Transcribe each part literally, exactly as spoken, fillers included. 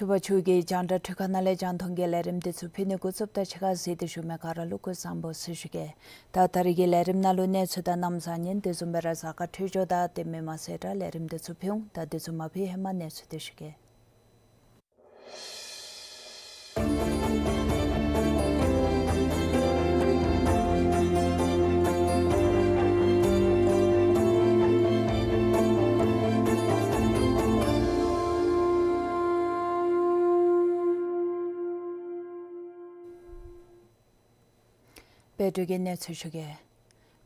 ཕྱུ་པ་ཕྱུག་གི་རྒྱང་བསྒྲགས་འཕྲུལ་ཁང་ནང་ལས་རྒྱང་མཐོང་གི་ལས་རིམ་འདི་ཚུ་ཕུལ་ནི་འགོ་བཙུགསཔ་ད་ཕྱི་ཁར་གཟིགས་ཏེ་བཞུགས་མི་ག་ར་ལུ་སྐུ་གཟུགས་བཟང་པོ་ཟེར་ཞུ་གེ། ད་ད་རིས་ཀྱི་ལས་རིམ་ནང་ལུ་གནས་ཚུལ་དང་གནམ་གཤིས་ཉན་དེ་བཟུམ་སྦེ་ར་གཟའ་སྐར་འཕྲོད་སྦྱོར་དང་དེ་མེན་མ་ཚད་ར་ལས་རིམ་འདི་ཚུ་ཕུལ་འོང་། ད་འདི་ཚུ་མ་ཕུལ་ཧེ་མ་གནས་ཚུལ་འདི་ཞུ་གེ། དཔལ་འབྱོར་གྱི་གནས་ཚུལ་ཞུ་གེ།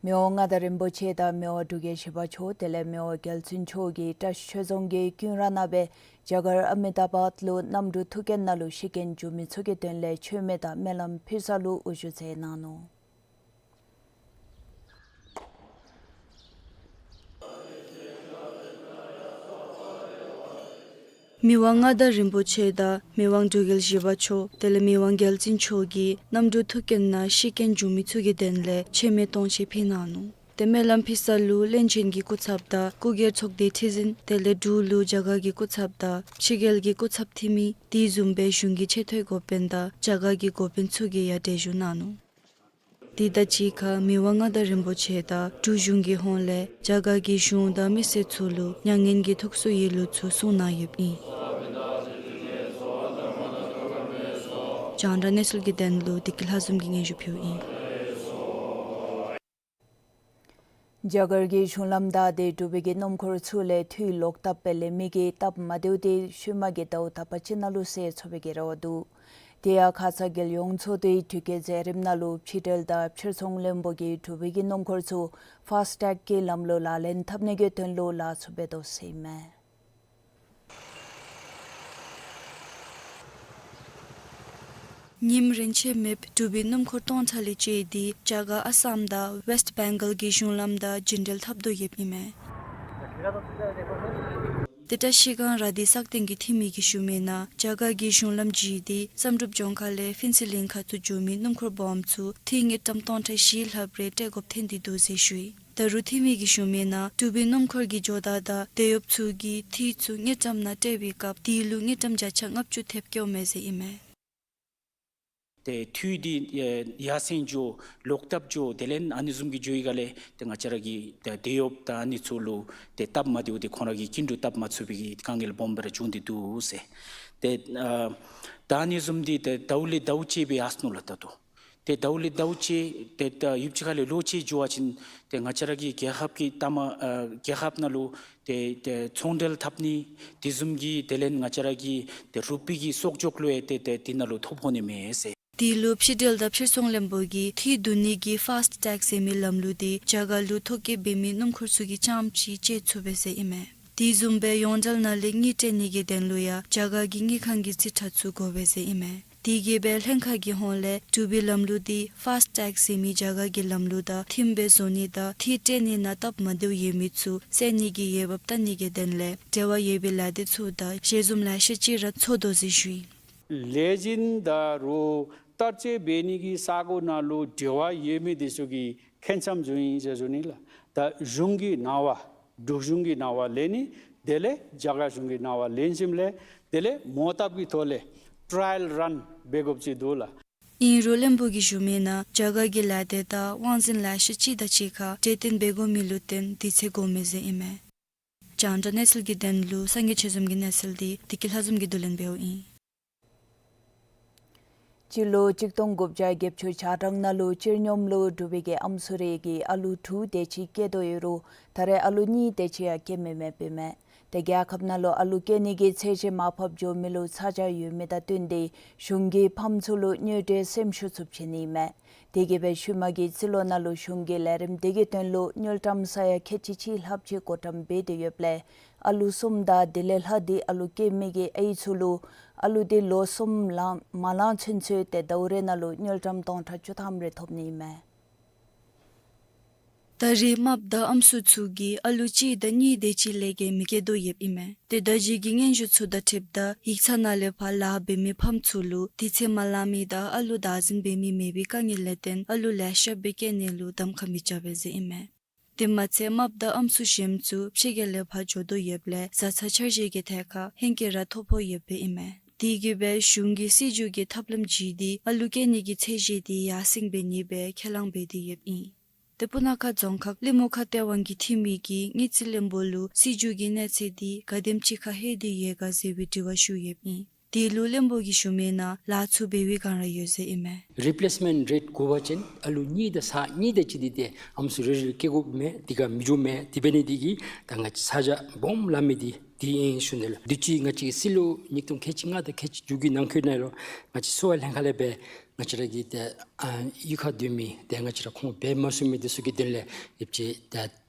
མི་དབང་མངའ་བདག་རིན་པོ་ཆེ་དང་མི་དབང་འབྲུག་རྒྱལ་བཞི་པ་མཆོག་དེ་ལས་མི་དབང་རྒྱལ་བཙུན་མཆོག་གིས་བཀྲིས་ཆོས་རྫོང་གི་ཀུན་ར་ནང་སྦེ་རྒྱ་གར་ཨ་མི་དཱ་བཱད་ལུ་གནམ་གྲུ་ཐུག་རྐྱེན་ནང་ལུ་ཤི་རྐྱེན་བྱུང་མི་ཚུ་གི་དོན་ལས་མཆོད་མེ་དང་སྨོན་ལམ་ཕུལ་ས་ལུ་དབུ་བཞུགས་མཛད་གནང་ནུག། མི་དབང་མངའ་བདག་རིན་པོ་ཆེ་དང་མི་དབང་འབྲུག་རྒྱལ་བཞི་པ་མཆོག་དེ་ལས་མི་དབང་རྒྱལ་བཙུན་མཆོག་གིས་གནམ་གྲུ་ཐུག་རྐྱེན་ནང་ཤི་རྐྱེན་བྱུང་མི་ཚུ་གི་དོན་ལས་མཆོད་མེ་སྟོང་མཆོད་ཕུལ་གནང་ནུག། ཏེ་སྨོན་ལམ་ཕུལ་ས་ལུ་བློན་ཆེན་གྱི་སྐུ་ཚབ་དང་སྐུ་སྒེར་ཚོགས་སྡེ་ཁྲི་འཛིན་དེ་ལས་འབྲུག་ལུ་རྒྱ་གར་གྱི་སྐུ་ཚབ་དང་ཕྱི་རྒྱལ་གྱི་སྐུ་ཚབ་འཐུས་མི་དེ་བཟུམ་སྦེ་གཞུང་གི་ཆེ་མཐོའི་འགོ་དཔོན་དང་རྒྱ་གར་གྱི་འགོ་དཔོན་ཚུ་གིས་ཡང་གྲལ་བཞུགས་གནང་ནུག། དེ་དང་གཅིག་ཁར་མི་དབང་མངའ་བདག་རིན་པོ་ཆེ་དང་འབྲུག་གཞུང་གི་ཧོངས་ལས་རྒྱ་གར་གྱི་གཞུང་དང་མི་སེར་ཚུ་ལུ་མྱ་ངན་གྱི་ཐུགས་གསོ་ཡི་གླུ་ཚུ་གསུང་གནང་ཡོདཔ་ཨིན། རྒྱང་བསྒྲགས་གནས་ཚུལ་གྱི་དོན་ལུ་བདེ་སྐྱིད་ལྷ་འཛོམས་ཀྱིས་སྙན་ཞུ་ཕུལཝ་ཨིན། རྒྱ་གར་གྱི་གཞུང་ལམ་དང་དེ་འབྲུག་པའི་གི་སྣུམ་འཁོར་ཚུ་ལས་འཐུས་ལོག་བཏབ་སྦེ་ལེན་མི་གི་སྟབས་མ་བདེཝ་དེ་ཤུལ་མ་གི་ཟླཝ་དག་པ་ཅིག་ནང་ལུ་སེལ་ཚུགས་པའི་གི་རེ་བ་འདུག། དེ་ཡང་ཁ་ཙ་རྒྱལ་ཡོངས་ཚོགས་འདུའི་དུས་བཀོད་མཛད་རིམ་ནང་ལུ་ཕྱི་འབྲེལ་དང་ཕྱིར་ཚོང་བློན་པོ་གིས་འབྲུག་པའི་གི་སྣུམ་འཁོར་ཚུ་ཕཱསི་ཊེག་གི་ལམ་ལུགས་ལག་ལེན་འཐབ་ནི་གི་དོན་ལུ་ལཱ་ཚུ་འབད་དོ་ཟེར་ཨིན་མས། ཉིནམ་རེ་ཆད་མེདཔ་འབྲུག་པའི་སྣུམ་འཁོར་སྟོང་ཕྲག་ལས་བཅད་དེ་རྒྱ་གར་ཨ་སམ་དང་ཝེསཊ་བེང་གཱལ་གྱི་གཞུང་ལམ་དང་རྒྱུན་འབྲེལ་འཐབ་དོ་ཡོདཔ་ཨིན་མས། དེ་འཕྲལ་ཤི་སྒང་ར་དྷི་སག་སྟེང་གི་འཐུས་མི་གིས་ཞུ་མི་ནང་རྒྱ་གར་གྱི་གཞུང་ལམ་བརྒྱུད་དེ་བསམ་གྲུབ་ལྗོངས་མཁར་ལས་ཕུན་ཚོགས་གླིང་ཁ་ཚུ་འགྱོ་མི་སྣུམ་འཁོར་སྦོམ་ཚུ་འཐུས་དངུལ་ཀྲམ་སྟོང་ཕྲག་བཞི་ལྷགཔ་རེ་སྤྲོད་དགོཔ་ཐོན་ཏེ་འདུག་ཟེར་ཞུ་ཡི། ད་རུང་འཐུས་མི་གིས་ཞུ་མི་ནང་འབྲུག་པའི་སྣུམ་འཁོར་གྱི་ཇོ་བདག་དང་དེད་གཡོགཔ་ཚུ་གིས་འཐུས་ཚུ་དངུལ་ཀྲམ་ནང་སྤྲོད་པའི་སྐབས་དེ་ལུ་དངུལ་ཀྲམ་བརྒྱ་ཆ་ལྔ་བཅུ་ཐེབས་བཀོ་མས་ཟེར་ཨིན་མས། ཏེ་འཐུས་འདི་ཡར་སེང་འགྱོ་ལོག་བཏབ་འགྱོ་དེ་ལས་ཨ་ནི་བཟུམ་གྱི་འགྱོ་བའི་སྒང་ལས་ཏེ་ང་བཅས་ར་གི་ཏེ་དེད་གཡོགཔ་དང་ཨ་ནི་ཚུ་ལུ་ཏེ་སྟབས་མ་བདེཝ་དེ་ཁོང་ར་གི་སྐྱིན་འགྲུལ་བཏབ་མ་ཚུགས་པའི་གི་དཀའ་ངལ་སྦོམ་སྦེ་ར་བྱུང་སྟེ་འདུག་ཟེར། ཏེ་ཨ་ད་ཨ་ནི་བཟུམ་འདི་ཏེ་ཟླཝ་ལས་ཟླཝ་བཅད་སྦེ་ཡར་སོ་ནུག་ལགས་ད་ལྟོ། ཏེ་ཟླཝ་ལས་ཟླཝ་བཅད་ཏེ་ད་ཡུདཔ་ཅིག་ཁ་ལས་ལོ་བཅད་འགྱོ་བ་ཅིན་ཏེ་ང་བཅས་ར་གི་རྒྱལ་ཁབ་ཀྱི་ལྟ་མ་ཨ་རྒྱལ་ཁབ་ནང་ལུ་ཏེ་ཏེ་ཚོང་འབྲེལ་འཐབ་ནི་དེ་བཟུམ་གྱི་དེ་ལས་ང་བཅས་ར་གི་ཏེ་རུ་པི་གི་གསོག་འཇོག་ལུ་ཡང་ཏེ་ཏེ་དེ་ནང་ལུ་ཐོ་ཕོག་ནི་མས་ཟེར། དེ་ལུ་ཕྱི་འབྲེལ་དང་ཕྱིར་ཚོང་བློན་པོ་གིས་འཐུས་བསྡུ་ནི་གི་ཕཱསི་ཊེག་ཟེར་མི་ལམ་ལུགས་དེ་རྒྱ་གར་ལུ་ཐོ་བཀོད་འབད་མི་སྣུམ་འཁོར་ཚུ་གིས་རྐྱངམ་ཅིག་སྤྱོད་ཚུགས་པས་ཟེར་ཨིན་མས། དེ་བཟུམ་སྦེ་ཡོངས་འབྲེལ་ནང་ལས་དངུལ་སྤྲོད་ནི་གི་དོན་ལུ་ཡང་རྒྱ་གར་གྱི་དངུལ་ཁང་གི་རྩིས་ཁྲ་ཚུ་དགོ་པས་ཟེར་ཨིན་མས། དེ་གིས་སྦེ་ལྷན་ཁག་གི་ཧོངས་ལས་དྲུག་པའི་ལམ་ལུགས་འདི་ཕཱསི་ཊེག་ཟེར་མི་རྒྱ་གར་གྱི་ལམ་ལུགས་དང་མཐུནམ་སྦེ་བཟོ་ནི་དང་འདི་སྤྲོད་ནི་ནང་སྟབས་མ་བདེཝ་ཡོད་མི་ཚུ་སེལ་ནི་གི་འོས་འབབ་བལྟ་ནི་གི་དོན་ལས་འབྲེལ་བ་ཡོད་པའི་ལས་སྡེ་ཚུ་དང་ཞལ་འཛོམས་ལེ་ཤ་ཅིག་ར་ཚོགས་དོ་ཟེར་ཞུ་ཡི། ལས་འཛིན་དང་རུ་བསྟར་སྤྱོད་འབད་ནི་གི་ས་གོ་ནང་ལུ་འབྲེལ་བ་ཡོད་མི་འདི་ཚུ་གིས་ཁྱད་མཚར་བཟོ་ཡི་ཟེར་ཞུ་ནི་ལགས། ད་གཞུང་གི་ནང་བ་འབྲུག་གཞུང་གི་ནང་བ་ལེན་ནི་དེ་ལས་རྒྱ་གར་གཞུང་གི་ནང་བ་ལེན་ཞིནམ་ལས་དེ་ལས་མོ་བཏབ་ཀྱི་ཐོག་ལས་ཊ་རའི་ཡལ་རཱན་འབད་དགོཔ་ཅིག་འདུག་ལགས། ཨིན་རུང་བློན་པོ་གིས་ཞུ་མི་ནང་རྒྱ་གར་གྱི་ལས་སྡེ་དང་དབང་འཛིན་ལེ་ཤ་ཅིག་དང་གཅིག་ཁར་གྲོས་བསྟུན་འབད་དགོ་མི་ལུ་བརྟེན་དུས་ཚོད་འགོར་མས་ཟེར་ཨིན་མས། རྒྱང་བསྒྲགས་གནས་ཚུལ་གྱི་དོན་ལུ་སངས་རྒྱས་ཆོས་འཛོམས་ཀྱི་གནས་ཚུལ་འདི་བདེ་སྐྱིད་ལྷ་འཛོམས་ཀྱིས་བསྡུ་ལེན་འབདཝ་ཨིན། སྤྱི་ལོ་གཅིག་སྟོང་དགུ་བརྒྱ་བརྒྱད་ཅུ་གྱ་གྲངས་ནང་ལུ་སྤྱིར་སྙོམས་ལུ་འབྲུག་པའི་གི་ཨམ་སྲུ་རེ་གིས་ཨ་ལུ་དྲུག་དེ་ཅིག་སྐྱེ་དོ་ཡོད་རུང་ད་རེས་ཨ་ལུ་གཉིས་དེ་ཅིག་ཡང་སྐྱེ་མི་མེདཔ་ཨིན་མས། ཏེ་རྒྱལ་ཁབ་ནང་ལུ་ཨ་ལུ་སྐྱེ་ནི་གི་ཚད་གཞི་མར་ཕབ་འགྱོ་མི་ལུ་ཚ་གྱང་ཡོད་མི་དང་བསྟུན་ཏེ་གཞུང་གིས་ཕམ་ཚུ་ལུ་དངུལ་འབྲེལ་སེམས་ཤུགས་ཚུ་བྱིན་ནི་ཨིན་མས། དེ་གིས་སྦེ་ཤུལ་མ་གི་རྩིས་ལོ་ནང་ལུ་གཞུང་གིས་ལས་རིམ་དེ་གི་དོན་ལུ་དངུལ་ཀྲམ་ས་ཡ་ཁལ་གཅིག་གཅིག་ལྷགཔ་ཅིག་བགོ་བཀྲམ་འབད་དེ་ཡོདཔ་ལས་ཨ་ལུ་གསུམ་དང་དེ་ལས་ལྷག་སྟེ་ཨ་ལུ་སྐྱེ་མི་གི་ཨའི་ཚུ་ལུ་ཨ་ལུ་དེ་ལོ་གསུམ་ལང་མ་ལང་ཚུན་ཚོད་ཏེ་ཟླཝ་རེ་ནང་ལུ་དངུལ་ཀྲམ་སྟོང་ཕྲག་བཅུ་ཐམ་རེ་ཐོབ་ནི་ཨིན་མས། ད་རེས་རྨགཔ་དང་ཨམ་སྲུ་ཚུ་གིས་ཨ་ལུ་གཅིག་དང་གཉིས་དེ་ཅིག་ལས་བརྒལ་མི་སྐྱེ་དོ་ཡོདཔ་ཨིན་མས། ཏེ་ད་ཅི་གི་སྙན་ཞུ་ཚུ་དང་འཁྲིལཝ་ད་ཡིག་ཚང་ནང་ལས་ཕར་ལཱ་འབད་མི་ཕམ་ཚུ་ལུ་དུས་ཚོད་མ་ལང་མི་དང་ཨ་ལུ་བདག་འཛིན་འབད་མི་མེད་པའི་དཀའ་ངལ་ལས་བརྟེན་ཨ་ལུ་ལེ་ཤ་སྦེ་སྐྱེ་ནི་ལུ་གདམ་ཁ་མི་རྐྱབ་པས་ཟེར་ཨིན་མས། དེ་མ་ཚད་རྨགཔ་དང་ཨམ་སྲུ་གཞན་ཚུ་ཕྱི་རྒྱལ་ལས་ཕར་འགྱོ་དོ་ཡོདཔ་ལས་བཟའ་ཚང་འཆར་གཞི་གི་ཐད་ཁར་ཧེང་སྐལ་ར་ཐོབ་ཕོག་ཡོདཔ་ཨིན་མས། དེ་གིས་སྦེ་གཞུང་གིས་སྲིད་བྱུས་ཀྱི་ཐབས་ལམ་བརྒྱུད་དེ་ཨ་ལུ་སྐྱེ་ནི་གི་ཚད་གཞི་དེ་ཡར་སེང་འབད་ནི་སྦེ་ཁས་བླངས་འབད་དེ་ཡོདཔ་ཨིན། ཏེ་སྤུ་ན་ཁ་རྫོང་ཁག་གླིང་མུ་ཁ་སྡེ་དབང་གི་འཐུས་མི་གིས་དངུལ་རྩིས་བློན་པོ་ལུ་སྲིད་བྱུས་ཀྱི་གནས་ཚད་དེ་ག་དེམ་ཅིག་ཁར་ལྷོད་དེ་ཡོད་ག་ཟེར་བའི་དྲི་བ་ཞུ་ཡོདཔ་ཨིན། དེ་ལུ་བློན་པོ་གིས་ཞུ་མི་ནང་ལཱ་ཚུ་འབད་བའི་བསྒང་ར་ཡོད་ཟེར་ཨིན་མས། རི་པི་ལེསི་མེནཊ་རེཊ་དགོ་པ་ཅིན་ཨ་ལུ་གཉིས་དང་ས་གཉིས་དེ་ཅིག་འདི་ཏེ་ཨམ་སྲུ་རེ་རེ་སྐྱེ་དགོཔ་མས། དེ་ཁར་མི་འགྱོ་མས། དེ་འབད་ནི་དེ་གིས་ད་ང་བཅས་ཚ་གྱང་སྦོམ་ལང་མི་དེ་དེ་ཨིན་ཞུ་ནི་ལགས། དུས་ཅི་ང་བཅས་ཀྱི་རྩིས་ལོ་ཉིས་སྟོང་ཁལ་གཅིག་ལྔ་དང་ཁལ་གཅིག་དྲུག་གི་ནང་འཁོད་ནང་ལུ་ང་བཅས་གསོ་བ་ལྷན་ཁག་ལས་སྦེ་ང་བཅས་ར་གི་ཏེ་ཨ་གཡུས་ཁར་སྡོད་མི་ཏེ་ང་བཅས་ར་ཁོང་འབད་མ་ཚུགས་མི་དེ་ཚུ་གི་དོན་ལས་ཡོདཔ་ཅིག་ཏེ་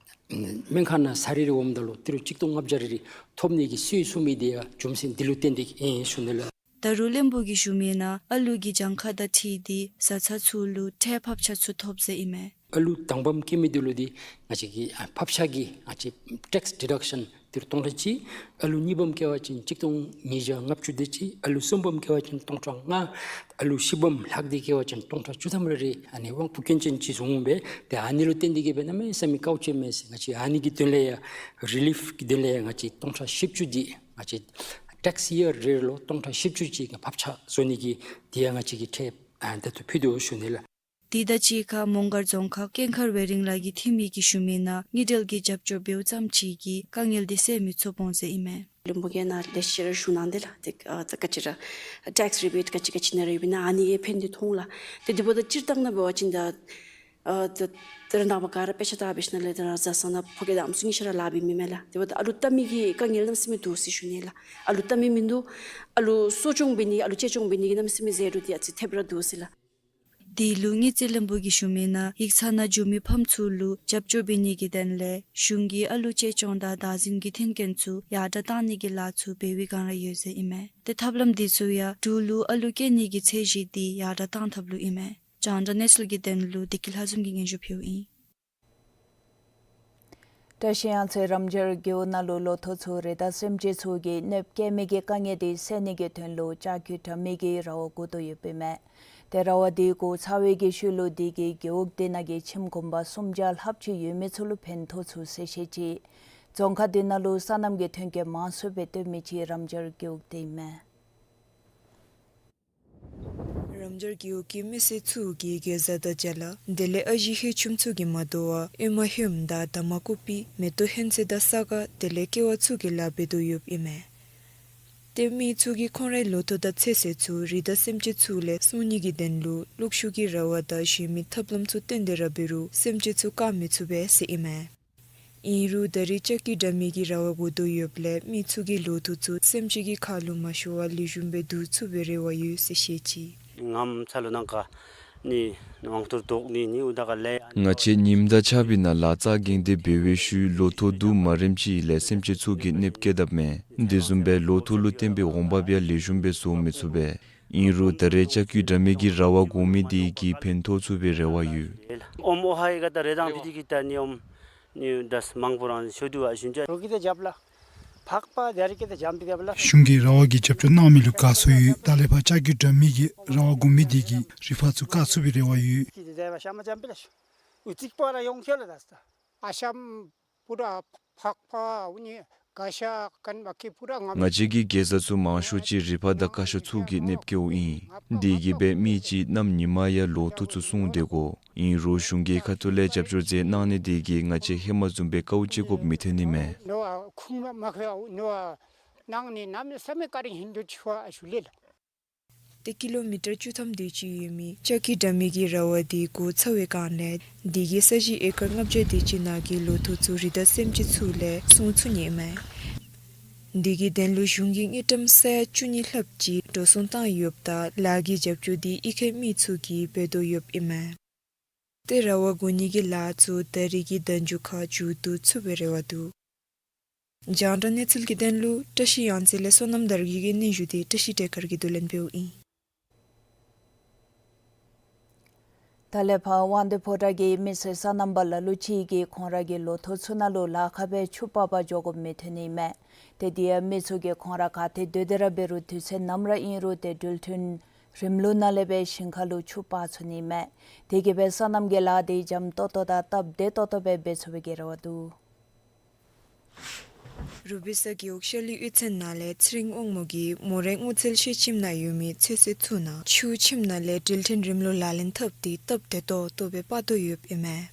སྨན་ཁང་ནང་ས་རི་རི་འོངམ་ད་ལུ་ཏི་རུ་གཅིག་སྟོང་ལྔ་བརྒྱ་རེ་རེ་ཐོབ་ནི་གི་སྲོལ་བཙུགས་མི་དེ་ཡང་རྒྱུ་མཚན་འདི་ལུ་བརྟེན་ཏེ་ཨིན་ཞུ་ནི་ལགས། ད་རུང་བློན་པོ་གིས་ཞུ་མི་ནང་ཨ་ལུ་གི་གྱངས་ཁ་དང་འཁྲིལ་ཏེ་བཟའ་ཚང་ཚུ་ལུ་ཁྲལ་ཕབ་ཆག་ཚུ་ཐོབ་ཟེར་ཨིན་མས། ཨ་ལུ་དང་པམ་སྐྱེ་མི་དེ་ལུ་འདི་ང་བཅས་ཀྱི་ཨ་ཕབ་ཆག་གི་ང་བཅས་ཊེགསི་ཌི་ཌག་ཤཱན་ཏི་རུ་སྟོང་ཕྲག་གཅིག། ཨ་ལུ་གཉིས་པམ་སྐྱེ་བ་ཅིན་གཅིག་སྟོང་ཉིས་བརྒྱ་ལྔ་བཅུ་དེ་ཅིག། ཨ་ལུ་གསུམ་པམ་སྐྱེ་བ་ཅིན་སྟོང་ཕྲག་ལྔ། ཨ་ལུ་བཞི་པམ་ལྷག་སྟེ་སྐྱེ་བ་ཅིན་སྟོང་ཕྲག་བཅུ་ཐམ་རེ་རེ་ཨ་ནི་དབང་བུ་སྐྱོན་ཅན་ཅིག་བཟུང་སྦེ་ཏེ་ཨ་ནི་ལུ་བརྟེན་ཏེ་གིས་སྦེ་གནམ་མེད་ས་མེད་དཀའཝ་སྤྱད་མས་ཟེར། ང་བཅས་ཨ་ནི་གི་དོན་ལས་ཡང་རི་ལིཕ་གི་དོན་ལས་ཡང་ང་བཅས་སྟོང་ཕྲག་བཞི་བཅུ་འདི་ང་བཅས་ཊེགསི་ཡར་རེ་རེ་ལུ་སྟོང་ཕྲག་བཞི་བཅུ་ཅིག་ཕབ་ཆག་བཟོ་ནི་གི་དེ་ཡང་ང་བཅས་ཀྱིས་ཁྲལ་ཨ་ད་ལྟོ་ཕུལ་དོ་ཞུ་ནི་ལགས། དེ་དང་གཅིག་ཁར་མོང་སྒར་རྫོང་ཁག་ཀེང་ཁར་ཝེ་རིང་ལ་གི་འཐུས་མི་གིས་ཞུ་མི་ནང་དངུལ་འབྲེལ་གྱི་རྒྱབ་སྐྱོར་འབདཝ་ཙམ་ཅིག་གིས་དཀའ་ངལ་དེ་སེལ་མི་ཚུགས་འོང་ཟེར་ཨིན་མས། བློན་པོ་གིས་ནཱ་ལེ་ཤ་ར་ཞུ་གནང་དེས་ལགས། ཏེ་ཨ་ད་ག་ཅི་ར་ཊེགསི་རི་བེཊ་ག་ཅི་ག་ཅི་ནང་ར་ཡོད་པའི་ནང་ཨ་ནི་གི་ཕན་བདེ་མཐོང་ལགས། ཏེ་དེ་འབདཝ་ད་སྤྱིར་བཏང་ནང་འབད་བ་ཅིན་ད་ཨ་ད་ད་རེས་ནངས་པ་ག་ར་དཔེ་ཆ་བལྟ་བའི་ཤུལ་ལས་ད་ར་བཟའ་ཚང་ནང་ཕོ་སྐྱེས་དང་ཨམ་སྲུ་གཉིས་ཆ་ར་ལཱ་འབད་མི་མས་ལགས། དེ་འབདཝ་ད་ཨ་ལུ་བལྟ་མི་གི་དཀའ་ངལ་གནམ་མེད་ས་མེད་འདུག་ཟེར་ཞུ་ནི་ལགས། ཨ་ལུ་བལྟ་མི་མིན་འདུག། ཨ་ལུ་གསོ་སྐྱོང་འབད་ནི་ཨ་ལུ་གཅེས་སྐྱོང་འབད་ནི་གི་གནམ་མེད་ས་མེད་ཟད་འགྲོ་དེ་ཨ་ཙི་ཐེབས་ར་འདུག་ཟེར་ལགས། དེ་ལུ་དངུལ་རྩིས་བློན་པོ་གིས་ཞུ་མི་ནང་ཡིག་ཚང་ནང་འགྱོ་མི་ཕམ་ཚུ་ལུ་རྒྱབ་སྐྱོར་འབད་ནི་གི་དོན་ལས་གཞུང་གིས་ཨ་ལུ་གཅེས་སྐྱོང་དང་བདག་འཛིན་གྱི་མཐུན་རྐྱེན་ཚུ་ཡར་དྲག་གཏང་ནི་གི་ལཱ་ཚུ་འབད་བའི་བསྒང་ར་ཡོད་ཟེར་ཨིན་མས། ཏེ་ཐབས་ལམ་དེ་ཚུ་ཡང་འབྲུག་ལུ་ཨ་ལུ་སྐྱེ་ནི་གི་ཚད་གཞི་དེ་ཡར་དྲག་གཏང་ཐབས་ལུ་ཨིན་མས། རྒྱང་བསྒྲགས་གནས་ཚུལ་གྱི་དོན་ལུ་བདེ་སྐྱིད་ལྷ་འཛོམས་ཀྱིས་སྙན་ཞུ་ཕུལཝ་ཨིན། བཀྲིས་གཡང་རྩེ་རམ་འབྱར་རྒེད་འོག་ནང་ལུ་ལོ་ཐོག་ཚུ་རི་དྭགས་སེམས་ཅན་ཚུ་གིས་གནོདཔ་བཀལ་མི་གི་དཀའ་ངལ་དེ་སེལ་ནི་གི་དོན་ལུ་ལྕགས་ཀྱུ་དྲ་མིག་གི་ར་བ་བསྒོར་དོ་ཡོདཔ་ཨིན་མས། ཏེ་ར་བ་དེ་བསྒོར་ཚར་བའི་གི་ཤུལ་ལུ་དེ་གིས་རྒེད་འོག་དེ་ནང་གི་ཁྱིམ་གུང་པ་སུམ་བརྒྱ་ལྷགཔ་ཅིག་ཡོད་མི་ཚུ་ལུ་ཕན་ཐོགས་ཚུགས་ཟེར་བཤད་ཅི། རྫོང་ཁག་དེ་ནང་ལུ་སོ་ནམ་གྱི་ཐོན་སྐྱེད་མང་སུ་སྦེ་བཏོན་མི་ཅིག་རམ་འབྱར་རྒེད་འོག་དེ་ཨིན་མས། རམ་འབྱར་རྒེད་འོག་གི་མི་སེར་ཚུ་གིས་གེ་ཛ་དང་ཅ་ལ་དེ་ལས་ཨ་ཞེ་ཧེ་ཆུམ་ཚུ་གིས་མ་དོ་བར་ཨེ་མ་ཧེམ་དང་ད་མ་ཀུ་པི་མེ་ཏོག་ཧོན་ཚོད་དང་ས་ག་དེ་ལས་ཀེ་བ་ཚུ་གི་ལཱ་འབད་དོ་ཡོདཔ་ཨིན་མས། ཏེ་མི་ཚུ་གིས་ཁོང་རའི་ལོ་ཐོག་དང་ཚེ་སྲོག་ཚུ་རི་དྭགས་སེམས་ཅན་ཚུ་ལས་སྲུང་ནི་གི་དོན་ལུ་གློག་ཤུགས་ཀྱི་ར་བ་དང་གཞན་མི་ཐབས་ལམ་ཚུ་བཏོན་ཏེ་ར་འབད་རུང་སེམས་ཅན་ཚུ་བཀག་མི་ཚུགས་པས་ཟེར་ཨིན་མས། ཨིན་རུང་ད་རེས་ལྕགས་ཀྱི་དྲ་མིག་གི་ར་བ་བསྒོར་དོ་ཡོདཔ་ལས་མི་ཚུ་གི་ལོ་ཐོག་ཚུ་སེམས་ཅན་གྱི་ཁ་ལུ་མ་ཤོར་བར་ལེགས་ཤོམ་སྦེ་བསྡུ་ཚུགས་པའི་རེ་བ་ཡོད་ཟེར་བཤད་ཅི། ངམ་ཚ་ལུ་ནང་ཀ་ནི་ནང་ཐུར་དོག་ནི་ནི་ཨུ་ད་ཀ་ལས། ང་བཅས་ཉིམ་དང་ཆར་པའི་ནང་ལཱ་རྩ་འགེངས་ཏེ་འབད་བའི་ཤུལ་ལོ་ཐོག་བསྡུ་མ་རནམ་ཅིག་ལས་སེམས་ཅན་ཚུ་གིས་གནོདཔ་བཀལ་དཔ་མས། དེ་བཟུམ་སྦེ་ལོ་ཐོག་ལུ་བརྟེན་པའི་འོང་འབབ་ཡང་ལེགས་ཤོམ་སྦེ་བཟོ་མི་ཚུགས་པས། ཨིན་རུང་ད་རེས་ལྕགས་ཀྱུ་དྲ་མིག་གི་ར་བ་གོང་མི་དེ་གིས་ཕན་ཐོགས་ཚུགས་པའི་རེ་བ་ཡོད། ཨོམ་ཨོ་ཧའི་ག་ད་རེ་དང་ཕི་དི་གི་ད་ནི་ཨོམ་ནི་དཱས་མང་པོ་རང་ཤོ་དུ་ཨ་ཤུན་ཅ། རོ་གི་དེ་ཇབ་ལ། ཕག་པ་དེ་རི་གི་དེ་ཇམ་པི་དེ་བ་ལ། གཞུང་གིས་ར་བ་གི་རྒྱབ་སྐྱོར་གནང་མི་ལུ་དགའ་ཚོར་ཡོད། ད་ལས་ཕར་ལྕགས་ཀྱུ་དྲ་མིག་གི་ར་བ་གོང་མི་དེ་གིས་རི་ཕག་ཚུ་བཀག་ཚུགས་པའི་རེ་བ་ཡོད། ཀི་དེ་དེ་བ་ཤ་མ་ཇམ་པི་ལ་ཤོ། ཨུ་ཙིག་པ་ར་ཡོང་ཁྱོད་ལ་དཱས་ད། ཨ་ཤམ་པུ་ར་ཕག་པ་ཨུ་ནི་ག་ཤ་ཀན་བ་ཀི་པུ་ར་ང་། ང་བཅས་ཀྱི་གེ་ཟ་ཚུ་མང་ཤོས་ཅིག་རི་ཕག་དང་ཀ་ཤ་ཚུ་གིས་གནོདཔ་བཀལཝ་ཨིན། དེ་གིས་སྦེ་མི་ཅིག་གནམ་ཉི་མ་ཡང་ལོ་ཐོག་ཚུ་སྲུང་སྡོད་དགོ། ཨིན་རུང་གཞུང་གི་ཁ་ཐུག་ལས་རྒྱབ་སྐྱོར་མཛད་གནང་ནི་དེ་གིས་ང་བཅས་ཧེ་མ་བཟུམ་སྦེ་དཀའཝ་སྤྱད་དགོཔ་མི་ཐོན་ནི་མས། ནོ་ཨ་ཁུང་མ་མ་ཁ་ནོ་ཨ་ནང་ནི་ནམ་ས་མེ་ཀ་རི་ཧིན་དུ་ཆུ་ཨ་ཤུ་ལེ་ལ། ཏེ་ཀི་ལོ་མི་ཊར་བཅུ་ཐམ་དེ་ཅིག་ཡོད་མི་ལྕགས་ཀྱུ་དྲ་མིག་གི་ར་བ་དེ་འགོ་ཚུགས་པའི་སྒང་ལས་དེ་གིས་ས་གཞི་ཨེ་ཀར་ལྔ་བརྒྱ་དེ་ཅིག་ནང་གི་ལོ་ཐོག་ཚུ་རི་དྭགས་སེམས་ཅན་ཚུ་ལས་སྲུང་ཚུགས་ནི་མས། དེ་གི་དོན་ལུ་གཞུང་གིས་དངུལ་ཀྲམ་ས་ཡ་བཅུ་གཉིས་ལྷགཔ་ཅིག་འགྲོ་སོང་བཏང་ཡོདཔ་ད་ལཱ་གི་རྒྱབ་སྐྱོར་དེ་གཡུས་ཁའི་མི་ཚུ་གིས་འབད་དོ་ཡོདཔ་ཨིན་མས། ཏེ་ར་བ་འགོ་ནི་གི་ལཱ་ཚུ་ད་རིས་ཀྱི་ཟླ་མཇུག་ཁར་མཇུག་བསྡུ་ཚུགས་པའི་རེ་བ་འདུག། རྒྱང་བསྒྲགས་གནས་ཚུལ་གྱི་དོན་ལུ་བཀྲ་ཤིས་གཡང་རྩེ་ལས་བསོད་ནམས་དར་རྒྱས་ཀྱི་སྙན་ཞུ་དེ་བཀྲ་ཤིས་བདེ་མཁར་གྱིས་བསྡུ་ལེན་འབདཝ་ཨིན། ད་ལས་ཕར་དབང་འདུས་ཕོ་བྲང་གི་མི་སེར་སོ་ནམ་པ་ལ་ལུ་ཅིག་གིས་ཁོང་ར་གི་ལོ་ཐོག་ཚུ་ནང་ལུ་ལཱ་ཁག་སྦེ་ཆུ་སྤར་བར་འགྱོ་དགོཔ་མི་ཐོན་ནི་མས། ཏེ་དེ་ཡང་མི་ཚུ་གིས་ཁོང་ར་ག་ཏེ་སྡོད་དེ་ར་འབད་རུང་དུས་ཚོད་ནམ་ར་ཨིན་རུང་ཏེ་འགྲུལ་འཕྲིན་རིམ་ལུགས་ནང་ལས་སྦེ་ཞིང་ཁ་ལུ་ཆུ་སྤར་ཚུགས་ནི་མས། དེ་གིས་སྦེ་སོ་ནམ་གྱི་ལཱ་དེ་འཇམ་ཏོག་ཏོ་དང་སྟབས་བདེ་ཏོག་ཏོ་སྦེ་འབད་ཚུགས་པའི་གི་རེ་བ་འདུག། རུ་པི་ས་རྒེད་འོག་ཤར་གླིང་གཡུས་ཚན་ནང་ལས་ཚེ་རིང་དབང་མོ་གིས་མོ་རའི་སྔོ་ཚལ་བཤལ་ཁྱིམ་ནང་ཡོད་མི་ཚོད་བསྲེ་ཚུ་ནང་ཆུ་ཁྱིམ་ནང་ལས་འགྲུལ་འཕྲིན་རིམ་ལུགས་ལག་ལེན་འཐབ་སྟེ་སྟབས་བདེ་ཏོག་ཏོ་སྦེ་སྤར་དོ་ཡོདཔ་ཨིན་མས།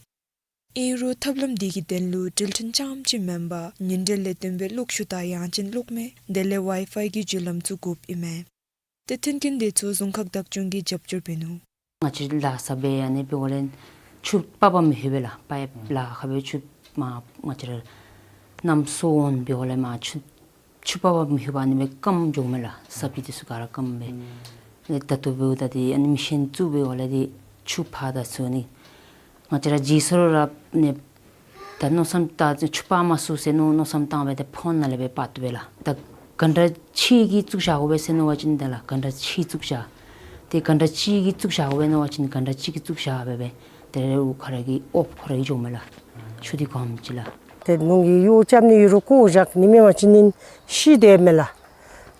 ཨིན་རུང་ཐབས་ལམ་དེ་གི་དོན་ལུ་འགྲུལ་འཕྲིན་རྐྱངམ་ཅིག་མེན་པར་ཉིན་འགྲུལ་ལས་བརྟེན་པའི་གློག་ཤུགས་དང་ཡང་ཅིན་གློག་མེ་དེ་ལས་ཝའི་ཕའི་གི་བརྒྱུད་ལམ་ཚུ་དགོཔ་ཨིན་མས། ཏེ་མཐུན་རྐྱེན་དེ་ཚུ་རྫོང་ཁག་བདག་སྐྱོང་གིས་རྒྱབ་སྐྱོར་འབད་ནུག། ང་བཅས་ལཱ་ས་སྦེ་ཨ་ནི་འབདཝ་ལས་ཆུ་སྤར་བར་མི་ལྷོད་པས་ལགས། པའིཔ་ལཱ་ཁག་སྦེ་ཆུ་མ་ང་བཅས་ར་གནམ་སྲོ་འོང་འབདཝ་ལས་མ་ཆུ་ཆུ་སྤར་བར་མི་ལྷོད་པས། ཨ་ནི་སྦེ་སྐམ་འགྱོཝ་མས་ལགས། ས་ཕི་དེ་ཚུ་ག་ར་སྐམ་སྦེ། ཨ་ནི་ད་ལྟོ་འབདཝ་ད་དེ་ཨ་ནི་མི་ཤན་བཙུགས་འབདཝ་ལས་དེ་ཆུ་ཕར་དང་ཚུར་ནི་ང་བཅས་ར་ཇི་སོར་ར་ནི་ད་མནོ་བསམ་བཏང་ཆུ་སྤར་མ་ཚུགས་ཟེར་མནོ་མནོ་བསམ་བཏང་སྦེ་ཏེ་ཕོན་ནང་ལས་སྦེ་སྤར་བཏུབ་པས་ལགས། ད་གན་ཊ་གཅིག་གིས་བཙུགས་བཞག་དགོ་པས་ཟེར་མནོ་བ་ཅིན་ཏེ་ལགས་གན་ཊ་གཅིག་བཙུགས་བཞག། ཏེ་གན་ཊ་གཅིག་གིས་བཙུགས་བཞག་དགོ་པས་མནོ་བ་ཅིན་གན་ཊ་གཅིག་གིས་བཙུགས་བཞག་སྦེ་སྦེ་ཏེ་རེ་འུ་ཁོ་ར་གི་ཨོབ་ཁོ་ར་གིས་འགྱོཝ་མས་ལགས། ཆུ་དེ་གོམས་ཅི་ལགས། ཏེ་ནུ་གི་ཡོ་རྐྱབ་ནི་ཡོད་རུང་བཀོ་བཞག་ནི་མེད་པ་ཅིན་ནི་ཤི་སྡོདཔ་མས་ལགས།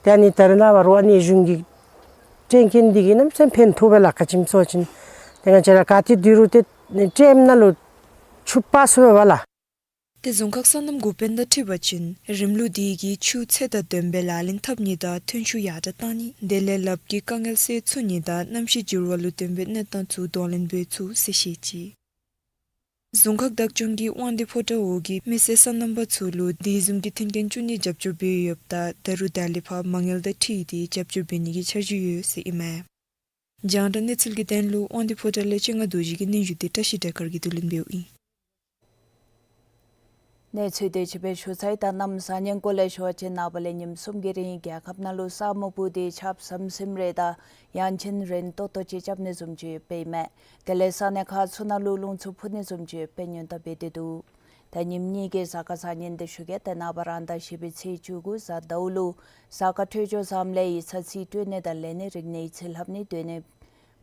ཏེ་ཨ་ནི་ད་རེས་ནངས་པ་རོ་ཨ་ནི་གཞུང་གི་མཐུན་རྐྱེན་འདི་གིས་གནམ་མེད་ས་མེད་ཕན་ཐོགས་པས་ལགས། ག་ཅི་སྨོ་ཟེར་བ་ཅིན་ཏེ་ང་བཅས་ར་ག་ཏེ་སྡོད་རུང་ཏེ་ཊེམ་ནང་ལུ་ཆུ་སྤར་ཚུགས་པས་ལགས། ཏེ་རྫོང་ཁག་སོ་ནམ་འགོ་དཔོན་དང་འཁྲིལ་བ་ཅིན་རིམ་ལུགས་དེ་གིས་ཆུ་ཚད་དང་ལྡནམ་སྦེ་ལག་ལེན་འཐབ་ནི་དང་ཐོན་ཤུགས་ཡར་དྲགས་གཏང་ནི་དེ་ལས་ལགཔ་གི་དཀའ་ངལ་སེལ་ཚུགས་ནི་དང་གནམ་གཤིས་འགྱུར་བ་ལུ་ལྡནམ་སྦེ་གནས་སྟངས་ཚུ་གདོང་ལེན་འབད་ཚུགས་ཟེར་བཤད་ཅི། རྫོང་ཁག་བདག་སྐྱོང་གིས་དབང་འདུས་ཕོ་བྲང་འོག་གི་མི་སེར་སོ་ནམ་པ་ཚུ་ལུ་དེ་བཟུམ་གྱི་མཐུན་རྐྱེན་བསྐྲུན་ནིའི་རྒྱབ་སྐྱོར་འབད་ཡོདཔ་ད་ད་རུང་ད་ལས་ཕར་མ་དངུལ་དང་འཁྲིལ་ཏེ་རྒྱབ་སྐྱོར་འབད་ནི་གི་འཆར་གཞི་ཡོད་ཟེར་ཨིན་མས། རྒྱང་བསྒྲགས་གནས་ཚུལ་གྱི་དོན་ལུ་དབང་འདུས་ཕོ་བྲང་ལས་སྤྱན་སྔ་རྡོ་རྗེ་གི་སྙན་ཞུ་དེ་བཀྲ་ཤིས་བདེ་མཁར་གྱིས་བསྡུ་ལེན་འབདཝ་ཨིན། གནས་ཚུལ་དེ་ཅིག་སྦེ་ཞུ་ཚར་ཡི། ད་གནམ་བཟང་ངན་སྐོར་ལས་ཞུ་བ་ཅིན་ནངས་པ་ལས་ཉིནམ་གསུམ་གྱི་རིང་རྒྱལ་ཁབ་ནང་ལུ་ས་སྨུག་སྤུབས་ཏེ་ཆརཔ་ཟམ་ཟིམ་རེ་དང་ཡང་ཅིན་རན་ཏོག་ཏོ་ཅིག་རྐྱབ་ནི་བཟུམ་ཅིག་ཡོདཔ་ཨིན་མས། དེ་ལས་ས་གནས་ཁག་ཚུ་ནང་ལུ་རླུང་འཚུབ་འཕུ་ནི་བཟུམ་ཅིག་ཡོདཔ་སྦེ་སྔོན་བརྡ་འབད་དེ་འདུག། ད་ཉིནམ་གཉིས་ཀྱི་གཟའ་སྐར་བཟང་ངན་དེ་ཞུ་གེ། ཏེ་ནངས་པ་རང་ཟླ་བཞི་པའི་ཚེས་བཅུ་དགུ་གཟའ་ཟླཝ་ལུ་གཟའ་སྐར་འཕྲོད་སྦྱོར་བཟངམ་ལས་ཡིག་ཚང་རྩིས་སྤྲོད་ནི་དང་ལེན་ནི་རིག་གནས་ཡིག་ཚང་ལྷབ་ནི་སྡོད་གནས་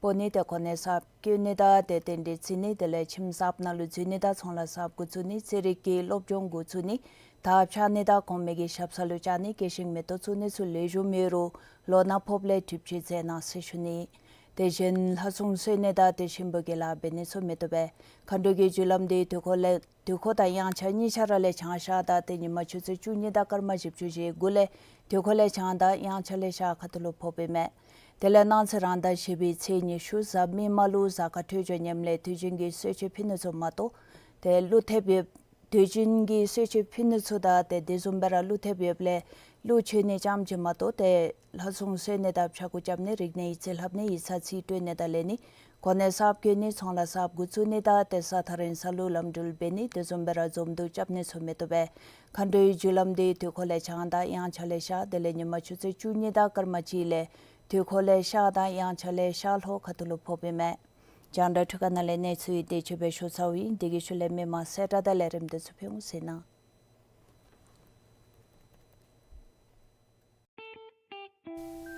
སྤོ་ནི་ཏེ་གོ་གནས་གསརཔ་བསྐོ་ནི་དང་ཏེ་རྟེན་འབྲེལ་བརྩི་ནི་དེ་ལས་ཁྱིམ་གསརཔ་ནང་ལུ་འཛུལ་ནི་དང་ཚོང་ལཱ་གསརཔ་འགོ་བཙུགས་ནི་རྩེད་རིགས་ཀྱི་སློབ་སྦྱོང་འགོ་བཙུགས་ནི་དར་འཕྱར་ནི་དང་གོང་མའི་གི་ཞབས་ས་ལུ་བཅར་ནི་སྐྱེད་ཤིང་མེ་ཏོག་བཙུགས་ནི་ཚུ་ལེགས་ཤོམ་ཡོད་རུང་ལོ་ན་ཕོགཔ་ལས་གྲུབ་ཅིག་མཛད་གནང་ཟེར་ཞུ་ནི། དེ་བཞིན་ལྷ་སྲུང་གསོལ་ནི་དང་ཏེ་གཤིན་པོ་གི་ལཱ་འབད་ནི་ཚུ་མི་བཏུབ་པས། མཁའ་འགྲོ་གི་རྒྱུ་ལམ་དེ་དུས་འཁོར་ལས་དུས་འཁོར་དང་དབྱངས་འཆར་གཉིས་ཆ་ར་ལས་བྱང་ཤར་དང་ཏེ་ཉིན་མ་ཆུ་ཚོད་བཅུ་གཉིས་དང་སྐར་མ་བཞི་བཅུ་ཞེ་དགུ་ལས་དུས་འཁོར་ལས་བྱང་དང་དབྱངས་འཆར་ལས་ཤར་ཁ་ཐུག་ལུ་ཕོགཔ་ཨིན་མས། དེ་ལས་གནངས་ཚེ་རང་ཟླ་བཞི་པའི་ཚེས་ཉི་ཤུ་གཟའ་མིག་དམར་ལུ་གཟའ་སྐར་འཕྲོད་སྦྱོར་ཉམས་ལས་དུས་རྒྱུན་གྱི་གསོལ་མཆོད་ཕུལ་ནི་ཚུ་མ་གཏོགས་ཏེ་ཀླུ་ཐེབས་ཡོདཔ་དུས་རྒྱུན་གྱི་གསོལ་མཆོད་ཕུལ་ནི་ཚུ་དང་ཏེ་དེ་བཟུམ་སྦེ་ར་ཀླུ་ཐེབས་ཡོདཔ་ལས་ཀླུ་མཆོད་ནི་ཙམ་ཅིག་མ་གཏོགས་ཏེ་ལྷ་སྲུང་གསོལ་ནི་དང་ཕྱྭ་འགུགས་རྐྱབ་ནི་རིག་གནས་ཡིག་ཚང་ལྷབ་ནི་ཡིག་ཚང་རྩིས་སྤྲོད་ནི་དང་ལེན་ནི་གོ་གནས་གསརཔ་བསྐོ་ནི་ཚོང་ལཱ་གསརཔ་འགོ་བཙུགས་ནི་དང་ཏེ་ས་ཐག་རིང་ས་ལུ་ལམ་འགྲུལ་འབད་ནི་དེ་བཟུམ་སྦེ་ར་འཛོམས་འདུ་རྐྱབ་ནི་ཚུ་མི་བཏུབ་པས། མཁའ་འགྲོའི་རྒྱུ་ལམ་དེ་དུས་འཁོར་ལས་བྱང་དང་དབྱངས་འཆར་ལས་ཤར་དེ་ལས་ཉིན་མ་ཆུ་ཚོད་བཅུ་གཉིས་དང་སྐར་མ་གཅིག་ལས་དུས་འཁོར་ལས་ཤར་དང་དབྱངས་འཆར་ལས་ཤར་ལྷོ་ཁ་ཐུག་ལུ་ཕོགཔ་ཨིན་མས། རྒྱང་བསྒྲགས་འཕྲུལ་ཁང་ནང་ལས་གནས་ཚུལ་དེ་ཅིག་སྦེ་ཞུ་ཚརཝ་ཨིན། དེ་གི་ཤུལ་ལས་མི་མང་གསལ་བསྒྲགས་དང་ལས་རིམ་དེ་ཚུ་ཕུལ་འོང་ཟེར་ན།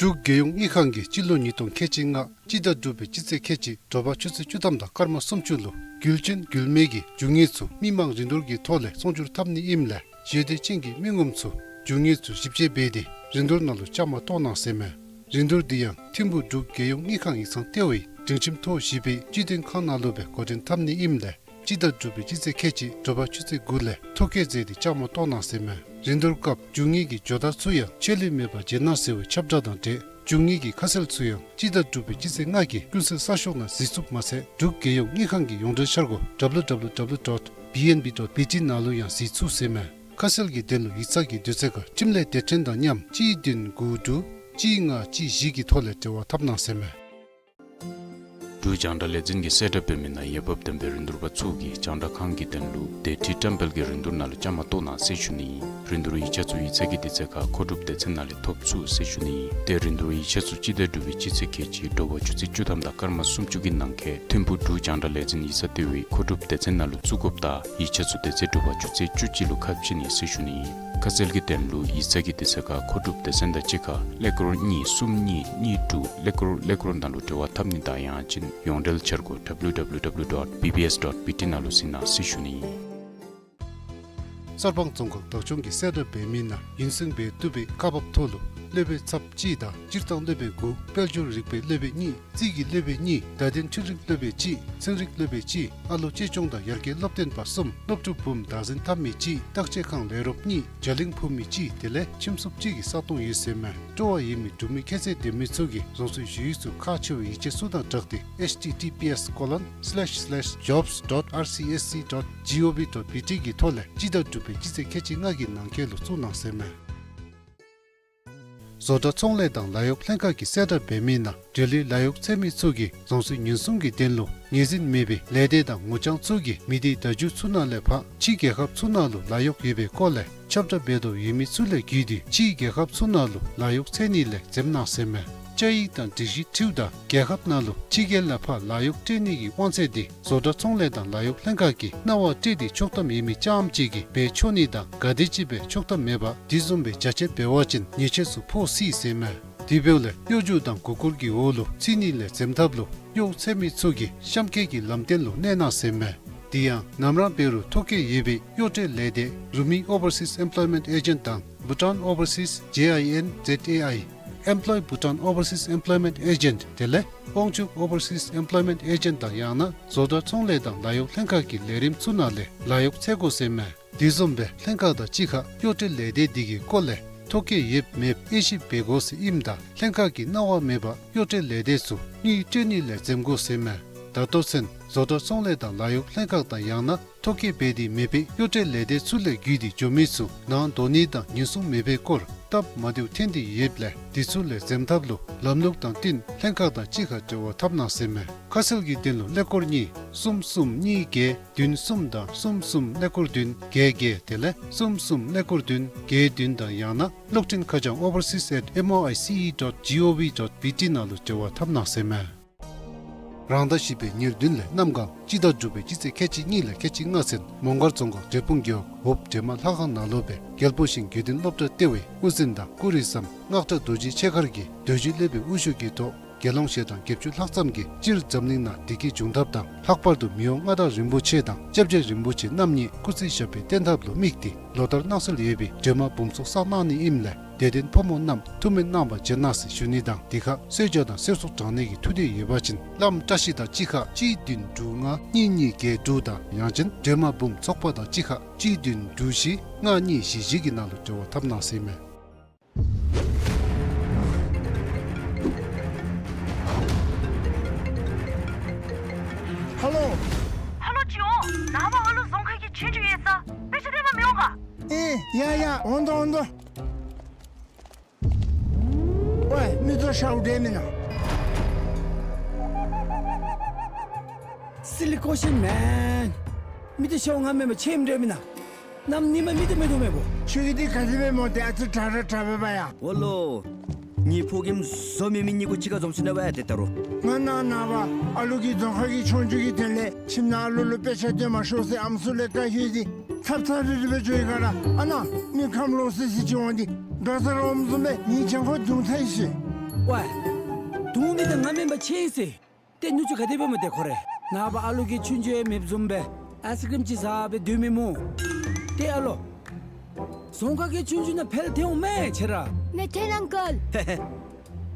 འབྲུག་རྒྱལ་ཡོངས་དངུལ་ཁང་གིས་སྤྱི་ལོ་ཉིས་སྟོང་ཁལ་གཅིག་ལྔ་སྤྱི་ཟླ་དྲུག་པའི་སྤྱི་ཚེས་ཁལ་གཅིག་དྲོ་པ་ཆུ་ཚོད་བཅུ་ཐམ་དང་སྐར་མ་སུམ་ཅུ་ལུ་རྒྱུ་ཅན་རྒྱུ་མེད་ཀྱི་རྒྱུ་དངོས་ཚུ་མི་མང་རིན་བསྡུར་གྱི་ཐོག་ལས་ཚོང་སྒྱུར་འཐབ་ནི་ཨིནམ་ལས་ཞེ་འདོད་ཅན་གྱི་མི་ངོམ་ཚུ་རྒྱུ་དངོས་ཚུ་ཞིབ་དཔྱད་འབད་དེ་རིན་བསྡུར་ནང་ལུ་བཅའ་མར་གཏོགས་གནང་ཟེར་མས། རིན་བསྡུར་འདི་ཡང་ཐིམ་ཕུག་འབྲུག་རྒྱལ་ཡོངས་དངུལ་ཁང་ཡིག་ཚང་ལྟེ་བའི་སྒྲིང་ཁྱིམ་ཐོག་བཞི་པའི་སྤྱི་མཐུན་ཁང་ནང་ལུ་སྦེ་འགོ་འདྲེན་འཐབ་ནི་ཨིནམ་ལས་སྤྱི་ཟླ་དྲུག་པའི་སྤྱི་ཚེས་ཁལ་གཅིག་དྲོ་པ་ཆུ་ཚོད་དགུ་ལས་ཐོ་བཀོད་མཛད་དེ་བཅའ་མར་གཏོགས་གནང་ཟེར་མས། རིན་བསྡུར་སྐབས་རྒྱུ་དངོས་ཀྱི་ཇོ་བདག་ཚུ་ཡང་ཆད་ལུས་མེད་པར་མཇལ་གནང་ཟེར་བའི་ཁྱབ་བསྒྲགས་དང་འབྲེལ་རྒྱུ་དངོས་ཀྱི་ཁ་གསལ་ཚུ་ཡང་སྤྱི་ཟླ་དྲུག་པའི་སྤྱི་ཚེས་ལྔ་གི་ཀུན་གསལ་གསར་ཤོག་ནང་གཟིགས་ཚུགསཔ་མ་ཚད་འབྲུག་རྒྱལ་ཡོངས་དངུལ་ཁང་གི་ཡོངས་འབྲེལ་འཆར་སྒོ་W W W dot B N B dot B T ནང་ལུ་ཡང་གཟིགས་ཚུགས་ཟེར་མས། ཁ་གསལ་གྱི་དོན་ལུ་ཡིག་ཚང་གི་དུས་ཚོད་ཁར་འཕྲིན་ལས་སྡེ་ཕྲན་དང་མཉམ་གཅིག་བདུན་དགུ་དྲུག་གཅིག་ལྔ་གཅིག་བཞི་གི་ཐོག་ལས་འབྲེལ་བ་འཐབ་གནང་ཟེར་མས། འབྲུག་རྒྱང་བསྒྲགས་ལས་འཛིན་གྱིས་གསལ་བསྒྲགས་འབད་མི་ནང་འོས་འབབ་ལྡན་པའི་རིན་བསྡུར་པ་ཚུ་གིས་རྒྱང་བསྒྲགས་ཁང་གི་དོན་ལུ་དེ་ཁྲིད་བཀྲམ་སྤེལ་གྱི་རིན་བསྡུར་ནང་ལུ་བཅའ་མར་གཏོགས་གནང་ཟེར་ཞུ་ནི་ཨིན། རིན་བསྡུར་ཡིག་ཆ་ཚུ་ཡིག་ཚང་གི་དུས་ཚོད་ཁར་མཁོ་སྒྲུབ་སྡེ་ཚན་ནང་ལས་ཐོབ་ཚུགས་ཟེར་ཞུ་ནི་ཨིན། ཏེ་རིན་བསྡུར་ཡིག་ཆ་ཚུ་སྤྱི་ཟླ་དྲུག་པའི་སྤྱི་ཚེས་ཁལ་གཅིག་དྲོ་པ་ཆུ་ཚོད་བཅུ་ཐམ་དང་སྐར་མ་སུམ་ཅུ་གི་ནང་འཁོད་ཐིམ་ཕུག་འབྲུག་རྒྱང་བསྒྲགས་ལས་འཛིན་ཡིག་ཚང་ལྟེ་བའི་མཁོ་སྒྲུབ་སྡེ་ཚན་ནང་ལུ་བཙུགས་དགོཔ་དང་ཡིག་ཆ་ཚུ་དེ་ཚེ་དྲོ་པ་ཆུ་ཚོད་བཅུ་གཅིག་ལུ་ཁ་ཕྱེ་ནི་ཟེར་ཞུ་ནི་ཨིན། ཁ་གསལ་གྱི་དོན་ལུ་ཡིག་ཚང་གི་དུས་ཚོད་ཁར་མཁོ་སྒྲུབ་སྡེ་ཚན་དང་གཅིག་ཁར་ཀླད་ཀོར་གཉིས་གསུམ་གཉིས་གཉིས་དྲུག་ཀླད་ཀོར་ཀླད་ཀོར་ནང་ལུ་འབྲེལ་བ་འཐབ་ནི་དང་ཡང་ཅིན་ཡོངས་འབྲེལ་འཆར་སྒོ་W W W dot B B S dot B T ནང་ལུ་གཟིགས་གནང་ཟེར་ཞུ་ནི་ཨིན། གསར་སྤང་རྫོང་ཁག་བདག་སྐྱོང་གིས་གསལ་བསྒྲགས་འབད་མི་ནང་ཡུན་བསྲིང་འབད་བཏུབ་པའི་ཁག་འབགཔ་ཐོག་ལུ་སློབ་དཔོན་ཚབ་གཅིག་དང་སྤྱིར་བཏང་སློབ་དཔོན་དགུ་དཔལ་འབྱོར་རིག་པའི་སློབ་དཔོན་གཉིས་རྩིས་ཀྱི་སློབ་དཔོན་གཉིས་བརྡ་དོན་འཕྲུལ་རིག་སློབ་དཔོན་གཅིག་ཚན་རིག་སློབ་དཔོན་གཅིག་ཨ་ལོ་གཅེས་སྐྱོང་དང་ཡར་རྒྱས་སློབ་སྟོན་པ་གསུམ་སློབ་ཕྲུག་འབུམ་བདག་འཛིན་འཐབ་མི་གཅིག་བརྟག་དཔྱད་ཁང་ལས་རོགསཔ་གཉིས་རྒྱ་གླིང་ཕུབ་མི་གཅིག་དེ་ལས་ཁྱིམ་སོབ་གཅིག་གི་ས་སྟོང་ཡོད་ཟེར་མས། སྤྲོ་བ་ཡོད་མི་འབྲུག་མི་ཁྱད་ཚད་ལྡན་མི་ཚུ་གིས་རང་སོའི་ཞུ་ཡིག་ཚུ་ཁག་ཆེ་བའི་ཡིག་ཆ་ཚུ་དང་སྦྲགས་ཏེ་H T T P S colon slash slash jobs dot R C S C dot G O V dot B T གི་ཐོག་ལས་སྤྱི་ཟླ་དྲུག་པའི་སྤྱི་ཚེས་ཁལ་གཅིག་ལྔ་གི་ནང་འཁོད་ལུ་བཙུགས་གནང་ཟེར་མས། བཟོ་གྲྭ་ཚོང་ལས་དང་ལཱ་གཡོག་ལྷན་ཁག་གིས་གསལ་བསྒྲགས་འབད་མི་ནང་འབྲེལ་ཡོད་ལཱ་གཡོག་འཚོལ་མི་ཚུ་གིས་རང་སོའི་ཉེན་སྲུང་གི་དོན་ལུ་ངོས་འཛིན་མེད་པའི་ལས་སྡེ་དང་ངོ་རྐྱང་ཚུ་གིས་མི་སྡེ་བརྡ་བརྒྱུད་ཚུ་ནང་ལས་ཕར་ཕྱི་རྒྱལ་ཁབ་ཚུ་ནང་ལུ་ལཱ་གཡོག་ཡོད་པའི་སྐོར་ལས་ཁྱབ་བསྒྲགས་འབད་དོ་ཡོད་མི་ཚུ་ལས་བརྒྱུད་དེ་ཕྱི་རྒྱལ་ཁབ་ཚུ་ནང་ལུ་ལཱ་གཡོག་འཚོལ་ནི་ལས་འཛེམ་གནང་ཟེར་མས། བཅའ་ཡིག་དང་སྒྲིག་གཞི་འཁྲིལཝ་ད་རྒྱལ་ཁབ་ནང་ལུ་ཕྱི་རྒྱལ་ལས་ཕར་ལཱ་གཡོག་སྤྲོད་ནི་གི་དབང་ཚད་འདི་བཟོ་གྲྭ་ཚོང་ལས་དང་ལཱ་གཡོག་ལྷན་ཁག་གིས་གནང་བ་སྤྲོད་དེ་ཆོག་ཐམ་ཡོད་མི་རྐྱངམ་ཅིག་གིས་འབད་ཆོག་ནི་དང་ག་དེམ་ཅིག་སྦེ་ཆོག་ཐམ་མེད་པར་དེ་བཟུམ་སྦེ་བྱ་སྤྱོད་འབད་བ་ཅིན་ཉེས་ཆད་ཚུ་ཕོག་སྲིད་ཟེར་མས། དེ་འབདཝ་ལས་གཡོ་སྒྱུ་དང་མགུ་སྐོར་གྱི་འོག་ལུ་ཚུད་ནི་ལས་འཛེམ་ཐབས་ལུ་གཡོག་འཚོལ་མི་ཚུ་གིས་གཤམ་འཁོད་ཀྱི་ལམ་སྟོན་ལུ་གནས་གནང་ཟེར་མས། དེ་ཡང་ནམ་ར་འབད་རུང་ཐོ་བཀོད་ཡོད་པའི་གཡོག་སྤྲོད་ལས་སྡེ་Romi Overseas Employment Agent དང་Bhutan Overseas J I N Z A I Employ Bhutan Overseas Employment Agent དེ་ལས་དབང་ཕྱུག་Overseas Employment Agent དང་ཡང་ན་བཟོ་གྲྭ་ཚོང་ལས་དང་ལཱ་གཡོག་ལྷན་ཁག་གི་ལས་རིམ་ཚུ་ནང་ལས་ལཱ་གཡོག་འཚོལ་དགོ་ཟེར་མས། དེ་བཟུམ་སྦེ་ལྷན་ཁག་དང་གཅིག་ཁར་གཡོག་སྤྲོད་ལས་སྡེ་འདི་གི་སྐོར་ལས་ཐོ་བཀོད་ཡོདཔ་མེདཔ་དབྱེ་ཞིབ་འབད་དགོ་ཟེར་ཨིནམ་ད་ལྷན་ཁག་གིས་གནང་བ་མེད་པར་གཡོག་སྤྲོད་ལས་སྡེ་ཚུ་དངུལ་སྤྲོད་ནི་ལས་འཛེམ་དགོ་ཟེར་མས། ད་ལྟོ་ཚུན་བཟོ་གྲྭ་ཚོང་ལས་དང་ལཱ་གཡོག་ལྷན་ཁག་དང་ཡང་ན་ཐོ་བཀོད་འབད་དེ་མེད་པའི་གཡོག་སྤྲོད་ལས་སྡེ་ཚུ་ལས་བརྒྱུད་དེ་འགྱོ་མི་ཚུ་ནང་འགྲོ་ནི་དང་ཉེན་སྲུང་མེད་པའི་སྐོར་སྟབས་མ་བདེཝ་ཐོན་ཏེ་ཡོདཔ་ལས་དེ་ཚུ་ལས་འཛེམ་ཐབས་ལུ་ལམ་ལུགས་དང་བསྟུན་ལྷན་ཁག་དང་གཅིག་ཁར་འབྲེལ་བ་འཐབ་གནང་ཟེར་མས། ཁ་གསལ་གྱི་དོན་ལུ་ཀླད་ཀོར་གཉིས་གསུམ་གསུམ་གཉིས་བརྒྱད་བདུན་གསུམ་དང་གསུམ་གསུམ་ཀླད་ཀོར་བདུན་བརྒྱད་བརྒྱད་དེ་ལས་གསུམ་གསུམ་ཀླད་ཀོར་བདུན་བརྒྱད་བདུན་དང་ཡང་ན་གློག་འཕྲིན་ཁ་བྱང་overseas at M O I C E dot G O V dot B T ནང་ལུ་འབྲེལ་བ་འཐབ་གནང་ཟེར་མས། རང་ཟླ་བཞི་པའི་ཉེར་བདུན་ལས་གནམ་གང་སྤྱི་ཟླ་དྲུག་པའི་སྤྱི་ཚེས་ཁལ་གཅིག་གཉིས་ལས་ཁལ་གཅིག་ལྔ་ཚུན་མོང་སྒར་རྫོང་ཁག་འབྲས་སྤུངས་རྒེད་འོག་འོབས་སྒྲོལ་མ་ལྷ་ཁང་ནང་ལུ་སྦེ་རྒྱལ་པོ་ཞིང་དགེ་འདུན་སློབ་གྲྭ་ལྟེ་བའི་དབུ་འཛིན་དང་སྐུ་རིམ་བཟང་སྔགས་གྲྭ་རྡོ་རྗེ་མཆེད་མཁར་གྱིས་རྡོ་རྗེ་སློབ་དཔོན་དབུ་བཞུགས་ཀྱི་ཐོག་དགེ་སློང་ཞལ་གྲངས་བརྒྱད་ཅུ་ལྷག་ཙམ་གྱིས་སྤྱིར་འཛམ་གླིང་ནང་བདེ་སྐྱིད་འབྱུང་ཐབས་དང་ལྷག་པར་དུ་མི་དབང་མངའ་བདག་རིན་པོ་ཆེ་དང་སྐྱབས་རྗེ་རིན་པོ་ཆེ་རྣམ་གཉིས་སྐུ་ཚེ་ཞབས་པད་བརྟན་ཐབས་ལུ་དམིགས་ཏེ་ལོ་ལྟར་གནང་སྲོལ་ཡོད་པའི་སྒྲོལ་མ་འབུམ་ཚོགས་བསགས་གནང་ནི་ཨིནམ་ལས་དད་ལྡན་ཕོ་མོ་རྣམས་ཐུགས་སྨོན་གནང་བར་བྱོན་གནང་ཟེར་ཞུ་ནི་དང་དེ་ཁར་གསོལ་ཇ་དང་གསོལ་ཚོགས་དྲང་ནི་གི་ཐུགས་འདོད་ཡོད་པ་ཅིན་བླམ་བཀྲ་ཤིས་དང་གཅིག་ཁར་གཅིག་བདུན་དྲུག་ལྔ་གཉིས་གཉིས་བརྒྱད་དྲུག་དང་ཡང་ཅིན་སྒྲོལ་མ་འབུམ་ཚོགས་པ་དང་གཅིག་ཁར་གཅིག་བདུན་དྲུག་བཞི་ལྔ་གཉིས་བཞི་བཞི་གི་ནང་ལུ་འབྲེལ་བ་འཐབ་གནང་ཟེར་མས། ཧ་ལོ། ཧ་ལོ་ཅི་འོང་། ནངས་པ་ཧ་ལོ་རྫོང་ཁག་གི་ཆོས་རྒྱུགས་ཡོད་ས། དཔེ་ཆ་སྟོན་པར་མི་འོང་ག། ཨེ་ཡ་ཡ་འོང་དོ་འོང་དོ། ཝེ་མི་ཚུ་ཤཝ་འདྲ་མེན་ན། Silly question man. མི་ཚུ་ཤཝ་ང་མེན་པར་ཆེམ་འདྲ་མེན་ན། གནམ་ཉིན་མ་མི་དེ་མེད་དོ་མེད་པོ། ཁྱོད་ཀྱིས་འདི་ག་དེ་སྦེ་སྨོ། ཏེ་ཨ་ཙི་དྲག་ར་དྲག་པས་པ་ཡ། ཨོ་ལོ། ངེའི་ཕོ་རྒནམ་བཟོ་མེད་མི་གཉིས་པོ་གཅིག་ཁར་འཛོམས་སོ་ནུག་པ་ཡ། ཏེ་ད་རུང་། ང་ནངས་པ་ཨ་ལུ་གིས་རྫོང་ཁག་གི་ཆོས་རྒྱུགས་ཀྱི་དོན་ལས་ཁྱིམ་ནང་ཨ་ལུ་ལུ་དཔེ་ཆ་སྟོན་མ་ཤོག་ཟེར་ཨམ་སྲུ་ལས་བཀའ་ཞུ་ཡི། ཚབ་ཚབ་རིལ་རི་སྦེ་འགྱོ་ཡི་ག་ར། ཨ་ནཱ་མི་ཁམས་ལོག་སི་སི་ཅིག་འོང་སྟེ་དགྲ་ཟ་རོགསམ་བཟུམ་སྦེ་ངེའི་གྱང་ཁར་རྡུང་ཚར་ཡི་ཟེར། ཝའེ། དུང་མི་དང་ང་མེན་པ་ཆེ་ཟེར། ཏེ་ནུ་གཅུང་ག་དེ་སྦེ་སྨོ་ཏེ་ཁོ་རེ། ནངས་པ་ཨ་ལོ་གི་ཆུང་ཆུང་ཡང་མེདཔ་བཟུམ་སྦེ་ཨའི་སི་ཀྲིམ་ཅིག་ཟ་སྦེ་སྡོད་མི་སྨོ། ཏེ་ཨ་ལོ། རྫོང་ཁག་གི་ཆུང་ཆུང་ནང་འཕེལ་ཐལ་འོང་མས་ཁྱེད་ར། མེད་ཐལ་ཨང་ཀལ།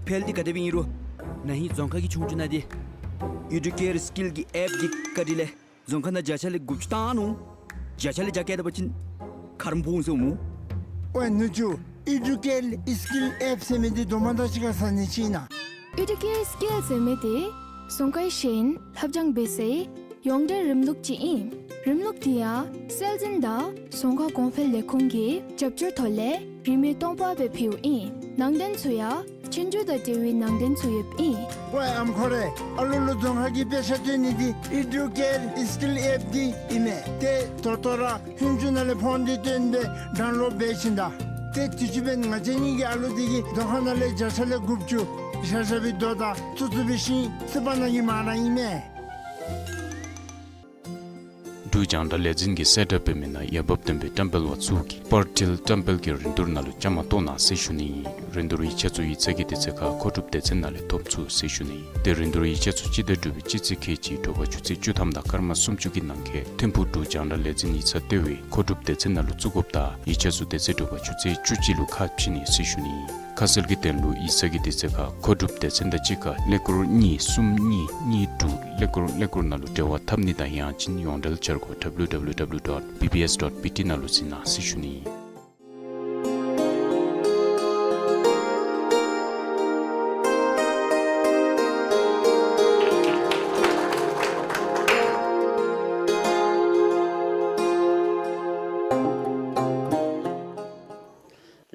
འཕེལ་འདི་ག་དེ་སྦེ་ཨིན་རུང་ན་ཧིང་རྫོང་ཁག་གི་ཆུང་ཆུང་ནང་འདི་ཨི་ཌུ་ཀེར་སི་ཀིལ་གྱི་ཨེཔ་འདི་བཀའ་དྲིན་ལས་རྫོང་ཁག་ནང་བརྒྱ་ཆ་ལས་དགུ་བཅུ་བཏང་ནུག། བརྒྱ་ཆ་ལས་བརྒྱ་བཀལ་ད་པ་ཅིན་ཁ་རོག་འབོ་འོང་ཟེར་སྨོ། ཝའེ་ནུ་གཅུང་། ཨི་ཌུ་ཀེར་སི་ཀིལ་ཨེཔ་ཟེར་མི་འདི་དོ་མ་དང་གཅིག་ཁར་ཟ་ནི་ཅིག་ཨིན་ན། ཨི་ཌུ་ཀེར་སི་ཀིལ་ཟེར་མི་འདི་རྫོང་ཁའི་ཤེས་ཡོན་ལྷབ་སྦྱང་འབད་སའི་ཡོངས་འབྲེལ་རིམ་ལུགས་ཅིག་ཨིན། རིམ་ལུགས་འདི་ཡང་སྲོལ་འཛིན་དང་རྫོང་ཁ་གོང་འཕེལ་ལས་ཁུངས་ཀྱི་རྒྱབ་སྐྱོར་ཐོག་ལས་རིན་མེད་སྟོང་པ་སྦེ་ཕུལཝ་ཨིན། ནང་དོན་ཚུ་ཡང་ཆོས་རྒྱུགས་དང་འབྲེལ་བའི་ནང་དོན་ཚུ་ཡོདཔ་ཨིན། ཝའེ་ཨམ་ཁོ་རེ། ཨ་ལོ་ལུ་རྫོང་ཁ་གི་དཔེ་ཆ་སྟོན་ནི་འདི་ཨི་ཌུ་ཀེར་སི་ཀིལ་ཨེཔ་འདི་ཨིན་མས། ཏེ་ད་ལྟོ་ར་ཧུན་ཅུ་ནང་ལས་ཕོན་འདི་བཏོན་སྦེ་ཌའུན་ལོཌ་འབད་ཞིནམ་ད། ཏེ་དུས་ཅི་འབདན་ང་བཅས་གཉིས་ཀྱི་ཨ་ལོ་འདི་གིས་རྫོང་ཁ་ནང་ལས་བརྒྱ་ཆ་ལས་དགུ་བཅུ་ཤ་ཤ་སྦེ་རྡོ་དང་བཙུགས་བཙུགས་འབད་ཞིནམ་སི་པ་ནང་གི་མ་ར་ཨིན་མས། འབྲུག་རྒྱང་བསྒྲགས་ལས་འཛིན་གྱིས་གསལ་བསྒྲགས་འབད་མི་ནང་འོས་འབབ་ལྡན་པའི་བཀྲམ་སྤེལ་བ་ཚུ་གིས་པར་འཕྲུལ་བཀྲམ་སྤེལ་གྱི་རིན་བསྡུར་ནང་ལུ་བཅའ་མར་གཏོགས་གནང་ཟེར་ཞུ་ནི་ཨིན། རིན་བསྡུར་ཡིག་ཆ་ཚུ་ཡིག་ཚང་གི་དུས་ཚོད་ཁར་མཁོ་སྒྲུབ་སྡེ་ཚན་ནང་ལས་ཐོབ་ཚུགས་ཟེར་ཞུ་ནི་ཨིན། ཏེ་རིན་བསྡུར་ཡིག་ཆ་ཚུ་སྤྱི་ཟླ་དྲུག་པའི་སྤྱི་ཚེས་ཁལ་གཅིག་དྲོ་པ་ཆུ་ཚོད་བཅུ་ཐམ་དང་སྐར་མ་སུམ་ཅུ་གི་ནང་འཁོད་ཐིམ་ཕུག་འབྲུག་རྒྱང་བསྒྲགས་ལས་འཛིན་ཡིག་ཚང་ལྟེ་བའི་མཁོ་སྒྲུབ་སྡེ་ཚན་ནང་ལུ་བཙུགས་དགོཔ་དང་ཡིག་ཆ་ཚུ་དེ་ཚེ་དྲོ་པ་ཆུ་ཚོད་བཅུ་གཅིག་ལུ་ཁ་ཕྱེ་ནི་ཟེར་ཞུ་ནི་ཨིན། ཁ་གསལ་གྱི་དོན་ལུ་ཡིག་ཚང་གི་དུས་ཚོད་ཁར་མཁོ་སྒྲུབ་སྡེ་ཚན་དང་གཅིག་ཁར་ཀླད་ཀོར་གཉིས་གསུམ་གཉིས་གཉིས་དྲུག་ཀླད་ཀོར་ཀླད་ཀོར་ནང་ལུ་འབྲེལ་བ་འཐབ་ནི་དང་ཡང་ཅིན་ཡོངས་འབྲེལ་འཆར་སྒོ་W W W dot B B S dot B T ནང་ལུ་གཟིགས་གནང་ཟེར་ཞུ་ནི་ཨིན།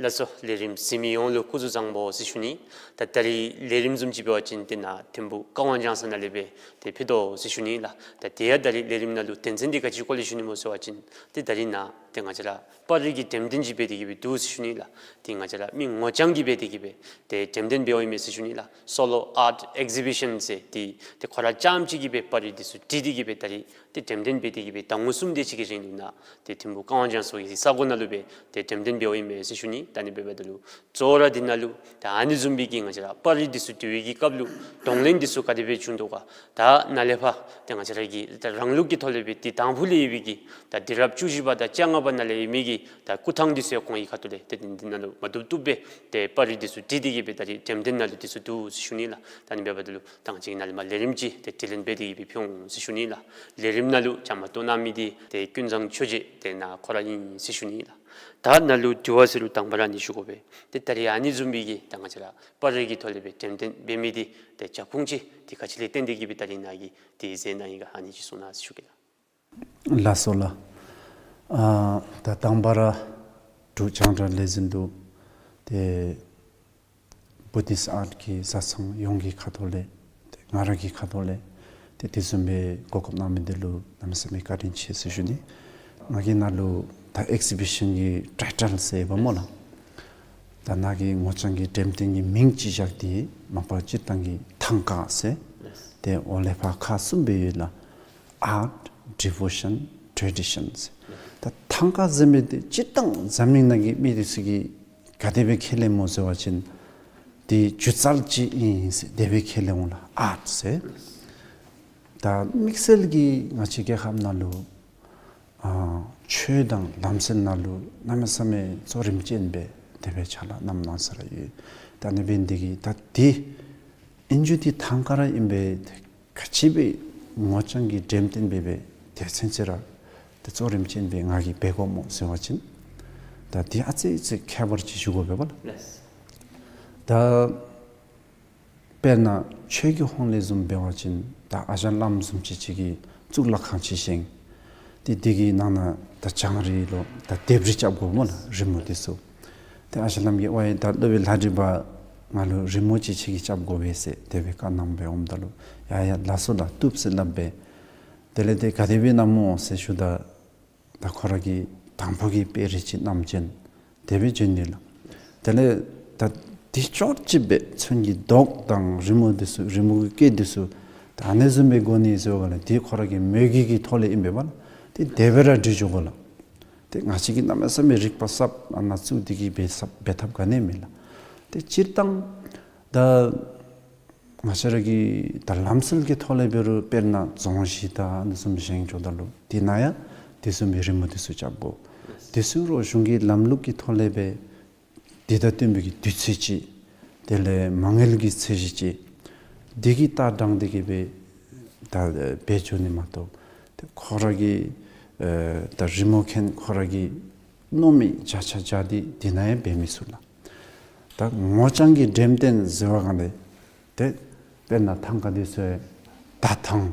ལགས་སོ། ལས་རིམ་གཟིགས་མི་ཡོངས་ལུ་སྐུ་གཟུགས་བཟང་པོ་ཟེར་ཞུ་ནི། ད་ད་རིས་ལས་རིམ་བཟུམ་ཅིག་འབད་བ་ཅིན་ཏེ་ནཱ་ཐིམ་ཕུག་ཀ་ཝང་ལྗང་ས་ནང་ལས་སྦེ་ཏེ་ཕུལ་དོ་ཟེར་ཞུ་ནི་ལགས། ད་དེ་ཡང་ད་རིས་ལས་རིམ་ནང་ལུ་དོན་ཚན་འདི་ག་ཅི་སྐོར་ལས་ཞུ་ནི་སྨོ་ཟེར་བ་ཅིན་ཏེ་ད་རིས་ནཱ་ཏེ་ང་བཅས་ར་པར་རིས་ཀྱི་འགྲེམས་སྟོན་ཅིག་འབད་དེ་གི་སྦེ་འདུག་ཟེར་ཞུ་ནི་ལགས། ཏེ་ང་བཅས་ར་མི་ངོ་རྐྱང་གིས་འབད་དེ་གི་སྦེ་ཏེ་འགྲེམས་སྟོན་འབདཝ་ཨིན་མས་ཟེར་ཞུ་ནི་ལགས། Solo Art Exhibition ཟེར་ཏེ་ཏེ་ཁོ་ར་རྐྱངམ་ཅིག་གིས་སྦེ་པར་རིས་འདི་ཚུ་བྲིས་ཏེ་གི་སྦེ་ད་རིས་ཏེ་འགྲེམས་སྟོན་འབད་དེ་གི་སྦེ་ཟླ་ངོ་གསུམ་དེ་ཅིག་གི་རིང་ལུ་ནཱ་ཏེ་ཐིམ་ཕུག་ཀ་ཝང་ལྗང་ས་གི་ས་གོ་ནང་ལུ་སྦེ་ཏེ་འགྲེམས་སྟོན་འབདཝ་ཨིན་མས་ཟེར་ཞུ་ནི། ད་ནི་འབདཝ་ད་ལུ་གཙོ་བོ་ར་འདི་ནང་ལུ་ད་ཨ་ནི་བཟུམ་སྦེ་གི་ང་བཅས་ར་པར་རིས་འདི་ཚུ་བྲི་བའི་གི་སྐབས་ལུ་གདོང་ལེན་འདི་ཚུ་ག་དེ་སྦེ་བྱུང་དོ་ག། ད་ནཱ་ལས་ཕར་ཏེ་ང་བཅས་ར་གི་ད་རང་ལུགས་ཀྱི་ཐོག་ལས་སྦེ་ཏེ་དང་ཕུ་ལས་ཡོད་པའི་གི་ད་དུས་རབས་བཅུ་བཞི་པ་དང་བཅོ་ལྔ་པ་ནང་ལས་ཡོད་མི་གི་ད་སྐུ་ཐང་འདི་ཚུ་ཡང་གོང་གི་ཁ་ཐུག་ལས་ཏེ་འདི་ནང་ལུ་མ་བཏུབ་བཏུབ་སྦེ་ཏེ་པར་རིས་འདི་ཚུ་བྲིས་ཏེ་གི་སྦེ་ད་རིས་འགྲེམས་སྟོན་ནང་ལུ་འདི་ཚུ་འདུག་ཟེར་ཞུ་ནི་ལགས། ད་ནི་འབདཝ་ད་ལུ་ད་ང་བཅས་ཀྱིས་ནཱ་ལས་མར་ལས་རིམ་ཅིག་ཏེ་དྲི་ལན་འབད་དེ་གི་སྦེ་ཕུལ་འོང་ཟེར་ཞུ་ནི་ལགས། ལས་རིམ་ནང་ལུ་བཅའ་མར་གཏོགས་གནང་མི་འདི་ཏེ་ཀུན་བཟང་ཆོས་རྗེ་ཏེ་ནཱ་ཁོ་ར་ཨིན་ཟེར་ཞུ་ནི་ལགས། ད་ནཱ་ལུ་དྲི་བ་ཟེར་རུང་དང་པ་ར་ནི་ཞུ་དགོ་པས། ཏེ་ད་རིས་ཨ་ནི་བཟུམ་སྦེ་གི་ད་ང་བཅས་ར་པར་རིས་ཀྱི་ཐོག་ལས་སྦེ་འགྲེམས་སྟོན་འབད་མི་འདི་ཏེ་རྒྱབ་ཁུངས་ཅིག་ཏེ་ག་ཅི་ལས་བརྟེན་ཏེ་གི་སྦེ་ད་རིས་ནཱ་གིས་ཏེ་མཛད་གནང་ཡི་ག་ཨ་ནི་ཅིག་གསུང་གནང་ཟེར་ཞུ་གེ་ལགས། ལགས་སོ་ལགས། ཨ་ད་དང་པ་ར་འབྲུག་རྒྱང་བསྒྲགས་ལས་འཛིན་དུ་ཏེ་བུ་དིསཊ་ཨརཊ་གི་བཟའ་ཚང་ཡོངས་ཀྱི་ཁ་ཐུག་ལས་ཏེ་ང་ར་གི་ཁ་ཐུག་ལས་ཏེ་དེ་བཟུམ་སྦེ་གོ་སྐབས་གནང་མི་འདི་ལུ་གནམ་མེད་ས་མེད་བཀའ་དྲིན་ཆེ་ཟེར་ཞུ་ནི། ང་གིས་ནཱ་ལུ་ད་ཨེག་ཛི་བི་ཤཱན་གྱི་ཊའི་ཊལ་ཟེར་བ་སྨོ་ལགས། ད་ནཱ་གི་ངོ་རྐྱང་གི་འགྲེམས་སྟོན་གྱི་མིང་ཅིག་བཞག་སྟེ་མ་པ་སྤྱིར་བཏང་གི་ཐང་ཀ་ཟེར། ཏེ་འོག་ལས་ཕར་ཁག་གསུམ་སྦེ་ཡོད་ལགས། ཨརཊ་ཌི་བོ་ཤཱན་ཊེ་ཌི་ཤཱན་ཟེར། ད་ཐང་ཀ་ཟེར་མི་འདི་སྤྱིར་བཏང་འཛམ་གླིང་ནང་གི་མི་འདི་ཚུ་གིས་ག་དེ་སྦེ་ཁས་ལེན་སྨོ་ཟེར་བ་ཅིན་འདི་སྒྱུ་རྩལ་ཅིག་ཨིན་ཟེར་དེ་སྦེ་ཁས་ལེན་འོང་ལགས། ཨརཊ་ཟེར། ད་དམིགས་བསལ་གྱིས་ང་བཅས་རྒྱལ་ཁབ་ནང་ལུ་ཨ་ཆོས་དང་ལམ་སྲོལ་ནང་ལུ་གནམ་མེད་ས་མེད་གཙོ་རིམ་ཅན་སྦེ་དེ་སྦེ་ཕྱག་ལཱ་གནངམ་གནང་ས་ར་ཡོད། ད་ཨ་ནི་འབད་ནི་འདི་གིས་ད་འདི་ཨིན་རྒྱུ་འདི་ཐང་ཀ་ར་ཨིན་པས། ག་ཅི་སྦེ་ངོ་རྐྱང་གི་འགྲེམས་སྟོན་འབད་སྦེ་དེ་ཚུན་ཚོད་ར་ཏེ་གཙོ་རིམ་ཅན་སྦེ་ང་གིས་འབད་དགོཔ་སྨོ་ཟེར་བ་ཅིན་ད་འདི་ཨ་ཙི་ཙི་ཁྱད་པར་ཅིག་ཞུ་དགོ་པས་པ་ལགས། ལགས། ད་དཔེར་ན་ཆོས་ཀྱི་ཧོངས་ལས་བཟུམ་འབད་བ་ཅིན་ད་ཨ་ཞང་བླམ་བཟུམ་ཅིག་ཅིག་གིས་གཙུག་ལག་ཁང་ཅིག་བཞེངས། ཏེ་འདི་གི་ནང་ན་ད་བྱང་རི་ལུ་ད་ལྡེབས་རིས་རྐྱབ་དགོ་སྨོ་ལགས། རི་མོ་འདི་ཚུ། ཏེ་ཨ་ཞང་བླམ་གྱིས་ཝའི་ད་སློབ་དཔོན་ལྷ་འདྲེ་པ་ང་ལུ་རི་མོ་ཅིག་ཁྱོད་ཀྱིས་རྐྱབ་དགོ་པས་ཟེར་དེ་སྦེ་བཀའ་གནངམ་སྦེ་འོངམ་ད་ལུ་ཡ་ཡ་ལགས་སོ་ལགས་བཏུབ་ཟེར་སླབ་སྦེ། དེ་ལས་ཏེ་ག་དེ་སྦེ་གནངམ་སྨོ་ཟེར་ཞུཝ་ད་ད་ཁོ་ར་གིས་དང་ཕུ་གི་དཔེ་རིས་ཅིག་བསྣམས་བྱོན། དེ་སྦེ་བྱོན་ནི་ལགས། དེ་ལས་ད་འདི་ཅོག་ཅིག་སྦེ་ཚོན་གྱི་མདོག་དང་རི་མོ་འདི་ཚུ་རི་མོ་གི་སྐད་འདི་ཚུ་ད་ཨ་ནི་བཟུམ་སྦེ་དགོ་ནི་ཟེར་བ་ལས་འདི་ཁོ་ར་གི་མོས་གུས་ཀྱི་ཐོག་ལས་ཨིན་པས་པ་ལགས། ཏེ་དེ་སྦེ་ར་འབྲི་འགྱོ་དགོ་ལགས། ཏེ་ང་བཅས་ཀྱིས་གནམ་མེད་ས་མེད་རིག་པ་ཟབ་ཨ་ནཱ་བཙུགས་ཏེ་གི་འབད་ཟབ་འབད་ཐབས་ག་ནི་མེད་ལགས། ཏེ་སྤྱིར་བཏང་ ད་ང་བཅས་ར་གི་ད་ལམ་སྲོལ་གྱི་ཐོག་ལས་འབད་རུང་དཔེར་ན་རྫོང་གཞི་དང་ཨ་ནི་བཟུམ་བཞེངས་འགྱོཝ་ད་ལུ་དེ་ནང་ཡང་དེ་བཟུམ་མའི་རི་མོ་དེ་ཚུ་རྐྱབ་དགོ། དེ་ཚུ་རོགས་གཞུང་གི་ལམ་ལུགས་ཀྱི་ཐོག་ལས་འབད་དེ་དང་བསྟུན་པའི་གི་དུས་ཚོད་ཅིག་དེ་ལས་མ་དངུལ་གྱི་ཚད་གཞི་ཅིག་དེ་གི་ལྟ་སྟངས་དེ་གིས་འབད་ད་འབད་འགྱོ་ནི་མ་གཏོགས་ཏེ་ཁོ་ར་གི་ཨེ་ད་རི་མོ་མཁན་ཁོ་ར་གིས་མནོ་མི་བྱ་བྱ་བྱ་དེ་དེ་ནང་ཡང་འབད་མི་ཚུགས་ལགས། ད་ངོ་རྐྱང་གི་འགྲེམས་སྟོན་ཟེར་བའི་སྒང་ལས་ཏེ་དཔེར་ན་ཐང་ག་དེ་ཚུ་ཡང་ད་ཐང་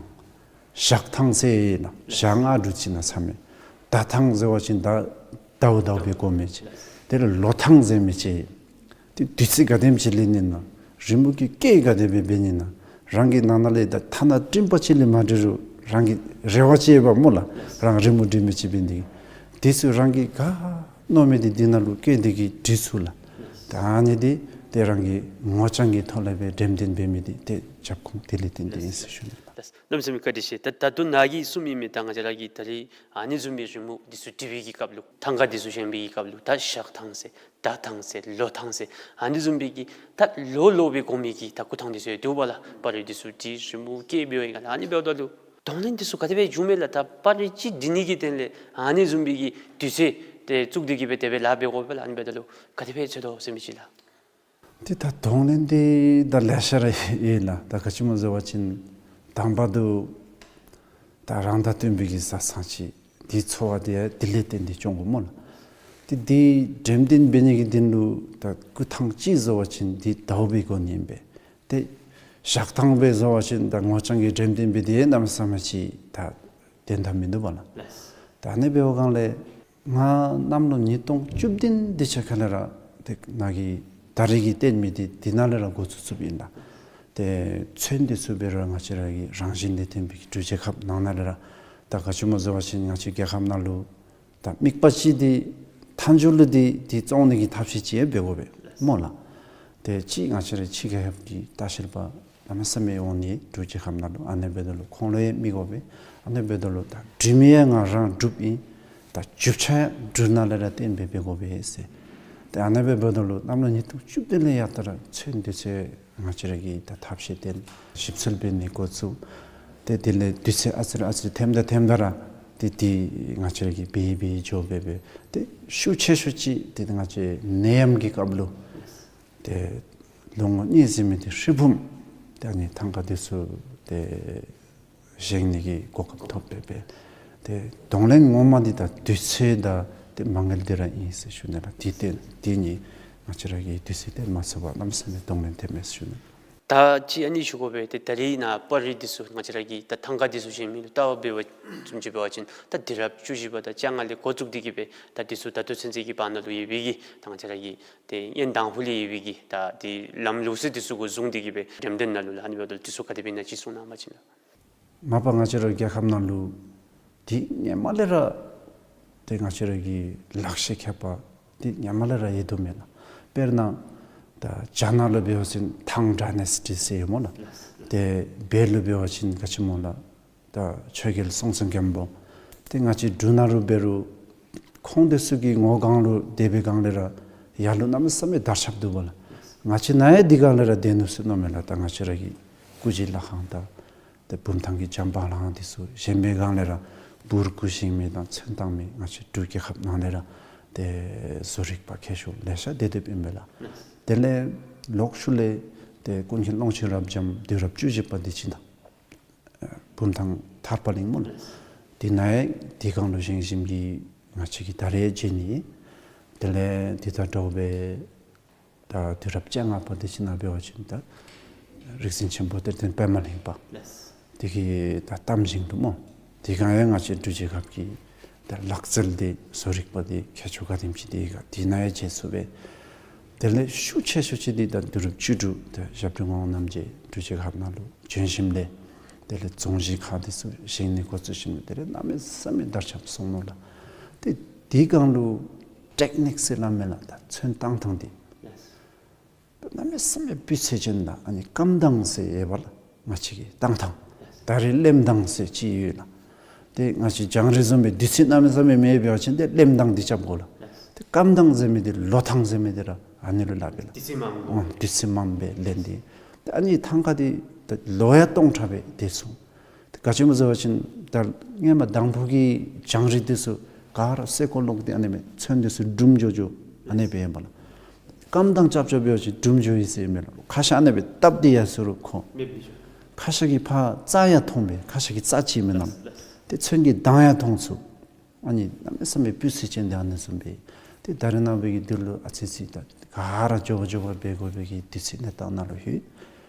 ཞག་ཐང་ཟེར་ཡི་ལགས། ཞག་ལྔ་དྲུག་ཅིག་ནང་ཚར་མི། ཟླ་ཐང་ཟེར་བ་ཅིན་ཟླ་ཟླཝ་ཟླཝ་སྦེ་བགོ་མི་ཅིག། དེ་ལས་ལོ་ཐང་ཟེར་མི་ཅིག། ཏེ་དུས་ཚོད་ག་དེམ་ཅིག་ལེན་ནི་ན། རི་མོ་གི་སྐད་ག་དེ་སྦེ་འབད་ནི་ན། རང་གི་ནང་ན་ལས་ད་ཐ་ན་སྤྲིན་པ་ཅིག་ལས་མ་འདྲེས་རུང་རང་གི་རེ་བ་ཅིག་ཡོདཔ་སྨོ་ལགས། རང་རི་མོ་འབྲི་མི་ཅིག་འབད་ནི་དེ་ཚུ་རང་གིས་ག་མནོ་མི་དེ་དེ་ནང་ལུ་སྐད་དེ་གིས་འབྲི་ཚུགས་ལགས། ད་ཨ་ནི་དེ་ཏེ་རང་གི་ངོ་རྐྱང་གི་ཐོག་ལས་འབད་འགྲེམས་སྟོན་འབད་མི་དེ་ཏེ་རྒྱབ་ཁུངས་དེ་ལས་བརྟེན་ཏེ་ཨིན་ཟེར་ཞུ་ནི་ལགས། གནམ་མེད་ས་མེད་བཀའ་དྲིན་ཆེ། ད་ད་ལྟོ་ནཱ་གིས་གསུངས་མི་མི་ད་ང་བཅས་ར་གིས་ད་རིས་ཨ་ནི་བཟུམ་མའི་རི་མོ་དེ་ཚུ་འབྲི་བའི་གི་སྐབས་ལུ་ཐང་ག་དེ་ཚུ་བཞེངས་པའི་གི་སྐབས་ལུ་ད་ཞག་ཐང་ཟེར་ཟླ་ཐང་ཟེར་ལོ་ཐང་ཟེར་ཨ་ནི་བཟུམ་མའི་གི་ད་ལོ་ལོ་སྦེ་བགོ་མི་གི་ད་སྐུ་ཐང་དེ་ཚུ་ཡང་འདུག་པ་ལགས། པར་རིས་དེ་ཚུ་འབྲི་རི་མོ་སྐད་འབད་བའི་སྒང་ལས་ཨ་ནི་འབདཝ་ད་ལུ་གདོང་ལེན་དེ་ཚུ་ག་དེ་སྦེ་བྱུངམ་མས་ལགས། ད་པར་རིས་ཅིག་འབྲི་ནི་གི་དོན་ལས་ཨ་ནི་བཟུམ་མའི་གི་དུས་ཚོད་དེ་བཙུགས་ཏེ་གིས་སྦེ་དེ་སྦེ་ལཱ་འབད་དགོ་པས་ལགས། ཨ་ནི་འབདཝ་ད་ལུ་ག་དེ་སྦེ་འཚོལ་དོ་ཟེར་མི་ཅིག་ལགས། ཏེ་ད་གདོང་ལེན་དེ་ད་ལེ་ཤ་ར་ཡོད་ལགས། ད་ག་ཅི་སྨོ་ཟེར་བ་ཅིན་དང་པ་དུ་ད་རང་དང་བསྟུན་པའི་གི་བཟའ་ཚང་ཅིག་དེའི་འཚོ་བ་དེ་ཡང་དེ་ལས་བརྟེན་ཏེ་སྐྱོང་དགོ་སྨོ་ལགས། ཏེ་དེ་འགྲེམས་སྟོན་འབད་ནི་གི་དོན་ལུ་ད་སྐུ་ཐང་ཅིག་ཟེར་བ་ཅིན་དེ་ཟླཝ་སྦེ་བགོ་ནི་ཨིན་པས། ཏེ་ཞག་ཐང་སྦེ་ཟེར་བ་ཅིན་ད་ངོ་རྐྱང་གི་འགྲེམས་སྟོན་འབད་དེ་གནམ་མེད་ས་མེད་ཅིག་ད་དོན་དག་མིན་འདུག་པ་ལགས། ད་ཨ་ནི་འབད་བའི་སྒང་ལས་ང་གནམ་ལོ་ཉིས་སྟོང་བཅུ་བདུན་དེ་ཅིག་ཁ་ལས་ར་ཏེ་ནཱ་གི་ད་རིས་ཀྱི་སྟོན་མི་དེ་དེ་ནང་ལས་ར་འགོ་བཙུགས་བཙུགསཔ་ཨིན་ལགས། ཏེ་ཚོན་དེ་ཚུ་འབད་རུང་ང་བཅས་ར་གི་རང་བཞིན་ལས་བརྟེན་པའི་འབྲུག་རྒྱལ་ཁབ་ནང་ན་ལས་ར་ད་ག་ཅི་སྨོ་ཟེར་བ་ཅིན་ང་བཅས་རྒྱལ་ཁབ་ནང་ལུ་ད་དམིགས་པ་ཅིག་དེ་མཐའ་མཇུག་ལུ་དེ་དེ་བཙོང་ནི་གི་ཐབས་ཤེས་ཅིག་ཡང་འབད་དགོ་པས་སྨོ་ལགས། ཏེ་ཅིག་ང་བཅས་ར་ཕྱི་རྒྱལ་ཁབ་ཀྱི་ལྟ་བཤལ་པ་གནམ་མེད་ས་མེད་འོང་ནི་འབྲུག་རྒྱལ་ཁབ་ནང་ལུ། ཨ་ནི་འབདཝ་ད་ལུ་ཁོང་ལུ་ཡང་མི་དགོ་པས། ཨ་ནི་འབདཝ་ད་ལུ་ད་འབྲི་མི་ཡང་ང་རང་འབྲུགཔ་ཨིན། ད་རྒྱུ་ཆ་ཡང་འབྲུག་ནང་ལས་ར་བཏོན་སྦེ་འབད་དགོ་པས་ཟེར། ཏེ་ཨ་ནི་འབདཝ་ད་ལུ་གནམ་ལོ་ཉིས་སྟོང་བཅུ་བདུན་ལས་ཡར་ད་ར་ཚོན་དེ་ཚུ་ང་བཅས་ར་གིས་ད་ཐབས་ཤེས་བཏོན་ཞིབ་འཚོལ་འབད་ནི་འགོ་བཙུགས། ཏེ་དེ་ལས་དུས་ཚོད་ཨ་ཙི་རེ་ཨ་ཙི་རེ་ཐེམ་དང་ཐེམ་དང་ར་ཏེ་དེ་ང་བཅས་ར་གིས་འབད་འབད་འགྱོ་འབད་འབད་ཏེ་ཤུགས་ཆེ་ཤོས་ཅིག་ཏེ་ང་བཅས་ནད་ཡམས་ཀྱི་སྐབས་ལུ་ཏེ་ལོ་ངོ་གཉིས་ཟེར་མི་དེ་ཧྲིལ་བུམ་ཏེ་ཨ་ནི་ཐང་ག་དེ་ཚུ་ཏེ་བཞེངས་ནི་གི་གོ་སྐབས་ཐོབ་སྦེ་འབད། ཏེ་གདོང་ལེན་ངོ་མ་འདི་ད་དུས་ཚོད་དང་ཏེ་མ་དངུལ་འདི་ར་ཨིན་ཟེར་ཞུ་ནི་ལགས། དེ་ཏེ་དེ་གཉིས་ང་བཅས་ར་གིས་དུས་ཚོད་བཏོན་མ་ཚུགས་པར་གནམ་མེད་ས་མེད་གདོང་ལེན་ཐེབས་མས་ཟེར་ཞུ་ནི། ད་ཅི་ཨ་ནི་ཞུ་དགོ་པས། ཏེ་ད་རིས་ནཱ་པར་རིས་འདི་ཚུ་ང་བཅས་ར་གིས་ད་ཐང་ག་འདི་ཚུ་བཞེངས་མི་ལུ་ལྟ་བ་འབད་བ་ཙམ་ཅིག་འབད་བ་ཅིན་ད་དུས་རབས་བཅུ་བཞི་པ་དང་བཅོ་ལྔ་ལས་འགོ་བཙུགས་ཏེ་གིས་སྦེ་ད་འདི་ཚུ་ད་ལྟོ་ཚུན་ཚོད་ཀྱི་བར་ན་ལུ་ཡོད་པའི་གི་ད་ང་བཅས་ར་གི་ཏེ་ཡོན་དང་ཕུ་ལས་ཡོད་པའི་གི་ད་ཏེ་ལམ་ལུགས་སྲོལ་འདི་ཚུ་གུ་བཟུང་སྟེ་གིས་སྦེ་འགྲེམས་སྟོན་ནང་ལུ་ལགས། ཨ་ནི་འབདཝ་ད་འདི་ཚུ་ག་དེ་སྦེ་ཨིན་ན་ཅིག་གསུང་གནང་བ་ཅིན་ལགས། མ་པ་ང་བཅས་ར་རྒྱལ་ཁབ་ནང་ལུ་ཏེ་སྔོན་མ་ལས་ར་ཏེ་ང་བཅས་ར་གི་ལག་ཤེས་མཁས་པ་ཏེ་སྔོན་མ་ལས་ར་ཡོད་དོ་མེན་ན། དཔེར་ན་ད་རྒྱ་ནག་ལུ་འབད་བ་ཅིན་ཐང་ཌའི་ནེ་སི་ཊི་ཟེར་ཡོད་སྨོ་ལགས། ཏེ་བོད་ལུ་འབད་བ་ཅིན་ག་ཅི་སྨོ་ལགས། ད་ཆོས་རྒྱལ་སྲོང་བཙན་སྒམ་པོ། ཏེ་ང་བཅས་འབྲུག་ནང་ལུ་འབད་རུང་ཁོང་དེ་ཚུ་གི་ངོ་སྒང་ལུ་སྡོད་པའི་སྒང་ལས་ར་ཡར་ལུ་གནམ་མེད་ས་མེད་དར་ཁྱབ་འདུག་པ་ལགས། ང་བཅས་ནཱ་ཡང་དེ་སྒང་ལས་ར་སྡོད་ནུག་ཟེར་མནོཝ་མས་ལགས། ད་ང་བཅས་ར་གི་སྐུ་བཞི་ལྷ་ཁང་དང་ཏེ་བུམ་ཐང་གི་བྱམས་པ་ལྷ་ཁང་དེ་ཚུ་བཞེངས་པའི་སྒང་ལས་ར་འབུར་སྐུ་བཞེངས་མི་དང་ཚོན་བཏང་མི་ང་བཅས་འབྲུག་རྒྱལ་ཁབ་ནང་ལས་ར་ཏེ་བཟོ་རིག་པ་མཁས་མཆོག་ལེ་ཤ་སྡོད་སྡོདཔ་ཨིན་པས་ལགས། དེ་ལས་ལོག་ཤུལ་ལས་ཏེ་ཀུན་མཁྱེན་ཀློང་ཆེན་རབ་འབྱམས་དུས་རབས་བཅུ་བཞི་པ་དེ་ཅིག་དང་བུམ་ཐང་ཐར་པ་གླིང་སྨོ་ལགས། དེ་ནང་ཡང་དེ་སྒང་ལུ་བཞེངས་བཞེངསམ་གིས་ང་བཅས་ཀྱིས་ད་རེས་མཇལ་ནི། དེ་ལས་དེ་དང་འདྲཝ་སྦེ་ད་དུས་རབས་བཅོ་ལྔ་པ་དེ་ཅིག་ནང་འབད་བ་ཅིན་ད་རིག་འཛིན་ཆེན་པོ་གཏེར་སྟོན་པདྨ་གླིང་པ་དེ་གི་ད་གཏམ་བཞེངས་འདུག་སྨོ། དེ་སྒང་ཡང་ང་བཅས་འབྲུག་རྒྱལ་ཁབ་ཀྱི་ད་ལག་རྩལ་འདི་བཟོ་རིག་པ་འདི་མཁས་མཆོག་ག་དེམ་ཅིག་འདི་ག་དེ་ནང་ཡང་མཇལ་ཚུགས་པས། དེ་ལས་ཤུགས་ཆེ་ཤོས་ཅིག་འདི་ད་དུས་རབས་བཅུ་དྲུག་ད་ཞབས་དྲུང་ངག་དབང་རྣམ་རྒྱལ་འབྲུག་རྒྱལ་ཁབ་ནང་ལུ་བྱོན་ཞིནམ་ལས་དེ་ལས་རྫོང་གཞི་ཁག་འདི་ཚུ་བཞེངས་ནི་འགོ་བཙུགས་ཞིནམ་ལས་དེ་ལས་གནམ་མེད་ས་མེད་དར་ཁྱབ་སོང་ནུག་ལགས། ཏེ་དེ་སྒང་ལུ་ཊེཀ་ནིཀ་ཟེར་སླབ་མས་ལགས། ད་ཚོན་བཏང་ཐངས་འདི་གནམ་མེད་ས་མེད་སྤུས་ཚད་ཅན་དང་ཨ་ནི་སྐམ་ཐངས་ཟེར་ཡོད་པ་ལགས། ང་བཅས་ཀྱི་བཏང་ཐངས་ད་རིས་རློནམ་ཐངས་ཟེར་ཅིག་ཡོད་ལགས། ཏེ་ང་བཅས་རྒྱང་རིང་བཟུམ་སྦེ་དུས་ཚོད་གནམ་མེད་ས་མེད་མེད་པ་ཅིན་ཏེ་རློནམ་ཐངས་འདི་རྐྱབ་དགོ་ལགས། ཏེ་སྐམ་ཐངས་ཟེར་མི་འདི་ལོ་ཐངས་ཟེར་མི་འདི་ར་ ཨ་ནི་ལུ་སླབ་པས་ལགས། དུས་ཚོད་མངམ་ཨོ་དུས་ཚོད་མངམ་སྦེ་ལེན་ཏེ། ཏེ་ཨ་ནི་ཐང་ཀ་འདི་ད་ལོ་ཡང་སྟོང་ཕྲག་སྦེ་སྡོད་ཚུགས། ཏེ་ག་ཅི་སྨོ་ཟེར་བ་ཅིན་ད་སྔོན་མ་དང་ཕུ་གི་བྱང་རིགས་འདི་ཚུ་ག་ར་སེར་ཀོ་ལོག་སྟེ་ཨ་ནི་སྦེ་ཚོན་འདི་ཚུ་འབྲུམ་འགྱོ་འགྱོ་ཨ་ནི་སྦེ་ཨིན་པས་ལགས། སྐམ་དང་རྐྱབ་རྐྱབ་འབད་བ་ཅིན་འབྲུམ་འགྱོ་ཡི་ཟེར་མས་ལགས། ཁ་ཤ་ཨ་ནི་སྦེ་བཏབ་སྟེ་ཡར་སོང་རུང་ཁོ། མེདཔ་འགྱོ། ཁ་ཤ་གི་ཕར་རྩ་ཡང་མཐོང་པས། ཁ་ཤ་གི་རྩ་ཅིག་མེན་ན། ཏེ་ཚོན་གྱི་མདངས་ཡང་མཐོང་ཚུགས། ཨ་ནི་གནམ་མེད་ས་མེད་སྤུས་ཚད་ཅན་འདི་ཨ་ནི་བཟུམ་སྦེ། ཏེ་ད་རེས་ནངས་པའི་གི་འདི་ལུ་ཨ་ཙི་ཙི་ད་ག་ར་མགྱོགས་པ་མགྱོགས་པ་འབད་དགོ་པའི་གི་དུས་ཚོད་གནས་སྟངས་ནང་ལུ་ལྷོད།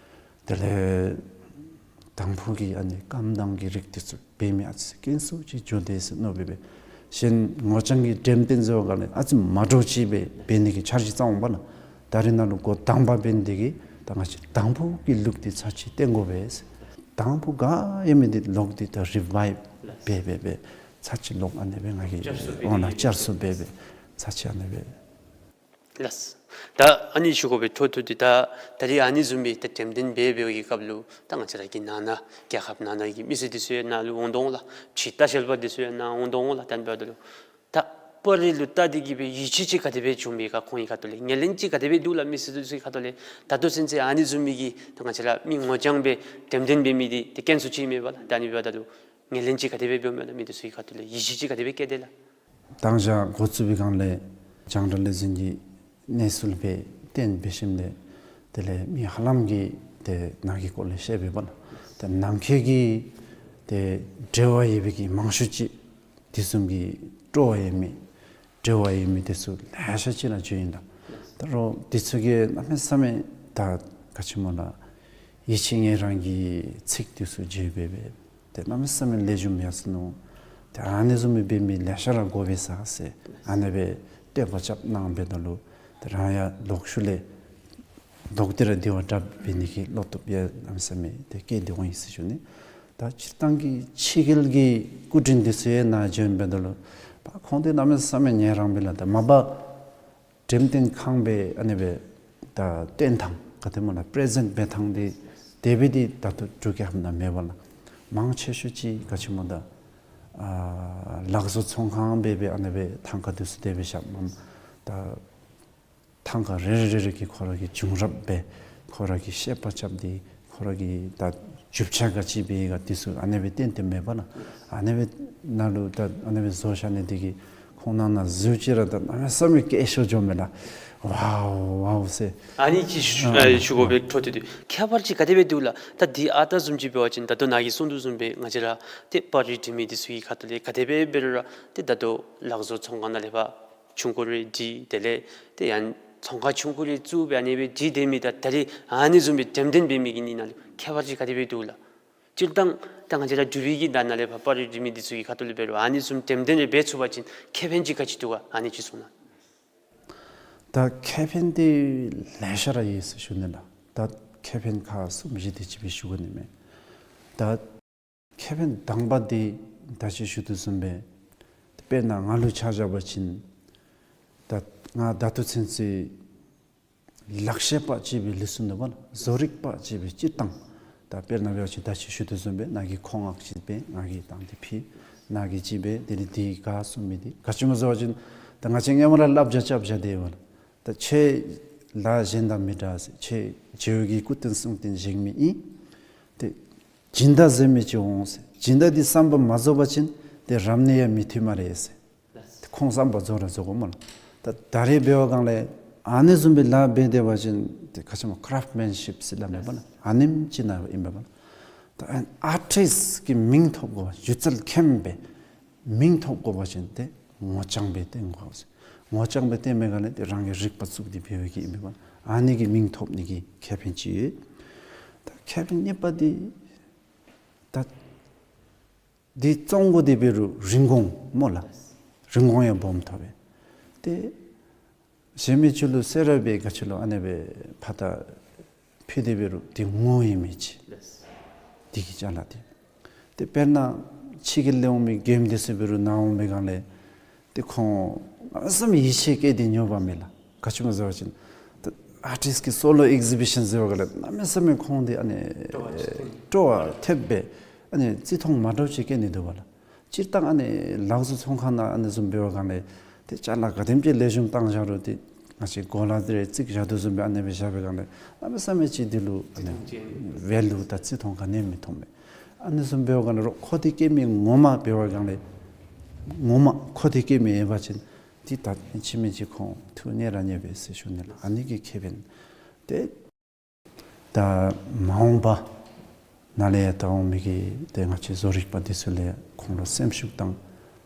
དེ་ལས་དང་ཕུ་གི་ཨ་ནི་སྐམ་དང་གི་རིགས་འདི་ཚུ་འབད་མི་ཨ་ཙི་ཙི་དཀོན་སུ་ཅིག་འགྱོ་དེས་ཟེར་མནོ་བས་སྦེ། གཞན་ངོ་རྐྱང་གི་འགྲེམས་སྟོན་ཟེར་བ་ག་ལས་ཨ་ཙི་མ་འདྲཝ་ཅིག་སྦེ་འབད་ནི་གི་འཆར་གཞི་བརྩམ་འོང་པ་ལགས། ད་རེས་ནང་ལུ་འགོ་དང་པ་འབད་ནི་དེ་གིས་ད་ང་བཅས་དང་ཕུ་གི་ལུགས་འདི་ཚར་གཅིག་སྟོན་དགོ་པས་ཟེར། དང་ཕུ་ག་ཡོད་མི་འདི་ལོག་སྟེ་ད་རི་བའིབ་འབད་འབད་འབད་ཚར་གཅིག་ལོག་ཨ་ནི་སྦེ་ང་གིས་བསྐྱར་གསོ་འབད་འོང་ལགས། བསྐྱར་གསོ་འབད་འབད་ཚར་གཅིག་ཨ་ནི་སྦེ། ལགས། ད་ཨ་ནི་ཞུ་དགོ་པའི་འཕྲོ་མཐུད་དེ་ད་ད་རེས་ཨ་ནི་བཟུམ་སྦེ་ད་འགྲེམས་སྟོན་འབད་འབདཝ་གི་སྐབས་ལུ་ད་ང་བཅས་ར་གི་ནང་ན་རྒྱལ་ཁབ་ནང་ན་གི་མི་སེར་འདི་ཚུ་ཡང་ནཱ་ལུ་འོང་དོ་འོང་ལགས། ཕྱི་ལྟ་བཤལ་པ་འདི་ཚུ་ཡང་ནཱ་འོང་དོ་འོང་ལགས། ད་ཨ་ནི་འབདཝ་ད་ལུ་ད་པར་རིས་ལུ་བལྟ་སྟེ་གི་སྦེ་ཡིད་ཆེས་ཅིག་ག་དེ་སྦེ་བྱུང་མས་ག། ཁོང་གི་ཁ་ཐུག་ལས་ངོས་ལེན་ཅིག་ག་དེ་སྦེ་འདུག་ལགས། མི་སེར་འདི་ཚུ་གི་ཁ་ཐུག་ལས། ད་ལྟོ་ཚུན་ཚོད་ཨ་ནི་བཟུམ་མའི་གི་ད་ང་བཅས་ར་མི་ངོ་རྐྱང་སྦེ་འགྲེམས་སྟོན་འབད་མི་འདི་ཏེ་དཀོན་སུ་ཅིག་མས་པ་ལགས། ད་ཨ་ནི་འབདཝ་ད་ལུ་ངོས་ལེན་ཅིག་ག་དེ་སྦེ་འབདཝ་མས་ལགས། མི་འདི་ཚུ་གི་ཁ་ཐུག་ལས་ཡིད་ཆེས་ཅིག་ག་དེ་སྦེ་བསྐྱེད་དེས་ལགས། མདང་ཞག་འགོ་བཙུགས་པའི་སྒང་ལས་རྒྱང་བསྒྲགས་ལས་འཛིན་གྱི་གནས་ཚུལ་སྦེ་སྟོན་འབད་ཞིནམ་ལས་དེ་ལས་མི་ཧ་ལམ་གྱིས་ཏེ་ནཱ་གི་སྐོར་ལས་ཤེས་པས་པ་ལགས། ཏེ་ནང་འཁོད་ཀྱི་ཏེ་འབྲེལ་བ་ཡོད་པའི་གི་མང་ཤོས་ཅིག་དེ་བཟུམ་གྱི་སྤྲོ་བ་ཡོད་མི་འབྲེལ་བ་ཡོད་མི་འདི་ཚུ་ལེ་ཤ་ཅིག་ནཱ་འཛོམས་ཡི་ལགས། ད་རུང་འདི་ཚུ་གིས་གནམ་མེད་ས་མེད་ད་ག་ཅི་སྨོ་ལགས། ཡིད་ཆེས་ངལ་རངས་ཀྱི་ཚིག་འདི་ཚུ་བརྗོད་འབད་འབད་ཏེ་གནམ་མེད་ས་མེད་ལེགས་ཤོམ་ཡར་སོ་ནུག། ཏེ་ཨ་ནི་བཟུམ་སྦེ་འབད་མི་ལེ་ཤ་ར་དགོ་པས་ཟེར་ཨ་ནི་སྦེ་བསྟོད་པ་རྐྱབ་གནང་འབདཝ་ད་ལུ་ཏེ་རང་ཡང་ལོག་ཤུལ་ལས་ལོག་སྟེ་ར་དེ་བ་དྲག་འབད་ནི་གི་བློ་སྟོབས་ཡང་གནམ་མེད་ས་མེད་ཏེ་བསྐྱེད་དེ་འོང་ཡི་ཟེར་ཞུ་ནི། ད་སྤྱིར་བཏང་གི་ཕྱི་རྒྱལ་གྱི་སྐུ་མགྲོན་འདི་ཚུ་ཡང་ནཱ་འཛོམས་འབདཝ་ད་ལུ་པ་ཁོང་འདི་གནམ་མེད་ས་མེད་ངལ་རངས་པས་ལགས། ད་མ་པ་འགྲེམས་སྟོན་ཁང་སྦེ་ཨ་ནི་སྦེ་ད་སྟོན་ཐངས་ག་དེ་སྨོ་ལགས། པེ་རེ་ཛེནཊ་འབད་ཐངས་འདི་དེ་སྦེ་འདི་ད་ལྟོ་འབྲུག་རྒྱལ་ཁབ་ནང་མེད་པ་ལགས། མང་ཆེ་ཤོས་ཅིག་ག་ཅི་སྨོ་ད་ཨ་ལག་བཟོ་ཚོང་ཁང་སྦེ་སྦེ་ཨ་ནི་སྦེ་ཐང་ཀ་འདི་ཚུ་དེ་སྦེ་བཞག་མས། ད་ཐང་ཀ་རེ་རེ་རེ་རེ་གིས་ཁོ་ར་གི་བྱུང་རབས་སྦེ་ཁོ་ར་གིས་བཤད་པ་རྐྱབ་སྟེ་ཁོ་ར་གི་ད་རྒྱུ་ཆ་ག་ཅི་སྦེ་ག་འདི་ཚུ་ཨ་ནི་སྦེ་སྟོན་ཏེ་མེད་པ་ལགས། ཨ་ནི་སྦེ་ནཱ་ལུ་ད་ཨ་ནི་སྦེ་བཟོ་བཞག་ནི་འདི་གིས་ཁོང་ནང་ན་གཟུགས་ཅིག་ར་ད་གནམ་མེད་ས་མེད་སྐྱེད་ཤོས་འགྱོཝ་མས་ལགས། ཝའོ་ཝའོ་ཟེར། ཨ་ནི་ཅིག་ཞུ་ཨ་ཨ་ཞུ་དགོ་པའི་འཕྲོ་མཐུད་དེ་ཁྱད་པར་ཅིག་ག་དེ་སྦེ་འདུག་ལགས། ད་འདི་ཨ་རྟག་བཟུམ་ཅིག་འབད་བ་ཅིན་ད་ལྟོ་ནཱ་གིས་གསུངས་དོ་བཟུམ་སྦེ་ང་བཅས་ར་ཏེ་པར་རིས་འབྲི་མི་འདི་ཚུ་གི་ཁ་ཐུག་ལས་ག་དེ་སྦེ་འབད་རུང་ར་ཏེ་ད་ལྟོ་ལག་བཟོ་ཚོང་ཁང་ནང་ལས་ཕར་ཆུང་ཀུ་རེ་འབྲི། དེ་ལས་ཏེ་ཡང་ཚོང་ཁང་ཆུང་ཀུ་རེ་བཙུགས་སྦེ་ཨ་ནི་སྦེ་འབྲི་སྡོད་མི་དང་ད་རེས་ཨ་ནི་བཟུམ་སྦེ་འགྲེམས་སྟོན་འབད་མི་གི་གཉིས་ནང་ལུ་ཁྱད་པར་ཅིག་ག་དེ་སྦེ་འདུག་ལགས། སྤྱིར་བཏང་ད་ང་བཅས་ར་འབྲུག་པའི་གི་ད་ནཱ་ལས་ཕར་པར་རིས་འབྲི་མི་འདི་ཚུ་གི་ཁ་ཐུག་ལས་འབད་རུང་ཨ་ནི་བཟུམ་འགྲེམས་སྟོན་རེ་འབད་ཚུགས་པ་ཅིན་ཁེ་ཕན་ཅིག་ག་ཅི་འདུག་ག། ཨ་ནི་ཅིག་གསུང་གནང་། ད་ཁེ་ཕན་འདི་ལེ་ཤ་ར་ཡོད་ཟེར་ཞུ་ནི་ལགས། ད་ཁེ་ཕན་ཁག་གསུམ་བཞི་དེ་ཅིག་སྦེ་ཞུ་དགོ་ནི་མས། ད་ཁེ་ཕན་དང་པ་འདི་ད་ཅི་ཞུ་དོ་བཟུམ་སྦེ་དཔེར་ན་ང་ལུ་ཆ་བཞག་པ་ཅིན་ད་ང་ད་ལྟོ་ཚུན་ཚོད་ལག་ཤེས་པ་ཅིག་སྦེ་ལུས་སོ་ནུག་པ་ལགས། བཟོ་རིག་པ་ཅིག་སྦེ་སྤྱིར་བཏང་ད་དཔེར་ན་འབད་བ་ཅིན་ད་ཅི་ཞུ་དོ་བཟུམ་སྦེ་ནཱ་གིས་མཁོ་མངགས་ཅིག་སྦེ་ང་གིས་བཏང་སྟེ་ཕུལ། ནཱ་གིས་ཅིག་སྦེ་དེ་ལས་འདི་ག་གསུང་མི་འདི་ག་ཅི་སྨོ་ཟེར་བ་ཅིན་ད་ང་བཅས་སྔོན་མ་ར་བསླབ་བྱ་རྐྱབ་བཞག་སྟེ་ཡོད་པ་ལགས། ད་ཁྱོད་ལཱ་གཞན་དང་མི་འདྲ་ཟེར། ཁྱོད་རྗེ་བོ་གི་སྐུ་རྟེན་གསུང་རྟེན་བཞེངས་མི་ཨིན། ཏེ་སྦྱིན་བདག་ཟེར་མི་ཅིག་འོང་ཟེར། སྦྱིན་བདག་འདི་བསམ་པ་མ་རྫོགས་པ་ཅིན་ཏེ་རབ་གནས་ཡང་མི་ཐོབ་སྨ་རེ་ཟེར། ཏེ་ཁོང་བསམ་པ་རྫོགས་ར་རྫོགས་དགོ་སྨོ་ལགས། ད་ད་རེས་འབད་བའི་སྒང་ལས་ཨ་ནི་བཟུམ་སྦེ་ལཱ་འབད་སྡོད་པ་ཅིན་ཏེ་ག་ཅི་སྨོ་ཀ་རཱཕཊ་མེན་ཤིཔ་ཟེར་སླབ་མས་པ་ལགས། ཨ་ནེམ་ཅིག་ནང་ཨིན་པས་པ་ལགས། ད་ཨར་ཊིསཊ་ཀྱི་མིང་ཐོབ་དགོ་པ་སྒྱུ་རྩལ་མཁན་སྦེ་མིང་ཐོབ་དགོ་པ་ཅིན་ཏེ་ངོ་རྐྱང་སྦེ་སྟོན་དགོ་ཟེར། ངོ་རྐྱང་སྦེ་སྟོན་པའི་སྒང་ལས་ཏེ་རང་གིས་རིག་པ་བཙུགས་ཏེ་འབད་བའི་གི་ཨིན་པས་པ་ལགས། ཨ་ནི་གི་མིང་ཐོབ་ནི་གི་ཁེ་ཕན་ཅིག་ཡོད། ད་ཁེ་ཕན་གཉིས་པ་འདི་ད་འདི་བཙོང་དགོ་སྟེ་འབད་རུང་རིན་གོང་སྨོ་ལགས། རིན་གོང་ཡང་སྦོམ་ཐོབ་པས། ཏེ་གཞན་མི་ཚུ་ལུ་གསོལ་རས་སྦེ་ག་ཅི་ལོ་ཨ་ནི་སྦེ་ཕར་ད་ཕུལ་ཏེ་འབད་རུང་འདི་ངོ་ཡོད་མི་ཅིག། འདི་གི་ཅ་ལ་འདི། ཏེ་དཔེར་ན་ཕྱི་རྒྱལ་ལས་འོང་མི་མགྱོནམ་འདི་ཚུ་འབད་རུང་ནཱ་འོང་པའི་སྒང་ལས་ཏེ་ཁོང་གནམ་མེད་ས་མེད་ཡིད་ཆེས་བསྐྱེད་དེ་ཉོ་བ་མས་ལགས། ག་ཅི་སྨོ་ཟེར་བ་ཅིན་ད་ཨར་ཊིསཊ་ཀྱི་སོ་ལོ་ཨེག་ཟི་བི་ཤཱན་ཟེར་བའི་སྒང་ལས་གནམ་མེད་ས་མེད་ཁོང་འདི་ཨ་ནི་སྤྲོ་བ་ཅིག་ཐོན། སྤྲོ་བ་ཐེབས་སྦེ་ཨ་ནི་བརྩི་མཐོང་མ་འདྲཝ་ཅིག་བསྐྱེད་ནི་འདུག་པ་ལགས། སྤྱིར་བཏང་ཨ་ནི་ལག་བཟོ་ཚོང་ཁང་ནང་ཨ་ནི་བཟུམ་འབད་བའི་སྒང་ལས་ཏེ་ཅ་ལ་ག་དེམ་ཅིག་ལེགས་ཤོམ་བཏང་བཞག་རུང་ཏེ་ ང་བཅས་གོ་ལ་དེ་རེ་བརྩིགས་བཞག་དོ་བཟུམ་སྦེ་ཨ་ནེ་སྦེ་བཞག་པའི་སྒང་ལས་གནམ་མེད་ས་མེད་ཅིག་འདི་ལུ་ཨ་ནི་བརྩི་མཐོང་ཅན། ཝེ་ལུ་དང་བརྩི་མཐོང་ག་ནི་ཡང་མི་མཐོང་མས། ཨ་ནི་བཟུམ་འབདཝ་སྒང་ལས་རོགས་ཁོ་དེ་སྐྱེ་མི་ངོ་མ་འབདཝ་སྒང་ལས་ངོ་མ་ཁོ་དེ་སྐྱེ་མི་ཡོད་པ་ཅིན་འདི་ད་ཕྱི་མི་ཅིག་ཁོང་ཐུགས་མཉེས་ར་མཉེས་པས་ཟེར་ཞུ་ནི་ལགས། ཨ་ནི་གི་ཁེ་ཕན་ཏེ་ད་མ་འོངས་པ་ནང་ལས་ད་འོང་མི་གི་ཏེ་ང་བཅས་བཟོ་རིག་པ་འདི་ཚུ་ལས་ཁོང་ལུ་སེམས་ཤུགས་དང་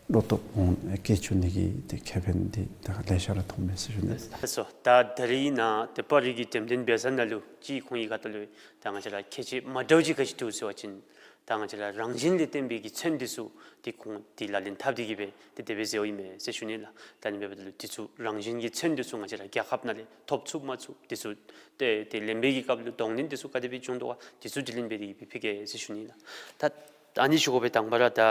བློ་སྟོབས་འོང་སྐྱེ་བཅུག་ནི་གི་ཏེ་ཁེ་ཕན་འདི་ད་ལེ་ཤ་ར་མཐོང་མས་ཟེར་ཞུ་ནི། ལགས་སོ། ད་ད་རིས་ནཱ་ཏེ་པར་རིས་ཀྱི་འགྲེམས་སྟོན་འབད་ས་ནང་ལུ་ཅིག་ཁོང་གི་ཁ་ཐུག་ལུ་ད་ང་བཅས་ར་ཁྱད་ཆོས་མ་འདྲཝ་ཅིག་ག་ཅི་འདུག་ཟེར་བ་ཅིན་ད་ང་བཅས་ར་རང་བཞིན་ལས་བརྟེན་པའི་གི་ཚོན་འདི་ཚུ་ཏེ་ཁོང་ཏེ་ལག་ལེན་འཐབ་སྟེ་གི་སྦེ་ཏེ་དེ་སྦེ་མཛད་ཡོདཔ་ཨིན་མས་ཟེར་ཞུ་ནི་ལགས། ད་ཨ་ནི་འབདཝ་ད་ལུ་འདི་ཚུ་རང་བཞིན་གྱི་ཚོན་འདི་ཚུ་ང་བཅས་ར་རྒྱལ་ཁབ་ནང་ལས་ཐོབ་ཚུགས་མ་ཚུགས་འདི་ཚུ་ཏེ་ཏེ་ལེན་པའི་གི་སྐབས་ལུ་གདོང་ལེན་འདི་ཚུ་ག་དེ་སྦེ་བྱུང་དོ་ག་འདི་ཚུ་དྲི་ལན་འབད་དེ་གི་སྦེ་ཕུལ་གེ་ཟེར་ཞུ་ནི་ལགས། ད་ད་ཨ་ནི་ཞུ་དགོ་པས། དང་པ་ར་ད་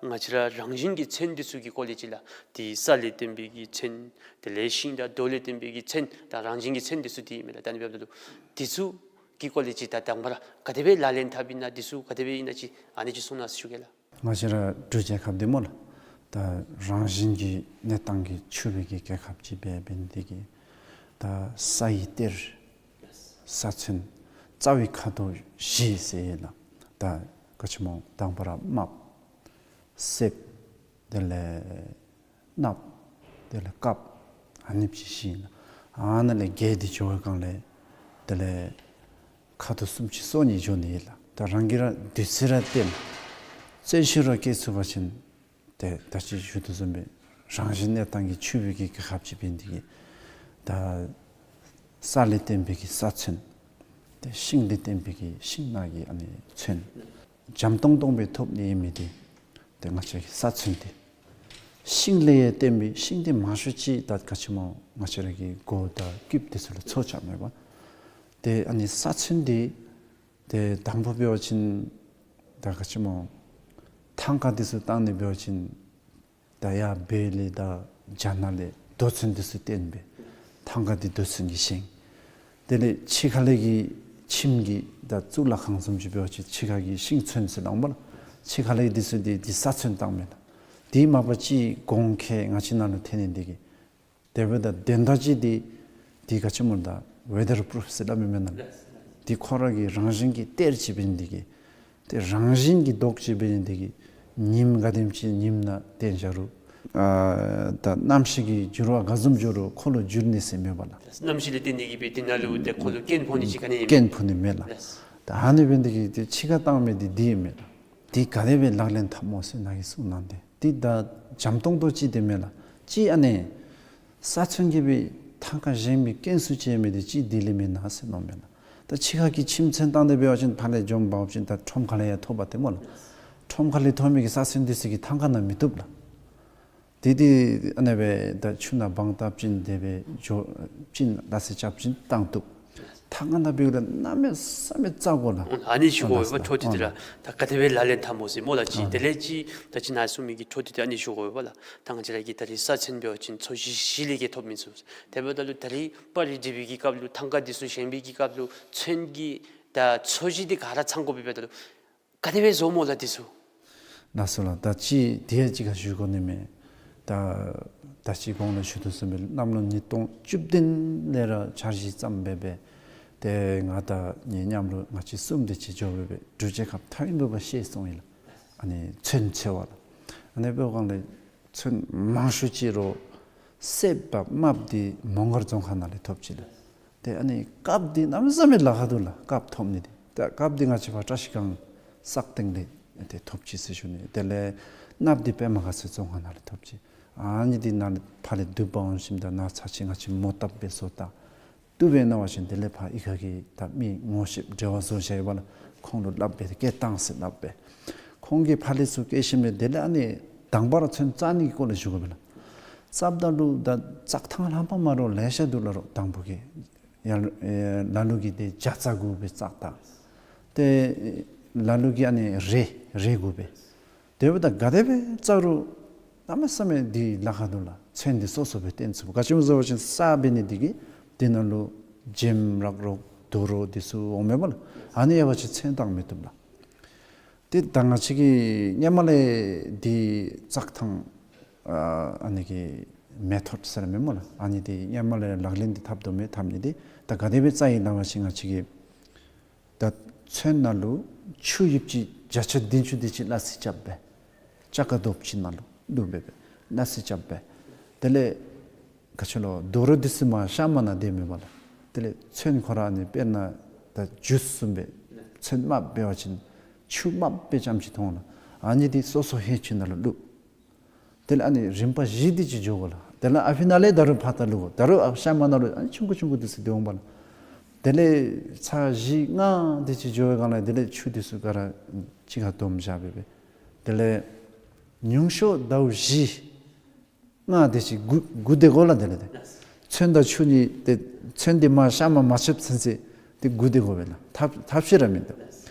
ང་བཅས་ར་རང་བཞིན་གྱི་ཚོན་འདི་ཚུ་གི་སྐོར་ལས་ཅིག་ལགས། ཏེ་ས་ལས་བརྟེན་པའི་གི་ཚོན་དེ་ལས་ཤིང་དང་རྡོ་ལས་བརྟེན་པའི་གི་ཚོན་ད་རང་བཞིན་གྱི་ཚོན་འདི་ཚུ་འདི་ཨིན་མས་ལགས། ད་ཨ་ནི་འབདཝ་ད་ལུ་འདི་ཚུ་གི་སྐོར་ལས་ཅིག་ད་དང་པ་ར་ག་དེ་སྦེ་ལག་ལེན་འཐབ་ཨིན་ན་འདི་ཚུ་ག་དེ་སྦེ་ཨིན་ན་ཅིག་ཨ་ནི་ཅིག་གསུང་གནང་ཟེར་ཞུ་གེ་ལགས། ང་བཅས་ར་འབྲུག་རྒྱལ་ཁབ་འདི་སྨོ་ལགས། ད་རང་བཞིན་གྱི་གནས་སྟངས་ཀྱིས་ཕྱུག་པའི་གི་རྒྱལ་ཁབ་ཅིག་འབད་འབད་ནི་དེ་གིས་ད་ས་ཡི་གཏེར་ས་ཚོན་རྩ་བའི་ཁ་དོག་བཞི་ཟེར་ཡོད་ལགས། ད་ག་ཅི་སྨོ་དང་པ་ར་རྨགཔ་གསེབ་དེ་ལས་སྣབས་དེ་ལས་དཀརཔོ་ཨ་ནི་ཅིག་བཞི་ཨིན་ལགས། ཨ་ནཱ་ལས་བརྒྱད་འདི་འགྱོ་བའི་སྒང་ལས་དེ་ལས་ཁ་དོག་སུམ་ཅུ་སོ་གཉིས་འགྱོ་ནི་ཨིན་ལགས། ད་རང་གིས་ར་བདུད་རྩི་ར་བསྟེན་རྩོལ་ཤུགས་ར་བསྐྱེད་ཚུགས་པ་ཅིན་ཏེ་ད་ཅི་ཞུ་དོ་བཟུམ་སྦེ་རང་བཞིན་གནས་སྟངས་ཀྱིས་ཕྱུག་པའི་གི་རྒྱལ་ཁབ་ཅིག་འབད་ནི་དེ་གིས་ད་ས་ལས་བརྟེན་པའི་གི་ས་ཚོན་ཏེ་ཤིང་ལས་བརྟེན་པའི་གི་ཤིང་ནགས་ཀྱི་ཨ་ནི་ཚོན་འཇམ་ཏོང་ཏོ་སྦེ་ཐོབ་ནི་ཨིན་མི་འདི་ཏེ་ང་བཅས་ཀྱི་ས་ཚོན་འདི་ཤིང་ལས་ཡང་བརྟེན་པའི་ཤིང་འདི་མང་ཤོས་ཅིག་ད་ག་ཅི་སྨོ་ང་བཅས་ར་གི་མགོ་དང་རྐུདཔ་འདི་ཚུ་ལུ་ཚོ་རྐྱབ་མས་པ། ཏེ་ཨ་ནི་ས་ཚོན་འདི་ཏེ་དང་པ་འབད་བ་ཅིན་ད་ག་ཅི་སྨོ་ཐང་ཀ་འདི་ཚུ་བཏང་ནི་འབད་བ་ཅིན་ད་ཡར་བོད་ལས་དང་རྒྱ་ནག་ལས་རྡོ་ཚོན་འདི་ཚུ་བཏོན་སྦེ་ཐང་ཀ་འདི་རྡོ་ཚོན་གྱིས་བཞེངས། དེ་ལས་ཕྱི་ཁ་ལས་ཀྱི་ཁྱིམ་གྱི་ད་གཙུག་ལག་ཁང་བཟུམ་ཅིག་འབད་བ་ཅིན་ཕྱི་ཁ་གི་ཤིང་ཚོན་ཟེར་སླབ་མས་ལགས། ཕྱི་ཁ་ལས་འདི་ཚུ་འདི་འདི་ས་ཚོན་བཏང་མས་ལགས། དེ་མ་པ་ཅིག་གོང་ཁེ་ང་བཅས་ནང་ལུ་ཐོན་ནི་འདི་གིས་དེ་འབདཝ་ད་དོན་དག་ཅིག་འདི་འདི་ག་ཅི་སྨོ་ད་ཝེ་དར་པུ་རུཕ་ཟེར་སླབ་མི་མེན་ན་ལགས། འདི་ཁོ་ར་གི་རང་བཞིན་གྱི་གཏེར་ཅིག་འབད་ནི་འདི་གིས་ཏེ་རང་བཞིན་གྱི་མདོག་ཅིག་འབད་ནི་འདི་གིས་ཉིམ་ག་དེམ་ཅིག་ཉིམ་ནང་བཏོན་བཞག་རུང་ཨ་ད་གནམ་གཤིས་ཀྱི་འགྱུར་བ་ག་བཟུམ་འགྱོ་རུང་ཁོ་ལུ་འགྱུར་ནི་ཟེར་མེད་པ་ལགས། གནམ་གཤིས་ལས་བརྟེན་ནི་གིས་སྦེ་འདི་ནང་ལུ་ཏེ་ཁོ་ལུ་སྐྱོན་ཕོག་ནི་ཅིག་ག་ནི་ཡང་མེད། སྐྱོན་ཕོག་ནི་མེད་ལགས། ལགས། ད་ཨ་ནི་འབད་ནི་འདི་གིས་ཏེ་ཕྱི་ཁར་བཏང་མི་འདི་འདི་ཨིན་མས་ལགས། འདི་ག་དེ་སྦེ་ལག་ལེན་འཐབ་སྨོ་ཟེར་ནཱ་གིས་གསུངས་གནང་སྟེ་འདི་ད་འཇམ་ཏོང་ཏོ་ཅིག་འདི་མེན་ལགས། ཅིག་ཨ་ནི་ས་ཚོན་གྱིས་སྦེ་ཐང་ཀ་བཞེངས་པའི་སྐྱོན་ཚུ་ཅིག་མི་འདི་ཅིག་འདི་ལས་མེན་ན་ཟེར་མནོཝ་མས་ལགས། ད་ཕྱི་ཁ་གི་ཁྱིམ་ཚོན་བཏང་སྟེ་འབད་བ་ཅིན་ཕར་ལས་འཇོམས་འབག་པ་ཅིན་ད་ཁྲོམ་ཁ་ལས་ཡང་ཐོབ་པ་ཏེ་སྨོ་ལགས། ཁྲོམ་ཁ་ལས་ཐོབ་མི་གི་ས་ཚོན་འདི་ཚུ་གིས་ཐང་ཀ་ནང་མི་བཏུབ་ལགས། དེ་དེ་ཨ་ནི་སྦེ་ད་ཆུ་ནང་བང་བཏབ་ཅིན་དེ་སྦེ་འགྱོ་ཅིན་ལ་སེ་རྐྱབ་ཅིན་བཏང་བཏུབ། ཐང་ཀ་ནང་འབདཝ་ད་གནམ་མེད་ས་མེད་བཙག་དགོ་ལགས། ཨ་ནི་ཞུ་དགོ་པས་འཕྲོ་མཐུད་དེ་ར། ད་ག་དེ་སྦེ་ལག་ལེན་འཐབ་སྨོ་ཟེར་སྨོ་ལགས། ཅིག་དེ་ལས་ཅིག་ད་ཅི་ནཱ་གསུངས་མི་གི་འཕྲོ་མཐུད་དེ་ཨ་ནི་ཞུ་དགོ་པས་ལགས། ད་ང་བཅས་ར་གི་ད་རིས་ས་ཚོན་འབད་བ་ཅིན་ཚོས་གཞི་གཞི་ལས་ཀྱི་ཐོབ་མི་ཚུ། དེ་འབདཝ་ད་ལུ་ད་རིས་པར་རིས་འབྲི་བའི་གི་སྐབས་ལུ་ཐང་ཀ་འདི་ཚུ་བཞེངས་པའི་གི་སྐབས་ལུ་ཚོན་གྱི་ད་ཚོས་གཞི་འདི་ག་ར་ཚང་དགོ་པས། འབདཝ་ད་ལུ་ག་དེ་སྦེ་བཟོཝ་སྨོ་ལགས་འདི་ཚུ། ལགས་སོ་ལགས། ད་ཅི་དེ་ཅིག་ཁར་ཞུ་དགོ་ནི་མས། ད་ད་ཅི་གོང་ལུ་ཞུ་དོ་བཟུམ་སྦེ་གནམ་ལོ་ཉིས་སྟོང་བཅུ་བདུན་ལས་ར་འཆར་གཞི་བརྩམས་སྦེ་སྦེ་ཏེ་ང་དང་ངེའི་མཉམ་རོགས་ང་བཅས་གསུམ་དེ་ཅིག་འགྱོ་སྦེ་སྦེ་འབྲུག་རྒྱལ་ཁབ་མཐའ་དབུས་ལུ་ཕར་བཤལ་སོང་ཡི་ལགས། ཨ་ནི་ཚོན་འཚོལ་བར་ལགས། ཨ་ནི་འབདཝ་སྒང་ལས་ཚོན་མང་ཤོས་ཅིག་རོགས་གསེབ་དང་རྨགཔ་འདི་མོང་སྒར་རྫོང་ཁག་ནང་ལས་ཐོབ་ཅི་ལགས། ཏེ་ཨ་ནི་དཀརཔོ་འདི་གནམ་མེད་ས་མེད་ལཱ་ཁག་འདུག་ལགས། དཀརཔོ་ཐོབ་ནི་འདི། ཏེ་དཀརཔོ་འདི་ང་བཅས་ཕར་བཀྲ་ཤིས་སྒང་སག་སྟེང་ལས་ཏེ་ཐོབ་ཅི་ཟེར་ཞུ་ནི། དེ་ལས་རྨགཔ་འདི་པདྨ་དགའ་ཚལ་རྫོང་ཁག་ནང་ལས་ཐོབ་ཅི། ཨ་ནི་འདི་ནཱ་ལས་ཕར་ལས་བསྡུ་འབག་འོང་ཞིནམ་ད་ནཱ་ཚར་ཅིག་ང་བཅས་མོ་བཏབ་སྦེ་བཟོ་ད། བཏུབ་པས་མནོ་བ་ཅིན་དེ་ལས་ཕར་གཡུས་ཁ་གི་ད་མི་ངོ་ཤེསཔ་འབྲེལ་བ་བཟོ་བཞག་ཡོད་པ་ལགས། ཁོང་ལུ་སླབ་སྦེ་སྐྱེལ་བཏང་ཟེར་སླབ་སྦེ། ཁོང་གིས་ཕར་ལས་ཚུར་སྐྱེལ་ཞིནམ་ལས་དེ་ལས་ཨ་ནི་དང་པ་ར་ཚོན་བཙག་ནི་གི་སྐོར་ལས་ཞུ་དགོ་པས་ལགས། བཙགཔ་ད་ལུ་ད་བཙག་ཐང་ལྷམ་པ་མ་རོགས་ལེ་ཤ་འདུག་ལགས། རོགས་དང་པོ་གི་ཡར་ཨེ་ལ་ལུ་གིས་ཏེ་ཇ་བཙག་དགོ་པས་བཙགཔ་ད། ཏེ་ལ་ལུ་གིས་ཨ་ནི་རས་རས་དགོ་པས། དེ་འབདཝ་ད་ག་དེ་སྦེ་བཙག་རུང་གནམ་མེད་ས་མེད་འདི་ལཱ་ཁག་འདུག་ལགས། ཚོན་འདི་སོ་སོ་སྦེ་བཏོན་ཚུགས། ག་ཅི་སྨོ་ཟེར་བ་ཅིན་ས་འབད་ནི་འདི་གིས་འདི་ནང་ལུ་འཇིམ་རག་རོག་རྡོ་རོག་འདི་ཚུ་འོང་མས་པ་ལགས། ཨ་ནི་ཡོད་པ་ཅིན་ཚོན་བཏང་མི་བཏུབ་ལགས། ཏེ་ད་ང་བཅས་ཀྱིས་སྔོན་མ་ལས་འདི་བཙག་ཐང་ཨ་ཨ་ནི་གི་ མེ་ཐོཌ་ཟེར་མི་སྨོ་ལགས། ཨ་ནི་འདི་ཧེ་མ་ལས་ལག་ལེན་འདི་འཐབ་དོ་མས། འཐབ་ནི་འདི་ད་ག་དེ་སྦེ་རྩ་ཡི་ལ་བ་ཅིན་ང་བཅས་ཀྱིས་ད་ཚོན་ནང་ལུ་ཆུ་ཡིབ་ཅིག་བརྒྱ་ཆ་བདུན་ཅུ་དེ་ཅིག་སླ་བསྲེ་རྐྱབ་སྦེ་ལྕགས་ཁ་རྡོགཔ་ཅིག་ནང་ལུ་བླུགས་སྦེ་སྦེ་སླ་བསྲེ་རྐྱབ་སྦེ། དེ་ལས་ག་ཅི་ལོ་རྡོ་རོ་འདི་ཚུ་མར་གཤམ་ནང་སྡོད་མི་བ་ལགས། དེ་ལས་ཚོན་ཁོ་ར་ཨ་ནི་དཔེར་ན་ད་ཇུས་བཟུམ་སྦེ་ཚོན་དམརཔོ་འབད་བ་ཅིན་ཆུ་དམརཔོ་སྦེ་རྐྱངམ་ཅིག་མཐོང་ལགས། ཨ་ནི་འདི་སོ་སོ་ཧེ་ཅིག་ནང་ལུ་བླུགས། དེ་ལས་ཨ་ནི་རིམ་པ་བཞི་དེ་ཅིག་འགྱོ་དགོ་ལགས། དེ་ལས་ཨ་ཕི་ནང་ལས་ད་རུང་ཕར་ད་བླུགས་དགོ། ད་རུང་ཨ་གཤམ་ནང་ལུ་ཨ་ནི་ཆུང་ཀུ་ཆུང་ཀུ་དེ་ཚུ་སྡོད་འོང་བ་ལགས། དེ་ལས་ཚར་བཞི་ལྔ་དེ་ཅིག་འགྱོ་བའི་སྒང་ལས་དེ་ལས་ཆུ་དེ་ཚུ་ག་ར་གཅིག་ཁར་བསྡོམས་བཞག་སྦེ་སྦེ། དེ་ལས་ཉུང་ཤོས་ཟླཝ་བཞི་ལྔ་དེ་ཅིག་སྒུག་སྒུག་སྡོད་དགོ་ལགས། དེ་ལས་ཏེ་ཚོན་དང་ཆུ་གཉིས་ཏེ་ཚོན་འདི་མར་གཤམ་མ་མ་ཆགསཔ་ཚུན་ཚོད་ཏེ་སྒུག་སྡོད་དགོ་པས་ལགས། ཐབས་ཐབས་ཤེས་ར་མིན་འདུག།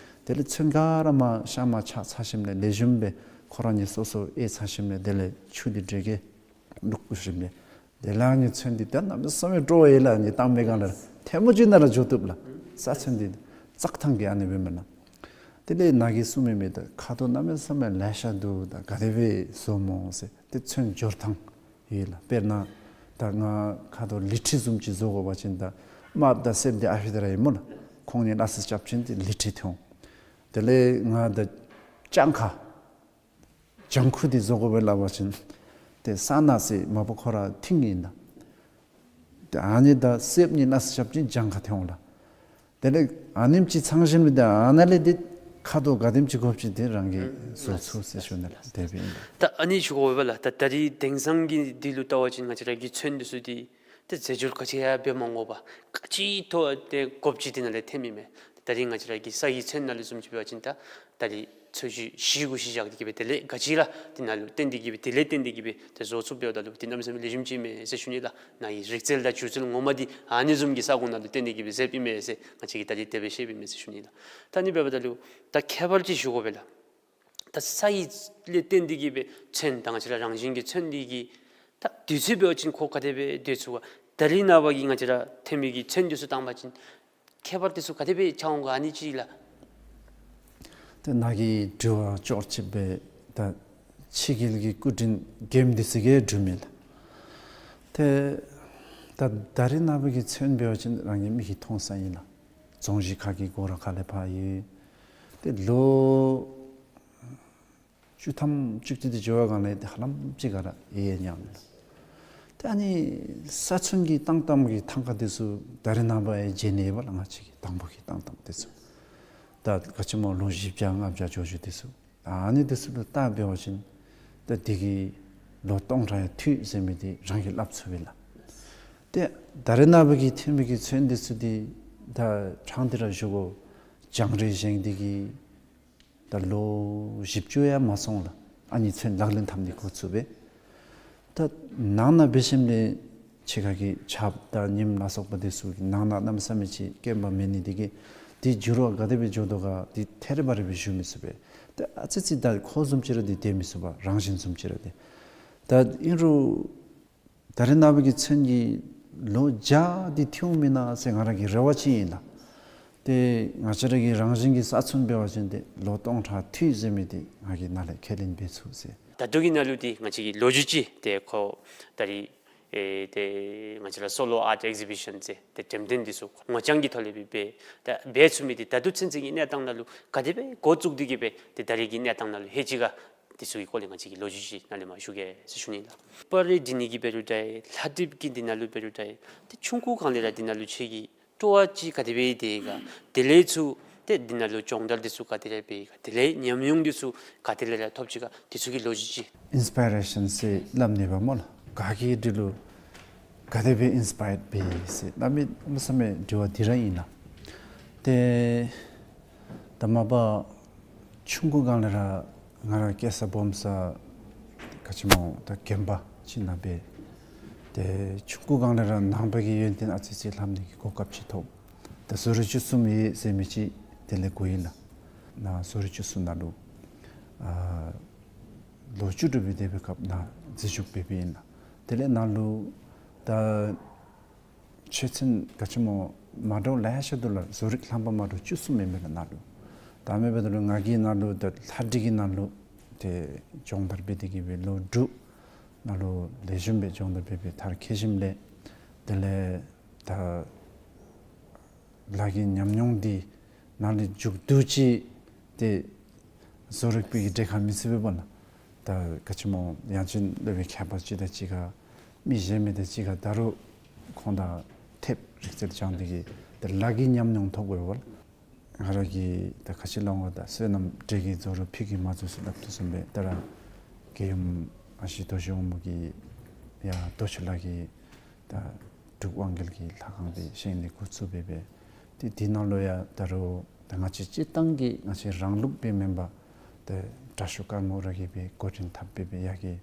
དེ་ལས་ཚོན་ག་ར་མར་གཤམ་མ་ཆགས་ཚར་ཞིནམ་ལས་ལེགས་ཤོམ་སྦེ་ཁོ་ར་གཉིས་སོ་སོ་ཨེ་ཚར་ཞིནམ་ལས་དེ་ལས་ཆུ་འདི་དེ་གིས་བླུགས་ཞིནམ་ལས་དེ་ལས་ཨ་ནི་ཚོན་འདི་ད་གནམ་མེད་ས་མེད་སྤྲོ་བ་ཡོད་ལགས། ཨ་ནི་བཏང་པའི་སྒང་ལས་ཐལ་མོ་ཅིག་ནང་ར་འགྱོ་བཏུབ་ལགས། ས་ཚོན་འདི་བཙག་ཐངས་ཀྱི་ཨ་ནི་སྦེ་མེན་ན། དེ་ལས་ནཱ་གིས་གསུངས་མི་མི་ད་ཁ་དོག་གནམ་མེད་ས་མེད་ལེ་ཤ་འདུག། ད་ག་དེ་སྦེ་བཟོཝ་སྨོ་ཟེར་ཏེ་ཚོན་སྦྱོར་ཐངས་ཡོད་ལགས། དཔེར་ན་ད་ང་ཁ་དོག་ལི་ཁྲི་བཟུམ་ཅིག་བཟོ་དགོ་པ་ཅིན་ད་དམརཔོ་དང་སེརཔོ་འདི་ཨ་ཕི་ད་ར་ཨིན་སྨོ་ལགས། ཁོང་གཉིས་སླ་བསྲེ་རྐྱབ་ཅིན་ཏེ་ལི་ཁྲི་ཐོན་འོང་། དེ་ལས་ང་ད་ལྗང་ཁ་ལྗང་ཁུ་འདི་བཟོ་དགོ་པས་ལབ་པ་ཅིན་ཏེ་ས་ནག་སེར་མ་པ་ཁོ་ར་མཐིང་ཨིན་ན། ཏེ་ཨ་ནི་དང་སེརཔོ་གཉིས་སླ་བསྲེ་རྐྱབ་ཅིན་ལྗང་ཁ་ཐོན་འོང་ལགས། དེ་ལས་ཨ་ནེམ་ཅིག་ཚང་ཞིནམ་ལས་ཏེ་ཨ་ནཱ་ལས་ཏེ་ཁ་དོག་ག་དེམ་ཅིག་དགོཔ་ཅིག་ཏེ་རང་གིས་བཟོ་ཚུགས་ཟེར་ཞུ་ནི་ལགས། དེ་སྦེ་ཨིན། ད་ཨ་ནི་ཞུ་དགོ་པས་ལགས། ད་ད་རིས་དེང་སང་གི་འདི་ལུ་བལྟ་བ་ཅིན་ང་བཅས་ར་གི་ཚོན་འདི་ཚུ་འདི་ཏེ་རྫས་སྦྱོར་ག་ཅི་ཡང་འབད་མ་དགོ་པར་ག་ཅི་ཐོབ་སྟེ་དགོཔ་ཅིག་འདི་ནང་ལས་ཐོན་མི་མས། ད་རིས་ང་བཅས་ར་གི་ས་གི་ཚོན་ནང་ལུ་བཟུམ་ཅིག་འབད་བ་ཅིན་ད་ད་རིས་ཚོས་གཞི་བཞི་དགུ་ཅིག་བཞག་སྟེ་གི་སྦེ་དེ་ལས་ག་ཅི་ར་འདི་ནང་ལུ་བཏོན་ཏེ་གི་སྦེ་དེ་ལས་བརྟེན་ཏེ་གི་སྦེ་ཏེ་བཟོ་ཚུགསཔ་འབདཝ་ད་ལུ་ཏེ་གནམ་མེད་ས་མེད་ལེགས་ཤོམ་ཅིག་མས་ཟེར་ཞུ་ནི་ལགས། ནཱ་གི་རིག་རྩལ་དང་སྒྱུ་རྩལ་ངོ་མ་འདི་ཨ་ནི་བཟུམ་གྱི་ས་གོ་ནང་ལུ་བཏོན་ཏེ་གི་སྦེ་མཛད་པའི་མས་ཟེར་ང་བཅས་ཀྱིས་ད་རིས་དེ་སྦེ་ཤེས་པའི་མས་ཟེར་ཞུ་ནི་ལགས། ད་ཨ་ནི་འབདཝ་ད་ལུ་ད་ཁྱད་པར་ཅིག་ཞུ་དགོ་པས་ལགས། ད་ས་ཡི་ལས་བརྟེན་ཏེ་གི་སྦེ་ཚོན་ད་ང་བཅས་ར་རང་བཞིན་གྱི་ཚོན་འདི་གི་ད་དུས་ཚོད་འབད་བ་ཅིན་ཁོ་ག་དེ་སྦེ་སྡོད་ཚུགས་པ། ད་རིས་ནངས་པ་གི་ང་བཅས་ར་ཐོན་མི་གི་ཚོན་འདི་ཚུ་བཏང་པ་ཅིན་ཁྱད་པར་འདི་ཚུ་ག་དེ་སྦེ་ཆགས་འོང་ག། ཨ་ནི་ཅིག་ལགས། ཏེ་ནཱ་གི་དྲི་བ་ཅོག་ཅིག་སྦེ་ད་ཕྱི་རྒྱལ་གྱི་སྐུ་དྲིན་རྒྱནམ་འདི་ཚུ་གིས་སྒྲུབ་མི་ལགས། ཏེ་ད་ད་རིས་ནངས་པ་གི་ཚོན་འབད་བ་ཅིན་རང་གི་མིག་གིས་མཐོང་ས་ཨིན་ལགས། རྫོང་གཞི་ཁ་གི་སྒོ་ར་ཁ་ལས་ཕར་ཡོད། ཏེ་ལོ་བཅུ་ཐམ་བཅུ་བདུན་དེ་འགྱོ་བའི་སྒང་ལས་ཏེ་ཧ་ལམ་ཅིག་ག་ར་ཡལ་ཉམས་ལགས། ཏེ་ཨ་ནི་ས་ཚོན་གྱི་བཏང་བཏངམ་གི་ཐང་ཀ་འདི་ཚུ་ད་རིས་ནངས་པ་ཡང་མཇལ་ནི་ཡོད་པ་ལགས། ང་བཅས་ཀྱི་དང་པོ་གི་བཏང་བཏངམ་འདི་ཚུ་ད་ག་ཅི་སྨོ་ལོ་བཞི་བརྒྱ་ལྔ་བརྒྱ་འགྱོ་འགྱོཝ་འདི་ཚུ། ཨ་ནི་འདི་ཚུ་ལུ་བལྟ་འབད་བ་ཅིན་ད་འདི་གིས་ལོ་སྟོང་ཕྲག་ཡང་ཐུབ་ཟེར་མི་འདི་རང་གིས་སླབ་ཚུགས་པས་ལགས། ཏེ་ད་རིས་ནངས་པ་གི་ཐོན་མི་གི་ཚོན་འདི་ཚུ་འདི་ད་ཕྲང་སྟེ་ར་ཞུ་དགོ། སྦྱང་རིགས་བཞེངས་ཏེ་གི་ད་ལོ་བཞི་བཅུ་ཡང་མ་སོང་ལགས། ཨ་ནི་ཚོན་ལག་ལེན་འཐབ་ནི་འགོ་བཙུགས་སྦེ། ད་ནང་ན་འབད་ཞིནམ་ལས་ཕྱི་ཁ་གི་ཆརཔ་དང་ཉིམ་ལ་སོགས་པ་འདི་ཚུ་གིས་ནང་ན་གནམ་མེད་ས་མེད་ཅིག་སྐྱོན་པ་མེད་ནི་འདི་གིས་འདི་འགྱུར་བ་ག་དེ་སྦེ་འགྱོ་དོ་ག་འདི་ཐད་རི་བ་རི་སྦེ་ཞུ་མི་ཚུགས་པས། ད་ཨ་ཙི་ཙི་ད་ཁོ་བཟུམ་ཅིག་ར་འདི་སྡོད་མི་ཚུགས་པས། རང་བཞིན་བཟུམ་ཅིག་ར་འདི། ད་ཨིན་རུང་ད་རིས་ནངས་པ་གི་ཚོན་གྱིས་ལོ་བརྒྱ་འདི་ཐུབ་འོང་མེན་ན་ཟེར་ང་ར་གི་རེ་བ་ཅིག་ཨིན་ལགས། ཏེ་ང་བཅས་ར་གི་རང་བཞིན་གྱི་ས་ཚོན་འབད་བ་ཅིན་ཏེ་ལོ་སྟོང་ཕྲག་ཐུབ་ཟེར་མི་འདི་ང་གིས་ནཱ་ལས་ཁས་ལེན་འབད་ཚུགས་ཟེར། ད་ལྟོ་གི་ནང་ལུ་འདི་ང་བཅས་ཀྱི་ལོ་རྒྱུས་ཅིག་ཏེ་ཁོ་ད་རིས་ཨེ་ཏེ་ང་བཅས་ར་སོ་ལོ་ཨརཊ་ཨེག་ཟི་བི་ཤཱན་ཟེར་ཏེ་འགྲེམས་སྟོན་འདི་ཚུ་ངོ་རྐྱང་གི་ཐོག་ལས་སྦེ་འབད་ད་འབད་ཚུགས་མི་འདི་ད་ལྟོ་ཚུན་ཚོད་ཀྱི་གནས་སྟངས་ནང་ལུ་ག་དེ་སྦེ་འགོ་བཙུགས་ཏེ་གི་སྦེ་ཏེ་ད་རིས་ཀྱི་གནས་སྟངས་ནང་ལུ་ལྷོད་ཅི་ག། འདི་ཚུ་གི་སྐོར་ལས་ང་བཅས་ཀྱིས་ལོ་རྒྱུས་ཅིག་ནཱ་ལས་མར་ཞུ་གེ་ཟེར་ཞུ་ནི་ལགས། པར་རིས་འབྲི་ནི་གི་འབད་རུང་འདྲ་ལྷ་བྲིས་ཀྱི་འདི་ནང་ལུ་འབད་རུང་འདྲ་ཏེ་ཆུང་ཀུ་སྒང་ལས་ར་འདི་ནང་ལུ་ཁྱོད་ཀྱི་སྤྲོ་བ་ཅིག་ག་དེ་སྦེ་ཡོད་དེ་ག། དེ་ལས་ཚུར་ཏེ་འདི་ནང་ལུ་སྦྱོང་བརྡར་འདི་ཚུ་ག་དེ་ར་འབད་ག། དེ་ལས་ཉམས་མྱོང་འདི་ཚུ་ག་དེ་ལས་ར་ཐོབ་ཅི་ག། འདི་ཚུ་གི་ལོ་རྒྱུས་ཅིག། ཨིན་སི་པའི་རེ་ཤཱན་ཟེར་སླབ་ནི་པ་སྨོ་ལགས། ག་གིས་འདི་ལུ་ག་དེ་སྦེ་ཨིན་སི་པའརཌ་འབད་ཟེར་གནམ་མེད་ས་མེད་དྲི་བ་འདི་ར་ཨིན་ལགས། ཏེ་ད་མ་པ་ཆུང་ཀུ་སྒང་ལས་ར་ང་ར་སྐྱེས་ས་སྦོམ་ས་ག་ཅི་སྨོ་ད་དགོན་པ་ཅིག་ནང་སྦེ། ཏེ་ཆུང་ཀུ་སྒང་ལས་ར་ནང་པ་གི་ཡོན་ཏན་ཨ་ཙི་ཙི་ལྷབ་ནི་གི་གོ་སྐབས་ཅིག་ཐོབ། ད་བཟོ་རིག་བཅུ་གསུམ་ཡོད་ཟེར་མི་ཅིག་དེ་ལས་གོ་ཡི་ལགས། ནཱ་བཟོ་རིག་བཅུ་གསུམ་ནང་ལུ་ཨ་ལོ་བཅུ་དྲུག་པའི་དེ་སྦེ་སྐབས་ནཱ་འཛུལ་ཞུགས་འབད་འབདཝ་ཨིན་ལགས། དེ་ལས་ནཱ་ལུ་ད་ཆོས་ཚན་ག་ཅི་སྨོ་མ་འདྲཝ་ལེ་ཤ་འདུག་ལགས། བཟོ་རིག་ལྷབ་པ་མ་འདྲཝ་བཅུ་གསུམ་ཨིན་མས་ལགས་ནཱ་ལུ། ད་མེན་པ་ད་ལུ་ང་གིས་ནཱ་ལུ་ད་ལྷ་བྲིས་ཀྱི་ནང་ལུ་ཏེ་སྦྱོང་བརྡར་འབད་དེ་གི་སྦེ་ལོ་དྲུག། ནང་ལུ་ལེགས་ཤོམ་སྦེ་སྦྱོང་བརྡར་འབད་སྦེ་མཐར་འཁྱོལ་ཞིནམ་ལས་དེ་ལས་ད་ལཱ་གི་ཉམས་མྱོང་འདི་ནང་ལས་མཇུག་བསྡུ་ཅི། ཏེ་བཟོ་རིག་པའི་གྲལ་ཁར་མི་ཚུད་པས་པ་ལགས། ད་ག་ཅི་སྨོ་ཡང་ཅིན་སློབ་དཔོན་མཁས་པ་ཅིག་དང་གཅིག་ཁར་མི་གཞན་མི་དང་གཅིག་ཁར་ད་རུང་ཁོང་དང་ཐེབས་རིག་རྩལ་སྦྱང་སྟེ་གིས་ད་ལཱ་གི་ཉམས་མྱོང་ཐོབ་དགོ་པས་པ་ལགས། ང་ར་གིས་ད་ག་ཅི་སླབ་འོང་ད་བསོད་ནམས་འབྲས་ཀྱིས་རྫོགས་རུང་ཕུད་ཀྱིས་མ་རྫོགས་ཟེར་སླབ་དོ་བཟུམ་སྦེ་ད་ར་རྒྱལ་ཡུམ་ཨ་ཞེ་རྡོ་རྗེ་དབང་མོ་གིས་ཡར་རྡོ་ཆུ་ལ་གི་ད་འབྲུག་དབང་རྒྱལ་གྱི་ལྷ་ཁང་འདི་བཞེངས་ནི་འགོ་བཙུགས་སྦེ་སྦེ་ཏེ་འདི་ནང་ལུ་ཡང་ད་རུང་ད་ང་བཅས་སྤྱིར་བཏང་གི་ང་བཅས་རང་ལུགས་སྦེ་མེན་པར་ཏེ་དྲག་ཤོས་དཀར་མོ་ར་གིས་སྦེ་འགོ་འདྲེན་འཐབ་སྦེ་སྦེ་ཡར་གྱི་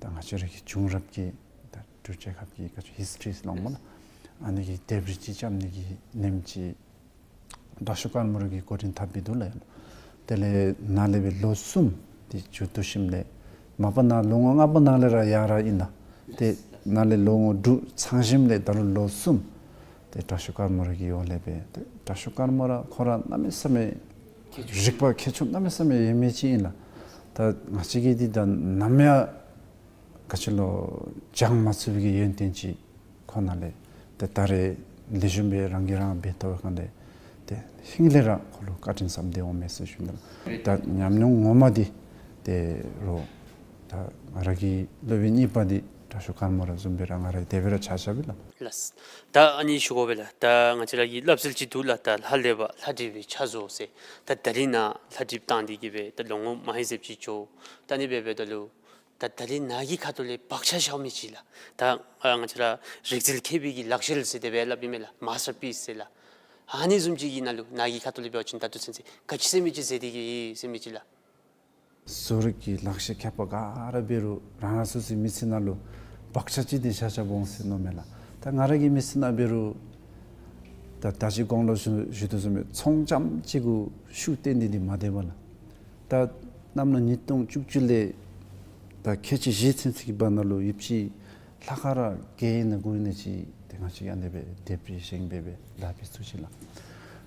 ད་ང་བཅས་ར་གི་བྱུང་རབས་ཀྱི་ད་འབྲུག་རྒྱལ་ཁབ་ཀྱི་ག་ཅི་ཧིསི་ཊི་རི་ཟེར་སླབ་འོང་སྨོ་ལགས། ཨ་ནི་གི་ལྡེབས་རིས་ཅིག་རྐྱབ་ནི་གི་ཉིནམ་ཅིག་དྲག་ཤོས་དཀར་མོ་ར་གིས་འགོ་འདྲེན་འཐབ་སྦེ་འདུག་ལགས། དེ་ལས་ནཱ་ལས་སྦེ་ལོ་གསུམ་དེ་མཇུག་བསྡུ་ཞིནམ་ལས་མ་པ་ནཱ་ལོ་ངོ་ལྔ་པ་ནང་ལས་ར་ཡར་ར་ཨིན་ལགས། ཏེ་ནཱ་ལས་ལོ་ངོ་དྲུག་ཚང་ཞིནམ་ལས་ད་རུང་ལོ་གསུམ་ཏེ་དྲག་ཤོས་དཀར་མོ་ར་གི་འོག་ལས་སྦེ་ཏེ་དྲག་ཤོས་དཀར་མོ་ར་ཁོ་ར་གནམ་མེད་ས་མེད་རིག་པ་མཁས་མཆོག་གནམ་མེད་ས་མེད་ཡོད་མི་ཅིག་ཨིན་ལགས། ད་ང་བཅས་ཀྱིས་འདི་ད་ནམ་ཡང་ག་ཅི་ལོ་སྦྱང་མ་ཚུགས་པའི་གི་ཡོན་ཏན་ཅིག་ཁོ་ནང་ལས་ཏེ་ད་རེས་ལེགས་ཤོམ་སྦེ་རང་གིས་རང་འབད་ཐོབ་པའི་སྒང་ལས་ཏེ་ཧིང་ལས་ར་ཁོ་ལུ་བཀའ་དྲིན་བསམ་སྟེ་འོང་མས་ཟེར་ཞུ་ནི། ད་ཉམས་མྱོང་ངོ་མ་འདི་ཏེ་རོགས་ད་ང་ར་གི་སློབ་དཔོན་གཉིས་པ་འདི་དྲག་ཤོས་དཀར་མོ་ར་བཟུམ་སྦེ་ར་ང་ར་དེ་སྦེ་ར་ཆ་བཞག་པས་ལགས། ལགས། ད་ཨ་ནི་ཞུ་དགོ་པས་ལགས། ད་ང་བཅས་ར་གི་སླབ་སྲོལ་ཅིག་འདུག་ལགས། ད་ལྷ་ལས་པ་ལྷ་བྲིས་པའི་ཕྱག་བཟོ་ཟེར། ད་ད་རིས་ནཱ་ལྷ་བྲིསཔ་བཏང་སྟེ་གིས་སྦེ་ད་ལོ་ངོ་མ་ཧེ་ཟེབ་ཅིག་འགྱོ། ད་ཨ་ནི་སྦེ་འབདཝ་ད་ལུ་ད་ད་རིས་ནཱ་གི་ཁ་ཐུག་ལས་བག་ཆགས་བཞག་མི་ཅིག་ལགས། ད་ཨ་ང་བཅས་ར་རིག་རྩལ་མཁས་པའི་གི་ལག་ཤེས་ཟེར་དེ་སྦེ་སླབ་ཨིན་མས་ལགས། མཱས་ཊར་པིསི་ཟེར་ལགས། ཨ་ནི་བཟུམ་ཅིག་གི་ནང་ལུ་ནཱ་གི་ཁ་ཐུག་ལས་འབད་བ་ཅིན་ད་ལྟོ་ཚུན་ཚོད་ག་ཅི་ཟེར་མི་ཅིག་མཛད་དེ་གིས་ཡོད་ཟེར་མི་ཅིག་ལགས། བཟོ་རིག་གི་ལག་ཤེས་མཁས་པ་ག་ར་འབད་རུང་རང་རང་སོ་སོའི་མི་ཚེ་ནང་ལུ་བག་ཆགས་ཅིག་འདི་བཞག་བཞགཔ་འོང་ཟེར་མནོཝ་མས་ལགས། ད་ང་ར་གི་མི་ཚེ་ནང་འབད་རུང་ད་ད་ཅི་གོང་ལུ་ཞུ་ཞུ་དོ་བཟུམ་སྦེ་ཚོང་རྐྱངམ་ཅིག་གུ་ཤུགས་བཏོན་ཏེ་འདི་མ་སྡོདཔ་ལགས། ད་གནམ་ལོ་ཉིས་སྟོང་བཅུ་བཅུ་ལས་ད་ཁལ་གཅིག་བཞི་ཚུན་ཚོད་ཀྱི་བར་ན་ལུ་ཡོདཔ་ཅིག་ལྷག་དཀར་ར་བརྒྱད་ཨིན་ན་དགུ་ཨིན་ན་ཅིག་ཏེ་ང་བཅས་ཨ་ནི་སྦེ་ལྡེབས་རིས་བཞེངས་སྦེ་སྦེ་ལཱ་འབད་ཚུགས་ཅི་ལགས།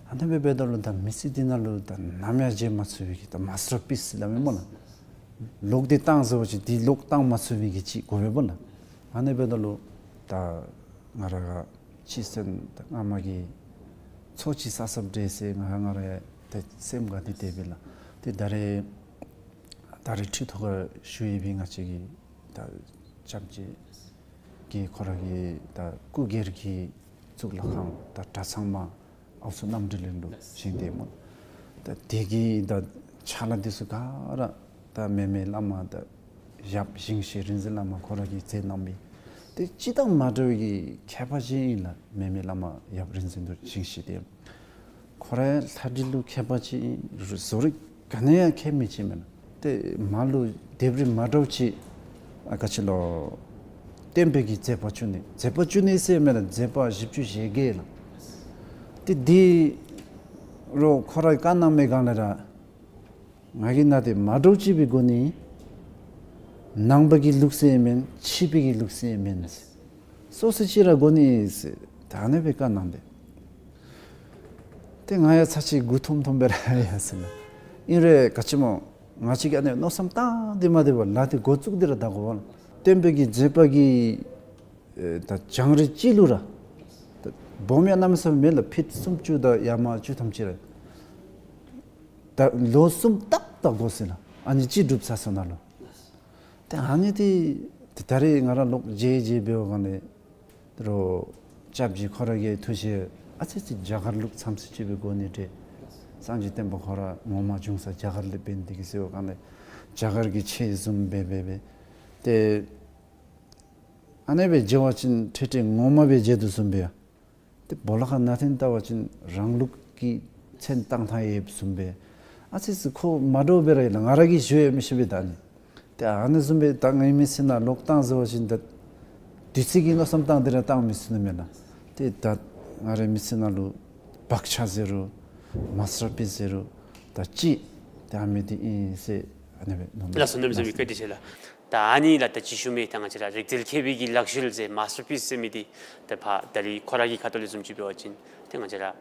ཨ་ནི་སྦེ་འབདཝ་ད་ལུ་ད་མི་ཚེ་འདི་ནང་ལུ་ད་ནམ་ཡང་བརྗེད་མ་ཚུགས་པའི་གི་ད་མཱས་ཊར་པིསི་ཟེར་སླབ་མི་སྨོ་ལགས། ལོག་སྟེ་བཏང་ཟེར་བ་ཅིན་འདི་ལོག་བཏང་མ་ཚུགས་པའི་གི་ཅིག་དགོ་པས་སྨོ་ལགས། ཨ་ནི་འབདཝ་ད་ལུ་ད་ང་ར་ག་ཅི་ཟེར་ན་ད་སྔ་མ་གི་ཚོགས་ཅིག་བསགས་བསགསཔ་འདྲས་ཟེར་ང་ང་ར་ཡང་ཏེ་སེམས་དགའ་སྟེ་དེ་སྦེ་ལགས། ཏེ་ད་རེས་ད་རེས་ཁྲི་ཐོག་ཁར་བཞུགས་ཡོད་པའི་ང་བཅས་ཀྱི་ད་ལྕམ་ཅིག་གིས་ཁོ་ར་གི་ད་སྐུ་སྒེར་གྱི་གཙུག་ལག་ཁང་ད་གྲྭ་ཚང་མ་ཨའུ་ཚོ་རྣམ་གྲོལ་གླིང་ལུ་བཞེངས་ཏེ་སྨོ། ད་དེ་གི་ད་ཕྱག་ལཱ་འདི་ཚུ་ག་ར་ད་མེ་མེ་བླ་མ་ད་ཡབ་ཞིང་གཤེགས་རིག་འཛིན་བླ་མ་ཁོ་ར་གིས་མཛད་གནང་མི་ཏེ་སྤྱིར་བཏང་མ་འདྲ་བའི་གི་མཁས་པ་ཅིག་ཨིན་ལགས། མེ་མེ་བླ་མ་ཡབ་རིག་འཛིན་ཞིང་གཤེགས་འདི་ཁོ་ར་ལྷ་བྲིས་ལུ་མཁས་པ་ཅིག་ཨིན། བཟོ་རིག་ག་ནི་ཡང་མཁས་མི་ཅིག་མེན་ན། ཏེ་མར་ལུ་ལྡེབས་རིས་མ་འདྲཝ་ཅིག་ཨ་ག་ཅི་ལོ་སྟོན་པའི་གི་མཛད་པ་བཅུ་གཉིས་མཛད་པ་བཅུ་གཉིས་ཟེར་མེན་ན་མཛད་པ་བཞི་བཅུ་ཞེ་བརྒྱད་ལགས། ཏེ་འདི་རོགས་ཁོ་ར་གིས་བཀའ་གནང་མི་སྒང་ལས་ར་ང་གིས་ནཱ་ཏེ་མ་འདྲཝ་ཅིག་སྦེ་དགོ་ནི། ནང་པ་གི་ལུགས་སྲོལ་མེན་ཕྱི་པའི་གི་ལུགས་སྲོལ་མེན་ཟེར། སོ་སོ་ཅིག་ར་དགོ་ནི་ཟེར་ད་ཨ་ནི་སྦེ་བཀའ་གནང་སྟེ། ཏེ་ང་ཡང་ཚར་ཅིག་མགུ་འཐོམ་འཐོམ་སྦེ་ར་ཡར་སོང་ལགས། ཨིན་རུང་ག་ཅི་སྨོ་ང་བཅས་ཀྱིས་ཨ་ནི་མནོ་བསམ་བཏང་སྟེ་མ་སྡོད་པར་ལཱ་འདི་འགོ་བཙུགས་ཏེ་ར་ད་དགོ་པས་ལགས། སྟོན་པའི་གི་མཛད་པ་གི་ཨེ་ད་བྱུང་རིམ་ཅིག་ལུ་ར་ད་སྦོམ་ཡང་གནམ་མེད་ས་མེད་མེད་ལགས། ཕིཊ་སུམ་ཅུ་དང་ཡར་མར་བཅུ་ཐམ་ཅིག་ར། ད་ལོ་གསུམ་ཏག་ཏག་འགོར་སོ་ཡི་ལགས། ཨ་ནི་ཅིག་སྒྲུབ་ཚར་སོ་ནུག་ལགས། ཏེ་ཨ་ནི་འདི་ད་ད་རེས་ང་ར་ལོག་མཇལ་མཇལ་འབདཝ་སྒང་ལས་རོགས་སྐྱབས་རྗེ་ཁོ་ར་གི་ཐུགས་བཞེད་ཨ་ཙི་ཙི་རྒྱ་གར་ལུགས་ཙམ་ཅིག་སྦེ་དགོ་ནི་འདྲས། སངས་རྒྱས་བསྟན་པ་ཁོ་ར་ངོ་མ་བྱུང་ས་རྒྱ་གར་ལས་འབད་ནི་འདི་གིས་ཟེར་བའི་སྒང་ལས་རྒྱ་གར་གྱི་ཆོས་བཟུམ་སྦེ་སྦེ་སྦེ་ཏེ་ཨ་ནི་སྦེ་མཇལ་བ་ཅིན་ཏེ་ཏེ་ངོ་མ་སྦེ་མཇལ་དོ་བཟུམ་སྦེ་ཡ། ཏེ་སྦོ་ལོགས་ཁར་ནང་འཐེན་བལྟ་བ་ཅིན་རང་ལུགས་ཀྱི་མཚན་བཏགས་ཐངས་ཡོདཔ་བཟུམ་སྦེ། ཨ་ཙི་ཙི་ཁོ་མ་འདྲཝ་སྦེ་ར་ཡོད་ལགས། ང་ར་གིས་ཞུ་ཡང་མི་ཤེས་པས་ད་ཨ་ནི། ཏེ་ཨ་ནི་བཟུམ་སྦེ་ད་ངེའི་མི་ཚེ་ནང་ལོག་བཏང་ཟེར་བ་ཅིན་ད་དུས་ཚོད་ཀྱི་མནོ་བསམ་བཏང་སྟེ་ར་བཏང་མི་ཚུགས་ནི་མེན་ན། ཏེ་ད་ང་རའི་མི་ཚེ་ནང་ལུ་བག་ཆགས་ཟེར་རུང་མཱས་ཊར་པིསི་ཟེར་རུང་ད་ཅིག་ཏེ་ཨ་མི་འདི་ཨིན་ཟེར་ཨ་ནི་སྦེ་མནོ་མི། ལགས་སོ། གནམ་མེད་ས་མེད་བཀའ་དྲིན་ཆེ་ལགས། ད་ཨ་ནི་ལགས་ད་ཅི་ཞུ་མི་ད་ང་བཅས་ར་རིག་རྩལ་མཁས་པའི་གི་ལག་ཤེས་ཟེར་མཱས་ཊར་པིསི་ཟེར་མི་འདི་ད་ཕར་ད་རེས་ཁོ་ར་གི་ཁ་ཐུག་ལས་བཟུམ་ཅིག་འབད་བ་ཅིན་ཏེ་ང་བཅས་ར་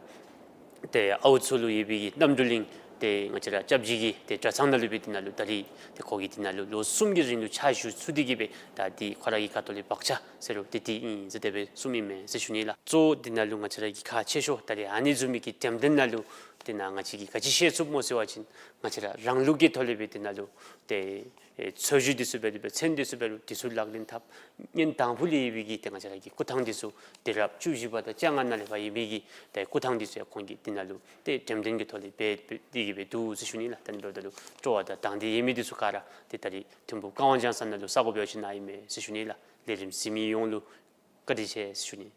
ཏེ་ཨའུ་ཚོ་ལུ་ཡོད་པའི་གི་རྣམ་གྲོལ་གླིང་ ཏེ་ང་བཅས་ར་སྐྱབས་རྗེ་གི་ཏེ་གྲྭ་ཚང་ནང་ལུ་སྦེ་འདི་ནང་ལུ་ད་རིས་ཏེ་ཁོ་གིས་འདི་ནང་ལུ་ལོ་གསུམ་གྱི་རིང་ལུ་ཕྱག་ཞུ་ཚུགས་ཏེ་གིས་སྦེ་ད་འདི་ཁོ་ར་གི་ཁ་ཐུག་ལས་བག་ཆགས་ཟེར་རུང་ཏེ་འདི་ཨིན་ཟེར་དེ་སྦེ་གསུངམ་ཨིན་མས་ཟེར་ཞུ་ནི་ལགས། གཙོ་བོ་འདི་ནང་ལུ་ང་བཅས་ར་གི་ཁག་ཆེ་ཤོས་ད་རིས་ཨ་ནི་བཟུམ་མའི་གི་འགྲེམས་སྟོན་ནང་ལུ་ཏེ་ནཱ་ང་བཅས་ཀྱིས་ག་ཅི་ཤེས་ཚུགསཔ་སྨོ་ཟེར་བ་ཅིན་ང་བཅས་ར་རང་ལུགས་ཀྱི་ཐོག་ལས་སྦེ་འདི་ནང་ལུ་ཏེ་ཨེ་འཚོལ་ཞིབ་འདི་ཚུ་འབད་རུང་མཚོན་འདི་ཚུ་འབད་རུང་འདི་ཚུ་ལག་ལེན་འཐབ། ཉིནམ་དང་པོ་ལས་ཡོད་པའི་གི་ཏེ་ང་བཅས་ར་གི་སྐུ་ཐང་འདི་ཚུ་དུས་རབས་བཅུ་བཞི་པ་དང་བཅོ་ལྔ་ནང་ལས་ཕར་ཡོད་པའི་གི་ཏེ་སྐུ་ཐང་འདི་ཚུ་ཡང་ཁོང་གིས་འདི་ནང་ལུ་ཏེ་འགྲེམས་སྟོན་གྱི་ཐོག་ལས་འབད་འབད་དེ་གིས་སྦེ་འདུག་ཟེར་ཞུ་ནི་ལགས། ད་ནི་འབདཝ་ད་ལུ་སྤྲོ་བ་དང་དང་འདོད་ཡོད་མི་འདི་ཚུ་ག་ར་ཏེ་ད་རིས་ཐིམ་ཕུག་ཀ་ཝང་ལྗང་ས་ནང་ལུ་ས་གོ་འབད་བ་ཅིན་ནཱ་ཨིན་མས་ཟེར་ཞུ་ནི་ལགས། ལས་རིམ་གཟིགས་མི་ཡོངས་ལུ་བཀའ་དྲིན་ཆེ་ཟེར་ཞུ་ནི།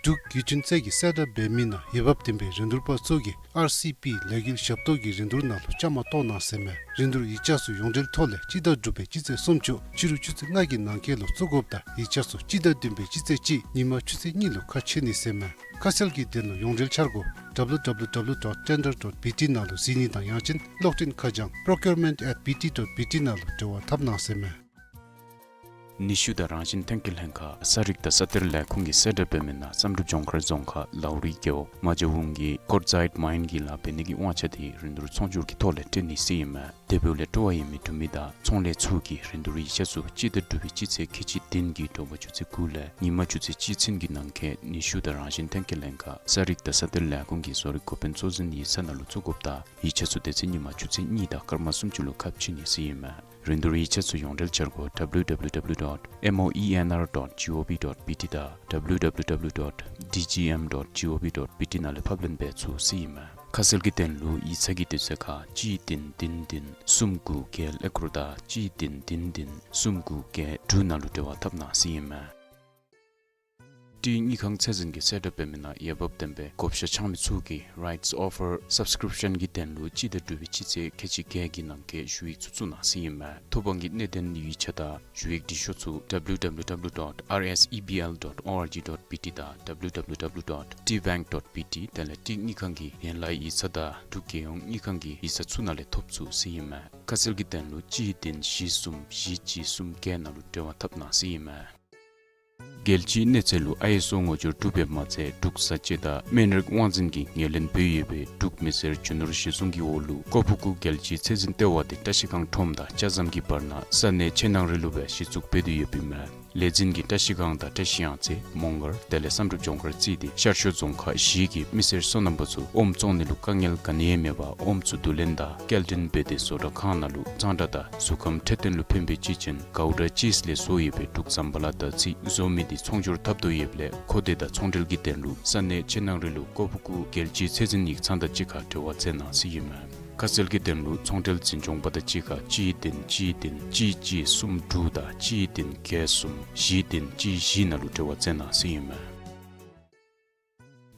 འབྲུག་བརྒྱུད་འཕྲིན་ཚད་ཀྱིས་གསལ་བསྒྲགས་འབད་མི་ནང་འོས་འབབ་ལྡན་པའི་རིན་བསྡུར་པ་ཚུ་གིས་ཨར་སི་པི་ལས་འགུལ་ཞབས་ཏོག་གི་རིན་བསྡུར་ནང་ལུ་བཅའ་མར་གཏོགས་གནང་ཟེར་མས། རིན་བསྡུར་ཡིག་ཆ་ཚུ་ཡོངས་འབྲེལ་ཐོག་ལས་སྤྱི་ཟླ་དྲུག་པའི་སྤྱི་ཚེས་སུམ་ཅུ་ཕྱི་རུ་ཆུ་ཚོད་ལྔ་གི་ནང་འཁོད་ལུ་བཙུགས་དགོཔ་དང་ཡིག་ཆ་ཚུ་སྤྱི་ཟླ་བདུན་པའི་སྤྱི་ཚེས་གཅིག་ཉིན་མ་ཆུ་ཚོད་གཉིས་ལུ་ཁ་ཕྱེ་ནི་ཟེར་མས། ཁ་གསལ་གྱི་དོན་ལུ་ཡོངས་འབྲེལ་འཆར་སྒོ་W W W dot tender dot B T ནང་ལུ་གཟིགས་ནི་དང་ཡང་ཅིན་གློག་འཕྲིན་ཁ་བྱང་procurement at B T dot B T ནང་ལུ་འབྲེལ་བ་འཐབ་གནང་ཟེར་མས། ནུས་ཤུགས་དང་རང་བཞིན་ཐོན་སྐྱེད་ལྷན་ཁག་ས་རིག་དང་ས་གཏེར་ལས་ཁུངས་ཀྱིས་གསལ་བསྒྲགས་འབད་མི་ནང་བསམ་གྲུབ་ལྗོངས་མཁར་རྫོང་ཁག་ལའུ་རི་རྒེད་འོག་མ་ཇ་ཝུང་གི་ཀོར་ཛའིཊ་མའིན་གྱི་ལཱ་འབད་ནི་གི་དབང་ཆ་དེ་རིན་བསྡུར་ཚོང་སྒྱུར་གྱི་ཐོག་ལས་སྤྲོད་ནི་ཟེར་ཨིན་མས། དེ་འབདཝ་ལས་སྤྲོ་བ་ཡོད་མི་འབྲུག་མི་དང་ཚོང་ལས་ཚུ་གིས་རིན་བསྡུར་ཡིག་ཆ་ཚུ་སྤྱི་ཟླ་དྲུག་པའི་སྤྱི་ཚེས་ཁལ་གཅིག་བདུན་གྱི་དྲོ་པ་ཆུ་ཚོད་དགུ་ལས་ཉིན་མ་ཆུ་ཚོད་གཅིག་ཚུན་གྱི་ནང་འཁོད་ནུས་ཤུགས་དང་རང་བཞིན་ཐོན་སྐྱེད་ལྷན་ཁག་ས་རིག་དང་ས་གཏེར་ལས་ཁུངས་ཀྱི་བཟོ་རིག་འགོ་དཔོན་གཙོ་འཛིན་ཡིག་ཚང་ནང་ལུ་བཙུགས་དགོཔ་དང་ཡིག་ཆ་ཚུ་དེ་ཚེ་ཉིན་མ་ཆུ་ཚོད་གཉིས་དང་སྐར་མ་སུམ་ཅུ་ལུ་ཁ་ཕྱེ་ནི་ཟེར་ཨིན་མས། རིན་བསྡུར་ཡིག་ཆ་ཚུ་ཡོངས་འབྲེལ་འཆར་སྒོ་W W W dot moenr dot gov dot B T དང་W W W dot D G M dot gov dot B T ནང་ལས་ཕབ་ལེན་འབད་ཚུགས་ཟེར་ཨིན་མས། ཁ་གསལ་གྱི་དོན་ལུ་ཡིག་ཚང་གི་དུས་ཚོད་ཁར་གཅིག་བདུན་བདུན་བདུན་གསུམ་དགུ་བརྒྱད་ཀླད་ཀོར་དང་གཅིག་བདུན་བདུན་བདུན་གསུམ་དགུ་བརྒྱད་དྲུག་ནང་ལུ་འབྲེལ་བ་འཐབ་གནང་ཟེར་ཨིན་མས། ཏི་དངུལ་ཁང་ཚད་འཛིན་གྱིས་གསལ་བསྒྲགས་འབད་མི་ནང་འོས་འབབ་ལྡན་པའི་བགོ་བཤའ་འཆང་མི་ཚུ་གིས་rights offer subscription གྱི་དོན་ལུ་སྤྱི་ཟླ་དྲུག་པའི་སྤྱི་ཚེས་ཁལ་གཅིག་བརྒྱད་ཀྱི་ནང་འཁོད་ཞུ་ཡིག་ཚུ་བཙུགས་གནང་ཟེར་ཨིན་མས། ཐོབ་དབང་གི་གནད་དོན་ཡིག་ཆ་དང་ཞུ་ཡིག་འབྲི་ཤོག་ཚུ་W W W dot R S E B L dot org dot B T དང་W W W dot T bank dot B T དེ་ལས་ཏི་དངུལ་ཁང་གི་ཡན་ལག་ཡིག་ཚང་དང་འབྲུག་རྒྱལ་ཡོངས་དངུལ་ཁང་གི་ཡིག་ཚང་ཚུ་ནང་ལས་ཐོབ་ཚུགས་ཟེར་ཨིན་མས། ཁ་གསལ་གྱི་དོན་ལུ་གཅིག་བདུན་བཞི་གསུམ་བཞི་གཅིག་གསུམ་བརྒྱད་ནང་ལུ་འབྲེལ་བ་འཐབ་གནང་ཟེར་ཨིན་མས། རྒྱལ་སྤྱིའི་གནས་ཚད་ལུ་ཨའི་ཨེསི་ཨོ་ངོ་སྦྱོར་གྲུབ་པའི་མ་ཚད་འབྲུག་བཟའ་སྤྱོད་དང་སྨན་རིགས་དབང་འཛིན་གྱིས་ངོས་ལེན་འབད་ཡོད་པའི་འབྲུག་མི་སེར་རྒྱུ་ནོར་གཞི་བཟུང་གི་འོག་ལུ་ཀོ་ཕུ་ཀུ་རྒྱལ་སྤྱིའི་ཚད་འཛིན་ལྟེ་བ་དེ་བཀྲ་ཤིས་སྒང་ཁྲོམ་དང་ལྕགས་ཟམ་གྱི་བར་ན་ས་གནས་ཆེ་ནང་རི་ལུ་སྦེ་གཞི་བཙུགས་འབད་དེ་ཡོདཔ་ཨིན་མས། ལས་འཛིན་གྱིས་བཀྲ་ཤིས་སྒང་དང་བཀྲ་ཤིས་གཡང་རྩེ་མོང་སྒར་དེ་ལས་བསམ་གྲུབ་ལྗོངས་མཁར་བརྩིས་ཏེ་ཤར་ཕྱོགས་རྫོང་ཁག་བཞི་གི་མི་སེར་སོ་ནམ་པ་ཚུ་ཨོམ་བཙོང་ནི་ལུ་དཀའ་ངལ་ག་ནི་ཡང་མེད་པར་ཨོམ་ཚུ་བསྡུ་ལེན་དང་སྐྱེལ་འདྲེན་འབད་དེ་བཟོ་གྲྭ་ཁང་ནང་ལུ་གཙང་སྦྲ་དང་གཟུགས་ཁམས་འཕྲོད་བསྟེན་ལུ་ཕན་པའི་སྤྱི་ཅན་གའུ་ཌ་ཅིསི་ལས་བཟོ་ཡོད་པའི་འབྲུག་ཟམ་པ་ལ་དར་ཚི་བཟོ་མི་དེ་ཚོང་སྒྱུར་འཐབ་དོ་ཡོདཔ་ལས་མཁོ་འདོད་དང་ཚོང་འབྲེལ་གྱི་དོན་ལུ་ས་གནས་ཆེ་ནང་རི་ལུ་ཀོ་ཕུ་ཀུ་རྒྱལ་སྤྱིའི་ཚད་འཛིན་ཡིག་ཚང་དང་གཅིག་ཁར་འབྲེལ་བ་མཛད་གནང་ཟེར་ཨིན་མས། ཁ་གསལ་གྱི་དོན་ལུ་ཚོང་འབྲེལ་འཛིན་སྐྱོང་པ་དང་གཅིག་ཁར་གཅིག་བདུན་གཅིག་བདུན་གཅིག་གཅིག་གསུམ་དྲུག་དང་གཅིག་བདུན་བརྒྱད་གསུམ་བཞི་བདུན་གཅིག་བཞི་ནང་ལུ་འབྲེལ་བ་མཛད་གནང་ཟེར་ཨིན་མས།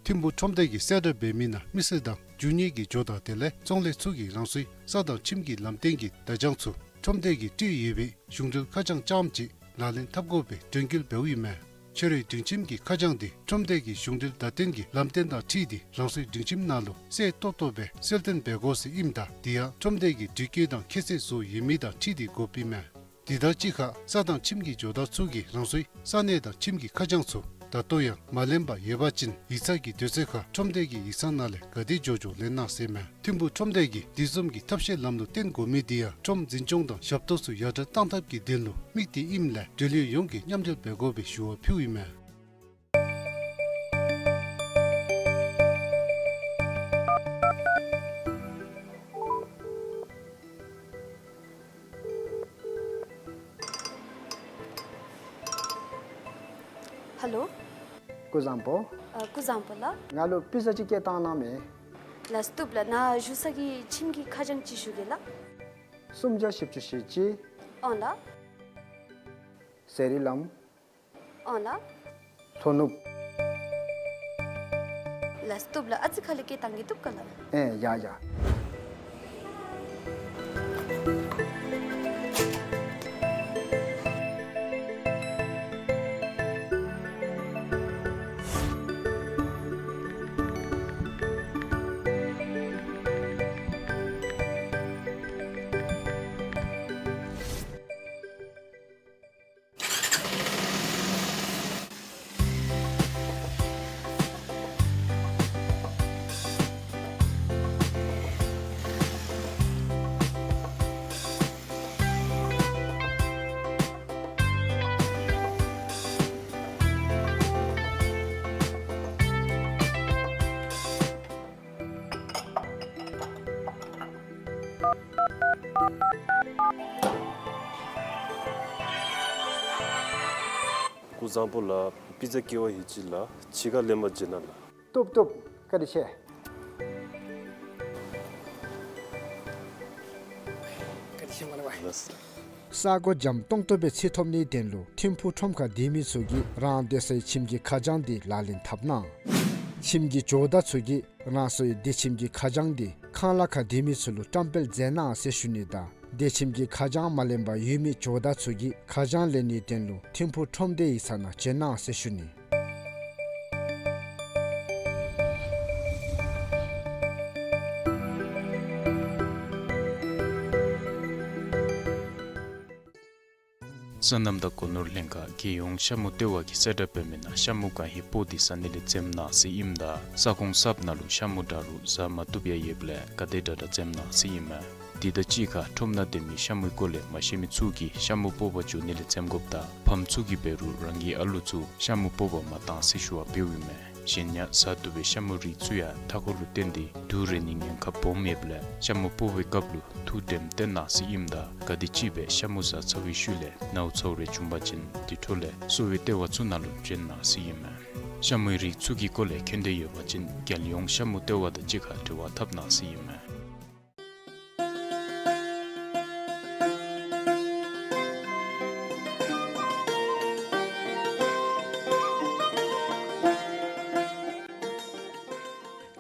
ཐིམ་ཕུག་ཁྲོམ་སྡེ་གིས་གསལ་བསྒྲགས་འབད་མི་ནང་མི་སེར་དང་རྒྱུ་དངོས་ཀྱི་ཇོ་བདག་དེ་ལས་བཙོང་ལས་ཚུ་གིས་རང་སོའི་ས་དང་ཁྱིམ་གྱི་ལམ་སྟོན་གྱི་བརྡ་བྱང་ཚུ་ཁྲོམ་སྡེ་གིས་སྤྲོད་ཡོད་པའི་གཞུང་འབྲེལ་ཁ་བྱང་རྐྱངམ་ཅིག་ལག་ལེན་འཐབ་དགོ་པའི་དྲན་སྐུལ་འབདཝ་ཨིན་མས། ཕྱི་རོལ་སྒྲིང་ཁྱིམ་གྱི་ཁ་བྱང་འདི་ཁྲོམ་སྡེ་གི་གཞུང་འབྲེལ་བརྡ་སྟོན་གྱི་ལམ་སྟོན་དང་འཁྲིལ་ཏེ་རང་སོའི་སྒྲིང་ཁྱིམ་ནང་ལུ་གསལ་ཏོག་ཏོ་སྦེ་གསལ་སྟོན་འབད་དགོ་ཟེར་ཨིནམ་ད་དེ་ཡང་ཁྲོམ་སྡེ་གི་དྲི་བཀོད་དང་ཁྱད་ཚད་བཟོ་ཡོད་མི་དང་འཁྲིལ་ཏེ་དགོཔ་ཨིན་མས། དེ་དང་གཅིག་ཁར་ས་དང་ཁྱིམ་གྱི་ཇོ་བདག་ཚུ་གིས་རང་སོའི་ས་གནས་དང་ཁྱིམ་གྱི་ཁ་བྱང་ཚུ་ད་ལྟོ་ཡང་མ་ལེན་པར་ཡོད་པ་ཅིན་ཡིག་ཚང་གི་དུས་ཚོད་ཁར་ཁྲོམ་སྡེ་གི་ཡིག་ཚང་ནང་ལས་ག་དེ་མགྱོགས་མགྱོགས་ལེན་གནང་ཟེར་མས། ཐིམ་ཕུག་ཁྲོམ་སྡེ་གིས་དེ་བཟུམ་གྱི་ཐབས་ཤེས་ལམ་ལུགས་བསྟེན་དགོ་མི་དེ་ཡང་ཁྲོམ་འཛིན་སྐྱོང་དང་ཞབས་ཏོག་ཚུ་ཡར་དྲག་གཏང་ཐབས་ཀྱི་དོན་ལུ་དམིགས་ཏེ་ཨིནམ་ལས་འབྲེལ་ཡོད་ཡོངས་ཀྱིས་མཉམ་འབྲེལ་འབད་དགོ་པའི་ཞུ་བ་ཕུལཝ་ཨིན་མས། ཧེ་ལོ། སྐུ་གཟུགས་བཟང་པོ། ཨ་སྐུ་གཟུགས་བཟང་པོ་ལགས། ང་ལུ་པི་ཛ་ཅིག་བསྐྱལ་བཏང་གནང་མས། ལགས་བཏུབ་ལགས། ནཱ་བཞུགས་ས་གི་ཁྱིམ་གྱི་ཁ་བྱང་ཅིག་ཞུ་གེ་ལགས། སུམ་བརྒྱ་བཞི་བཅུ་ཞེ་གཅིག། ཨོང་ལགས། ཟེ་རི་ལམ། ཨོང་ལགས། ལྷོ་ནུབ། ལགས་བཏུབ་ལགས། ཨ་ཙི་ཁ་ལས་བསྐྱལ་བཏང་གེ། བཏུབ་ག་ལགས། ཨེ་ཡ་ཡ། སྐུ་གཟུགས་བཟང་པོ་ལགས། པི་ཛ་ཀེ་བ་ཧེ་ཅི་ལགས། ཕྱི་ཁར་ལེན་པར་འབྱོན་གནང་ལགས། བཏུབ་བཏུབ། བཀའ་དྲིན་ཆེ། བཀའ་དྲིན་ཆེ་མ་ལགས། ལགས། ས་གོ་འཇམ་ཏོང་ཏོ་སྦེ་འཚོལ་ཐོབ་ནིའི་དོན་ལུ་ཐིམ་ཕུག་ཁྲོམ་ཁར་སྡོད་མི་ཚུ་གིས་རང་སྡོད་སའི་ཁྱིམ་གྱི་ཁ་བྱང་འདི་ལག་ལེན་འཐབ་གནང་། ཁྱིམ་གྱི་ཇོ་བདག་ཚུ་གིས་རང་སོའི་སྡོད་ཁྱིམ་གྱི་ཁ་བྱང་འདི་ཁང་གླ་ཁར་སྡོད་མི་ཚུ་ལུ་བཀྲམ་སྤེལ་མཛད་གནང་ཟེར་ཞུ་ནི་དང་། སྡོད་ཁྱིམ་གྱི་ཁ་བྱང་མ་ལེན་པར་ཡོད་མི་ཇོ་བདག་ཚུ་གིས་ཁ་བྱང་ལེན་ནིའི་དོན་ལུ་ཐིམ་ཕུག་ཁྲོམ་སྡེ་ཡི་ཚབ་ནང་འབྱོན་གནང་ཟེར་ཞུ་ནི། སོ་ནམ་དང་སྒོ་ནོར་ལྷན་ཁག་རྒྱལ་ཡོངས་ཤ་མུ་ལྟེ་བ་གིས་གསལ་བསྒྲགས་འབད་མི་ནང་ཤ་མུ་གང་ཧེ་སྤོ་སྟེ་ཟ་ནི་ལས་འཛེམ་གནང་ཟེར་ཨིནམ་ད་ས་ཁོངས་གསརཔ་ནང་ལུ་ཤ་མུ་འདྲ་རུང་ཟ་མ་བཏུབ་ཡང་ཡོདཔ་ལས་ག་དེ་དྲག་དྲག་འཛེམ་གནང་ཟེར་ཨིན་མས། དེ་དང་གཅིག་ཁར་ཁྲོམ་ནང་སྡོད་མི་ཤ་མུའི་སྐོར་ལས་མ་ཤེས་མི་ཚུ་གིས་ཤ་མུ་སྤོ་བར་འགྱོ་ནི་ལས་འཛེམ་དགོཔ་དང་ཕམ་ཚུ་གིས་འབད་རུང་རང་གི་ཨ་ལུ་ཚུ་ཤ་མུ་སྤོ་བར་མ་གཏང་ཟེར་ཞུ་བ་འབདཝ་ཨིན་མས། གཞན་ཡང་ཟ་བཏུབ་པའི་ཤ་མུའི་རིགས་ཚུ་ཡང་མཐའ་འཁོར་ལུ་བརྟེན་ཏེ་དུག་རེག་ནིའི་ཉེན་ཁ་སྦོམ་ཡོདཔ་ལས་ཤ་མུ་སྤོ་བའི་སྐབས་ལུ་ཐུགས་དྲནམ་བཏོན་གནང་ཟེར་ཨིནམ་ད་ག་དེམ་ཅིག་སྦེ་ཤ་མུ་ཟ་ཚར་བའི་ཤུལ་ལས་ནཝ་ཚཝ་རེ་བྱུང་པ་ཅིན་དེ་འཕྲོ་ལས་གསོ་བའི་ལྟེ་བ་ཚུ་ནང་ལུ་འབྱོན་གནང་ཟེར་ཨིན་མས། ཤ་མུའི་རིགས་ཚུ་གི་སྐོར་ལས་མཁྱེན་འདོད་ཡོད་པ་ཅིན་རྒྱལ་ཡོངས་ཤ་མུ་ལྟེ་བ་དང་གཅིག་ཁར་འབྲེལ་བ་འཐབ་གནང་ཟེར་ཨིན་མས།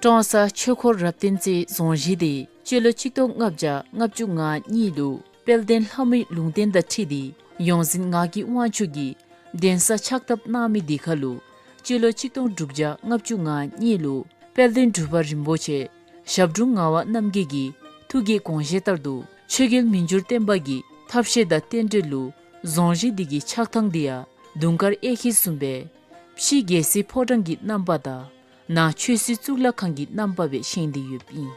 ཀྲོང་གསར་ཆོས་འཁོར་རབ་བརྟན་རྩེའི་རྫོང་གཞི་དེ་སྤྱི་ལོ་ཆིག་སྟོང་ལྔ་བརྒྱ་ལྔ་བཅུ་ང་གཉིས་ལུ་དཔལ་ལྡན་ལྷ་མོའི་ལུང་བསྟན་དང་འཁྲིལ་ཏེ་ཡོངས་འཛིན་ངག་གི་དབང་ཕྱུག་གིས་གདན་ས་ཕྱག་བཏབ་གནང་མི་དེ་ཁར་ལུ་སྤྱི་ལོ་ཆིག་སྟོང་དྲུག་བརྒྱ་ལྔ་བཅུ་ང་གཉིས་ལུ་དཔལ་ལྡན་འབྲུག་པ་རིན་པོ་ཆེ་ཞབས་དྲུང་ངག་དབང་རྣམ་རྒྱལ་གྱི་ཐུགས་ཀྱི་དགོངས་བཞེད་ལྟར་དུ་ཆོས་རྒྱལ་མི་འགྱུར་བརྟན་པ་གི་ཐབས་ཤེས་དང་རྟེན་འབྲེལ་ལུ་རྫོང་གཞི་དེ་གི་ཆགས་ཐངས་དེ་ཡང་དུང་དཀར་གཡས་འཁྱིལ་བཟུམ་སྦེ་ཕྱི་རྒྱལ་སྲིད་ཕོ་བྲང་གི་རྣམ་པ་དང་ནང་ཆོས་སྲིད་གཙུག་ལག་ཁང་གི་རྣམ་པ་སྦེ་བཞེངས་ཏེ་ཡོདཔ་ཨིན།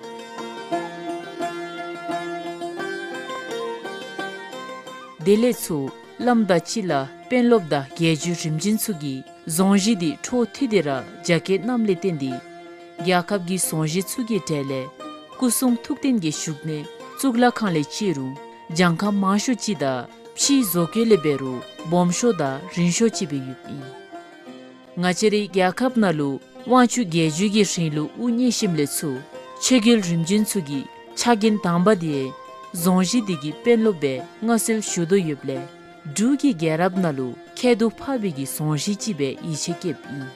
དེ་ལས་ཚུར་བླམ་དང་སྤྱི་བླ་དཔོན་སློབ་དང་རྒྱལ་བརྒྱུད་རིམ་བྱོན་ཚུ་གིས་རྫོང་གཞི་དེ་འཕྲོ་མཐུད་དེ་ར་རྒྱ་སྐྱེད་གནངམ་ལས་བརྟེན་ཏེ་རྒྱལ་ཁབ་ཀྱི་རྫོང་གཞི་ཚུ་གི་གྲས་ལས་སྐུ་གསུང་ཐུགས་རྟེན་གྱི་བཞུགས་གནས་གཙུག་ལག་ཁང་ལས་བཅད་རུང་གྱངས་ཁ་མང་ཤོས་ཅིག་དང་ཕྱིའི་བཟོ་བཀོད་ལས་འབད་རུང་སྦོམ་ཤོས་དང་རིང་ཤོས་ཅིག་སྦེ་ཡོདཔ་ཨིན། ང་བཅས་རའི་རྒྱལ་ཁབ་ནང་ལུ་དབང་ཕྱུག་རྒྱལ་བརྒྱུད་ཀྱི་རིང་ལུགས་དབུ་བརྙེས་ཞིནམ་ལས་ཚུར་ཆོས་རྒྱལ་རིམ་བྱོན་ཚུ་གི་ཕྱག་འགན་དང་པ་དེ་རྫོང་གཞི་དེ་གི་དཔོན་སློབ་སྦེ་མངའ་གསོལ་ཞུ་དོ་ཡོདཔ་ལས་འབྲུག་གི་རྒྱལ་རབས་ནང་ལུ་ཁྱད་དུ་འཕགས་པའི་གི་རྫོང་གཞི་ཅིག་སྦེ་ཡིད་ཆེས་བསྐྱེདཔ་ཨིན།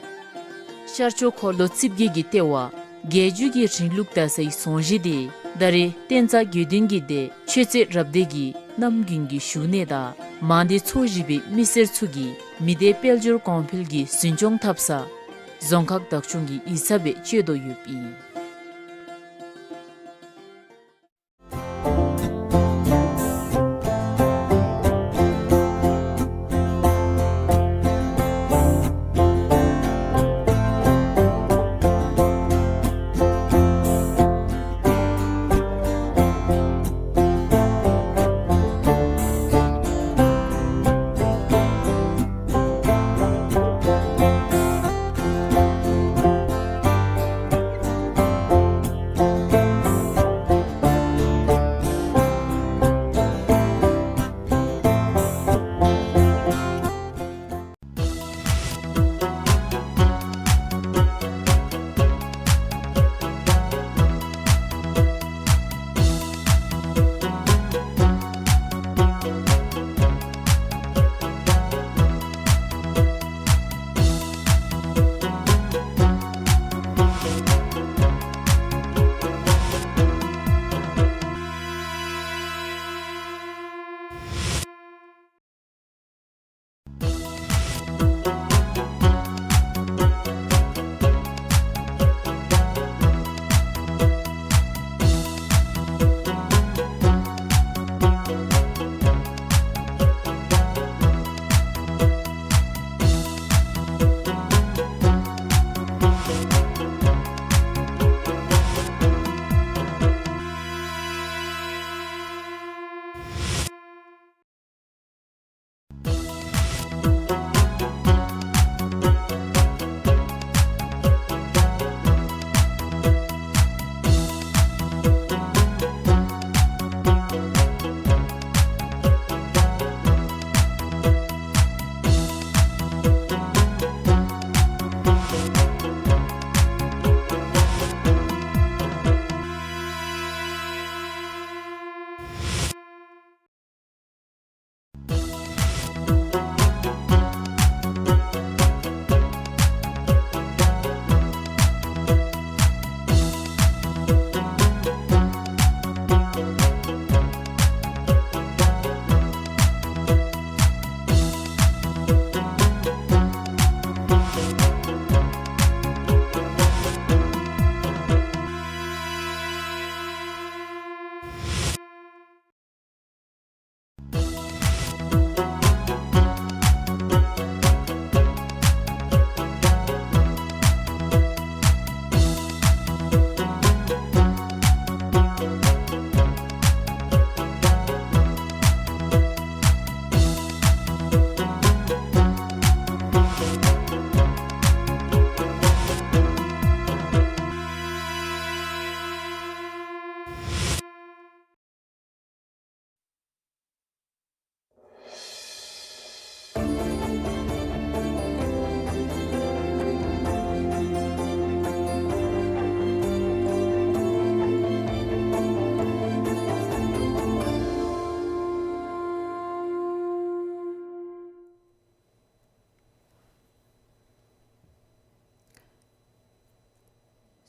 ཤར་ཕྱོགས་འཁོར་ལོ་རྩིབས་བརྒྱད་ཀྱི་ལྟེ་བ་རྒྱལ་བརྒྱུད་ཀྱི་རིང་ལུགས་དར་སའི་རྫོང་གཞི་དེ་ད་རེས་བསྟན་རྩ་དགེ་འདུན་གྱི་སྡེ་ཆོས་རྩེ་རབ་སྡེ་གི་རྣམ་རྒྱུན་གྱི་བཞུགས་གནས་དང་མང་སྡེ་ཚོ་བཞི་པའི་མི་སེར་ཚུ་གིས་མི་སྡེ་དཔལ་འབྱོར་གོང་འཕེལ་གྱི་འཛིན་སྐྱོང་འཐབ་ས་རྫོང་ཁག་བདག་སྐྱོང་གི་ཡིག་ཚང་སྦེ་སྤྱོད་དོ་ཡོདཔ་ཨིན།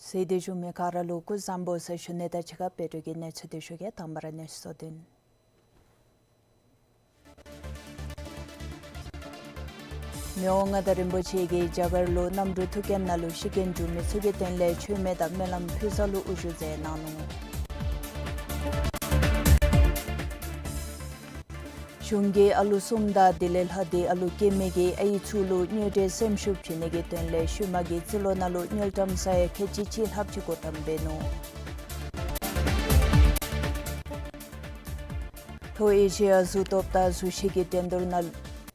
གསན་ཏེ་བཞུགས་མི་ག་ར་ལུ་སྐུ་གཟུགས་བཟང་པོ་ཟེར་ཞུ་ནི་དང་གཅིག་ཁར་བོད་ལུགས་ཀྱི་གནས་ཚུལ་འདི་ཞུ་གེ། དང་པ་ར་གནས་ཚུལ་གཙོ་དོན། མི་དབང་མངའ་བདག་རིན་པོ་ཆེ་གིས་རྒྱ་གར་ལུ་གནམ་གྲུ་ཐུག་རྐྱེན་ནང་ལུ་ཤི་རྐྱེན་བྱུང་མི་ཚུ་གི་དོན་ལས་མཆོད་མེ་དང་སྨོན་ལམ་ཕུལ་ས་ལུ་དབུ་བཞུགས་མཛད་གནང་ནུག། གཞུང་གིས་ཨ་ལུ་གསུམ་དང་དེ་ལས་ལྷག་སྟེ་ཨ་ལུ་སྐྱེ་མེད་ཀྱི་ཨའི་ཚུ་ལུ་དངོས་འབྲེལ་སེམས་ཤུགས་བྱིན་ནི་གི་དོན་ལས་ཤུལ་མ་གི་རྩིས་ལོ་ནང་ལུ་དངུལ་ཀྲམ་ས་ཡ་ཁལ་གཅིག་ཁྲི་ལྷགཔ་ཅིག་བགོ་བཀྲམ་འབད་ནུག། ལྷོ་ཨེ་ཤི་ཡ་གཟུགས་སྟོབས་དང་གཟུགས་གཞི་གི་འགྲན་བསྡུར་ནང་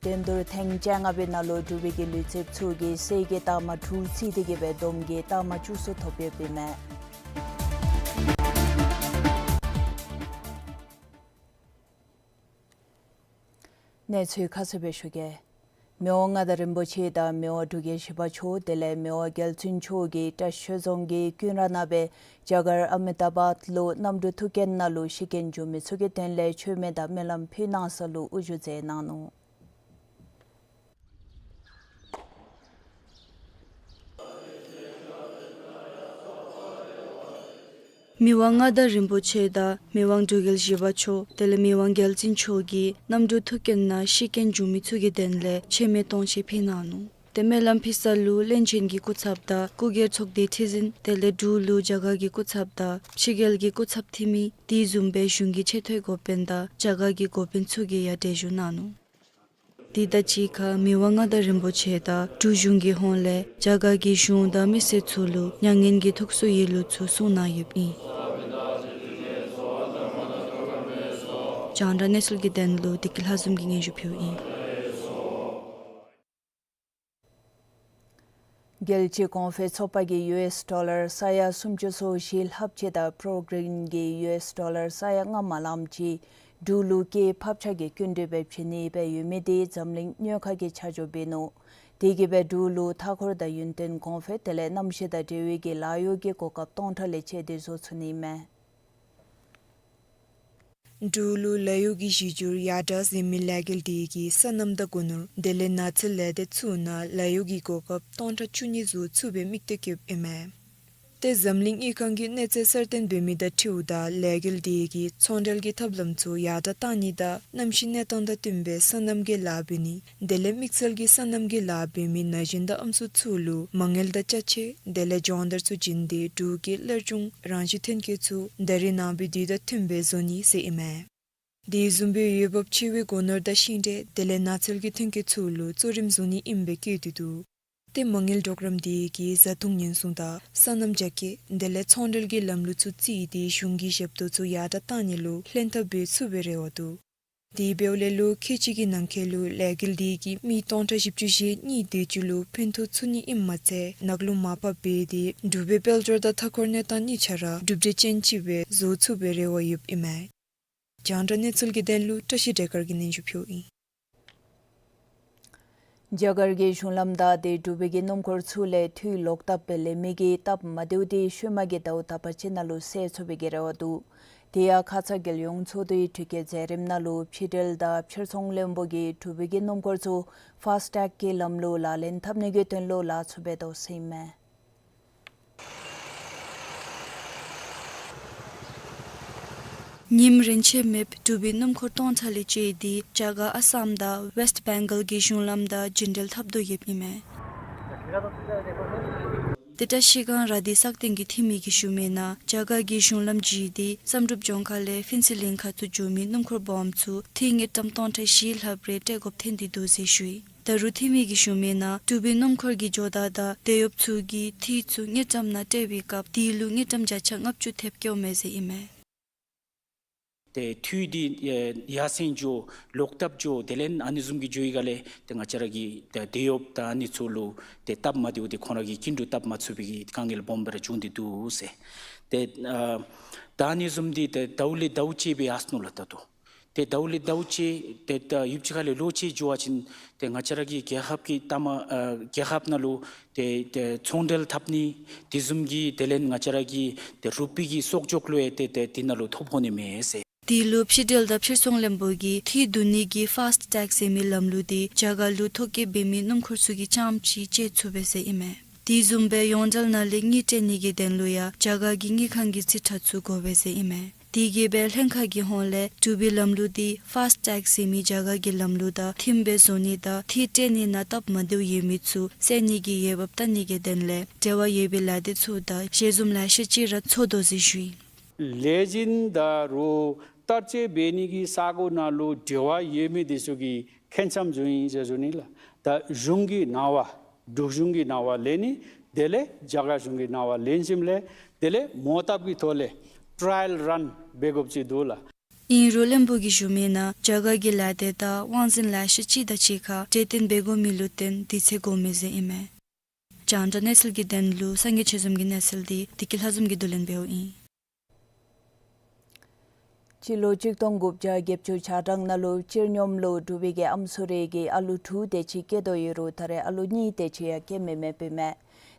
འགྲན་བསྡུར་ཐེངས་བཅོ་ལྔ་པའི་ནང་ལུ་འབྲུག་པའི་གི་ལུས་རྩལཔ་ཚུ་གིས་གསེར་གྱི་རྟགས་མ་དྲུག་རྩིས་ཏེ་གིས་སྦེ་བསྡོམས་ཀྱིས་རྟགས་མ་བཅུ་གསུམ་ཐོབ་ཡོདཔ་ཨིན་མས། གནས་ཚུལ་ཁ་གསལ་སྦེ་ཞུ་གེ། མི་དབང་མངའ་བདག་རིན་པོ་ཆེ་དང་མི་དབང་འབྲུག་རྒྱལ་བཞི་པ་མཆོག་དེ་ལས་མི་དབང་རྒྱལ་བཙུན་མཆོག་གིས་བཀྲིས་ཆོས་རྫོང་གི་ཀུན་ར་ནང་སྦེ་རྒྱ་གར་ཨ་མེ་ད་བཱད་ལུ་གནམ་གྲུ་ཐུག་རྐྱེན་ནང་ལུ་ཤི་རྐྱེན་བྱུང་མི་ཚུ་གི་དོན་ལས་མཆོད་མེ་དང་སྨོན་ལམ་ཕུལ་གནང་ས་ལུ་དབུ་བཞུགས་མཛད་གནང་ནུག། མི་དབང་མངའ་བདག་རིན་པོ་ཆེ་དང་མི་དབང་འབྲུག་རྒྱལ་བཞི་པ་མཆོག་དེ་ལས་མི་དབང་རྒྱལ་བཙུན་མཆོག་གིས་གནམ་གྲུ་ཐུག་རྐྱེན་ནང་ཤི་རྐྱེན་བྱུང་མི་ཚུ་གི་དོན་ལས་མཆོད་མེ་སྟོང་མཆོད་ཕུལ་གནང་ནུག། ཏེ་སྨོན་ལམ་ཕུལ་ས་ལུ་བློན་ཆེན་གྱི་སྐུ་ཚབ་དང་སྐུ་སྒེར་ཚོགས་སྡེའི་ཁྲི་འཛིན་དེ་ལས་འབྲུག་ལུ་རྒྱ་གར་གྱི་སྐུ་ཚབ་དང་ཕྱི་རྒྱལ་གྱི་སྐུ་ཚབ་འཐུས་མི་དེ་བཟུམ་སྦེ་གཞུང་གི་ཆེ་མཐོའི་འགོ་དཔོན་དང་རྒྱ་གར་གྱི་འགོ་དཔོན་ཚུ་གིས་ཡང་གྲལ་བཞུགས་གནང་ནུག། དེ་དང་གཅིག་ཁར་མི་དབང་མངའ་བདག་རིན་པོ་ཆེ་དང་འབྲུག་གཞུང་གི་ཧོངས་ལས་རྒྱ་གར་གྱི་གཞུང་དང་མི་སེར་ཚུ་ལུ་མྱ་ངན་གྱི་ཐུགས་གསོའི་ཡིག་ལུ་ཚུ་གསུང་གནང་ཡོདཔ་ཨིན། རྒྱང་བསྒྲགས་གནས་ཚུལ་གྱི་དོན་ལུ་བདེ་སྐྱིད་ལྷ་འཛོམས་ཀྱིས་སྙན་ཞུ་ཕུལཝ་ཨིན། རྒྱལ་སྤྱིའི་གོང་འཕེལ་ཚོགས་པ་གིས་ཡུ་ཨེསི་ཌོ་ལར་ས་ཡ་སུམ་ཅུ་སོ་བཞི་ལྷགཔ་ཅིག་དང་པྲོ་གིརིན་གྱིས་ཡུ་ཨེསི་ཌོ་ལར་ས་ཡ་ལྔ་མ་ལངམ་ཅིག་འབྲུག་ལུ་སྐྱེད་ཕབ་ཆག་གི་སྐྱིན་འགྲུལ་སྦེ་བྱིན་ནི་སྦེ་ཡོད་མི་དེ་འཛམ་གླིང་དངུལ་ཁང་གིས་ཆ་འཇོག་འབད་ནུག། དེ་གིས་སྦེ་འབྲུག་ལུ་མཐའ་འཁོར་དང་ཡུན་བརྟན་གོང་འཕེལ་དེ་ལས་གནམ་གཤིས་དང་འབྲེལ་བའི་གི་ལཱ་གཡོག་གི་གོ་སྐབས་སྟོང་ཕྲག་ལས་བཅད་དེ་བཟོ་ཚུགས་ནི་མས། འབྲུག་ལུ་ལཱ་གཡོག་གི་གཞི་འགྱུར་ཡར་དྲག་ཟེར་མི་ལས་འགུལ་དེ་གིས་སོ་ནམ་དང་སྒོ་ནོར་དེ་ལས་ནགས་ཚལ་ལས་སྡེ་ཚུ་ནང་ལཱ་གཡོག་གི་གོ་སྐབས་སྟོང་ཕྲག་བཅུ་གཉིས་བཟོ་ཚུགས་པའི་དམིགས་གཏད་བསྐྱེདཔ་ཨིན་མས། ཏེ་འཛམ་གླིང་དངུལ་ཁང་གིས་གནས་ཚད་གསར་བཏོན་འབད་མི་དང་འཁྲིལཝ་ད་ལས་འགུལ་དེ་གིས་ཚོང་འབྲེལ་གྱི་ཐབས་ལམ་ཚུ་ཡར་དྲག་བཏང་ནི་དང་གནམ་གཤིས་གནས་སྟངས་དང་བསྟུན་པའི་སོ་ནམ་གྱི་ལཱ་འབད་ནི་དེ་ལས་དམིགས་བསལ་གྱིས་སོ་ནམ་གྱི་ལཱ་འབད་མི་ན་གཞོན་དང་ཨམ་སྲུ་ཚུ་ལུ་མ་དངུལ་དང་ཅ་ཆས་དེ་ལས་སྦྱོང་བརྡར་ཚུ་བྱིན་ཏེ་འབྲུག་གི་སླར་འབྱུང་རང་བཞིན་ཐོན་སྐྱེད་ཚུ་ད་རེས་ནངས་པའི་དུས་དང་མཐུནམ་སྦེ་བཟོ་ནི་ཟེར་ཨིན་མས། དེ་བཟུམ་སྦེ་འོས་འབབ་ཆེ་བའི་སྒོ་ནོར་དང་ཤིང་འབྲས་དེ་ལས་ནགས་ཚལ་གྱི་ཐོན་སྐྱེད་ཚུ་ལུ་གཙོ་རིམ་བཟོ་ནི་ཨིནམ་སྦེ་བཀོད་དེ་འདུག། ཏེ་མ་དངུལ་གྲོགས་རམ་དེ་གིས་བཟའ་འཐུང་ཉེན་སྲུང་དང་སོ་ནམ་རྒྱ་སྐྱེད་དེ་ལས་ཚོང་འབྲེལ་གྱི་ལམ་ལུགས་ཚུ་བརྩིས་ཏེ་གཞུང་གི་ཞབས་ཏོག་ཚུ་ཡར་དྲག་བཏང་ནི་ལུ་ལྷན་ཐབས་འབད་ཚུགས་པའི་རེ་བ་འདུག། དེ་འབདཝ་ལས་ལོ་ཁལ་གཅིག་གི་ནང་འཁོད་ལུ་ལས་འགུལ་དེ་གིས་མི་སྟོང་ཕྲག་བཞི་བཅུ་ཞེ་གཉིས་དེ་ཅིག་ལུ་ཕན་ཐོགས་ཚུགས་ནི་ཨིནམ་མ་ཚད་ནག་རླུང་མར་ཕབ་འབད་དེ་འབྲུག་པའི་དཔལ་འབྱོར་དང་མཐའ་འཁོར་གནས་སྟངས་གཉིས་ཆ་ར་གྲུབ་འབྲས་ཅན་ཅིག་སྦེ་བཟོ་ཚུགས་པའི་རེ་བ་ཡོདཔ་ཨིན་མས། རྒྱང་བསྒྲགས་གནས་ཚུལ་གྱི་དོན་ལུ་བཀྲ་ཤིས་བདེ་དཀར་གྱིས་སྙན་ཞུ་ཕུལཝ་ཨིན། རྒྱ་གར་གྱི་གཞུང་ལམ་དང་དེ་འབྲུག་པའི་གི་སྣུམ་འཁོར་ཚུ་ལས་འཐུས་ལོག་བཏབ་སྦེ་ལེན་མི་གི་སྟབས་མ་བདེཝ་དེ་ཤུལ་མ་གི་ཟླཝ་དག་པ་ཅིག་ནང་ལུ་སེལ་ཚུགས་པའི་གི་རེ་བ་འདུག། དེ་ཡང་ཁ་ཙ་རྒྱལ་ཡོངས་ཚོགས་འདུའི་དྲི་བཀོད་མཛད་རིམ་ནང་ལུ་ཕྱི་འབྲེལ་དང་ཕྱིར་ཚོང་བློན་པོ་གིས་འབྲུག་པའི་གི་སྣུམ་འཁོར་ཚུ་ཕཱསི་ཊེག་གི་ལམ་ལུགས་ལག་ལེན་འཐབ་ནི་གི་དོན་ལུ་ལཱ་ཚུ་འབད་དོ་ཟེར་ཨིན་མས། ཉིནམ་རན་ཆད་མེདཔ་འབྲུག་པའི་སྣུམ་འཁོར་སྟོང་ཕྲག་ལས་བཅད་དེ་རྒྱ་གར་ཨ་སམ་དང་ཝེསཊ་བེང་གཱལ་གྱི་གཞུང་ལམ་དང་རྒྱུན་འབྲེལ་འཐབ་དོ་ཡོདཔ་ཨིན་མས། ཏེ་བཀྲིས་སྒང་ར་དྷི་སག་སྟེང་གི་འཐུས་མི་གིས་ཞུ་མི་ནང་རྒྱ་གར་གྱི་གཞུང་ལམ་བརྒྱུད་དེ་བསམ་གྲུབ་ལྗོངས་མཁར་ལས་ཕུན་ཚོགས་གླིང་ཁ་ཚུ་འགྱོ་མི་སྣུམ་འཁོར་སྦོམ་ཚུ་འཐུས་དངུལ་ཀྲམ་སྟོང་ཕྲག་བཞི་ལྷགཔ་རེ་སྤྲོད་དགོཔ་ཐོན་ཏེ་འདུག་ཟེར་ཞུ་ཡི། ད་རུང་འཐུས་མི་གིས་ཞུ་མི་ནང་འབྲུག་པའི་སྣུམ་འཁོར་གྱི་ཇོ་བདག་དང་དེད་གཡོགཔ་ཚུ་གིས་འཐུས་ཚུ་དངུལ་ཀྲམ་ནང་སྤྲོད་པའི་སྐབས་དེ་ལུ་དངུལ་ཀྲམ་བརྒྱ་ཆ་ལྔ་བཅུ་ཐེབས་སྐྱོཝ་མས་ཟེར་ཨིན་མས། ཏེ་འཐུས་འདི་ཨེ་ཡར་སེང་འགྱོ་ལོག་བཏབ་འགྱོ་དེ་ལས་ཨ་ནི་བཟུམ་གྱི་འགྱོ་བའི་སྒང་ལས་ཏེ་ང་བཅས་ར་གི་ཏེ་དེད་གཡོགཔ་དང་ཨ་ནི་ཚུ་ལུ་ཏེ་སྟབས་མ་བདེཝ་དེ་ཁོང་ར་གི་སྐྱིན་འགྲུལ་བཏབ་མ་ཚུགས་པའི་གི་དཀའ་ངལ་སྦོམ་སྦེ་ར་བྱུང་སྟེ་འདུག་ཟེར། ཏེ་ཨ་ད་ཨ་ནི་བཟུམ་འདི་ཏེ་ཟླཝ་ལས་ཟླཝ་བཅད་སྦེ་ཡར་སོ་ནུག་ལགས་ད་ལྟོ། ཏེ་ཟླཝ་ལས་ཟླཝ་བཅད་ཏེ་ད་ཡུདཔ་ཅིག་ཁ་ལས་ལོ་བཅད་འགྱོ་བ་ཅིན་ཏེ་ང་བཅས་ར་གི་རྒྱལ་ཁབ་ཀྱི་ལྟ་མ་ཨ་རྒྱལ་ཁབ་ནང་ལུ་ཏེ་ཏེ་ཚོང་འབྲེལ་འཐབ་ནི་དེ་བཟུམ་གྱི་དེ་ལས་ང་བཅས་ར་གི་ཏེ་རུ་པི་གི་གསོག་འཇོག་ལུ་ཡང་ཏེ་ཏེ་དེ་ནང་ལུ་ཐོ་ཕོག་ནི་མས་ཟེར། དེ་ལུ་ཕྱི་འབྲེལ་དང་ཕྱིར་ཚོང་བློན་པོ་གིས་འཐུས་བསྡུ་ནི་གི་ཕཱསི་ཊེག་ཟེར་མི་ལམ་ལུགས་དེ་རྒྱ་གར་ལུ་ཐོ་བཀོད་འབད་མི་སྣུམ་འཁོར་ཚུ་གིས་རྐྱངམ་ཅིག་སྤྱོད་ཚུགས་པས་ཟེར་ཨིན་མས། དེ་བཟུམ་སྦེ་ཡོངས་གྲགས་ནང་ལས་དངུལ་སྤྲོད་ནི་གི་དོན་ལུ་ཡང་རྒྱ་གར་གྱི་དངུལ་ཁང་གི་རྩིས་ཁྲ་ཚུ་དགོ་པས་ཟེར་ཨིན་མས། དེ་གིས་སྦེ་ལྷན་ཁག་གི་ཧོངས་ལས་འབྲུག་པའི་ལམ་ལུགས་འདི་ཕཱསི་ཊེག་ཟེར་མི་རྒྱ་གར་གྱི་ལམ་ལུགས་དང་མཐུནམ་སྦེ་བཟོ་ནི་དང་འཐུས་སྤྲོད་ནི་ནང་སྟབས་མ་བདེཝ་ཡོད་མི་ཚུ་སེལ་ནི་གི་འོས་འབབ་བལྟ་ནི་གི་དོན་ལས་འབྲེལ་བ་ཡོད་པའི་ལས་སྡེ་ཚུ་དང་ཞལ་འཛོམས་ལེ་ཤ་ཅིག་ར་ཚོགས་དོ་ཟེར་ཞུ་ཡི། ལས་འཛིན་དང་རུ་བསྟར་སྤྱོད་འབད་ནི་གི་ས་གོ་ནང་ལུ་འབྲེལ་བ་ཡོད་མི་འདི་ཚུ་གིས་ཁྱད་མཚར་བཟོ་ཡི་ཟེར་ཞུ་ནི་ལགས། ད་གཞུང་གི་གནང་བ་འབྲུག་གཞུང་གི་གནང་བ་ལེན་ནི། དེ་ལས་རྒྱ་གར་གཞུང་གི་གནང་བ་ལེན་ཞིནམ་ལས་དེ་ལས་མོ་བཏབ་ཀྱི་ཐོག་ལས་ཊ་རའི་ཡལ་རཱན་འབད་དགོཔ་ཅིག་འདུག་ལགས། ཨིན་རུང་བློན་པོ་གིས་ཞུ་མི་ནང་རྒྱ་གར་གྱི་ལས་སྡེ་དང་དབང་འཛིན་ལེ་ཤ་ཅིག་དང་གཅིག་ཁར་གྲོས་བསྟུན་འབད་དགོ་མི་ལུ་བརྟེན་དུས་ཚོད་འགོར་མས་ཟེར་ཨིན་མས། རྒྱང་བསྒྲགས་གནས་ཚུལ་གྱི་དོན་ལུ་སངས་རྒྱས་ཆོས་འཛོམས་ཀྱི་གནས་ཚུལ་འདི་བདེ་སྐྱིད་ལྷ་འཛོམས་ཀྱིས་བསྡུ་ལེན་འབདཝ་ཨིན། སྤྱི་ལོ་གཅིག་སྟོང་དགུ་བརྒྱ་བརྒྱད་ཅུ་གྱ་གྲངས་ནང་ལུ་སྤྱིར་སྙོམས་ལུ་འབྲུག་པའི་གི་ཨམ་སྲུ་རེ་གིས་ཨ་ལུ་དྲུག་དེ་ཅིག་སྐྱེ་དོ་ཡོད་རུང་ད་རེས་ཨ་ལུ་གཉིས་དེ་ཅིག་ཡང་སྐྱེ་མི་མེདཔ་ཨིན་མས།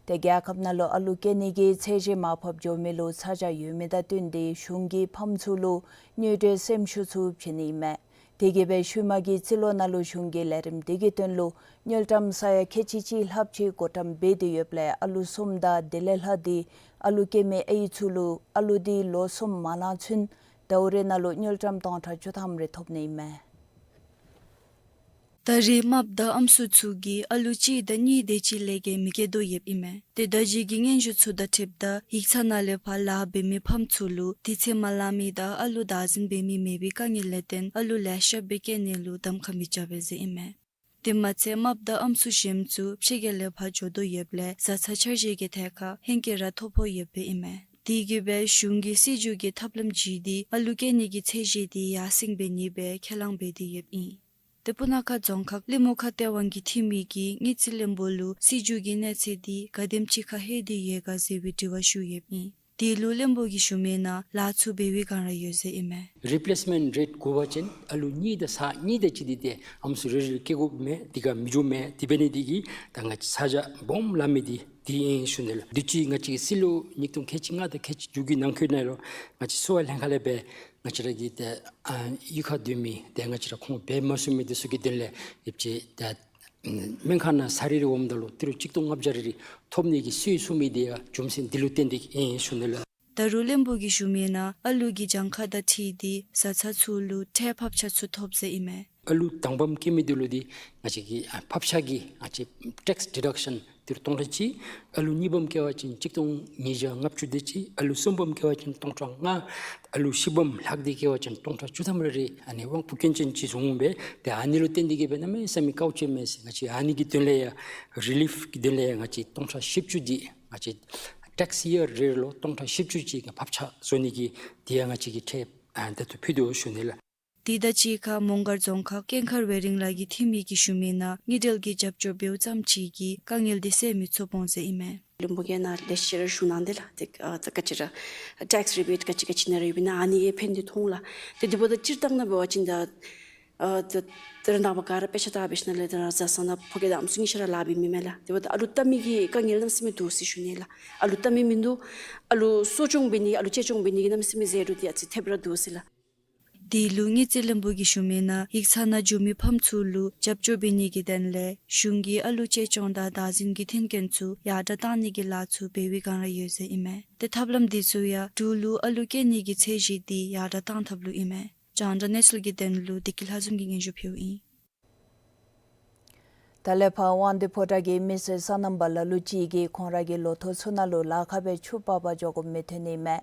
ཏེ་རྒྱལ་ཁབ་ནང་ལུ་ཨ་ལུ་སྐྱེ་ནི་གི་ཚད་གཞི་མར་ཕབ་འགྱོ་མི་ལུ་ཚ་གྱང་ཡོད་མི་དང་བསྟུན་ཏེ་གཞུང་གིས་ཕམ་ཚུ་ལུ་དངུལ་འབྲེལ་སེམས་ཤུགས་ཚུ་བྱིན་ནི་ཨིན་མས། དེ་གིས་སྦེ་ཤུལ་མ་གི་རྩིས་ལོ་ནང་ལུ་གཞུང་གིས་ལས་རིམ་དེ་གི་དོན་ལུ་དངུལ་ཀྲམ་ས་ཡ་ཁལ་གཅིག་གཅིག་ལྷགཔ་ཅིག་བགོ་བཀྲམ་འབད་དེ་ཡོདཔ་ལས་ཨ་ལུ་གསུམ་དང་དེ་ལས་ལྷག་སྟེ་ཨ་ལུ་སྐྱེ་མི་ཨའི་ཚུ་ལུ་ཨ་ལུ་དེ་ལོ་གསུམ་མ་ལང་ཚུན་ཟླཝ་རེ་ནང་ལུ་དངུལ་ཀྲམ་སྟོང་ཕྲག་བཅུ་ཐམ་རེ་ཐོབ་ནི་ཨིན་མས། ད་རེས་རྨགཔ་དང་ཨམ་སྲུ་ཚུ་གིས་ཨ་ལུ་གཅིག་དང་གཉིས་དེ་ཅིག་ལས་བརྒལ་མི་སྐྱེ་དོ་ཡོདཔ་ཨིན་མས། ཏེ་ད་གཞུང་གི་སྙན་ཞུ་ཚུ་དང་འཁྲིལཝ་ད་ཡིག་ཚང་ནང་ལས་ཕར་ལཱ་འབད་མི་ཕམ་ཚུ་ལུ་དུས་ཚོད་མ་ལང་མི་དང་ཨ་ལུ་བདག་འཛིན་འབད་མི་མེད་པའི་དཀའ་ངལ་ལས་བརྟེན་ཨ་ལུ་ལེ་ཤ་སྦེ་སྐྱེ་ནི་ལུ་གདམ་ཁ་མི་རྐྱབ་པས་ཟེར་ཨིན་མས། དེ་མ་ཚད་རྨགཔ་དང་ཨམ་སྲུ་གཞནམ་ཚུ་ཕྱི་རྒྱལ་ལས་ཕར་འགྱོ་དོ་ཡོདཔ་ལས་བཟའ་ཚང་འཆར་གཞི་གི་ཐད་ཁར་ཧེང་སྐལ་ར་ཐོབ་ཕོག་ཡོདཔ་ཨིན་མས། དེ་གིས་སྦེ་གཞུང་གིས་སྲིད་བྱུས་ཀྱི་ཐབས་ལམ་བརྒྱུད་དེ་ཨ་ལུ་སྐྱེ་ནི་གི་ཚད་གཞི་དེ་ཡར་སེང་འབད་ནི་སྦེ་ཁས་བླངས་འབད་དེ་ཡོདཔ་ཨིན། ཏེ་སྤུ་ན་ཁ་རྫོང་ཁག་ལི་མོ་ཁ་སྟེ་ཝང་གི་འཐུས་མི་གིས་དངུལ་རྩིས་བློན་པོ་ལུ་སྲིད་བྱུས་ཀྱི་གནས་ཚད་དེ་ག་དེམ་ཅིག་ཁར་ལྷོད་དེ་ཡོད་ག་ཟེར་བའི་དྲི་བ་ཞུ་ཡོདཔ་ཨིན། དེ་ལུ་བློན་པོ་གིས་ཞུ་མི་ནང་ལཱ་ཚུ་འབད་བའི་བསྒང་ར་ཡོད་ཟེར་ཨིན་མས། རི་པི་ལེསི་མེནཊ་རེཊ་དགོ་པ་ཅིན་ཨ་ལུ་གཉིས་དང་ས་གཉིས་དེ་ཅིག་འདི་ཏེ་ཨམ་སྲུ་རེ་རེ་སྐྱེ་དགོཔ་མས། དེ་ག་མི་འགྱོ་མས། དེ་འབད་ནི་དེ་གིས་ད་ང་བཅས་ཚ་གྱང་སྦོམ་ལང་མི་འདི་དེ་ཨིན་ཞུ་ནི་ལགས། དུས་ཅི་ང་བཅས་ཀྱི་སྲིད་ལོ་ཉིས་སྟོང་ཁལ་གཅིག་ལྔ་དང་ཁལ་གཅིག་དྲུག་གི་ནང་འཁོད་ནང་ལུ་ང་བཅས་གསོ་བ་ལྷན་ཁག་ལས་སྦེ་ང་བཅས་ར་གི་ཏེ་ཨ་གཡུས་ཁར་སྡོད་མི་ཏེ་ང་བཅས་ར་ཁོང་འབད་མ་ཚུགས་མི་འདི་ཚུ་གི་དོན་ལས་ཡོདཔ་ཅིག་ཏེ་སྨན་ཁང་ནང་ས་རི་རི་འོངམ་ད་ལུ་ཏི་རུ་གཅིག་སྟོང་ལྔ་བརྒྱ་རེ་རེ་ཐོབ་ནི་གི་སྲོལ་ཚུགས་མི་དེ་ཡང་རྒྱུ་མཚན་འདི་ལུ་བརྟེན་ཏེ་ཨིན་ཞུ་ནི་ལགས། ད་རུང་བློན་པོ་གིས་ཞུ་མི་ནང་ཨ་ལུ་གི་གྱངས་ཁ་དང་འཁྲིལ་ཏེ་བཟའ་ཚང་ཚུ་ལུ་ཁྲལ་ཕབ་ཆག་ཚུ་ཐོབ་ཟེར་ཨིན་མས། ཨ་ལུ་དང་པམ་སྐྱེ་མི་འདི་ལུ་འདི་ང་བཅས་ཀྱི་ཨ་ཕབ་ཆག་གི་ང་བཅས་ཊེགསི་ཌི་ཌག་ཤཱན་ཏི་རུ་སྟོང་ཕྲག་གཅིག། ཨ་ལུ་གཉིས་པམ་སྐྱེ་བ་ཅིན་གཅིག་སྟོང་ཉིས་བརྒྱ་ལྔ་བཅུ་དེ་ཅིག། ཨ་ལུ་གསུམ་པམ་སྐྱེ་བ་ཅིན་སྟོང་ཕྲག་ལྔ། ཨ་ལུ་བཞི་པམ་ལྷག་སྟེ་སྐྱེ་བ་ཅིན་སྟོང་ཕྲག་བཅུ་ཐམ་རེ་རེ་ཨ་ནི་དབང་བུ་སྐྱོན་ཅན་ཅིག་བཟུང་འོང་པས། ཏེ་ཨ་ནི་ལུ་བརྟེན་ཏེ་གིས་སྦེ་གནམ་མེད་ས་མེད་དཀའཝ་སྤྱད་མས་ཟེར། ང་བཅས་ཨ་ནི་གི་དོན་ལས་ཡང་རི་ལིཕ་གི་དོན་ལས་ཡང་ང་བཅས་སྟོང་ཕྲག་བཞི་བཅུ་འདི་ང་བཅས་ཊེགསི་ཡར་རེ་རེ་ལུ་སྟོང་ཕྲག་བཞི་བཅུ་ཅིག་ཕབ་ཆག་བཟོ་ནི་གི་དེ་ཡང་ང་བཅས་ཀྱིས་ཁྲལ་ཨ་ད་ལྟོ་ཕུལ་དོ་ཞུ་ནི་ལགས། དེ་དང་གཅིག་ཁར་མོང་སྒར་རྫོང་ཁག་ཀེང་མཁར་ཝེ་རིང་ལ་གི་འཐུས་མི་གིས་ཞུ་མི་ནང་དངུལ་འབྲེལ་གྱི་རྒྱབ་སྐྱོར་འབདཝ་ཙམ་ཅིག་གིས་དཀའ་ངལ་འདི་སེལ་མི་ཚུགས་འོང་ཟེར་ཨིན་མས། བློན་པོ་གིས་ནཱ་ལས་ཤེས་ར་ཞུ་གནང་དེ་ལགས། ཏེ་ཨ་ད་ག་ཅི་ར་ཊེགསི་རི་བེཊ་ག་ཅི་ག་ཅི་ནང་ར་ཡོད་པས་ན་ཨ་ནི་གི་ཕན་འདི་མཐོང་ལགས། ཏེ་དེ་འབདཝ་ད་སྤྱིར་བཏང་ནང་འབད་བ་ཅིན་ད་ཨ་ད་ད་རེས་ནངས་པ་ག་ར་དཔེ་ཆ་ལྟ་འབད་ཞིནམ་ལས་ད་ར་བཟའ་ཚང་ནང་ཕོ་སྐྱེས་དང་ཨམ་སྲུ་གཉིས་ཆ་ར་ལཱ་འབད་མི་མས་ལགས། དེ་འབདཝ་ད་ཨ་ལུ་བལྟ་མི་གི་དཀའ་ངལ་གནམ་མེད་ས་མེད་འདུག་ཟེར་ཞུ་ནི་ལགས། ཨ་ལུ་བལྟ་མི་མིན་འདུག། ཨ་ལུ་གསོ་སྐྱོང་འབད་ནི་ཨ་ལུ་གཅེས་སྐྱོང་འབད་ནི་གི་གནམ་མེད་ས་མེད་ཟད་འགྲོ་འདི་ཨ་ཙི་ཐེབས་ར་འདུག་ཟེར་ལགས། དེ་ལུ་དངུལ་རྩིས་བློན་པོ་གིས་ཞུ་མི་ནང་ཡིག་ཚང་ནང་འགྱོ་མི་ཕམ་ཚུ་ལུ་རྒྱབ་སྐྱོར་འབད་ནི་གི་དོན་ལས་གཞུང་གིས་ཨ་ལུ་གཅེས་སྐྱོང་དང་བདག་འཛིན་གྱི་མཐུན་རྐྱེན་ཚུ་ཡར་དྲག་བཏང་ནི་གི་ལཱ་ཚུ་འབད་བའི་བསྒང་ར་ཡོད་ཟེར་ཨིན་མས། ཏེ་ཐབས་ལམ་འདི་ཚུ་ཡང་འབྲུག་ལུ་ཨ་ལུ་སྐྱེ་ནི་གི་ཚད་གཞི་འདི་ཡར་དྲག་བཏང་ཐབས་ལུ་ཨིན་མས། རྒྱང་བསྒྲགས་གནས་ཚུལ་གྱི་དོན་ལུ་བདེ་སྐྱིད་ལྷ་འཛོམས་ཀྱིས་སྙན་ཞུ་ཕུལཝ་ཨིན། ད་ལས་ཕར་དབང་འདུས་ཕོ་བྲང་གི་མི་སེར་སོ་ནམ་པ་ལ་ལུ་ཅིག་གིས་ཁོང་ར་གི་ལོ་ཐོག་ཚུ་ནང་ལུ་ལཱ་ཁག་སྦེ་ཆུ་ཕབ་པར་འགྱོ་དགོཔ་མི་ཐོན་ནི་མས།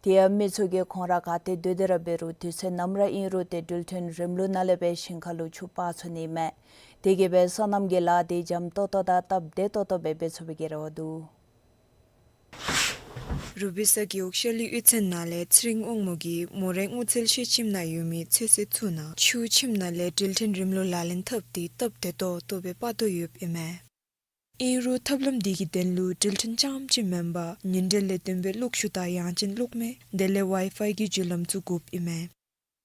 དེ་ཡང་མི་ཚུ་གིས་ཁོང་ར་ག་ཏེ་སྡོད་དེ་ར་འབད་རུང་དུས་ཚོད་ནམ་ར་ཨིན་རུང་ཏེ་འགྲུལ་འཕྲིན་རིམ་ལུགས་ནང་ལས་སྦེ་ཞིང་ཁ་ལུ་ཆུ་ཕབ་ཚུགས་ནི་མས། དེ་གིས་སྦེ་སོ་ནམ་གྱི་ལཱ་འདི་འཇམ་ཏོག་ཏོ་དང་སྟབས་བདེ་ཏོག་ཏོ་སྦེ་འབད་ཚུགས་པའི་གི་རེ་བ་འདུག། རུ་སྦིས་ས་གི་འོག་ཤར་ལི་གཡུས་ཚན་ནང་ལས་ཚེ་རིང་དབང་མོ་གིས་མོ་རའི་སྔོ་ཚལ་ཤེལ་ཁྱིམ་ནང་ཡོད་མི་ཚོད་བསྲེ་ཚུ་ནང་ཆུ་ཁྱིམ་ནང་ལས་འགྲུལ་འཕྲིན་རིམ་ལུགས་ལག་ལེན་འཐབ་སྟེ་སྟབས་བདེ་ཏོག་ཏོ་སྦེ་སྤར་དོ་ཡོདཔ་ཨིན་མས། ཨིན་རུང་ཐབས་ལམ་འདི་གི་དོན་ལུ་འགྲུལ་འཕྲིན་རྐྱངམ་ཅིག་མེན་པར་ཉིན་འགྲུལ་ལས་བརྟེན་པའི་གློག་ཤུགས་དང་ཡང་ཅིན་གློག་མེ་དེ་ལས་ཝའི་ཕའི་གི་བརྒྱུད་ལམ་ཚུ་དགོཔ་ཨིན་མས།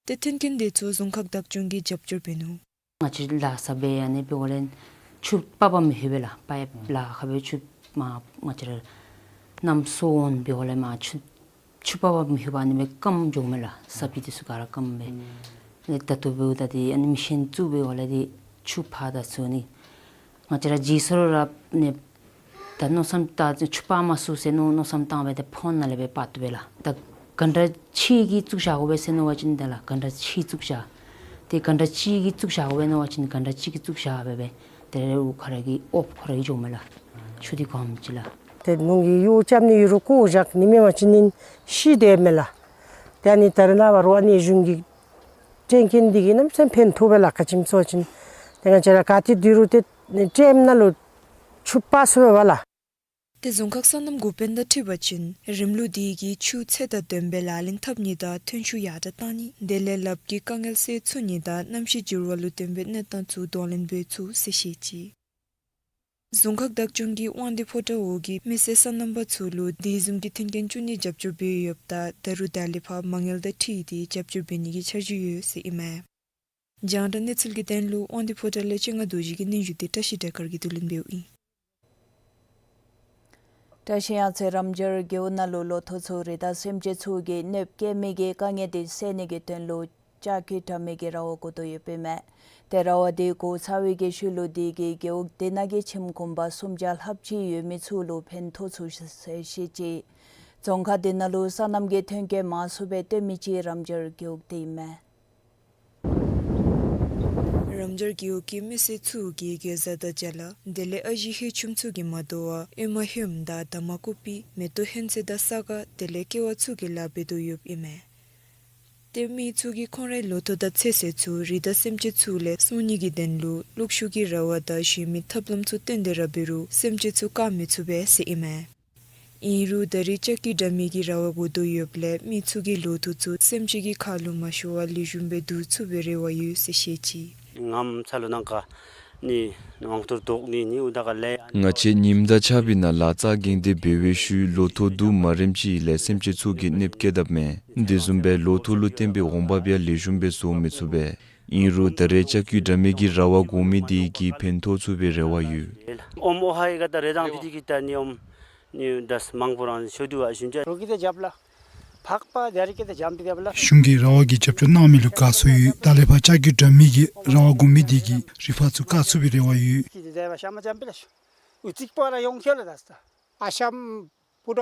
ཏེ་མཐུན་རྐྱེན་འདི་ཚུ་རྫོང་ཁག་བདག་སྐྱོང་གིས་རྒྱབ་སྐྱོར་འབད་ནུག། ང་བཅས་ལཱ་ས་སྦེ་ཨ་ནི་འབདཝ་ལས་ཆུ་ཕབ་པར་མི་ལྷོད་པས་ལགས། པའིཔ་ལཱ་ཁག་སྦེ་ཆུ་མ་ང་བཅས་ར་གནམ་སྲོ་འོང་འབདཝ་ལས་མ་ཆུ་ཆུ་ཕབ་པར་མི་ལྷོད་པས། ཨ་ནི་སྦེ་སྐམ་འགྱོཝ་མས་ལགས། ས་སྦིས་འདི་ཚུ་ག་ར་སྐམ་སྦེ། ཨ་ནི་ད་ལྟོ་འབདཝ་ད་འདི་ཨ་ནི་མི་ཤན་བཙུགས་འབདཝ་ལས་འདི་ཆུ་ཕར་དང་ཚུར་ནི་ང་བཅས་ར་ཇི་སོར་ར་ནི་ ད་མནོ་བསམ་ད་ཆུ་སྤར་མ་ཚུགས་ཟེར་མནོ་མནོ་བསམ་བཏང་སྦེ་ཏེ་ཕོན་ནང་ལས་སྦེ་སྤར་བཏུབ་པས་ལགས། ད་ག་འདྲ་ཅིག་གིས་བཙུགས་བཞག་དགོ་པས་ཟེར་མནོ་བ་ཅིན་ཏེ་ལགས་ག་འདྲ་ཅིག་བཙུགས་བཞག། ཏེ་ག་འདྲ་ཅིག་གིས་བཙུགས་བཞག་དགོ་པས་མནོ་བ་ཅིན་ག་འདྲ་ཅིག་གིས་བཙུགས་བཞག་སྦེ་སྦེ་ཏེ་རེ་རུ་ཁོ་ར་གི་ཨོབ་ཁོ་ར་གིས་འགྱོཝ་མས་ལགས། ཆུ་འདི་གོམས་ཅི་ལགས། ཏེ་ནུ་གི་ཡོ་རྐྱབ་ནི་ཡོད་རུང་བཀོ་བཞག་ནི་མེད་པ་ཅིན་ནི་ཤི་སྡོདཔ་མས་ལགས། ཏེ་ཨ་ནི་ད་རེས་ནངས་པ་རུང་ཨ་ནི་གཞུང་གི་སྤྲོད་མཁན་འདི་གིས་གནམ་མེད་ས་མེད་ཕན་ཐོགས་པས་ལགས། ག་ཅི་སྨོ་ཟེར་བ་ཅིན་ཏེ་ང་བཅས་ར་ག་ཏེ་སྡོད་རུང་ཏེ་ཊེམ་ནང་ལུ་ཆུ་སྤར་ཚུགས་པས་ལགས། ཏེ་རྫོང་ཁག་སོ་ནམ་འགོ་དཔོན་དང་འཁྲིལ་བ་ཅིན་རིམ་ལུགས་འདི་གིས་ཆུ་ཚད་དང་ལྡནམ་སྦེ་ལག་ལེན་འཐབ་ནི་དང་ཐོན་ཤུགས་ཡར་དྲགས་གཏང་ནི་དེ་ལས་ལགཔ་གི་དཀའ་ངལ་སེལ་ཚུགས་ནི་དང་གནམ་གཤིས་འགྱུར་བ་ལུ་ལྡན་པའི་གནས་སྟངས་ཚུ་གདོང་ལེན་འབད་ཚུགས་ཟེར་བཤད་ཅི། རྫོང་ཁག་བདག་སྐྱོང་གིས་དབང་འདུས་ཕོ་བྲང་འོག་གི་མི་སེར་སོ་ནམ་པ་ཚུ་ལུ་དེ་བཟུམ་གྱི་མཐུན་རྐྱེན་བསྐྲུན་ནིའི་རྒྱབ་སྐྱོར་འབད་ཡོདཔ་ད་ད་རུང་ད་ལས་ཕར་མ་དངུལ་དང་འཁྲིལ་ཏེ་རྒྱབ་སྐྱོར་འབད་ནི་གི་འཆར་གཞི་ཡོད་ཟེར་ཨིན་མས། རྒྱང་བསྒྲགས་གནས་ཚུལ་གྱི་དོན་ལུ་དབང་འདུས་ཕོ་བྲང་ལས་ཆོས་རྒྱལ་རྡོ་རྗེ་གི་སྙན་ཞུ་འདི་བཀྲ་ཤིས་བདེ་དཀར་གྱིས་བསྡུ་ལེན་འབདཝ་ཨིན། བཀྲ་ཤིས་གཡང་རྩེ་རམ་འབྱོར་རྒེད་འོག་ནང་ལུ་ལོ་ཐོག་ཚུ་རི་དྭགས་སེམས་ཅན་ཚུ་གིས་གནོདཔ་བཀལ་མི་གི་དཀའ་ངལ་འདི་སེལ་ནི་གི་དོན་ལུ་ལྕགས་ཀྱུ་དྲ་མིག་གི་ར་བ་བསྒོར་དོ་ཡོདཔ་ཨིན་མས། ཏེ་ར་བ་འདི་བསྒོར་ཚར་བའི་གི་ཤུལ་ལུ་དེ་གིས་རྒེད་འོག་དེ་ནང་གི་ཁྱིམ་གུང་པ་སུམ་བརྒྱ་ལྷགཔ་ཅིག་ཡོད་མི་ཚུ་ལུ་ཕན་ཐོགས་ཚུགས་ཟེར་བཤད་ཅི། རྫོང་ཁག་དེ་ནང་ལུ་སོ་ནམ་གྱི་ཐོན་སྐྱེད་མང་སུ་སྦེ་བཏོན་མི་ཅིག་རམ་འབྱོར་རྒེད་འོག་འདི་ཨིན་མས། རམ་འབྱོར་རྒེད་འོག་གི་མི་སེར་ཚུ་གིས་གེ་ཟ་དང་ཅ་ལ་དེ་ལས་ཨ་ཞེ་ཧེ་ཆུམ་ཚུ་གིས་མ་དོ་བར་ཨེ་མ་ཧེམ་དང་ད་མ་ཀོ་པི་མེ་ཏོག་ཧོན་ཚོད་དང་ས་ག་དེ་ལས་ཀེ་བ་ཚུ་གི་ལཱ་འབད་དོ་ཡོདཔ་ཨིན་མས། ཏེ་མི་ཚུ་གིས་ཁོང་རའི་ལོ་ཐོག་དང་ཚེ་སྲོག་ཚུ་རི་དྭགས་སེམས་ཅན་ཚུ་ལས་སྲུང་ནི་གི་དོན་ལུ་གློག་ཤུགས་ཀྱི་ར་བ་དང་གཞན་མི་ཐབས་ལམ་ཚུ་བཏོན་ཏེ་ར་འབད་རུང་སེམས་ཅན་ཚུ་བཀག་མི་ཚུགས་པས་ཟེར་ཨིན་མས། ཨིན་རུང་ད་རེས་ལྕགས་ཀྱུ་དྲ་མིག་གི་ར་བ་བསྒོར་དོ་ཡོདཔ་ལས་མི་ཚུ་གི་ལོ་ཐོག་ཚུ་སེམས་ཅན་གྱི་ཁ་ལུ་མ་ཤོར་བར་ལེགས་ཤོམ་སྦེ་བསྡུ་ཚུགས་པའི་རེ་བ་ཡོད་ཟེར་བཤད་ཅི། ངམ་ཚ་ལུ་ནང་ཀ་ནི་ནང་དུར་དོག་ནི་ནི་འུ་ད་ག་ལས། ང་བཅས་ཉིམ་དང་ཆརཔ་ནང་ལཱ་རྩ་འགེངས་ཏེ་འབད་བའི་ཤུལ་ལོ་ཐོག་བསྡུ་མ་རནམ་ཅིག་ལས་སེམས་ཅན་ཚུ་གིས་གནོདཔ་བཀལ་དཔ་མས། དེ་བཟུམ་སྦེ་ལོ་ཐོག་ལུ་བརྟེན་པའི་འོང་འབབ་ཡང་ལེགས་ཤོམ་སྦེ་བཟོ་མི་ཚུགས་པས། ཨིན་རུང་ད་རེས་ལྕགས་ཀྱུ་དྲ་མིག་གི་ར་བ་བསྒོར་མི་དེ་གིས་ཕན་ཐོགས་ཚུགས་པའི་རེ་བ་ཡོད། ཨོམ་ཨོ་ཧའི་ག་ད་རེ་དང་བི་དི་གི་ད་ནི་ཨོམ་ནི་དཱས་མང་པོ་རང་ཤོ་དུ་བ་ཞུན་ཅ། རོ་གི་དེ་རྒྱབ་ལ་ཕག་པ་དེ་རི་ཀེ་དེ་རྒྱབ་དེ་རྒྱབ་ལ། གཞུང་གིས་ར་བ་གི་རྒྱབ་སྐྱོར་གནང་མི་ལུ་དགའ་བསུ་ཡོད། ད་ལས་ཕར་ལྕགས་ཀྱུ་དྲ་མིག་གི་ར་བ་བསྒོར་མི་དེ་གིས་རི་ཕག་ཚུ་བཀག་ཚུགས་པའི་རེ་བ་ཡོད། ཀི་དེ་དེ་བ་ཤ་མ་ཅམ་པེ་ལ་ཤོ་ཨུ་ཙིག་པ་ར་ཡོང་ཁེ་ལ་དཱས་ད། ཨ་ཤམ་པུ་ར་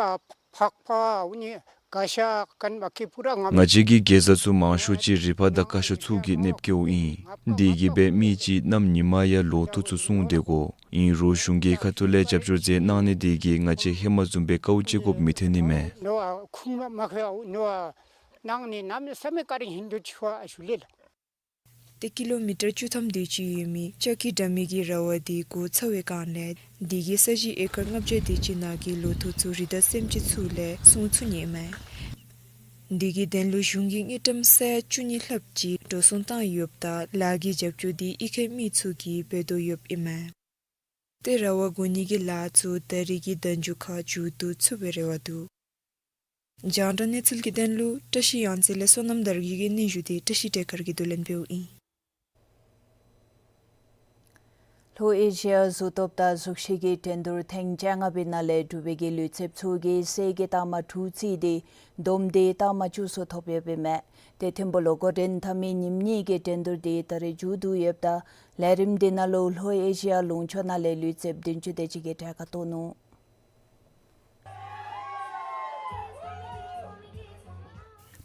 ཕག་པ་འུ་ནི་ག་ཤ་ཀན་བ་ཀི་པུ་ར་ང་། ང་བཅས་ཀྱི་གེ་ཟ་ཚུ་མང་ཤོས་ཅིག་རི་ཕག་དང་ཀ་ཤ་ཚུ་གིས་གནོདཔ་བཀལཝ་ཨིན། དེ་གིས་སྦེ་མི་ཅིག་གནམ་ཉིན་མ་ཡང་ལོ་ཐོག་ཚུ་སྲུང་སྡོད་དགོ། ཨིན་རུང་གཞུང་གི་ཁ་ཐུག་ལས་རྒྱབ་སྐྱོར་མཛད་གནང་ནི་དེ་གིས་ང་བཅས་ཧེ་མ་བཟུམ་སྦེ་དཀའཝ་སྤྱད་དགོཔ་མི་ཐོན་ནི་མས། ནོ་ཨ་ཁུང་མ་མ་ཁེ་ཨ་ནོ་ཨ་ནང་ནི་གནམ་མེད་ས་མེད་ཀ་རིང་ཧིན་དུ་ཆུ་བ་ཨ་ཤུ་ལེ་ལ། ཏེ་ཀི་ལོ་མི་ཊར་བཅུ་ཐམ་དེ་ཅིག་ཡོད་མི་ལྕགས་ཀྱུ་དྲ་མིག་གི་ར་བ་དེ་བསྒོར་ཚར་བའི་སྒང་ལས་དེ་གི་ས་གཞི་ཨེ་ཀར་ལྔ་བརྒྱ་དེ་ཅིག་ནང་གི་ལོ་ཐོག་ཚུ་རི་དྭགས་སེམས་ཅན་ཚུ་ལས་སྲུང་ཚུགས་ནི་མས། དེ་གི་དོན་ལུ་གཞུང་གིས་དངུལ་ཀྲམ་ས་ཡ་བཅུ་གཉིས་ལྷགཔ་ཅིག་འགྲོ་སོང་བཏང་ཡོདཔ་ད་ལཱ་གི་རྒྱབ་སྐྱོར་དེ་གཡུས་ཁའི་མི་ཚུ་གིས་འབད་དོ་ཡོདཔ་ཨིན་མས། ཏེ་ར་བ་བསྒོར་ནི་གི་ལཱ་ཚུ་ད་རིས་ཀྱི་ཟླཝ་མཇུག་ཁར་མཇུག་བསྡུ་ཚུགས་པའི་རེ་བ་འདུག། རྒྱང་བསྒྲགས་གནས་ཚུལ་གྱི་དོན་ལུ་བཀྲ་ཤིས་གཡང་རྩེ་ལས་བསོད་ནམས་དར་རྒྱས་ཀྱི་སྙན་ཞུ་དེ་བཀྲ་ཤིས་བདེ་དཀར་གྱིས་བསྡུ་ལེན་འབདཝ་ཨིན། ལྷོ་ཨེ་ཤི་ཡ་གཟུགས་སྟོབས་དང་གཟུགས་གཞི་གི་འགྲན་བསྡུར་ཐེངས་བཅོ་ལྔ་པའི་ནང་ལས་འབྲུག་པའི་གི་ལུས་རྩལཔ་ཚུ་གིས་གསེར་གྱི་རྟགས་མ་དྲུག་རྩིས་ཏེ་བསྡོམས་ཏེ་རྟགས་མ་བཅུ་ཚུ་ཐོབ་ཡོདཔ་ཨིན་མས། ཏེ་ཐིམ་ཕུག་ལུ་འགོ་འདྲེན་འཐབ་མི་ཉིནམ་གཉིས་ཀྱི་འགྲན་བསྡུར་དེ་ད་རེས་མཇུག་བསྡུ་ཡོདཔ་ད་ལས་རིམ་དེ་ནང་ལུ་ལྷོ་ཨེ་ཤི་ཡ་ལུང་ཕྱོགས་ནང་ལས་ལུས་རྩལཔ་བདུན་ཅུ་དེ་ཅིག་གིས་གྲལ་ཁར་གཏོགས་ནུག།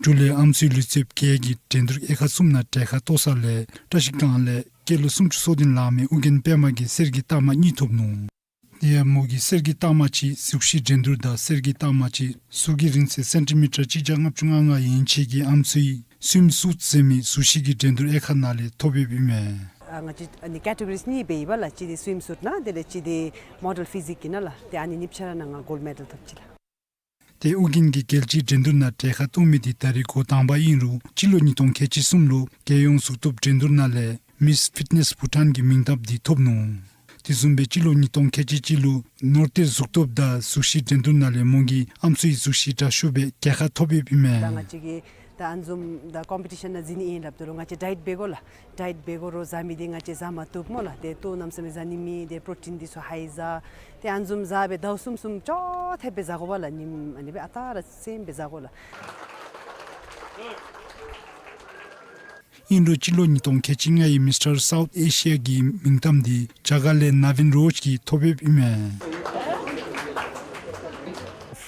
འབྲུག་ལས་ཨམ་སྲུའི་ལུས་རྩལཔ་བརྒྱད་ཀྱིས་འགྲན་བསྡུར་དབྱེ་ཁག་གསུམ་ནང་གྲལ་ཁར་གཏོགས་ས་ལས་བཀྲ་ཤིས་སྒང་ལས་སྐྱེས་ལོ་སུམ་ཅུ་སོ་བདུན་ལང་མི་ཨོ་རྒྱན་པདྨ་གིས་གསེར་གྱི་རྟགས་མ་གཉིས་ཐོབ་ནུག། དེ་ཡང་མོ་གིས་གསེར་གྱི་རྟགས་མ་གཅིག་གཟུགས་གཞི་འགྲན་བསྡུར་དང་གསེར་གྱི་རྟགས་མ་གཅིག་ཟུར་གྱི་རིང་ཚད་སེན་ཊི་མི་ཊར་གཅིག་བརྒྱ་ལྔ་བཅུ་ང་ལྔ་ཡན་ཆད་ཀྱི་ཨམ་སྲུའི་སུའིམ་སུཊ་ཟེར་མི་གཟུགས་གཞི་གི་འགྲན་བསྡུར་དབྱེ་ཁག་ནང་ལས་ཐོབ་ཡོདཔ་ཨིན་མས། ཨ་ང་བཅས་ཨ་ནི་ཀེ་ཊི་གོ་རིས་གཉིས་སྦེ་ཡོདཔ་ལགས། གཅིག་འདི་སུའིམ་སུཊ་ནང་དེ་ལས་གཅིག་འདི་མོ་ཌེལ་ཕི་ཟིག་གི་ནང་ལགས། ཏེ་ཨ་ནི་གཉིས་ཆ་ར་ནང་ང་གོལཌ་མེ་ཌལ་ཐོབ་ཅི་ལགས། ཏེ་ཨོ་རྒྱན་གྱིས་རྒྱལ་སྤྱིའི་འགྲན་བསྡུར་ནང་གྲལ་ཁར་གཏོགས་མི་དེ་ད་རིས་འགོ་དང་པ་ཨིན་རུང་སྤྱི་ལོ་ཉིས་སྟོང་ཁལ་གཅིག་གསུམ་ལུ་རྒྱལ་ཡོངས་གཟུགས་སྟོབས་འགྲན་བསྡུར་ནང་ལས་མིས་ཕིཊ་ནེས་བྷུ་ཊཱན་གྱི་མིང་གཏམ་དེ་ཐོབ་ནུག། དེ་བཟུམ་སྦེ་སྤྱི་ལོ་ཉིས་སྟོང་ཁལ་གཅིག་གཅིག་ལུ་ནོར་གཏེར་གཟུགས་སྟོབས་དང་གཟུགས་གཞི་འགྲན་བསྡུར་ནང་ལས་མོ་གིས་ཨམ་སྲུའི་གཟུགས་གཞི་དྲག་ཤོས་སྦེ་རྒྱལ་ཁ་ཐོབ་ཡོདཔ་ཨིན་མས། ད་ང་བཅས་ཀྱིས་ད་ཨ་ནི་བཟུམ་ད་ཀོམ་པི་ཊི་ཤཱན་ནང་འཛུལ་ནི་ཨིན་སླབ་དོ་རུང་ང་བཅས་ཌའེཊ་འབད་དགོ་ལགས། ཌའེཊ་འབད་དགོ་རུང་བཟའ་མི་འདི་ང་བཅས་བཟའ་མ་བཏུབ་སྨོ་ལགས། ཏེ་ལྟོ་གནམ་མེད་ས་མེད་བཟའ་ནི་མེད། ཏེ་པྲོ་ཊིན་འདི་ཚུ་ཧའི་བཟའ། ཏེ་ཨ་ནི་བཟུམ་བཟའ་སྦེ་ཟླཝ་གསུམ་གསུམ་ཅོག་འཐདཔ་སྦེ་བཟའ་དགོ་པས་ལགས། ཉིནམ་ཨ་ནི་སྦེ་ཨ་རྟག་ར་སེམས་སྦེ་བཟའ་དགོ་ལགས། ཨིན་རུང་སྤྱི་ལོ་ཉིས་སྟོང་ཁལ་གཅིག་ལྔའི་མིས་ཊར་སའུཐ་ཨེ་ཤི་ཡ་གི་མིང་གཏམ་འདི་རྒྱ་གར་ལས་ནཱ་བིན་རོཇ་གིས་ཐོབ་ཡོདཔ་ཨིན་མས།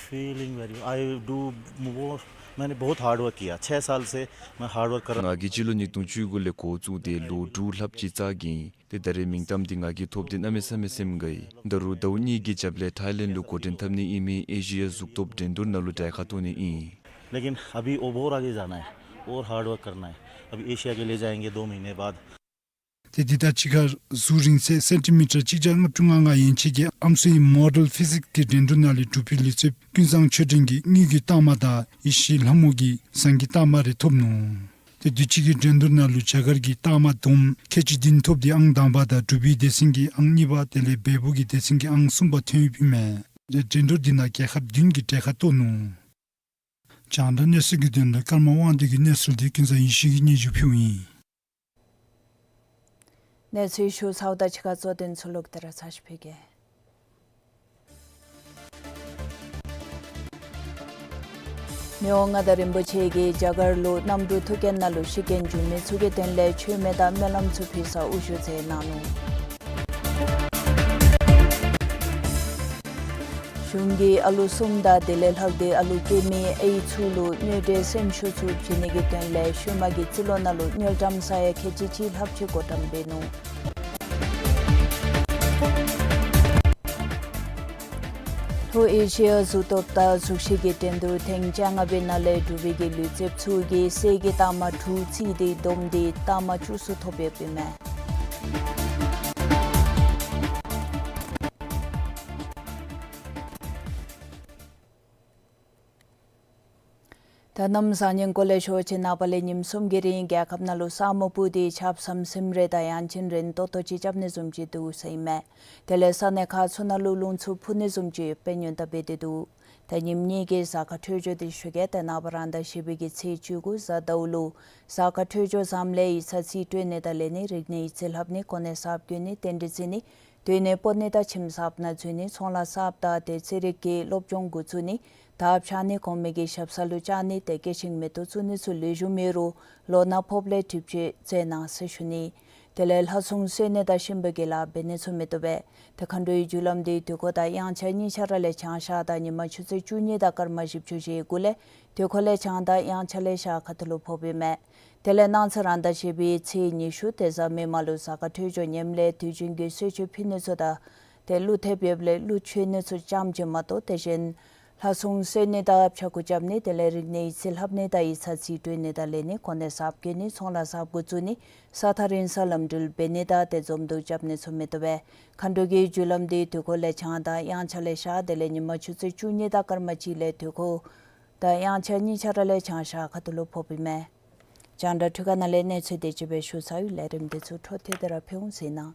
Feeling very, I do more, मैंने बहुत hard work किया। छह साल से मैं hard work कर रहा हूँ। ང་གིས་སྤྱི་ལོ་ཉིས་སྟོང་བཅུ་དགུ་ལས་འགོ་བཙུགས་ཏེ་ལོ་དྲུག་ལྷགཔ་ཅིག་རྩ་འགེངས་ཏེ་ད་རེས་མིང་གཏམ་འདི་ང་གིས་ཐོབ་སྟེ་གནམ་མེད་ས་མེད་སེམས་དགའ་ཡི། ད་རུང་ཟླཝ་གཉིས་ཀྱི་རྒྱབ་ལས་ཐའི་ལེནཌ་ལུ་འགོ་འདྲེན་འཐབ་ནི་ཨིན་མི་ཨེ་ཤི་ཡ་གཟུགས་སྟོབས་འགྲན་བསྡུར་ནང་ལུ་གྲལ་ཁར་གཏོགས་ནི་ཨིན། लेकिन अभी और आगे जाना है, और hard work करना है। अभी एशिया के लिए जाएंगे दो महीने बाद। ཏེ་འདི་དང་གཅིག་ཁར་གཟུགས་རིང་ཚད་སེན་ཊི་མི་ཊར་གཅིག་བརྒྱ་ལྔ་བཅུ་ང་ལྔ་ཡན་ཆད་ཀྱི་ཨམ་སྲུའི་མོ་ཌེལ་ཕི་ཟིགསི་གི་འགྲན་བསྡུར་ནང་ལས་འབྲུག་པའི་ལུས་རྩལཔ་ཀུན་བཟང་ཆོས་སྒྲོན་གྱིས་དངུལ་གྱི་རྟགས་མ་དང་ཡེ་ཤེས་ལྷ་མོ་གིས་ཟངས་ཀྱི་རྟགས་མ་རེ་ཐོབ་ནུག། ཏེ་དུས་ཅི་གི་འགྲན་བསྡུར་ནང་ལུ་རྒྱ་གར་གྱི་རྟགས་མ་བསྡོམས་ཁལ་གཅིག་བདུན་ཐོབ་སྟེ་ཨང་དང་པ་དང་འབྲུག་པའི་སྡེ་ཚན་གྱི་ཨང་གཉིས་པ་དེ་ལས་བལ་པོ་གི་སྡེ་ཚན་གྱི་ཨང་གསུམ་པ་ཐོན་ཡོདཔ་ཨིན་མས། ཏེ་འགྲན་བསྡུར་འདི་ནང་རྒྱལ་ཁབ་བདུན་གྱིས་གྲལ་ཁར་གཏོགས་ནུག། རྒྱང་བསྒྲགས་གནས་ཚུལ་གྱི་དོན་ལུ་ཀརྨ་དབང་འདུས་ཀྱི་གནས་ཚུལ་འདི་ཀུན་བཟང་ཡེ་ཤེས་ཀྱིས་སྙན་ཞུ་ཕུལཝ་ཨིན། གནས་ཚུལ་ཞུ་ཚརཝ་དང་གཅིག་ཁར་གཙོ་དོན་ཚུ་ལོག་སྟེ་ར་ཚར་ཅིག་ཕུལ་གེ། མི་དབང་མངའ་བདག་རིན་པོ་ཆེ་གིས་རྒྱ་གར་ལུ་གནམ་གྲུ་ཐུག་རྐྱེན་ནང་ལུ་ཤི་རྐྱེན་བྱུང་མི་ཚུ་གི་དོན་ལས་མཆོད་མེ་དང་སྨོན་ལམ་ཚུ་ཕུལ་སར་དབུ་བཞུགས་མཛད་གནང་ནུག། གཞུང་གིས་ཨ་ལུ་གསུམ་དང་དེ་ལས་ལྷག་སྟེ་ཨ་ལུ་སྐྱེ་མི་ཨའི་ཚུ་ལུ་དངུལ་འབྲེལ་སེམས་ཤུགས་ཚུ་བྱིན་ནི་གི་དོན་ལས་ཤུལ་མ་གི་རྩིས་ལོ་ནང་ལུ་དངུལ་ཀྲམ་ས་ཡ་ཁལ་གཅིག་གཅིག་ལྷགཔ་ཅིག་བགོ་བཀྲམ་འབད་ནུག། ལྷོ་ཨེ་ཤི་ཡ་གཟུགས་སྟོབས་དང་གཟུགས་གཞི་གི་འགྲན་བསྡུར་ཐེངས་བཅོ་ལྔ་པའི་ནང་ལས་འབྲུག་པའི་གི་ལུས་རྩལཔ་ཚུ་གིས་གསེར་གྱི་རྟགས་མ་དྲུག་རྩིས་ཏེ་བསྡོམས་ཏེ་རྟགས་མ་བཅུ་གསུམ་ཐོབ་ཡོདཔ་ཨིན་མས། ད་གནམ་བཟང་ངན་སྐོར་ལས་ཞུ་ཆེད་ནངས་པ་ལས་ཉིནམ་གསུམ་གྱི་རིང་རྒྱལ་ཁབ་ནང་ལུ་ས་སྨུག་སྤུབས་ཏེ་ཆརཔ་ཟམ་ཟིམ་རེ་དང་ཡང་ཅིན་རན་ཏོག་ཏོ་ཅིག་རྐྱབ་ནི་བཟུམ་ཅིག་འདུག་ཟེར་ཨིན་མས། དེ་ལས་ས་གནས་ཁག་ཚུ་ནང་ལུ་རླུང་འཚུབ་འཕུ་ནི་བཟུམ་ཅིག་ཡོདཔ་སྦེ་སྔོན་བརྡ་འབད་དེ་འདུག། ད་ཉིནམ་གཉིས་ཀྱི་གཟའ་སྐར་འཕྲོད་སྦྱོར་འདི་ཞུ་གེ། ཏེ་ནངས་པ་རང་ཟླ་བཞི་པའི་གི་ཚེས་བཅུ་དགུ་གཟའ་ཟླཝ་ལུ་གཟའ་སྐར་འཕྲོད་སྦྱོར་བཟངམ་ལས་ཡིག་ཚང་རྩིས་སྤྲོད་ནི་དང་ལེན་ནི་རིག་གནས་ཡིག་རྩིས་ལྷབ་ནི་གོ་གནས་གསརཔ་བསྐོ་ནི་རྟེན་འབྲེལ་བརྩི་ནི་སྡོད་གནས་སྤོ་ནི་དང་ཁྱིམ་གསརཔ་ནང་འཛུལ་ནི་ཚོང་ལཱ་གསརཔ་དང་ཏེ་རྩེད་རིགས་ཀྱི་སློབ་སྦྱོང་འགོ་བཙུགས་ནི་དར་འཕྱར་ནི་གོང་མའི་གི་ཞབས་ས་ལུ་བཅར་ནི་ཏེ་སྐྱེས་ཆེན་མེ་ཏོག་བཙུགས་ནི་ཚུ་ལེགས་ཤོམ་ཡོད་རུང་ལོ་ན་ཕོགཔ་ལས་གྲིབ་བཅོས་མཛད་གནང་ཟེར་ཞུ་ནི། དེ་ལས་ལྷ་སྲུང་གསོལ་ནི་དང་གཤིན་པོའི་གི་ལཱ་འབད་ནི་ཚུ་མི་བཏུབ་པས། ཏེ་མཁའ་འགྲོའི་རྒྱུ་ལམ་འདི་དུས་འཁོར་དང་དབྱངས་འཆར་གཉིས་ཆ་ར་ལས་བྱང་ཤར་དང་ཉིན་མ་ཆུ་ཚོད་བཅུ་གཉིས་དང་སྐར་མ་བཞི་བཅུ་ཞེ་དགུ་ལས་དུས་འཁོར་ལས་བྱང་དང་དབྱངས་འཆར་ལས་ཤར་ཁ་ཐུག་ལུ་ཕོགཔ་ཨིན་མས། དེ་ལས་གནངས་ཚེ་རང་ཟླ་བཞི་པའི་ཚེས་ཉི་ཤུ་ཏེ་གཟའ་མིག་དམར་ལུ་གཟའ་སྐར་འཕྲོད་སྦྱོར་ངནམ་ལས་དུས་རྒྱུན་གྱི་གསོལ་མཆོད་ཕུལ་ནི་ཚུ་དང་ཏེ་གླུ་ཐེབས་ཡོདཔ་ལས་གླུ་མཆོད་ནི་ཚུ་ཙམ་ཅིག་མ་གཏོགས་དེ་བཞིན་ལྷ་སྲུང་གསོལ་ནི་དང་ཕྱྭ་འགུགས་རྐྱབ་ནི་དེ་ལས་རིག་གནས་ཡིག་རྩིས་ལྷབ་ནི་དང་ཡིག་ཚང་རྩིས་སྤྲོད་ནི་དང་ལེན་ནི་གོ་གནས་གསརཔ་བསྐོ་ནི་ཚོང་ལཱ་གསརཔ་འགོ་བཙུགས་ནི་ས་ཐག་རིང་སར་ལམ་འགྲུལ་འབད་ནི་དང་ཏེ་འཛོམས་འདུ་རྐྱབ་ནི་ཚུ་མི་བཏུབ་པས། མཁའ་འགྲོ་གི་རྒྱུ་ལམ་འདི་དུས་འཁོར་ལས་བྱང་དང་དབྱངས་འཆར་ལས་ཤར་དེ་ལས་ཉིན་མ་ཆུ་ཚོད་བཅུ་གཉིས་དང་སྐར་མ་གཅིག་ལས་དུས་འཁོར་དང་དབྱངས་འཆར་གཉིས་ཆ་ར་ལས་བྱང་ཤར་ཁ་ཐུག་ལུ་ཕོགཔ་ཨིན་མས། རྒྱང་བསྒྲགས་འཕྲུལ་ཁང་ནང་ལས་གནས་ཚུལ་དེ་ཅིག་སྦེ་ཞུ་ཚར་ཡི། ལས་རིམ་འདི་ཚུ་འཕྲོ་མཐུད་དེ་ར་ཕུལ་འོང་ཟེར་ནི།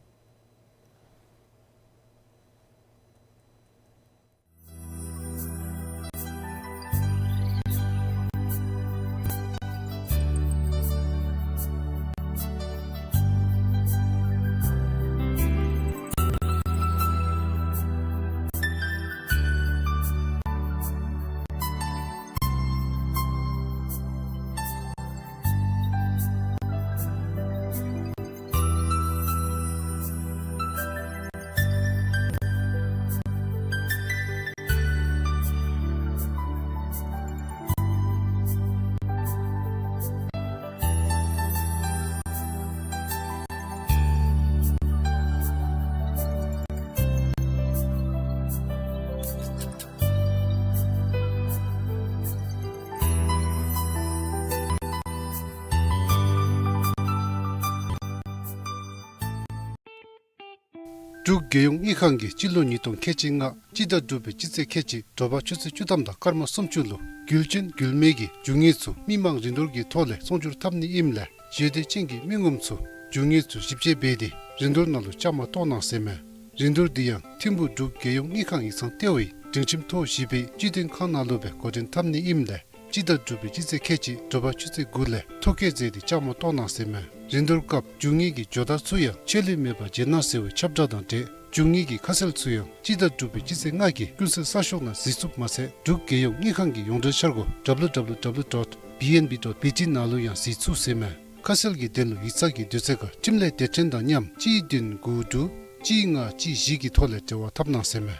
འབྲུག་རྒྱལ་ཡོངས་དངུལ་ཁང་གིས་སྤྱི་ལོ་ཉིས་སྟོང་ཁལ་གཅིག་ལྔ་སྤྱི་ཟླ་དྲུག་པའི་སྤྱི་ཚེས་ཁལ་གཅིག་དྲོ་པ་ཆུ་ཚོད་བཅུ་ཐམ་དང་སྐར་མ་སུམ་ཅུ་ལུ་རྒྱུ་ཅན་རྒྱུ་མེད་ཀྱི་རྒྱུ་དངོས་ཚུ་མི་མང་རིན་བསྡུར་གྱི་ཐོག་ལས་ཚོང་སྒྱུར་འཐབ་ནི་ཨིནམ་ལས་བཞེས་འདོད་ཅན་གྱི་མི་ངོམ་ཚུ་རྒྱུ་དངོས་ཚུ་ཞིབ་དཔྱད་འབད་དེ་རིན་བསྡུར་ནང་ལུ་བཅའ་མར་གཏོགས་གནང་ཟེར་མས། རིན་བསྡུར་འདི་ཡང་ཐིམ་ཕུག་འབྲུག་རྒྱལ་ཡོངས་དངུལ་ཁང་ཡིག་ཚང་ལྟེ་བའི་སྒྲིང་ཁྱིམ་ཐོག་བཞི་པའི་སྤྱི་མཐུན་ཁང་ནང་ལུ་སྦེ་འགོ་འདྲེན་འཐབ་ནི་ཨིནམ་ལས་སྤྱི་ཟླ་དྲུག་པའི་སྤྱི་ཚེས་ཁལ་གཅིག་དྲོ་པ་ཆུ་ཚོད་དགུ་ལས་ཐོ་བཀོད་མཛད་དེ་བཅའ་མར་གཏོགས་གནང་ཟེར་མས། རིན་བསྡུར་སྐབས་རྒྱུ་དངོས་ཀྱི་ཇོ་བདག་ཚུ་ཡང་ཆད་ལུས་མེད་པར་བརྗེ་གནང་ཟེར་བའི་ཁྱབ་བསྒྲགས་དང་འབྲེལ་རྒྱུ་དངོས་ཀྱི་ཁ་གསལ་ཚུ་ཡང་སྤྱི་ཟླ་དྲུག་པའི་སྤྱི་ཚེས་ལྔ་གི་ཀུན་གསལ་གསར་ཤོག་ནང་གཟིགས་ཚུགསཔ་མ་ཚད་འབྲུག་རྒྱལ་ཡོངས་དངུལ་ཁང་གི་ཡོངས་འབྲེལ་འཆར་སྒོ་W W W dot B N B dot B T ནང་ལུ་ཡང་གཟིགས་ཚུགས་ཟེར་མས། ཁ་གསལ་གྱི་དོན་ལུ་ཡིག་ཚང་གི་དུས་ཚོད་ཁར་འཕྲིན་ལས་སྡེ་ཕྲན་དང་མཉམ་གཅིག་བདུན་དགུ་དྲུག་གཅིག་ལྔ་གཅིག་བཞི་གི་ཐོག་ལས་འབྲེལ་བ་འཐབ་གནང་ཟེར་མས།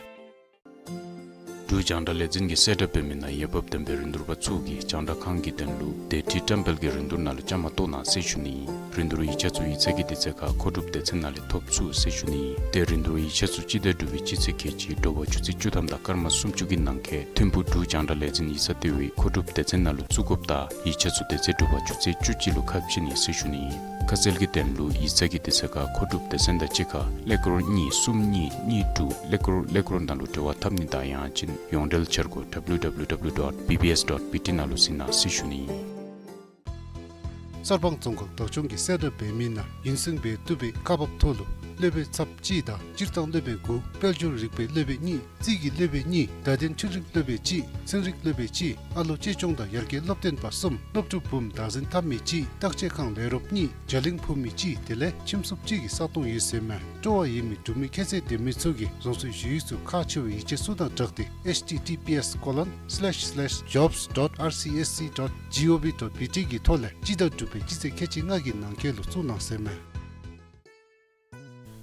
འབྲུག་རྒྱང་བསྒྲགས་ལས་འཛིན་གྱིས་གསལ་བསྒྲགས་འབད་མི་ནང་འོས་འབབ་ལྡན་པའི་རིན་བསྡུར་པ་ཚུ་གིས་རྒྱང་བསྒྲགས་ཁང་གི་དོན་ལུ་དེ་ཁྲིད་བཀྲམ་སྤེལ་གྱི་རིན་བསྡུར་ནང་ལུ་བཅའ་མར་གཏོགས་གནང་ཟེར་ཞུ་ནི། རིན་བསྡུར་ཡིག་ཆ་ཚུ་ཡིག་ཚང་གི་དུས་ཚོད་ཁར་མཁོ་སྒྲུབ་སྡེ་ཚན་ནང་ལས་ཐོབ་ཚུགས་ཟེར་ཞུ་ནི། ཏེ་རིན་བསྡུར་ཡིག་ཆ་ཚུ་སྤྱི་ཟླ་དྲུག་པའི་སྤྱི་ཚེས་ཁལ་གཅིག་དྲོ་པ་ཆུ་ཚོད་བཅུ་ཐམ་དང་སྐར་མ་སུམ་ཅུ་གི་ནང་འཁོད་ཐིམ་ཕུག་འབྲུག་རྒྱང་བསྒྲགས་ལས་འཛིན་ཡིག་ཚང་ལྟེ་བའི་མཁོ་སྒྲུབ་སྡེ་ཚན་ནང་ལུ་བཙུགས་དགོཔ་དང་ཡིག་ཆ་ཚུ་དེ་ཚེ་དྲོ་པ་ཆུ་ཚོད་བཅུ་གཅིག་ལུ་ཁ་ཕྱེ་ནི་ཟེར་ཞུ་ནི། ཁ་གསལ་གྱི་དོན་ལུ་ཡིག་ཚང་གི་དུས་ཚོད་ཁར་མཁོ་སྒྲུབ་སྡེ་ཚན་དང་གཅིག་ཁར་ཀླད་ཀོར་གཉིས་གསུམ་གཉིས་གཉིས་དྲུག་ཀླད་ཀོར་ཀླད་ཀོར་ནང་ལུ་འབྲེལ་བ་འཐབ་ནི་དང་ཡང་ཅིན་ཡོངས་འབྲེལ་འཆར་སྒོ་W W W dot B B S dot B T ནང་ལུ་གཟིགས་གནང་ཟེར་ཞུ་ནི། གསར་སྤང་རྫོང་ཁག་བདག་སྐྱོང་གིས་གསལ་བསྒྲགས་འབད་མི་ནང་ཡུན་བསྲིང་འབད་བཏུབ་པའི་ཁག་འབག་ཐོག་ལུ་སློབ་དཔོན་ཚབ་གཅིག་དང་སྤྱིར་བཏང་སློབ་དཔོན་དགུ་དཔལ་འབྱོར་རིག་པའི་སློབ་དཔོན་གཉིས་རྩིས་ཀྱི་སློབ་དཔོན་གཉིས་བརྡ་དོན་འཕྲུལ་རིག་སློབ་དཔོན་གཅིག་ཚན་རིག་སློབ་དཔོན་གཅིག་ཨ་ལོ་གཅེས་སྐྱོང་དང་ཡར་རྒྱས་སློབ་སྟོན་པ་གསུམ་སློབ་ཕྲུག་འབུམ་བདག་འཛིན་འཐབ་མི་གཅིག་བརྟག་དཔྱད་ཁང་ལས་རོགསཔ་གཉིས་རྒྱ་གླིང་ཕུལ་མི་གཅིག་དེ་ལས་ཁྱིམ་སོབ་གཅིག་གི་ས་སྟོང་ཡོད་ཟེར་མས། སྤྲོ་བ་ཡོད་མི་འབྲུག་མི་ཁྱད་ཚད་ལྡན་མི་ཚུ་གིས་རྫོང་སྲིད་ཞུ་ཡིག་ཚུ་ཁག་ཆེ་བའི་ཡིག་ཆ་ཚུ་དང་སྦྲགས་ཏེ་H T T P S colon slash slash jobs dot R C S C dot G O V dot B T གི་ཐོག་ལས་སྤྱི་ཟླ་དྲུག་པའི་སྤྱི་ཚེས་ཁལ་གཅིག་ལྔ་གི་ནང་འཁོད་ལུ་བཙུགས་གནང་ཟེར་མས།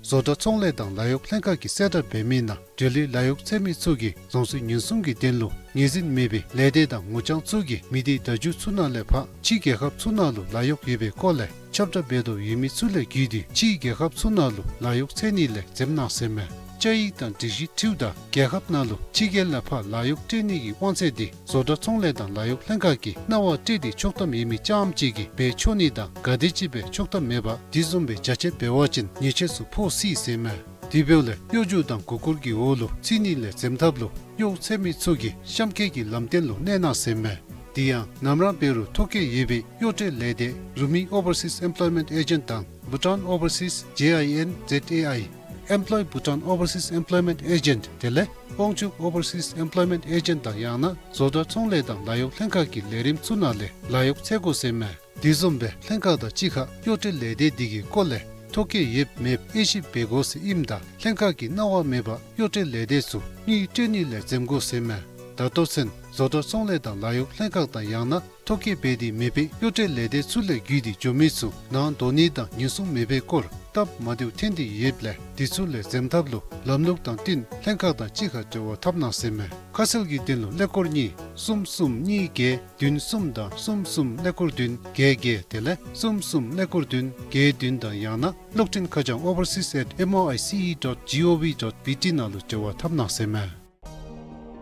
བཟོ་གྲྭ་ཚོང་ལས་དང་ལཱ་གཡོག་ལྷན་ཁག་གིས་གསལ་བསྒྲགས་འབད་མི་ནང་འབྲེལ་ཡོད་ལཱ་གཡོག་འཚོལ་མི་ཚུ་གིས་རྫོང་སྲིད་ཉེན་སྲུང་གི་དོན་ལུ་ངོས་འཛིན་མེད་པའི་ལས་སྡེ་དང་ངོ་རྐྱང་ཚུ་གིས་མི་སྡེའི་བརྡ་བརྒྱུད་ཚུ་ནང་ལས་ཕར་ཕྱི་རྒྱལ་ཁབ་ཚུ་ནང་ལུ་ལཱ་གཡོག་ཡོད་པའི་སྐོར་ལས་ཁྱབ་བསྒྲགས་འབད་དོ་ཡོད་མི་ཚུ་ལས་བརྒྱུད་དེ་ཕྱི་རྒྱལ་ཁབ་ཚུ་ནང་ལུ་ལཱ་གཡོག་འཚོལ་ནི་ལས་འཛེམ་གནང་ཟེར་མས། བཅའ་ཡིག་དང་སྒྲིག་གཞི་འཁྲིལཝ་ད་རྒྱལ་ཁབ་ནང་ལུ་ཕྱི་རྒྱལ་ལས་ཕར་ལཱ་གཡོག་སྤྲོད་ནི་གི་དབང་ཚད་དེ་བཟོ་གྲྭ་ཚོང་ལས་དང་ལཱ་གཡོག་ལྷན་ཁག་གིས་གནང་བ་སྤྲོད་དེ་ཆོག་ཐམ་ཡོད་མི་རྐྱངམ་ཅིག་གིས་འབད་ཆོག་ནི་དང་ག་དེམ་ཅིག་སྦེ་ཆོག་ཐམ་མེད་པར་དེ་བཟུམ་སྦེ་བྱ་སྤྱོད་འབད་བ་ཅིན་ཉེས་ཆད་ཚུ་ཕོག་སྲིད་ཟེར་མས། དེ་འབདཝ་ལས་གཡོ་སྒྱུ་དང་མགུ་སྐོར་གྱི་འོག་ལུ་ཚུད་ནི་ལས་འཛེམ་ཐབས་ལུ་གཡོག་འཚོལ་མི་ཚུ་གིས་གཤམ་འཁོད་ཀྱི་ལམ་སྟོན་ལུ་གནས་གནང་ཟེར་མས། དེ་ཡང་ནམ་ར་འབད་རུང་ཐོ་བཀོད་ཡོད་པའི་གཡོག་སྤྲོད་ལས་སྡེ་རུ་མི་Overseas Employment Agent དང་Bhutan Overseas J I N Z A I Employ Bhutan Overseas Employment Agent དེ་ལས་དབང་ཕྱུག་Overseas Employment Agent དང་ཡང་ན་བཟོ་གྲྭ་ཚོང་ལས་དང་ལཱ་གཡོག་ལྷན་ཁག་གི་ལས་རིམ་ཚུ་ནང་ལས་ལཱ་གཡོག་འཚོལ་དགོ་ཟེར་མས། དེ་བཟུམ་སྦེ་ལྷན་ཁག་དང་གཅིག་ཁར་གཡོག་སྤྲོད་ལས་སྡེ་དེ་གི་སྐོར་ལས་ཐོ་བཀོད་ཡོདཔ་མེདཔ་དབྱེ་ཞིབ་འབད་དགོ་ཟེར་ཨིནམ་ད་ལྷན་ཁག་གིས་གནང་བ་མེད་པར་གཡོག་སྤྲོད་ལས་སྡེ་ཚུ་དངུལ་སྤྲོད་ནི་ལས་འཛེམ་དགོ་ཟེར་མས། ད་ལྟོ་ཚུན་བཟོ་གྲྭ་ཚོང་ལས་དང་ལཱ་གཡོག་ལྷན་ཁག་དང་ཡང་ན་ཐོ་བཀོད་འབད་དེ་མེད་པའི་གཡོག་སྤྲོད་ལས་སྡེ་ཚུ་ལས་བརྒྱུད་དེ་འགྱོ་མི་ཚུ་ནང་འདོགས་ནི་དང་ཉེན་སྲུང་མེད་པའི་སྐོར་སྟབས་མ་བདེཝ་ཐོན་ཏེ་ཡོདཔ་ལས་དེ་ཚུ་ལས་འཛེམ་ཐབས་ལུ་ལམ་ལུགས་དང་བསྟུན་ལྷན་ཁག་དང་གཅིག་ཁར་འབྲེལ་བ་འཐབ་གནང་ཟེར་མས། ཁ་གསལ་གྱི་དོན་ལུ་ཀླད་ཀོར་གཉིས་གསུམ་གསུམ་གཉིས་བརྒྱད་བདུན་གསུམ་དང་གསུམ་གསུམ་ཀླད་ཀོར་བདུན་བརྒྱད་བརྒྱད་དེ་ལས་གསུམ་གསུམ་ཀླད་ཀོར་བདུན་བརྒྱད་བདུན་དང་ཡང་ན་གློག་འཕྲིན་ཁ་བྱང་overseas at M O I C E dot G O V dot B T ནང་ལུ་འབྲེལ་བ་འཐབ་གནང་ཟེར་མས།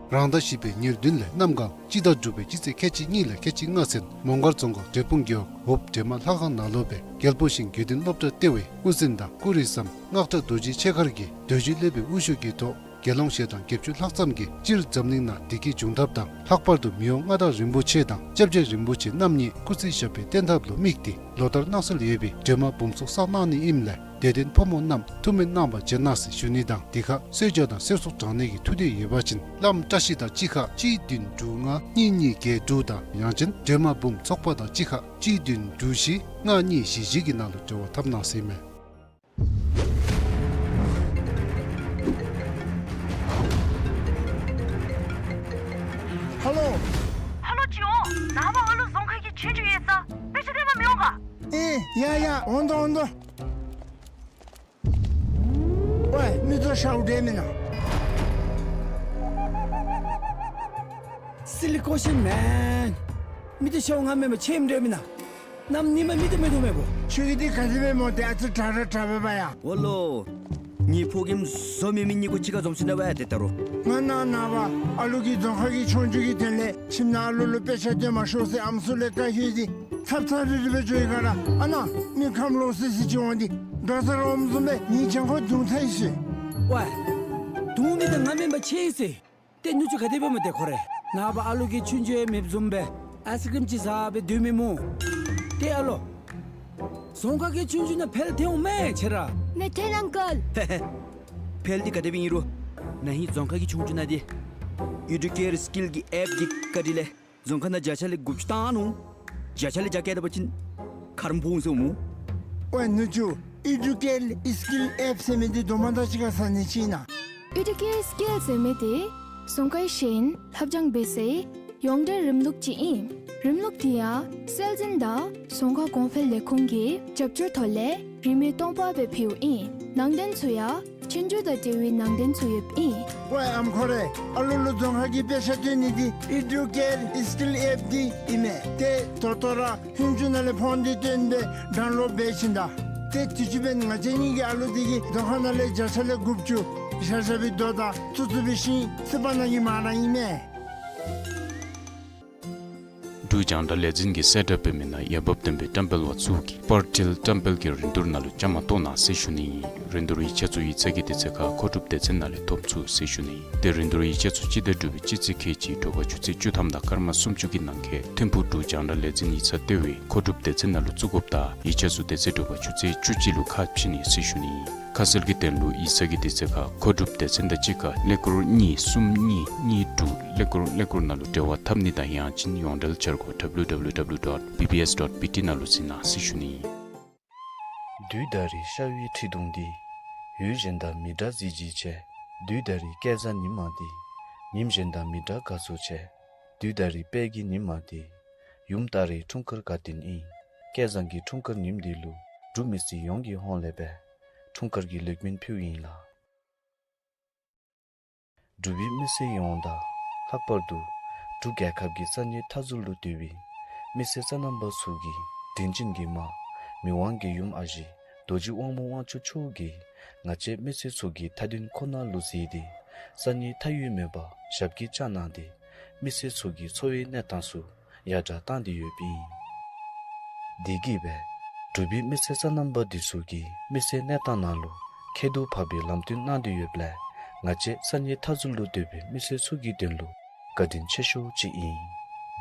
རང་ཟླ་བཞི་པའི་ཉེར་བདུན་ལས་གནམ་གང་སྤྱི་ཟླ་དྲུག་པའི་སྤྱི་ཚེས་ཁལ་གཅིག་གཉིས་ལས་ཁལ་གཅིག་ལྔ་ཚུན་མོང་སྒར་རྫོང་ཁག་འབྲས་སྤུངས་རྒེད་འོག་འོབས་འདྲེ་མ་ལྷ་ཁང་ནང་ལུ་སྦེ་རྒྱལ་པོ་ཞིང་དགེ་འདུན་སློབ་གྲྭ་ལྟེ་བའི་དབུ་འཛིན་དང་ཀུ་རི་ཟམ་སྔགས་གྲྭ་རྡོ་རྗེ་ཆོས་མཁར་གྱི་འདོད་འཇོའི་སློབ་དཔོན་དབུ་བཞུགས་ཀྱི་ཐོག་དགེ་སློང་ཞལ་གྲངས་བརྒྱད་ཅུ་ལྷག་ཙམ་གྱིས་སྤྱིར་འཛམ་གླིང་ནང་བདེ་སྐྱིད་འབྱུང་ཐབས་དང་ལྷག་པར་དུ་མི་དབང་མངའ་བདག་རིན་པོ་ཆེ་དང་སྐྱབས་རྗེ་རིན་པོ་ཆེ་རྣམ་གཉིས་སྐུ་ཚེ་ཞབས་པད་བརྟན་ཐབས་ལུ་དམིགས་ཏེ་ལོ་ལྟར་གནང་སྲོལ་ཡོད་པའི་འདྲེ་མ་འབུམ་ཚོགས་བསགས་གནང་ནི་ཨིནམ་ལས་དད་ལྡན་ཕོ་མོ་རྣམས་ཐུགས་སྨོན་གནང་བར་བྱོན་གནང་ཟེར་ཞུ་ནི་དང་དེ་ཁར་གསོལ་ཇ་དང་གསེར་སོགས་དྲང་ནི་གི་ཐུགས་འདོད་ཡོད་པ་ཅིན་བླམ་བཀྲ་ཤིས་དང་གཅིག་ཁར་གཅིག་བདུན་དྲུག་ལྔ་གཉིས་གཉིས་བརྒྱད་དྲུག་དང་ཡང་ཅིན་འདྲེ་མ་འབུམ་ཚོགས་པ་དང་གཅིག་ཁར་གཅིག་བདུན་དྲུག་བཞི་ལྔ་གཉིས་བཞི་བཞི་གི་ནང་ལུ་འབྲེལ་བ་འཐབ་གནང་ཟེར་མས། ཧ་ལོ། ཧ་ལོ་ཅི་འོང་། ནངས་པ་ཨ་ལུ་རྫོང་ཁ་གི་ཆོས་རྒྱུགས་ཡོད་ས། དཔེ་ཆ་སྟོན་པར་མི་འོང་ག། ཨེ་ཡ་ཡ་འོང་དོ་འོང་དོ། ཝེ་མི་ཚུ་ཤཝ་འདྲ་མེན་ན། Silly question man། མི་ཚུ་ཤཝ་ང་མེན་པར་ཁྱོད་འདྲ་མེན་ན། གནམ་ཉིནམ་མི་ཚུ་མེད་དོ་མེན་པོ། ཁྱོད་ཀྱིས་འདི་ག་དེ་སྦེ་སྨོ། ཏེ་ཨ་ཙི་དྲག་ར་དྲག་པས་པ་ཡ། འོ་ལོ། ངེའི་ཕོ་རྒནམ་བཟོ་མེད་མི་གཉིས་པོ་གཅིག་ཁར་འཛོམས་ཅི་ན་པ་ཡ། ཏེ་ད་རུང་ང་ནངས་པ་ཨ་ལུ་གི་རྫོང་ཁ་གི་ཆོས་རྒྱུགས་ཀྱི་དོན་ལས་ཁྱིམ་ནང་ཨ་ལུ་ལུ་དཔེ་ཆ་སྟོན་མ་ཤོག་ཟེར་ཨམ་སྲུ་ལས་བཀའ་ཤོག་ཟེར་ཚབ་ཚབ་རིལ་རི་སྦེ་འགྱོ་ཡི་ག་ར། ཨ་ནཱ་མི་ཁམས་ལོག་སི་སི་ཅིག་འོང་སྟེ་དགའ་ཚོར་འོངམ་བཟུམ་སྦེ་ངེའི་གྱང་ཁར་བརྡུང་ཚར་ཡི་ཟེར། ཝེ། བརྡུང་མི་འདི་ང་མེན་པར་ཁྱོད་ཨིན་ཟེར། ཏེ་ནུ་གཅུང་ག་དེ་སྦེ་སྨོ་ཏེ་ཁོ་རེ། ནངས་པ་ཨ་ལུ་གི་ཆོས་རྒྱུགས་ཡང་མེདཔ་བཟུམ་སྦེ་ཨའི་སི་ཀྲིམ་ཅིག་བཟའ་སྦེ་སྡོད་མི་སྨོ། ཏེ་ཨ་ལོ། རྫོང་ཁ་གི་ཆོས་རྒྱུགས་ནང་འཕེལ་ཐལ་འོང་མས་ཁྱོད་ར། མེད་ཐལ་ཨང་ཀལ། ཧེ་ཧེ། འཕེལ་འདི་ག་དེ་སྦེ་ཨིན་རུང་ན་ཧིང་རྫོང་ཁ་གི་ཆོས་རྒྱུགས་ནང་འདི་ཨེ་ཌུ་ཀེར་སི་ཀིལ་གྱི་ཨེཔ་འདི་བཀའ་དྲིན་ལས་རྫོང་ཁ་ནང་བརྒྱ་ཆ་ལས་དགུ་བཅུ་བཏང་ནུག། བརྒྱ་ཆ་ལས་བརྒྱ་བཀལ་ད་པ་ཅིན་ཁ་རོག་ཕོག་འོང་ཟེར་སྨོ། ཝེ་ནུ་གཅུང་ཨེ་ཌུ་ཀེར་སི་ཀིལ་ཨེཔ་ཟེར་མི་འདི་དོ་མ་དང་གཅིག་ཁར་ཟ་ནི་ཅིག་ཨིན་ན། ཨེ་ཌུ་ཀེར་སི་ཀིལ་ཟེར་མི་འདི་རྫོང་ཁའི་ཤེས་ཡོན་ལྷབ་སྦྱང་འབད་སའི་ཡོངས་འབྲེལ་རིམ་ལུགས་ཅིག་ཨིན། རིམ་ལུགས་འདི་ཡང་སྲོལ་འཛིན་དང་རྫོང་ཁ་གོང་འཕེལ་ལས་ཁུངས་ཀྱི་རྒྱབ་སྐྱོར་ཐོག་ལས་རིན་མེད་སྟོང་པ་སྦེ་ཕུལཝ་ཨིན། ནང་དོན་ཚུ་ཡང་ ཆོས་རྒྱུགས་དང་འབྲེལ་བའི་ནང་དོན་ཚུ་ཡོདཔ་ཨིན། ཝའེ་ཨམ་ཁོ་རེ། ཨ་ལུ་ལུ་རྫོང་ཁག་གི་དཔེ་ཆ་སྟོན་ནི་འདི་ཨི་ཌུ་ཀེར་ཨི་སི་ཀིལ་ཨེཔ་འདི་ཨིན་མས། ཏེ་ད་ལྟོ་ར་ཧུན་ཅུ་ནང་ལས་ཕོན་འདི་བཏོན་སྦེ་ཌའུན་ལོཌ་འབད་བྱིན་ད། ཏེ་དུས་ཅི་འབདན་ང་བཅས་གཉིས་ཀྱི་ཨ་ལུ་འདི་གིས་རྫོང་ཁག་ནང་ལས་བརྒྱ་ཆ་ལས་དགུ་བཅུ་བཞག་བཞག་པའི་རྡོ་དང་བཙུགས་བཙུགས་པའི་ཤིང་བསིལ་བ་ནང་གི་མར་ར་ཨིན་མས། འབྲུག་རྒྱང་བསྒྲགས་ལས་འཛིན་གྱིས་གསལ་བསྒྲགས་འབད་མི་ནང་འོས་འབབ་ལྡན་པའི་བཀྲམ་སྤེལ་པ་ཚུ་གིས་པར་ཊེལ་བཀྲམ་སྤེལ་གྱི་རིན་བསྡུར་ནང་ལུ་བཅའ་མར་གཏོགས་གནང་ཟེར་ཞུ་ནི་ཨིན། རིན་བསྡུར་ཡིག་ཆ་ཚུ་ཡིག་ཚང་གི་དུས་ཚོད་ཁར་མཁོ་སྒྲུབ་སྡེ་ཚན་ནང་ལས་ཐོབ་ཚུགས་ཟེར་ཞུ་ནི་ཨིན། ཏེ་རིན་བསྡུར་ཡིག་ཆ་ཚུ་སྤྱི་ཟླ་དྲུག་པའི་སྤྱི་ཚེས་ཁལ་གཅིག་དྲོ་པ་ཆུ་ཚོད་བཅུ་ཐམ་དང་སྐར་མ་སུམ་ཅུ་གི་ནང་འཁོད་ཐིམ་ཕུག་འབྲུག་རྒྱང་བསྒྲགས་ལས་འཛིན་ཡིག་ཚང་ལྟེ་བའི་མཁོ་སྒྲུབ་སྡེ་ཚན་ནང་ལུ་བཙུགས་དགོཔ་དང་ཡིག་ཆ་ཚུ་དེ་ཚེ་དྲོ་པ་ཆུ་ཚོད་བཅུ་གཅིག་ལུ་ཁ་ཕྱེ་ནི་ཟེར་ཞུ་ནི་ཨིན། ཁ་གསལ་གྱི་དོན་ལུ་ཡིག་ཚང་གི་དུས་ཚོད་ཁར་མཁོ་སྒྲུབ་སྡེ་ཚན་དང་གཅིག་ཁར་ཀླད་ཀོར་གཉིས་གསུམ་གཉིས་གཉིས་དྲུག་ཀླད་ཀོར་ཀླད་ཀོར་ནང་ལུ་འབྲེལ་བ་འཐབ་ནི་དང་ཡང་ཅིན་ཡོངས་འབྲེལ་འཆར་སྒོ་W W W dot B B S dot B T ནང་ལུ་གཟིགས་གནང་ཟེར་ཞུ་ནི་ཨིན། བདུད་ད་རིས་ཤ་བའི་ཁྲི་གདུང་འདི། ཡུལ་གཞན་དང་མི་འདྲ་གཟི་བརྗིད་ཆེ། བདུད་ད་རིས་སྐལ་བཟང་ཉི་མ་འདི། ཉིནམ་གཞན་དང་མི་འདྲ་དགའ་ཚོར་ཆེ། བདུད་ད་རིས་དཔལ་གྱི་ཉི་མ་འདི། ཡུམ་ད་རིས་འཁྲུངས་སྐར་དགའ་སྟོན་ཨིན། སྐལ་བཟང་གི་འཁྲུངས་སྐར་ཉིནམ་འདི་ལུ་འབྲུག་མི་སེར་ཡོངས་ཀྱི་ཧོངས་ལས་སྦེ་འཁྲུངས་སྐར་གྱི་ལེགས་སྨོན་ཕུལཝ་ཨིན་ལགས། འབྲུག་པའི་མི་སེར་ཡོངས་དང་ལྷག་པར་དུ་འབྲུག་རྒྱལ་ཁབ་ཀྱི་ས་གནས་མཐའ་ཟུར་ལུ་སྡོད་པའི་མི་སེར་སོ་ནམ་པ་ཚུ་གི་དྲིན་ཅན་གྱི་མ་མི་དབང་རྒྱལ་ཡུམ་ཨ་ཞེ་རྡོ་རྗེ་དབང་མོ་དབང་ཕྱུག་མཆོག་གིས་ང་བཅས་མི་སེར་ཚུ་གི་མཐའ་དོན་ཁོ་ན་ལུ་གཟིགས་ཏེ་ས་གནས་མཐའ་དབུས་མེད་པར་ཞབས་སྐྱེལ་བསྐྱངས་གནང་སྟེ་མི་སེར་ཚུ་གི་འཚོ་བའི་གནས་སྟངས་ཚུ་ཡར་དྲག་བཏང་སྟེ་ཡོདཔ་ཨིན། དེ་གིས་སྦེ་འབྲུག་པའི་མི་སེར་སོ་ནམ་པ་འདི་ཚུ་གིས་མི་སེར་གནས་སྟངས་ནང་ལུ་ཁྱད་དུ་འཕགས་པའི་ལམ་སྟོན་གནང་སྟེ་ཡོདཔ་ལས་ང་བཅས་ས་གནས་མཐའ་ཟུར་ལུ་སྡོད་པའི་མི་སེར་ཚུ་གི་དོན་ལུ་བཀའ་དྲིན་ཆེ་ཤོས་ཅིག་ཨིན།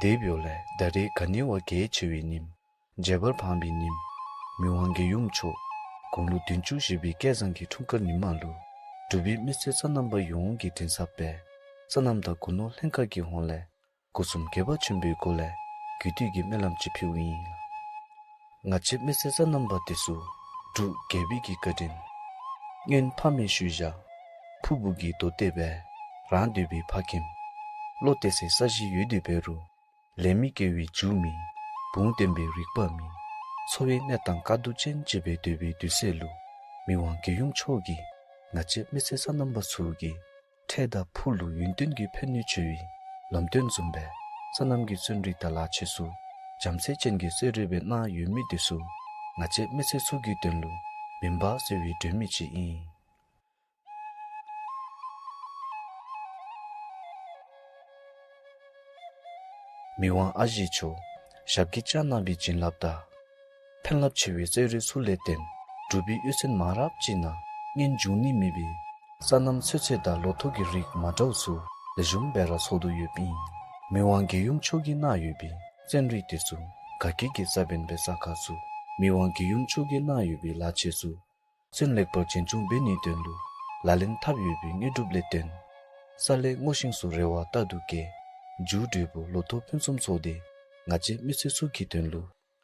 དེ་འབདཝ་ལས་ད་རིས་ག་ནི་བ་གལ་ཆེ་བའི་ཉིནམ་མཇལ་བར་འཕངས་པའི་ཉིནམ་མི་དབང་རྒྱལ་ཡུམ་མཆོག་དགུང་ལོ་བདུན་ཅུ་བཞེས་པའི་སྐལ་བཟང་གི་འཁྲུངས་སྐར་ཉིནམ་ལུ་འབྲུག་པའི་མི་སེར་སོ་ནམ་པ་ཡོངས་ཀྱི་མགྲིན་ཚབ་སྦེ་སོ་ནམ་དང་སྒོ་ནོར་ལྷན་ཁག་གི་ཧོངས་ལས་སྒོ་གསུམ་དགྱེས་པ་ཆེན་པོའི་སྒོ་ལས་གུས་འདུད་ཀྱི་སྨོན་ལམ་ཅིག་ཕུལཝ་ཨིན་ལགས། ང་བཅས་མི་སེར་སོ་ནམ་པ་འདི་ཚུ་འབྲུག་རྒྱལ་པོའི་གི་བཀའ་དྲིན་སྔོན་ཕ་མས་ཞུ་བཞག་ཕུར་བུ་གི་རྡོ་གཏད་སྦེ་རང་སྡོད་པའི་ཕ་ཁྱིམ་བློ་གཏད་སའི་ས་གཞི་ཡོད་དེ་འབད་རུང་ལས་མི་དགེ་བའི་མཇུག་མེད་བུང་བསྟན་པའི་རིག་པ་མེད་འཚོ་བའི་གནས་སྟངས་དཀའ་སྡུག་ཅན་ཅིག་སྦེ་སྡོད་པའི་དུས་ཚོད་ལུ་མི་དབང་རྒྱལ་ཡུམ་མཆོག་གིས་ང་བཅས་མི་སེར་སོ་ནམ་པ་ཚུ་གི་འཕྲལ་དང་ཕུགས་ལུ་ཡུན་བརྟན་གྱི་ཕན་ནུས་ཆེ་བའི་ལམ་སྟོན་བཟུམ་སྦེ་སོ་ནམ་གྱི་བརྩོན་འགྲུས་དང་ལག་ཆས་ཚུ་བྱམས་བརྩེ་ཅན་གྱི་བརྩོན་འགྲུས་སྦེ་གནང་ཡོད་མི་འདི་ཚུ་ང་བཅས་མི་སེར་ཚུ་གི་དོན་ལུ་མུན་པ་སེལ་བའི་སྒྲོན་མེ་ཅིག་ཨིན། མི་དབང་ཨ་ཞེ་མཆོག་ཞབས་སྐྱེལ་བསྐྱངས་གནང་བའི་བྱིན་རླབས་དང་ཕན་རླབས་ཆེ་བའི་བརྩོན་འགྲུས་ཚུ་ལས་བརྟེན་འབྲུག་པའི་གཡུས་ཚན་མང་རབས་ཅིག་ནང་སྔོན་བྱུང་ནི་མེད་པའི་སོ་ནམ་ཚོད་ཚོད་དང་ལོ་ཐོག་གི་རིགས་མ་འདྲཝ་ཚུ་ལེགས་ཤོམ་སྦེ་ར་ཚོགས་དོ་ཡོདཔ་ཨིན། མི་དབང་རྒྱལ་ཡུམ་མཆོག་གིས་གནང་ཡོད་པའི་བརྩོན་འགྲུས་དེ་ཚུ་དགའ་སྐྱིད་ཀྱི་ས་བོན་སྦེ་ས་ཁར་ཚུད། མི་དབང་རྒྱལ་ཡུམ་མཆོག་གིས་གནང་ཡོད་པའི་ལག་ཆས་ཚུ་ཚུན་ལེགས་པར་རྒྱུན་འཁྱོངས་འབད་ནིའི་དོན་ལུ་ལག་ལེན་འཐབ་ཡོད་པའི་དངོས་གྲུབ་ལས་བརྟེན་ས་ལས་སྔོ་ཤིང་ཚུ་རེ་བ་རྟག་ཏུ་སྐྱེ། རྒྱུ་འབྲས་བུ་ལོ་ཐོག་ཕུན་སུམ་ཚོགས་ཏེ་ང་བཅས་མི་སེར་ཚུ་གི་དོན་ལུ་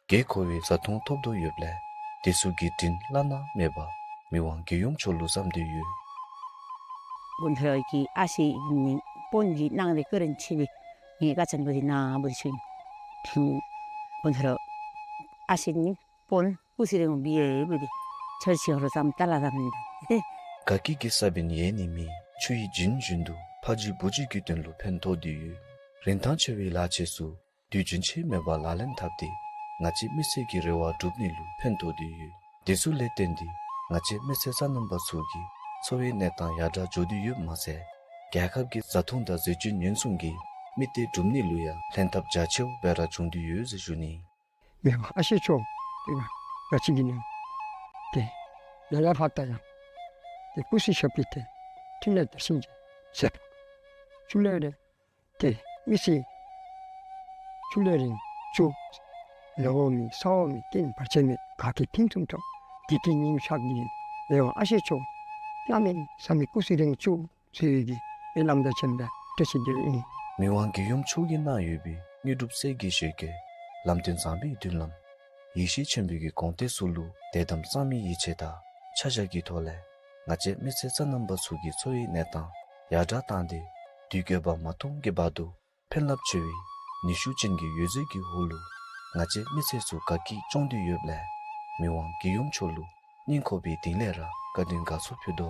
དགོས་མཁོ་བའི་བཟའ་འཐུང་ཐོབ་དོ་ཡོདཔ་ལས་དེ་ཚུ་གི་དྲིན་བླ་ན་མེད་པ་མི་དབང་རྒྱལ་ཡུམ་མཆོག་ལུ་བསམ་སྟེ་ཡོད། དགོངས་ཐོག་གི་ཨ་ཞེ་ནི་དཔོན་གྱི་ནང་ལས་ཀུན་རིན་ཆེ་བའི་ངེའི་དགའ་ཚོར་བའི་ནང་འབུར་ཆུ་ཡིན། དགོངས་ཐོག་ཨ་ཞེ་ནི་དཔོན་སྐུ་ཚེ་རིང་བའི་ཡེ་མི་དེ་ཆར་ཆེ་ཧོར་ཙམ་ཏ་ལ་ཙམ་ཨིན། དགའ་སྐྱིད་ཀྱི་ས་བོན་ཡལ་ནི་མེད། ཆུ་ཡི་རྒྱུན་བཞིན་དུ་ཕ་རྒྱུད་བུ་རྒྱུད་ཀྱི་དོན་ལུ་ཕན་ཐོགས་ཏེ་ཡོད། རིན་ཐང་ཆེ་བའི་ལག་ཆས་ཚུ་དུས་རྒྱུན་ཆད་མེད་པར་ལག་ལེན་འཐབ་སྟེ་ང་བཅས་མི་སེར་གྱི་རེ་བ་སྒྲུབ་ནི་ལུ་ཕན་ཐོགས་ཏེ་ཡོད། དེ་ཚུ་ལས་བརྟེན་ཏེ་ང་བཅས་མི་སེར་སོ་ནམ་པ་ཚུ་གི་འཚོ་བའི་གནས་སྟངས་ཡར་དྲག་འགྱོ་སྟེ་ཡོདཔ་མ་ཚད་རྒྱལ་ཁབ་ཀྱི་བཟའ་འཐུང་དང་ཟས་བཅུད་ཉེན་སྲུང་གི་དམིགས་གཏད་སྒྲུབ་ནི་ལུ་ཡང་ལྷན་ཐབས་རྒྱ་ཆེཝ་སྦེ་ར་བྱུང་སྟེ་ཡོད་ཟེར་ཞུ་ནི། མི་དབང་ཨ་ཞེ་མཆོག་དེ་ང་བཅས་ཀྱི་ནི་ཏེ་ཡ་ཡ་ཕར་ལྟ་ཡང་ཏེ་སྐུ་ཚེ་ཞབས་པད་བརྟན་འཕྲིན་ལས་བདེ་ཞིང་རྒྱས་ཟེར་ཆུ་ལས་རེ་ཏེ་མི་ཚེ་ཆུ་ལས་རིང་ཅུ་ལོ་མེད་ས་འོག་མེད་རྐྱེན་བར་ཆད་མེད་དགའ་སྐྱིད་ཕུན་སུམ་ཚོགས། དེ་གི་ཉིམ་ཤར་གྱི་མི་དབང་ཨ་ཞེ་མཆོག་གནམ་མེད་ས་མེད་སྐུ་ཚེ་རིང་ཅུ་ཟེར་བའི་གི་སྨོན་ལམ་དང་མཉམ་པའི་བཀྲ་ཤིས་བདེ་ལེགས་ཨིན། མི་དབང་རྒྱལ་ཡུམ་མཆོག་གིས་གནང་ཡོད་པའི་དངོས་གྲུབ་གསེར་གྱི་ཞལ་གྱི་ལམ་སྟོན་བཟང་པོའི་མདུན་ལམ་ཡེ་ཤེས་ཆེན་པོའི་གི་དགོངས་གཏེར་ཚུ་ལུ་དད་དམ་གཙང་མའི་ཡིད་ཆེས་དང་ཆ་བཞག་གི་ཐོག་ལས་ང་བཅས་མི་སེར་སོ་ནམ་པ་ཚུ་གི་འཚོ་བའི་གནས་སྟངས་ཡར་དྲག་བཏང་སྟེ་དུས་འགྱངས་པ་མ་གཏོགས་ཀྱི་བར་དུ་ཕན་རླབས་ཆེ་བའི་ནུས་ཤུགས་ཅན་གྱི་འོད་ཟེར་གྱི་འོག་ལུ་ང་བཅས་མི་སེར་ཚུ་དགའ་སྐྱིད་སྐྱོང་སྟེ་ཡོདཔ་ལས་མི་དབང་རྒྱལ་ཡུམ་མཆོག་ལུ་སྙིང་ཁོང་པའི་གཏིང་ལས་ར་བཀའ་དྲིན་དགའ་ཚོར་ཕུལ་དོ།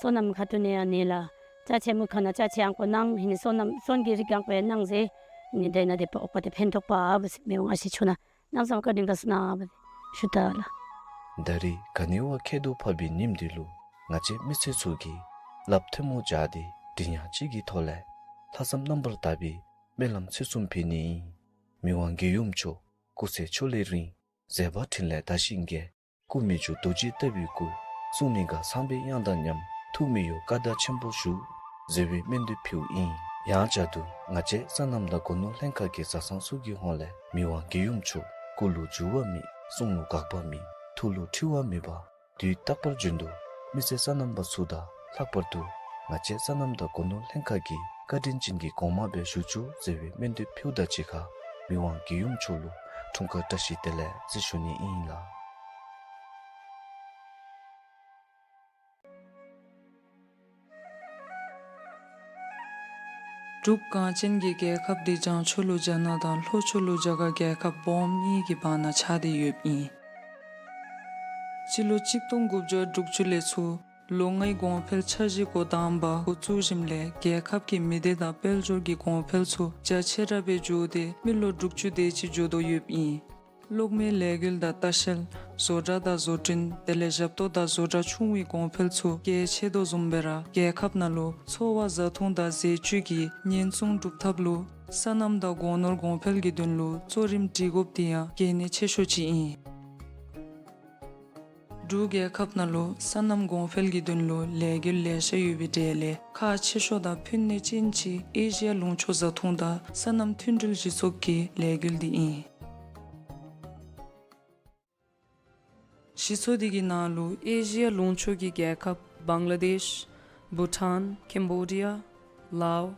སོ་ནམ་ཁ་ཐུག་ནི་ཡང་ནི་ལགས། ཅ་ཆས་མུ་ཁ་ནང་ཅ་ཆས་ཡང་ཁོ་གནང་། ཨ་ནི་སོ་ནམ་སོན་གྱི་རིགས་ཡང་ཁོ་གནང་ཟེར། ཨ་ནི་དེ་ནང་དེ་སྦེ་འོག་པ་དེ་ཕན་ཐོགས་པ་འབད་ཟེར་མི་དབང་ཨ་ཞེ་ཁྱོད་ནང་གནམ་མེད་ས་མེད་བཀའ་དྲིན་དགའ་ཚོར་གནང་འབད་ཞུ་དོ་ལགས། ད་རིས་ག་ནི་བ་ཁྱད་དུ་འཕགས་པའི་ཉིནམ་འདི་ལུ་ང་བཅས་མི་སེར་ཚུ་གིས་ལགཔ་ཐལ་མོ་སྦྱར་ཏེ་མགྲིན་དབྱངས་གཅིག་གི་ཐོག་ལས་ལྷག་བསམ་རྣམ་པར་དག་པའི་སྨོན་ལམ་ཚིག་གསུམ་ཕུལ་ནི་ཨིན། མི་དབང་རྒྱལ་ཡུམ་མཆོག་སྐུ་ཚེ་ཕྱོགས་ལས་རིང་། མཛད་པ་འཕྲིན་ལས་དར་ཞིང་རྒྱས། སྐུ་མི་འགྱུར་རྡོ་རྗེ་ལྟ་བུའི་སྐུ། གསུང་གླིང་ག་སངས་པའི་དབྱངས་དང་མཉམ། ཐུགས་མི་གཡོ་བཀའ་དར་ཆེན་པོ་ཞུ། ཟེར་བའི་སྨོན་འདུན་ཕུལཝ་ཨིན། ཡང་བསྐྱར་དུ་ང་བཅས་སོ་ནམ་དང་སྒོ་ནོར་ལྷན་ཁག་གི་བཟའ་ཚང་ཚུ་གི་ཧོངས་ལས་མི་དབང་རྒྱལ་ཡུམ་མཆོག་སྐུ་ལུ་འགྱུར་བ་མེད། གསུང་ལུ་འགག་པ་མེད། ཐུགས་ལུ་འཁྲུལ་བ་མེད་པ། དུས་རྟག་པར་རྒྱུན་དུ་མི་སེར་སོ་ནམ་པ་ཚུ་དང་ལྷག་པར་དུ་ང་བཅས་སོ་ནམ་དང་སྒོ་ནོར་ལྷན་ཁག་གི་བཀའ་དྲིན་ཅན་གྱི་གོང་མ་སྦེ་བཞུགས་བཅུག་ཟེར་བའི་སྨོན་འདུན་ཕུལཝ་དང་གཅིག་ཁར་མི་དབང་རྒྱལ་ཡུམ་མཆོག་ལུ་འཁྲུངས་སྐར་བཀྲ་ཤིས་བདེ་ལེགས་ཟེར་ཞུ་ནི་ཨིན་ལགས། འབྲུག་གངས་ཅན་གྱི་རྒྱལ་ཁབ་འདི་བྱང་ཕྱོགས་ལུ་རྒྱ་ནག་དང་ལྷོ་ཕྱོགས་ལུ་རྒྱ་གར་རྒྱལ་ཁབ་སྦོམ་གཉིས་ཀྱི་བར་ན་ཆགས་ཏེ་ཡོདཔ་ཨིན། སྤྱི་ལོ་གཅིག་སྟོང་དགུ་བརྒྱ་དྲུག་ཅུ་ལས་ཚུར་ལོ་ལྔའི་གོང་འཕེལ་འཆར་གཞི་འགོ་དང་པ་འགོ་བཙུགས་ཞིནམ་ལས་རྒྱལ་ཁབ་ཀྱི་མི་སྡེ་དང་དཔལ་འབྱོར་གྱི་གོང་འཕེལ་ཚུ་རྒྱ་ཆེ་དྲགས་སྦེ་འགྱོ་སྟེ་མི་ལོ་དྲུག་ཅུ་དེ་ཅིག་འགྱོ་དོ་ཡོདཔ་ཨིན། གློག་མེའི་ལས་འགུལ་དང་ལྟ་བཤལ། བཟོ་གྲྭ་དང་བཟོ་སྐྲུན་དེ་ལས་ཞབས་ཏོག་དང་བཟོ་གྲྭ་ཆུང་བའི་གོང་འཕེལ་ཚུ་རྒྱས་ཆེ་དོ་བཟུམ་སྦེ་ར་རྒྱལ་ཁབ་ནང་ལུ་འཚོ་བ་བཟའ་འཐུང་དང་ཟས་བཅུད་ཀྱི་ཉེན་སྲུང་སྒྲུབ་ཐབས་ལུ་སོ་ནམ་དང་སྒོ་ནོར་གོང་འཕེལ་གྱི་དོན་ལུ་གཙོ་རིམ་སྒྲིག་དགོཔ་འདི་ཡང་གལ་གནད་ཆེ་ཤོས་ཅིག་ཨིན། འབྲུག་རྒྱལ་ཁབ་ནང་ལུ་སོ་ནམ་གོང་འཕེལ་གྱི་དོན་ལུ་ལས་འགུལ་ལེ་ཤ་ཡོད་པའི་གྲས་ལས་ཁག་ཆེ་ཤོས་དང་ཕན་ནུས་ཅན་ཅིག་ཨེ་ཤི་ཡ་ལུང་ཕྱོགས་བཟའ་འཐུང་དང་སོ་ནམ་མཐུན་སྒྲིལ་གཞི་ཚོགས་ཀྱི་ལས་འགུལ་འདི་ཨིན། གཞི་ཚོགས་འདི་གི་ནང་ལུ་ཨེ་ཤི་ཡ་ལུང་ཕྱོགས་ཀྱི་རྒྱལ་ཁབ་བང་ལ་དེཤ། བུ་ཊཱན། ཀེམ་བོ་ཌི་ཡ། ལའོ།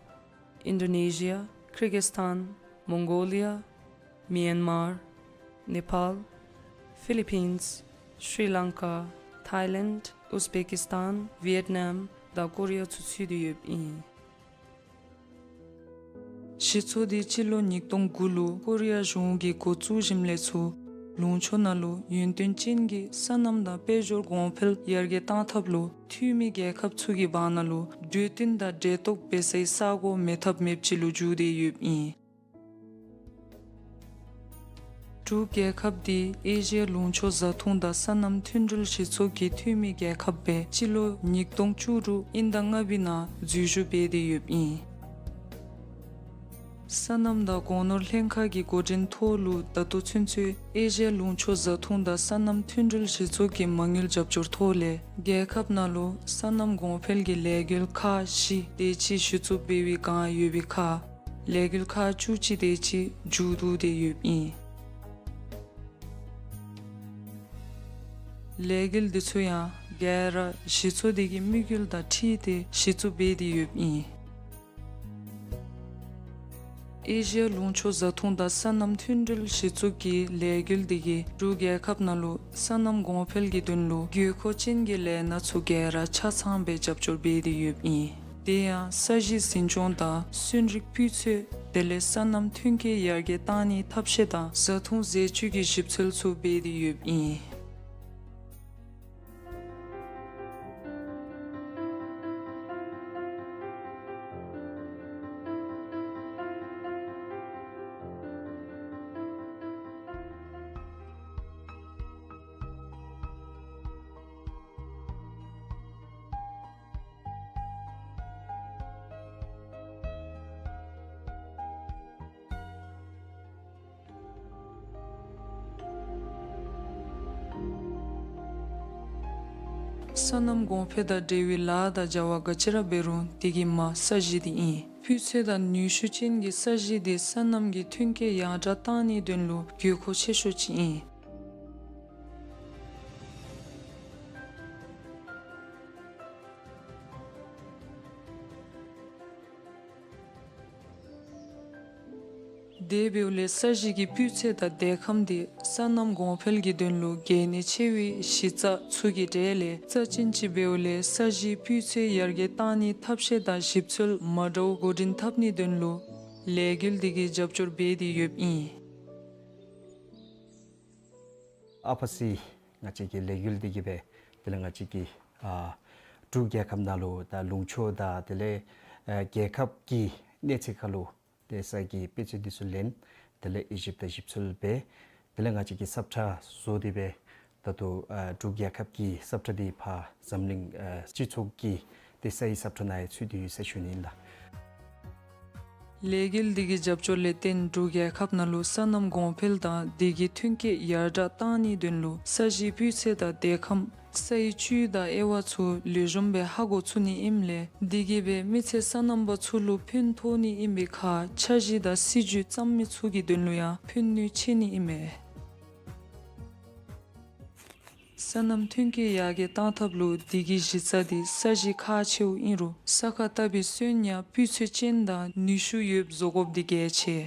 ཨིན་ཌོ་ནེ་ཤི་ཡ། ཀིར་གིས་སི་ཐཱན། མོང་གོ་ལི་ཡ། མི་ཡན་མར། ནེ་པཱལ། ཕི་ལི་པིནས། ཤྲི་ལང་ཀ། ཐའི་ལེནཌ། ཨུཛ་བེ་ཀིས་ཐཱན། ཝི་ཡེཊ་ནམ་དང་ཀོ་རི་ཡ་ཚུ་ཚུད་དེ་ཡོདཔ་ཨིན། གཞི་ཚོགས་འདི་སྤྱི་ལོ་ཉིས་སྟོང་དགུ་ལུ་ཀོ་རི་ཡ་གཞུང་གིས་འགོ་བཙུགས་ཞིནམ་ལས་ཚུར་ལུང་ཕྱོགས་ནང་ལུ་ཡུན་བརྟན་ཅན་གྱི་སོ་ནམ་དང་དཔལ་འབྱོར་གོང་འཕེལ་ཡར་རྒྱས་གཏང་ཐབས་ལུ་འཐུས་མི་རྒྱལ་ཁབ་ཚུ་གི་བར་ན་ལུ་གྲོས་བསྟུན་དང་འབྲེལ་གཏོགས་འབད་སའི་ས་གོ་མེད་ཐབས་མེདཔ་ཅིག་ལུ་འགྱུར་ཏེ་ཡོདཔ་ཨིན། འབྲུག་རྒྱལ་ཁབ་འདི་ཨེ་ཤི་ཡ་ལུང་ཕྱོགས་བཟའ་འཐུང་དང་སོ་ནམ་མཐུན་སྒྲིལ་གཞི་ཚོགས་ཀྱི་འཐུས་མི་རྒྱལ་ཁབ་སྦེ་སྤྱི་ལོ་ཉིས་སྟོང་བཅུ་དྲུག་དབྱིན་ཟླ་ལྔ་པའི་ནང་འཛུལ་ཞུགས་འབད་དེ་ཡོདཔ་ཨིན། སོ་ནམ་དང་སྒོ་ནོར་ལྷན་ཁག་གི་འགོ་འདྲེན་ཐོག་ལུ་ད་ལྟོ་ཚུན་ཚོད་ཨེ་ཤི་ཡ་ལུང་ཕྱོགས་བཟའ་འཐུང་དང་སོ་ནམ་མཐུན་སྒྲིལ་གཞི་ཚོགས་ཀྱི་མ་དངུལ་རྒྱབ་སྐྱོར་ཐོག་ལས་རྒྱལ་ཁབ་ནང་ལུ་སོ་ནམ་གོང་འཕེལ་གྱི་ལས་འགུལ་ཁག་བཞི་དེ་ཅིག་གཞི་བཙུགས་འབད་བའི་བསྒང་ཡོད་པའི་ཁར་ལས་འགུལ་ཁག་བཅུ་གཅིག་དེ་ཅིག་མཇུག་བསྡུ་སྟེ་ཡོདཔ་ཨིན། ལས་འགུལ་འདི་ཚུ་ཡང་ག་ར་གཞི་ཚོགས་འདི་གི་དམིགས་ཡུལ་དང་འཁྲིལ་ཏེ་གཞི་བཙུགས་འབད་དེ་ཡོདཔ་ཨིན། ཨེ་ཤི་ཡ་ལུང་ཕྱོགས་བཟའ་འཐུང་དང་སོ་ནམ་མཐུན་སྒྲིལ་གཞི་ཚོགས་ཀྱི་ལས་འགུལ་འདི་གིས་འབྲུག་རྒྱལ་ཁབ་ནང་ལུ་སོ་ནམ་གོང་འཕེལ་གྱི་དོན་ལུ་དགོས་མཁོ་ཅན་གྱི་ལས་སྣ་ཚུ་ག་ར་ཆ་ཚང་སྦེ་རྒྱབ་སྐྱོར་འབད་དེ་ཡོདཔ་ཨིན། དེ་ཡང་ས་གཞི་འཛིན་སྐྱོང་དང་སོན་རིགས་སྤུས་ཚད་དེ་ལས་སོ་ནམ་ཐོན་སྐྱེད་ཡར་རྒྱས་གཏང་ནིའི་ཐབས་ཤེས་དང་བཟའ་འཐུང་ཟས་བཅུད་ཀྱི་ཞིབ་འཚོལ་ཚུ་འབད་དེ་ཡོདཔ་ཨིན། སོ་ནམ་གོང་འཕེལ་དང་འབྲེལ་བའི་ལཱ་དང་བྱ་བ་ག་ཅི་ར་འབད་རུང་དེ་གི་མ་ས་གཞི་འདི་ཨིན། སྤུས་ཚད་དང་ནུས་ཤུགས་ཅན་གྱི་ས་གཞི་འདི་སོ་ནམ་གྱི་ཐོན་སྐྱེད་ཡར་དྲགས་གཏང་ནིའི་དོན་ལུ་དགོས་མཁོ་ཆེ་ཤོས་ཅིག་ཨིན། དེ་འབདཝ་ལས་ས་གཞི་གི་སྤུས་ཚད་དང་འདེགས་ཁམས་འདི་སོ་ནམ་གོང་འཕེལ་གྱི་དོན་ལུ་གལ་གནད་ཆེ་བའི་གཞི་རྩ་ཚུ་གི་གྲས་ལས་རྩ་ཅན་ཅིག་འབདཝ་ལས་ས་གཞིའི་སྤུས་ཚད་ཡར་རྒྱས་གཏང་ནིའི་ཐབས་ཤེས་དང་ཞིབ་འཚོལ་མ་འདྲཝ་འགོ་འདྲེན་འཐབ་ནིའི་དོན་ལུ་ལས་འགུལ་འདི་གིས་རྒྱབ་སྐྱོར་འབད་དེ་ཡོདཔ་ཨིན། ཨ་ཕ་སི་ང་བཅས་ཀྱི་ལས་འགུལ་འདི་གིས་སྦེ་དེ་ལས་ང་བཅས་ཀྱི་ཨ་ འབྲུག་རྒྱལ་ཁབ་ནང་ལུ་ད་ལུང་ཕྱོགས་དང་དེ་ལས་ཨ་རྒྱལ་ཁབ་ཀྱི་གནས་ཚད་ཁར་ལུ་ཏེ་ས་གི་དཔེ་ཚད་འདི་ཚུ་ལེན། དེ་ལས་དབྱེ་ཞིབ་དང་ཞིབ་འཚོལ་འབད། དེ་ལས་ང་བཅས་ཀྱིས་ས་ཁྲ་བཟོ་སྟེ་སྦེ་ད་ལྟོ་ཨ་འབྲུག་རྒྱལ་ཁབ་ཀྱི་ས་ཁྲ་འདི་ཕར་འཛམ་གླིང་ཨ་སྤྱི་ཚོགས་ཀྱི་ཏེ་ས་ཡི་ས་ཁྲ་ནང་ཡང་ཚུད་དེ་ཡོད་ཟེར་ཞུ་ནི་ཨིན་ལགས། ལས་འགུལ་འདི་གི་རྒྱབ་སྐྱོར་ལས་བརྟེན་འབྲུག་རྒྱལ་ཁབ་ནང་ལུ་སོ་ནམ་གོང་འཕེལ་དང་འདི་གི་ཐོན་སྐྱེད་ཡར་དྲག་གཏང་ནིའི་དོན་ལུ་ས་གཞིའི་སྤུས་ཚད་དང་དེ་ཁམས་སའི་བཅུད་དང་དབྱེ་བ་ཚུ་ལེགས་ཤོམ་སྦེ་ཧ་གོ་ཚུགས་ནི་ཨིནམ་ལས་འདི་གིས་སྦེ་མི་སེར་སོ་ནམ་པ་ཚུ་ལུ་ཕན་ཐོགས་ནི་ཨིན་པའི་ཁར་འཆར་གཞི་དང་སྲིད་བྱུས་བརྩམ་མི་ཚུ་གི་དོན་ལུ་ཡང་ཕན་ནུས་ཆེ་ནི་ཨིན་མས། སོ་ནམ་ཐོན་སྐྱེད་ཡར་རྒྱས་གཏང་ཐབས་ལུ་འདི་གི་གཞི་རྩ་འདི་ས་གཞི་ཁག་ཆེཝ་ཨིན་རུང་ས་ཁར་བཏབ་པའི་སོན་ཡང་སྤུས་ཚད་ཅན་དང་ནུས་ཤུགས་ཡོདཔ་བཟོ་དགོཔ་འདི་གལ་ཆེ།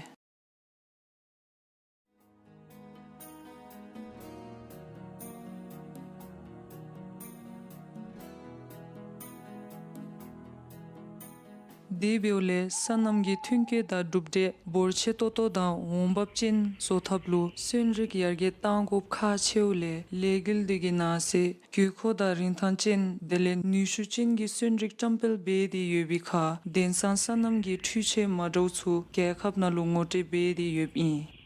དེ་འབདཝ་ལས་སོ་ནམ་གྱི་ཐོན་སྐྱེད་དང་གྲུབ་འབྲས་འབོར་ཆེ་ཏོག་ཏོ་དང་འོང་འབབ་ཅན་བཟོ་ཐབས་ལུ་སོན་རིགས་ཡར་རྒྱས་གཏང་དགོཔ་ཁག་ཆེཝ་ལས་ལས་འགུལ་འདི་གི་ནང་གསེས་དགོས་མཁོ་དང་རིན་ཐང་ཅན་དེ་ལས་ནུས་ཤུགས་ཅན་གྱི་སོན་རིགས་བཀྲམ་སྤེལ་འབད་དེ་ཡོད་པའི་ཁར་དེང་སང་སོ་ནམ་གྱི་འཕྲུལ་ཆས་མ་འདྲཝ་ཚུ་རྒྱལ་ཁབ་ནང་ལུ་ངོ་སྤྲོད་འབད་དེ་ཡོདཔ་ཨིན།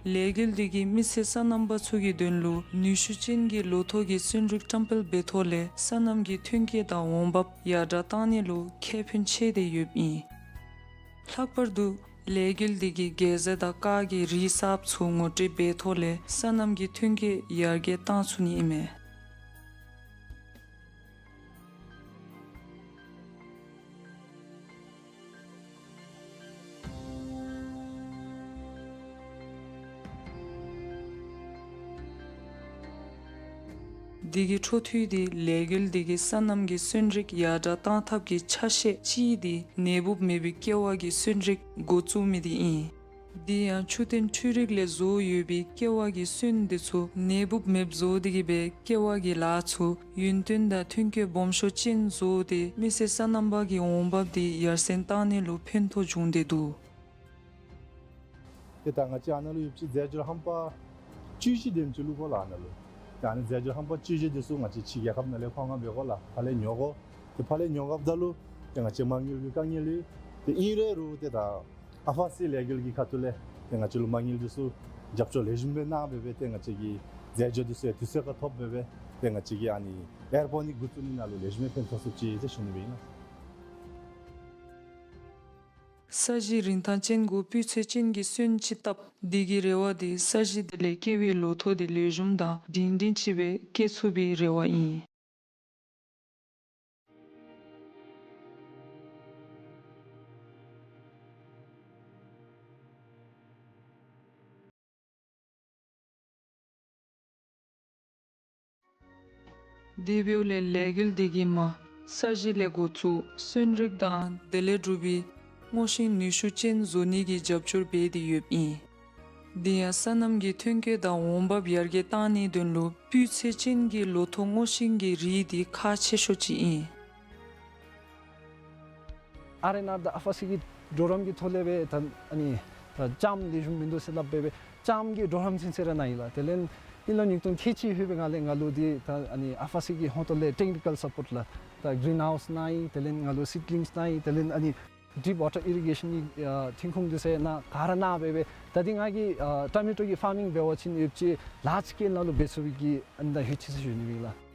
ལས་འགུལ་འདི་གིས་མི་སེར་སོ་ནམ་པ་ཚུ་གི་དོན་ལུ་ནུས་ཤུགས་ཅན་གྱི་ལོ་ཐོག་གི་སོན་རིགས་བཀྲམ་སྤེལ་འབད་ཐོག་ལས་སོ་ནམ་གྱི་ཐོན་སྐྱེད་དང་འོང་འབབ་ཡར་དྲག་གཏང་ནི་ལུ་ཁེ་ཕན་ཆེ་སྟེ་ཡོདཔ་ཨིན། ལྷག་པར་དུ་ལས་འགུལ་འདི་གིས་གེ་ཟ་དང་ཀར་གྱི་རིགས་གསརཔ་ཚུ་ངོ་སྤྲོད་འབད་ཐོག་ལས་སོ་ནམ་གྱི་ཐོན་སྐྱེད་ཡར་རྒྱས་གཏང་ཚུགས་ནི་ཨིན་མས། འདི་གི་འཕྲོ་མཐུད་དེ་ལས་འགུལ་འདི་གིས་སོ་ནམ་གྱི་སོན་རིགས་ཡར་དྲག་གཏང་ཐབས་ཀྱི་ཆ་ཤས་ཅིག་འདི་ནད་འབུཔ་མེད་པའི་ཀེ་བ་གི་སོན་རིགས་འགོ་བཙུགས་མི་འདི་ཨིན། དེ་ཡང་ཆུ་ཐོན་འཕྲུལ་རིགས་ལས་བཟོ་ཡོད་པའི་ཀེ་བ་གི་སོན་འདི་ཚུ་ནད་འབུཔ་མེདཔ་བཟོ་སྟེ་གིས་སྦེ་ཀེ་བ་གི་ལཱ་ཚུ་ཡུན་བརྟན་དང་ཐོན་སྐྱེད་སྦོམ་ཤོས་ཅན་བཟོ་སྟེ་མི་སེར་སོ་ནམ་པ་གི་འོང་འབབ་འདི་ཡར་སེང་གཏང་ནི་ལུ་ཕན་ཐོགས་འབྱུང་སྟེ་འདུག། ཏེ་ད་ང་བཅས་ཨ་ནཱ་ལུ་ཡོད་པ་ཅིན་རྫས་སྦྱོར་རྣམ་པ་བཅུ་བཞི་དེམ་ཅིག་བླུག་དགོ་ལགས་ཨ་ནཱ་ལུ། ཏེ་ཨ་ནི་རྫས་སྦྱོར་རྣམ་པ་བཅུ་བཞི་འདི་ཚུ་ང་བཅས་ཕྱི་རྒྱལ་ཁབ་ནང་ལས་མཁོ་མངགས་འབད་དགོ་ལགས། ཕར་ལས་ཉོ་དགོ། ཏེ་ཕར་ལས་ཉོ་དགོཔ་ད་ལུ་ཏེ་ང་བཅས་མ་དངུལ་གྱི་དཀའ་ངལ་ཡོད། ཏེ་ཨིན་རུང་ཏེ་ད་ཨ་ཕ་སི་ལས་འགུལ་གྱི་ཁ་ཐུག་ལས་ཏེ་ང་བཅས་ལུ་མ་དངུལ་འདི་ཚུ་རྒྱབ་སྐྱོར་ལེགས་ཤོམ་སྦེ་གནང་སྦེ་སྦེ་ཏེ་ང་བཅས་ཀྱི་རྫས་སྦྱོར་འདི་ཚུ་ཡང་དུས་ཚོད་ཁར་ཐོབ་སྦེ་སྦེ་ཏེ་ང་བཅས་ཀྱི་ཨ་ནི་ཨེར་པོ་ནིག་འགོ་བཙུགས་ནི་ནང་ལུ་ལེགས་ཤོམ་སྦེ་ཕན་ཐོགས་ཚུགསཔ་ཅིག་ཟེར་ཞུ་ནི་སྦེ་ཨིན་ལགས། ས་གཞི་རིན་ཐང་ཅན་གུ་སྤུས་ཚད་ཅན་གྱི་སོན་ཅིག་བཏབ། འདི་གི་རེ་བ་འདི་ས་གཞི་དེ་ལས་སྐྱེ་བའི་ལོ་ཐོག་འདི་ལེགས་ཤོམ་དང་སྒྲིང་སྒྲིང་ཅིག་སྦེ་སྐྱེ་ཚུགས་པའི་རེ་བ་ཨིན། དེ་འབདཝ་ལས་ལས་འགུལ་འདི་གིས་མ་ས་གཞི་ལས་འགོ་བཙུགས་སོན་རིགས་དང་དེ་ལས་གྲུབ་པའི་སྔོ་ཤིང་ནུས་ཤུགས་ཅན་བཟོ་ནི་གི་རྒྱབ་སྐྱོར་འབད་དེ་ཡོདཔ་ཨིན། དེ་ཡང་སོ་ནམ་གྱི་ཐོན་སྐྱེད་དང་འོང་འབབ་ཡར་རྒྱས་གཏང་ནིའི་དོན་ལུ་སྤུས་ཚད་ཅན་གྱི་ལོ་ཐོག་སྔོ་ཤིང་གི་རིགས་འདི་ཁག་ཆེ་ཤོས་ཅིག་ཨིན། ཨར་ཨེན་ཨར་དང་ཨ་ཕ་སི་གི་གྲོགས་རམ་གྱི་ཐོག་ལས་སྦེ་ད་ཨ་ནི་ད་ལྕངམ་ལེགས་ཤོམ་མིན་འདུག་ཟེར་སླབ་སྦེ་སྦེ་ལྕངམ་གྱི་གྲོགས་རམ་ཚུན་ཚོད་ར་གནང་ཡི་ལགས། དེ་ལས་དབྱིན་ལོ་ཉིས་སྟོང་ཁལ་གཅིག་ལྷོད་པའི་སྒང་ལས་ང་ལུ་འདི་ད་ཨ་ནི་ཨ་ཕ་སི་གི་ཧོངས་ཏོ་ལས་ཊེཀ་ནི་ཀཱལ་སཔོརཊ་ལགས། ད་གིརིན་ཧའུསི་གནང་ཡི། དེ་ལས་ང་ལུ་སིཌ་ལིངསི་གནང་ཡི། དེ་ལས་ཨ་ནི་ཌིཔ་ཝ་ཊར་ཨི་རི་གེ་ཤཱན་གྱི་ཨ་ཐོན་ཁུངས་འདི་ཚུ་ཡང་ག་ར་གནང་སྦེ་སྦེ་ད་འདི་ང་གིས་ཨ་ཊོ་མེ་ཊོ་གི་ཕར་མིང་འབད་བ་ཅིན་ཡོད་པ་ཅིན་ལཱརཇ་སི་ཀེལ་ནང་ལུ་འབད་ཚུགས་པའི་གི་ཨ་ནི་ད་ཧུད་ཅིག་ཟེར་ཞུ་ནི་ཨིན་ལགས།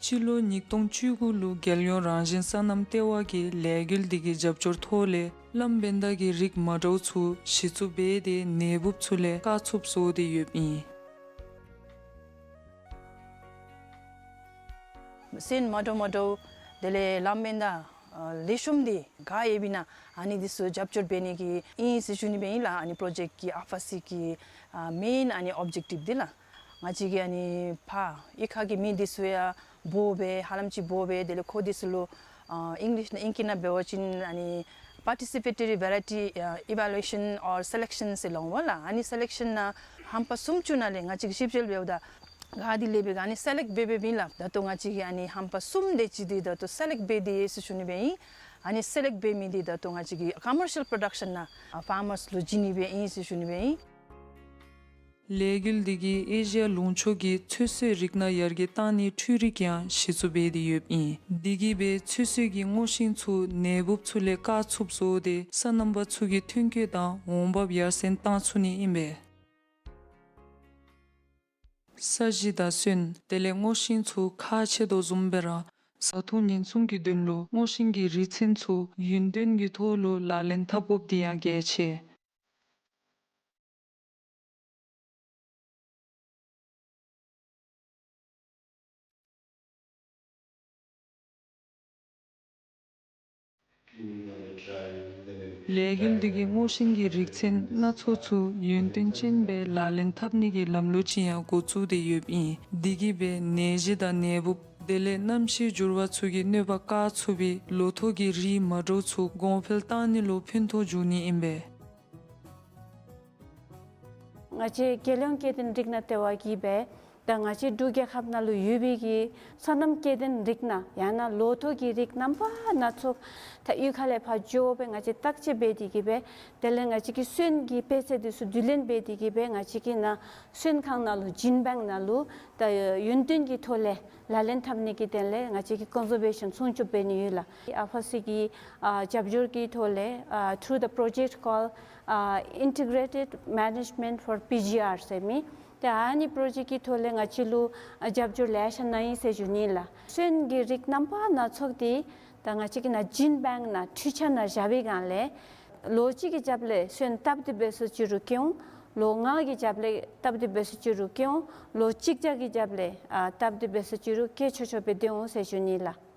སྤྱི་ལོ་ཉིས་སྟོང་བཅུ་དགུ་ལུ་རྒྱལ་ཡོངས་རང་བཞིན་སོ་ནམ་ལྟེ་བ་གིས་ལས་འགུལ་འདི་གི་རྒྱབ་སྐྱོར་ཐོག་ལས་གླམ་བེན་ད་གི་རིགས་མ་འདྲཝ་ཚུ་གཞི་བཙུགས་འབད་དེ་ནད་འབུཔ་ཚུ་ལས་བཀག་ཚུགསཔ་བཟོ་སྟེ་ཡོདཔ་ཨིན། སོན་མ་འདྲཝ་མ་འདྲཝ་དེ་ལས་གླམ་བེན་ད་ཨ་ལེགས་ཤོམ་འདི་ག་ཡོདཔ་ཨིན་ན་ཨ་ནི་འདི་ཚུ་རྒྱབ་སྐྱོར་འབད་ནི་གི་ཨིན་ཟེར་ཞུ་ནི་སྦེ་ཨིན་ལགས། ཨ་ནི་པྲོ་ཇེཀཊ་གི་ཨ་ཕ་སི་གི་ཨ་མེན་ཨ་ནི་ཨོབ་ཇེཀ་ཊིབ་འདི་ལགས། ང་བཅས་ཀྱིས་ཨ་ནི་ཕར་གཡུས་ཁ་གི་མི་འདི་ཚུ་ཡང་འབོ་སྦེ་ཧ་ལམ་ཅིག་འབོ་སྦེ་དེ་ལས་ཁོང་འདི་ཚུ་ལུ་ཨ་ཨིང་ལིཤ་ནང་ཨིང་སྐད་ནང་འབད་བ་ཅིན་ཨ་ནི་པར་ཊི་སི་པེ་ཊོ་རི་ཝེ་རའི་ཊི་ཨ་ཨི་ཝེ་ལུ་ཨེ་ཤཱན་ཨོར་སེ་ལེཀ་ཤཱན་ཟེར་སླབ་འོང་ལགས། ཨ་ནི་སེ་ལེཀ་ཤཱན་ནང་ཧམ་པ་གསུམ་བཙུགས་ནང་ལས་ང་བཅས་ཀྱིས་ཞིབ་དཔྱད་འབདཝ་ད་ག་འདི་ལེགས་པས་ག་ཨ་ནི་སེ་ལེཀཊ་འབད་འབདཝ་ཨིན་ལགས། ད་ལྟོ་ང་བཅས་ཀྱིས་ཨ་ནི་ཧམ་པ་གསུམ་དེ་ཅིག་འདི་ད་ལྟོ་སེ་ལེཀཊ་འབད་དེ་ཡོད་ཟེར་ཞུ་ནི་སྦེ་ཨིན། ཨ་ནི་སེ་ལེཀཊ་འབད་མི་འདི་ད་ལྟོ་ང་བཅས་ཀྱིས་ཀོ་མར་ཤལ་པྲོ་ཌག་ཤཱན་ནང་ཨ་ཕར་མརསི་ལུ་བྱིན་ནི་སྦེ་ཨིན་ཟེར་ཞུ་ནི་སྦེ་ཨིན། ལས་འགུལ་འདི་གིས་ཨེ་ཤི་ཡ་ལུང་ཕྱོགས་ཀྱི་ཚོད་བསྲེ་རིགས་སྣ་ཡར་རྒྱས་གཏང་ནིའི་འཕྲུལ་རིགས་ཡང་གཞི་བཙུགས་འབད་དེ་ཡོདཔ་ཨིན། འདི་གིས་སྦེ་ཚོད་བསྲེ་གི་སྔོ་ཤིང་ཚུ་ནད་འབུཔ་ཚུ་ལས་བཀག་ཚུགསཔ་བཟོ་སྟེ་སོ་ནམ་པ་ཚུ་གི་ཐོན་སྐྱེད་དང་འོང་འབབ་ཡར་སེང་གཏང་ཚུགས་ནི་ཨིན་པས། ས་གཞི་དང་སོན་དེ་ལས་སྔོ་ཤིང་ཚུ་ཁག་ཆེ་དོ་བཟུམ་སྦེ་ར་བཟའ་འཐུང་ཉེན་སྲུང་གི་དོན་ལུ་སྔོ་ཤིང་གི་རིགས་ཚན་ཚུ་ཡུན་བརྟན་གྱི་ཐོག་ལུ་ལག་ལེན་འཐབ་དགོཔ་འདི་ཡང་གལ་ཆེ། ལས་འགུལ་འདི་གིས་སྔོ་ཤིང་གི་རིགས་ཚན་སྣ་ཚོགས་ཚུ་ཡུན་བརྟན་ཅན་སྦེ་ལག་ལེན་འཐབ་ནི་གི་ལམ་ལུགས་ཅིག་ཡང་འགོ་བཙུགས་ཏེ་ཡོདཔ་ཨིན། འདི་གིས་སྦེ་ནད་གཞི་དང་ནད་འབུཔ་དེ་ལས་གནམ་གཤིས་འགྱུར་བ་ཚུ་གི་གནོད་པ་བཀག་ཚུགས་པའི་ལོ་ཐོག་གི་རིགས་མ་འདྲཝ་ཚུ་གོང་འཕེལ་གཏང་ནི་ལུ་ཕན་ཐོགས་འབྱུང་ནི་ཨིན་པས། ང་བཅས་རྒྱལ་ཡོངས་སྐྱེ་ལྡན་རིགས་སྣ་ལྟེ་བ་གིས་སྦེ་ད་ང་བཅས་འབྲུག་རྒྱལ་ཁབ་ནང་ལུ་ཡོད་པའི་གི་སོ་ནམ་སྐྱེ་ལྡན་རིགས་སྣ་ཡང་ན་ལོ་ཐོག་གི་རིགས་རྣམ་པ་སྣ་ཚོགས་ད་གཡུས་ཁ་ལས་ཕར་འགྱོ་སྦེ་ང་བཅས་བརྟག་དཔྱད་འབད་དེ་གིས་སྦེ་དེ་ལས་ང་བཅས་ཀྱི་སོན་གྱི་དཔེ་ཚད་འདི་ཚུ་བསྡུ་ལེན་འབད་དེ་གིས་སྦེ་ང་བཅས་ཀྱི་ནཱ་སོན་ཁང་ནང་ལུ་ཇིན་བེངཀ་ནང་ལུ་ད་ཡུན་བརྟན་གྱི་ཐོག་ལས་ལག་ལེན་འཐབ་ནི་གི་དོན་ལས་ང་བཅས་ཀྱིས་ཀོན་ཟར་བེ་ཤཱན་སྲུང་སྐྱོབ་འབད་ནི་ཡོད་ལགས། ཨ་ཕ་སི་གི་ཨ་རྒྱབ་སྐྱོར་གྱི་ཐོག་ལས་ཨ་through the project called ཨ་Integrated Management for P G R ཟེར་མི་ཏེ་ཨ་ནི་པྲོ་ཇེཀཊ་ཀྱི་ཐོག་ལས་ང་བཅས་ལུ་ཨ་རྒྱབ་སྐྱོར་ལེ་ཤ་གནང་ཡི་ཟེར་ཞུ་ནི་ལགས། སོན་གྱི་རིགས་རྣམ་པ་སྣ་ཚོགས་འདི་ད་ང་བཅས་ཀྱི་ནཱ་ཇིན་བེངཀ་ནང་འཕྲུལ་ཆས་ནང་བཞག་པའི་སྒང་ལས་ལོ་གཅིག་གི་རྒྱབ་ལས་སོན་སྟབས་བདེ་སྦེ་སུ་ཅིག་རུང་སྐྱེ་འོང་། ལོ་ལྔ་གི་རྒྱབ་ལས་སྟབས་བདེ་སྦེ་སུ་ཅིག་རུང་སྐྱེ་འོང་། ལོ་གཅིག་བརྒྱ་གི་རྒྱབ་ལས་ཨ་སྟབས་བདེ་སྦེ་སུ་ཅིག་རུང་སྐྱེ་ཆོག་ཆོག་སྦེ་སྡོད་འོང་ཟེར་ཞུ་ནི་ལགས།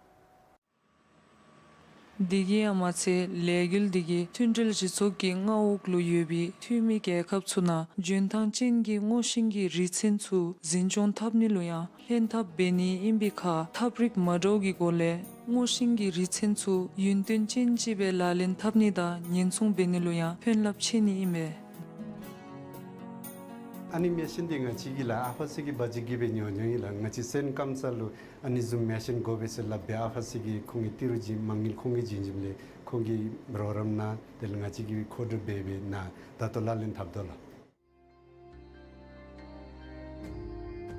དེ་གིས་ཡང་མ་ཚད་ལས་འགུལ་འདི་གིས་མཐུན་སྒྲིལ་སྤྱི་ཚོགས་ཀྱི་མངའ་འོག་ལུ་ཡོད་པའི་འཐུས་མི་རྒྱལ་ཁབ་ཚུ་ནང་འཇོན་ཐང་ཅན་གྱི་སྔོ་ཤིང་གི་རིགས་ཚན་ཚུ་འཛིན་སྐྱོང་འཐབ་ནི་ལུ་ཡང་ལྷན་ཐབས་འབད་ནི་ཨིན་པའི་ཁར་ཐབས་རིག་མ་འདྲཝ་གི་སྒོ་ལས་སྔོ་ཤིང་གི་རིགས་ཚན་ཚུ་ཡུན་བརྟན་ཅན་ཅིག་སྦེ་ལག་ལེན་འཐབ་ནི་དང་ཉེན་སྲུང་འབད་ནི་ལུ་ཡང་ཕན་རླབས་ཆེ་ནི་ཨིན་པས། ཨ་ནི་མེ་ཤིན་འདི་ང་བཅས་ཀྱིས་ལགས་ཨ་ཕ་སི་གི་བ་ཇིཊ་ཀྱིས་སྦེ་ཉོ་ཉོཝ་ཨིན་ལགས། ང་བཅས་སོན་སྐམ་ས་ལུ་ཨ་ནི་བཟུམ་མེ་ཤིན་དགོ་པས་ཟེར་སླབ་སྦེ་ཨ་ཕ་སི་གི་ཁོང་གི་ཏི་རུ་བྱིན་མ་དངུལ་ཁོང་གིས་བྱིན་བྱིནམ་ལས་ཁོང་གི་རོགས་རམ་ནང་དེ་ལས་ང་བཅས་ཀྱིས་མཁོ་སྒྲུབ་འབད་འབད་ནཱ་ད་ལྟོ་ལག་ལེན་འཐབ་དོ་ལགས།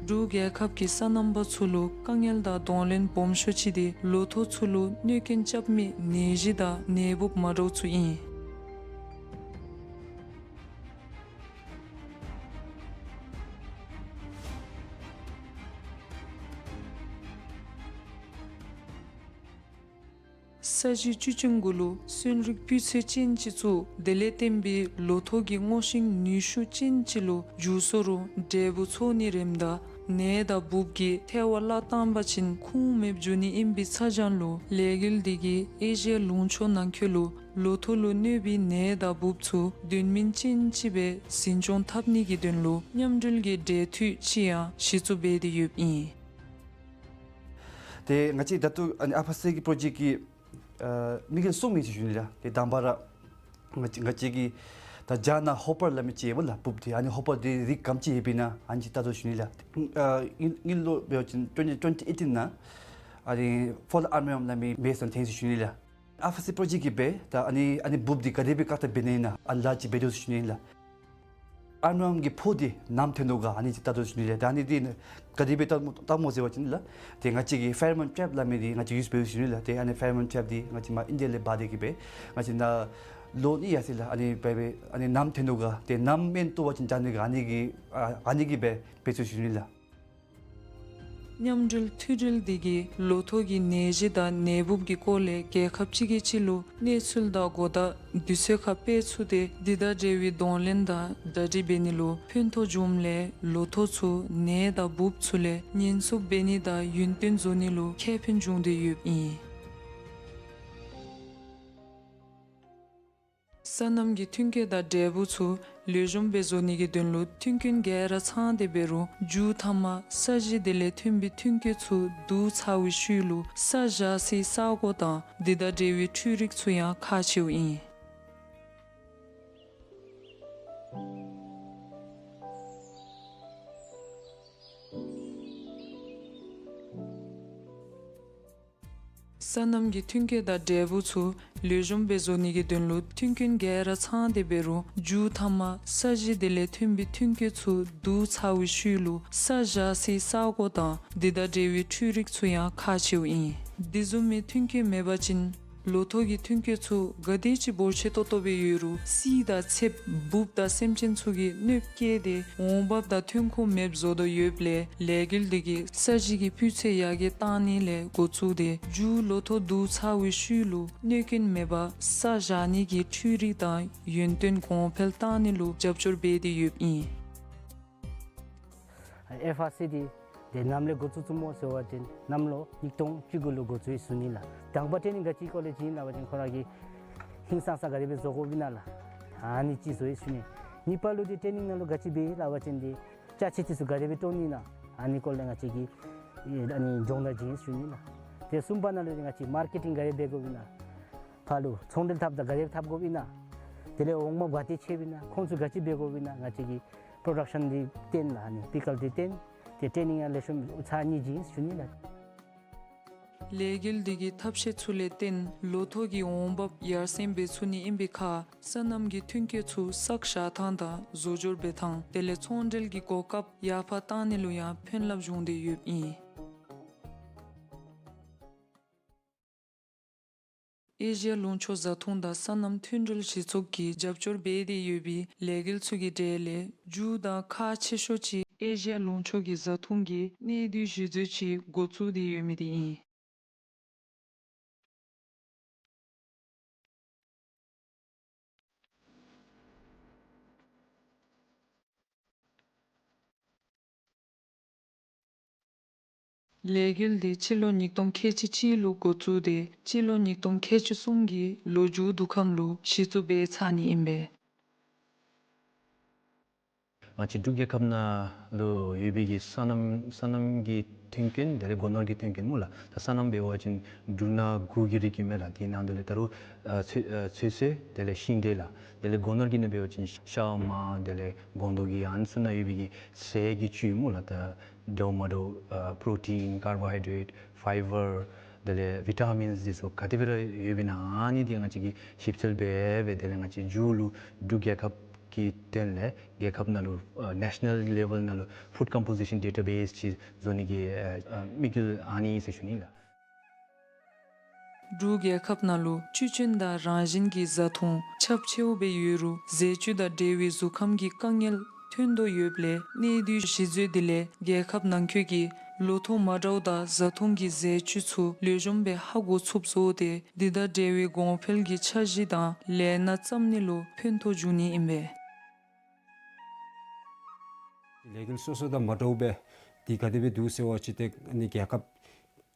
འབྲུག་རྒྱལ་ཁབ་ཀྱི་སོ་ནམ་པ་ཚུ་ལུ་དཀའ་ངལ་དང་གདོང་ལེན་སྦོམ་ཤོས་ཅིག་འདི་ལོ་ཐོག་ཚུ་ལུ་གནོད་རྐྱེན་རྐྱབ་མི་ནད་གཞི་དང་ནད་འབུཔ་མ་འདྲཝ་ཚུ་ཨིན། ས་གཞི་བཅུད་ཅན་གུ་ལུ་སོན་རིགས་སྤུས་ཚད་ཅན་ཅིག་བཙུགས། དེ་ལས་བརྟེན་པའི་ལོ་ཐོག་གི་སྔོ་ཤིང་ནུས་ཤུགས་ཅན་ཅིག་ལུ་འགྱུར་སོ་རུང་འབྲས་བུ་ཚོགས་ནི་རནམ་ད་ནད་དང་འབུཔ་གིས་ཐལ་བ་བརླག་བཏང་པ་ཅིན་ཁུངས་མེདཔ་འགྱོ་ནི་ཨིན་པའི་ཚ་གྱང་ལུ་ལས་འགུལ་འདི་གིས་ཨེ་ཤི་ཡ་ལུང་ཕྱོགས་ནང་འཁོད་ལུ་ལོ་ཐོག་ལུ་གནོད་པའི་ནད་དང་འབུཔ་ཚུ་དོན་སྨིན་ཅན་ཅིག་སྦེ་འཛིན་སྐྱོང་འཐབ་ནི་གི་དོན་ལུ་མཉམ་འབྲེལ་གྱི་འབྲེལ་མཐུད་ཅིག་ཡང་གཞི་བཙུགས་འབད་དེ་ཡོདཔ་ཨིན། ཏེ་ང་བཅས་ད་ལྟོ་ཨ་ནི་ཨ་ཕ་སི་གི་པྲོ་ཇེཀཊ་ཀྱི་ཨ་དམིགས་ཡུལ་གསུམ་ཨིན་ཟེར་ཞུ་ནི་ལགས། ཏེ་དང་པ་ར་ང་བཅས་ང་བཅས་ཀྱི་ད་རྒྱ་ནང་ཧོ་པར་སླབ་མི་ཅིག་ཡོདཔ་ལགས། འབུཔ་འདི་ཨ་ནི་ཧོ་པར་འདི་རིགས་ག་དེམ་ཅིག་ཡོདཔ་ཨིན་ན་ཨ་ནི་ཅིག་བལྟ་དོ་ཟེར་ཞུ་ནི་ལགས། ཨ་དངུལ་དངུལ་ལོ་འབད་བ་ཅིན་twenty twenty eighteen ནང་ཨ་ནི་ཕོ་ལ་ཨར་མི་ཝརམ་སླབ་མི་མེ་ཤིན་ཐོན་ཟེར་ཞུ་ནི་ལགས། ཨ་ཕ་སི་པྲོ་ཇེཀཊ་ཀྱིས་སྦེ་ད་ཨ་ནི་ཨ་ནི་འབུཔ་འདི་ག་དེ་སྦེ་བཀག་ཐབས་འབད་ནི་ཨིན་ན་ཨ་ལ་ཅིག་འབད་དོ་ཟེར་ཞུ་ནི་ལགས། ཨར་མི་ཝརམ་གྱི་ཕོ་འདི་ནམ་ཐོན་དོ་ག་ཨ་ནི་ཅིག་བལྟ་དོ་ཟེར་ཞུ་ནི་ལགས། ད་ཨ་ནི་འདི་ག་དེ་སྦེ་བལྟ་སྨོ་བལྟ་སྨོ་ཟེར་བ་ཅིན་ལགས། ཏེ་ང་བཅས་ཀྱིས་ཕེ་རོ་མོན་ཊྲེབ་སླབ་མི་འདི་ང་བཅས་ཡུསི་འབད་དོ་ཟེར་ཞུ་ནི་ལགས། ཏེ་ཨ་ནི་ཕེ་རོ་མོན་ཊྲེབ་འདི་ང་བཅས་མར་ཨིན་ཌི་ཡ་ལས་འབག་སྟེ་གིས་སྦེ་ང་བཅས་ནཱ་ལོ་གཉིས་ཡར་སོང་ཡི་ལགས། ཨ་ནི་འབད་འབད་ཨ་ནི་ནམ་ཐོན་དོ་ག་ཏེ་ནམ་སྨན་བཏོག་པ་ཅིན་འདྲ་ནི་ག་ཨ་ནི་གི་ཨ་ཨ་ནི་གིས་སྦེ་འབད་དོ་ཟེར་ཞུ་ནི་ལགས། མཉམ་འབྲེལ་མཐུད་འབྲེལ་འདི་གིས་ལོ་ཐོག་གི་ནད་གཞི་དང་ནད་འབུཔ་གི་སྐོར་ལས་རྒྱལ་ཁབ་གཅིག་གིས་གཅིག་ལུ་གནས་ཚུལ་དང་གོ་བརྡ་དུས་ཚོད་ཁར་སྤེལ་ཚུགས་ཏེ་འདི་དང་འབྲེལ་བའི་གདོང་ལེན་དང་གྲ་སྒྲིག་འབད་ནི་ལུ་ཕན་ཐོགས་འབྱུངམ་ལས་ལོ་ཐོག་ཚུ་ནད་དང་འབུཔ་ཚུ་ལས་ཉེན་སྲུང་འབད་ནི་དང་ཡུན་བརྟན་བཟོ་ནི་ལུ་ཁེ་ཕན་འབྱུང་སྟེ་ཡོདཔ་ཨིན། སོ་ནམ་གྱི་ཐོན་སྐྱེད་དང་འབྲས་བུ་ཚུ་ལེགས་ཤོམ་སྦེ་བཟོ་ནི་གི་དོན་ལུ་མཐུན་རྐྱེན་ག་ར་ཚང་སྟེ་འབད་རུང་མཇུག་མཐའ་མར་ས་གཞི་དེ་ལས་ཐོན་པའི་ཐོན་སྐྱེད་ཚུ་བསྡུ་ཚར་བའི་ཤུལ་ལུ་ས་བཞག་སའི་ས་གོ་དང་འདི་དང་འབྲེལ་བའི་འཕྲུལ་རིག་ཚུ་ཡང་ཁག་ཆེཝ་ཨིན། སོ་ནམ་གྱི་ཐོན་སྐྱེད་དང་འབྲས་བུ་ཚུ་ ལེགས་ཤོམ་སྦེ་བཟོ་ནི་གི་དོན་ལུ་མཐུན་རྐྱེན་ག་ར་ཚང་སྟེ་འབད་རུང་མཇུག་མཐའ་མ་ས་གཞི་དེ་ལས་ཐོན་པའི་ཐོན་སྐྱེད་ཚུ་བསྡུ་ཚར་བའི་ཤུལ་ལུ་ས་བཞག་སའི་ས་གོ་དང་དེ་དང་འབྲེལ་བའི་འཕྲུལ་རིག་ཚུ་ཡང་ཁག་ཆེཝ་ཨིན། དེ་བཟུམ་མའི་མཐུན་རྐྱེན་མེད་པ་ཅིན་ལོ་ཐོག་གི་ཐོན་སྐྱེད་ཚུ་ག་དེ་ཅིག་འབོར་ཆེ་ཏོག་ཏོ་སྦེ་ཡོད་རུང་བསིལ་དང་ཚདཔ་འབུཔ་དང་སེམས་ཅན་ཚུ་གིས་གནོདཔ་བཀལ་ཏེ་འོང་འབབ་དང་ཐོན་ཁུངས་མེདཔ་བཟོ་དོ་ཡོདཔ་ལས་ལས་འགུལ་འདི་གིས་ས་གཞི་གི་སྤུས་ཚད་ཡར་རྒྱས་བཏང་ནི་ལས་འགོ་བཙུགས་ཏེ་མཇུག་ལོ་ཐོག་བསྡུ་ཚར་བའི་ཤུལ་ལུ་གནོད་རྐྱེན་མེད་པར་ས་བཞག་ནི་གི་འཕྲུལ་རིག་དང་ཡུན་བརྟན་གོང་འཕེལ་བཏང་ནི་ལུ་རྒྱབ་སྐྱོར་འབད་དེ་ཡོདཔ་ཨིན། ཨེཕ་ཨར་སི་འདི་ཏེ་ནམ་ལས་འགོ་བཙུགས་བཙུགསཔ་སྨོ་ཟེར་བ་ཅིན་གནམ་ལོ་ཉིས་སྟོང་བཅུ་དགུ་ལུ་འགོ་བཙུགས་ཡི་ཟེར་ཞུ་ནི་ལགས། དང་པ་ཊེ་ནིང་ག་ཅི་སྐོར་ལས་བྱིན་ཡི་ལབ་པ་ཅིན་ཁོ་ར་གིས་ཧིང་སངས་ས་ག་དེ་སྦེ་བཟོ་དགོཔ་ཨིན་ན་ལགས། ཨ་ནི་ཅིག་བཟོ་ཡི་ཟེར་ཞུ་ནི། གཉིས་པ་ལུ་འདི་ཊེ་ནིང་ནང་ལུ་ག་ཅི་འབད་ཡི་ལབ་པ་ཅིན་འདི་ཅ་ཆས་འདི་ཚུ་ག་དེ་སྦེ་བཀྲོལ་ནི་ཨིན་ན་ཨ་ནི་སྐོར་ལས་ང་བཅས་ཀྱིས་ཨ་ནི་སྦྱོང་བརྡར་བྱིན་ཡི་ཟེར་ཞུ་ནི་ལགས། ཏེ་གསུམ་པ་ནང་ལུ་འདི་ང་བཅས་མར་ཀེ་ཊིང་ག་དེ་འབད་དགོཔ་ཨིན་ན། ཕར་ལུ་ཚོང་འབྲེལ་འཐབ་ད་ག་དེ་འཐབ་དགོཔ་ཨིན་ན། དེ་ལས་འོང་འབབ་ག་དེ་ཆེཝ་ཨིན་ན། ཁོང་ཚུ་ག་ཅི་འབད་དགོཔ་ཨིན་ན། ང་བཅས་ཀྱིས་པྲོ་ཌག་ཤཱན་འདི་བསྟན་ལགས། ཨ་ནི་པི་ཀལ་འདི་བསྟན། ཏེ་ཊེ་ནིང་ཡང་ལེགས་ཤོམ་ཚར་ནི་ཨིན་ཟེར་ཞུ་ནི་ལགས། ལས་འགུལ་འདི་གི་ཐབས་ཤེས་ཚུ་ལས་བརྟེན་ལོ་ཐོག་གི་འོང་འབབ་ཡར་སེང་འབད་ཚུགས་ནི་ཨིན་པའི་ཁར་སོ་ནམ་གྱི་ཐོན་སྐྱེད་ཚུ་བསགས་བཞག་ཐངས་དང་བཟོ་སྦྱོར་འབད་ཐངས་དེ་ལས་ཚོང་འབྲེལ་གྱི་གོ་སྐབས་ཡར་འཕར་བཏང་ནི་ལུ་ཡང་ཕན་རླབས་བྱུང་སྟེ་ཡོདཔ་ཨིན། ཨེ་ཤི་ཡ་ལུང་ཕྱོགས་བཟའ་འཐུང་དང་སོ་ནམ་མཐུན་སྒྲིལ་གཞི་ཚོགས་ཀྱིས་རྒྱབ་སྐྱོར་འབད་དེ་ཡོད་པའི་ལས་འགུལ་ཚུ་གི་གྲས་ལས་མཇུག་དང་ཁག་ཆེ་ཤོས་ཅིག་ཨེ་ཤི་ཡ་ལུང་ཕྱོགས་ཀྱི་བཟའ་འཐུང་གི་གནས་སྡུད་གཞི་མཛོད་ཅིག་འགོ་བཙུགས་ཏེ་ཡོད་མི་དེ་ཨིན། ལས་འགུལ་འདི་སྤྱི་ལོ་ཉིས་སྟོང་ཁལ་གཅིག་གཅིག་ལུ་འགོ་བཙུགས་ཏེ་སྤྱི་ལོ་ཉིས་སྟོང་ཁལ་གཅིག་གསུམ་གྱི་ལོ་མཇུག་དུས་ཁམས་ལུ་གཞི་བཙུགས་འབད་ཚར་ནི་ཨིན་པས། ང་བཅས་འབྲུག་རྒྱལ་ཁབ་ནང་ལུ་ཡོད་པའི་གི་སོ་ནམ་སོ་ནམ་གྱི་མཐུན་རྐྱེན་དེ་ལས་སྒོ་ནོར་གྱི་མཐུན་རྐྱེན་སྨོ་ལགས། ད་སོ་ནམ་འབད་བ་ཅིན་འབྲུ་སྣ་དགུ་གི་རིགས་ཨིན་མས་ལགས། དེ་ནང་དེ་ལས་ད་རུང་ཨ་ཚོད་ཨ་ཚོད་བསྲེ་དེ་ལས་ཤིང་འབྲས་ལགས། དེ་ལས་སྒོ་ནོར་གྱི་ནང་འབད་བ་ཅིན་ཤ་མར་དེ་ལས་སྒོང་རྡོག་གི་ཨ་ནི་ཚུ་ནང་ཡོད་པའི་གི་ཟས་ཀྱི་བཅུད་སྨོ་ལགས། ད་འདྲཝ་མ་འདྲཝ་ཨ་པྲོ་ཊིན་ཀར་བོ་ཧའི་ཌེ་རེཊ་ཕའི་བར་དེ་ལས་བི་ཊ་མིནསི་འདི་ཚུ་ག་དེ་སྦེ་ར་ཡོདཔ་ཨིན་ན་ཨ་ནི་འདི་ང་བཅས་ཀྱིས་ཞིབ་འཚོལ་འབད་འབད་དེ་ལས་ང་བཅས་མཇུག་ལུ་འབྲུག་རྒྱལ་ཁབ་ཀྱི་དོན་ལས་རྒྱལ་ཁབ་ནང་ལུ་ཨ་ནེ་ཤ་ནཱལ་ལེ་ཝེལ་ནང་ལུ་ཕུཌ་ཀམ་པོ་ཟི་ཤཱན་ཌེ་ཊ་བེསི་ཅིག་བཟོ་ནི་གི་ཨ་ཨ་དམིགས་ཡུལ་ཨ་ནི་ཨིན་ཟེར་ཞུ་ནི་ལགས། འབྲུག་རྒྱལ་ཁབ་ནང་ལུ་བཅུད་ཅན་དང་རང་བཞིན་གྱི་བཟའ་འཐུང་ཁྱབ་ཆེཝ་སྦེ་ཡོད་རུང་ཟས་བཅུད་དང་འབྲེལ་བའི་གཟུགས་ཁམས་ཀྱི་དཀའ་ངལ་ཐོན་དོ་ཡོདཔ་ལས་གནས་སྡུད་གཞི་མཛོད་འདི་ལས་རྒྱལ་ཁབ་ནང་འཁོད་ཀྱི་ལོ་ཐོག་མ་འདྲཝ་དང་བཟའ་འཐུང་གི་ཟས་བཅུད་ཚུ་ལེགས་ཤོམ་སྦེ་ཧ་གོ་ཚུགསཔ་བཟོ་སྟེ་འདི་དང་འབྲེལ་བའི་གོང་འཕེལ་གྱི་འཆར་གཞི་དང་ལས་སྣ་བརྩམ་ནི་ལུ་ཕན་ཐོགས་འབྱུང་ནི་ཨིན་པས། ལས་འགུལ་སོ་སོ་དང་མ་འདྲཝ་སྦེ་འདི་ག་དེ་སྦེ་འདུག་ཟེར་བ་ཅིན་ཏེ་ཨ་ནི་རྒྱལ་ཁབ་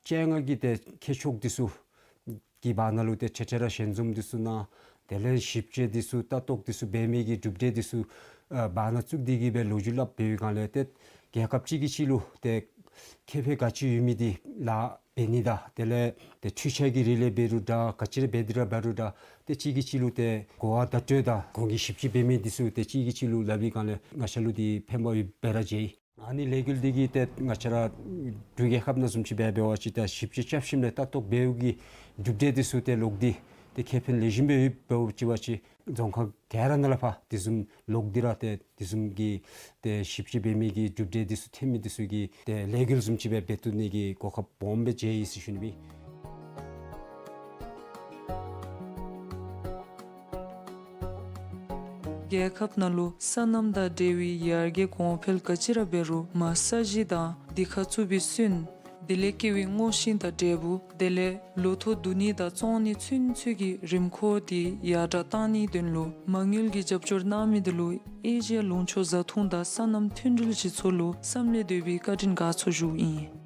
བཅོ་ལྔ་གི་ཏེ་མཁས་མཆོག་འདི་ཚུ་གི་བར་ན་ལུ་ཏེ་ཆེ་ཆེ་ར་ཞལ་འཛོམས་འདི་ཚུ་གནང་། དེ་ལས་ཞིབ་དཔྱད་འདི་ཚུ་ལྟ་རྟོག་འདི་ཚུ་འབད་མི་གི་གྲུབ་འབྲས་འདི་ཚུ་ཨ་བར་ན་བཙུགས་ཏེ་གི་སྦེ་ལོ་རྒྱུས་སླབ་འབད་བའི་སྒང་ལས་ཏེ་རྒྱལ་ཁབ་གཅིག་གིས་གཅིག་ལུ་ཏེ་ཁེ་ཕན་ག་ཅི་ཡོད་མི་འདི་ལཱ་འབད་ནི་དང་དེ་ལས་ཏེ་འཕྲུལ་ཆས་ཀྱི་རིགས་ལས་འབད་རུང་འདྲ་ག་ཅི་ར་འབད་དེ་ར་འབད་རུང་འདྲ་ཏེ་གཅིག་གིས་གཅིག་ལུ་ཏེ་གོ་བ་བརྡ་སྤྲོད་དང་གོང་གི་ཞིབ་དཔྱད་འབད་མི་འདི་ཚུ་ཏེ་གཅིག་གིས་གཅིག་ལུ་སླབ་པའི་སྒང་ལས་ང་བཅས་ལུ་འདི་ཕན་པ་ཡོདཔ་སྦེ་ར་མཇལ་ཡི། ཨ་ནི་ལས་འགུལ་འདི་གིས་ཏེ་ང་བཅས་ར་འབྲུག་རྒྱལ་ཁབ་ནང་བཟུམ་ཅིག་སྦེ་འབད་བ་ཅིན་ད་ཞིབ་དཔྱད་རྐྱབ་ཞིནམ་ལས་ལྟ་རྟོག་འབདཝ་གི་གྲུབ་འབྲས་འདི་ཚུ་ཏེ་ལོག་སྟེ་ཏེ་ཁེ་ཕན་ལེགས་ཤོམ་སྦེ་ཡོདཔ་འབད་བ་ཅིན་རྫོང་ཁག་ག་ར་ནང་ལས་ཕར་དེ་བཟུམ་ལོག་སྟེ་ར་ཏེ་དེ་བཟུམ་གྱི་ཏེ་ཞིབ་དཔྱད་འབད་མི་གི་གྲུབ་འབྲས་འདི་ཚུ་ཐོན་མི་འདི་ཚུ་གི་ཏེ་ལས་འགུལ་བཟུམ་ཅིག་སྦེ་འབད་བཏུབ་ནི་གི་གོ་སྐབས་སྦོམ་སྦེ་མཇལ་ཡི་ཟེར་ཞུ་ནི་ཨིན། རྒྱལ་ཁབ་ནང་ལུ་སོ་ནམ་དང་འབྲེལ་བའི་ཡར་རྒྱས་གོང་འཕེལ་ག་ཅི་ར་འབད་རུང་མར་ས་གཞི་དང་དེ་ཁར་བཙུགས་པའི་སོན་དེ་ལས་སྐྱེ་བའི་སྔོ་ཤིང་དང་འབྲས་བུ་དེ་ལས་ལོ་ཐོག་བསྡུ་ནི་དང་བཙོང་ནི་ཚུན་ཚོད་ཀྱི་རིམ་ཁོག་དེ་ཡར་དྲག་བཏང་ནིའི་དོན་ལུ་མ་དངུལ་གྱི་རྒྱབ་སྐྱོར་གནང་མི་དེ་ལུ་ཨེ་ཤི་ཡ་ལུང་ཕྱོགས་བཟའ་འཐུང་དང་སོ་ནམ་མཐུན་སྒྲིལ་གཞི་ཚོགས་ལུ་བསམ་ལས་འདས་པའི་བཀའ་དྲིན་དགའ་ཚོར་ཞུཝ་ཨིན།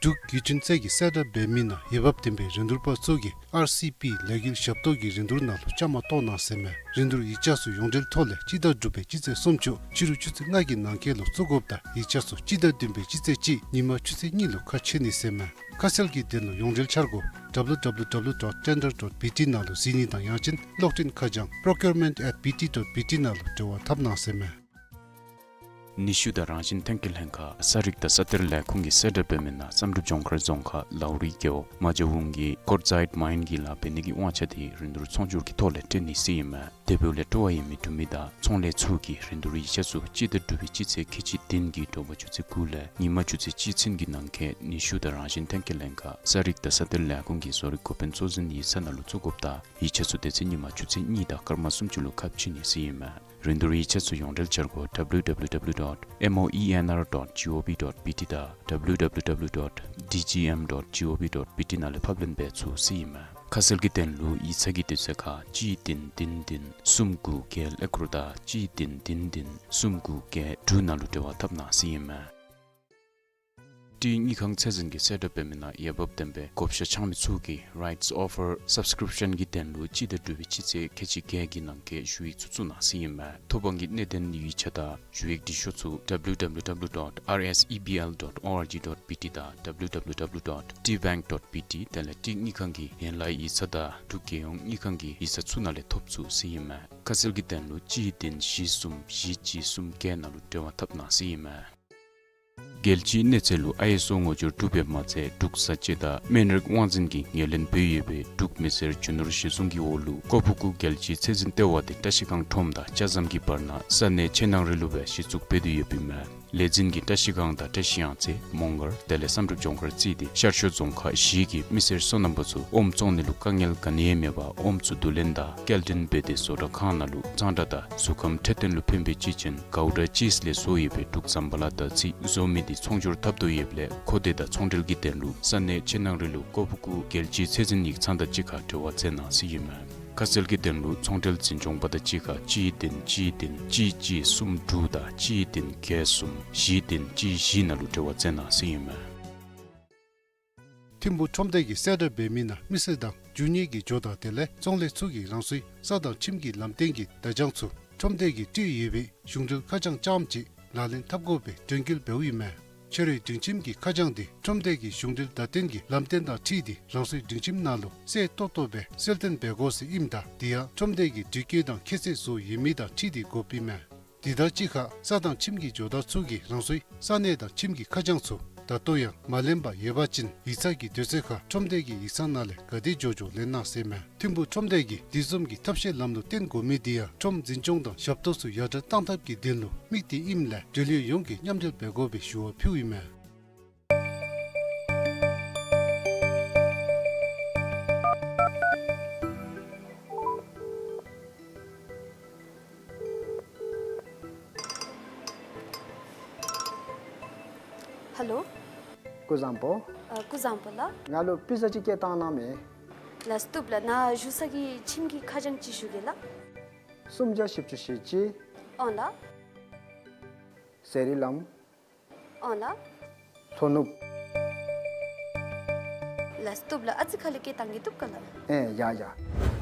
འབྲུག་བརྒྱུད་འཕྲིན་རྩལ་གྱི་གསལ་བསྒྲགས་འབད་མི་ནང་འོས་འབབ་ལྡན་པའི་རིན་བསྡུར་པ་ཚུ་གིས་ཨར་སི་པི་ལས་འགུལ་ཞབས་ཏོག་གི་རིན་བསྡུར་ནང་ལུ་བཅའ་མར་གཏོགས་གནང་ཟེར་མས། རིན་བསྡུར་ཡིག་ཆ་ཚུ་ཡོངས་འབྲེལ་ཐོག་ལས་སྤྱི་ཟླ་དྲུག་པའི་སྤྱི་ཚེས་སུམ་ཅུ་ཕྱི་རུ་ཆུ་ཚོད་ལྔ་གི་ནང་འཁོད་ལུ་བཙུགས་དགོཔ་དང་ཡིག་ཆ་ཚུ་སྤྱི་ཟླ་བདུན་པའི་སྤྱི་ཚེས་གཅིག་ཉིན་མ་ཆུ་ཚོད་གཉིས་ལུ་ཁ་ཕྱེ་ནི་ཟེར་མས། ཁ་གསལ་གྱི་དོན་ལུ་ཡོངས་འབྲེལ་འཆར་སྒོ་W W W dot tender dot B T ནང་ལུ་གཟིགས་ནི་དང་ཡང་ཅིན་གློག་འཕྲིན་ཁ་བྱང་procurement at B T dot B T ནང་ལུ་འབྲེལ་བ་འཐབ་གནང་ཟེར་མས། ནུས་ཤུགས་དང་རང་བཞིན་ཐོན་སྐྱེད་ལྷན་ཁག་ས་རིག་དང་ས་གཏེར་ལས་ཁུངས་ཀྱིས་གསལ་བསྒྲགས་འབད་མི་ནང་བསམ་གྲུབ་ལྗོངས་མཁར་རྫོང་ཁག་ལའུ་རི་རྒེད་འོག་མ་ཇ་ཝུང་གི་ཀོར་ཛའིཊ་མའིན་གྱི་ལཱ་འབད་ནི་གི་དབང་ཆ་དེ་རིན་བསྡུར་ཚོང་སྒྱུར་གྱི་ཐོག་ལས་སྤྲོད་ནི་ཟེར་ཨིན་མས། དེ་འབདཝ་ལས་སྤྲོ་བ་ཡོད་མི་འབྲུག་མི་དང་ཚོང་ལས་ཚུ་གིས་རིན་བསྡུར་ཡིག་ཆ་ཚུ་སྤྱི་ཟླ་དྲུག་པའི་སྤྱི་ཚེས་ཁལ་གཅིག་བདུན་གྱི་དྲོ་པ་ཆུ་ཚོད་དགུ་ལས་ཉིན་མ་ཆུ་ཚོད་གཅིག་ཚུན་གྱི་ནང་འཁོད་ནུས་ཤུགས་དང་རང་བཞིན་ཐོན་སྐྱེད་ལྷན་ཁག་ས་རིག་དང་ས་གཏེར་ལས་ཁུངས་ཀྱི་བཟོ་རིག་འགོ་དཔོན་གཙོ་འཛིན་ཡིག་ཚང་ནང་ལུ་བཙུགས་དགོཔ་དང་ཡིག་ཆ་ཚུ་དེ་ཚེ་ཉིན་མ་ཆུ་ཚོད་གཉིས་དང་སྐར་མ་སུམ་ཅུ་ལུ་ཁ་ཕྱེ་ནི་ཟེར་ཨིན་མས། རིན་བསྡུར་ཡིག་ཆ་ཚུ་ཡོངས་འབྲེལ་འཆར་སྒོ་W W W dot moenr dot gov dot B T དང་W W W dot D G M dot gov dot B T ནང་ལས་ཕབ་ལེན་འབད་ཚུགས་ཟེར་ཨིན་མས། ཁ་གསལ་གྱི་དོན་ལུ་ཡིག་ཚང་གི་དུས་ཚོད་ཁར་གཅིག་བདུན་བདུན་བདུན་གསུམ་དགུ་བརྒྱད་ཀླད་ཀོར་དང་གཅིག་བདུན་བདུན་བདུན་གསུམ་དགུ་བརྒྱད་དྲུག་ནང་ལུ་འབྲེལ་བ་འཐབ་གནང་ཟེར་ཨིན་མས། ཊི་དངུལ་ཁང་ཚད་འཛིན་གྱིས་གསལ་བསྒྲགས་འབད་མི་ནང་འོས་འབབ་ལྡན་པའི་བགོ་བཤའ་འཆང་མི་ཚུ་གིས་rights offer subscription གྱི་དོན་ལུ་སྤྱི་ཟླ་དྲུག་པའི་སྤྱི་ཚེས་ཁལ་གཅིག་བརྒྱད་ཀྱི་ནང་འཁོད་ཞུ་ཡིག་ཚུ་བཙུགས་གནང་ཟེར་ཨིན་མས། ཐོབ་དབང་གི་གནད་དོན་ཡིག་ཆ་དང་ཞུ་ཡིག་འབྲི་ཤོག་ཚུ་W W W dot R S E B L dot org dot B T དང་W W W dot T bank dot B T དེ་ལས་ཊི་དངུལ་ཁང་གི་ཡན་ལག་ཡིག་ཚང་དང་འབྲུག་རྒྱལ་ཡོངས་དངུལ་ཁང་གི་ཡིག་ཚང་ཚུ་ནང་ལས་ཐོབ་ཚུགས་ཟེར་ཨིན་མས། ཁ་གསལ་གྱི་དོན་ལུ་གཅིག་བདུན་བཞི་གསུམ་བཞི་གཅིག་གསུམ་བརྒྱད་ནང་ལུ་འབྲེལ་བ་འཐབ་གནང་ཟེར་ཨིན་མས། རྒྱལ་སྤྱིའི་གནས་ཚད་ལུ་ཨའི་ཨེསི་ཨོ་ངོ་སྦྱོར་གྲུབ་པའི་མ་ཚད་འབྲུག་བཟའ་སྤྱོད་དང་སྨན་རིགས་དབང་འཛིན་གྱིས་ངོས་ལེན་འབད་ཡོད་པའི་འབྲུག་མི་སེར་རྒྱུ་ནོར་གཞི་བཟུང་གི་འོག་ལུ་ཀོ་ཕུ་ཀུ་རྒྱལ་སྤྱིའི་ཚད་འཛིན་ལྟེ་བ་དེ་བཀྲ་ཤིས་སྒང་ཁྲོམ་དང་ལྕགས་ཟམ་གྱི་བར་ན་ས་གནས་ཆེ་ནང་རི་ལུ་སྦེ་གཞི་བཙུགས་འབད་དེ་ཡོདཔ་ཨིན་མས། ལས་འཛིན་གྱིས་བཀྲ་ཤིས་སྒང་དང་བཀྲ་ཤིས་གཡང་རྩེ་མོང་སྒར་དེ་ལས་བསམ་གྲུབ་ལྗོངས་མཁར་བརྩིས་ཏེ་ཤར་ཕྱོགས་རྫོང་ཁག་བཞི་གི་མི་སེར་སོ་ནམ་པ་ཚུ་ཨོམ་བཙོང་ནི་ལུ་དཀའ་ངལ་ག་ནི་ཡང་མེད་པར་ཨོམ་ཚུ་བསྡུ་ལེན་དང་སྐྱེལ་འདྲེན་འབད་དེ་བཟོ་གྲྭ་ཁང་ནང་ལུ་གཙང་སྦྲ་དང་གཟུགས་ཁམས་འཕྲོད་བསྟེན་ལུ་ཕན་པའི་ཅི་ཅིན་གའུ་ཌ་ཅིསི་ལས་བཟོ་ཡོད་པའི་འབྲུག་ཟམ་པ་ལ་དར་ཚི་བཟོ་མི་དེ་ཚོང་སྒྱུར་འཐབ་དོ་ཡོདཔ་ལས་ཁོ་དེ་དང་ཚོང་འབྲེལ་གྱི་དོན་ལུ་ས་གནས་ཆེ་ནང་རི་ལུ་ཀོ་ཕུ་ཀུ་རྒྱལ་སྤྱིའི་ཚད་འཛིན་ཡིག་ཚང་དང་གཅིག་ཁར་འབྲེལ་བ་མཛད་གནང་ཟེར་ཨིན་མས། ཁ་གསལ་གྱི་དོན་ལུ་ཚོང་འབྲེལ་འཛིན་སྐྱོང་པ་དང་གཅིག་ཁར་གཅིག་བདུན་གཅིག་བདུན་གཅིག་གཅིག་གསུམ་དྲུག་དང་གཅིག་བདུན་བརྒྱད་གསུམ་བཞི་བདུན་གཅིག་བཞི་ནང་ལུ་འབྲེལ་བ་མཛད་གནང་ཟེར་ཨིན་མས། ཐིམ་ཕུག་ཁྲོམ་སྡེ་གིས་གསལ་བསྒྲགས་འབད་མི་ནང་མི་སེར་དང་རྒྱུ་དངོས་ཀྱི་ཇོ་བདག་དེ་ལས་ཚོང་ལས་ཚུ་གིས་རང་སོའི་ས་དང་ཁྱིམ་གྱི་ལམ་སྟོན་གྱི་བརྡ་བྱང་ཚུ་ཁྲོམ་སྡེ་གིས་སྤྲོད་ཡོད་པའི་གཞུང་འབྲེལ་ཁ་བྱང་རྐྱངམ་ཅིག་ལག་ལེན་འཐབ་དགོ་པའི་དྲན་སྐུལ་འབདཝ་ཨིན་མས། ཁྱོད་རའི་སྒྲིང་ཁྱིམ་གྱི་ཁ་བྱང་དེ་ཁྲོམ་སྡེ་གི་གཞུང་འབྲེལ་བརྡ་སྟོན་གྱི་ལམ་སྟོན་དང་འཁྲིལ་ཏེ་རང་སོའི་སྒྲིང་ཁྱིམ་ནང་ལུ་གསལ་ཏོག་ཏོ་སྦེ་གསལ་སྟོན་འབད་དགོ་ཟེར་ཨིནམ་ད་དེ་ཡང་ཁྲོམ་སྡེ་གི་དྲི་བཀོད་དང་ཁྱད་ཚད་བཟོ་ཡོད་མི་དང་འཁྲིལ་ཏེ་དགོཔ་ཨིན་མས། དེ་དང་གཅིག་ཁར་ས་དང་ཁྱིམ་གྱི་ཇོ་བདག་ཚུ་གིས་རང་སོའི་ས་གནས་དང་ཁྱིམ་གྱི་ཁ་བྱང་ཚུ་ད་ལྟོ་ཡང་མ་ལེན་པར་ཡོད་པ་ཅིན་ཡིག་ཚང་གི་དུས་ཚོད་ཁར་ཁྲོམ་སྡེ་གི་ཡིག་ཚང་ནང་ལས་ག་དེ་མགྱོགས་མགྱོགས་ལེན་གནང་ཟེར་མས། ཐིམ་ཕུག་ཁྲོམ་སྡེ་གིས་དེ་བཟུམ་གྱི་ཐབས་ཤེས་ལམ་ལུགས་བསྟེན་དགོ་མི་དེ་ཡང་ཁྲོམ་འཛིན་སྐྱོང་དང་ཞབས་ཏོག་ཚུ་ཡར་དྲག་གཏང་ཐབས་ཀྱི་དོན་ལུ་དམིགས་ཏེ་ཨིནམ་ལས་འབྲེལ་ཡོད་ཡོངས་ཀྱིས་མཉམ་འབྲེལ་འབད་དགོ་པའི་ཞུ་བ་ཕུལཝ་ཨིན་མས། ཧེ་ལོ། སྐུ་བཟང་པོ། ཨ་སྐུ་བཟང་པོ་ལགས། ང་ལུ་པི་ཛ་ཅིག་སྐྱེལ་བཏང་གནང་མས། ལགས་བཏུབ་ལགས། ནཱ་བཞུགས་ས་གི་ཁྱིམ་གྱི་ཁ་བྱང་ཅིག་ཞུ་གེ་ལགས། སུམ་བརྒྱ་བཞི་བཅུ་ཞེ་གཅིག། ཨོང་ལགས། ཟེར་རི་ལམ། ཨོང་ལགས། ལྷོ་ནུབ། ལགས་བཏུབ་ལགས། ཨ་ཙི་ཁ་ལས་སྐྱེལ་བཏང་གེ། བཏུབ་ག་ལགས། ཨེ་ཡ་ཡ།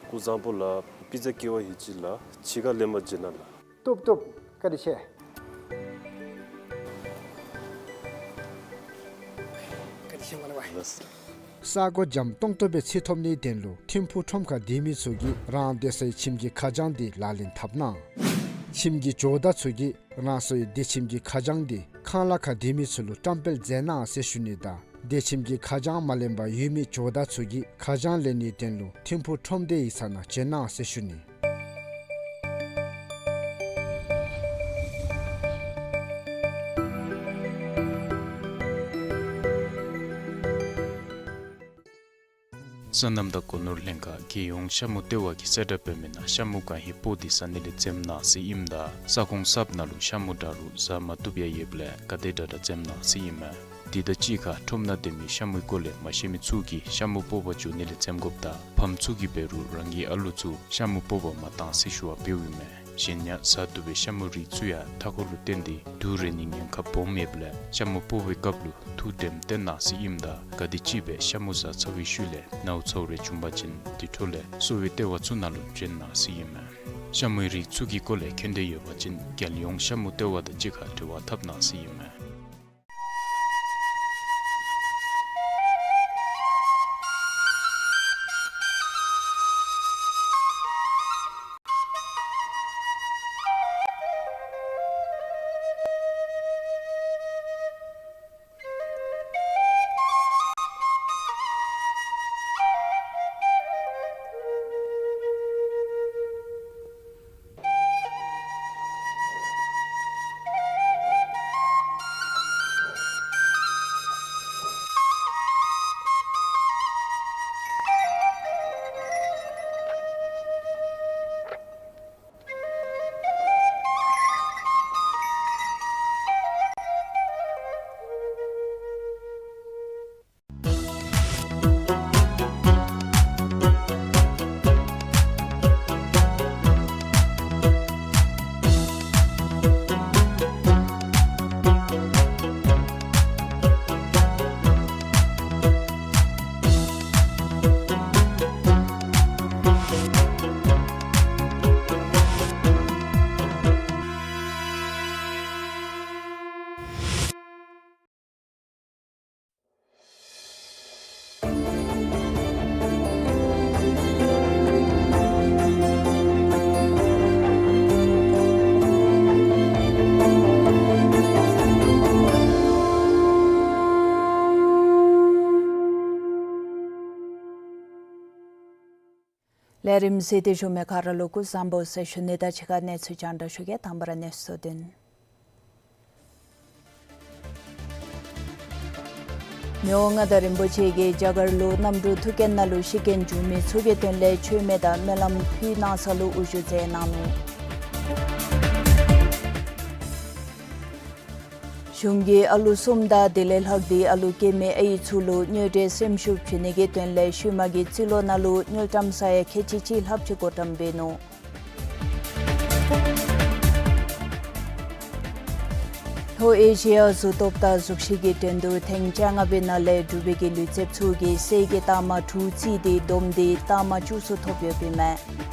སྐུ་བཟང་པོ་ལགས། པི་ཛ་སྐྱེལ་བ་ཡོད་ཅི་ལགས། ཕྱི་ཁར་ལས་མར་བྱོན་གནང་ལགས། བཏུབ་བཏུབ། བཀའ་དྲིན་ཆེ། བཀའ་དྲིན་ཆེ་མ་ལགས། ལགས། ས་སྒོ་འཇམ་ཏོང་ཏོ་སྦེ་ཚུད་ཐོབ་ནིའི་དོན་ལུ་ཐིམ་ཕུག་ཁྲོམ་ཁར་སྡོད་མི་ཚུ་གིས་རང་སྡོད་སའི་ཁྱིམ་གྱི་ཁ་བྱང་འདི་ལག་ལེན་འཐབ་གནང་། ཁྱིམ་གྱི་ཇོ་བདག་ཚུ་གིས་རང་སོའི་སྡོད་ཁྱིམ་གྱི་ཁ་བྱང་འདི་ཁང་གླ་ཁར་སྡོད་མི་ཚུ་ལུ་བཀྲམ་སྤེལ་མཛད་གནང་ཟེར་ཞུ་ནི་དང་སྡོད་ཁྱིམ་གྱི་ཁ་བྱང་མ་ལེན་པར་ཡོད་མི་ཇོ་བདག་ཚུ་གིས་ཁ་བྱང་ལེན་ནིའི་དོན་ལུ་ཐིམ་ཕུག་ཁྲོམ་སྡེ་ཡིག་ཚང་ནང་བྱོན་གནང་ཟེར་ཞུ་ནི། སོ་ནམ་དང་སྒོ་ནོར་ལྷན་ཁག་རྒྱལ་ཡོངས་ཤ་མུ་ལྟེ་བ་གིས་གསལ་བསྒྲགས་འབད་མི་ནང་ཤ་མུ་གང་ཧེ་སྤོ་སྟེ་ཟ་ནི་ལས་འཛེམ་གནང་ཟེར་ཨིནམ་ད་ས་ཁོངས་གསརཔ་ནང་ལུ་ཤ་མུ་འདྲ་རུང་ཟ་མ་བཏུབ་ཡང་ཡོདཔ་ལས་ག་དེ་དྲག་དྲག་འཛེམ་གནང་ཟེར་ཨིན་མས། དེ་དང་གཅིག་ཁར་ཁྲོམ་ནང་སྡོད་མི་ཤ་མུའི་སྐོར་ལས་མ་ཤེས་མི་ཚུ་གིས་ཤ་མུ་སྤོ་བར་འགྱོ་ནི་ལས་འཛེམ་དགོཔ་དང་ཕམ་ཚུ་གིས་འབད་རུང་རང་གི་ཨ་ལུ་ཚུ་ཤ་མུ་སྤོ་བར་མ་གཏང་ཟེར་ཞུ་བ་འབདཝ་ཨིན་མས། གཞན་ཡང་ཟ་བཏུབ་པའི་ཤ་མུ་རིགས་ཚུ་ཡང་མཐའ་འཁོར་ལུ་བརྟེན་ཏེ་དུག་རེག་ནིའི་ཉེན་ཁ་སྦོམ་ཡོདཔ་ལས་ཤ་མུ་སྤོ་བའི་སྐབས་ལུ་ཐུགས་དྲནམ་བཏོན་གནང་ཟེར་ཨིནམ་ད་ག་དེམ་ཅིག་སྦེ་ཤ་མུ་ཟ་ཚར་བའི་ཤུལ་ལས་ནཝ་ཚཝ་རེ་བྱུང་པ་ཅིན་དེ་འཕྲོ་ལས་གསོ་བའི་ལྟེ་བ་ཚུ་ནང་ལུ་བྱོན་གནང་ཟེར་ཨིན་མས། ཤ་མུའི་རིགས་ཚུ་གི་སྐོར་ལས་མཁྱེན་འདོད་ཡོད་པ་ཅིན་རྒྱལ་ཡོངས་ཤ་མུ་ལྟེ་བ་དང་གཅིག་ཁར་འབྲེལ་བ་འཐབ་གནང་ཟེར་ཨིན་མས། ལས་རིམ་གཟིགས་ཏེ་བཞུགས་མི་ག་ར་ལུ་སྐུ་གཟུགས་བཟང་པོ་ཟེར་ཞུ་ནི་དང་གཅིག་ཁར་གནས་ཚུལ་རྒྱང་བསྒྲགས་ཞུ་གེ། དང་པ་ར་གནས་ཚུལ་བསྡུ་ནི། མི་དབང་མངའ་བདག་རིན་པོ་ཆེ་གིས་རྒྱ་གར་ལུ་གནམ་གྲུ་ཐུག་རྐྱེན་ནང་ལུ་ཤི་རྐྱེན་བྱུང་མི་ཚུ་གི་དོན་ལས་མཆོད་མེ་དང་སྨོན་ལམ་ཕུལ་གནང་ས་ལུ་དབུ་བཞུགས་མཛད་གནང་ནུག། གཞུང་གིས་ཨ་ལུ་གསུམ་དང་དེ་ལས་ལྷག་སྟེ་ཨ་ལུ་སྐྱེས་མེད་ཨའི་ཚུ་ལུ་དངུལ་འབྲེལ་སེམས་ཤུགས་བྱིན་ནི་གི་དོན་ལས་ཤུལ་མ་གི་རྩིས་ལོ་ནང་ལུ་དངུལ་ཀྲམ་ས་ཡ་ཁལ་གཅིག་གཅིག་ལྷགཔ་ཅིག་བགོ་བཀྲམ་འབད་ནུག། ལྷོ་ཨེ་ཤི་ཡ་གཟུགས་སྟོབས་དང་གཟུགས་གཞི་གི་འགྲན་བསྡུར་ཐེངས་བཅོ་ལྔ་པའི་ནང་ལས་འབྲུག་པའི་གི་ལུས་རྩལཔ་ཚུ་གིས་གསེར་གྱི་རྟགས་མ་དྲུག་རྩིས་ཏེ་བསྡོམས་ཏེ་རྟགས་མ་བཅུ་གསུམ་ཐོབ་ཡོདཔ་ཨིན་མས།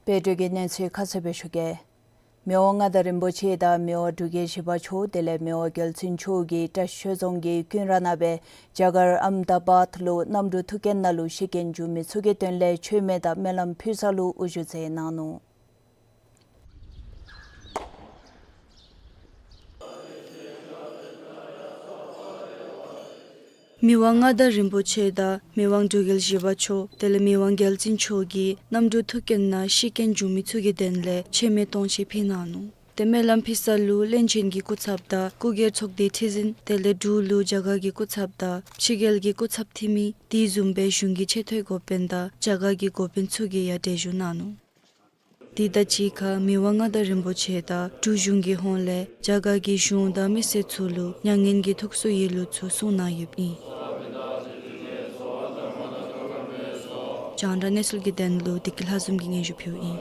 བོད་དོན་གྱི་གནས་ཚུལ་ཁ་གསལ་སྦེ་ཞུ་གེ། མི་དབང་མངའ་བདག་རིན་པོ་ཆེ་དང་མི་དབང་འབྲུག་རྒྱལ་བཞི་པ་མཆོག་དེ་ལས་མི་དབང་རྒྱལ་བཙུན་མཆོག་གིས་བཀྲིས་ཆོས་རྫོང་གི་ཀུན་ར་ནང་སྦེ་རྒྱ་གར་ཨམ་དཱ་བཱད་ལུ་གནམ་གྲུ་ཐུག་རྐྱེན་ནང་ལུ་ཤི་རྐྱེན་བྱུང་མི་ཚུ་གི་དོན་ལས་མཆོད་མེ་དང་སྨོན་ལམ་ཕུལ་ས་ལུ་དབུ་བཞུགས་མཛད་གནང་ནུག། མི་དབང་མངའ་བདག་རིན་པོ་ཆེ་དང་མི་དབང་འབྲུག་རྒྱལ་བཞི་པ་མཆོག་དེ་ལས་མི་དབང་རྒྱལ་བཙུན་མཆོག་གིས་གནམ་གྲུ་ཐུག་རྐྱེན་ནང་ཤི་རྐྱེན་བྱུང་མི་ཚུ་གི་དོན་ལས་མཆོད་མེ་སྟོང་མཆོད་ཕུལ་གནང་ནུག། ཏེ་སྨོན་ལམ་ཕུལ་ས་ལུ་བློན་ཆེན་གྱི་སྐུ་ཚབ་དང་སྐུ་སྒེར་ཚོགས་སྡེའི་ཁྲི་འཛིན་དེ་ལས་འབྲུག་ལུ་རྒྱ་གར་གྱི་སྐུ་ཚབ་དང་ཕྱི་རྒྱལ་གྱི་སྐུ་ཚབ་འཐུས་མི་དེ་བཟུམ་སྦེ་གཞུང་གི་ཆེ་མཐོའི་འགོ་དཔོན་དང་རྒྱ་གར་གྱི་འགོ་དཔོན་ཚུ་གིས་ཡང་གྲལ་བཞུགས་གནང་ནུག། དེ་དང་གཅིག་ཁར་མི་དབང་མངའ་བདག་རིན་པོ་ཆེ་དང་འབྲུག་གཞུང་གི་ཧོངས་ལས་རྒྱ་གར་གྱི་གཞུང་དང་མི་སེར་ཚུ་ལུ་མྱ་ངན་གྱི་ཐུགས་གསོའི་ཡིག་གློག་ཚུ་གསུང་གནང་ཡོདཔ་ཨིན། རྒྱང་བསྒྲགས་གནས་ཚུལ་གྱི་དོན་ལུ་བདེ་སྐྱིད་ལྷ་འཛོམས་ཀྱིས་སྙན་ཞུ་ཕུལཝ་ཨིན།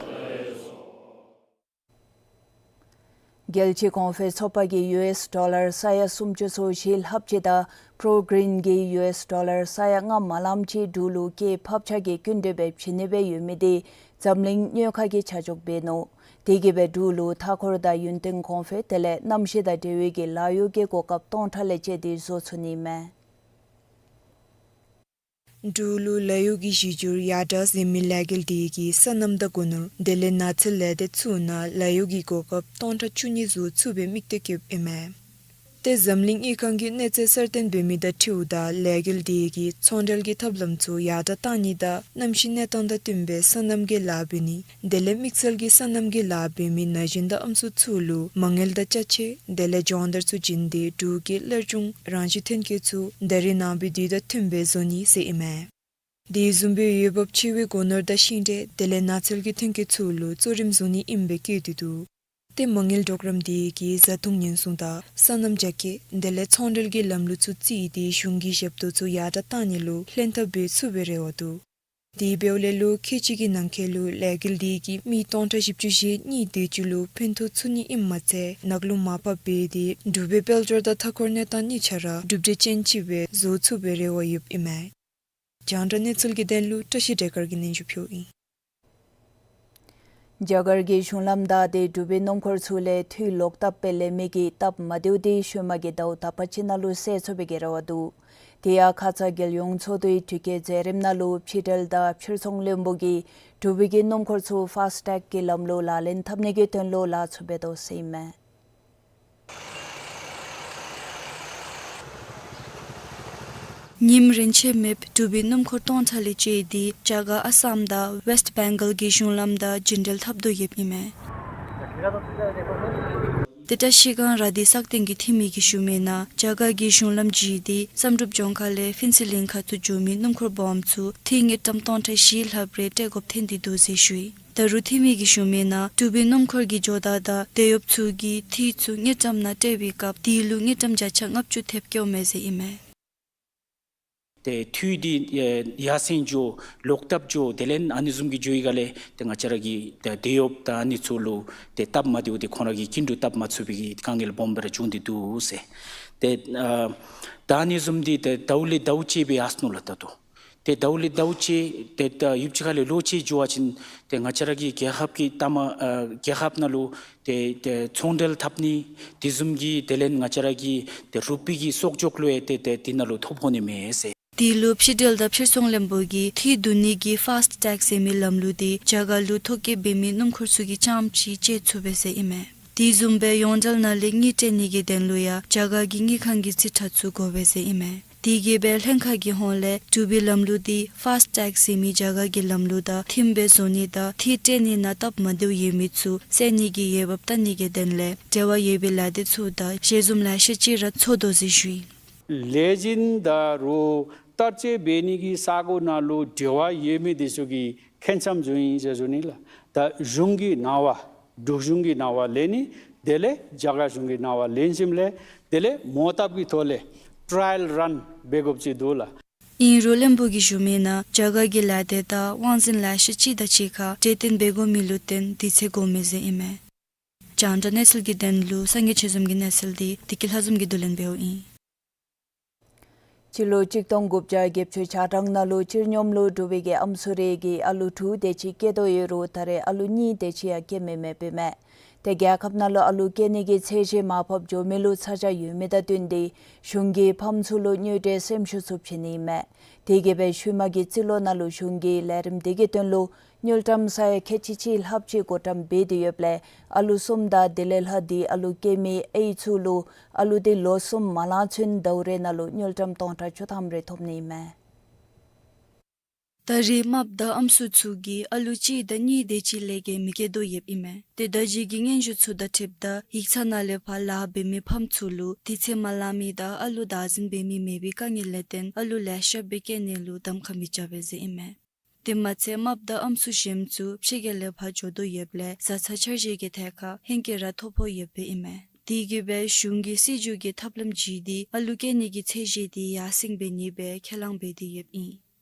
རྒྱལ་སྤྱིའི་གོང་འཕེལ་ཚོགས་པ་གིས་ཡུ་ཨེསི་ཌོ་ལར་ས་ཡ་སུམ་ཅུ་སོ་བཞི་ལྷགཔ་ཅིག་དང་པྲོ་གིརིན་གྱིས་ཡུ་ཨེསི་ཌོ་ལར་ས་ཡ་ལྔ་མ་ལངམ་ཅིག་འབྲུག་ལུ་སྐྱེད་ཕབ་ཆག་གི་སྐྱིན་འགྲུལ་སྦེ་བྱིན་ནི་སྦེ་ཡོད་མི་དེ་འཛམ་གླིང་དངུལ་ཁང་གིས་ཆ་འཇོག་འབད་ནུག། དེ་གིས་སྦེ་འབྲུག་ལུ་མཐའ་འཁོར་དང་ཡུན་བརྟན་གོང་འཕེལ་དེ་ལས་གནམ་གཤིས་དང་འབྲེལ་བའི་གི་ལཱ་གཡོག་གི་གོ་སྐབས་སྟོང་ཕྲག་ལས་བཅད་དེ་བཟོ་ཚུགས་ནི་མས། འབྲུག་ལུ་ལཱ་གཡོག་གི་གཞི་འགྱུར་ཡར་དྲག་ཟེར་མི་ལས་འགུལ་དེ་གིས་སོ་ནམ་དང་སྒོ་ནོར་དེ་ལས་ནགས་ཚལ་ལས་སྡེ་ཚུ་ནང་ལཱ་གཡོག་གི་གོ་སྐབས་སྟོང་ཕྲག་བཅུ་གཉིས་བཟོ་ཚུགས་པའི་དམིགས་གཏད་བསྐྱེདཔ་ཨིན་མས། ཏེ་འཛམ་གླིང་དངུལ་ཁང་གིས་གནས་ཚད་གསར་བཏོན་འབད་མི་དང་འཁྲིལཝ་ད་ལས་འགུལ་དེ་གིས་ཚོང་འབྲེལ་གྱི་ཐབས་ལམ་ཚུ་ཡར་དྲག་བཏང་ནི་དང་གནམ་གཤིས་གནས་སྟངས་དང་བསྟུན་པའི་སོ་ནམ་གྱི་ལཱ་འབད་ནི་དེ་ལས་དམིགས་བསལ་གྱི་སོ་ནམ་གྱི་ལཱ་འབད་མི་ན་གཞོན་དང་ཨམ་སྲུ་ཚུ་ལུ་མ་དངུལ་དང་ཅ་ཆས་དེ་ལས་སྦྱོང་བརྡར་ཚུ་བྱིན་ཏེ་འབྲུག་གི་སླར་འབྱུང་རང་བཞིན་ཐོན་སྐྱེད་ཚུ་ད་རེས་ནངས་པའི་དུས་དང་མཐུནམ་སྦེ་བཟོ་ནི་ཟེར་ཨིན་མས། དེ་བཟུམ་སྦེ་འོས་འབབ་ཆེ་བའི་སྒོ་ནོར་དང་ཤིང་འབྲས་དེ་ལས་ནགས་ཚལ་གྱི་ཐོན་སྐྱེད་ཚུ་ལུ་གཙོ་རིམ་བཟུང་ནི་ཨིནམ་སྦེ་བཀོད་དེ་འདུག། ཏེ་མ་དངུལ་གྲོགས་རམ་དེ་གིས་བཟའ་འཐུང་ཉེན་སྲུང་དང་སོ་ནམ་རྒྱ་སྐྱེད་དེ་ལས་ཚོང་འབྲེལ་གྱི་ལམ་ལུགས་ཚུ་བརྩིས་ཏེ་གཞུང་གི་ཞབས་ཏོག་ཚུ་ཡར་དྲག་བཏང་ནི་ལུ་ལྷན་ཐབས་འབད་ཚུགས་པའི་རེ་བ་འདུག། དེ་འབདཝ་ལས་ལོ་ཁལ་གཅིག་གི་ནང་འཁོད་ལུ་ལས་འགུལ་དེ་གིས་མི་སྟོང་ཕྲག་བཞི་བཅུ་ཞེ་གཉིས་དེ་ཅིག་ལུ་ཕན་ཐོགས་ཚུགས་ནི་ཨིནམ་མ་ཚད་ནག་རླུང་མར་ཕབ་འབད་དེ་འབྲུག་པའི་དཔལ་འབྱོར་དང་མཐའ་འཁོར་གནས་སྟངས་གཉིས་ཆ་ར་གྲུབ་འབྲས་ཅན་ཅིག་སྦེ་བཟོ་ཚུགས་པའི་རེ་བ་ཡོདཔ་ཨིན་མས། རྒྱང་བསྒྲགས་གནས་ཚུལ་གྱི་དོན་ལུ་བཀྲ་ཤིས་སྒྲོལ་དཀར་གྱིས་སྙན་ཞུ་ཕུལཝ་ཨིན། རྒྱ་གར་གྱི་གཞུང་ལམ་བདའ་སྟེ་འབྲུག་པའི་སྣུམ་འཁོར་ཚུ་ལས་འཐུས་ལོག་བཏབ་སྦེ་ལེན་མི་གི་སྟབས་མ་བདེཝ་དེ་ཤུལ་མ་གི་ཟླཝ་དག་པ་ཅིག་ནང་ལུ་སེལ་ཚུགས་པའི་གི་རེ་བ་འདུག། དེ་ཡང་ཁ་ཙ་རྒྱལ་ཡོངས་ཚོགས་འདུའི་དྲི་བཀོད་མཛད་རིམ་ནང་ལུ་ཕྱི་འབྲེལ་དང་ཕྱིར་ཚོང་བློན་པོ་གིས་འབྲུག་པའི་གི་སྣུམ་འཁོར་ཚུ་ཕཱསི་ཊེག་གི་ལམ་ལུགས་ལག་ལེན་འཐབ་ནི་གི་དོན་ལུ་ལཱ་ཚུ་འབད་དོ་ཟེར་ཨིན་མས། ཉིནམ་རེ་ཆད་མེདཔ་འབྲུག་པའི་སྣུམ་འཁོར་སྟོང་ཕྲག་ལས་བཅད་དེ་རྒྱ་གར་ཨ་སམ་དང་ཝེསཊ་བེང་གཱལ་གྱི་གཞུང་ལམ་དང་རྒྱུན་འབྲེལ་འཐབ་དོ་ཡོདཔ་ཨིན་མས། ཏེ་བཀྲིས་སྒང་ར་དྷི་སག་སྟེང་གི་འཐུས་མི་གིས་ཞུ་མི་ནང་རྒྱ་གར་གྱི་གཞུང་ལམ་བརྒྱུད་དེ་བསམ་གྲུབ་ལྗོངས་མཁར་ལས་ཕུན་ཚོགས་གླིང་ཁ་ཚུ་འགྱོ་མི་སྣུམ་འཁོར་སྦོམ་ཚུ་འཐུས་དངུལ་ཀྲམ་སྟོང་ཕྲག་བཞི་ལྷགཔ་རེ་སྤྲོད་དགོཔ་ཐོན་ཏེ་འདུག་ཟེར་ཞུ་ཡི། ད་རུང་འཐུས་མི་གིས་ཞུ་མི་ནང་འབྲུག་པའི་སྣུམ་འཁོར་གྱི་ཇོ་བདག་དང་དེད་གཡོགཔ་ཚུ་གིས་འཐུས་ཚུ་དངུལ་ཀྲམ་ནང་སྤྲོད་པའི་སྐབས་དེ་ལུ་དངུལ་ཀྲམ་བརྒྱ་ཆ་ལྔ་བཅུ་ཐེབས་བཀོཝ་མས་ཟེར་ཨིན་མས། ཏེ་འཐུས་འདི་ཡར་སེང་འགྱོ་ལོག་བཏབ་འགྱོ་དེ་ལས་ཨ་ནི་བཟུམ་གྱི་འགྱོ་བའི་སྒང་ལས་ཏེ་ང་བཅས་ར་གི་ཏེ་དེད་གཡོགཔ་དང་ཨ་ནི་ཚུ་ལུ་ཏེ་སྟབས་མ་བདེཝ་དེ་ཁོང་ར་གི་སྐྱིན་འགྲུལ་བཏབ་མ་ཚུགས་པའི་གི་དཀའ་ངལ་སྦོམ་སྦེ་ར་བྱུང་སྟེ་འདུག་ཟེར། ཏེ་ཨ་ད་ཨ་ནི་བཟུམ་འདི་ཏེ་ཟླཝ་ལས་ཟླཝ་བཅད་སྦེ་ཡར་སོ་ནུག་ལགས་ད་ལྟོ། ཏེ་ཟླཝ་ལས་ཟླཝ་བཅད་ཏེ་ད་ཡུདཔ་ཅིག་ཁ་ལས་ལོ་བཅད་འགྱོ་བ་ཅིན་ཏེ་ང་བཅས་ར་གི་རྒྱལ་ཁབ་ཀྱི་ལྟ་མ་ཨ་རྒྱལ་ཁབ་ནང་ལུ་ཏེ་ཏེ་ཚོང་འབྲེལ་འཐབ་ནི་དེ་བཟུམ་གྱི་དེ་ལས་ང་བཅས་ར་གི་ཏེ་རུ་པི་གི་གསོག་འཇོག་ལུ་ཡང་ཏེ་ཏེ་དེ་ནང་ལུ་ཐོ་ཕོག་ནི་མས་ཟེར། དེ་ལུ་ཕྱི་འབྲེལ་དང་ཕྱིར་ཚོང་བློན་པོ་གིས་འཐུས་བསྡུ་ནི་གི་ཕཱསི་ཊེག་ཟེར་མི་ལམ་ལུགས་དེ་རྒྱ་གར་ལུ་ཐོ་བཀོད་འབད་མི་སྣུམ་འཁོར་ཚུ་གིས་རྐྱངམ་ཅིག་སྤྱོད་ཚུགས་པས་ཟེར་ཨིན་མས། དེ་བཟུམ་སྦེ་ཡོངས་འབྲེལ་ནང་ལས་དངུལ་སྤྲོད་ནི་གི་དོན་ལུ་ཡང་རྒྱ་གར་གྱི་དངུལ་ཁང་གི་རྩིས་ཁྲ་ཚུ་དགོ་པས་ཟེར་ཨིན་མས། དེ་གིས་སྦེ་ལྷན་ཁག་གི་ཧོངས་ལས་འབྲུག་པའི་ལམ་ལུགས་དེ་ཕཱསི་ཊེག་ཟེར་མི་རྒྱ་གར་གྱི་ལམ་ལུགས་དང་མཐུནམ་སྦེ་བཟོ་ནི་དང་འཐུས་སྤྲོད་ནི་ནང་སྟབས་མ་བདེཝ་ཡོད་མི་ཚུ་སེལ་ནི་གི་འོས་འབབ་བལྟ་ནི་གི་དོན་ལས་འབྲེལ་བ་ཡོད་པའི་ལས་སྡེ་ཚུ་དང་ཞལ་འཛོམས་ལེ་ཤ་ཅིག་ར་ཚོགས་དོ་ཟེར་ཞུ་ཡི། ལས་སྦྱིན་དང་རུང་བསྟར་སྤྱོད་འབད་ནི་གི་ས་གོ་ནང་ལུ་འབྲེལ་བ་ཡོད་མི་དེ་ཚུ་གིས་ཁྱད་མཚར་བཟོ་ཡི་ཟེར་ཞུ་ནི་ལགས། ད་གཞུང་གི་ནང་པ་འབྲུག་གཞུང་གི་ནང་པ་ལེན་ནི་དེ་ལས་རྒྱ་གར་གཞུང་གི་ནང་པ་ལེན་ཞིནམ་ལས་དེ་ལས་མོ་བཏབ་ཀྱི་ཐོག་ལས་ཊ་རའི་ཡལ་རཱན་འབད་དགོཔ་ཅིག་འདུག་ལགས། ཨིན་རུང་བློན་པོ་གིས་ཞུ་མི་ནང་རྒྱ་གར་གྱི་ལས་སྡེ་དང་དབང་འཛིན་ལེ་ཤ་ཅིག་དང་གཅིག་ཁར་གྲོས་བསྟུན་འབད་དགོ་མི་ལུ་བརྟེན་དུས་ཚོད་འགོརཝ་མས་ཟེར་ཨིན་མས། རྒྱང་བསྒྲགས་གནས་ཚུལ་གྱི་དོན་ལུ་སངས་རྒྱས་ཆོས་འཛོམས་ཀྱི་གནས་ཚུལ་དེ་བདེ་སྐྱིད་ལྷ་འཛོམས་ཀྱིས་བསྡུ་ལེན་འབདཝ་ཨིན། སྤྱི་ལོ་གཅིག་སྟོང་དགུ་བརྒྱ་བརྒྱད་ཅུ་གྱ་གྲངས་ནང་ལུ་སྤྱིར་སྙོམས་ལུ་འབྲུག་པའི་གི་ཨམ་སྲུ་རེ་གིས་ཨ་ལུ་དྲུག་དེ་ཅིག་སྐྱེ་དོ་ཡོད་རུང་ད་རེས་ཨ་ལུ་གཉིས་དེ་ཅིག་ཡང་སྐྱེ་མི་མེདཔ་ཨིན་མས། ཏེ་རྒྱལ་ཁབ་ནང་ལུ་ཨ་ལུ་སྐྱེ་ནི་གི་ཚད་གཞི་མར་ཕབ་འགྱོ་མི་ལུ་ཚ་གྱང་ཡོད་མི་དང་བསྟུན་ཏེ་གཞུང་གིས་ཕམ་ཚུ་ལུ་དངུལ་འབྲེལ་སེམས་ཤུགས་ཚུ་བྱིན་ནི་ཨིན་མས། དེ་གིས་སྦེ་ཤུལ་མ་གི་རྩིས་ལོ་ནང་ལུ་གཞུང་གིས་ལས་རིམ་དེ་གི་དོན་ལུ་དངུལ་ཀྲམ་ས་ཡ་ཁལ་གཅིག་གཅིག་ལྷགཔ་ཅིག་བགོ་བཀྲམ་འབད་དེ་ཡོདཔ་ལས་ཨ་ལུ་གསུམ་དང་དེ་ལས་ལྷག་སྟེ་ཨ་ལུ་སྐྱེ་མི་ཨའི་ཚུ་ལུ་ཨ་ལུ་དེ་ལོ་གསུམ་མ་ལང་ཚུན་ཟླཝ་རེ་ནང་ལུ་དངུལ་ཀྲམ་སྟོང་ཕྲག་བཅུ་ཐམ་རེ་ཐོབ་ནི་ཨིན་མས། ད་རེས་རྨགཔ་དང་ཨམ་སྲུ་ཚུ་གིས་ཨ་ལུ་གཅིག་དང་གཉིས་དེ་ཅིག་ལས་བརྒལ་མི་སྐྱེ་དོ་ཡོདཔ་ཨིན་མས། ཏེ་ད་ཅི་གི་སྙན་ཞུ་ཚུ་དང་འཁྲིལཝ་ད་ཡིག་ཚང་ནང་ལས་ཕར་ལཱ་འབད་མི་ཕམ་ཚུ་ལུ་དུས་ཚོད་མ་ལང་མི་དང་ཨ་ལུ་བདག་འཛིན་འབད་མི་མེད་པའི་དཀའ་ངལ་ལས་བརྟེན་ཨ་ལུ་ལེ་ཤ་སྦེ་སྐྱེ་ནི་ལུ་གདམ་ཁ་མི་རྐྱབ་པས་ཟེར་ཨིན་མས། དེ་མ་ཚད་རྨགཔ་དང་ཨམ་སྲུ་གཞན་ཚུ་ཕྱི་རྒྱལ་ལས་ཕར་འགྱོ་དོ་ཡོདཔ་ལས་བཟའ་ཚང་འཆར་གཞི་གི་ཐད་ཁར་ཧེང་སྐལ་ར་ཐོ་ཕོག་ཡོདཔ་ཨིན་མས། དེ་གིས་སྦེ་གཞུང་གིས་སྲིད་བྱུས་ཀྱི་ཐབས་ལམ་བརྒྱུད་དེ་ཨ་ལུ་སྐྱེ་ནི་གི་ཚད་གཞི་དེ་ཡར་སེང་འབད་ནི་སྦེ་ཁས་བླངས་འབད་དེ་ཡོདཔ་ཨིན།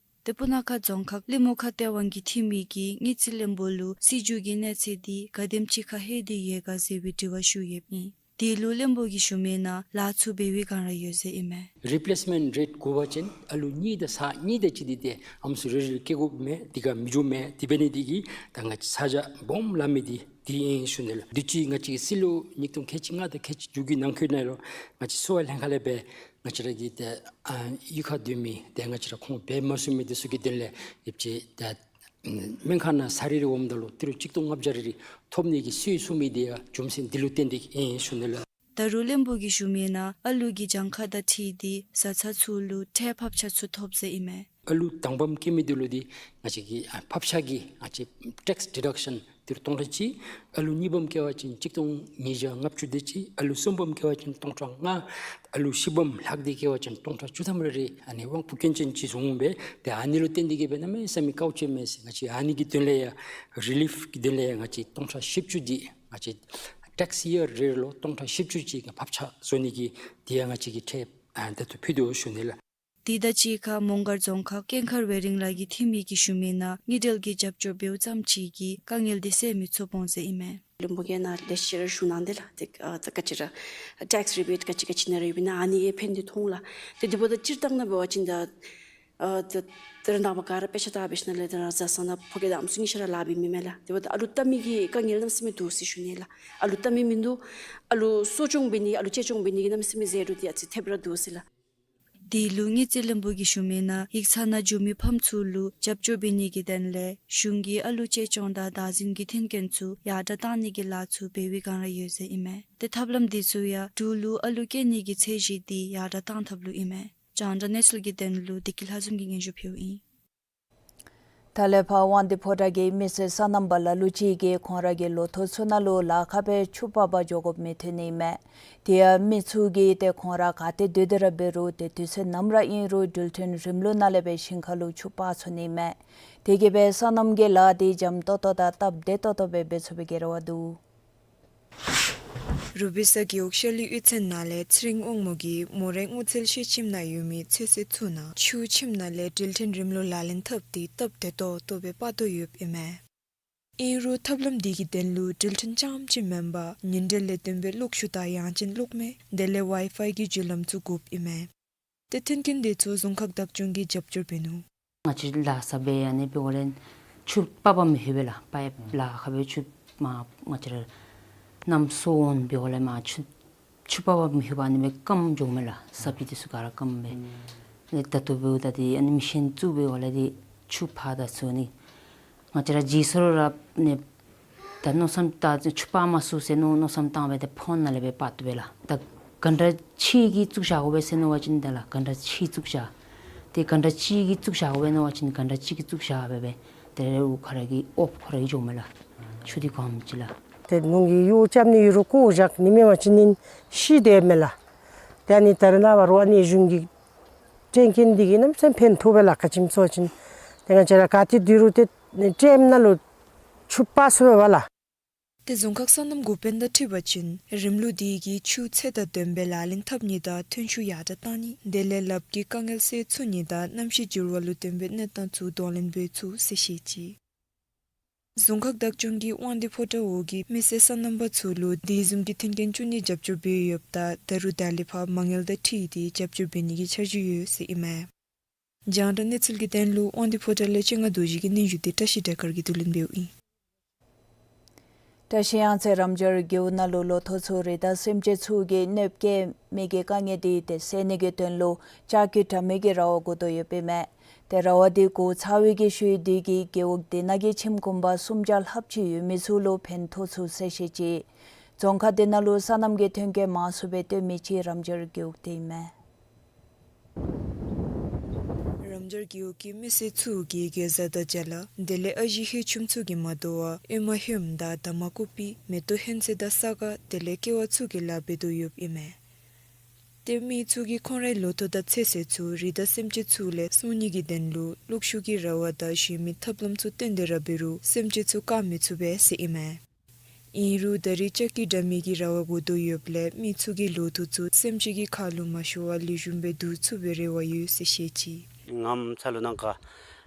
ཏེ་སྤུ་ན་ཁ་རྫོང་ཁག་ལི་མོ་ཁ་ཏེ་ཝང་གི་འཐུས་མི་གིས་དངུལ་རྩིས་བློན་པོ་ལུ་སྲིད་བྱུས་ཀྱི་གནས་ཚད་འདི་ག་དེམ་ཅིག་ཁར་ལྷོད་དེ་ཡོད་ག་ཟེར་བའི་དྲི་བ་ཞུ་ཡོདཔ་ཨིན། དེ་ལུ་བློན་པོ་གིས་ཞུ་མི་ནང་ལཱ་ཚུ་འབད་བའི་བསྒང་ར་ཡོད་ཟེར་ཨིན་མས། རི་པི་ལེསི་མེནཊ་རེཊ་དགོ་པ་ཅིན་ཨ་ལུ་གཉིས་དང་ཚར་གཉིས་དེ་ཅིག་འདི་ཏེ་ཨམ་སྲུ་རེ་རེ་ལུ་བཀལ་དགོཔ་མས། དེ་ག་མི་འགྱོ་མས། དེ་འབད་ནི་དེ་གིས་ད་ང་བཅས་ས་ཆ་སྦོམ་ལང་མི་འདི་དེ་ཨིན་ཞུ་ནི་ལགས། དུས་ཅི་ང་བཅས་ཀྱི་སྲིད་ལོ་ཉིས་སྟོང་ཁལ་གཅིག་ལྔ་དང་ཁལ་གཅིག་དྲུག་གི་ནང་འཁོད་ནང་ལུ་ང་བཅས་གསོ་བ་ལྷན་ཁག་ལས་སྦེ་ང་བཅས་ར་གི་ཏེ་ཨ་གཡུས་ཁར་སྡོད་མི་ཏེ་ང་བཅས་ར་ཁོང་འབད་མ་ཚུགས་མི་འདི་ཚུ་གི་དོན་ལས་ཡོད་ཅི་ཏེ་སྨན་ཁང་ནང་ཚར་རེ་རེ་འོངམ་ད་ལུ་ཏི་རུ་གཅིག་སྟོང་ལྔ་བརྒྱ་རེ་རེ་ཐོབ་ནི་གི་སྲོལ་བཙུགས་མི་འདི་ཡང་རྒྱུ་མཚན་འདི་ལུ་བརྟེན་ཏེ་ཨིན་ཞུ་ནི་ལགས། ད་རུང་བློན་པོ་གིས་ཞུ་མི་ནང་ཨ་ལུ་གི་གྱངས་ཁ་དང་འཁྲིལ་ཏེ་བཟའ་ཚང་ཚུ་ལུ་ཁྲལ་ཕབ་ཆག་ཚུ་ཐོབ་ཟེར་ཨིན་མས། ཨ་ལུ་དང་པམ་སྐྱེ་མི་འདི་ལུ་འདི་ང་བཅས་ཀྱི་ཨ་ཕབ་ཆག་གི་ང་བཅས་ཊེགསི་ཌི་ཌག་ཤཱན་ཏི་རུ་སྟོང་ཕྲག་གཅིག། ཨ་ལུ་གཉིས་པམ་སྐྱེ་བ་ཅིན་གཅིག་སྟོང་ཉིས་བརྒྱ་ལྔ་བཅུ་དེ་ཅིག། ཨ་ལུ་གསུམ་པམ་སྐྱེ་བ་ཅིན་སྟོང་ཕྲག་ལྔ། ཨ་ལུ་བཞི་པམ་ལྷག་སྟེ་སྐྱེ་བ་ཅིན་སྟོང་ཕྲག་བཅུ་ཐམ་རེ་རེ་ཨ་ནི་དབང་བོ་སྐྱོན་ཅན་ཅིག་བཟུང་སྦེ་ཏེ་ཨ་ནི་ལུ་བརྟེན་ཏེ་གིས་སྦེ་གནམ་མེད་ས་མེད་དཀའཝ་སྤྱད་མས་ཟེར། ང་བཅས་ཨ་ནི་གི་དོན་ལས་ཡང་རི་ལིཕ་གི་དོན་ལས་ཡང་ང་བཅས་སྟོང་ཕྲག་བཞི་བཅུ་འདི་ང་བཅས་ཊེགསི་ཡར་རེ་རེ་ལུ་སྟོང་ཕྲག་བཞི་བཅུ་ཅིག་ཕབ་ཆག་བཟོ་ནི་གི་དེ་ཡང་ང་བཅས་ཀྱིས་ཁྲལ་ཨ་ད་ལྟོ་ཕུལ་དོ་ཞུ་ནི་ལགས། དེ་དང་གཅིག་ཁར་མོང་སྒར་རྫོང་ཁག་ཀེང་ཁར་ཝེ་རིང་ལ་གི་འཐུས་མི་གིས་ཞུ་མི་ནང་དངུལ་འབྲེལ་གྱི་རྒྱབ་སྐྱོར་འབདཝ་ཙམ་ཅིག་གིས་དཀའ་ངལ་འདི་སེལ་མི་ཚུགས་འོང་ཟེར་ཨིན་མས། བློན་པོ་གིས་ནཱ་ལེགས་ཤོམ་ར་ཞུ་གནང་དེས་ལགས། ཏེ་ཨ་ད་ག་ཅི་ར་ཊེགསི་རི་བེཊ་ག་ཅི་ག་ཅི་ནང་ར་ཡོད་པའི་ནང་ཨ་ནི་ཡང་ཕན་འདི་མཐོང་ལགས། ཏེ་དེ་འབདཝ་ད་སྤྱིར་བཏང་ནང་འབད་བ་ཅིན་ད་ཨ་ད་ད་རེས་ནངས་པ་ག་ར་དཔེ་ཆ་བལྟ་བ་ཅིན་ལས་ད་ར་བཟའ་ཚང་ནང་ཕོ་སྐྱེས་དང་ཨམ་སྲུ་གཉིས་ཆ་ར་ལཱ་འབད་མི་མས་ལགས། དེ་འབདཝ་ད་ཨ་ལུ་བལྟ་མི་གི་དཀའ་ངལ་གནམ་མེད་ས་མེད་འདུག་ཟེར་ཞུ་ནི་ལགས། ཨ་ལུ་བལྟ་མི་མིན་འདུག། ཨ་ལུ་གསོ་སྐྱོང་འབད་ནི་ཨ་ལུ་གཅེས་སྐྱོང་འབད་ནི་གི་གནམ་མེད་ས་མེད་ཟད་འགྲོ་འདི་ཨ་ཙི་ཐེབས་ར་འདུག་ཟེར་ལགས། དེ་ལུ་དངུལ་རྩིས་བློན་པོ་གིས་ཞུ་མི་ནང་ཡིག་ཚང་ནང་འགྱོ་མི་ཕམ་ཚུ་ལུ་རྒྱབ་སྐྱོར་འབད་ནི་གི་དོན་ལས་གཞུང་གིས་ཨ་ལུ་གཅེས་སྐྱོང་དང་བདག་འཛིན་གྱི་མཐུན་རྐྱེན་ཚུ་ཡར་དྲག་གཏང་ནི་གི་ལཱ་ཚུ་འབད་བའི་བསྒང་ར་ཡོད་ཟེར་ཨིན་མས། ཏེ་ཐབས་ལམ་འདི་ཚུ་ཡང་འབྲུག་ལུ་ཨ་ལུ་སྐྱེ་ནི་གི་ཚད་གཞི་འདི་ཡར་དྲག་གཏང་ཐབས་ལུ་ཨིན་མས། རྒྱང་བསྒྲགས་གནས་ཚུལ་གྱི་དོན་ལུ་བདེ་སྐྱིད་ལྷ་འཛོམས་ཀྱིས་སྙན་ཞུ་ཕུལཝ་ཨིན། ད་ལས་ཕར་དབང་འདུས་ཕོ་བྲང་གི་མི་སེར་སོ་ནམ་པ་ལ་ལུ་ཅིག་གིས་ཁོང་ར་གི་ལོ་ཐོག་ཚུ་ནང་ལུ་ལཱ་ཁག་སྦེ་ཆུ་ཕབ་པར་འགྱོ་དགོཔ་མི་ཐོན་ནི་མས། དེ་ཡང་མི་ཚུ་གིས་ཏེ་ཁོང་ར་ག་ཏེ་སྡོད་དེ་ར་འབད་རུང་ཏེ་དུས་ཚོད་ནམ་ར་ཨིན་རུང་འགྲུལ་འཕྲིན་རིམ་ལུགས་ནང་ལས་སྦེ་ཞིང་ཁ་ལུ་ཆུ་ཕབ་ཚུགས་ནི་མས། དེ་གིས་སྦེ་སོ་ནམ་གྱི་ལཱ་འདི་འཇམ་ཏོང་ཏོ་དང་སྟབས་བདེ་ཏོག་ཏོ་སྦེ་འབད་ཚུགས་པའི་གི་རེ་བ་འདུག། རུ་སྦིས་ས་རྒེད་འོག་ཤ་ལི་གཡུས་ཚན་ནང་ལས་ཚེ་རིང་དབང་མོ་གིས་མོ་རའི་སྔོ་ཚལ་ཤེལ་ཁྱིམ་ནང་ཡོད་མི་ཚོད་བསྲེ་ཚུ་ནང་ཆུ་ཁྱིམ་ནང་ལས་འགྲུལ་འཕྲིན་རིམ་ལུགས་ལག་ལེན་འཐབ་སྟེ་སྟབས་བདེ་ཏོག་ཏོ་སྦེ་འབག་དོ་ཡོདཔ་ཨིན་མས། ཨིན་རུང་ཐབས་ལམ་འདི་གི་དོན་ལུ་འགྲུལ་འཕྲིན་རྐྱངམ་ཅིག་མེན་པར་ཉིན་དྲོད་ལས་བརྟེན་པའི་གློག་ཤུགས་དང་ཡང་ཅིན་གློག་མེ་དེ་ལས་ཝའི་ཕའི་གི་བརྒྱུད་ལམ་ཚུ་དགོཔ་ཨིན་མས། ཏེ་མཐུན་རྐྱེན་འདི་ཚུ་རྫོང་ཁག་བདག་སྐྱོང་གིས་རྒྱབ་སྐྱོར་འབད་ནུག། ང་བཅས་ལཱ་ས་སྦེ་ཨ་ནི་འབདཝ་ལས་ཆུ་ཕབ་པར་མི་ལྷོད་པས་ལགས། པའིཔ་ལཱ་ཁག་སྦེ་ཆུ་མ་ང་བཅས་ར་གནམ་སྲོ་འོང་འབདཝ་ལས་མ་ཆུ་ཆུ་ཕབ་པར་མི་ལྷོད་པས། ཨ་ནི་སྦེ་སྐམ་འགྱོཝ་མས་ལགས། ས་སྦིས་འདི་ཚུ་ག་ར་སྐམ་སྦེ། ཨ་ནི་ད་ལྟོ་འབདཝ་ད་འདི་ཨ་ནི་མི་ཤན་བཙུགས་འབདཝ་ལས་འདི་ཆུ་ཕར་དང་ཚུར་ནི་ང་བཅས་ར་ཇི་སོར་ར་ནི་ད་མནོ་བསམ་བཏང་ཆུ་ཕབ་མ་ཚུགས་ཟེར་མནོ་མནོ་བསམ་བཏང་སྦེ་ཏེ་ཕོན་ནང་ལས་སྦེ་འབག་བཏུབ་པས་ལགས། ད་གྷན་ཊ་གཅིག་གིས་བཙུགས་བཞག་དགོ་པས་ཟེར་མནོ་བ་ཅིན་ད་ལགས་གྷན་ཊ་གཅིག་བཙུགས་བཞག། ཏེ་གྷན་ཊ་གཅིག་གིས་བཙུགས་བཞག་དགོ་པས་མནོ་བ་ཅིན་གྷན་ཊ་གཅིག་གིས་བཙུགས་བཞག་སྦེ་སྦེ་ཏེ་རེ་རེ་ཁོ་ར་གི་ཨོཕ་ཁོ་ར་གིས་འགྱོཝ་མས་ལགས། ཆུ་འདི་གོམས་ཅི་ལགས། ཏེ་ནོར་གྱི་གཡོག་རྐྱབ་ནི་ཡོད་རུང་བཀོ་བཞག་ནི་མེད་པ་ཅིན་ནི་ཤི་དེས་མས་ལགས། ཏེ་ཨ་ནི་ད་རེས་ནངས་པ་རུང་ཨ་ནི་གཞུང་གི་འགྲན་རྐྱེན་འདི་གིས་གནམ་མེད་ས་མེད་ཕན་ཐོགས་པས་ལགས། ག་ཅི་སྨོ་ཟེར་བ་ཅིན་ཏེ་ང་བཅས་ར་ག་ཏེ་སྡོད་རུང་ཏེ་ཊེམ་ནང་ལུ་ཆུ་ཕབ་ཚུགས་པས་ལགས། ཏེ་རྫོང་ཁག་སོ་ནམ་འགོ་དཔོན་དང་འཁྲིལ་བ་ཅིན་རིམ་ལུགས་འདི་གིས་ཆུ་ཚད་དང་ལྡནམ་སྦེ་ལག་ལེན་འཐབ་ནི་དང་ཐོན་ཤུགས་ཡར་དྲག་གཏང་ནི་དེ་ལས་ལགཔ་གི་དཀའ་ངལ་སེལ་ཚུགས་ནི་དང་གནམ་གཤིས་འགྱུར་བ་ལུ་བརྟེན་པའི་གནས་སྟངས་ཚུ་གདོང་ལེན་འབད་ཚུགས་ཟེར་བཤད་ཅི། རྫོང་ཁག་བདག་སྐྱོང་གིས་དབང་འདུས་ཕོ་བྲང་འོག་གི་མི་སེར་སོ་ནམ་པ་ཚུ་ལུ་དེ་བཟུམ་གྱི་མཐུན་རྐྱེན་བསྐྲུན་ནིའི་རྒྱབ་སྐྱོར་འབད་ཡོདཔ་ད་ད་རུང་ད་ལས་ཕར་མ་དངུལ་དང་འཁྲིལ་ཏེ་རྒྱབ་སྐྱོར་འབད་ནི་གི་འཆར་གཞི་ཡོད་ཟེར་ཨིན་མས། རྒྱང་བསྒྲགས་གནས་ཚུལ་གྱི་དོན་ལུ་དབང་འདུས་ཕོ་བྲང་ལས་སྤྱན་སྔ་རྡོ་རྗེ་གི་སྙན་ཞུ་འདི་བཀྲ་ཤིས་སྒྲོལ་དཀར་གྱིས་བསྡུ་ལེན་འབདཝ་ཨིན། བཀྲ་ཤིས་གཡང་རྩེ་རམ་འབྱོར་རྒེད་འོག་ནང་ལུ་ལོ་ཐོག་ཚུ་རི་དྭགས་སེམས་ཅན་ཚུ་གིས་གནོདཔ་བཀལ་མི་གི་དཀའ་ངལ་འདི་ཏེ་སེལ་ནི་གི་དོན་ལུ་ལྕགས་ཀྱི་དྲ་མིག་གི་ར་བ་བསྒོར་དོ་ཡོདཔ་ཨིན་མས། ཏེ་ར་བ་འདི་བསྒོར་ཚར་བའི་གི་ཤུལ་འདི་གིས་རྒེད་འོག་འདི་ནང་གི་ཁྱིམ་གུང་པ་སུམ་བརྒྱ་ལྷགཔ་ཅིག་ཡོད་མི་ཚུ་ལུ་ཕན་ཐོགས་ཚུགས་ཟེར་བཤད་ཅི། རྫོང་ཁག་འདི་ནང་ལུ་སོ་ནམ་གྱི་མཐུན་རྐྱེན་མང་སུ་སྦེ་སྟོན་མི་ཅིག་རམ་འབྱོར་རྒེད་འོག་འདི་ཨིན་མས། རམ་འབྱོར་རྒེད་འོག་གི་མི་སེར་ཚུ་གིས་གེ་ཛ་དང་ཅ་ལ་དེ་ལས་ཨ་ཞེ་ཧེ་ཆུམ་ཚུ་གིས་མ་དོ་བར་ཨེ་མ་ཧོནམ་དང་ད་མ་ཀུ་པི་མེ་ཏོག་ཧོན་ཚོད་དང་ས་ག་དེ་ལས་ཀེ་བ་ཚུ་གི་ལཱ་འབད་དོ་ཡོདཔ་ཨིན་མས། ཏེ་མི་ཚུ་གིས་ཁོང་རའི་ལོ་ཐོག་དང་ཚོད་བསྲེ་ཚུ་རི་དྭགས་སེམས་ཅན་ཚུ་ལས་སྲུང་ནི་གི་དོན་ལུ་གློག་ཤུགས་ཀྱི་ར་བ་དང་གཞན་མི་ཐབས་ལམ་ཚུ་བཏོན་ཏེ་ར་འབད་རུང་སེམས་ཅན་ཚུ་བཀག་མི་ཚུགས་པས་ཟེར་ཨིན་མས། ཨིན་རུང་ད་རེས་ལྕགས་ཀྱི་དྲ་མིག་གི་ར་བ་བསྒོར་དོ་ཡོདཔ་ལས་མི་ཚུ་གིས་ལོ་ཐོག་ཚུ་སེམས་ཅན་གྱི་ཁ་ལུ་མ་ཤོར་བར་ལེགས་ཤོམ་སྦེ་བསྡུ་ཚུགས་པའི་རེ་བ་ཡོད་ཟེར་བཤད་ཅི། ངམ་ཚ་ལུ་ནང་ཁར་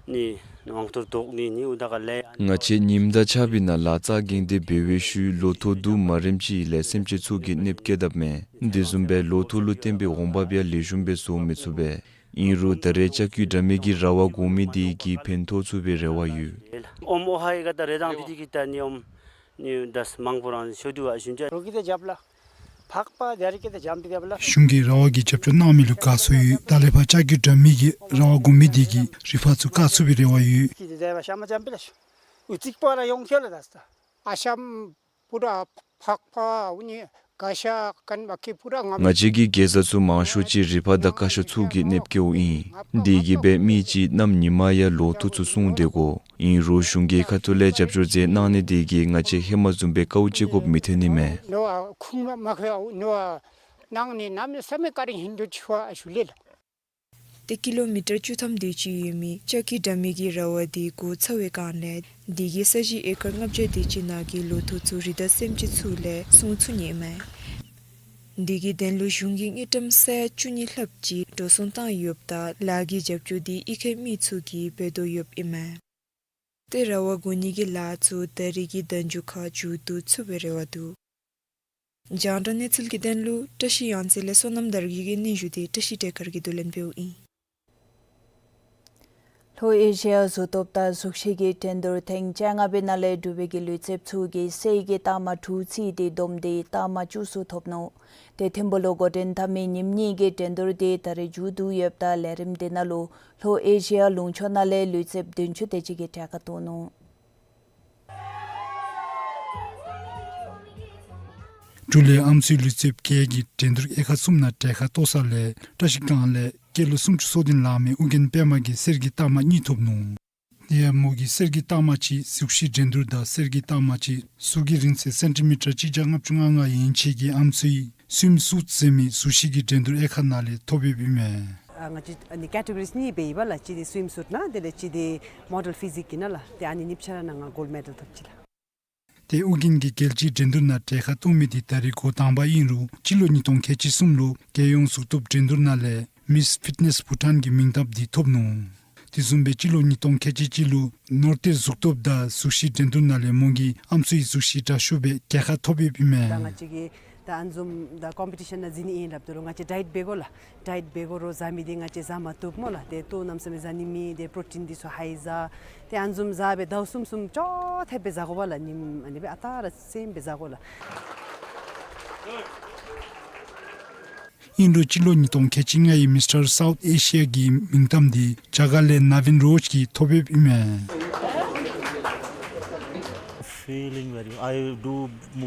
ནི་ནང་དུ་དོག་ནི་ནི་འུ་དག་ལས། ང་བཅས་ཉིམ་དང་ཆརཔ་ནང་ལཱ་རྩ་འགེངས་ཏེ་འབད་བའི་ཤུལ་ལོ་ཐོག་དུ་མ་རིམ་ཅིག་ལས་སེམས་ཅན་ཚུ་གི་གནོདཔ་བཀལ་དཔ་མས། དེ་བཟུམ་སྦེ་ལོ་ཐོག་ལུ་བརྟེན་པའི་འོང་འབབ་ཡང་ལེགས་ཤོམ་སྦེ་བཟོ་མི་ཚུགས་པས། ཨིན་རུང་ད་རེས་ལྕགས་ཀྱུ་དྲ་མིག་གི་ར་བ་གོང་མི་དེ་གིས་ཕན་ཐོགས་ཚུགས་པའི་རེ་བ་ཡོད། ཨོམ་ཨོ་ཧའི་ག་ད་རེ་དང་བི་དི་གི་ད་ནི་ཨོམ་ནི་དས་མང་པོ་རང་ཤོ་དུ་བ་ཞུན་ཅ། རོ་གི་ད་རྒྱབ་ལ། ཕག་པ་རྒྱ་རི་གི་ད་འཇམ་པི་རྒྱབ་ལ། གཞུང་གིས་ར་བ་གི་རྒྱབ་སྐྱོར་གནང་མི་ལུ་དགའ་བསུ་ཡོད། ད་ལས་ཕར་ལྕགས་ཀྱུ་དྲ་མིག་གི་ར་བ་གོང་མི་དེ་གིས་རི་ཕག་ཚུ་བཀག་ཚུགས་པའི་རེ་བ་ཡོད། ཀི་དེ་ད་བ་ཤ་མ་འཇམ་པི་ལ་ཤོ། འུ་ཙིག་པ་ར་ཡོང་ཁྱོད་ལ་དས་ད། ཨ་ཤམ་པུ་ར་ཕག་པ་འུ་ནི་ག་ཤ་ཀན་བ་ཀི་པུ་ར་ང་། ང་བཅས་ཀྱི་གེ་ཟ་ཚུ་མང་ཤོས་ཅིག་རི་ཕག་དང་ག་ཤ་ཚུ་གི་གནོདཔ་བཀལཝ་ཨིན། དེ་གིས་སྦེ་མི་ཅིག་གནམ་ཉི་མ་ཡང་ལོ་ཐོག་ཚུ་སྲུང་སྡོད་དགོ། ཨིན་རུང་གཞུང་གི་ཁ་ཐུག་ལས་རྒྱབ་སྐྱོར་མཛད་གནང་ནི་དེ་གིས་ང་བཅས་ཧེ་མ་བཟུམ་སྦེ་དཀའཝ་སྤྱད་དགོཔ་མི་ཐོན་ནི་མས། ནོ་ཨ་ཁུངས་མ་མ་ཁེ་ཨ་ནོ་ཨ་ནང་ནི་གནམ་མེད་ས་མེད་བཀའ་དྲིན་ཧིན་དུ་ཆུ་བ་ཨ་ཞུ་ལེ་ལ། ཏེ་ཀི་ལོ་མི་ཊར་བཅུ་ཐམ་དེ་ཅིག་ཡོད་མི་ལྕགས་ཀྱུ་དྲ་མིག་གི་ར་བ་དེ་འགོ་ཚུགས་པའི་སྒང་ལས་དེ་གིས་ས་གཞི་ཨེ་ཀར་ལྔ་བརྒྱ་དེ་ཅིག་ནང་གི་ལོ་ཐོག་ཚུ་རི་དྭགས་སེམས་ཅན་ཚུ་ལས་སྲུང་ཚུགས་ནི་མས། དེ་གི་དོན་ལུ་གཞུང་གིས་དངུལ་ཀྲམ་ས་ཡ་བཅུ་གཉིས་ལྷགཔ་ཅིག་འགྲོ་སོང་བཏང་ཡོདཔ་ད་ལཱ་གི་རྒྱབ་སྐྱོར་དེ་གཡུས་ཁའི་མི་ཚུ་གིས་འབད་དོ་ཡོདཔ་ཨིན་མས། ཏེ་ར་བ་བཀོག་ནི་གི་ལཱ་ཚུ་ད་རིས་ཀྱི་ཟླ་མཇུག་ཁར་མཇུག་བསྡུ་ཚུགས་པའི་རེ་བ་འདུག། རྒྱང་བསྒྲགས་གནས་ཚུལ་གྱི་དོན་ལུ་བཀྲ་ཤིས་གཡང་རྩེ་ལས་བསོད་ནམས་དར་རྒྱས་ཀྱི་སྙན་ཞུ་དེ་བཀྲ་ཤིས་བདེ་དཀར་གྱིས་བསྡུ་ལེན་འབདཝ་ཨིན། ལྷོ་ཨེ་ཤི་ཡ་གཟུགས་སྟོབས་དང་གཟུགས་གཞི་གི་འགྲན་བསྡུར་ཐེངས་བཅོ་ལྔ་པའི་ནང་ལས་འབྲུག་པའི་གི་ལུས་རྩལཔ་ཚུ་གིས་གསེར་གྱི་རྟགས་མ་དྲུག་རྩིས་ཏེ་བསྡོམས་ཏེ་རྟགས་མ་བཅུ་ཚུ་ཐོབ་ནུག། ཏེ་ཐིམ་ཕུག་ལུ་འགོ་འདྲེན་འཐབ་མི་ཉིནམ་གཉིས་ཀྱི་འགྲན་བསྡུར་དེ་ད་རིས་མཇུག་བསྡུ་ཡོདཔ་ད་ལས་རིམ་དེ་ནང་ལུ་ལྷོ་ཨེ་ཤི་ཡ་ལུང་ཕྱོགས་ནང་ལས་ལུས་རྩལཔ་བདུན་ཅུ་དེ་ཅིག་གིས་གྲལ་ཁར་གཏོགས་ནུག། འབྲུག་ལས་ཨམ་སྲུའི་ལུས་རྩལཔ་བརྒྱད་ཀྱིས་འགྲན་བསྡུར་དབྱེ་ཁག་གསུམ་ནང་གྲལ་ཁར་གཏོགས་ས་ལས་བཀྲ་ཤིས་སྒང་ལས་སྐྱེས་ལོ་སུམ་ཅུ་སོ་བདུན་ལང་མི་ཨོ་རྒྱན་པདྨ་གིས་གསེར་གྱི་རྟགས་མ་གཉིས་ཐོབ་ནུག། དེ་ཡང་མོ་གིས་གསེར་གྱི་རྟགས་མ་གཅིག་གཟུགས་གཞི་འགྲན་བསྡུར་དང་གསེར་གྱི་རྟགས་མ་གཅིག་ཟུར་གྱི་རིང་ཚད་སེན་ཊི་མི་ཊར་གཅིག་བརྒྱ་ལྔ་བཅུ་ང་ལྔ་ཡན་ཆད་ཀྱི་ཨམ་སྲུའི་སུའིམ་སུཊ་ཟེར་མི་གཟུགས་གཞི་གི་འགྲན་བསྡུར་དབྱེ་ཁག་ནང་ལས་ཐོབ་ཡོདཔ་ཨིན་མས། ཨ་ང་བཅས་ཨ་ནི་ཀེ་ཊི་གོ་རིས་གཉིས་སྦེ་ཨིན་པས་ལགས། གཅིག་འདི་སུའིམ་སུཊ་ནང་དེ་ལས་གཅིག་འདི་མོ་ཌེལ་ཕི་ཟིག་གི་ནང་ལགས། ཏེ་ཨ་ནི་གཉིས་ཆ་ར་ནང་ང་གོལཌ་མེ་ཌལ་ཐོབ་ཅི་ལགས། ཏེ་ཨོ་རྒྱན་གྱིས་རྒྱལ་སྤྱིའི་འགྲན་བསྡུར་ནང་གྲལ་ཁར་གཏོགས་མི་དེ་ད་རིས་འགོ་དང་པ་ཨིན་རུང་སྤྱི་ལོ་ཉིས་སྟོང་ཁལ་གཅིག་གསུམ་ལུ་རྒྱལ་ཡོངས་གཟུགས་སྟོབས་འགྲན་བསྡུར་ནང་ལས་མིས་ཕིཊ་ནེས་བྷུ་ཊཱན་གྱི་མིང་གཏམ་དེ་ཐོབ་ནུག། དེ་བཟུམ་སྦེ་སྤྱི་ལོ་ཉིས་སྟོང་ཁལ་གཅིག་གཅིག་ལུ་ནོར་གཏེར་གཟུགས་སྟོབས་དང་གཟུགས་གཞི་འགྲན་བསྡུར་ནང་ལས་མོ་གིས་ཨམ་སྲུའི་གཟུགས་གཞི་དྲག་ཤོས་སྦེ་རྒྱལ་ཁ་ཐོབ་ཡོདཔ་ཨིན་མས། ད་ང་བཅས་ཀྱིས་ད་ཨ་ནི་བཟུམ་ད་ཀོམ་པི་ཊི་ཤཱན་ནང་འཛུལ་ནི་ཨིན་སླབ་དོ་རུང་ང་བཅས་ཌའེཊ་འབད་དགོ་ལགས། ཌའེཊ་འབད་དགོ་རུང་བཟའ་མི་འདི་ང་བཅས་བཟའ་མ་བཏུབ་སྨོ་ལགས། ཏེ་ལྟོ་གནམ་མེད་ས་མེད་བཟའ་ནི་མེད། ཏེ་པྲོ་ཊིན་འདི་ཚུ་ཧའི་བཟའ། ཏེ་ཨ་ནི་བཟུམ་བཟའ་སྦེ་ཟླཝ་གསུམ་གསུམ་ཅོག་འཐདཔ་སྦེ་བཟའ་དགོ་པས་ལགས། ཉིནམ་ཨ་ནི་སྦེ་ཨ་རྟག་ར་སེམས་སྦེ་བཟའ་དགོ་ལགས། ཨིན་རུང་སྤྱི་ལོ་ཉིས་སྟོང་ཁལ་གཅིག་ལྔའི་མིས་ཊར་སའུཐ་ཨེ་ཤི་ཡ་གི་མིང་གཏམ་དེ་རྒྱ་གར་ལས་ནཱ་བིན་རོཇ་གིས་ཐོབ་ཡོདཔ་ཨིན་མས། feeling very, I do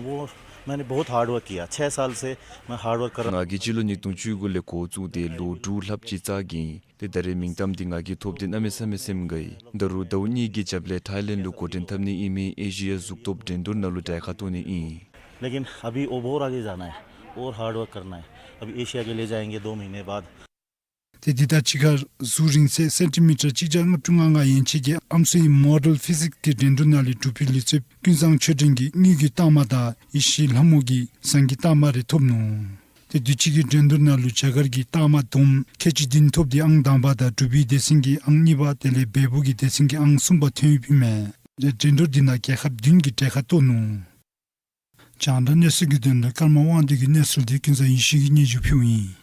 वो, मैंने बहुत hard work किया, छः साल से मैं hard work कर रहा हूँ। ང་གིས་སྤྱི་ལོ་ཉིས་སྟོང་བཅུ་དགུ་ལས་འགོ་བཙུགས་ཏེ་ལོ་དྲུག་ལྷགཔ་ཅིག་རྩ་འགེངས། ཏེ་ད་རེས་མིང་གཏམ་འདི་ང་གིས་ཐོབ་སྟེ་གནམ་མེད་ས་མེད་སེམས་དགའ་ཡི། ད་རུང་ཟླཝ་གཉིས་ཀྱི་རྒྱབ་ལས་ཐའི་ལེནཌ་ལུ་འགོ་འདྲེན་འཐབ་ནི་ཨིན་མི་ཨེ་ཤི་ཡ་གཟུགས་སྟོབས་འགྲན་བསྡུར་ནང་ལུ་གྲལ་ཁར་གཏོགས་ནི་ཨིན། लेकिन अभी वो बहुत आगे जाना है और हार्ड वर्क करना है। अभी एशिया के लिए जाएंगे दो महीने बाद। ཏེ་འདི་དང་གཅིག་ཁར་གཟུགས་རིང་ཚད་སེན་ཊི་མི་ཊར་གཅིག་བརྒྱ་ལྔ་བཅུ་ང་ལྔ་ཡན་ཆད་ཀྱི་ཨམ་སྲུའི་མོ་ཌེལ་ཕི་ཟིག་གི་འགྲན་བསྡུར་ནང་ལས་འབྲུག་པའི་ལུས་རྩལཔ་ཀུན་བཟང་ཆོས་སྒྲོན་གྱིས་དངུལ་གྱི་རྟགས་མ་དང་ཡེ་ཤེས་ལྷ་མོ་གིས་ཟངས་ཀྱི་རྟགས་མ་རེ་ཐོབ་ནུག། ཏེ་དུས་ཅི་གི་འགྲན་བསྡུར་ནང་ལུ་རྒྱ་གར་གྱི་རྟགས་མ་བསྡོམས་ཁལ་གཅིག་བདུན་ཐོབ་སྟེ་ཨང་དང་པ་དང་འབྲུག་པའི་སྡེ་ཚན་གྱིས་ཨང་གཉིས་པ་དེ་ལས་བལ་པོ་གི་སྡེ་ཚན་གྱིས་ཨང་གསུམ་པ་ཐོན་ཡོདཔ་ཨིན་མས། ཏེ་འགྲན་བསྡུར་འདི་ནང་རྒྱལ་ཁབ་བདུན་གྱིས་གྲལ་ཁར་གཏོགས་ནུག། རྒྱང་བསྒྲགས་གནས་ཚུལ་གྱི་དོན་ལུ་ཀརྨ་དབང་འདུས་ཀྱི་གནས་ཚུལ་དེ་ཀུན་བཟང་ཡེ་ཤེས་ཀྱིས་སྙན་ཞུ་ཕུལཝ་ཨིན།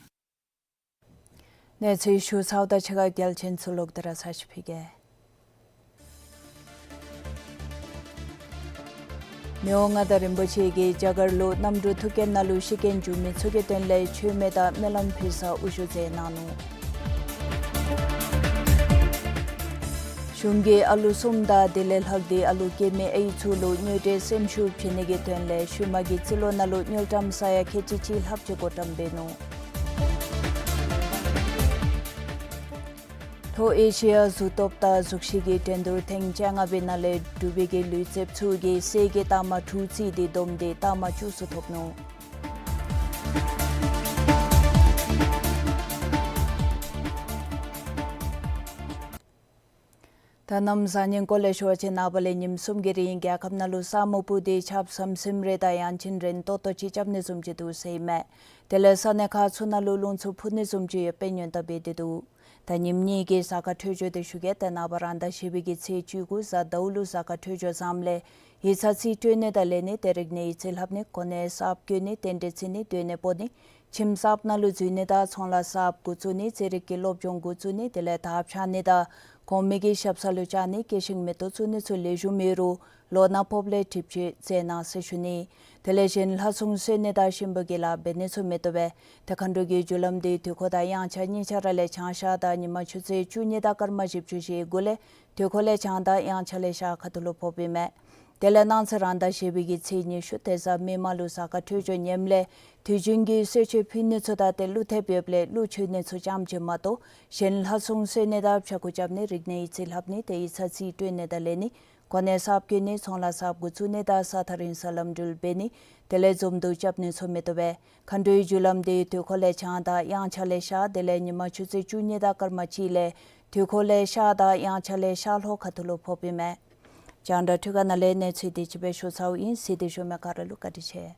གནས་ཚུལ་ཞུ་ཚརཝ་ད་ཆེ་ཁག་གལ་ཆེན་ཚུ་ལོག་སྟེ་ར་ཚར་ཅིག་ཕུལ་གེ། མི་དབང་མངའ་བདག་རིན་པོ་ཆེ་གིས་རྒྱ་གར་ལུ་གནམ་གྲུ་ཐུག་རྐྱེན་ནང་ལུ་ཤི་རྐྱེན་བྱུང་མི་ཚུ་གི་དོན་ལས་མཆོད་མེ་དང་སྨོན་ལམ་ཕུལ་སར་དབུ་བཞུགས་མཛད་གནང་ནུག། གཞུང་གིས་ཨ་ལུ་གསུམ་དང་དེ་ལས་ལྷག་སྟེ་ཨ་ལུ་སྐྱེ་མེད་ཨའི་ཚུ་ལུ་དངོས་འབྲེལ་སེམས་ཤུགས་བྱིན་ནི་གི་དོན་ལས་ཤུལ་མ་གི་རྩིས་ལོ་ནང་ལུ་དངུལ་ཀྲམ་ས་ཡ་ཁལ་གཅིག་གཅིག་ལྷགཔ་ཅིག་བགོ་བཀྲམ་འབད་ནུག། ལྷོ་ཨེ་ཤི་ཡ་གཟུགས་སྟོབས་དང་གཟུགས་གཞི་གི་འགྲན་བསྡུར་ཐེངས་བཅོ་ལྔ་པའི་ནང་ལས་འབྲུག་པའི་གི་ལུས་རྩལཔ་ཚུ་གིས་གསེར་གྱི་རྟགས་མ་དྲུག་རྩིས་ཏེ་བསྡོམས་ཏེ་རྟགས་མ་བཅུ་ཚུ་ཐོབ་ནུག། ད་གནམ་བཟང་ངན་སྐོར་ལས་ཞུ་བ་ཅིན་ནངས་པ་ལས་ཉིནམ་གསུམ་གྱི་རིང་རྒྱལ་ཁབ་ནང་ལུ་ས་སྨུག་སྤུབས་ཏེ་ཆརཔ་ཟམ་ཟིམ་རེ་དང་ཡང་ཅིན་རན་ཏོག་ཏོ་ཅིག་རྐྱབ་ནི་བཟུམ་ཅིག་འདུག་ཟེར་ཨིན་མས། དེ་ལས་ས་གནས་ཁག་ཚུ་ནང་ལུ་རླུང་འཚུབ་འཕུ་ནི་བཟུམ་ཅིག་ཡོདཔ་སྦེ་ཉེན་བརྡ་འབད་དེ་འདུག། ད་ཉིནམ་གཉིས་ཀྱི་གཟའ་སྐར་འཕྲོད་སྦྱོར་དེ་ཞུ་གེ། ཏེ་ནངས་པ་རང་ཟླ་བཞི་པའི་གི་ཚེས་བཅུ་དགུ་གཟའ་ཟླཝ་ལུ་གཟའ་སྐར་འཕྲོད་སྦྱོར་བཟངམ་ལས་ཡིག་ཚང་རྩིས་སྤྲོད་ནི་དང་ལེན་ནི་ཏེ་རིག་གནས་ཡིག་རྩིས་ལྷབ་ནི་གོ་གནས་གསརཔ་བསྐོ་ནི་རྟེན་འབྲེལ་བརྩི་ནི་སྡོད་གནས་སྤོ་ནི་ཁྱིམ་གསརཔ་ནང་ལུ་འཛུལ་ནི་དང་ཚོང་ལཱ་གསརཔ་འགོ་བཙུགས་ནི་རྩེད་རིགས་ཀྱི་སློབ་སྦྱོང་འགོ་བཙུགས་ནི་དེ་ལས་དར་འཕྱར་ནི་དང་གོང་མའི་གི་ཞབས་ས་ལུ་བཅར་ནི་སྐྱེད་ཤིང་མེ་ཏོག་བཙུགས་ནི་ཚུ་ལེགས་ཤོམ་ཡོད་རུང་ལོ་ན་ཕོགཔ་ལས་གྲིབ་ཆུ་བཙལ་གནང་ཟེར་ཞུ་ནི། དེ་ལས་གཞན་ལྷ་སྲུང་གསོལ་ནི་དང་གཤིན་པོ་གི་ལཱ་འབད་ནི་ཚུ་མི་བཏུབ་པས། ཏེ་མཁའ་འགྲོ་གི་རྒྱུ་ལམ་དེ་དུས་འཁོར་དང་དབྱངས་འཆར་གཉིས་ཆ་ར་ལས་བྱང་ཤར་དང་ཉི་མ་ཆུ་ཚོད་བཅུ་གཉིས་དང་སྐར་མ་བཞི་བཅུ་ཞེ་དགུ་ལས་དུས་འཁོར་ལས་བྱང་དང་དབྱངས་འཆར་ལས་ཤར་ཁ་ཐུག་ལུ་ཕོགཔ་ཨིན་མས། དེ་ལས་གནངས་ཚེ་རང་ཟླ་བཞི་པའི་གི་ཚེས་ཉི་ཤུ་ཏེ་གཟའ་མིག་དམར་ལུ་གཟའ་སྐར་འཕྲོད་སྦྱོར་ཉེསཔ་ལས་དུས་རྒྱུན་གྱི་གསོལ་མཆོད་ཕུལ་ནི་ཚུ་དང་ཏེ་ཀླུ་ཐེབས་ཡོདཔ་ལས་ཀླུ་མཆོད་ནི་ཚུ་ཙམ་ཅིག་མ་གཏོགས་གཞན་ལྷ་སྲུང་གསོལ་ནི་དང་ཕྱྭ་འགུགས་རྐྱབ་ནི་རིག་གནས་ཡིག་རྩིས་ལྷབ་ནི་ཏེ་ཡིག་ཚང་རྩིས་སྤྲོད་ནི་དང་ལེན་ནི་གོ་གནས་གསརཔ་བསྐོ་ནི་ཚོང་ལཱ་གསརཔ་འགོ་བཙུགས་ནི་དང་ས་ཐག་རིང་ས་ལམ་འགྲུལ་འབད་ནི་དེ་ལས་འཛོམས་འདུ་རྐྱབ་ནི་ཚུ་མི་བཏུབ་པས། མཁའ་འགྲོའི་རྒྱུ་ལམ་དེ་དུས་འཁོར་ལས་བྱང་དང་དབྱངས་འཆར་ལས་ཤར་དེ་ལས་ཉི་མ་ཆུ་ཚོད་བཅུ་གཉིས་དང་སྐར་མ་གཅིག་ལས་དུས་འཁོར་ལས་ཤར་དང་དབྱངས་འཆར་ལས་ཤར་ལྷོ་ཁ་ཐུག་ལུ་ཕོགཔ་ཨིན་མས། རྒྱང་བསྒྲགས་འཕྲུལ་ཁང་ནང་ལས་གནས་ཚུལ་དེ་ཅིག་སྦེ་ཞུ་ཚརཝ་ཨིན། གཟིགས་ཏེ་བཞུགས་མི་ག་ར་ལུ་བཀའ་དྲིན་ཆེ།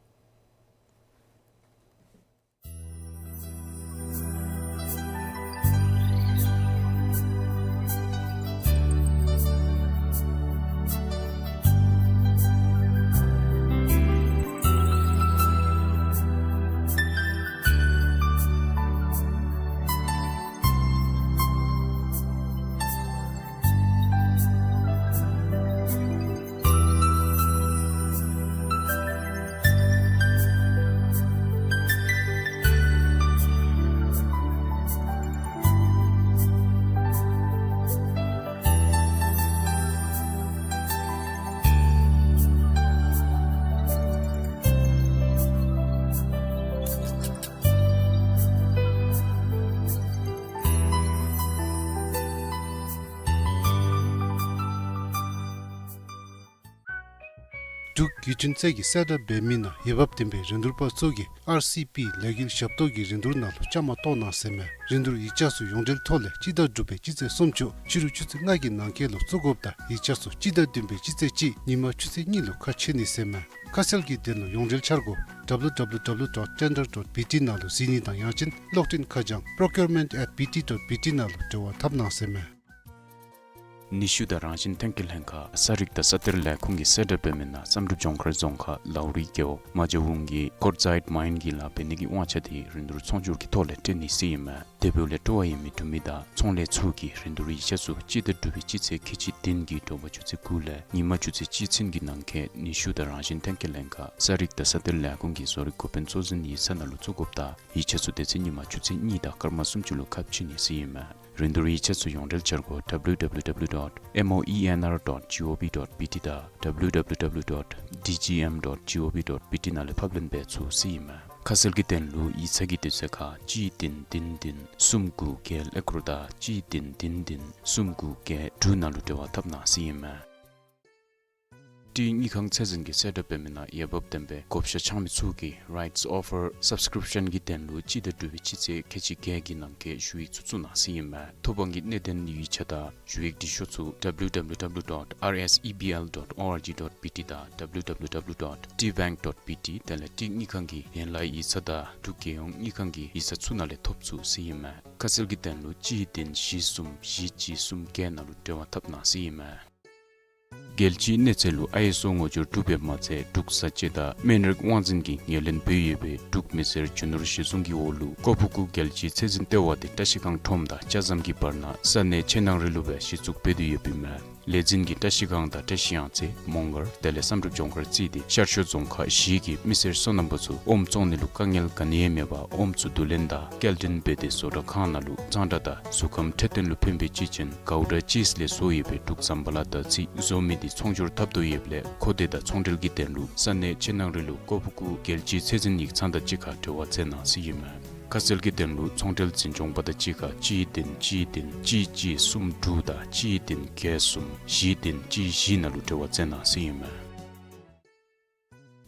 འབྲུག་བརྒྱུད་འཕྲིན་ཚད་ཀྱིས་གསལ་བསྒྲགས་འབད་མི་ནང་འོས་འབབ་ལྡན་པའི་རིན་བསྡུར་པ་ཚུ་གིས་ཨར་སི་པི་ལས་འགུལ་ཞབས་ཏོག་གི་རིན་བསྡུར་ནང་ལུ་བཅའ་མར་གཏོགས་གནང་ཟེར་མས། རིན་བསྡུར་ཡིག་ཆ་ཚུ་ཡོངས་འབྲེལ་ཐོག་ལས་སྤྱི་ཟླ་དྲུག་པའི་སྤྱི་ཚེས་སུམ་ཅུ་ཕྱི་རུ་ཆུ་ཚོད་ལྔ་གི་ནང་འཁོད་ལུ་བཙུགས་དགོཔ་དང་ཡིག་ཆ་ཚུ་སྤྱི་ཟླ་བདུན་པའི་སྤྱི་ཚེས་གཅིག་ཉིན་མ་ཆུ་ཚོད་གཉིས་ལུ་ཁ་ཕྱེ་ནི་ཟེར་མས། ཁ་གསལ་གྱི་དོན་ལུ་ཡོངས་འབྲེལ་འཆར་སྒོ་W W W dot tender dot B T ནང་ལུ་གཟིགས་ནི་དང་ཡང་ཅིན་གློག་འཕྲིན་ཁ་བྱང་procurement at B T dot B T ནང་ལུ་འབྲེལ་བ་འཐབ་གནང་ཟེར་མས། ནུས་ཤུགས་དང་རང་བཞིན་ཐོན་སྐྱེད་ལྷན་ཁག་ས་རིག་དང་ས་གཏེར་ལས་ཁུངས་ཀྱིས་གསལ་བསྒྲགས་འབད་མི་ནང་བསམ་གྲུབ་ལྗོངས་མཁར་རྫོང་ཁག་ལའུ་རི་རྒེད་འོག་མ་འཇའ་འོང་གི་ཀོར་ཛའིཊ་མའིན་གྱི་ལཱ་འབད་ནི་གི་དབང་ཆ་དེ་རིན་བསྡུར་ཚོང་སྒྱུར་གྱི་ཐོག་ལས་སྤྲོད་ནི་ཟེར་ཨིན་མས། དེ་འབདཝ་ལས་སྤྲོ་བ་ཡོད་མི་འབྲུག་མི་དང་ཚོང་ལས་ཚུ་གིས་རིན་བསྡུར་ཡིག་ཆ་ཚུ་སྤྱི་ཟླ་དྲུག་པའི་སྤྱི་ཚེས་ཁལ་གཅིག་བདུན་གྱི་དྲོ་པ་ཆུ་ཚོད་དགུ་ལས་ཉིན་མ་ཆུ་ཚོད་གཅིག་ཚུན་གྱི་ནང་འཁོད་ནུས་ཤུགས་དང་རང་བཞིན་ཐོན་སྐྱེད་ལྷན་ཁག་ས་རིག་དང་ས་གཏེར་ལས་ཁུངས་ཀྱི་བཟོ་རིག་འགོ་དཔོན་གཙོ་འཛིན་ཡིག་ཚང་ནང་ལུ་བཙུགས་དགོཔ་དང་ཡིག་ཆ་ཚུ་དེ་ཚེ་ཉིན་མ་ཆུ་ཚོད་གཉིས་དང་སྐར་མ་སུམ་ཅུ་ལུ་ཁ་ཕྱེ་ནི་ཟེར་ཨིན་མས། རིན་བསྡུར་ཡིག་ཆ་ཚུ་ཡོངས་འབྲེལ་འཆར་སྒོ་W W W dot moenr dot gov dot B T དང་W W W dot D G M dot gov dot B T ནང་ལས་ཕབ་ལེན་འབད་ཚུགས་ཟེར་ཨིན་མས། ཁ་གསལ་གྱི་དོན་ལུ་ཡིག་ཚང་གི་དུས་ཚོད་ཁར་གཅིག་བདུན་བདུན་བདུན་གསུམ་དགུ་བརྒྱད་ཀླད་ཀོར་དང་གཅིག་བདུན་བདུན་བདུན་གསུམ་དགུ་བརྒྱད་དྲུག་ནང་ལུ་འབྲེལ་བ་འཐབ་གནང་ཟེར་ཨིན་མས། ཏི་དངུལ་ཁང་ཚད་འཛིན་གྱིས་གསལ་བསྒྲགས་འབད་མི་ནང་འོས་འབབ་ལྡན་པའི་བགོ་བཤའ་འཆང་མི་ཚུ་གིས་rights offer subscription གྱི་དོན་ལུ་སྤྱི་ཟླ་དྲུག་པའི་སྤྱི་ཚེས་ཁལ་གཅིག་བརྒྱད་ཀྱི་ནང་འཁོད་ཞུ་ཡིག་ཚུ་བཙུགས་གནང་ཟེར་ཨིན་མས། ཐོབ་དབང་གི་གནད་དོན་ཡིག་ཆ་དང་ཞུ་ཡིག་འབྲི་ཤོག་ཚུ་W W W dot R S E B L dot org dot B T དང་W W W dot T bank dot B T དེ་ལས་ཏི་དངུལ་ཁང་གི་ཡན་ལག་ཡིག་ཚང་དང་འབྲུག་རྒྱལ་ཡོངས་དངུལ་ཁང་གི་ཡིག་ཚང་ཚུ་ནང་ལས་ཐོབ་ཚུགས་ཟེར་ཨིན་མས། ཁ་གསལ་གྱི་དོན་ལུ་གཅིག་བདུན་བཞི་གསུམ་བཞི་གཅིག་གསུམ་བརྒྱད་ནང་ལུ་འབྲེལ་བ་འཐབ་གནང་ཟེར་ཨིན་མས། རྒྱལ་སྤྱིའི་གནས་ཚད་ལུ་ཨའི་ཨེསི་ཨོ་ངོ་སྦྱོར་གྲུབ་པའི་མ་ཚད་འབྲུག་བཟའ་སྤྱོད་དང་སྨན་རིགས་དབང་འཛིན་གྱིས་ངོས་ལེན་འབད་ཡོད་པའི་འབྲུག་མི་སེར་རྒྱུ་ནོར་གཞི་བཟུང་གི་འོག་ལུ་ཀོ་ཕུ་ཀུ་རྒྱལ་སྤྱིའི་ཚད་འཛིན་ལྟེ་བ་དེ་བཀྲིས་སྒང་ཁྲོམ་དང་ལྕགས་ཟམ་གྱི་བར་ན་ས་གནས་ཆེ་ནང་རི་ལུ་སྦེ་གཞི་བཙུགས་འབད་དེ་ཡོདཔ་ཨིན་མས། ལས་འཛིན་གྱིས་བཀྲིས་སྒང་དང་བཀྲིས་གཡང་རྩེ་མོང་སྒར་དེ་ལས་བསམ་གྲུབ་ལྗོངས་མཁར་བརྩིས་ཏེ་ཤར་ཕྱོགས་རྫོང་ཁག་བཞི་གི་མི་སེར་སོ་ནམ་པ་ཚུ་ཨོམ་བཙོང་ནི་ལུ་དཀའ་ངལ་ག་ནི་ཡང་མེད་པར་ཨོམ་ཚུ་བསྡུ་ལེན་དང་སྐྱེལ་འདྲེན་འབད་དེ་བཟོ་གྲྭ་ཁང་ནང་ལུ་གཙང་སྦྲ་དང་གཟུགས་ཁམས་འཕྲོད་བསྟེན་ལུ་ཕན་པའི་གཅེས་ཅན་གའུ་ཌ་ཅིསི་ལས་བཟོ་ཡོད་པའི་འབྲུག་ཟམ་པ་ལ་དར་ཚི་བཟོ་མི་དེ་ཚོང་སྒྱུར་འཐབ་དོ་ཡོདཔ་ལས་མཁོ་འདོད་དང་ཚོང་འབྲེལ་གྱི་དོན་ལུ་ས་གནས་ཆེ་ནང་རི་ལུ་ཀོ་ཕུ་ཀུ་རྒྱལ་སྤྱིའི་ཚད་འཛིན་ཡིག་ཚང་དང་གཅིག་ཁར་འབྲེལ་བ་འཚོལ་གནང་ཟེར་ཨིན་མས། ཁ་གསལ་གྱི་དོན་ལུ་ཚོང་འབྲེལ་འཛིན་སྐྱོང་པ་དང་གཅིག་ཁར་གཅིག་བདུན་གཅིག་བདུན་གཅིག་གཅིག་གསུམ་དྲུག་དང་གཅིག་བདུན་བརྒྱད་གསུམ་བཞི་བདུན་གཅིག་བཞི་ནང་ལུ་འབྲེལ་བ་འཚོལ་གནང་ཟེར་ཨིན་མས།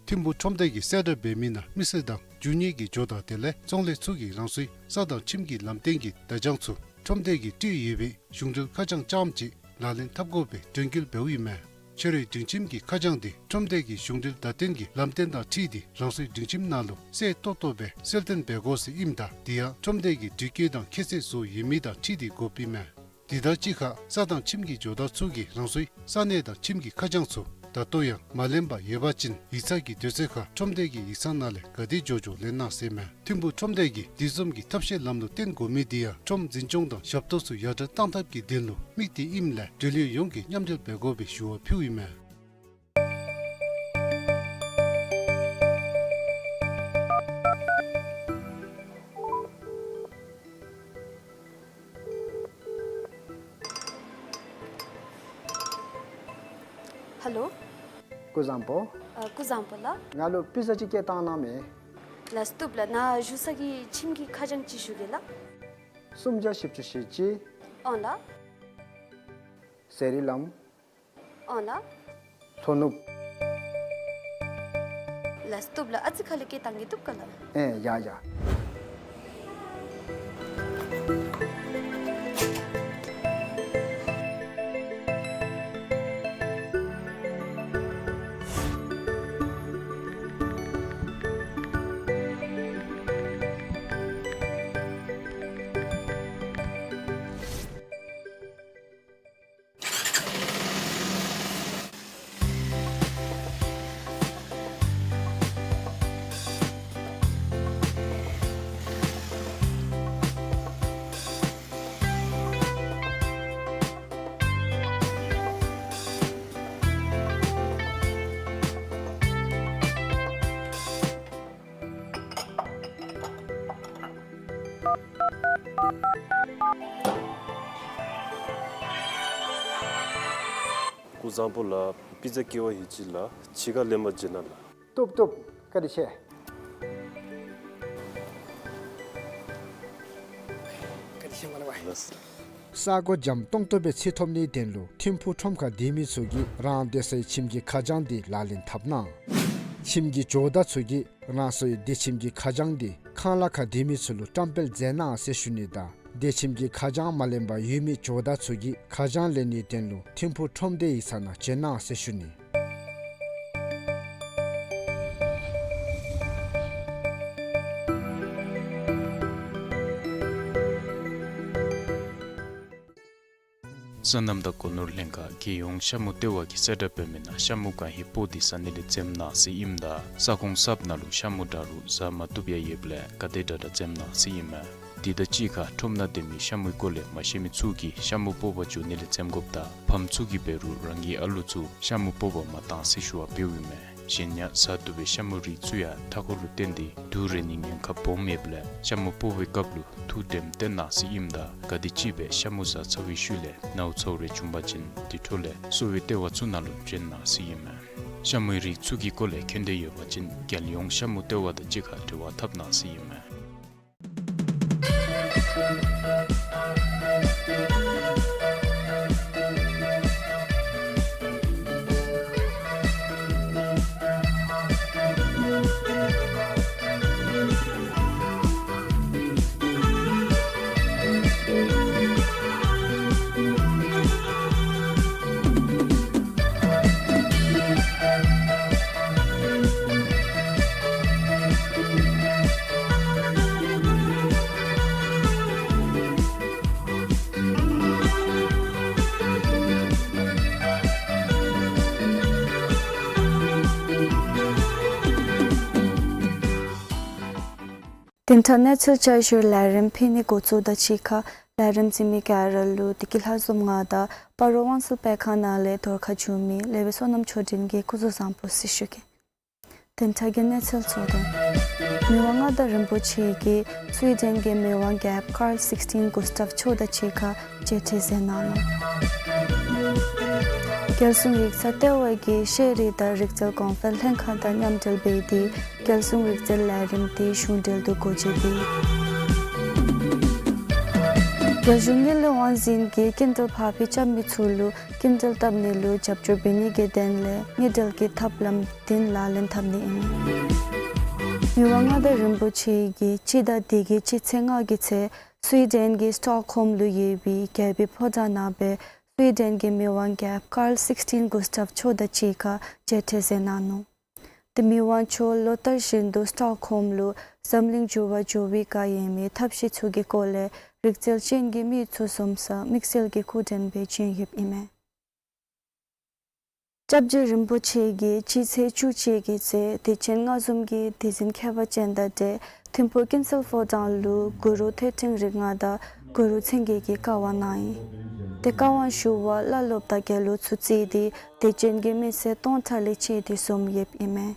ཐིམ་ཕུག་ཁྲོམ་སྡེ་གིས་གསལ་བསྒྲགས་འབད་མི་ནང་མི་སེར་དང་རྒྱུ་དངོས་ཀྱི་ཇོ་བདག་དེ་ལས་ཚོང་ལས་ཚུ་གིས་རང་སོའི་ས་དང་ཁྱིམ་གྱི་ལམ་སྟོན་གྱི་བརྡ་བྱང་ཚུ་ཁྲོམ་སྡེ་གིས་སྤྲོད་ཡོད་པའི་གཞུང་འབྲེལ་ཁ་བྱང་རྐྱངམ་གཅིག་ལག་ལེན་འཐབ་དགོ་པའི་དྲན་སྐུལ་འབདཝ་ཨིན་མས། ཕྱི་རོལ་སྒྲིང་ཁྱིམ་གྱི་ཁ་བྱང་འདི་ཁྲོམ་སྡེ་གི་གཞུང་འབྲེལ་བརྡ་སྟོན་གྱི་ལམ་སྟོན་དང་འཁྲིལ་ཏེ་རང་སོའི་སྒྲིང་ཁྱིམ་ནང་ལུ་གསལ་ཏོག་ཏོ་སྦེ་གསལ་སྟོན་འབད་དགོ་ཟེར་ཨིནམ་ད་དེ་ཡང་ཁྲོམ་སྡེ་གིས་དྲི་བཀོད་དང་ཁྱད་ཚད་བཟོ་ཡོད་མེད་དང་འཁྲིལ་ཏེ་དགོཔ་ཨིན་མས། དེ་དང་གཅིག་ཁར་ས་དང་ཁྱིམ་གྱི་ཇོ་བདག་ཚུ་གིས་རང་སོའི་ས་གནས་དང་ཁྱིམ་གྱི་ཁ་བྱང་ཚུ་ད་ལྟོ་ཡང་མ་ལེན་པར་ཡོད་པ་ཅིན་ཡིག་ཚང་གི་དུས་ཚོད་ཁར་ཁྲོམ་སྡེ་གི་ཡིག་ཚང་ནང་ལས་ག་དེ་མགྱོགས་མགྱོགས་ལེན་གནང་ཟེར་མས། ཐིམ་ཕུག་ཁྲོམ་སྡེ་གིས་དེ་བཟུམ་གྱི་ཐབས་ཤེས་ལམ་ལུགས་བསྟེན་དགོ་མི་དེ་ཡང་ཁྲོམ་འཛིན་སྐྱོང་དང་ཞབས་ཏོག་ཚུ་ཡར་དྲག་གཏང་ཐབས་ཀྱི་དོན་ལུ་དམིགས་ཏེ་ཨིནམ་ལས་འབྲེལ་ཡོད་ཡོངས་ཀྱིས་མཉམ་འབྲེལ་འབད་དགོ་པའི་ཞུ་བ་ཕུལཝ་ཨིན་མས། ཧེ་ལོ། སྐུ་གཟུགས་བཟང་པོ། ཨ་སྐུ་གཟུགས་བཟང་པོ་ལགས། ང་ལུ་པི་ཛ་ཅིག་བསྐྱལ་བཏང་གནང་མས། ལགས་སོ་བཏུབ་ལགས། ནཱ་བཞུགས་ས་གི་ཁྱིམ་གྱི་ཁ་བྱང་ཅིག་ཞུ་གེ་ལགས། སུམ་བརྒྱ་བཞི་བཅུ་ཞེ་གཅིག། ཨོང་ལགས། ཟེར་རི་ལམ། ཨོང་ལགས། ལྷོ་ནུབ། ལགས་སོ་བཏུབ་ལགས། ཨ་ཙི་ཁ་ལས་བསྐྱལ་བཏང་གེ། བཏུབ་ག་ལགས། ཨེ་ཡ་ཡ། སྐུ་གཟུགས་བཟང་པོ་ལགས། པི་ཛ་བསྐྱལ་བ་ཡོད་ཅི་ལགས། ཕྱི་ཁར་ལེན་པར་འབྱོན་གནང་ལགས། བཏུབ་བཏུབ། བཀའ་དྲིན་ཆེ། བཀའ་དྲིན་ཆེ་མ་ལགས། ས་གོ་འཇམ་ཏོང་ཏོ་སྦེ་ཚུད་ཐོབ་ནིའི་དོན་ལུ་ཐིམ་ཕུག་ཁྲོམ་ཁར་སྡོད་མི་ཚུ་གིས་རང་སྡོད་སའི་ཁྱིམ་གྱི་ཁ་བྱང་འདི་ལག་ལེན་འཐབ་གནང་། ཁྱིམ་གྱི་ཇོ་བདག་ཚུ་གིས་རང་སོའི་སྡོད་ཁྱིམ་གྱི་ཁ་བྱང་འདི་ཁང་གླ་ཁར་སྡོད་མི་ཚུ་ལུ་བཀྲམ་སྤེལ་མཛད་གནང་ཟེར་ཞུ་ནི་དང་སྡོད་ཁྱིམ་གྱི་ཁ་བྱང་མ་ལེན་པར་ཡོད་མི་ཇོ་བདག་ཚུ་གིས་ཁ་བྱང་ལེན་ནིའི་དོན་ལུ་ཐིམ་ཕུག་ཁྲོམ་སྡེའི་ཡིག་ཚང་ནང་འབྱོན་གནང་ཟེར་ཞུ་ནི། སོ་ནམ་དང་སྒོ་ནོར་ལྷན་ཁག་རྒྱལ་ཡོངས་ཤ་མུ་ལྟེ་བ་གིས་གསལ་བསྒྲགས་འབད་མི་ནང་ཤ་མུ་གང་ཧེ་སྤོ་སྟེ་ཟ་ནི་ལས་འཛེམ་གནང་ཟེར་ཨིནམ་ད་ས་ཁོངས་གསརཔ་ནང་ལུ་ཤ་མུ་དྲག་རུང་ཟ་མ་བཏུབ་ཡང་ཡོདཔ་ལས་ག་དེ་དྲག་དྲག་འཛེམ་གནང་ཟེར་ཨིན་མས། དེ་དང་གཅིག་ཁར་ཁྲོམ་ནང་སྡོད་མི་ཤ་མུའི་སྐོར་ལས་མ་ཤེས་མི་ཚུ་གིས་ཤ་མུ་སྤོ་བར་འགྱོ་ནི་ལས་འཛེམ་དགོཔ་དང་ཕམ་ཚུ་གིས་འབད་རུང་རང་གི་ཨ་ལོ་ཚུ་ཤ་མུ་སྤོ་བར་མ་གཏང་ཟེར་ཞུ་བ་འབདཝ་ཨིན་མས། གཞན་ཡང་ཟ་བཏུབ་པའི་ཤ་མུའི་རིགས་ཚུ་ཡང་མཐའ་འཁོར་ལུ་བརྟེན་ཏེ་དུག་རེག་ནིའི་ཉེན་ཁ་སྦོམ་ཡོདཔ་ལས་ཤ་མུ་སྤོ་བའི་སྐབས་ལུ་ཐུགས་དྲནམ་བཏོན་གནང་ཟེར་ཨིནམ་ད་ག་དེམ་ཅིག་སྦེ་ཤ་མུ་ཟ་ཚར་བའི་ཤུལ་ལས་ནཝ་ཚཝ་རེ་བྱུང་པ་ཅིན་དེ་འཕྲོ་ལས་གསོ་བའི་ལྟེ་བ་ཚུ་ནང་ལུ་འབྱོན་གནང་ཟེར་ཨིན་མས། ཤ་མུའི་རིགས་ཚུ་གི་སྐོར་ལས་མཁྱེན་འདོད་ཡོད་པ་ཅིན་རྒྱལ་ཡོངས་ཤ་མུ་ལྟེ་བ་དང་གཅིག་ཁར་འབྲེལ་བ་འཐབ་གནང་ཟེར་ཨིན་མས། དེ་མཐར་གནས་ཚུལ་བསྐྱར་ཞུའི་ལས་རིམ་ཕུལ་ནི་འགོ་བཙུགས་དང་གཅིག་ཁར་ལས་རིམ་གཟིགས་མི་ག་ར་ལུ་བདེ་སྐྱིད་ལྷ་འཛོམས་ང་དང་སྤ་རོ་དབང་གསལ་སྤེལ་ཁང་ནང་ལས་བརྡ་ཁ་ཞུ་མི་ལེགས་པའི་བསོད་ནམས་ཆོས་སྒྲོན་གྱིས་སྐུ་གཟུགས་བཟང་པོ་ཟེར་ཞུ་གེ། དེ་མཐར་གྱི་གནས་ཚུལ་གཙོ་དོན། མི་དབང་མངའ་བདག་རིན་པོ་ཆེ་གིས་སུའི་ཌེན་གྱི་མི་དབང་རྒྱལཔོ་ཀཱརལ་སིགསི་ཊིན་གུ་སི་ཊབ་མཆོག་དང་གཅིག་ཁར་མཇལ་འཕྲད་མཛད་གནང་ནུག། རྒྱལ་སྲུང་ཡིག་ཚང་ལྟེ་བ་གིས་ཤེས་རིག་དང་རིག་རྩལ་གོང་འཕེལ་ལྷན་ཁག་དང་མཉམ་འབྲེལ་འབད་དེ་རྒྱལ་སྲུང་རིག་རྩལ་ལས་རིམ་དེ་གཞུང་འབྲེལ་དུ་སྒོ་འབྱེད་འབད། རྒྱལ་གཞུང་དངུལ་ལས་དབང་འཛིན་གྱིས་སྐྱིན་འགྲུལ་ཕར་འགྱངས་རྐྱབ་མི་ཚུ་ལུ་སྐྱིན་འགྲུལ་བཏབ་ནི་ལུ་རྒྱབ་སྐྱོར་འབད་ནི་གི་དོན་ལས་དངུལ་འབྲེལ་གྱི་ཐབས་ལམ་དེ་ལག་ལེན་འཐབ་ནི་ཨིན། མི་དབང་མངའ་བདག་རིན་པོ་ཆེ་གིས་སྤྱི་ཟླ་འདི་གི་སྤྱི་ཚེས་ལྔ་གི་ཚེ་སུའི་ཌེན་གྱི་སི་ཊོག་ཧོམ་ལུ་ཡོད་པའི་རྒྱལ་པོའི་ཕོ་བྲང་ནང་སྦེ་ སུའི་ཌེན་གྱི་མི་དབང་རྒྱལཔོ་ཀཱརལ་སིགསི་ཊིན་གུ་སྟབས་མཆོག་དང་གཅིག་ཁར་མཇལ་འཕྲད་མཛད་གནང་ནུག། ཏེ་མི་དབང་མཆོག་ལོ་ལྟར་བཞིན་དུ་སི་ཊོག་ཧོམ་ལུ་འཛམ་གླིང་འགྱུར་བ་འགྱུར་བའི་བཀའ་ཡོད་མི་ཐབས་ཤེས་ཚུ་གི་སྐོར་ལས་རིག་རྩལ་ཅན་གྱི་མི་ཚུ་འཛོམས་སར་དམིགས་བསལ་གྱི་སྐུ་མགྲོན་སྦེ་བྱོན་ཡོདཔ་ཨིན་མས། སྐྱབས་རྗེ་རིན་པོ་ཆེ་གིས་སྤྱི་ཚེས་བཅུ་གཅིག་གི་ཚེ་དད་ཅན་ལྔ་འཛོམས་ཀྱི་དེ་ཟིན་ཁྱད་པར་ཅན་དང་འབྲེལ་ཐིམ་ཕུག་ཀུན་གསལ་ཕོ་བྲང་ལུ་གུ་རུ་ཐོད་ཕྲེང་རིགས་ལྔ་དང་གུ་རུ་མཚན་བརྒྱད་ཀྱི་བཀའ་དབང་གནང་ཡི། ཏེ་བཀའ་དབང་ཞུ་བར་བླ་སློབ་དང་དགེ་སློང་ཚུ་བརྩིས་ཏེ་དད་ཅན་གྱི་མི་སེར་སྟོང་ཕྲག་ལས་བཅད་དེ་འཛོམས་ཡོདཔ་ཨིན་མས།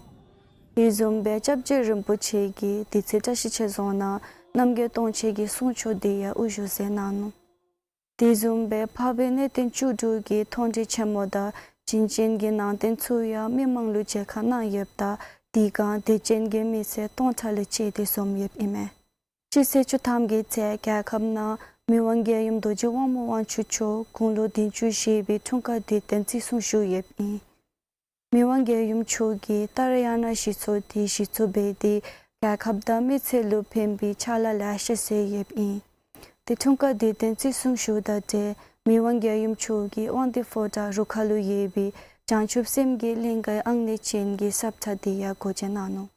དེ་བཟུམ་སྦེ་སྐྱབས་རྗེ་རིན་པོ་ཆེ་གིས་དེ་ཚེ་བཀྲ་ཤིས་ཆོས་རྫོང་ནང་རྣམ་རྒྱལ་སྟོང་མཆོད་ཀྱི་གསུང་ཆོག་དེ་ཡང་དབུ་བཞུགས་མཛད་གནང་ནུག། དེ་བཟུམ་སྦེ་འཕགས་པའི་གནས་བརྟན་བཅུ་དྲུག་གི་མཐོང་གྲོལ་ཆེན་མོ་དང་བྱིན་ཅན་གྱི་ནང་རྟེན་ཚུ་ཡང་མི་མང་ལུ་མཇལ་ཁ་གནང་ཡོདཔ་ད་དེ་སྒང་དད་ཅན་གྱི་མི་སེར་སྟོང་ཕྲག་ལས་བཅད་དེ་འཛོམས་ཡོདཔ་ཨིན་མས། སྤྱི་ཚེས་བཅུ་ཐམ་གྱི་ཚེ་རྒྱལ་ཁབ་ནང་མི་དབང་རྒྱལ་ཡུམ་རྡོ་རྗེ་དབང་མོ་དབང་ཕྱུག་མཆོག་དགུང་ལོ་བདུན་ཅུ་བཞེས་པའི་འཁྲུངས་སྐར་དུས་སྟོན་བརྩི་སྲུང་ཞུ་ཡོདཔ་ཨིན། མི་དབང་རྒྱལ་ཡུམ་མཆོག་གིས་ཏཱ་ར་ཡ་ན་གཞི་ཚོགས་དེ་གཞི་བཙུགས་འབད་དེ་རྒྱལ་ཁབ་དང་མི་སེར་ལུ་ཕན་པའི་ཕྱག་ལཱ་ལེ་ཤ་མཛད་ཡོདཔ་ཨིན། ཏེ་འཁྲུངས་སྐར་དུས་སྟོན་བརྩི་སྲུང་ཞུ་དང་འབྲེལ་མི་དབང་རྒྱལ་ཡུམ་མཆོག་གིས་དབང་འདུས་ཕོ་བྲང་རུ་ཁག་ལུ་ཡོད་པའི་བྱང་ཆུབ་སེམས་ཀྱི་གླིང་གའི་ཨང་གནས་ཅན་གྱི་ས་ཁྲ་དེ་ཡང་སྒོ་འབྱེད་གནང་ནུག།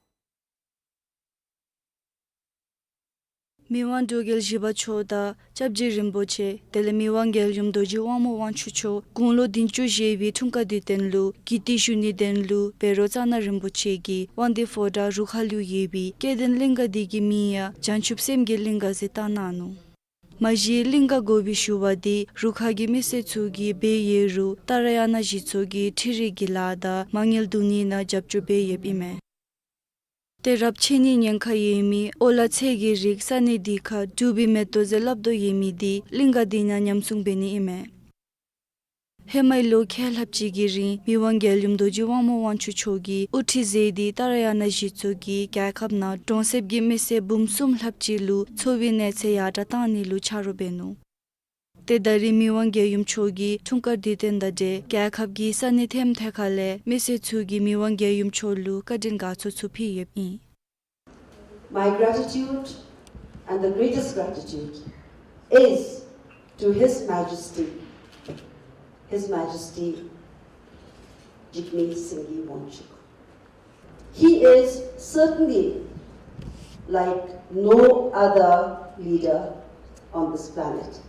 མི་དབང་འབྲུག་རྒྱལ་བཞི་པ་མཆོག་དང་སྐྱབས་རྗེ་རིན་པོ་ཆེ་དེ་ལས་མི་དབང་རྒྱལ་ཡུམ་རྡོ་རྗེ་དབང་མོ་དབང་ཕྱུག་མཆོག་དགུང་ལོ་བདུན་ཅུ་བཞེས་པའི་འཁྲུངས་སྐར་དུས་སྟོན་ལུ་ཀིརྟི་ཞུ་ནིའི་དོན་ལུ་བཻ་རོ་ཙ་ན་རིན་པོ་ཆེ་གིས་དབང་འདུས་ཕོ་བྲང་རུ་ཁག་ལུ་ཡོད་པའི་སྐལ་ལྡན་གླིང་ག་དེ་གི་མིང་ཡང་བྱང་ཆུབ་སེམས་ཀྱི་གླིང་ག་ཟེར་བཏགས་གནང་ནུག། མ་གཞི་གླིང་ག་དགོ་པའི་ཞུ་བ་དེ་རུ་ཁག་གི་མི་སེར་ཚུ་གིས་འབད་ཡོད་རུང་ཏཱ་ར་ཡ་ན་གཞི་ཚོགས་ཀྱིས་འཕྲུལ་རིག་གི་ལཱ་དང་མ་དངུལ་བསྡུ་ནི་ནང་རྒྱབ་སྐྱོར་འབད་ཡོདཔ་ཨིན་མས། ཏེ་རབས་ཕྱེད་ནི་ཉེན་ཁ་ཡོད་མི་ཨོ་ལ་ཚལ་གྱི་རིགས་ས་གནས་དེ་ཁར་འབྲུག་པའི་མེ་ཏོག་ཟེར་སླབ་དོ་ཡོད་མི་དེ་གླིང་ག་དེ་ནང་ཉམས་སྲུང་འབད་ནི་ཨིན་མས། ཧེ་མའི་ལོ་ཁལ་ལྷགཔ་ཅིག་གི་རིང་མི་དབང་རྒྱལ་ཡུམ་རྡོ་རྗེ་དབང་མོ་དབང་ཕྱུག་མཆོག་གིས་དབུ་ཁྲིད་མཛད་དེ་ཏཱ་ར་ཡ་ན་གཞི་ཚོགས་ཀྱིས་རྒྱལ་ཁབ་ནང་གྲོང་གསེབ་ཀྱི་མི་སེར་འབུམ་གསུམ་ལྷགཔ་ཅིག་ལུ་འཚོ་བའི་གནས་ཚད་ཡར་དྲག་བཏང་ནི་ལུ་ཆ་རོགས་འབད་ནུག། ཏེ་ད་རེས་མི་དབང་རྒྱལ་ཡུམ་མཆོག་གི་འཁྲུངས་སྐར་དུས་སྟོན་དང་འབྲེལ་རྒྱལ་ཁབ་ཀྱི་ས་གནས་ཐེམ་ཐེ་ཁ་ལས་མི་སེར་ཚུ་གིས་མི་དབང་རྒྱལ་ཡུམ་མཆོག་ལུ་བཀའ་དྲིན་དགའ་ཚོར་ཚུ་ཕུལ་ཡོདཔ་ཨིན། My gratitude and the greatest gratitude is to His Majesty, His Majesty Jigme Singye Wanchuk. He is certainly like no other leader on this planet.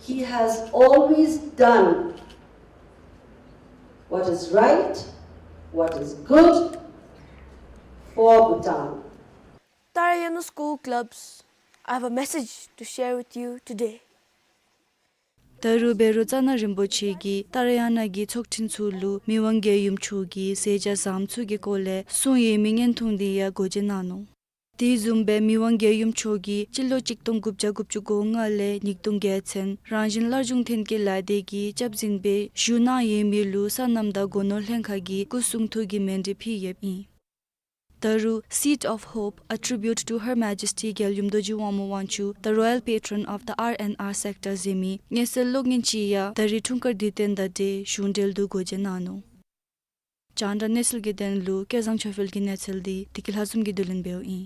He has always done what is right, what is good for Bhutan. Tarayana School Clubs, I have a message to share with you today. ད་རུང་བཻ་རོ་ཙ་ན་རིན་པོ་ཆེ་གིས་ཏཱ་ར་ཡ་ན་གི་ཚོགས་ཁྲིམས་ཚུ་ལུ་མི་དབང་རྒྱལ་ཡུམ་མཆོག་གི་མཛད་བྱ་བཟང་ཚུ་གི་སྐོར་ལས་གསུངས་ཡོད་མི་བརྙན་ཐུང་དེ་ཡང་སྒོ་འབྱེད་གནང་ནུག། དེ་བཟུམ་སྦེ་མི་དབང་རྒྱལ་ཡུམ་མཆོག་གིས་སྤྱི་ལོ་གཅིག་སྟོང་དགུ་བརྒྱ་དགུ་བཅུ་གོ་ལྔ་ལས་ཉིས་སྟོང་བརྒྱད་ཚུན་རང་བཞིན་སླར་འབྱུང་ཐོན་སྐྱེད་ལས་སྡེ་གི་སྐྱབས་འཛིན་སྦེ་བཞུགས་གནང་ཡོད་མི་ལུ་སོ་ནམ་དང་སྒོ་ནོར་ལྷན་ཁག་གིས་སྐུ་གསུང་ཐུགས་ཀྱི་མཎྜལ་ཕུལ་ཡོདཔ་ཨིན། ད་རུང་Seed of Hope, a tribute to Her Majesty རྒྱལ་ཡུམ་རྡོ་རྗེ་དབང་མོ་དབང་ཕྱུག, the Royal Patron of the R and R Sector ཟེར་མི་མངོན་གསལ་གློག་བརྙན་ཅིག་ཡང་ད་རེས་འཁྲུངས་སྐར་དུས་སྟོན་དང་འབྲེལ་གཞུང་འབྲེལ་དུ་སྒོ་འབྱེད་གནང་ནུག། རྒྱང་བསྒྲགས་གནས་ཚུལ་གྱི་དོན་ལུ་སྐལ་བཟང་ཆོས་འཕེལ་གྱི་གནས་ཚུལ་འདི་བདེ་སྐྱིད་ལྷ་འཛོམས་ཀྱིས་བསྡུ་ལེན་འབདཝ་ཨིན།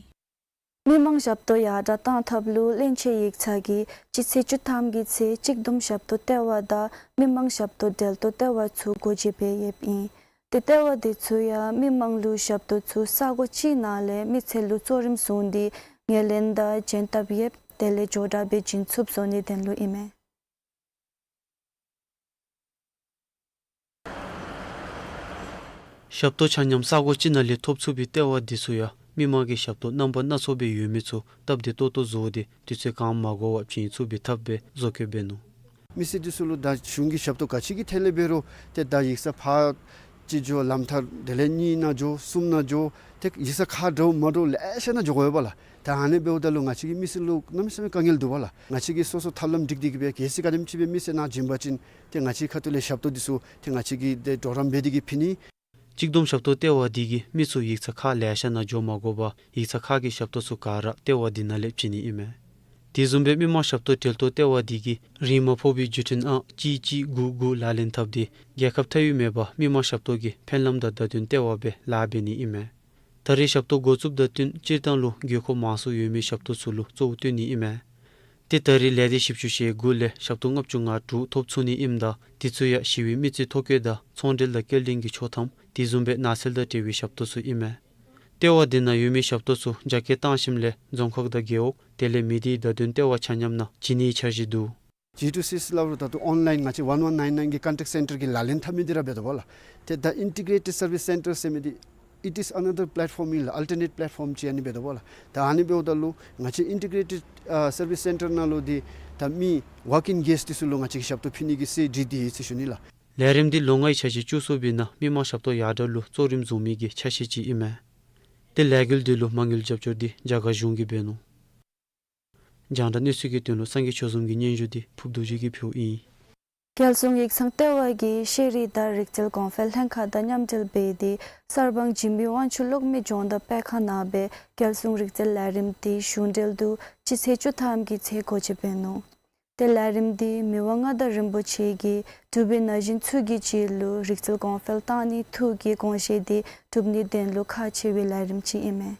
མི་མང་ཞབས་ཏོག་ཡར་དྲག་གཏང་ཐབས་ལུ་བློན་ཆེན་ཡིག་ཚང་གིས་སྤྱི་ཚེས་བཅུ་ཐམ་གྱི་ཚེ་གཅིག་བསྡོམས་ཞབས་ཏོག་ལྟེ་བ་དང་མི་མང་ཞབས་ཏོག་འབྲེལ་གཏོགས་ལྟེ་བ་ཚུ་སྒོ་འབྱེད་འབད་ཡོདཔ་ཨིན། ཏེ་ལྟེ་བ་དེ་ཚུ་ཡང་མི་མང་ལུ་ཞབས་ཏོག་ཚུ་ས་གོ་གཅིག་ནང་ལས་མི་ཚེ་ལུ་གཙོ་རིམ་བཟུང་སྟེ་ངོས་ལེན་དང་བྱིན་ཐབས་ཡོདཔ་དེ་ལས་མགྱོགས་དྲགས་སྦེ་བྱིན་ཚུགསཔ་བཟོ་ནིའི་དོན་ལུ་ཨིན་མས། ཞབས་ཏོག་ཆ་མཉམ་ས་གོ་གཅིག་ནང་ལས་ཐོབ་ཚུགས་པའི་ལྟེ་བ་འདི་ཚུ་ཡང་མི་མང་གི་ཞབས་ཏོག་རྣམ་པ་སྣ་ཚོགས་སྦེ་ཡོད་མི་ཚུ་སྟབས་བདེ་ཏོག་ཏོ་བཟོ་སྟེ་དུས་ཚོད་གང་མ་འགོར་བར་བྱིན་ཚུགས་པའི་ཐབས་སྦེ་བཟོ་བཀོད་འབད་ནུག། མི་སེར་འདི་ཚུ་ལུ་ད་གཞུང་གི་ཞབས་ཏོག་ག་ཅི་གི་ཐད་ལས་འབད་རུང་ཏེ་ད་ཡིག་ཚང་ཕར་ཅིག་འགྱོ་ལམ་ཐག་དེ་ལས་གཉིས་ནང་འགྱོ་གསུམ་ནང་འགྱོ་ཏེ་ཡིག་ཚང་ཁ་འདྲཝ་མ་འདྲཝ་ལེ་ཤ་ནང་འགྱོ་དགོ་པས་ལགས། ད་ཨ་ནི་འབདཝ་ད་ལུ་ང་བཅས་ཀྱི་མི་སེར་ལུ་གནམ་མེད་ས་མེད་དཀའ་ངལ་འདུག་པ་ལགས། ང་བཅས་ཀྱིས་སོ་སོ་ཐབས་ལམ་སྒྲིག་སྟེ་གི་སྦེ་གལ་སྲིད་ག་དེམ་ཅིག་སྦེ་མི་སེར་ནཱ་བྱིན་པ་ཅིན་ཏེ་ང་བཅས་ཁ་ཐུག་ལས་ཞབས་ཏོག་འདི་ཚུ་ཏེ་ང་བཅས་ཀྱིས་ཏེ་གྲོགས་རམ་འབད་དེ་གི་ཕུལ་ནི། གཅིག་བསྡོམས་ཞབས་ཏོག་ལྟེ་བ་འདི་གིས་མི་ཚུ་ཡིག་ཚང་ཁག་ལེ་ཤ་ནང་འགྱོ་མ་དགོ་པར་ཡིག་ཚང་ཁག་གི་ཞབས་ཏོག་ཚུ་ག་ར་ལྟེ་བ་འདི་ནང་ལས་བྱིན་ནི་ཨིན་མས། དེ་བཟུམ་སྦེ་མི་མང་ཞབས་ཏོག་འབྲེལ་གཏོགས་ལྟེ་བ་འདི་གིས་རིན་མ་ཕོག་པའི་བརྒྱུད་འཕྲིན་ཨང་གཅིག་གཅིག་དགུ་དགུ་ལག་ལེན་འཐབ་སྟེ་རྒྱལ་ཁབ་མཐའ་དབུས་མེད་པར་མི་མང་ཞབས་ཏོག་གི་ཕན་ལམ་དང་བརྡ་དོན་ལྟེ་བ་སྦེ་ལཱ་འབད་ནི་ཨིན་མས། ད་རེས་ཞབས་ཏོག་འགོ་བཙུགསཔ་དང་བསྟུན་སྤྱིར་བཏང་ལུ་དགོས་མཁོ་མང་སུ་ཡོད་མི་ཞབས་ཏོག་ཚུ་ལུ་གཙོ་བོ་བཏོན་ནི་ཨིན་མས། ཏེ་ད་རེས་ལས་སྡེ་བཞི་བཅུ་ཞེ་དགུ་ལས་ཞབས་ཏོག་ལྔ་བཅུ་ང་དྲུག་ཐོབ་ཚུགས་ནི་ཨིནམ་ད་དེ་ཚུ་ཡང་ཞི་བའི་མི་རྩིས་ཐོ་བཀོད་དང་ཚོང་འབྲེལ་དང་སྐྱེལ་འདྲེན་གྱི་ཆོག་ཐམ་དེ་བཟུམ་སྦེ་ནགས་ཚལ་དང་འབྲེལ་བའི་ཞབས་ཏོག་ཚུ་ཨིན་མས། ལྟེ་བ་དེ་ནང་ཡོད་མི་ཞབས་ཏོག་ཚུ་རྒྱ་སྐྱེད་བཏང་ཞིནམ་ལས་རྫོང་ཁག་དང་རྒེད་འོག་དེ་ལས་མི་སྡེའི་བརྡ་དོན་ལྟེ་བ་ཆ་མཉམ་ནང་བྱིན་ནིའི་འཆར་གཞི་འདུག། ཇི་ཊུ་སི་སླབ་རུང་ད་ལྟོ་ཨོན་ལའིན་ང་བཅས་ཝན་ཝན་ནའིན་ནའིན་གྱི་ཀོན་ཊེཀ་སེན་ཊར་གྱི་ལག་ལེན་འཐབ་མི་འདི་ར་འབད་དོ་བ་ལགས། ཏེ་ད་ཨིན་ཊི་གྲེ་ཊེཌ་སར་བིསི་སེན་ཊར་ཟེར་མི་འདི་it is another platform ཨིན་ལགས། ཨལ་ཊར་ནེཊ་པི་ལེཊ་ཕོརམ་ཅིག་ཨ་ནི་འབད་དོ་བ་ལགས། ད་ཨ་ནི་འབདཝ་ད་ལུ་ང་བཅས་ཨིན་ཊི་གྲེ་ཊེཌ་ཨ་སར་བིསི་སེན་ཊར་ནང་ལུ་འདི་ད་མི་ཝོག་ཨིན་གེསཊ་འདི་ཚུ་ལུ་ང་བཅས་ཀྱིས་ཞབས་ཏོག་ཕུལ་ནི་གི་སྲོལ་སྒྲིག་སྟེ་ཡོད་ཟེར་ཞུ་ནི་ལགས། ལས་རིམ་འདི་ལོ་ལྔའི་འཆར་གཞི་བཅུ་གསུམ་པའི་ནང་མི་མང་ཞབས་ཏོག་ཡར་དྲག་ལུ་གཙོ་རིམ་བཟུང་མི་གི་འཆར་གཞི་ཅིག་ཨིན་མས། ཏེ་ལས་འགུལ་འདི་ལུ་མ་དངུལ་རྒྱབ་སྐྱོར་འདི་རྒྱ་གར་གཞུང་གིས་འབད་ནུག། རྒྱང་བསྒྲགས་གནས་ཚུལ་གྱི་དོན་ལུ་སངས་རྒྱས་ཆོས་འཛོམས་ཀྱི་སྙན་ཞུ་འདི་ཕུརབ་རྡོ་རྗེ་གིས་ཕུལཝ་ཨིན། རྒྱལ་སྲུང་ཡིག་ཚང་ལྟེ་བ་གིས་ཤེས་རིག་དང་རིག་རྩལ་གོང་འཕེལ་ལྷན་ཁག་དང་མཉམ་འབྲེལ་འབད་དེ་གསར་སྤང་འཇིགས་མེད་དབང་ཕྱུག་གློག་མེ་སྦྱོང་བརྡར་སྤེལ་ཁང་ནང་སྦེ་རྒྱལ་སྲུང་རིག་རྩལ་ལས་རིམ་འདི་གཞུང་འབྲེལ་དུ་སྤྱི་ཚེས་བཅུ་ཐམ་གྱི་ཚེ་སྒོ་འབྱེད་འབད་ནུག། ཏེ་ལས་རིམ་འདི་མི་དབང་མངའ་བདག་རིན་པོ་ཆེ་གིས་གྲུབ་པའི་ན་གཞོན་ཚུ་གི་རྒྱུད་ལུ་རིག་རྩལ་གོང་འཕེལ་གཏང་ནིའི་ཐུགས་ཀྱི་དགོངས་བཞེད་འདི་སྒྲུབ་ནིའི་དོན་ལུ་ཁག་ཆེ་བའི་ལས་རིམ་ཅིག་ཨིན་མས།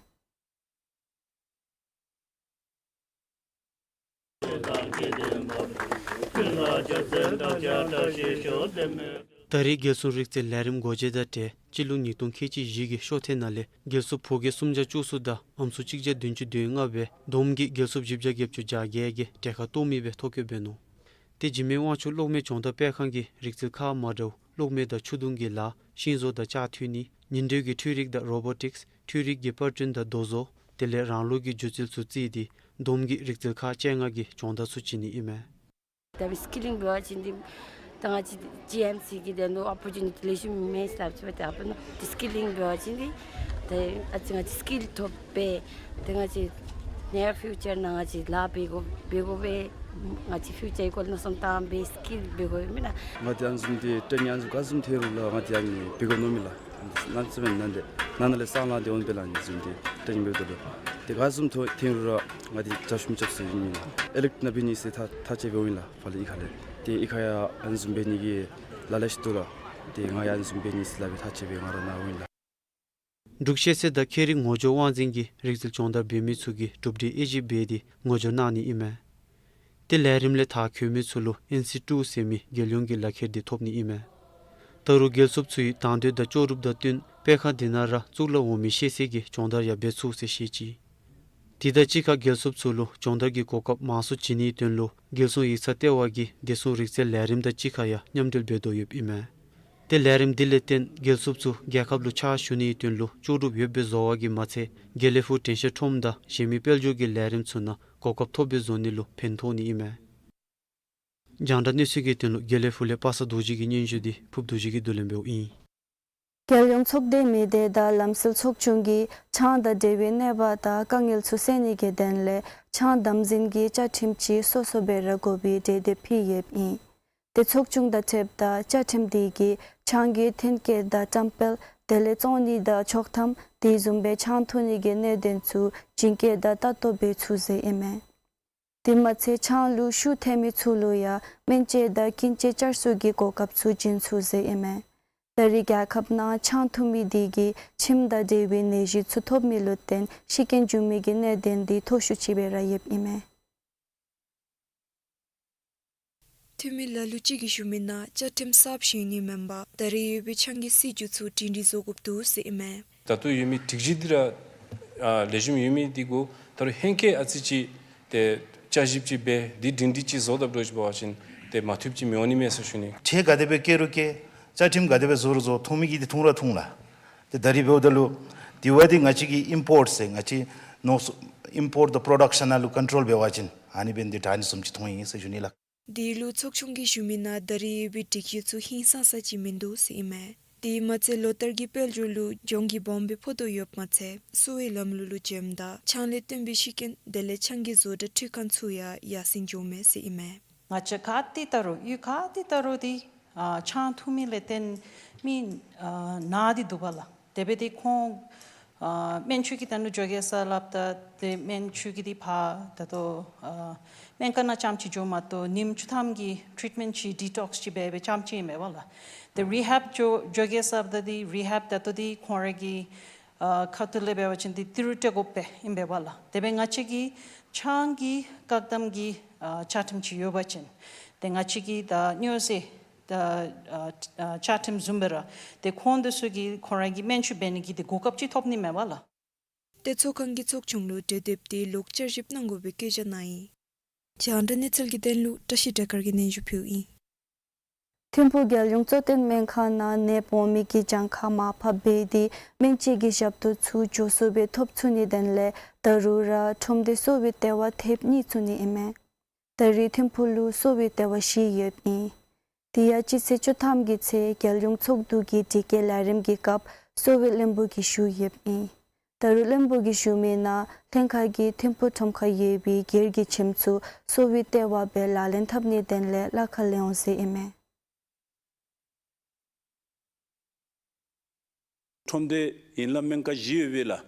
ད་རེས་རྒྱལ་སྲུང་རིག་རྩལ་ལས་རིམ་སྒོ་འབྱེད་དང་འབྲེལ་སྤྱི་ལོ་ཉིས་སྟོང་ཁལ་གཅིག་བཞི་གི་ཤོ་ཐེངས་ནང་ལས་རྒྱལ་སྲུང་ཕོ་སྐྱེས་སུམ་བརྒྱ་བཅུ་གསུམ་དང་ཨམ་སྲུ་གཅིག་བརྒྱ་བདུན་ཅུ་དོན་ལྔ་སྦེ་བསྡོམས་ཀྱིས་རྒྱལ་སྲུང་བཞི་བརྒྱ་བརྒྱད་ཅུ་གྱ་བརྒྱད་ཀྱིས་གྲལ་ཁར་གཏོགས་མི་སྦེ་ཐོ་བཀོད་འབད་ནུག། ཏེ་འཇིགས་མེད་དབང་ཕྱུག་གློག་མེ་སྦྱོང་བརྡར་སྤེལ་ཁང་གིས་རིག་རྩལ་ཁག་མ་འདྲཝ་གློག་མེ་དང་ཆུ་དུང་གི་ལཱ་ཤིང་བཟོ་དང་ལྕགས་འཐུ་ནི་ཉིན་དྲོད་ཀྱི་འཕྲུལ་རིག་དང་རོ་བོ་ཊིཀསི་འཕྲུལ་རིག་གི་པར་སྐྲུན་དང་རྡོ་བཟོ་དེ་ལས་རང་ལུགས་ཀྱི་སྒྱུ་རྩལ་ཚུ་བརྩིས་ཏེ་བསྡོམས་ཀྱིས་རིག་རྩལ་ཁག་བཅོ་ལྔ་གི་སྦྱོང་བརྡར་ཚུ་བྱིན་ནི་ཨིན་མས། ད་སི་ཀི་ལིང་འབད་བ་ཅིན་འདི་ད་ང་བཅས་ཇི་ཨེམ་སི་གི་དོན་ལུ་ཨོ་པོར་ཅུ་ནི་ཊི་ལེགས་ཤོམ་མེད་ཟེར་སླབ་ཅི་པ། ཏེ་ཨ་ཕོ་ནོ་སི་ཀི་ལིང་འབད་བ་ཅིན་འདི་ད་ཨ་ཙི་ང་བཅས་སི་ཀིལ་ཐོབ་སྦེ་ཏེ་ང་བཅས་ནེར་ཕིའུ་ཅར་ནང་ང་བཅས་ལཱ་འབད་དགོ་འབད་དགོ་པས། ང་བཅས་ཕིའུ་ཅར་གི་སྐོར་ལས་མནོ་བསམ་བཏང་སྦེ་སི་ཀིལ་འབད་དགོ་མེན་ན། ང་བཅས་ཨ་ནི་བཟུམ་འདི་ཊེ་ནིང་ཨ་ནི་བཟུམ་ག་བཟུམ་ཐོན་རུང་ལགས་ང་བཅས་ཨ་ནི་འབད་དགོ་མནོཝ་མས་ལགས། ནཱ་ཚུ་མེན་ན་འདི་ནང་ན་ལས་སང་ལཱ་འདི་འོང་པས་ལགས། ཨ་ནི་བཟུམ་འདི་ཊེ་ནིང་འབདཝ་ད་ལུ་ཏེ་ག་བཟུམ་ཐོན་ཐོན་རུང་ར་ང་འདི་རྒྱབ་ཤུགས་རྐྱབ་ཟེར་ཨིན་མས་ལགས། ཨེ་ལེག་ཊི་ནང་འབད་ནི་ཟེར་ཐག་ཐག་བཅད་འབདཝ་ཨིན་ལགས། ཕར་ལས་གཡུས་ཁ་ལས། ཏེ་གཡུས་ཁ་ཡང་ཨ་ནི་བཟུམ་འབད་ནི་གི་ལཱ་ལེ་ཤ་འདུག་ལགས། ཏེ་ང་ཡང་ཨ་ནི་བཟུམ་འབད་ནི་ཟེར་སླབ་སྦེ་ཐག་བཅད་སྦེ་ང་ར་ནཱ་འོང་ཡི་ལགས། འབྲུག་ཤེས་ཚད་དང་ཁྱད་རིག་ངོ་སྦྱོར་དབང་འཛིན་གྱིས་རིག་རྩལ་སྦྱོང་བརྡར་འབད་མི་ཚུ་གི་གྲུབ་འབྲས་དབྱེ་ཞིབ་འབད་དེ་ངོ་སྦྱོར་གནང་ནི་ཨིན་མས། ཏེ་ལས་རིམ་ལས་མཐར་འཁྱོལ་མི་ཚུ་ལུ་ཨེན་སི་ཊུ་ཟེར་མི་རྒྱལ་ཡོངས་ཀྱི་ལག་ཁྱེར་འདི་ཐོབ་ནི་ཨིན་མས། ད་རུང་རྒྱལ་སྲུངཔ་ཚུ་གི་དང་འདོད་དང་ལྕོགས་གྲུབ་དང་བསྟུན་སྤེལ་ཁང་འདི་ནང་ར་གཙུག་ལག་འོག་མའི་ཤེས་ཚད་ཀྱི་སྦྱོང་བརྡར་ཡང་འབད་ཚུགས་ཟེར་བཤད་ཅི། དེ་དང་གཅིག་ཁར་རྒྱལ་སྲུངཔ་ཚུ་ལུ་སྦྱོང་བརྡར་གྱི་གོ་སྐབས་མང་སུ་བྱིན་ནིའི་དོན་ལུ་རྒྱལ་སྲུང་ཡིག་ཚང་ལྟེ་བ་གིས་བདེ་སྲུང་རིག་རྩལ་ལས་རིམ་དང་གཅིག་ཁར་ཡང་མཉམ་འབྲེལ་འབད་དོ་ཡོདཔ་ཨིན་མས། ཏེ་ལས་རིམ་འདི་ལས་བརྟེན་རྒྱལ་སྲུངཔ་ཚུ་རྒྱལ་ཁབ་ལུ་ཕྱག་ཞུ་ནིའི་དོན་ལུ་ལྕོགས་གྲུབ་ཡོདཔ་སྦེ་བཟོ་བ་གིས་མ་ཚད་དགེ་ལེགས་ཕུག་དྲན་ཤེས་ཁྲོམ་དང་གཞན་མི་དཔལ་འབྱོར་གྱི་ལས་རིམ་ཚུ་ནང་གོ་སྐབས་ཐོབ་སྦེ་བཟོ་ནི་ལུ་ཕན་ཐོགས་ནི་ཨིན་མས། རྒྱང་བསྒྲགས་གནས་ཚུལ་གྱི་དོན་ལུ་དགེ་ལེགས་ཕུག་ལས་པ་སངས་རྡོ་རྗེ་གི་སྙན་ཞུ་འདི་ཕུརབ་རྡོ་རྗེ་གིས་བསྡུ་ལེན་འབདཝ་ཨིན། རྒྱལ་ཡོངས་ཚོགས་སྡེ་མི་སྡེ་དང་ལམ་སྲོལ་ཚོགས་ཆུང་གིས་ཆང་དང་འབྲེལ་བའི་གནོད་པ་དང་དཀའ་ངལ་ཚུ་སེལ་ནི་གི་དོན་ལས་ཆང་དམ་འཛིན་གྱི་བཅའ་ཁྲིམས་ཅིག་སོ་སོ་སྦེ་ར་དགོ་པའི་གྲོས་འདེབས་ཕུལ་ཡོདཔ་ཨིན། ཏེ་ཚོགས་ཆུང་དང་འཁྲིལཝ་ད་བཅའ་ཁྲིམས་འདི་གིས་ཆང་གི་ཐོན་སྐྱེད་དང་བཀྲམ་སྤེལ་དེ་ལས་བཙོང་ནི་དང་ཆོག་ཐམ་དེ་བཟུམ་སྦེ་ཆང་འཐུང་ནི་གི་གནད་དོན་ཚུ་བྱིན་སྐྱེལ་དང་ལྟ་རྟོག་འབད་ཚུགས་ཟེར་ཨིན་མས། དེ་མ་ཚད་ཆང་ལུ་ཤུགས་ཐེབས་མི་ཚུ་ལུ་ཡང་སྨན་བཅོས་དང་སྐྱིན་ཆས་བསྐྱར་གསོ་གི་གོ་སྐབས་ཚུ་བྱིན་ཚུགས་ཟེར་ཨིན་མས། ད་རེས་རྒྱལ་ཁབ་ནང་ཆང་འཐུང་མི་དེ་གིས་ཁྱིམ་དང་འབྲེལ་བའི་ནད་གཞི་ཚུ་ཐོབ་མི་ལུ་བརྟེན་ཤི་རྐྱེན་འབྱུང་མི་གི་གནད་དོན་འདི་མཐོ་ཤོས་ཅིག་སྦེ་ར་ཡོདཔ་ཨིན་མས། འཐུས་མི་ལ་ལུ་ཅིག་གིས་ཞུ་མི་ནང་བཅའ་ཁྲིམས་གསརཔ་བཞེངས་ནི་མེན་པར་ད་རེས་ཡོད་པའི་ཆང་གི་སྲིད་བྱུས་ཚུ་སྒྲིང་སྒྲིང་བཟོ་དགོཔ་འདུག་ཟེར་ཨིན་མས། ད་ལྟོ་ཡོད་མི་སྒྲིག་གཞི་འདི་ར་ཨ་ལེགས་ཤོམ་ཡོད་མི་འདི་གུ་ད་རུང་ཧེང་སྐལ་ཨ་ཙི་ཅིག་ཏེ་བསྐྱར་ཞིབ་ཅིག་འབད་དེ་སྒྲིང་སྒྲིང་ཅིག་བཟོ་དཔ་འདྲཝ་ཅིག་འབད་བ་ཅིན་ཏེ་མ་བཏུབ་ཅིག་མི་འོང་ནི་མས་ཟེར་ཞུ་ནི། ཁྲལ་ག་དེ་སྦེ་བཀལ་རུང་བཀལ་བཅའ་ཁྲིམས་ག་དེ་སྦེ་བཟོ་རུང་བཟོ་འཐུང་མི་གིས་འདི་འཐུང་ར་འཐུང་ལགས། ཏེ་ད་རེས་འབདཝ་ད་ལུ་དེ་བ་འདི་ང་བཅས་ཀྱིས་ཨིམ་པོརཊ་ཟེར་ང་བཅས་ནོར་ཨིམ་པོརཊ་དང་པྲོ་ཌག་ཤཱན་ནང་ལུ་ཀོན་ཊོལ་འབད་བ་ཅིན་ཨ་ནི་འབད་ནི་འདི་དྲག་ནི་བཟུམ་ཅིག་མཐོང་ཡི་ཟེར་ཞུ་ནི་ལགས། དེ་ལུ་ཚོགས་ཆུང་གིས་ཞུ་མི་ནང་ད་རེས་ཡོད་པའི་སྒྲིག་གཞི་ཚུ་ཧིང་སངས་ས་ཅིག་མིན་འདུག་ཟེར་ཨིན་མས། དེ་མ་ཚད་ལོ་ལྟར་གྱི་དཔལ་འབྱོར་ལུ་གྱོང་གུད་སྦོམ་སྦེ་ཕོག་དོ་ཡོདཔ་མ་ཚད་གསོ་བའི་ལམ་ལུགས་ལུ་འཇོནམ་ད་ཆང་ལས་བཏོན་པའི་ཤི་རྐྱེན་དེ་ལས་ཆང་གི་བཟོ་གྲྭ་འཕྲུལ་ཁང་ཚུ་ཡང་ཡར་སེང་འགྱོཝ་མས་ཟེར་ཨིན་མས། ང་བཅས་ག་ཏེ་ད་རུང་གཡུས་ག་ཏེ་ད་རུང་འདི་ཨ་ཆང་འཐུང་མི་ལས་བརྟེན་མི་ཨ་ན་སྟེ་འདུག་པ་ལགས། དེ་འབད་དེ་ཁོང་ཨ་སྨན་བཅོས་ཀྱི་དོན་ལུ་འགྱོ་གེ་ཟེར་སླབ་ད་ཏེ་སྨན་བཅོས་ཀྱི་འདི་ཕར་ད་ལྟོ་ཨ་སྨན་ཁང་ནང་རྐྱངམ་ཅིག་འགྱོཝ་མ་གཏོགས་ཉིནམ་བཅུ་ཐམ་གྱི་ཊི་རིཊ་མེནཊ་ཅིག་ཌི་ཊོགསི་ཅིག་འབད་འབད་རྐྱངམ་ཅིག་ཨིན་མས་པ་ལགས། ཏེ་རི་ཧེབ་འགྱོ་འགྱོ་གེ་ཟེར་སླབ་ད་འདི་རི་ཧེབ་ད་ལྟོ་འདི་ཁོང་ར་གི་ཨ་ཁ་ཐུག་ལས་འབད་བ་ཅིན་འདི་ཏི་རུ་སྤྲོད་དགོཔ་སྦེ་ཨིན་པས་པ་ལགས། དེ་འབད་ང་བཅས་ཀྱི་ཆང་གི་བཀག་དམ་གྱི་ ཨ་བཅའ་ཁྲིམས་ཅིག་ཡོད་པ་ཅིན་ཏེ་ང་བཅས་ཀྱི་ད་སྨྱོ་རྫས་ད་ཨ་ཨ་བཅའ་ཁྲིམས་བཟུམ་སྦེ་ར་ཏེ་ཁོང་དེ་ཚུ་གིས་ཁོང་ར་གི་སྨན་བཅོས་འབད་ནི་གི་ཏེ་གོ་སྐབས་ཅིག་ཐོབ་ནི་མས་པ་ལགས། ཏེ་ཚོགས་ཁང་གི་ཚོགས་ཆུང་ལུ་གྲོས་འདེབས་འདི་ལོག་བསྐྱར་ཞིབ་གནང་དགོ་པའི་བཀོད་རྒྱ་གནང་ཡི། རྒྱང་བསྒྲགས་གནས་ཚུལ་གྱི་དོན་ལུ་བཀྲ་ཤིས་སྒྲོལ་དཀར་གྱིས་སྙན་ཞུ་ཕུལཝ་ཨིན། ཐིམ་ཕུག་རྒྱལ་ཡོངས་གཙོ་བསྟེན་སྨན་ཁང་ནང་ནདཔ་འོང་མི་གི་གྱངས་ཁ་མར་ཕབ་འབད་དེ་སྨན་དཔྱད་ཀྱི་ཞབས་ཏོག་ཚུ་མགྱོགས་སུ་སྦེ་ཐོབ་ཚུགས་ནིའི་དོན་ལས་ད་རུང་ར་ཁྲོམ་སྡེ་གསོ་བའི་ལྟེ་བ་ཐེབས་གཉིས་བཙུགས་ནི་ཨིན་མས། ད་རེས་ཐིམ་ཕུག་ལུ་གསོ་བའི་ལྟེ་བ་བཞི་ཡོདཔ་ཨིན། དེ་ཡང་སྤྱི་ཚེས་བཅུ་ཐམ་གྱི་ཚེ་རྒྱལ་ཡོངས་ཚོགས་འདུ་གི་དྲི་བཀོད་ལས་རིམ་གྱི་སྐབས་གསོ་བའི་བློན་པོ་གིས་ཞུ་ཡོདཔ་ཨིན། ད་རུང་བློན་པོ་གིས་ཞུ་མི་ནང་ལྷན་ཁག་གིས་ཐིམ་ཕུག་ཁྲོམ་ཁར་ཡོད་པའི་སྒེར་གྱི་ཁྱིམ་ཚུ་གསོ་བའི་ལྟེ་བ་སྦེ་ལག་ལེན་འཐབ་ནིའི་དོན་ལས་གླ་ཁར་ལེན་འོང་ཟེར་ཨིན་མས། ཁྲོམ་སྡེ་ཡན་ལག་སྨན་ཁང་བཞི་ཡོད་པས་ལགས།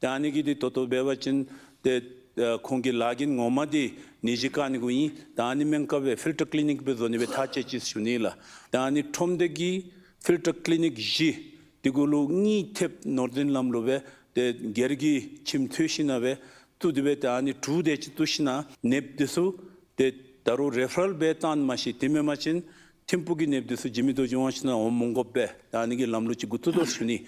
ཏེ་ཨ་ནི་གི་འདི་ད་ལྟོ་འབད་བ་ཅིན་ཏེ་ཨ་ཁོང་གི་ལཱ་འགན་ངོ་མ་འདི་ནད་གཞི་བཀག་ནི་གུ་ཨིན། ཏེ་ཨ་ནི་སྨན་ཁང་སྦེ་ཕིལ་ཊར་ཀི་ལི་ནིཀ་སྦེ་བཟོ་ནི་སྦེ་ཐག་བཅད་ཅི་ཟེར་ཞུ་ནི་ལགས། ཏེ་ཨ་ནི་ཁྲོམ་སྡེ་གི་ཕིལ་ཊར་ཀི་ལི་ནིཀ་བཞི་འདི་གུ་ལུ་གཉིས་ཐེབས་ནོར་འཛིན་ལམ་ལུགས་སྦེ་ཏེ་སྒེར་གྱི་ཁྱིམ་འཐུ་ཞིནམ་སྦེ་བཙུགས་ཏེ་སྦེ་ཏེ་ཨ་ནི་དྲུག་དེ་ཅིག་བཙུགས་ཞིནམ་ནདཔ་འདི་ཚུ་ཏེ་ད་རུང་རེ་ཕ་རལ་སྦེ་བཏང་མ་ཤེས། དེ་མེན་པ་ཅིན་ཐིམ་ཕུག་གི་ནདཔ་འདི་ཚུ་འཇིགས་མེད་རྡོ་རྗེ་དབང་ཕྱུག་ནང་འོང་མི་དགོཔ་སྦེ་ད་ཨ་ནི་གི་ལམ་ལུགས་ཅིག་འགོ་བཙུགས་དོ་ཟེར་ཞུ་ནི།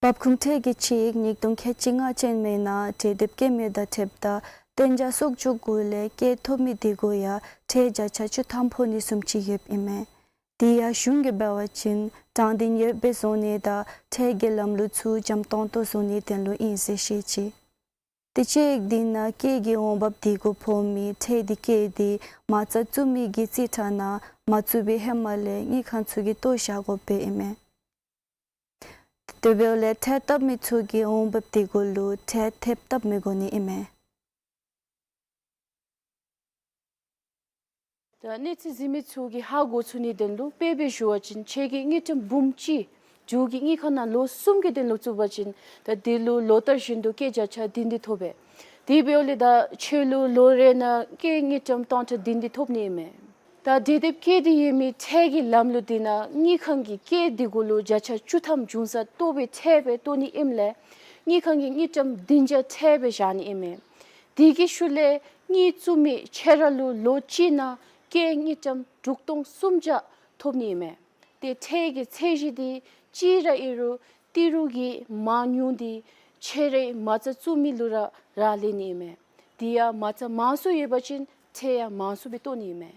འབབ་ཁུངས་ཁྲལ་གྱི་ཆིངས་ཡིག་ཉིས་སྟོང་ཁལ་གཅིག་ལྔ་ཅན་མའི་ནང་གྲོས་འདེབས་བཀོད་མི་དང་འཁྲིལཝ་ད་གཏན་འཇགས་གསོག་འཇོག་གུ་ལས་སྐྱེད་ཐོབ་མི་འདི་གུ་ཡང་ཁྲལ་བརྒྱ་ཆ་བཅུ་ཐམ་ཕོག་ནི་བཟུམ་ཅིག་ཡོདཔ་ཨིན་མས། དེ་ཡང་གཞུང་གིས་འབད་བ་ཅིན་དྲང་བདེན་ཡོདཔ་སྦེ་བཟོ་ནི་དང་ཁྲལ་གྱི་ལམ་ལུགས་ཚུ་འཇམ་ཏོང་ཏོ་བཟོ་ནིའི་དོན་ལུ་ཨིན་ཟེར་བཤད་ཅི། ཏེ་ཆིངས་ཡིག་འདི་ནང་སྐྱེད་ཀྱི་འོང་འབབ་འདི་གུ་ཕོག་མི་ཁྲལ་འདི་བཀལ་ཏེ་མ་རྩ་བཙུགས་མི་གི་རྩིས་ཁྲ་ནང་མ་བཙུགས་པའི་ཧེ་མ་ལས་དངུལ་ཁང་ཚུ་གིས་བཏོན་བཞག་དགོཔ་སྦེ་ཨིན་མས། དེ་འབདཝ་ལས་ཁྲལ་བཏབ་མི་ཚུ་གི་འོང་འབབ་འདི་གུ་ལུ་ཁྲལ་ཐེབས་བཏབ་མི་དགོ་ནི་ཨིན་མས། ད་གནས་ཚུལ་གཟིགས་མི་ཚུ་གིས་ཧ་གོ་ཚུགས་ནིའི་དོན་ལུ་དཔེ་སྦེ་ཞུ་བ་ཅིན་ཁྱོད་ཀྱིས་དངུལ་ཀྲམ་འབུམ་གཅིག་འབྲུག་གི་དངུལ་ཁང་ནང་ལོ་གསུམ་གྱི་དོན་ལུ་བཙུགས་པ་ཅིན་ད་དེ་ལུ་ལོ་ལྟར་བཞིན་དུ་སྐྱེད་བརྒྱ་ཆ་བདུན་འདི་ཐོབ་པས། དེ་འབདཝ་ལས་ད་ཁྱོད་ལུ་ལོ་རེ་ནང་སྐྱེད་དངུལ་ཀྲམ་སྟོང་ཕྲག་བདུན་འདི་ཐོབ་ནི་ཨིན་མས། ད་གྲོས་འདེབས་བཀོད་དེ་ཡོད་མི་ཁྲལ་གྱི་ལམ་ལུགས་འདི་ནང་དངུལ་ཁང་གིས་སྐྱེད་འདི་གུ་ལུ་བརྒྱ་ཆ་བཅུ་ཐམ་འབྱུང་ས་བཏོག་པའི་ཁྲལ་སྦེ་བཏོག་ནི་ཨིནམ་ལས་དངུལ་ཁང་གིས་དངུལ་ཀྲམ་བདུན་བརྒྱ་ཁྲལ་སྦེ་བཞག་ནི་ཨིན་མས། དེ་གི་ཤུལ་ལས་དངུལ་བཙུགས་མི་ཁྱོད་ར་ལུ་ལོ་གཅིག་ནང་སྐྱེད་དངུལ་ཀྲམ་དྲུག་སྟོང་སུམ་བརྒྱ་ཐོབ་ནི་ཨིན་མས། ཏེ་ཁྲལ་གྱི་ཚད་གཞི་འདི་གཅིག་ར་ཨིན་རུང་ཏི་རུ་གི་མང་ཉུང་འདི་ཁྱོད་རའི་མ་རྩ་བཙུགས་མི་ལུ་ར་རག་ལས་ནི་ཨིན་མས། དེ་ཡང་མ་རྩ་མང་སུ་ཡོད་པ་ཅིན་ཁྲལ་ཡང་མང་སུ་སྦེ་བཏོག་ནི་ཨིན་མས།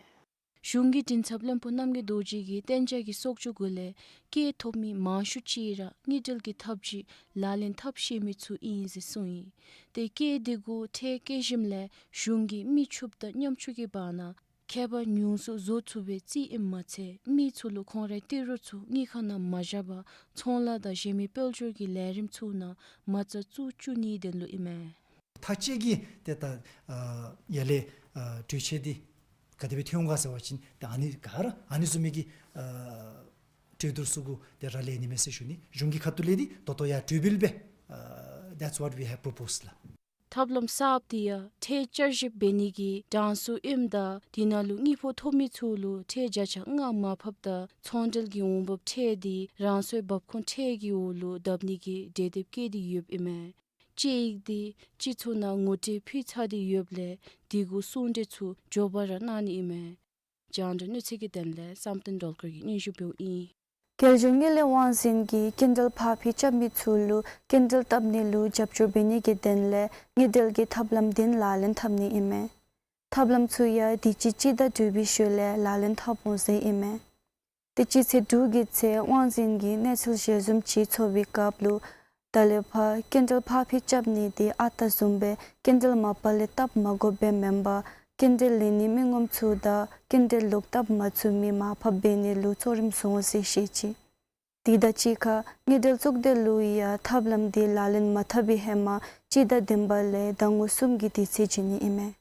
གཞུང་གི་མགྲིན་ཚབ་བློན་པོ་རྣམ་རྒྱལ་རྡོ་རྗེ་གིས་གཏན་འཇགས་ཀྱི་གསོག་འཇོག་གུ་ལས་སྐྱེད་ཐོབ་མི་མང་ཤོས་ཅིག་ར་དངུལ་འབྲེལ་གྱི་ཐབས་ཅིག་ལག་ལེན་འཐབ་ཤེས་མི་ཚུ་ཨིན་ཟེར་གསུངས་ཡི། ཏེ་སྐྱེད་འདི་གུ་ཁྲལ་བཀལ་ཞིནམ་ལས་གཞུང་གིས་མི་ཕྱུགཔོ་དང་ཉམ་ཆུང་གི་བར་ན་ཁྱད་པར་ཉུང་སུ་བཟོ་ཚུགས་པའི་རྩིས་ཨིནམ་མ་ཚད་མི་ཚུ་ལུ་ཁོང་རའི་ཏི་རུ་ཚུ་དངུལ་ཁང་ནང་མ་བཞག་པར་ཚོང་ལཱ་དང་གཞན་མི་དཔལ་འབྱོར་གྱི་ལས་རིམ་ཚུ་ནང་མ་རྩ་བཙུགས་བཅུག་ནིའི་དོན་ལུ་ཨིན་མས། ཐག་བཅད་ཀྱི་ཏེ་ད་ཨ་ཡར་ལས་ཨ་གྲོས་ཆོད་འདི་ག་དེ་སྦེ་ཐོན་འོང་ག་ཟེར་བ་ཅིན་ཏེ་ཨ་ནི་ག་ར་ཨ་ནི་བཟུམ་མའི་གི་ཨ་གྲོས་བསྡུར་ཚུ་གུ་ཏེ་ར་ལས་ནི་མས་ཟེར་ཞུ་ནི། གཞུང་གི་ཁ་ཐུག་ལས་འདི་ད་ལྟོ་ཡང་གྲོས་འབུལ་སྦེ་ཨ་that's what we have proposed ལགས། ཐབས་ལམ་གསརཔ་འདི་ཡང་ཁྲལ་བསྐྱར་ཞིབ་འབད་ནི་གི་གྲངས་སུ་ཨིནམ་ད་དེ་ནང་ལུ་དངུལ་ཕོགས་ཐོབ་མི་ཚུ་ལུ་ཁྲལ་བརྒྱ་ཆ་ལྔ་མར་ཕབ་ད་ཚོང་འབྲེལ་གྱི་འོང་འབབ་ཁྲལ་འདི་རང་སོའི་འབབ་ཁུངས་ཁྲལ་གྱི་འོག་ལུ་བསྡབ་ནི་གི་གྲོས་འདེབས་བཀོད་དེ་ཡོདཔ་ཨིན་མས། དཔྱད་ཡིག་འདི་སྤྱི་ཚོགས་ནང་ངོ་སྤྲོད་ཕུལ་ཚར་ཏེ་ཡོདཔ་ལས་དེ་གུ་གསུང་གྲོས་ཚུ་མགྱོགས་པ་ར་གནང་ནི་ཨིན་མས། རྒྱང་བསྒྲགས་གནས་ཚུལ་གྱི་དོན་ལས་བསམ་གཏན་སྒྲོལ་དཀར་གྱིས་སྙན་ཞུ་འབདཝ་ཨིན། རྒྱལ་གཞུང་དངུལ་ལས་དབང་འཛིན་གྱིས་སྐྱིན་འགྲུལ་ཕར་འཕུལ་རྐྱབ་མི་ཚུ་ལུ་སྐྱིན་འགྲུལ་བཏབ་ནི་ལུ་རྒྱབ་སྐྱོར་འབད་ནི་གི་དོན་ལས་དངུལ་འབྲེལ་གྱི་ཐབས་ལམ་བདུན་ལག་ལེན་འཐབ་ནི་ཨིན་མས། ཐབས་ལམ་ཚུ་ཡང་དུས་ཅི་སྤྱི་ཟླ་དྲུག་པའི་ཤུལ་ལས་ལག་ལེན་འཐབ་འོང་ཟེར་ཨིན་མས། ཏེ་སྤྱི་ཚེས་དྲུག་གི་ཚེ་དབང་འཛིན་གྱིས་གནས་ཚུལ་ཞལ་འཛོམས་ཅིག་ཚོགས་པའི་སྐབས་ལུ་ད་ལས་ཕར་སྐྱིན་འགྲུལ་ཕར་འཕུལ་རྐྱབ་ནི་འདི་ཨ་རྟག་བཟུམ་སྦེ་སྐྱིན་འགྲུལ་མ་པ་ལས་བཏབ་མ་དགོཔ་སྦེ་མེན་པར་སྐྱིན་འགྲུལ་ལེན་ནི་མི་ངོམ་ཚུ་དང་སྐྱིན་འགྲུལ་ལོག་བཏབ་མ་ཚུགས་མི་མར་ཕབ་འབད་ནི་ལུ་གཙོ་རིམ་བཟུང་འོང་ཟེར་བཤད་ཅི། དེ་དང་གཅིག་ཁར་དངུལ་འབྲེལ་གཙུག་སྡེ་ལུ་ཡང་ཐབས་ལམ་འདི་ལག་ལེན་མ་འཐབ་པའི་ཧེ་མ་སྤྱི་ཟླ་བདུན་པ་ལས་ཟླ་ངོ་གསུམ་གྱི་དུས་ཚོད་བྱིན་ནི་ཨིན་མས།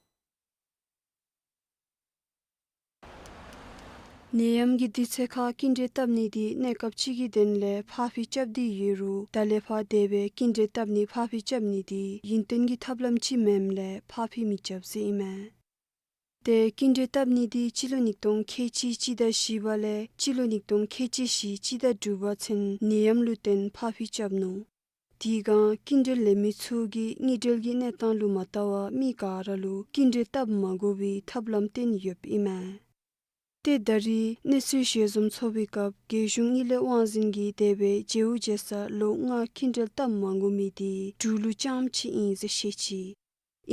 ནད་ཡམས་ཀྱི་དུས་ཚོད་ཁར་སྐྱིན་འགྲུལ་བཏབ་ནི་འདི་གནས་སྐབས་ཅིག་གི་དོན་ལས་ཕར་འཕུལ་རྐྱབ་སྟེ་ཡོད་རུང་ད་ལས་ཕར་དེ་སྦེ་སྐྱིན་འགྲུལ་བཏབ་ནི་ཕར་འཕུལ་རྐྱབ་ནི་འདི་ཡུན་བརྟན་གྱི་ཐབས་ལམ་ཅིག་མེནམ་ལས་ཕར་འཕུལ་མི་རྐྱབ་ཟེར་ཨིན་མས། ཏེ་སྐྱིན་འགྲུལ་བཏབ་ནི་འདི་སྤྱི་ལོ་ཉིས་སྟོང་ཁལ་གཅིག་སྤྱི་ཟླ་བཞི་པ་ལས་སྤྱི་ལོ་ཉིས་སྟོང་ཁལ་གཅིག་བཞི་སྤྱི་ཟླ་དྲུག་པ་ཚུན་ནད་ཡམས་ལུ་བརྟེན་ཕར་འཕུལ་རྐྱབ་ནུག། དེ་སྒང་སྐྱིན་འགྲུལ་ལེན་མི་ཚུ་གིས་དངུལ་འབྲེལ་གྱི་གནས་སྟངས་ལུ་མ་བལྟ་བར་མི་ག་ར་ལུ་སྐྱིན་འགྲུལ་བཏབ་མ་དགོ་པའི་ཐབས་ལམ་བཏོན་ཡོདཔ་ཨིན་མས། ཏེ་ད་རེས་གནས་ཚུལ་ཞལ་འཛོམས་ཚོགས་པའི་སྐབས་རྒྱལ་གཞུང་དངུལ་ལས་དབང་འཛིན་གྱིས་དེ་སྦེ་མཇལཝ་མཇལ་ས་ལོ་ལྔ་སྐྱིན་འགྲུལ་བཏབ་མ་དགོ་མི་དེ་འབྲུག་ལུ་རྐྱངམ་ཅིག་ཨིན་ཟེར་བཤད་ཅི།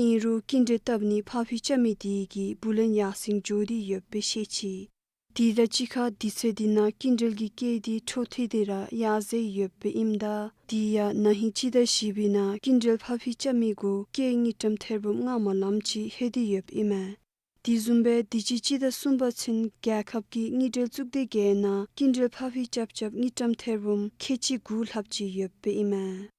ཨིན་རུང་སྐྱིན་འགྲུལ་བཏབ་ནི་ཕར་འཕུལ་རྐྱབ་མི་དེ་གིས་བུ་ལོན་ཡར་སེང་འགྱོ་སྟེ་ཡོདཔ་སྦེ་བཤད་ཅི། དེ་དང་གཅིག་ཁར་དུས་ཚོད་དེ་ནང་སྐྱིན་འགྲུལ་གྱི་སྐྱེད་དེ་འཕྲོ་མཐུད་དེ་ར་ཡར་འཛེགས་ཡོདཔ་ཨིནམ་ད་དེ་ཡང་ན་ཧིང་སྤྱི་ཟླ་བཞི་པའི་ནང་སྐྱིན་འགྲུལ་ཕར་འཕུལ་རྐྱབ་མི་གུ་སྐྱེད་དངུལ་ཀྲམ་ཐེར་འབུམ་ལྔ་མ་ལངམ་ཅིག་ལྷོད་དེ་ཡོདཔ་ཨིན་མས། དེ་བཟུམ་སྦེ་དུས་ཅི་སྤྱི་ཟླ་གསུམ་པ་ཚུན་རྒྱལ་ཁབ་ཀྱི་དངུལ་འབྲེལ་གཙུག་སྡེ་བརྒྱད་ནང་སྐྱིན་འགྲུལ་ཕར་འཕུལ་རྐྱབ་རྐྱབ་དངུལ་ཀྲམ་ཐེར་འབུམ་ཁལ་གཅིག་དགུ་ལྷགཔ་ཅིག་ཡོདཔ་ཨིན་མས།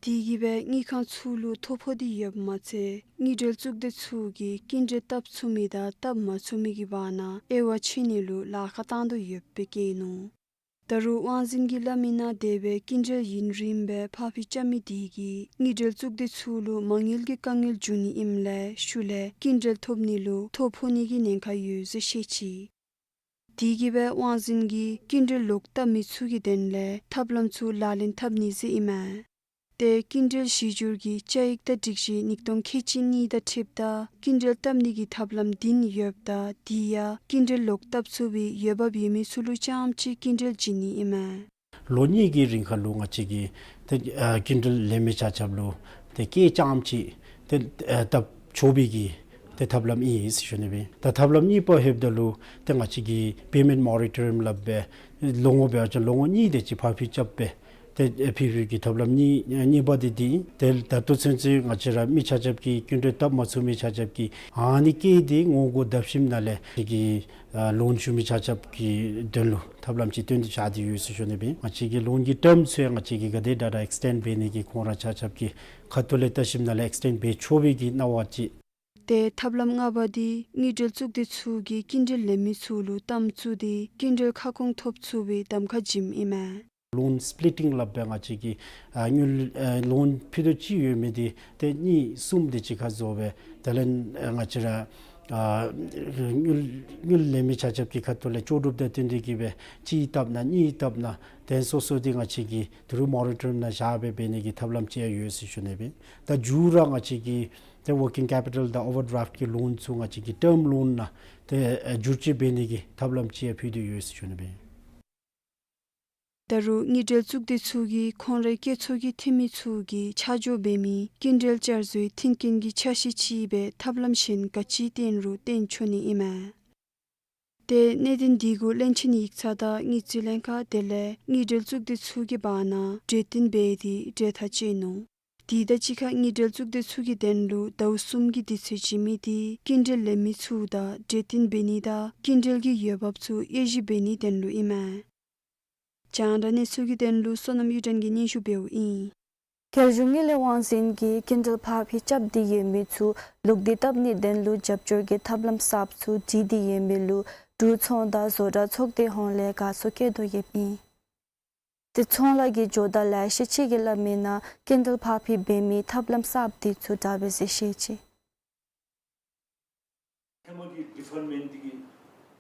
དེ་གིས་སྦེ་དངུལ་ཁང་ཚུ་ལུ་ཐོ་ཕོག་སྟེ་ཡོདཔ་མ་ཚད་དངུལ་འབྲེལ་གཙུག་སྡེ་ཚུ་གིས་སྐྱིན་འགྲུལ་བཏབ་ཚུགས་མི་དང་བཏབ་མ་ཚུགས་མི་གི་བར་ན་དབྱེ་བ་ཕྱེ་ནི་ལུ་ལཱ་ཁག་བཏང་དོ་ཡོདཔ་སྦེ་བཀོད་ནུག། ད་རུང་དབང་འཛིན་གྱིས་སླབ་མི་ནང་དེ་སྦེ་སྐྱིན་འགྲུལ་ཡུན་རིངམོ་སྦེ་ཕར་འཕུལ་རྐྱབ་མི་དེ་གིས་དངུལ་འབྲེལ་གཙུག་སྡེ་ཚུ་ལུ་མ་དངུལ་གྱི་དཀའ་ངལ་འབྱུང་ནི་ཨིནམ་ལས་ཤུལ་ལས་སྐྱིན་འགྲུལ་ཐོབ་ནི་ལུ་ཐོ་ཕོག་ནི་གི་ཉེན་ཁ་ཡོད་ཟེར་བཤད་ཅི། དེ་གིས་སྦེ་དབང་འཛིན་གྱིས་སྐྱིན་འགྲུལ་ལོག་བཏབ་མི་ཚུ་གི་དོན་ལས་ཐབས་ལམ་ཚུ་ལག་ལེན་འཐབ་ནི་ཟེར་ཨིན་མས། ཏེ་སྐྱིན་འགྲུལ་གཞི་འགྱུར་གྱི་བཅའ་ཡིག་དང་སྒྲིག་གཞི་ཉིས་སྟོང་ཁལ་གཅིག་གཉིས་དང་འཁྲིལཝ་ད་སྐྱིན་འགྲུལ་བཏབ་ནི་གི་ཐབས་ལམ་བདུན་ཡོདཔ་ད་དེ་ཡང་སྐྱིན་འགྲུལ་ལོག་བཏབ་ཚུགས་པའི་འོས་འབབ་ཡོད་མི་ཚུ་ལུ་རྐྱངམ་ཅིག་སྐྱིན་འགྲུལ་བྱིན་ནི་ཨིན་མས། ལོ་གཉིས་ཀྱི་རིང་ཁར་ལུ་ང་བཅས་ཀྱིས་ཏེ་ཨ་སྐྱིན་འགྲུལ་ལེན་མི་ཆ་ཁྱབ་ལུ་ཏེ་སྐྱེད་རྐྱངམ་ཅིག་ཏེ་ཨ་བཏབ་ཆོག་པའི་གི་ཏེ་ཐབས་ལམ་ཨིན་ཟེར་ཞུ་ནི་སྦེ། ད་ཐབས་ལམ་གཉིས་པ་ལྷོདཔ་ད་ལུ་ཏེ་ང་བཅས་ཀྱིས་པེ་མེནཊ་མོ་ར་ཊོ་རི་ཡམ་སླབ་སྦེ་ལོ་ངོ་འབད་བ་ཅིན་ལོ་ངོ་གཉིས་དེ་ཅིག་ཕར་འཕུལ་རྐྱབ་སྦེ་ཏེ་ཕུལ་བའི་གི་ཐབས་ལམ་གཉིས་གཉིས་པ་དེ་འདི་ཨིན། ཏེ་ད་ལྟོ་ཚུན་ཚོད་ང་བཅས་ར་མི་ཆ་ཁྱབ་ཀྱིས་སྐྱིན་འགྲུལ་བཏབ་མ་ཚུགས་མི་ཆ་ཁྱབ་ཀྱིས་ཨ་ནི་སྐྱེད་དེ་ངོ་རྒོལ་བརྡབ་ཞིནམ་ལས་ང་བཅས་ཀྱིས་ཨ་ལོན་ཞུ་མི་ཆ་ཁྱབ་ཀྱི་དོན་ལུ་ཐབས་ལམ་ཅིག་བཏོན་ཏེ་བཞག་སྟེ་ཡོད་ཟེར་ཞུ་ནི་སྦེ། ང་བཅས་ཀྱི་ལོན་གྱི་ཊརམ་ཚུ་ཡང་ང་བཅས་ཀྱིས་ག་དེ་དྲག་དྲག་ཨེགསི་ཊེནཌ་འབད་ནི་གི་ཁོང་ར་ཆ་ཁྱབ་ཀྱི་ཁ་ཐུག་ལས་བལྟ་ཞིནམ་ལས་ཨེགསི་ཊེནཌ་འབད་ཆོག་པའི་གི་གནང་བ་ཅིག། ཏེ་ཐབས་ལམ་ལྔ་པ་འདི་དངུལ་འབྲེལ་གཙུག་སྡེ་ཚུ་གིས་སྐྱིན་འགྲུལ་ལེན་མི་ཚུ་ལུ་གཏམ་བཙུགས་ཏེ་སྐྱིན་འགྲུལ་ཁ་སྐོང་ཐོབ་ཚུགས་པའི་གདམ་ཁ་བྱིནམ་ཨིན་མས། ལོན་སི་པི་ལི་ཊིང་སླབ་སྦེ་ང་བཅས་ཀྱིས་ཨ་དངུལ་ཨ་ལོན་ཕུད་རྡོག་གཅིག་ཡོད་མི་འདི་ཏེ་གཉིས་གསུམ་དེ་ཅིག་ཁར་བཟོ་སྦེ་དེ་ལས་ཨ་ང་བཅས་ར་ཨ་དངུལ་དངུལ་ལེན་མི་ཆ་ཁྱབ་ཀྱི་ཁ་ཐུག་ལས་ལྕོགས་གྲུབ་དང་བསྟུན་ཏེ་གིས་སྦེ་གཅིག་བཏབ་ན་གཉིས་བཏབ་ན་དེ་སོ་སོ་འདི་ང་བཅས་ཀྱིས་ད་རུང་མོ་ར་ཊོ་རི་ཡམ་ནང་བཞག་སྦེ་འབད་ནི་གི་ཐབས་ལམ་ཅིག་ཡང་ཡོད་ཟེར་ཞུ་ནི་སྦེ། ད་མཇུག་ར་ང་བཅས་ཀྱིས་ཏེ་ཝར་ཀིང་ཀེ་པི་ཊལ་དང་ཨོ་ཝར་ཌི་རཱཕཊ་ཀྱི་ལོན་ཚུ་ང་བཅས་ཀྱིས་ཊརམ་ལོན་ནང་ཏེ་ཨ་བསྒྱུར་བཅོས་འབད་ནི་གི་ཐབས་ལམ་ཅིག་ཡང་ཕུལ་ཏེ་ཡོད་ཟེར་ཞུ་ནི་སྦེ། ད་རུང་དངུལ་འབྲེལ་གཙུག་སྡེ་ཚུ་གིས་ཁོང་རའི་སྐྱེད་ཚོར་གྱི་འཐུས་མི་ཚུ་གིས་ཆ་འཇོག་འབད་མི་སྐྱིན་འགྲུལ་བསྐྱར་བཟོའི་མཐུན་རྐྱེན་གྱི་ཆ་ཤས་ཅིག་སྦེ་ཐབས་ལམ་གཞན་ག་ཅི་བཏོན་རུང་བཏོན་ཆོག་ནི་ཨིན་མས། ཏེ་གནད་དོན་འདི་གུ་བློན་ཆེན་ཡིག་ཚང་དང་དངུལ་རྩིས་ལྷན་ཁག་དེ་ལས་དངུལ་འབྲེལ་གཙུག་སྡེ་ཚུ་གི་བར་ན་གྲོས་བསྟུན་འབད་དེ་གྲོས་ཐག་བཅད་ནུག། དེ་དང་གཅིག་ཁར་དངུལ་འབྲེལ་གཙུག་སྡེ་ཚུ་གི་དོན་ལུ་ཟླཝ་གསུམ་གྱི་དུས་ཚོད་བྱིན་མི་འདི་སྐྱིན་འགྲུལ་ལེན་མི་ཚུ་དང་གྲོས་བསྟུན་འབད་ནི་དང་སྐྱིན་འགྲུལ་གྱི་འོས་འབབ་ཚུ་དབྱེ་ཞིབ་འབད་ནིའི་དོན་ལུ་ཨིན་མས། རྒྱང་བསྒྲགས་གནས་ཚུལ་གྱི་དོན་ལུ་བསོད་ནམས་གཡུ་སྒྲོན་གྱིས་སྙན་ཞུ་འབདཝ་ཨིན། རྒྱལ་གཞུང་དངུལ་ལས་དབང་འཛིན་གྱིས་སྐྱིན་འགྲུལ་ཕར་འཕུལ་རྐྱབ་སྟེ་ཡོད་མི་ཚུ་ལོག་སྟེ་བཏབ་ནིའི་དོན་ལུ་རྒྱབ་སྐྱོར་གྱི་ཐབས་ལམ་གསརཔ་ཚུ་བྲིས་ཏེ་ཡོད་མི་ལུ་འབྲུག་ཚོང་དང་བཟོ་གྲྭ་ཚོགས་སྡེ་ཧོངས་ལས་དགའ་ཚོར་བསྐྱེད་དོ་ཡོདཔ་ཨིན། ཏེ་ཚོང་ལཱ་གི་ཇོ་བདག་ལེ་ཤ་ཅིག་གིས་སླབ་མིའི་ནང་སྐྱིན་འགྲུལ་ཕར་འཕུལ་འབད་མི་ཐབས་ལམ་གསརཔ་འདི་ཚུ་དྲག་པས་ཟེར་བཤད་ཅི།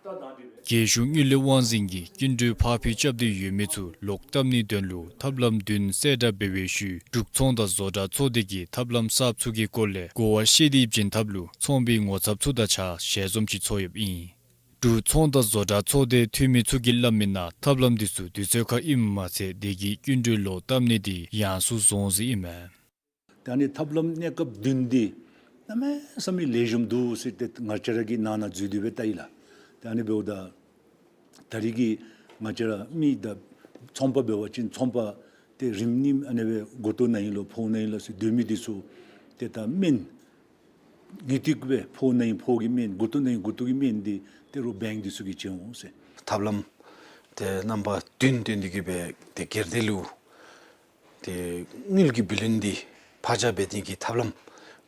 རྒྱལ་གཞུང་དངུལ་ལས་དབང་འཛིན་གྱིས་སྐྱིན་འགྲུལ་ཕར་འཕུལ་རྐྱབ་སྟེ་ཡོད་མི་ཚུ་ལོག་བཏབ་ནིའི་དོན་ལུ་ཐབས་ལམ་བདུན་གསལ་བསྒྲགས་འབད་བའི་ཤུལ་འབྲུག་ཚོང་དང་བཟོ་གྲྭ་ཚོགས་སྡེ་གིས་ཐབས་ལམ་གསརཔ་ཚུ་གི་སྐོར་ལས་གོ་བ་བཤད་དེ་བྱིན་ཐབས་ལུ་ཚོང་པའི་ངོ་ཚབ་ཚུ་དང་གཅིག་ཁར་ཞལ་འཛོམས་ཅིག་ཚོགས་ཡོདཔ་ཨིན། འབྲུག་ཚོང་དང་བཟོ་གྲྭ་ཚོགས་སྡེའི་འཐུས་མི་ཚུ་གིས་སླབ་མིའི་ནང་ཐབས་ལམ་འདི་ཚུ་དུས་ཚོད་ཁར་ཨིནམ་མ་ཚད་དེ་གིས་སྐྱིན་འགྲུལ་ལོག་བཏབ་ནི་འདི་ཡང་སུ་བཟུང་ཟེར་ཨིན་མས། ད་ཨ་ནི་ཐབས་ལམ་གནས་སྐབས་བདུན་འདི་གནམ་མེད་ས་མེད་ལེགས་ཤོམ་འདུག་ཟེར་ཏེ་ང་བཅས་ར་གིས་ནང་ན་འཛུལ་ཏེ་སྦེ་བལྟ་ཡི་ལགས། ད་ཨ་ནི་འབདཝ་ད་ད་རེས་ཀྱི་ང་བཅས་ར་མི་དང་ཚོང་པ་འབད་བ་ཅིན་ཚོང་པ་ཏེ་རིམ་གཉིས་ཨ་ནི་སྦེ་མགུ་ཏོ་ན་ཨིན་ལོ་ཕོཝ་ན་ཨིན་ལོ་ཟེར་སྡོད་མི་འདི་ཚུ་ཏེ་ད་སྨན་གི་ཏིག་སྦེ་ཕོཝ་ན་ཨིན་ཕོཝ་གི་སྨན་མགུ་ཏོ་ན་ཨིན་མགུ་ཏོ་གི་སྨན་འདི་ཏེ་རོགས་བེངཀ་འདི་ཚུ་གིས་བྱིན་འོང་ཟེར། ཐབས་ལམ་ཏེ་རྣམ་པ་བདུན་བཏོན་ཏེ་གིས་སྦེ་ཏེ་སྒེར་སྡེ་ལུ་ཏེ་དངུལ་གྱི་བུ་ལོན་འདི་ཕར་འཇགས་འབད་ནི་གི་ཐབས་ལམ་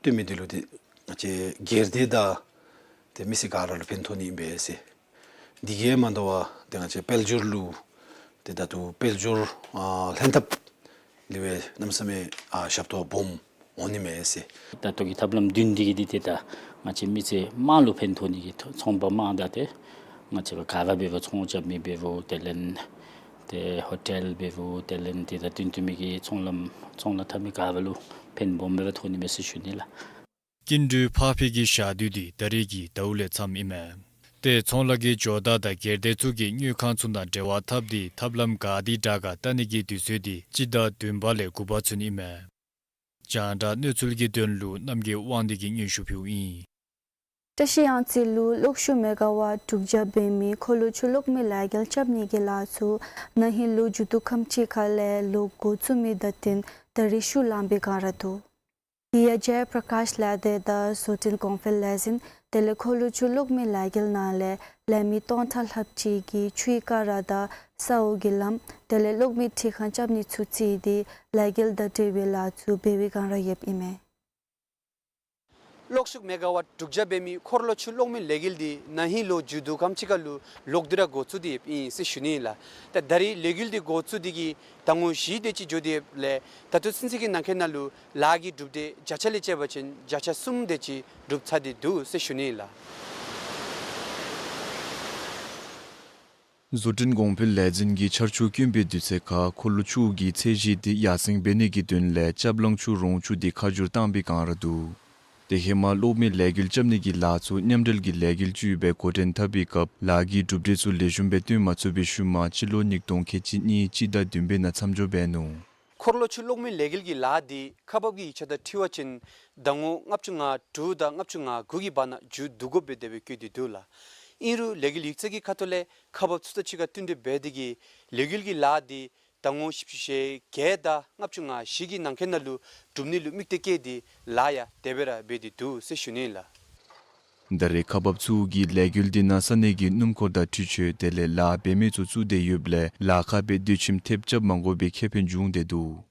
བཏོན་མི་འདི་ལུ་ཏེ་ང་བཅས་སྒེར་སྡེ་དང་ཏེ་མི་སེར་ག་ར་ལུ་ཕན་ཐོགས་ནི་ཨིན་པས་ཟེར། འདི་གིས་མ་དོ་བར་ཏེ་ང་བཅས་དཔལ་འབྱོར་ལུ་ཏེ་ད་ལྟོ་དཔལ་འབྱོར་ཨ་ལྷན་ཐབས་ལུ་སྦེ་གནམ་མེད་ས་མེད་ཨ་ཞབས་ཏོག་སྦོམ་འོང་ནི་མས་ཟེར། ད་ལྟོ་གི་ཐབས་ལམ་བདུན་འདི་གིས་འདི་ཏེ་ད་ང་བཅས་མི་སེར་དམངས་ལུ་ཕན་ཐོགས་ནི་གི་ཚོང་པ་དམངས་དང་ཏེ་ང་བཅས་ར་ག་ར་འབད་རུང་ཚོང་རྐྱབ་མི་འབད་རུང་དེ་ལས་ ཏེ་ཧོ་ཊེལ་འབདཝ་དེ་ལས་ཏེ་ད་དོན་དུ་མི་གི་ཚོང་ལམ་ཚོང་ལཱ་འཐབ་མི་ག་ར་ལུ་ཕན་སྦོམ་སྦེ་ཐོགས་ནི་མས་ཟེར་ཞུ་ནི་ལགས། སྐྱིན་འགྲུལ་ཕར་འཕེལ་གྱི་ཞག་དུས་འདི་ད་རེས་ཀྱི་ཟླཝ་ལས་མཚམས་ཨིན་མས། ཏེ་ཚོང་ལཱ་གི་ཇོ་བདག་དང་སྒེར་སྡེ་ཚུ་གིས་དངུལ་ཁང་ཚུ་དང་འབྲེལ་བ་འཐབ་སྟེ་ཐབས་ལམ་ག་དེ་དྲག་ག་བལྟ་ནི་གི་དུས་ཚོད་འདི་སྤྱི་ཟླ་བདུན་པ་ལས་དགུ་པ་ཚུན་ཨིན་མས། རྒྱང་བསྒྲགས་གནས་ཚུལ་གྱི་དོན་ལུ་རྣམ་རྒྱལ་དབང་འདུས་ཀྱིས་སྙན་ཞུ་ཕུལཝ་ཨིན། བཀྲ་ཤིས་གཡང་རྩེ་ལུ་གློག་ཤུགས་མེ་ག་ཝཊ་དྲུག་བརྒྱ་འབད་མི་འཁོར་ལོ་ཆུ་གློག་མེ་ལས་འགུལ་རྐྱབ་ནི་གི་ལཱ་ཚུ་ན་ཧིང་ལོ་མཇུག་བསྡུ་ཁམས་ཅིག་ཁ་ལས་ལོག་འགོ་བཙུགས་མི་དང་བསྟུན་ད་རིས་ཤུགས་ལངས་པའི་བསྒང་ར་འདུག། དེ་ཡང་ཇའ་པྲ་ཀཱཤ་ལས་སྡེ་དང་བཟོ་སྐྲུན་གོང་འཕེལ་ལས་འཛིན་དེ་ལས་འཁོར་ལོ་ཆུ་གློག་མེ་ལས་འགུལ་ནང་ལས་ལས་མི་སྟོང་ཕྲག་ལྷགཔ་ཅིག་གིས་ཆུའི་ཀ་ར་དང་ས་འོག་གི་ལམ་དེ་ལས་གློག་མེ་འཕྲུལ་ཁང་རྐྱབ་ནི་ཚུ་བརྩིས་ཏེ་ལས་འགུལ་དང་འབྲེལ་བའི་ལཱ་ཚུ་འབད་བའི་བསྒང་ར་ཡོདཔ་ཨིན་མས། གློག་ཤུགས་མེ་ག་ཝཊ་དྲུག་བརྒྱ་འབད་མི་འཁོར་ལོ་ཆུ་གློག་མེ་ལས་འགུལ་འདི་ན་ཧིང་ལོ་མཇུག་བསྡུ་ཁམས་ཅིག་ཁ་ལུ་ལོག་སྟེ་ར་འགོ་བཙུགས་ཏེ་ཡོདཔ་ཨིན་ཟེར་ཞུ་ནི་ལགས། ད་ད་རིས་ལས་འགུལ་འདི་འགོ་བཙུགས་ཏེ་གི་ཟླ་ངོ་བཞི་དེ་ཅིག་འགྱོ་སྟེ་ཡོདཔ་ལས་ད་ལྟོ་ཚུན་ཚོད་ཀྱི་ནང་འཁོད་ནང་ལུ་ལཱ་གི་གྲུབ་འབྲས་བརྒྱ་ཆ་ལས་བཅད་པ་ཅིན་བརྒྱ་ཆ་གསུམ་དེ་ཅིག་གྲུབ་ཚར་ཏེ་འདུག་ཟེར་ཞུ་ནི་ལགས། བཟོ་སྐྲུན་གོང་འཕེལ་ལས་འཛིན་གྱིས་ཆར་ཆུ་དཀོན་པའི་དུས་ཚོད་ཁར་འཁོར་ལོ་ཆུ་གི་ཚད་གཞི་དེ་ཡར་སེང་འབད་ནི་གི་དོན་ལས་ལྕབ་གླང་ཆུ་རོང་ཆུ་དེ་ཁ་བསྒྱུར་བཏང་པའི་བསྒང་ར་འདུག། དེ་ཧེ་མ་གློག་མེ་ལས་འགུལ་རྐྱབ་ནི་གི་ལཱ་ཚུ་མཉམ་འབྲེལ་གྱི་ལས་འགུལ་ཅིག་སྦེ་འགོ་འདྲེན་འཐབ་པའི་སྐབས་ལཱ་གི་གྲུབ་འབྲས་ཚུ་ལེགས་ཤོམ་སྦེ་སྟོན་མ་ཚུགས་པའི་ཤུལ་མ་སྤྱི་ལོ་ཉིས་སྟོང་ཁལ་གཅིག་གཉིས་སྤྱི་ཟླ་བདུན་པའི་ནང་མཚམས་འཇོག་འབད་ནུག། འཁོར་ལོ་ཆུ་གློག་མེ་ལས་འགུལ་གྱི་ལཱ་འདི་ཁག་འབག་གི་ཡིག་ཆ་དང་འཁྲིལ་བ་ཅིན་ཟླ་ངོ་ལྔ་བཅུ་ང་དྲུག་དང་ལྔ་བཅུ་ང་དགུ་གི་བར་ན་མཇུག་བསྡུ་དགོཔ་སྦེ་དེ་སྦེ་བཀོད་དེ་འདུག་ལགས། ཨིན་རུང་ལས་འགུལ་ཡིག་ཚང་གི་ཁ་ཐུག་ལས་ཁག་འབག་ཚུ་དང་གཅིག་ཁར་བསྟུན་གྲོས་འབད་དེ་གིས་ལས་འགུལ་གྱི་ལཱ་འདི་ཟླ་ངོ་བཞི་བཅུ་ཞེ་བརྒྱད་དང་ལྔ་བཅུ་ང་བཞི་གི་ནང་འཁོད་ནང་ལུ་གྲུབ་ནི་ལུ་དམིགས་གཏད་བསྐྱེད་དེ་ལཱ་ཡང་དེ་སྦེ་ར་འབད་དེ་འདུག་ཟེར་ཞུ་ནི་ལགས། ད་རེས་ཁག་འབག་ཚུ་གིས་ལས་འགུལ་འདི་ནང་ས་གནས་ཀྱི་སྣུམ་འཁོར་དང་འཕྲུལ་ཆས་དེ་ལས་ལཱ་འབད་མི་ཚུ་བཙུགས་ཏེ་ཡོདཔ་ལས་ལཱ་ཁག་སྦེ་སྡོད་ཁྱིམ་ཐེབས་རྐྱབ་མ་དགོ་པའི་ཁེ་ཕན་བྱུང་སྟེ་འདུག།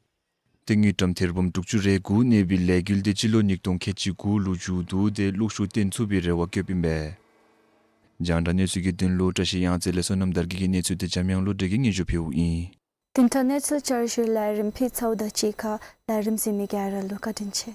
ཏེ་དངུལ་ཀྲམ་ཐེར་འབུམ་དྲུག་ཅུ་རེ་དགུ་གནས་པའི་ལས་འགུལ་འདི་སྤྱི་ལོ་ཉིས་སྟོང་ཁལ་གཅིག་དགུ་ལུ་མཇུག་བསྡུ་སྟེ་གློག་ཤུགས་བཏོན་ཚུགས་པའི་རེ་བ་བསྐྱེདཔ་ཨིན་པས། རྒྱང་བསྒྲགས་གནས་ཚུལ་གྱི་དོན་ལུ་བཀྲ་ཤིས་གཡང་རྩེ་ལས་བསོད་ནམས་དར་རྒྱས་ཀྱི་གནས་ཚུལ་དེ་འཇམ་དབྱངས་བློ་གྲོས་ཀྱིས་སྙན་ཞུ་ཕུལཝ་ཨིན། བདུན་ཕྲག་གནས་ཚུལ་བསྐྱར་ཞུའི་ལས་རིམ་ཕུལ་ཚརཝ་དང་གཅིག་ཁར་ལས་རིམ་གཟིགས་མི་ག་ར་ལུ་བཀའ་དྲིན་ཆེ།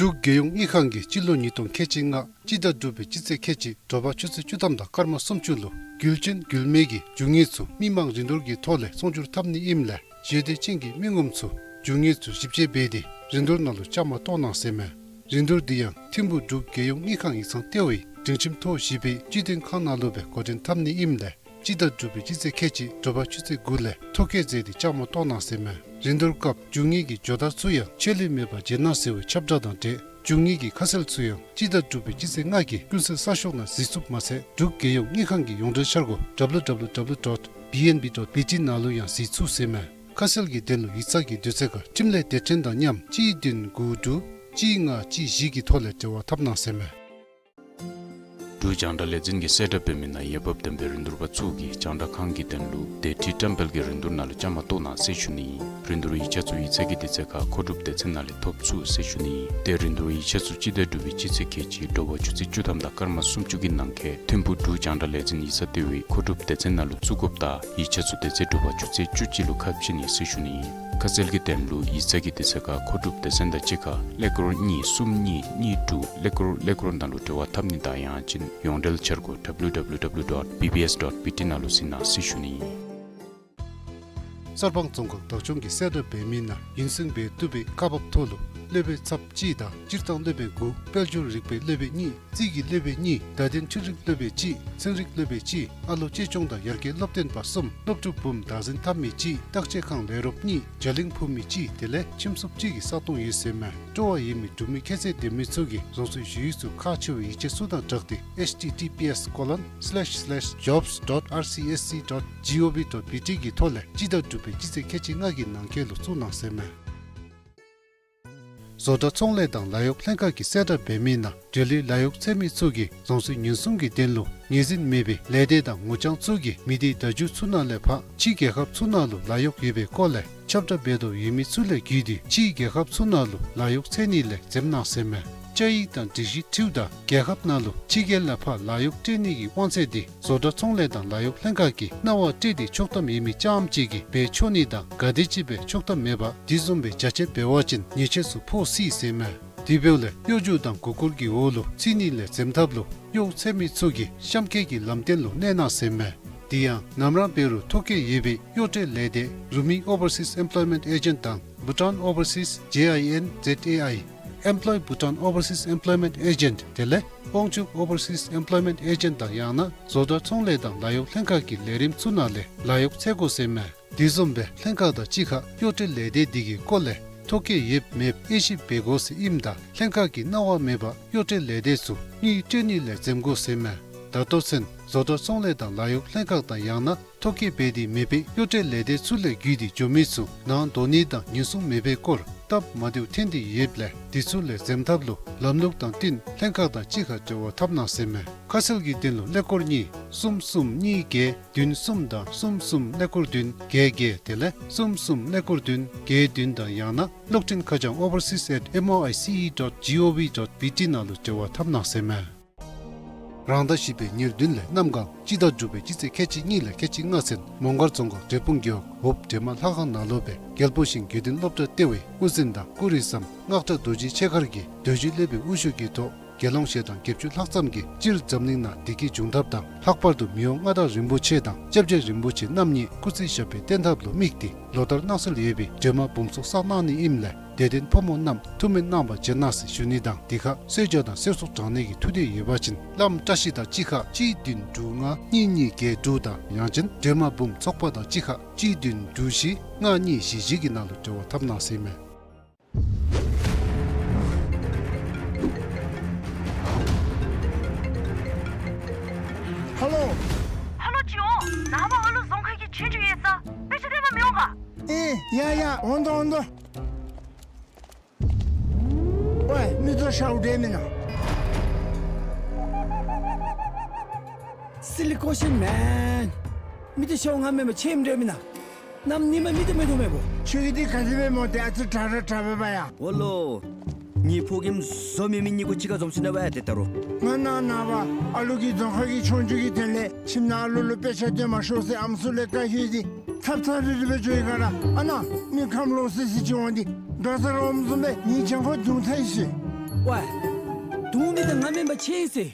འབྲུག་རྒྱལ་ཡོངས་དངུལ་ཁང་གིས་སྤྱི་ལོ་ཉིས་སྟོང་ཁལ་གཅིག་ལྔ་སྤྱི་ཟླ་དྲུག་པའི་སྤྱི་ཚེས་ཁལ་གཅིག་དྲོ་པ་ཆུ་ཚོད་བཅུ་ཐམ་དང་སྐར་མ་སུམ་ཅུ་ལུ་རྒྱུ་ཅན་རྒྱུ་མེད་ཀྱི་རྒྱུ་དངོས་ཚུ་མི་མང་རིན་བསྡུར་གྱི་ཐོག་ལས་ཚོང་སྒྱུར་འཐབ་ནི་ཨིནམ་ལས་ཞེ་འདོད་ཅན་གྱི་མི་ངོམ་ཚུ་རྒྱུ་དངོས་ཚུ་ཞིབ་དཔྱད་འབད་དེ་རིན་བསྡུར་ནང་ལུ་བཅའ་མར་གཏོགས་གནང་ཟེར་མས། རིན་བསྡུར་འདི་ཡང་ཐིམ་ཕུག་འབྲུག་རྒྱལ་ཡོངས་དངུལ་ཁང་ཡིག་ཚང་ལྟེ་བའི་སྒྲིང་ཁྱིམ་ཐོག་བཞི་པའི་སྤྱི་དོན་ཁང་ནང་ལུ་སྦེ་འགོ་འདྲེན་འཐབ་ནི་ཨིནམ་ལས་སྤྱི་ཟླ་དྲུག་པའི་སྤྱི་ཚེས་ཁལ་གཅིག་དྲོ་པ་ཆུ་ཚོད་དགུ་ལས་ཐོ་བཀོད་མཛད་དེ་བཅའ་མར་གཏོགས་གནང་ཟེར་མས། རིན་བསྡུར་སྐབས་རྒྱུ་དངོས་ཀྱི་ཇོ་བདག་ཚུ་ཡང་ཆད་ལུས་མེད་པར་བརྗེ་གནང་ཟེར་བའི་ཁྱབ་བསྒྲགས་དང་འབྲེལ་རྒྱུ་དངོས་ཀྱི་ཁ་གསལ་ཚུ་ཡང་སྤྱི་ཟླ་དྲུག་པའི་སྤྱི་ཚེས་ལྔ་གི་ཀུན་གསལ་གསར་ཤོག་ནང་གཟིགས་ཚུགསཔ་མ་ཚད་འབྲུག་རྒྱལ་ཡོངས་དངུལ་ཁང་གི་ཡོངས་འབྲེལ་འཆར་སྒོ་W W W dot B N B dot B T ནང་ལུ་ཡང་གཟིགས་ཚུགས་ཟེར་མས། ཁ་གསལ་གྱི་དོན་ལུ་ཡིག་ཚང་གི་དུས་ཚོད་ཁར་འཕྲིན་ལས་སྡེ་ཕྲན་དང་མཉམ་གཅིག་བདུན་དགུ་དྲུག་གཅིག་ལྔ་གཅིག་བཞི་གི་ཐོག་ལས་འབྲེལ་བ་འཐབ་གནང་ཟེར་མས། འབྲུག་རྒྱང་བསྒྲགས་ལས་འཛིན་གྱིས་གསལ་བསྒྲགས་འབད་མི་ནང་འོས་འབབ་ལྡན་པའི་རིན་བསྡུར་པ་ཚུ་གིས་རྒྱང་བསྒྲགས་ཁང་གི་དོན་ལུ་སྡེ་ཁྲི་བཀྲམ་སྤེལ་གྱི་རིན་བསྡུར་ནང་ལུ་བཅའ་མར་གཏོགས་གནང་ཟེར་ཞུ་ནི་ཨིན། རིན་བསྡུར་ཡིག་ཆ་ཚུ་ཡིག་ཚང་གི་དུས་ཚོད་ཁར་མཁོ་སྒྲུབ་སྡེ་ཚན་ནང་ལས་ཐོབ་ཚུགས་ཟེར་ཞུ་ནི་ཨིན། ཏེ་རིན་བསྡུར་ཡིག་ཆ་ཚུ་སྤྱི་ཟླ་དྲུག་པའི་སྤྱི་ཚེས་ཁལ་གཅིག་དྲོ་པ་ཆུ་ཚོད་བཅུ་ཐམ་དང་སྐར་མ་སུམ་ཅུ་གི་ནང་འཁོད་ཐིམ་ཕུག་འབྲུག་རྒྱང་བསྒྲགས་ལས་འཛིན་ཡིག་ཚང་ལྟེ་བའི་མཁོ་སྒྲུབ་སྡེ་ཚན་ནང་ལུ་བཙུགས་དགོཔ་དང་ཡིག་ཆ་ཚུ་དེ་ཚེ་དྲོ་པ་ཆུ་ཚོད་བཅུ་གཅིག་ལུ་ཁ་ཕྱེ་ནི་ཟེར་ཞུ་ནི་ཨིན། ཁ་གསལ་གྱི་དོན་ལུ་ཡིག་ཚང་གི་དུས་ཚོད་ཁར་མཁོ་སྒྲུབ་སྡེ་ཚན་དང་གཅིག་ཁར་ཀླད་ཀོར་གཉིས་གསུམ་གཉིས་གཉིས་དྲུག་ཀླད་ཀོར་ཀླད་ཀོར་ནང་ལུ་འབྲེལ་བ་འཐབ་ནི་དང་ཡང་ཅིན་ཡོངས་འབྲེལ་འཆར་སྒོ་W W W dot B B S dot B T ནང་ལུ་གཟིགས་གནང་ཟེར་ཞུ་ནི་ཨིན། གསར་སྤང་རྫོང་ཁག་བདག་སྐྱོང་གིས་གསལ་བསྒྲགས་འབད་མི་ནང་ཡུན་བསྲིང་འབད་བཏུབ་པའི་ཀ་བབ་ཐོག་ལུ་ སློབ་དཔོན་ཚབ་གཅིག་དང་སྤྱིར་བཏང་སློབ་དཔོན་དགུ། དཔལ་འབྱོར་རིག་པའི་སློབ་དཔོན་གཉིས། རྩིས་ཀྱི་སློབ་དཔོན་གཉིས། བརྡ་དོན་འཕྲུལ་རིག་སློབ་དཔོན་གཅིག། ཚན་རིག་སློབ་དཔོན་གཅིག། ཨ་ལོ་གཅེས་སྐྱོང་དང་ཡར་རྒྱས་སློབ་སྟོན་པ་གསུམ། སློབ་ཕྲུག་འབུམ་བདག་འཛིན་འཐབ་མི་གཅིག། བརྟག་དཔྱད་ཁང་ལས་རོགསཔ་གཉིས། བརྒྱ་གླིང་ཕུབ་མི་གཅིག་དེ་ལས་ཁྱིམ་སོབ་གཅིག་གི་ས་སྟོང་ཡོད་ཟེར་མས། སྤྲོ་བ་ཡོད་མི་འབྲུག་མི་ཁྱད་ཚད་ལྡན་མི་ཚུ་གིས་རང་སོའི་ཞུ་ཡིག་ཚུ་ཁག་ཆེ་བའི་ཡིག་ཆ་ཚུ་དང་སྦྲགས་ཏེ་ཨེཆ་ཊི་ཊི་པི་ཨེསི་ཀོ་ལོན་སི་ལེཤ་སི་ལེཤ་ཇོབསི་ཌོཊ་ཨར་སི་ཨེསི་སི་ཌོཊ་ཇི་ཨོ་ཝི་ཌོཊ་བི་ཊི་གི་ཐོག་ལས་སྤྱི་ཟླ་དྲུག་པའི་སྤྱི་ཚེས་ཁལ་གཅིག་ལྔ་གི་ནང་འཁོད་ལུ་བཙུགས་གནང་ཟེར་མས། བཟོ་གྲྭ་ཚོང་ལས་དང་ལཱ་གཡོག་ལྷན་ཁག་གིས་གསལ་བསྒྲགས་འབད་མི་ནང་འབྲེལ་ཡོད་ལཱ་གཡོག་འཚོལ་མི་ཚུ་གིས་རང་སོའི་ཉེན་སྲུང་གི་དོན་ལུ་ངོས་འཛིན་མེད་པའི་ལས་སྡེ་དང་ངོ་རྐྱང་ཚུ་གིས་མི་སྡེའི་བརྡ་བརྒྱུད་ཚུ་ནང་ལས་ཕར་ཕྱི་རྒྱལ་ཁབ་ཚུ་ནང་ལུ་ལཱ་གཡོག་ཡོད་པའི་སྐོར་ལས་ཁྱབ་བསྒྲགས་འབད་དོ་ཡོད་མི་ཚུ་ལས་བརྒྱུད་དེ་ཕྱིའི་རྒྱལ་ཁབ་ཚུ་ནང་ལུ་ལཱ་གཡོག་འཚོལ་ནི་ལས་འཛེམ་གནང་ཟེར་མས། བཅའ་ཡིག་དང་སྒྲིག་གཞི་འཁྲིལཝ་ད་རྒྱལ་ཁབ་ནང་ལུ་ཕྱི་རྒྱལ་ལས་ཕར་ལཱ་གཡོག་སྤྲོད་ནི་གི་དབང་ཚད་དེ་བཟོ་གྲྭ་ཚོང་ལས་དང་ལཱ་གཡོག་ལྷན་ཁག་གིས་གནང་བ་སྤྲོད་དེ་ཆོག་ཐམ་ཡོད་མི་རྐྱངམ་ཅིག་གིས་འབད་ཆོག་ནི་དང་ག་དེམ་ཅིག་འབད་ཆོག་ཐམ་མེད་པར་དེ་བཟུམ་སྦེ་བྱ་སྤྱོད་འབད་བ་ཅིན་ཉེས་ཆད་ཚུ་ཕོག་སྲིད་ཟེར་མས། དེ་འབདཝ་ལས་གཡོ་སྒྱུ་དང་མགུ་སྐོར་གྱི་འོག་ལུ་ཚུད་ནི་ལས་འཛེམ་ཐབས་ལུ་གཡོག་འཚོལ་མི་ཚུ་གིས་གཤམ་འཁོད་ཀྱི་ལམ་སྟོན་ལུ་གནས་གནང་ཟེར་མས། དེ་ཡང་ནམ་ར་འབད་རུང་ཐོ་བཀོད་ཡོད་པའི་གཡོག་སྤྲོད་ལས་སྡེ་རུ་མི་ཨོ་བར་སིས་ཨེམ་པློའི་མེནཊ་ཨེ་ཇེནཊ་དང་བྷུ་ཊཱན་ཨོ་བར་སིས་ཇེ་ཨའི་ཨེན་ཛེཌ་ཨེ་ཨའི། ཨེམ་པློའི་བྷུ་ཊཱན་ཨོ་བར་སིས་ཨེམ་པློའི་མེནཊ་ཨེ་ཇེནཊ་དེ་ལས་དབང་ཕྱུག་ཨོ་བར་སིས་ཨེམ་པློའི་མེནཊ་ཨེ་ཇེནཊ་དང་ཡང་ན་བཟོ་གྲྭ་ཚོང་ལས་དང་ལཱ་གཡོག་ལྷན་ཁག་གི་ལས་རིམ་ཚུ་ནང་ལས་ལཱ་གཡོག་འཚོལ་དགོ་ཟེར་མས། དེ་བཟུམ་སྦེ་ལྷན་ཁག་དང་གཅིག་ཁར་གཡོག་སྤྲོད་ལས་སྡེ་དེ་གི་སྐོར་ལས་ཐོ་བཀོད་ཡོདཔ་མེདཔ་དབྱེ་ཞིབ་འབད་དགོ་ཟེར་ཨིནམ་ད་ལྷན་ཁག་གིས་གནང་བ་མེད་པར་གཡོག་སྤྲོད་ལས་སྡེ་ཚུ་དངུལ་སྤྲོད་ནི་ལས་འཛེམ་དགོ་ཟེར་མས། ད་ལྟོ་ཚུན་བཟོ་གྲྭ་ཚོང་ལས་དང་ལཱ་གཡོག་ལྷན་ཁག་དང་ཡང་ན་ཐོ་བཀོད་འབད་དེ་མེད་པའི་གཡོག་སྤྲོད་ལས་སྡེ་ཚུ་ལས་བརྒྱུད་དེ་འགྱོ་མི་ཚུ་ནང་འགྲོ་ནི་དང་ཉེན་སྲུང་མེད་པའི་སྐོར་སྟབས་མ་བདེཝ་ཐོན་ཏེ་ཡོདཔ་ལས་དེ་ཚུ་ལས་འཛེམ་ཐབས་ལུ་ལམ་ལུགས་དང་བསྟུན་ལྷན་ཁག་དང་གཅིག་ཁར་འབྲེལ་བ་འཐབ་གནང་ཟེར་མས། ཁ་གསལ་གྱི་དོན་ལུ་ཀླད་ཀོར་གཉིས་གསུམ་གསུམ་གཉིས་བརྒྱད་བདུན་གསུམ་དང་གསུམ་གསུམ་ཀླད་ཀོར་བདུན་བརྒྱད་བརྒྱད་དེ་ལས་གསུམ་གསུམ་ཀླད་ཀོར་བདུན་བརྒྱད་བདུན་དང་ཡང་ན་གློག་འཕྲིན་ཁ་བྱང་ཨོ་བར་སིས་ཨེཊ་ཨེམ་ཨོ་ཨའི་སི་ཨི་ཌོཊ་ཇི་ཨོ་ཝི་ཌོཊ་བི་ཊི་ནང་ལུ་འབྲེལ་བ་འཐབ་གནང་ཟེར་མས། རང་ཟླ་བཞི་པའི་ཉེར་བདུན་ལས་གནམ་གང་སྤྱི་ཟླ་དྲུག་པའི་སྤྱི་ཚེས་ཁལ་གཅིག་གཉིས་ལས་ཁལ་གཅིག་ལྔ་ཚུན་མོང་སྒར་རྫོང་ཁག་འབྲས་སྤུངས་རྒེད་འོག་འོབ་འདྲེ་མ་ལྷ་ཁང་ནང་ལུ་སྦེ་རྒྱལ་པོ་ཞིང་དགེ་འདུན་སློབ་གྲྭ་ལྟེ་བའི་དབུ་འཛིན་དང་སྐུ་རིམ་བསམ་སྔགས་གྲྭ་རྡོ་རྗེ་ཆོས་མཁར་གྱི་རྡོ་རྗེ་སློབ་དཔོན་དབུ་བཞུགས་ཀྱི་ཐོག་དགེ་སློང་ཞལ་གདམས་བརྒྱད་ཅུ་ལྷག་ཙམ་གྱིས་སྤྱིར་འཛམ་གླིང་ནང་བདེ་སྐྱིད་འབྱུང་ཐབས་དང་ལྷག་པར་དུ་མི་དབང་མངའ་བདག་རིན་པོ་ཆེ་དང་སྐྱབས་རྗེ་རིན་པོ་ཆེ་རྣམ་གཉིས་སྐུ་ཚེ་ཞབས་པད་བརྟན་ཐབས་ལུ་དམིགས་ཏེ་ལོ་ལྟར་གནང་སྲོལ་ཡོད་པའི་འདྲེ་མ་འབུམ་ཚོགས་བསགས་གནང་ནི་ཨིནམ་ལས་དད་ལྡན་ཕོ་མོ་རྣམས་ཐུགས་སྨོན་གནང་བར་བྱོན་གནང་ཟེར་ཞུ་ནི་དང་དེ་ཁར་གསོལ་ཇ་དང་གསེར་སོགས་དྲང་གནས་ཀྱི་ཐུགས་འདོད་ཡོད་པ་ཅིན་བླམ་བཀྲ་ཤིས་དང་གཅིག་ཁར་གཅིག་བདུན་དྲུག་ལྔ་གཉིས་གཉིས་བརྒྱད་དྲུག་དང་ཡང་ཅིན་འདྲེ་མ་འབུམ་ཚོགས་པ་དང་གཅིག་ཁར་གཅིག་བདུན་དྲུག་བཞི་ལྔ་གཉིས་བཞི་བཞི་གི་ནང་ལུ་འབྲེལ་བ་འཐབ་གནང་ཟེར་མས། ཧ་ལོ། ཧ་ལོ་ཅི་འོང་། ནངས་པ་ཨ་ལུ་རྫོང་ཁ་གི་ཆོས་རྒྱུགས་ཡོད་ས་དཔེ་ཆ་སྟོན་པར་མི་འོང་ག། ཨེ་ཡ་ཡ་འོང་དོ་འོང་དོ། ཝའི་མི་ཚུ་ཤཝ་འདྲ་མེན་ན། Silly question man. མི་ཚུ་ཤཝ་ང་མེན་པར་ཁྱོད་འདྲ་མེན་ན། གནམ་ཉིམ་མི་དེ་མེད་དོ་མེད་པོ། ཁྱོད་ཀྱིས་དེ་ག་དེ་སྦེ་སྨོ། ཏེ་ཨ་ཙི་དྲག་ར་དྲག་པས་པ་ཡ། འོ་ལོ། ངེའི་ཕོ་རྒནམ་བཟོ་མེད་མི་གཉིས་ཀོ་གཅིག་ཁར་འཛོམས་ཅི་ན་བ་ཡ་ཏེ་ད་རུང་། ང་ནཱ་ནངས་པ་ཨ་ལུ་གི་རྫོང་ཁ་གི་ཆོས་རྒྱུགས་ཀྱི་དོན་ལས་ཁྱིམ་ནང་ཨ་ལུ་ལུ་དཔེ་ཆ་སྟོན་མ་ཤོག་ཟེར་ཨམ་སྲུ་ལས་བཀའ་ཞུ་སྟེ་ཐབ་ཚང་རི་རི་སྦེ་འགྱོ་ཡི་ག་ར། ཨ་ནཱ་མི་ཁམས་ལོག་སི་སི་ཅིག་འོང་སྟེ་དོ་ཟེར་འོངམ་བཟུམ་སྦེ་ངེའི་གྱང་ཁར་བརྡུང་ཚར་ཡི་ཟེར། ཝའི། བརྡུང་མི་དེ་ང་མེན་པར་ཁྱོད་ཨིན་ཟེར།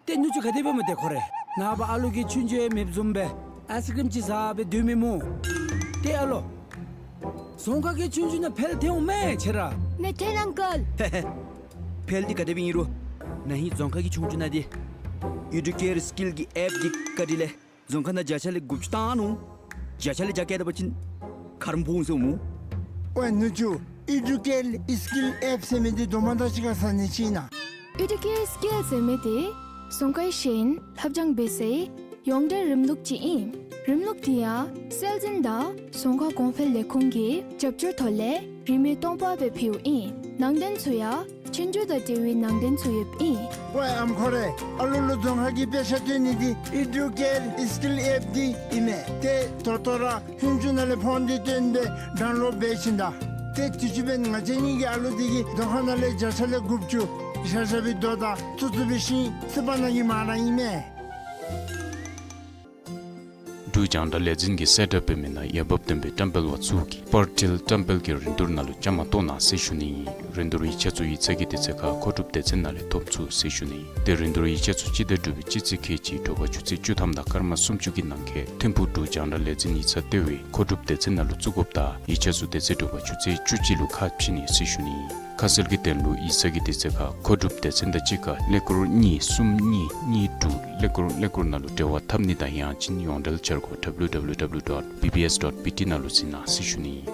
ཏེ་ནུ་གཅུང་ག་དེ་སྦེ་སྨོ་ཏེ་ཁོ་རེ། ནངས་པ་ཨ་ལུ་གི་ཆོས་རྒྱུགས་ཡང་མེདཔ་བཟུམ་སྦེ་ཨའི་སི་ཀྲིམ་ཅིག་བཟའ་སྦེ་སྡོད་མི་སྨོ། ཏེ་ཨ་ལོ། རྫོང་ཁ་གི་ཆོས་རྒྱུགས་ནང་འཕེལ་ཐལ་འོང་མས་ཁྱོད་ར། མེད་ཐལ་ཨང་ཀལ། ཧེ་ཧེ། འཕེལ་འདི་ག་དེ་སྦེ་ཨིན་རུང་ན་ཧིང་རྫོང་ཁ་གི་ཆོས་རྒྱུགས་ནང་འདི་ཨེ་ཌུ་ཀེར་སི་ཀིལ་གྱི་ཨེཔ་འདི་བཀའ་དྲིན་ལས་རྫོང་ཁ་ནང་བརྒྱ་ཆ་ལས་དགུ་བཅུ་བཏང་ནུག། བརྒྱ་ཆ་ལས་བརྒྱ་བཀལ་ད་པ་ཅིན་ཁ་རོག་ཕོག་འོང་ཟེར་སྨོ། ཝའི་ནུ་གཅུང་། ཨེ་ཌུ་ཀེར་སི་ཀིལ་ཨེཔ་ཟེར་མི་འདི་དོ་མ་དང་གཅིག་ཁར་ཟ་ནི་ཅིག་ཨིན་ན། ཨེ་ཌུ་ཀེར་སི་ཀིལ་ཟེར་མི་འདི་རྫོང་ཁའི་གཞན་ལྷབ་སྦྱང་འབད་སའི་ཡོངས་འབྲེལ་རིམ་ལུགས་ཅིག་ཨིན། རིམ་ལུགས་འདི་ཡང་སྲོལ་འཛིན་དང་རྫོང་ཁ་གོང་འཕེལ་ལས་ཁུངས་ཀྱི་རྒྱབ་སྐྱོར་ཐོག་ལས་རིན་མེད་སྟོང་པ་སྦེ་ཕུལཝ་ཨིན། ནང་དོན་ཚུ་ཡང་ཆོས་རྒྱུགས་དང་འབྲེལ་བའི་ནང་དོན་ཚུ་ཡོདཔ་ཨིན། ཝའི་ཨམ་ཁོ་རེ། ཨ་ལུ་ལུ་རྫོང་ཁ་གི་དཔེ་ཆ་སྟོན་ནི་འདི་ཨེ་ཌུ་ཀེར་སི་ཀིལ་ཨེཔ་འདི་ཨིན་མས། ཏེ་ད་ལྟོ་ར་ཧུན་ཅུ་ནང་ལས་ཕོན་འདི་བཏོན་སྦེ་ཌའུན་ལོཌ་འབད་ཞིནམ་ད། ཏེ་དུས་ཅི་འབདན་ང་བཅས་གཉིས་ཀྱི་ཨ་ལུ་འདི་གིས་རྫོང་ཁ་ནང་ལས་བརྒྱ་ཆ་ལས་དགུ་བཅུ་ཤ་ཤ་བའི་རྡོ་དང་ཙུ་ཙུ་བའི་ཤིང་སི་པ་ནང་གི་མ་ར་ཨིན་མས། འབྲུག་རྒྱང་བསྒྲགས་ལས་འཛིན་གྱིས་གསལ་བསྒྲགས་འབད་མི་ནང་འོས་འབབ་ལྡན་པའི་བཀྲམ་སྤེལ་པ་ཚུ་གིས་པར་ཊེལ་བཀྲམ་སྤེལ་གྱི་རིན་བསྡུར་ནང་ལུ་བཅའ་མར་གཏོགས་གནང་ཟེར་ཞུ་ནི་ཨིན། རིན་བསྡུར་ཡིག་ཆ་ཚུ་ཡིག་ཚང་གི་དུས་ཚོད་ཁར་མཁོ་སྒྲུབ་སྡེ་ཚན་ནང་ལས་ཐོབ་ཚུགས་ཟེར་ཞུ་ནི་ཨིན། ཏེ་རིན་བསྡུར་ཡིག་ཆ་ཚུ་སྤྱི་ཟླ་དྲུག་པའི་སྤྱི་ཚེས་ཁལ་གཅིག་དྲོ་པ་ཆུ་ཚོད་བཅུ་ཐམ་དང་སྐར་མ་སུམ་ཅུ་གི་ནང་འཁོད་ཐིམ་ཕུག་འབྲུག་རྒྱང་བསྒྲགས་ལས་འཛིན་ཡིག་ཚང་ལྟེ་བའི་མཁོ་སྒྲུབ་སྡེ་ཚན་ནང་ལུ་བཙུགས་དགོཔ་དང་ཡིག་ཆ་ཚུ་དེ་ཚེ་དྲོ་པ་ཆུ་ཚོད་བཅུ་གཅིག་ལུ་ཁ་ཕྱེ་ནི་ཟེར་ཞུ་ནི་ཨིན། ཁ་གསལ་གྱི་དོན་ལུ་ཡིག་ཚང་གི་དུས་ཚོད་ཁར་མཁོ་སྒྲུབ་སྡེ་ཚན་དང་གཅིག་ཁར་ཀླད་ཀོར་གཉིས་གསུམ་གཉིས་གཉིས་དྲུག་ཀླད་ཀོར་ཀླད་ཀོར་ནང་ལུ་འབྲེལ་བ་འཐབ་ནི་དང་ཡང་ཅིན་ཡོངས་འབྲེལ་འཆར་སྒོ་W W W dot B B S dot B T ནང་ལུ་གཟིགས་གནང་ཟེར་ཞུ་ནི།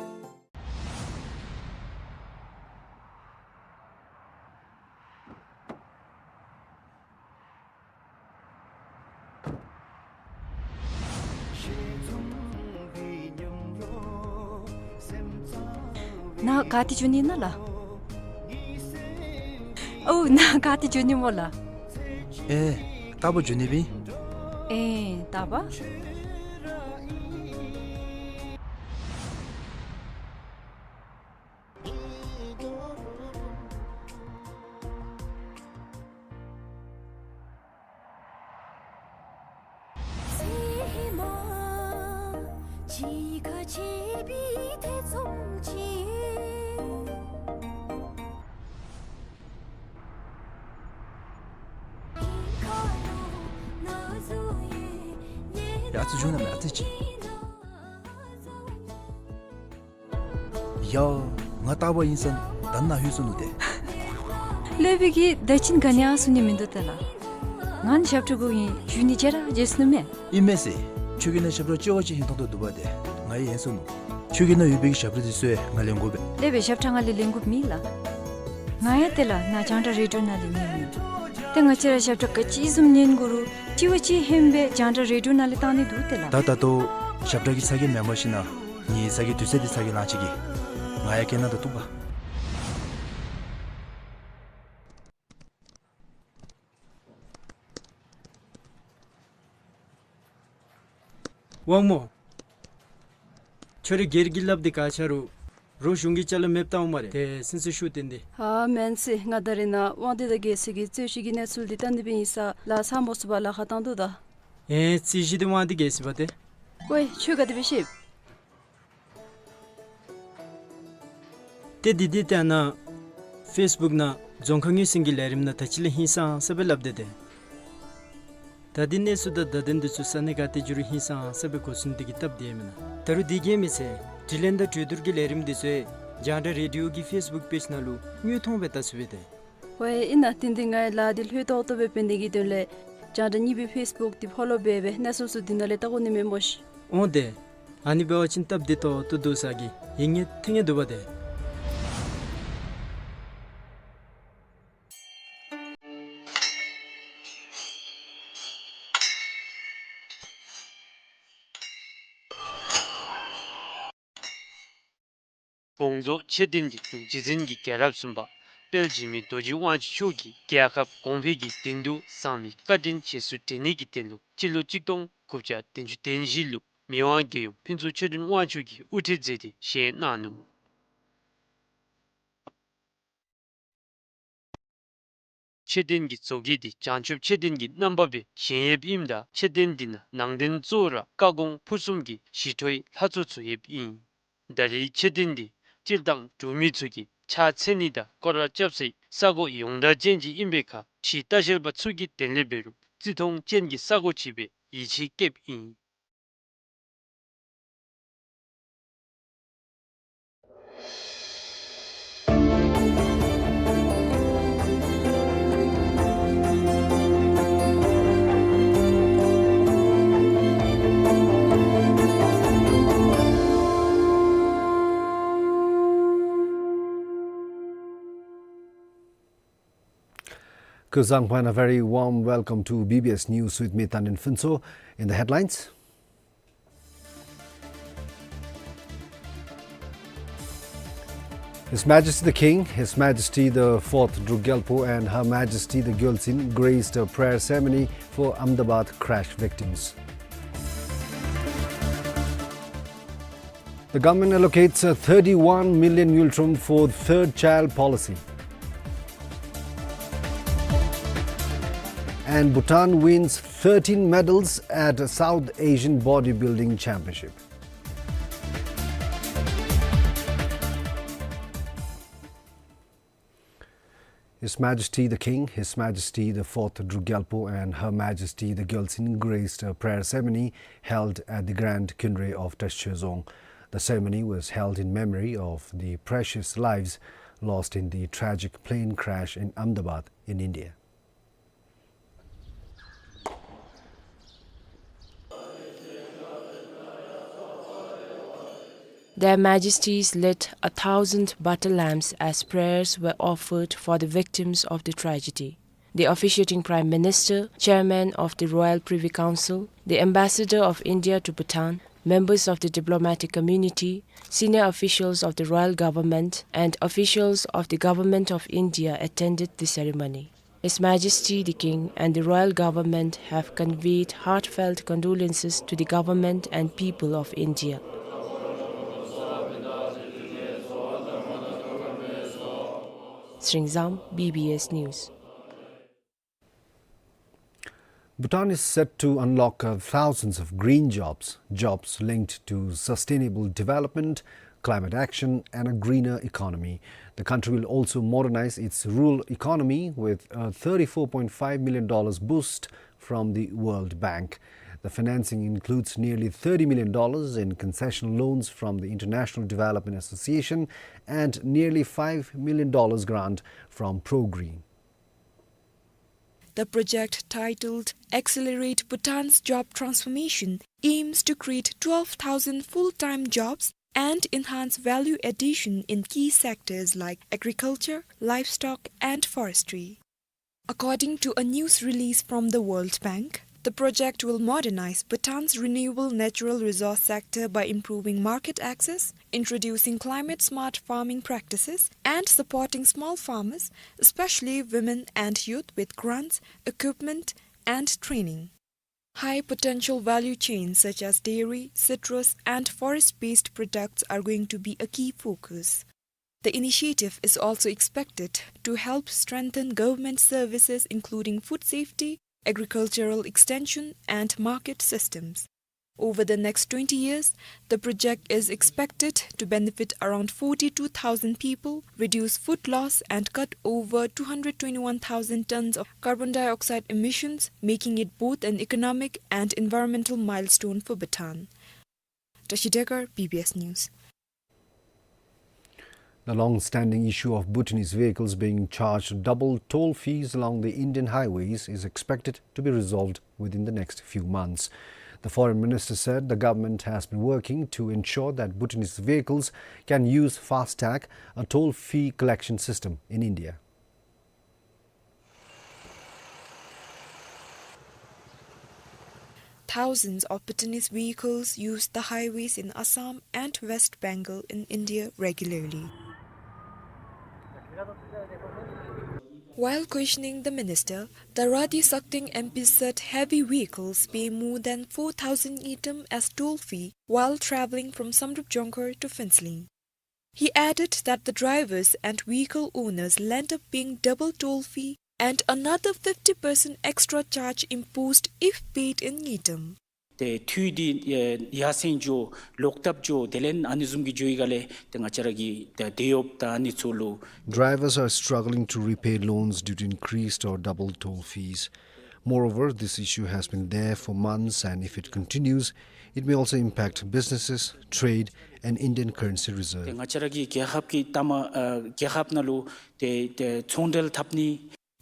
ནཱ་ག་ཏེ་འགྱོ་ནི་ཨིན་ན་ལགས། ཨོ་ནཱ་ག་ཏེ་འགྱོ་ནི་སྨོ་ལགས། ཨེ་རྟག་པར་འགྱོ་ནི་སྦེ་ཨིན། ཨེ་རྟག་པར། ཡ་ཙི་བྱུང་ན་མེད་ཨ་ཙི་ཅིག། ཡ། ང་རྟག་པར་ཨིན་ས་ད་ནཱ་ལྷོད་སོ་ནུག་ཏེ། ལས་བྱེདཔ་གིས་ད་ཅིན་ག་ནི་ཡང་གསུང་ནི་མིན་འདུག་ཏེ་ལགས། ང་ནི་ཞབས་ཁྲ་གུ་ཨིན་ཞུ་ནི་བརྗེད་ར་བརྗེད་སོ་ནུག་མས། ཨིན་མས་ཟེར། ཁྱོད་ཀྱི་ནང་ཞབས་ཁྲ་ཅོག་ཅིག་ཧིང་ཐོང་ཐོང་འདུག་པ་ཏེ། ང་ཡང་ཡེངས་སོ་ནུག། ཁྱོད་ཀྱི་ནང་ཡོད་པའི་གི་ཞབས་ཁྲ་དེ་ཚུ་ང་ལེན་དགོ་པས། ལས་བྱེདཔ་ཞབས་ཁྲ་ང་ལས་ལེན་དགོཔ་མེད་ལགས། ང་ཡང་ཏེ་ལགས་ནཱ་རྒྱང་བསྒྲགས་རེ་ཌི་ཡོ་ནང་ལས་ཉན་མི་ཏེ་ང་བཅས་ར་ཞབས་ཁྲ་ག་ཅི་བཟུམ་ཉན་དགོ་རུང་གཅིག་བ་གཅིག་ཧེང་སྦེ་རྒྱང་བསྒྲགས་རེ་ཌི་ཡོ་ནང་ལས་བཏང་ནི་འདུག་ཏེ་ལགས། ད་ད་ལྟོ་ཞབས་ཁྲ་གི་ཚ་གྱང་མེན་པར་ཞིན་ན་ངེའི་ཚ་གྱང་དུས་ཚོད་འདི་ཚ་གྱང་ལང་ཅི་གི། ང་ཡང་སྐད་ནང་ད་བཏུབ་པ། དབང་མོ། ཁྱོད་རའི་སྒེར་གྱི་ལགཔ་འདི་ག་ཆ་རུང་རོགས་གཞུང་གི་ཅ་ལ་མེདཔ་བཏང་འོང་སྨ་རེ། ཏེ་སེམས་སུ་ཤུགས་བཏོན་ཏེ། ཨ་མེན་ཟེར། ང་ད་རེས་ནཱ་དབང་འདུས་དང་རྒྱལ་སྲས་ཀྱི་རྩོད་གཞི་གི་གནས་ཚུལ་འདི་བལྟ་ནི་སྦེ་ཨིན་ས་ལགས། ཚ་མོ་སུ་བ་ལཱ་ཁག་བཏང་འདུག་ད། ཨེ་རྩོད་གཞི་འདི་དབང་འདུས་རྒྱལ་སྲས་པ་ཏེ། ཝའེ་ཁྱོད་ག་དེ་སྦེ་ཤེས། ཏེ་འདི་འདི་ཏེ་ཨ་ནཱ་ཕེསི་བུཀ་ནང་རྫོང་ཁ་ངོས་ཟིན་གྱི་ལས་རིམ་ནང་ད་ཅི་ལས་ཧིང་སངས་ས་སྦེ་སླབ་སྟེ་ཏེ། ད་འདི་གནས་ཚུལ་དང་བརྡ་དོན་འདི་ཚུ་ས་གནས་ག་ཏེ་འགྱོ་རུང་ཧིང་སངས་ས་སྦེ་གོ་ཚུགས་ནི་དེ་གིས་སྟབས་བདེ་མེན་ན། ད་རུང་དེ་གིས་མེན་ཟེར་དྲི་ལན་དང་གྲོས་བསྡུར་གྱི་ལས་རིམ་འདི་ཚུ་རྒྱང་བསྒྲགས་རེ་ཌི་ཡོ་གི་ཕེསི་བུཀ་པེཇ་ནང་ལུ་དངོས་མཐོང་སྦེ་བལྟ་ཚུགས་པས་ཏེ། ཝའེ་ཨིན་ན་ཏན་ཏན་ངེའི་ལཱ་འདི་ལྷོད་ཏོག་ཏོ་སྦེ་འབད་ནི་གི་དོན་ལས་རྒྱང་བསྒྲགས་གཉིས་པའི་ཕེསི་བུཀ་འདི་ཕོ་ལོ་འབད་སྦེ་གནས་ཚུལ་ཚུ་འདི་ནང་ལས་བལྟ་དགོ་ནི་མས་སྨོ་ཤིག། འོང་ཏེ། ཨ་ནི་འབད་བ་ཅིན་སྟབས་བདེ་ཏོག་ཏོ་འདུག་ས་གི་ཡིད་ངེས་ཐིང་ངེ་འདུག་པ་ཏེ། དགོངས་རྫོགས་མཆོད་རྟེན་གྱི་རྒྱུད་འཛིན་གྱི་རྒྱལ་རབས་གསུམ་པ་དཔལ་འཇིགས་མེད་རྡོ་རྗེ་དབང་ཕྱུག་མཆོག་གིས་རྒྱལ་ཁབ་གོང་འཕེལ་གྱི་དོན་དུ་གསང་བའི་བཀའ་དྲིན་རྗེས་སུ་དྲན་ནི་གི་དོན་ལུ་སྤྱི་ལོ་གཅིག་སྟོང་དགུ་བརྒྱ་བདུན་ཅུ་དོན་བཞི་ལུ་མི་དབང་རྒྱལ་ཡུམ་ཕུན་ཚོགས་ཆོས་སྒྲོན་དབང་ཕྱུག་གིས་དབུ་ཁྲིད་མཛད་དེ་བཞེངས་གནང་ནུག། མཆོད་རྟེན་གྱི་མཛོད་དཀྱིལ་འདི་བྱང་ཆུབ་མཆོད་རྟེན་གྱི་རྣམ་པ་སྦེ་བཞེངས་ཡོདཔ་ཨིནམ་ད་མཆོད་རྟེན་འདི་ནང་ནང་རྟེན་གཙོ་བོ་ར་བཀའ་དགོངས་ཕུར་གསུམ་གྱི་ཞི་ཁྲོའི་ལྷ་ཚོགས་ཚུ་ཡོདཔ་ཨིན། ད་རེས་མཆོད་རྟེན་འདི་སྤྱིར་བཏང་འབྲུག་མི་ཚུ་གིས་ཕྱག་འཚལ་ནི་དང་སྐོར་ར་རྐྱབ་སའི་ས་གོ་ཡོངས་གྲགས་ཅན་ཅིག་ཨིན་པའི་ཁར་ཕྱི་ལྟ་བཤལ་པ་ཚུ་གིས་དེ་ལས་འབད་རུང་བརྩི་མཐོང་ཅན་གྱི་ས་གོ་ཅིག་སྦེ་ཡིད་ཆེས་བསྐྱེདཔ་ཨིན། Kuzuzangpo, and a very warm welcome to B B S News with me, Tandin Phuntsho. In the headlines, His Majesty the King, His Majesty the Fourth Druk Gyalpo and Her Majesty the Gyaltsuen graced a prayer ceremony for Ahmedabad crash victims. The government allocates, uh, thirty-one million ngultrum for third child policy. And Bhutan wins thirteen medals at South Asian Bodybuilding Championship. His Majesty the King, His Majesty the Fourth Druk Gyalpo and Her Majesty the Gyaltsuen graced a prayer ceremony held at the Grand Khyundre of Teshozong. The ceremony was held in memory of the precious lives lost in the tragic plane crash in Ahmedabad in India. Their Majesties lit a thousand butter lamps as prayers were offered for the victims of the tragedy. The officiating Prime Minister, Chairman of the Royal Privy Council, the Ambassador of India to Bhutan, members of the diplomatic community, senior officials of the royal government, and officials of the Government of India attended the ceremony. His Majesty the King and the royal government have conveyed heartfelt condolences to the government and people of India. Sringzam, B B S News. Bhutan is set to unlock, uh, thousands of green jobs, jobs linked to sustainable development, climate action, and a greener economy. The country will also modernize its rural economy with a thirty-four point five million dollars boost from the World Bank. The financing includes nearly thirty million dollars in concessional loans from the International Development Association and nearly five million dollars grant from ProGreen. The project, titled Accelerate Bhutan's Job Transformation, aims to create twelve thousand full-time jobs and enhance value addition in key sectors like agriculture, livestock, and forestry. According to a news release from the World Bank, the project will modernize Bhutan's renewable natural resource sector by improving market access, introducing climate-smart farming practices, and supporting small farmers, especially women and youth, with grants, equipment, and training. High potential value chains such as dairy, citrus, and forest-based products are going to be a key focus. The initiative is also expected to help strengthen government services, including food safety, agricultural extension, and market systems. Over the next twenty years, the project is expected to benefit around forty-two thousand people, reduce food loss, and cut over two hundred twenty-one thousand tons of carbon dioxide emissions, making it both an economic and environmental milestone for Bhutan. Tashi Dekar, B B S News. The long-standing issue of Bhutanese vehicles being charged double toll fees along the Indian highways is expected to be resolved within the next few months. The foreign minister said the government has been working to ensure that Bhutanese vehicles can use FASTag, a toll fee collection system in India. Thousands of Bhutanese vehicles use the highways in Assam and West Bengal in India regularly. While questioning the minister, the Radi Sakdeng M P said heavy vehicles pay more than four thousand ngultrum as toll fee while travelling from Samdrup Jongkhar to Phuentsholing. He added that the drivers and vehicle owners land up paying double toll fee and another fifty percent extra charge imposed if paid in ngultrum. ཏེ་འཐུས་འདི་ཡར་སེང་འགྱོ་ལོག་ལྟབ་འགྱོ་དེ་ལས་ཨ་ནི་བཟུམ་གྱི་འགྱོ་བའི་སྒང་ལས་ཏེ་ང་བཅས་ར་གི་ཏེ་དེད་གཡོགཔ་དང་ཨ་ནི་ཚུ་ལུ། Drivers are struggling to repay loans due to increased or double toll fees. Moreover, this issue has been there for months, and if it continues, it may also impact businesses, trade, and Indian currency reserve. ཏེ་ང་བཅས་ར་གི་རྒྱལ་ཁབ་ཀྱི་ལྟ་མ་ཨ་རྒྱལ་ཁབ་ནང་ལུ་ཏེ་ཏེ་ཚོང་འབྲེལ་འཐབ་ནི།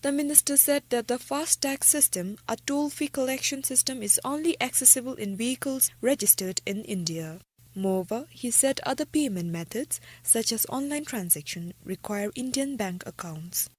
The minister said that the FASTag system, a toll fee collection system, is only accessible in vehicles registered in India. Moreover, he said other payment methods, such as online transaction, require Indian bank accounts.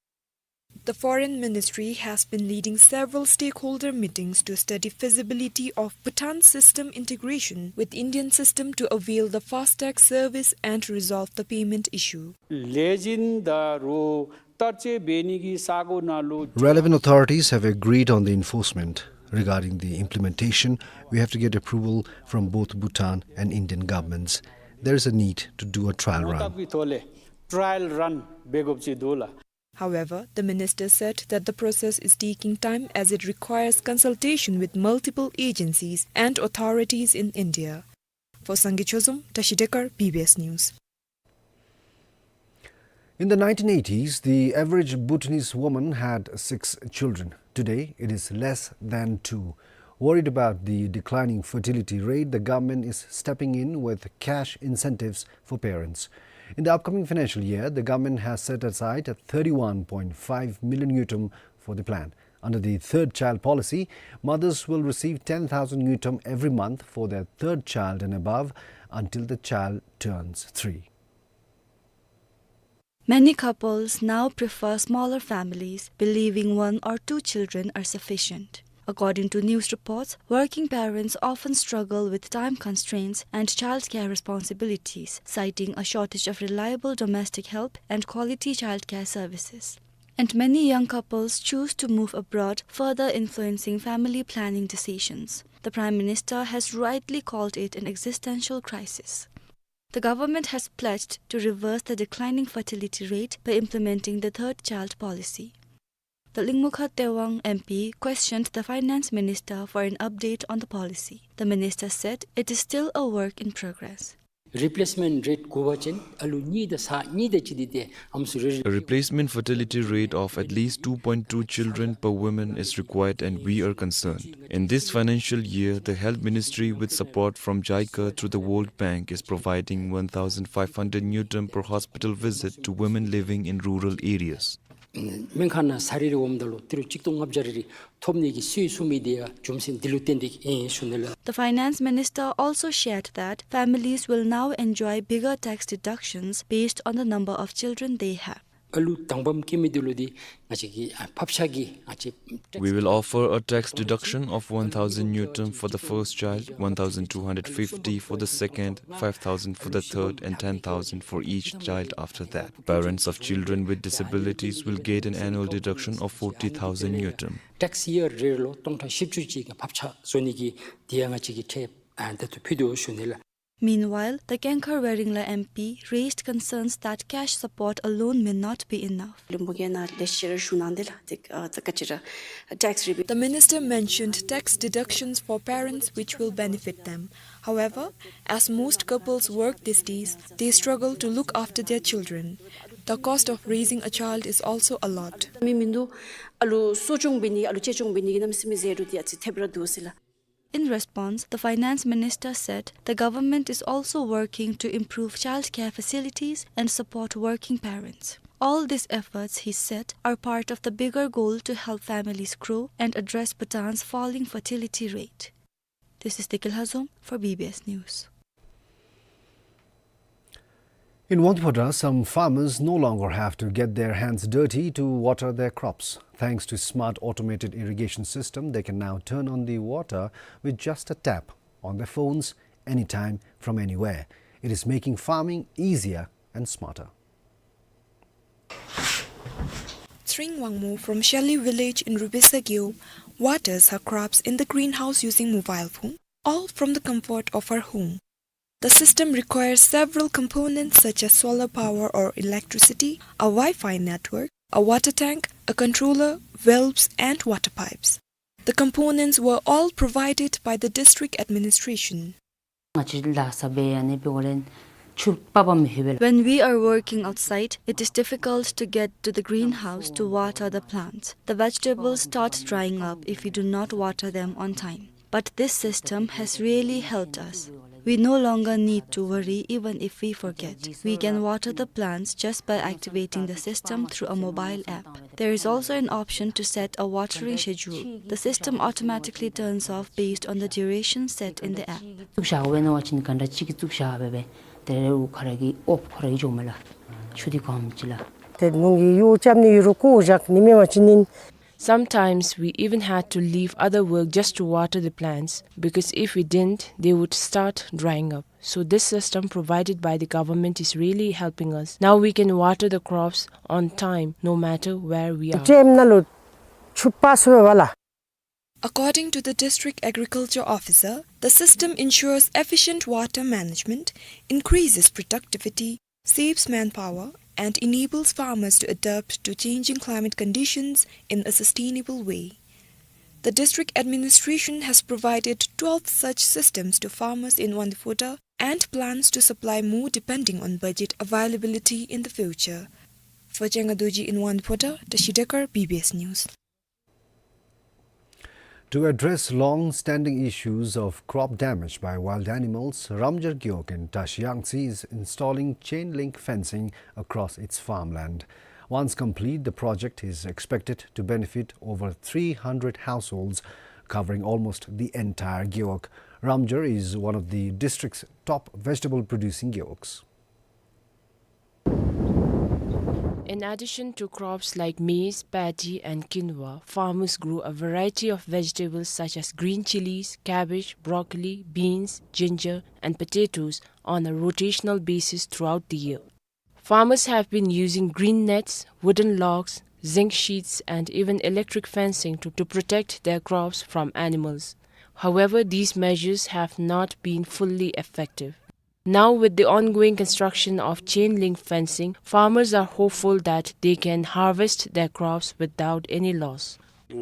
The Foreign Ministry has been leading several stakeholder meetings to study feasibility of Bhutan's system integration with Indian system to avail the FASTag service and resolve the payment issue. ལས་སྦྱིན་དང་རོགས་བསྟར་སྤྱོད་འབད་ནི་གི་ས་གོ་ནང་ལུ། Relevant authorities have agreed on the enforcement. Regarding the implementation, we have to get approval from both Bhutan and Indian governments. There is a need to do a trial run. ཐོག་ལས་ཊ་རའི་ཡལ་རན་འབད་དགོཔ་ཅིག་འདུག་ལགས། However, the minister said that the process is taking time as it requires consultation with multiple agencies and authorities in India. For Sangay Chozom, Tashi Dekar, B B S News. In the nineteen eighties, the average Bhutanese woman had six children. Today, it is less than two. Worried about the declining fertility rate, the government is stepping in with cash incentives for parents. In the upcoming financial year, the government has set aside thirty-one point five million ngultrum for the plan. Under the third child policy, mothers will receive ten thousand ngultrum every month for their third child and above until the child turns three. Many couples now prefer smaller families, believing one or two children are sufficient. According to news reports, working parents often struggle with time constraints and childcare responsibilities, citing a shortage of reliable domestic help and quality childcare services. And many young couples choose to move abroad, further influencing family planning decisions. The Prime Minister has rightly called it an existential crisis. The government has pledged to reverse the declining fertility rate by implementing the third child policy. The Lingmukha Tewang M P questioned the finance minister for an update on the policy. The minister said it is still a work in progress. Replacement rate དགུ་པ་ཅན་ཨ་ལུ་གཉིས་དང་ས་གཉིས་དང་གཅིག་འདི་ཏེ་ཨམ་སྲུ་རེ་རེ། A replacement fertility rate of at least two point two children per woman is required, and we are concerned. In this financial year, the Health Ministry, with support from JICA through the World Bank, is providing one thousand five hundred ngultrum per hospital visit to women living in rural areas. སྨན་ཁང་ནང་ས་རེ་རེ་འོངམ་ད་ལུ་ཏི་རུ་གཅིག་སྟོང་ལྔ་བརྒྱ་རེ་རེ་ཐོབ་ནི་གི་སྲོལ་བཟོ་མི་འདི་ཡང་རྒྱུ་མཚན་འདི་ལུ་བརྟེན་ཏེ་ཨིན་ཞུ་ནི་ལགས། The finance minister also shared that families will now enjoy bigger tax deductions based on the number of children they have. ཨ་ལུ་དང་པམ་སྐྱེ་མི་འདི་ལུ་འདི་ང་བཅས་ཀྱི་ཨ་ཕབ་ཆག་གི་ང་བཅས། We will offer a tax deduction of one thousand ngultrum for the first child, one thousand two hundred fifty for the second, five thousand for the third, and ten thousand for each child after that. Parents of children with disabilities will get an annual deduction of forty thousand ngultrum. Tax year རེ་རེ་ལུ་སྟོང་ཕྲག་བཞི་བཅུ་ཅིག་གི་ཕབ་ཆག་བཟོ་ནི་གི་འདི་ཡང་ང་བཅས་ཀྱིས་ཁྲལ་ཨ་ད་ལྟོ་ཕུལ་དོ་ཞུ་ནི་ལགས། Meanwhile, the Kengkhar Weringla M P raised concerns that cash support alone may not be enough. ལུམ་བི་ནི་གི་ནང་ལས་ཤེར་ཞུ་གནང་སྟེ་ལགས་ཏེ་ཨ་ད་ག་ཅི་ར་tax rebate. The minister mentioned tax deductions for parents which will benefit them. However, as most couples work these days, they struggle to look after their children. The cost of raising a child is also a lot. མི་མིན་འདུག་ཨ་ལུ་གསོ་སྐྱོང་འབད་ནི་ཨ་ལུ་གཅེས་སྐྱོང་འབད་ནི་གི་གནམ་མེད་ས་མེད་ཟད་འགྲོ་འདི་ཨ་ཙི་ཐེབས་ར་འདུག་ཟེར་ལགས། In response, the finance minister said the government is also working to improve childcare facilities and support working parents. All these efforts, he said, are part of the bigger goal to help families grow and address Bhutan's falling fertility rate. This is Deki Lhazom for B B S News. In Wangdue Phodrang, some farmers no longer have to get their hands dirty to water their crops. Thanks to smart automated irrigation system, they can now turn on the water with just a tap on their phones anytime from anywhere. It is making farming easier and smarter. Tshering Wangmo from Shali village in Rubisa Gyo waters her crops in the greenhouse using mobile phone, all from the comfort of her home. The system requires several components such as solar power or electricity, a Wi-Fi network, a water tank, a controller, valves and water pipes. The components were all provided by the district administration. ང་བཅས་ལཱ་ས་འབད་ཡ་ནི་འབད་བ་ལས་ཆུ་པ་པ་མི་ལྷོད་པས་ལགས། When we are working outside, it is difficult to get to the greenhouse to water the plants. The vegetables start drying up if we do not water them on time. But this system has really helped us. We no longer need to worry even if we forget. We can water the plants just by activating the system through a mobile app. There is also an option to set a watering schedule. The system automatically turns off based on the duration set in the app. བཙུགས་བཞག་པས་ན་བ་ཅིན་ག་འདྲ་ཅིག་གིས་བཙུགས་བཞག་པས་པས། དེ་རུ་ཁ་ར་གི་ཨོཕ་ཁ་ར་གི་འགྱོཝ་མས་ལགས། ཆུ་འདི་གོམས་ཅི་ལགས། ཏེ་ནུ་གི་ཡོ་རྐྱབ་ནི་ཡོད་རུང་བཀོ་བཞག་ནི་མེད་པ་ཅིན་ཨིན། Sometimes we even had to leave other work just to water the plants, because if we didn't, they would start drying up. So this system provided by the government is really helping us. Now we can water the crops on time, no matter where we are. ཊེམ་ནང་ལུ་ཆུ་པ་སོང་པས་ལགས། According to the district agriculture officer, the system ensures efficient water management, increases productivity, saves manpower, and enables farmers to adapt to changing climate conditions in a sustainable way. The district administration has provided twelve such systems to farmers in Wangdue Phodrang and plans to supply more depending on budget availability in the future. For Chenga Dorji in Wangdue Phodrang, Tashi Dekar, B B S News. To address long-standing issues of crop damage by wild animals, Ramjar Gewog in Tashi Yangtse is installing chain link fencing across its farmland. Once complete, the project is expected to benefit over three hundred households, covering almost the entire gewog. Ramjar is one of the district's top vegetable producing gewogs. In addition to crops like maize, paddy, and quinoa, farmers grow a variety of vegetables such as green chilies, cabbage, broccoli, beans, ginger, and potatoes on a rotational basis throughout the year. Farmers have been using green nets, wooden logs, zinc sheets, and even electric fencing to, to protect their crops from animals. However, these measures have not been fully effective. Now, with the ongoing construction of chain link fencing, farmers are hopeful that they can harvest their crops without any loss. We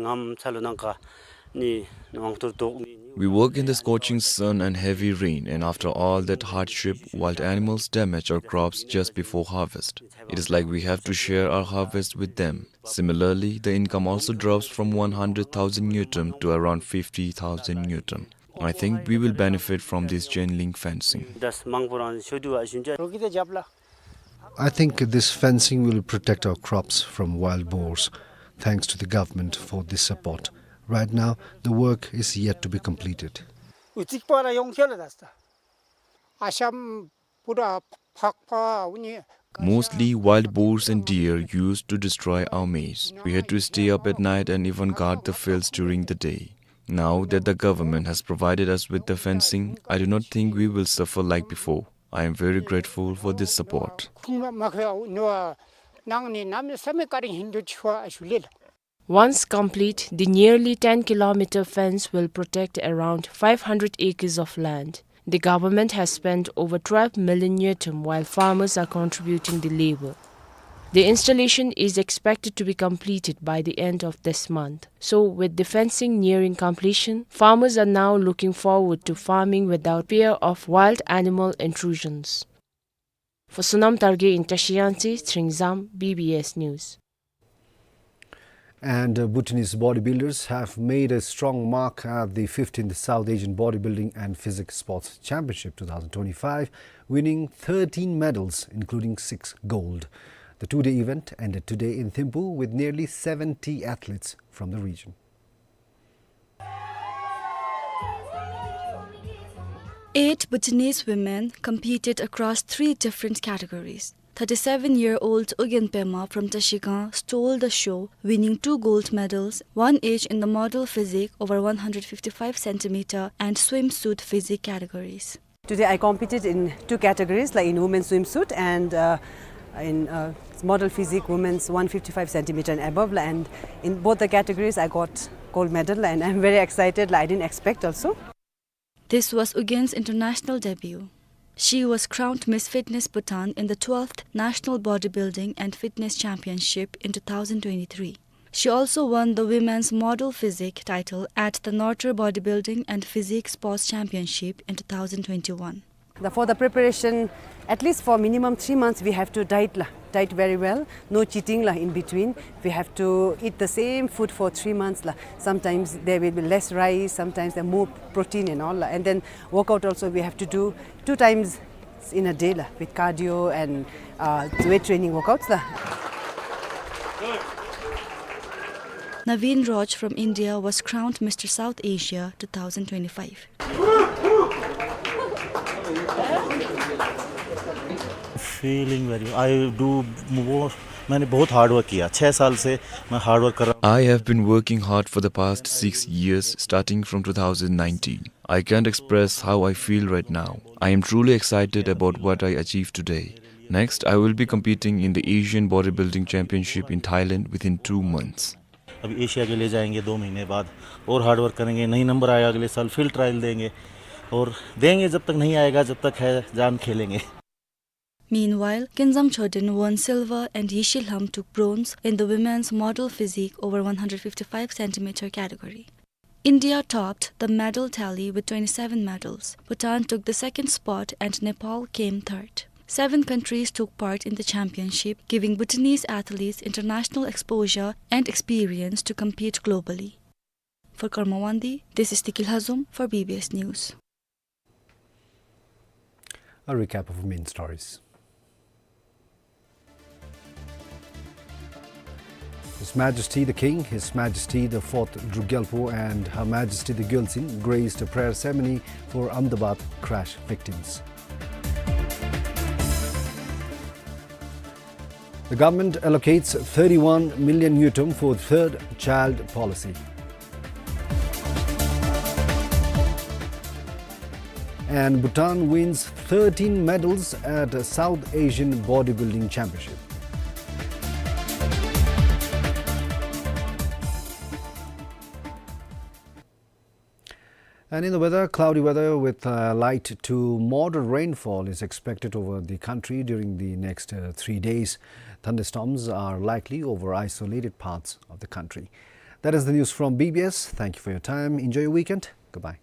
work in the scorching sun and heavy rain, and after all that hardship, wild animals damage our crops just before harvest. It is like we have to share our harvest with them. Similarly, the income also drops from one hundred thousand ngultrum to around fifty thousand ngultrum. I think we will benefit from this chain link fencing. I think this fencing will protect our crops from wild boars. Thanks to the government for this support. Right now, the work is yet to be completed. Mostly, wild boars and deer used to destroy our maize. We had to stay up at night and even guard the fields during the day. Now that the government has provided us with the fencing, I do not think we will suffer like before. I am very grateful for this support. Once complete, the nearly ten kilometer fence will protect around five hundred acres of land. The government has spent over twelve million ngultrum, while farmers are contributing the labor. The installation is expected to be completed by the end of this month. So, with the fencing nearing completion, farmers are now looking forward to farming without fear of wild animal intrusions. For Sonam Targay in Tashi Yangtse, Tshering Zam, B B S News. And, uh, Bhutanese bodybuilders have made a strong mark at the fifteenth South Asian Bodybuilding and Physique Sports Championship two thousand twenty-five, winning thirteen medals, including six gold. The two-day event ended today in Thimphu with nearly seventy athletes from the region. Eight Bhutanese women competed across three different categories. Thirty-seven-year-old Ugyen Pema from Trashigang stole the show, winning two gold medals, one each in the model physique over one hundred fifty-five centimeter and swimsuit physique categories. Today I competed in two categories, like in women's swimsuit and, uh, in, uh, model physique, women's one fifty-five centimeter and above, and in both the categories I got gold medal, and I'm very excited, like, I didn't expect also. This was Ugyen's international debut. She was crowned Miss Fitness Bhutan in the twelfth National Bodybuilding and Fitness Championship in two thousand twenty-three. She also won the Women's Model Physique title at the Norter Bodybuilding and Physique Sports Championship in two thousand twenty-one. The, for the preparation, at least for minimum three months, we have to diet la, diet very well. No cheating la in between. We have to eat the same food for three months la. Sometimes there will be less rice, sometimes there more protein and all la. And then workout also we have to do two times in a day la, with cardio and, uh, weight training workouts la. Naveen Roy from India was crowned Mister South Asia two thousand twenty-five. Feeling very, I do more, मैंने बहुत hard work किया। छह साल से मैं hard work कर रहा हूँ। I have been working hard for the past six years, starting from two thousand nineteen. I can't express how I feel right now. I am truly excited about what I achieved today. Next, I will be competing in the Asian Bodybuilding Championship in Thailand within two months. अभी एशिया के लिए जाएंगे दो महीने बाद, और hard work करेंगे, नहीं number आया अगले साल फिर trial देंगे, और देंगे जब तक नहीं आएगा, जब तक है जान खेलेंगे। Meanwhile, Kensang Choden won silver and Yishi Lham took bronze in the women's model physique over one hundred fifty-five centimeter category. India topped the medal tally with twenty-seven medals. Bhutan took the second spot and Nepal came third. Seven countries took part in the championship, giving Bhutanese athletes international exposure and experience to compete globally. for Karma Wangdi, this is Tikil Hazum for B B S News. A recap of main stories. His Majesty the King, His Majesty the Fourth Druk Gyalpo and Her Majesty the Gyaltsuen graced a prayer ceremony for Ahmedabad crash victims. The government allocates thirty-one million ngultrum for third child policy. And Bhutan wins thirteen medals at South Asian Bodybuilding Championship. And in the weather, cloudy weather with, uh, light to moderate rainfall is expected over the country during the next, uh, three days. Thunderstorms are likely over isolated parts of the country. That is the news from B B S. Thank you for your time. Enjoy your weekend. Goodbye.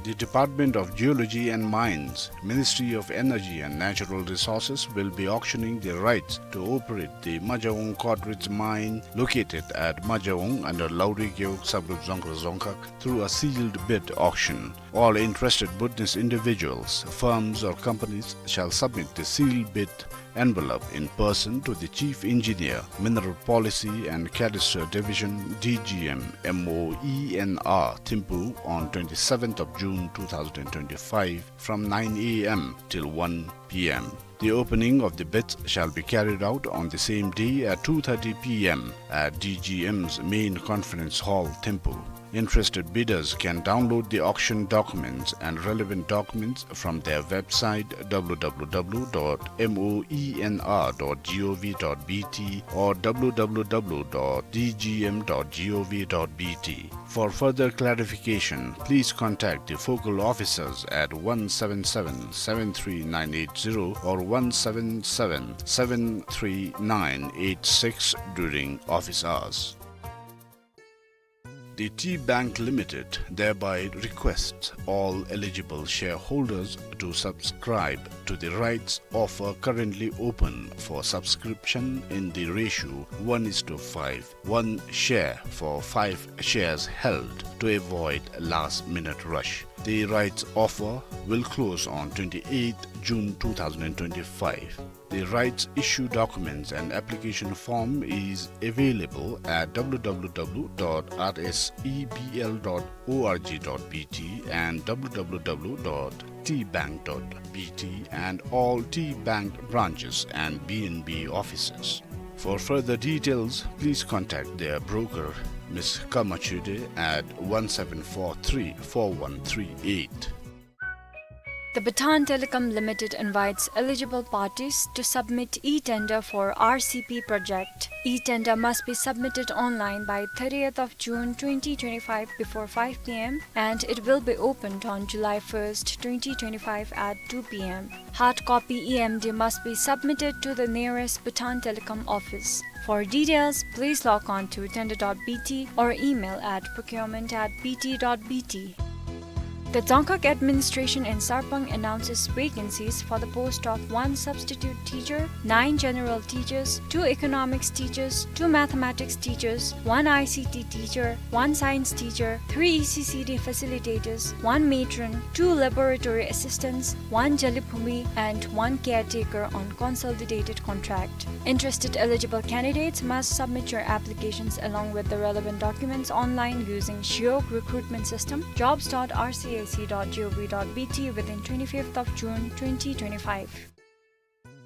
The Department of Geology and Mines, Ministry of Energy and Natural Resources will be auctioning the rights to operate the Majaung Codrich mine located at Majaung under Lauri Gewog Subgroup Dzongkhag Dzongkhag through a sealed bid auction. All interested Bhutanese individuals, firms or companies shall submit the sealed bid envelope in person to the Chief Engineer, Mineral Policy and Cadastre Division, D G M, M O E N R, Thimphu on twenty-seventh of June two thousand twenty-five from nine A M till one P M. The opening of the bids shall be carried out on the same day at two thirty P M at D G M's main conference hall, Thimphu. Interested bidders can download the auction documents and relevant documents from their website W W W dot M O E N R dot G O V dot B T or W W W dot D G M dot G O V dot B T. For further clarification, please contact the focal officers at one seven seven, seven three nine eight zero or one seven seven, seven three nine eight six during office hours. The Tea Bank Limited thereby requests all eligible shareholders to subscribe to the rights offer currently open for subscription in the ratio one is to five, one share for five shares held, to avoid last-minute rush. The rights offer will close on twenty-eighth June two thousand twenty-five. The rights issue documents and application form is available at W W W dot R S E B L dot O R G dot B T and W W W dot Tea Bank dot B T and all Tea Bank branches and B N B offices. For further details, please contact their broker, Miss Kama Chude, at one seven four three four one three eight. The Bhutan Telecom Limited invites eligible parties to submit e-tender for R C P project. E-tender must be submitted online by thirtieth of June twenty twenty-five before five P M and it will be opened on July first, twenty twenty-five at two P M. Hard copy E M D must be submitted to the nearest Bhutan Telecom office. For details, please log on to tender dot B T or email at procurement at B T dot B T. The Dzongkhag administration in Sarpang announces vacancies for the post of one substitute teacher, nine general teachers, two economics teachers, two mathematics teachers, one I C T teacher, one science teacher, three E C C D facilitators, one matron, two laboratory assistants, one Jalibhumi, and one caretaker on consolidated contract. Interested eligible candidates must submit your applications along with the relevant documents online using Shiok recruitment system, jobs dot R C A C dot G O V dot B T within twenty-fifth of June twenty twenty-five.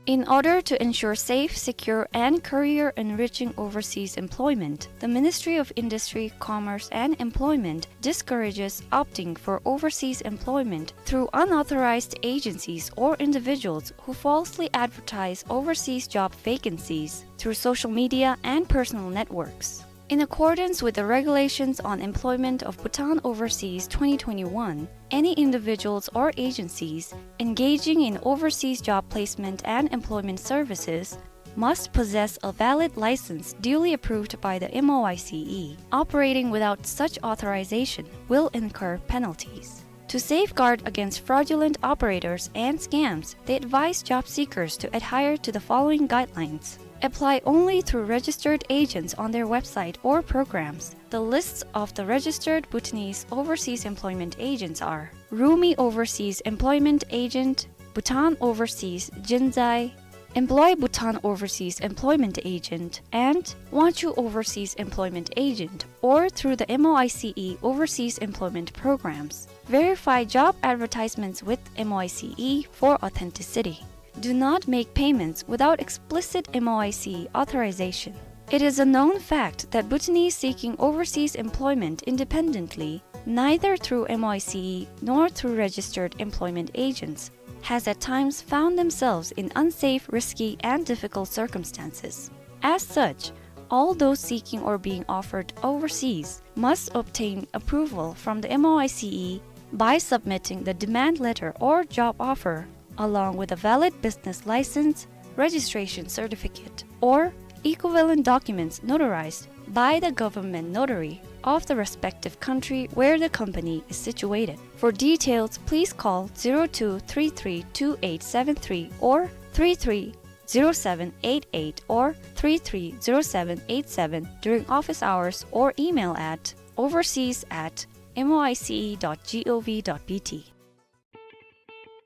In order to ensure safe, secure, and career-enriching overseas employment, the Ministry of Industry, Commerce, and Employment discourages opting for overseas employment through unauthorized agencies or individuals who falsely advertise overseas job vacancies through social media and personal networks. In accordance with the Regulations on Employment of Bhutan Overseas twenty twenty-one, any individuals or agencies engaging in overseas job placement and employment services must possess a valid license duly approved by the M O I C E. Operating without such authorization will incur penalties. To safeguard against fraudulent operators and scams, they advise job seekers to adhere to the following guidelines. Apply only through registered agents on their website or programs. The lists of the registered Bhutanese overseas employment agents are Rumi Overseas Employment Agent, Bhutan Overseas Jinzai, Employ Bhutan Overseas Employment Agent, and Wangchuh Overseas Employment Agent, or through the M O I C E overseas employment programs. Verify job advertisements with M O I C E for authenticity. Do not make payments without explicit M O I C E authorization. It is a known fact that Bhutanese seeking overseas employment independently, neither through M O I C E nor through registered employment agents, has at times found themselves in unsafe, risky, and difficult circumstances. As such, all those seeking or being offered overseas must obtain approval from the M O I C E by submitting the demand letter or job offer, along with a valid business license, registration certificate, or equivalent documents notarized by the government notary of the respective country where the company is situated. For details, please call zero two three three two eight seven three or three three zero seven eight eight or three three zero seven eight seven during office hours or email at overseas at M O I C E dot G O V dot B T.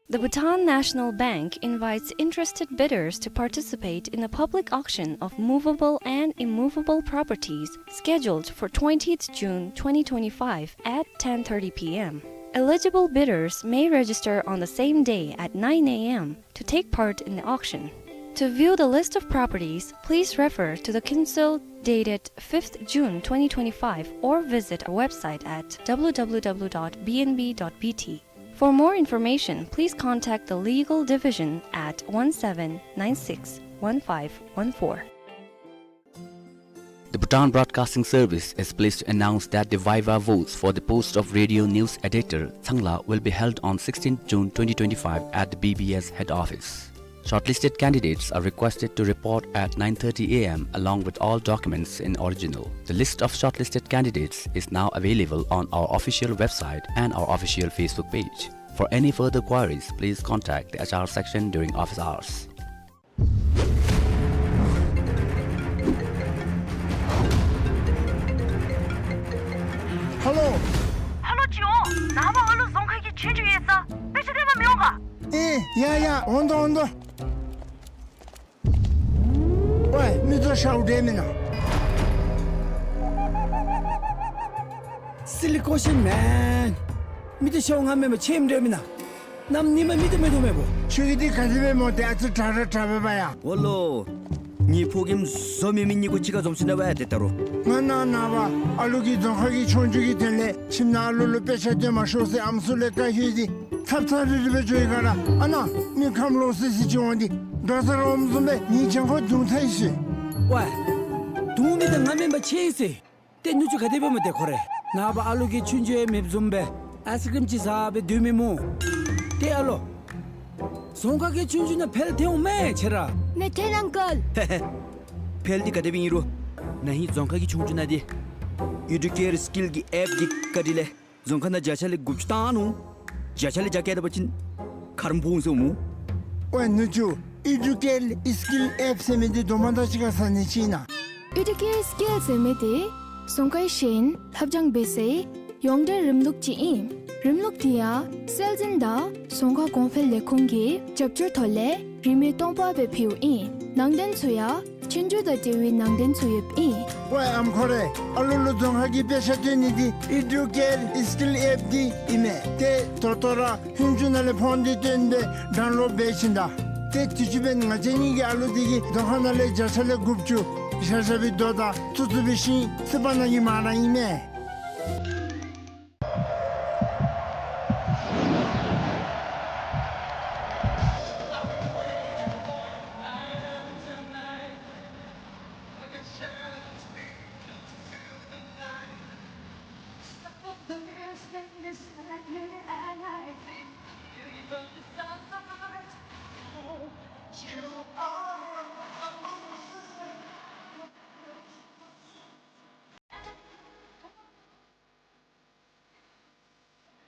The Bhutan National Bank invites interested bidders to participate in a public auction of movable and immovable properties scheduled for twentieth June twenty twenty-five at ten thirty P M. Eligible bidders may register on the same day at nine A M to take part in the auction. To view the list of properties, please refer to the Kinsel dated fifth June twenty twenty-five or visit our website at W W W dot B N B dot B T. For more information, please contact the Legal Division at one seven nine six one five one four. The Bhutan Broadcasting Service is pleased to announce that the viva votes for the post of Radio News Editor, Tsangla, will be held on sixteenth June twenty twenty-five at the B B S head office. Shortlisted candidates are requested to report at nine thirty A M along with all documents in original. The list of shortlisted candidates is now available on our official website and our official Facebook page. For any further queries, please contact the H R section during office hours. Hello. Hello, ཅི་འོང་། ནངས་པ་ཨ་ལུ་རྫོང་ཁ་གི་ཆོས་རྒྱུགས་ཡོད་ས་དཔེ་ཆ་སྟོན་པར་མི་འོང་ག། ཨེ་ཡ་ཡ་འོང་དོ་འོང་དོ། ཝའི་མི་ཚོ་ཤའུ་འདྲེ་མིན་ན། Silly question, man. མི་ཚོ་ཤའུ་ང་མེན་པ་ཆེམ་འདྲེ་མིན་ན། ནམ་ཉི་མ་མི་ཚོ་མེད་དོ་མེད་པོ། ཁྱོད་ཀྱི་འདི་ག་དེ་སྦེ་མོ་དེ་ཨ་ཙི་དྲག་ར་དྲག་པས་པ་ཡ། ཨོ་ལོ། ངེའི་ཕོ་རྒནམ་བཟོ་མེད་མི་གཉིས་ཀོ་གཅིག་ཁར་འཛོམས་ཅི་ན་བ་ཡ་དེ་ལྟ་རུ། ང་ནང་ནངས་པ་ཨ་ལུ་གི་རྫོང་ཁ་གི་ཆོས་རྒྱུགས་ཀྱི་དོན་ལས་ཁྱིམ་ནང་ཨ་ལུ་ལུ་དཔེ་ཆ་སྟོན་མ་ཤོག་ཟེར་ཨམ་སྲུ་ལས་བཀའ་ཤོད་དེ་ཚབ་ཚབ་རི་རི་སྦེ་འགྱོ་ཡི་ག་ར། ཨ་ནཱ་མི་ཁམས་ལོག་སི་སི་ཅིག་འོང་དེ་འགྲོ་ས་ར་འོངམ་བཟུམ་སྦེ་ངེའི་གྱང་ཁོག་རྡུང་ཚར་ཡི་ཟེར། ཝའི། རྡུང་མི་དེ་ང་མེན་པ་ཆེ་ཡི་ཟེར། ཏེ་ནུ་གཅུང་ག་དེ་སྦེ་མོ་དེ་ཁོ་རེ། ནངས་པ་ཨ་ལུ་གི་ཆོས་རྒྱུགས་ཡང་མེདཔ་བཟུམ་སྦེ་ཨའི་སི་ཀྲིམ་ཅིག་ཟ་སྦེ་སྡོད་མི་སྨོ། ཏེ་ཨ་ལོ། རྫོང་ཁ་གི་ཆོས་རྒྱུགས་ནང་འཕེལ་ཐལ་འོང་མས་ཁྱེད་ར། མེད་ཐལ་ཨང་ཀལ། ཧེ་ཧེ། འཕེལ་འདི་ག་དེ་སྦེ་ཨིན་རུང་ན་ཧིང་རྫོང་ཁ་གི་ཆོས་རྒྱུགས་ནང་འདི་ཨེ་ཌུ་ཀེར་སི་ཀིལ་གྱི་ཨེཔ་འདི་བཀའ་དྲིན་ལས་ རྫོང་ཁག་ནང་བརྒྱ་ཆ་ལས་དགུ་བཅུ་བཏང་ནུག། བརྒྱ་ཆ་ལས་བརྒྱ་བཀལ་ད་པ་ཅིན་ཁ་རོག་ཕོག་འོང་ཟེར་སྨོ། ཝའེ་ནུ་གཅུང་ཨི་ཌུ་ཀེཊ་སི་ཀིལ་ཨེཔ་ཟེར་མི་འདི་དོ་མ་དང་གཅིག་ཁར་ཟ་ནི་ཅིག་ཨིན་ན། ཨི་ཌུ་ཀེཊ་སི་ཀིལ་ཟེར་མི་འདི་རྫོང་ཁའི་ཤེས་ཡོན་ལྷབ་སྦྱང་འབད་སའི་ཡོངས་འབྲེལ་རིམ་ལུགས་ཅིག་ཨིན། རིམ་ལུགས་འདི་ཡང་སྲོལ་འཛིན་དང་རྫོང་ཁ་གོང་འཕེལ་ལས་ཁུངས་ཀྱི་རྒྱབ་སྐྱོར་ཐོག་ལས་རིན་མེད་སྟོང་པ་སྦེ་ཕུལཝ་ཨིན། ནང་དོན་ཚུ་ཡང་ཆོས་རྒྱུགས་དང་འབྲེལ་བའི་ནང་དོན་ཚུ་ཡོདཔ་ཨིན། ཝའེ་ཨམ་ཁོ་རེ། ཨ་ལུ་ལུ་རྫོང་ཁ་གི་དཔེ་ཆ་སྟོན་ནི་འདི་ཨི་ཌུ་ཀེཊ་སི་ཀིལ་ཨེཔ་འདི་ཨིན་མས། ཏེ་ད་ལྟོ་ར་ཧུན་ཅུ་ནང་ལས་ཕོན་འདི་བཏོན་སྦེ་ཌའུན་ལོཌ་འབད་ཞིནམ་ད། ཏེ་དུས་ཅི་འབདན་ང་བཅས་གཉིས་ཀྱི་ཨ་ལུ་འདི་གིས་རྫོང་ཁ་ནང་ལས་བརྒྱ་ཆ་ལས་དགུ་བཅུ་བཞག་བཞག་པའི་རྡོ་དང་བཙུགས་བཙུགས་འབད་ཞིནམ་སི་པ་ནང་གི་མ་ར་ཨིན་མས།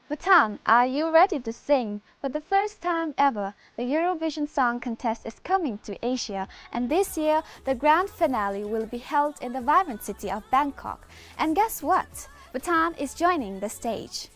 Bhutan, are you ready to sing? For the first time ever, the Eurovision Song Contest is coming to Asia, and this year, the grand finale will be held in the vibrant city of Bangkok. And guess what? Bhutan is joining the stage.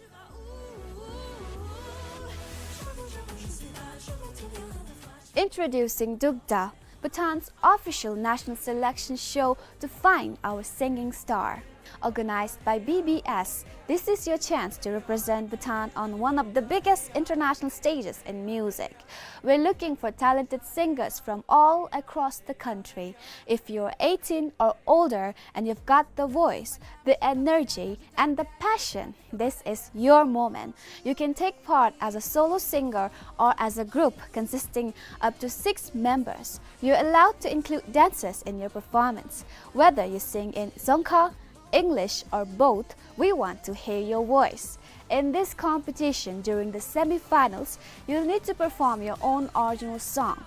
Introducing Dugda, Bhutan's official national selection show to find our singing star. Organized by B B S, this is your chance to represent Bhutan on one of the biggest international stages in music. We're looking for talented singers from all across the country. If you're eighteen or older and you've got the voice, the energy, and the passion, this is your moment. You can take part as a solo singer or as a group consisting up to six members. You're allowed to include dancers in your performance. Whether you sing in Dzongkha, English, or both, we want to hear your voice. In this competition, during the semi-finals, you'll need to perform your own original song.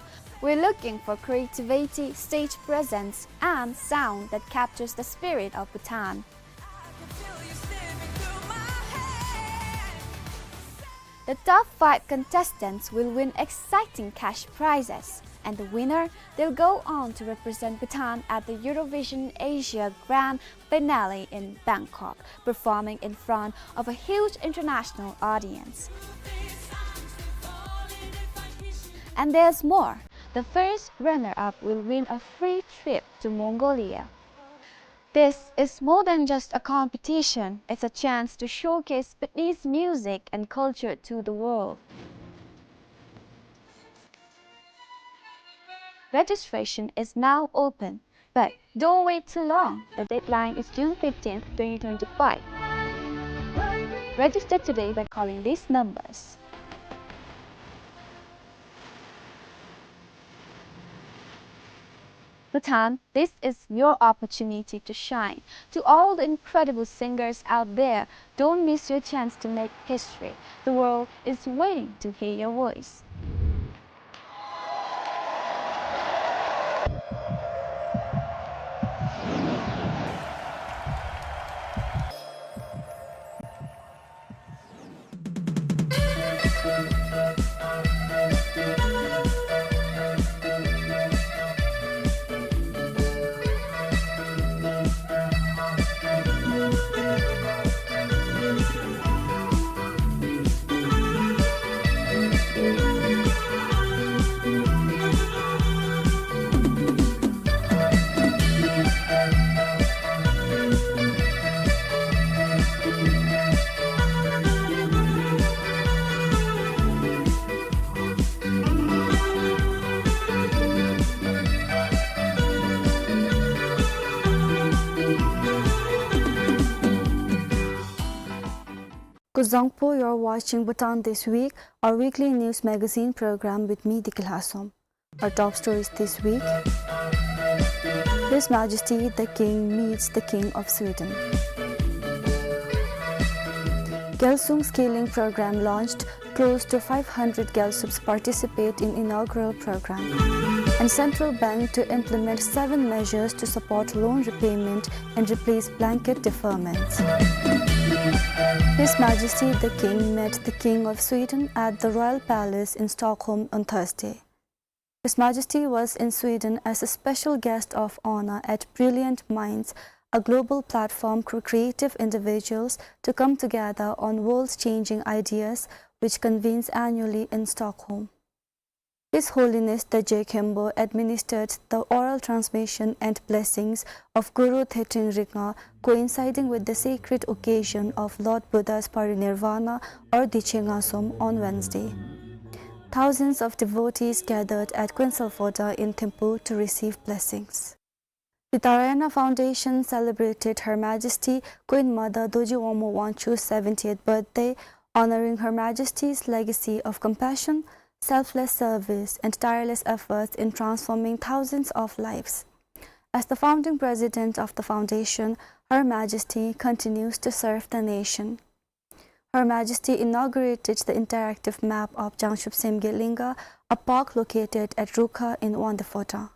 We're looking for creativity, stage presence, and sound that captures the spirit of Bhutan. The top five contestants will win exciting cash prizes, and the winner, they'll go on to represent Bhutan at the Eurovision Asia Grand Finale in Bangkok, performing in front of a huge international audience. And there's more. The first runner-up will win a free trip to Mongolia. This is more than just a competition, it's a chance to showcase Bhutanese music and culture to the world. Registration is now open, but don't wait too long. The deadline is June fifteenth, twenty twenty-five. Register today by calling these numbers. Bhutan, this is your opportunity to shine. To all the incredible singers out there, don't miss your chance to make history. The world is waiting to hear your voice. Kuzuzangpo, you're watching Bhutan This Week, our weekly news magazine program with me, Dikil Hasom. Our top stories this week. His Majesty the King meets the King of Sweden. Gyalsung scaling program launched, close to five hundred Gyalsups participate in inaugural program. And central bank to implement seven measures to support loan repayment and replace blanket deferments. His Majesty the King met the King of Sweden at the Royal Palace in Stockholm on Thursday. His Majesty was in Sweden as a special guest of honor at Brilliant Minds, a global platform for creative individuals to come together on world-changing ideas, which convenes annually in Stockholm. His Holiness the Je Khenpo administered the oral transmission and blessings of Guru Theten Ringa, coinciding with the sacred occasion of Lord Buddha's parinirvana or Diche Ngasom on Wednesday. Thousands of devotees gathered at Quinsalfoda in Thimphu to receive blessings. The Tarayana Foundation celebrated Her Majesty Queen Mother Dorji Wangmo Wangchuck's seventieth birthday, honoring Her Majesty's legacy of compassion, selfless service, and tireless efforts in transforming thousands of lives. As the founding president of the foundation, Her Majesty continues to serve the nation. Her Majesty inaugurated the interactive map of Jangshub Semgi Linga, a park located at Rukha in Wangdue Phodrang.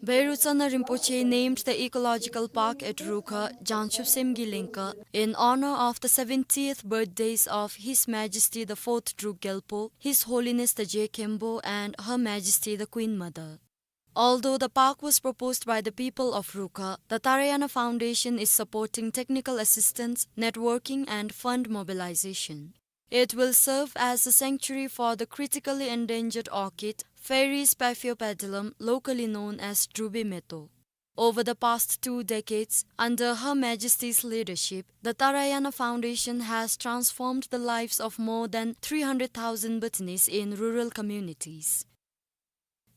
Bheru Tsana Rinpoche named the ecological park at Rukha, Jangshub Semgi Linga, in honor of the seventieth birthdays of His Majesty the Fourth Druk Gyalpo, His Holiness the Je Khenpo, and Her Majesty the Queen Mother. Although the park was proposed by the people of Rukha, the Tarayana Foundation is supporting technical assistance, networking, and fund mobilization. It will serve as a sanctuary for the critically endangered orchid, Pheris paphiopedilum, locally known as Drubi Meto. Over the past two decades, under Her Majesty's leadership, the Tarayana Foundation has transformed the lives of more than three hundred thousand Bhutanese in rural communities.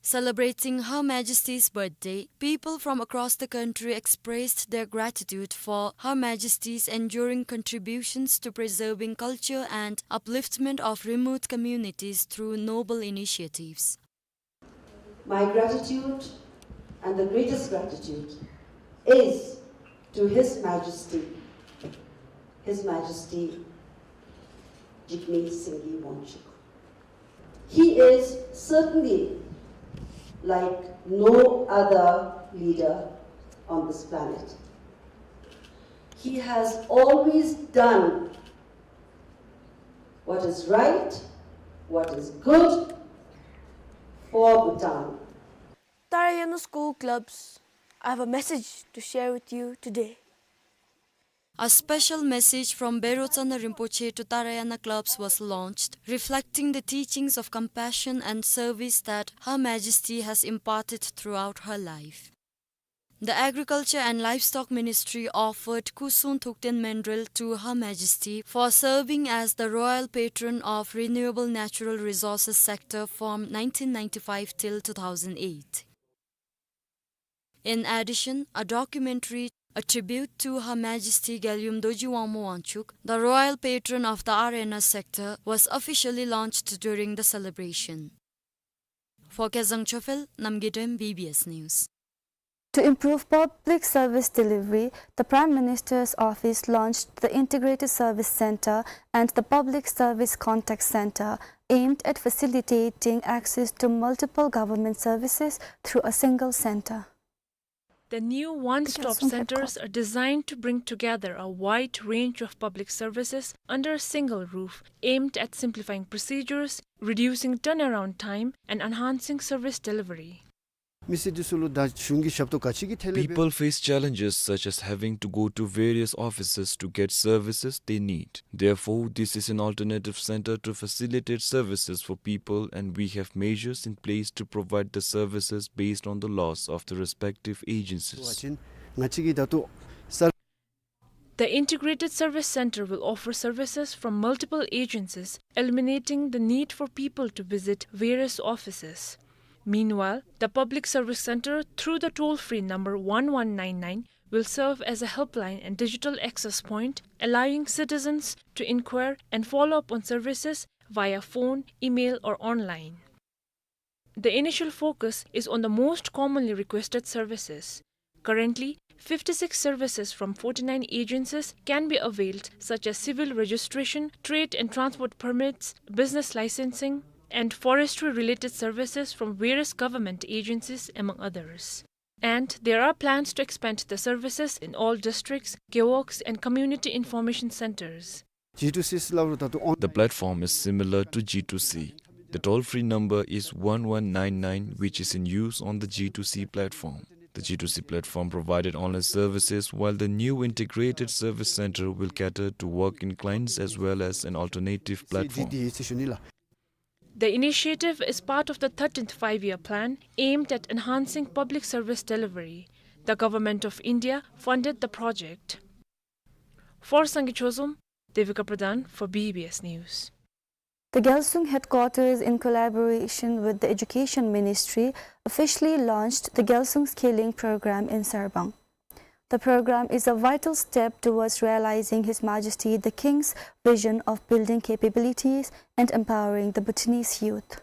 Celebrating Her Majesty's birthday, people from across the country expressed their gratitude for Her Majesty's enduring contributions to preserving culture and upliftment of remote communities through noble initiatives. My gratitude and the greatest gratitude is to His Majesty, His Majesty Jigme Singye Wangchuck. He is certainly like no other leader on this planet. He has always done what is right, what is good for Bhutan. Tarayana School Clubs, I have a message to share with you today. A special message from Bheru Tsana Rinpoche to Tarayana clubs was launched, reflecting the teachings of compassion and service that Her Majesty has imparted throughout her life. The Agriculture and Livestock Ministry offered Kusung Thukten Mandrel to Her Majesty for serving as the royal patron of renewable natural resources sector from nineteen ninety-five till two thousand eight. In addition, a documentary, A Tribute to Her Majesty Galyum Dorji Wangmo Wangchuck, the royal patron of the R N S sector, was officially launched during the celebration. For Kezang Chophel, Namgay Dem, B B S News. To improve public service delivery, the Prime Minister's office launched the Integrated Service Centre and the Public Service Contact Centre, aimed at facilitating access to multiple government services through a single centre. The new one-stop centres are designed to bring together a wide range of public services under a single roof, aimed at simplifying procedures, reducing turnaround time, and enhancing service delivery. མི་སེར་འདི་ཚུ་ལུ་ད་གཞུང་གི་ཞབས་ཏོག་ག་ཅི་གི་ཐད་ལས་འབད། People face challenges such as having to go to various offices to get services they need. Therefore, this is an alternative centre to facilitate services for people, and we have measures in place to provide the services based on the laws of the respective agencies. ང་བཅས་ཀྱི་ད་ལྟོ་གསར། The Integrated Service Centre will offer services from multiple agencies, eliminating the need for people to visit various offices. Meanwhile, the Public Service Centre, through the toll-free number one one nine nine, will serve as a helpline and digital access point, allowing citizens to inquire and follow up on services via phone, email, or online. The initial focus is on the most commonly requested services. Currently, fifty-six services from forty-nine agencies can be availed, such as civil registration, trade and transport permits, business licensing, and forestry-related services from various government agencies, among others. And there are plans to expand the services in all districts, gewogs, and community information centers. G two C is similar to on- The platform is similar to G two C. The toll-free number is one one nine nine, which is in use on the G two C platform. The G two C platform provided online services, while the new integrated service center will cater to walk-in clients as well as an alternative platform. The initiative is part of the thirteenth Five-Year Plan aimed at enhancing public service delivery. The Government of India funded the project. For Sangay Chozom, Devika Pradhan for B B S News. The Gyalsung headquarters, in collaboration with the Education Ministry, officially launched the Gyalsung Skilling Program in Sarpang. The program is a vital step towards realizing His Majesty the King's vision of building capabilities and empowering the Bhutanese youth.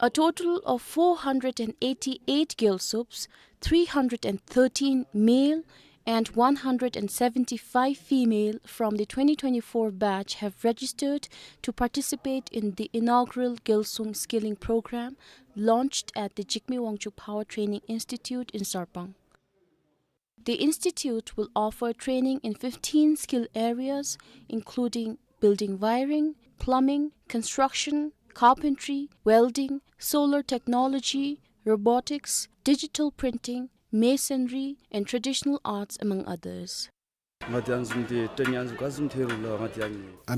A total of four hundred and eighty-eight Gyalsups, three hundred and thirteen male and one hundred and seventy-five female from the twenty twenty-four batch have registered to participate in the inaugural Gyalsung Skilling Program launched at the Jigme Wangchuck Power Training Institute in Sarpang. The institute will offer training in fifteen skill areas, including building wiring, plumbing, construction, carpentry, welding, solar technology, robotics, digital printing, masonry, and traditional arts, among others. I'm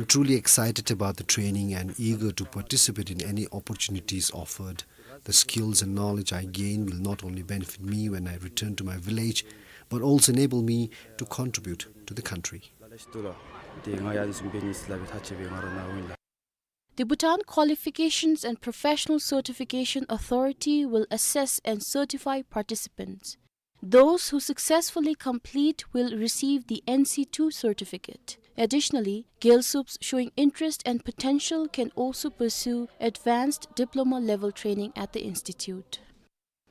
truly excited about the training and eager to participate in any opportunities offered. The skills and knowledge I gain will not only benefit me when I return to my village, but also enable me to contribute to the country. The Bhutan Qualifications and Professional Certification Authority will assess and certify participants. Those who successfully complete will receive the N C two certificate. Additionally, Gyalsups showing interest and potential can also pursue advanced diploma level training at the institute.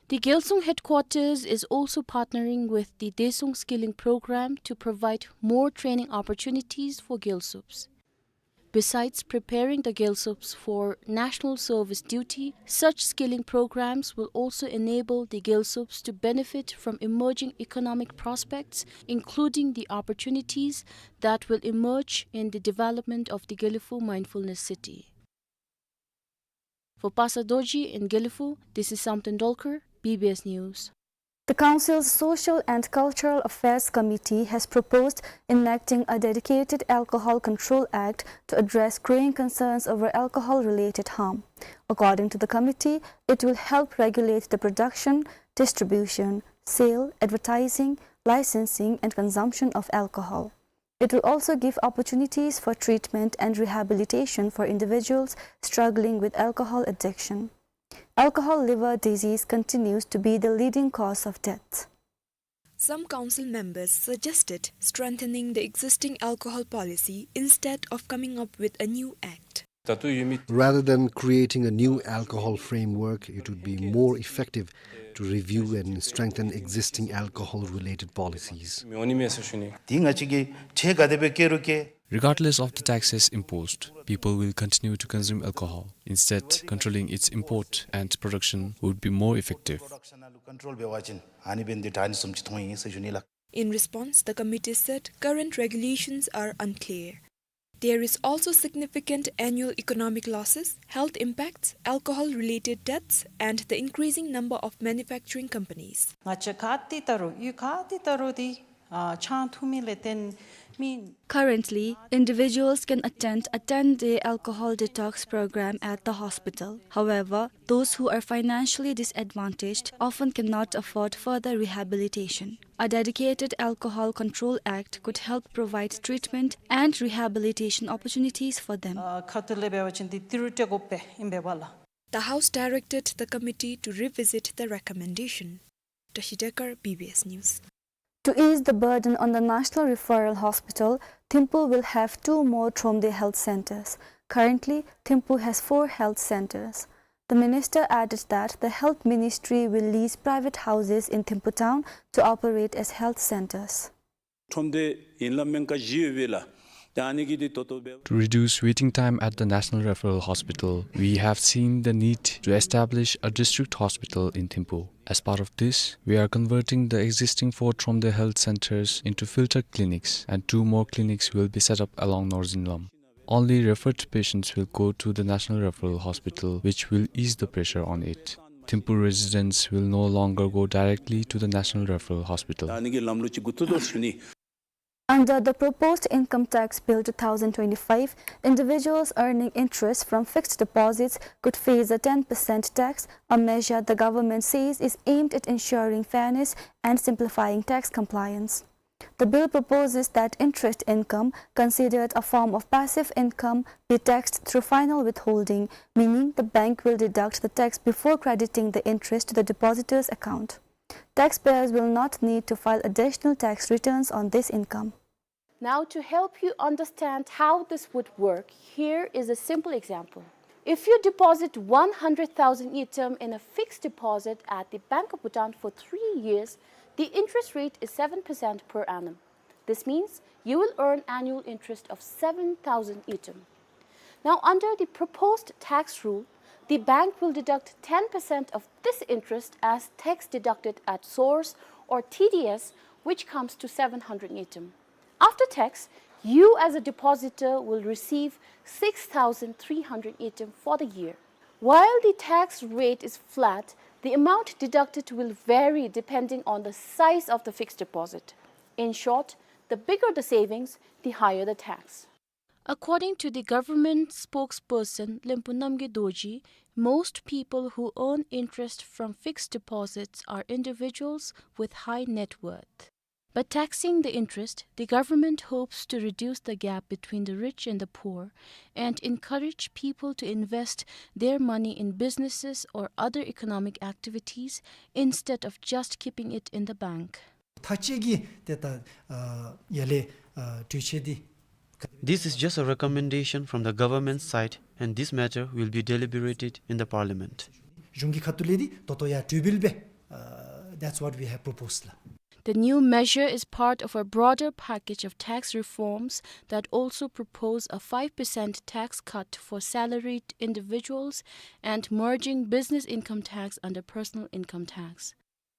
The Gyalsung headquarters is also partnering with the Desung Skilling Program to provide more training opportunities for Gyalsups. Besides preparing the Gyalsups for national service duty, such skilling programs will also enable the Gyalsups to benefit from emerging economic prospects, including the opportunities that will emerge in the development of the Gelephu Mindfulness City. For Pasa Dorji in Gelephu, this is Samten Dolkar, B B S News. The council's Social and Cultural Affairs Committee has proposed enacting a dedicated Alcohol Control Act to address growing concerns over alcohol-related harm. According to the committee, it will help regulate the production, distribution, sale, advertising, licensing, and consumption of alcohol. It will also give opportunities for treatment and rehabilitation for individuals struggling with alcohol addiction. Alcohol liver disease continues to be the leading cause of death. Some council members suggested strengthening the existing alcohol policy instead of coming up with a new act. Rather than creating a new alcohol framework, it would be more effective to review and strengthen existing alcohol-related policies. དེ་ང་བཅས་ཀྱིས་ཁྲལ་ག་དེ་སྦེ་བཀལ་རུང་བཀལ། Regardless of the taxes imposed, people will continue to consume alcohol. Instead, controlling its import and production would be more effective. Production་ལུ་ཀོན་ཊོལ་འབད་བ་ཅིན་ཨ་ནི་འབདན་འདི་དྲག་ནི་བཟུམ་ཅིག་མཐོང་ཡི་ཟེར་ཞུ་ནི་ལགས། In response, the committee said current regulations are unclear. There is also significant annual economic losses, health impacts, alcohol-related deaths, and the increasing number of manufacturing companies. ང་བཅས་ག་ཏེ་ད་རུང་ཡུལ་ག་ཏེ་ད་རུང་འདི་ཨ་ཆང་འཐུང་མི་ལས་བརྟེན་མི། Currently, individuals can attend a ten-day alcohol detox program at the hospital. However, those who are financially disadvantaged often cannot afford further rehabilitation. A dedicated Alcohol Control Act could help provide treatment and rehabilitation opportunities for them. ཨ་ཁ་ཐུག་ལས་འབད་བ་ཅིན་འདི་ཏི་རུ་སྤྲོད་དགོ་པས་ཨིན་པས་ལགས། The House directed the committee to revisit the recommendation. Tashi Dekar, B B S News. To ease the burden on the National Referral Hospital, Thimphu will have two more Thromde health centers. Currently, Thimphu has four health centers. The minister added that the Health Ministry will lease private houses in Thimphu town to operate as health centers. ཁྲོམ་སྡེ་ཨིན་ལགས་སྨན་ཁང་བཞི་ཡོད་པས་ལགས། To reduce waiting time at the National Referral Hospital, we have seen the need to establish a district hospital in Thimphu. As part of this, we are converting the existing four Thromde health centers into filter clinics, and two more clinics will be set up along Norzinlam. Only referred patients will go to the National Referral Hospital, which will ease the pressure on it. Thimphu residents will no longer go directly to the National Referral Hospital. Under the proposed Income Tax Bill two thousand twenty-five, individuals earning interest from fixed deposits could face a ten percent tax, a measure the government says is aimed at ensuring fairness and simplifying tax compliance. The bill proposes that interest income, considered a form of passive income, be taxed through final withholding, meaning the bank will deduct the tax before crediting the interest to the depositor's account. Taxpayers will not need to file additional tax returns on this income. Now, to help you understand how this would work, here is a simple example. If you deposit one hundred thousand ngultrum in a fixed deposit at the Bank of Bhutan for three years, the interest rate is seven percent per annum. This means you will earn annual interest of seven thousand ngultrum. Now, under the proposed tax rule, the bank will deduct ten percent of this interest as tax deducted at source, or T D S, which comes to seven hundred ngultrum. After tax, you as a depositor will receive six thousand three hundred ngultrum for the year. While the tax rate is flat, the amount deducted will vary depending on the size of the fixed deposit. In short, the bigger the savings, the higher the tax. According to the government spokesperson Lempu Namgay Dorji, most people who earn interest from fixed deposits are individuals with high net worth. By taxing the interest, the government hopes to reduce the gap between the rich and the poor and encourage people to invest their money in businesses or other economic activities instead of just keeping it in the bank. ཐག་བཅད་ཀྱི་ཏེ་ད་ཨ་ཡར་ལས་ཨ་གྲོས་ཆོད་འདི། This is just a recommendation from the government's side, and this matter will be deliberated in the parliament. གཞུང་གི་ཁ་ཐུག་ལས་འདི་ད་ལྟོ་ཡར་གྲོས་འབུལ་སྦེ། Uh, that's what we have proposed ལགས། The new measure is part of a broader package of tax reforms that also propose a five percent tax cut for salaried individuals and merging business income tax under personal income tax.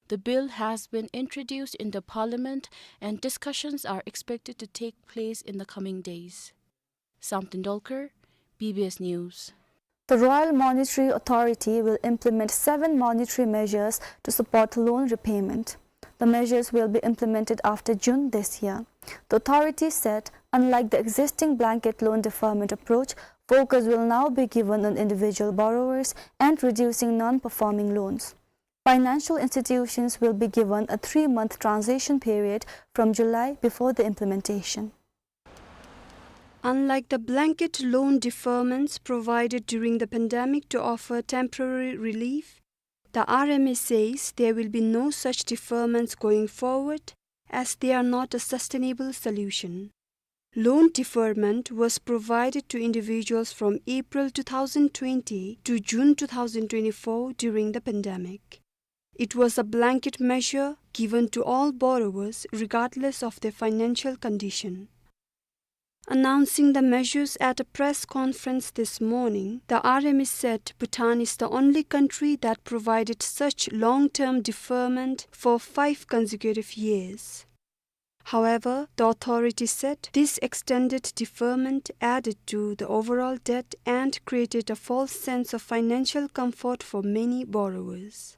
The bill has been introduced in the parliament and discussions are expected to take place in the coming days. Samten Dolkar, B B S News. The Royal Monetary Authority will implement seven monetary measures to support loan repayment. The measures will be implemented after June this year. The authority said, unlike the existing blanket loan deferment approach, focus will now be given on individual borrowers and reducing non-performing loans. Financial institutions will be given a three-month transition period from July before the implementation. Unlike the blanket loan deferments provided during the pandemic to offer temporary relief, the R M A says there will be no such deferments going forward as they are not a sustainable solution. Loan deferment was provided to individuals from April two thousand twenty to June two thousand twenty-four during the pandemic. It was a blanket measure given to all borrowers regardless of their financial condition. Announcing the measures at a press conference this morning, the R M A said Bhutan is the only country that provided such long-term deferment for five consecutive years. However, the authority said this extended deferment added to the overall debt and created a false sense of financial comfort for many borrowers.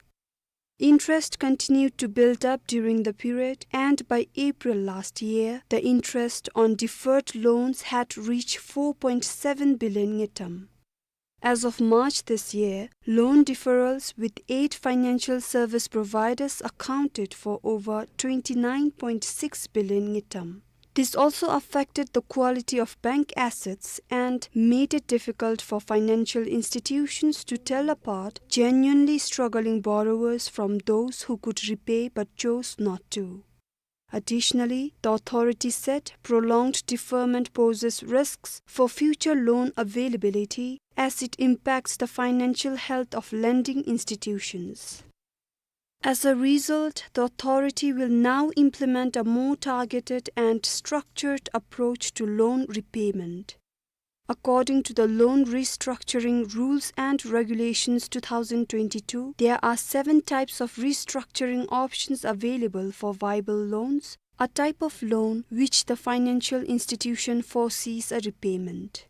Interest continued to build up during the period, and by April last year, the interest on deferred loans had reached four point seven billion ngultrum. As of March this year, loan deferrals with eight financial service providers accounted for over twenty-nine point six billion ngultrum. This also affected the quality of bank assets and made it difficult for financial institutions to tell apart genuinely struggling borrowers from those who could repay but chose not to. Additionally, the authority said prolonged deferment poses risks for future loan availability as it impacts the financial health of lending institutions. As a result, the authority will now implement a more targeted and structured approach to loan repayment. According to the Loan Restructuring Rules and Regulations two thousand twenty-two, there are seven types of restructuring options available for viable loans, a type of loan which the financial institution foresees a repayment.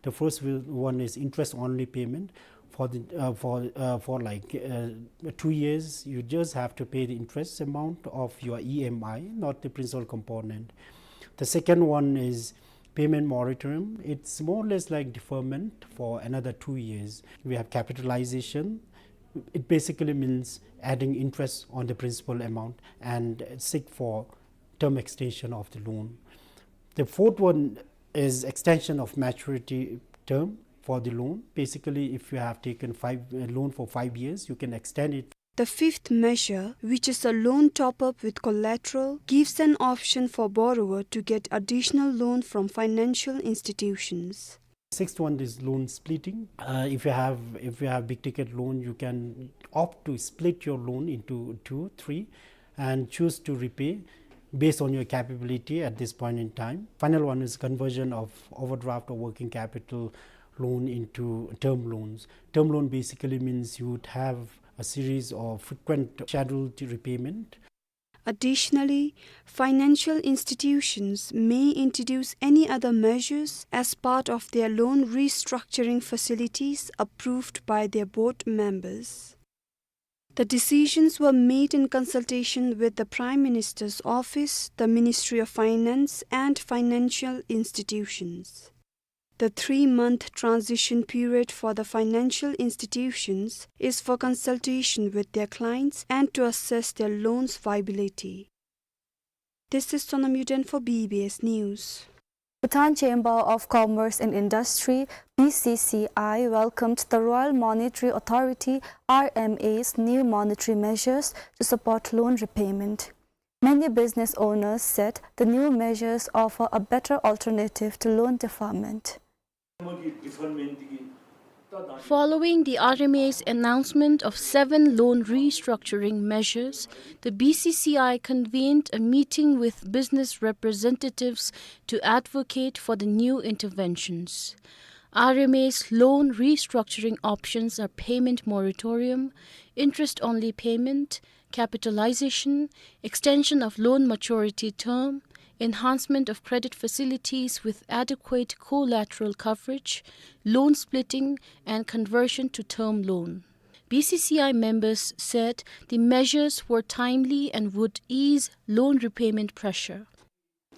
The first wi-, one is interest-only payment. For the, uh, for, uh, for, like, uh, two years, you just have to pay the interest amount of your E M I, not the principal component. The second one is payment moratorium. It's more or less like deferment for another two years. We have capitalization. It basically means adding interest on the principal amount and seek for term extension of the loan. The fourth one is extension of maturity term for the loan. Basically, if you have taken five, a loan for five years, you can extend it. The fifth measure, which is a loan top-up with collateral, gives an option for borrower to get additional loan from financial institutions. Sixth one is loan splitting. Uh, if you have, if you have big ticket loan, you can opt to split your loan into two, three, and choose to repay based on your capability at this point in time. Final one is conversion of overdraft or working capital loan into term loans. Term loan basically means you would have a series of frequent scheduled repayment. Additionally, financial institutions may introduce any other measures as part of their loan restructuring facilities approved by their board members. The decisions were made in consultation with the Prime Minister's Office, the Ministry of Finance, and financial institutions. The three-month transition period for the financial institutions is for consultation with their clients and to assess their loans viability. This is Sonam Yuden for B B S News. Bhutan Chamber of Commerce and Industry, B C C I, welcomed the Royal Monetary Authority, R M A's, new monetary measures to support loan repayment. Many business owners said the new measures offer a better alternative to loan deferment. Following the R M A's announcement of seven loan restructuring measures, the B C C I convened a meeting with business representatives to advocate for the new interventions. R M A's loan restructuring options are payment moratorium, interest-only payment, capitalization, extension of loan maturity term, enhancement of credit facilities with adequate collateral coverage, loan splitting, and conversion to term loan. B C C I members said the measures were timely and would ease loan repayment pressure.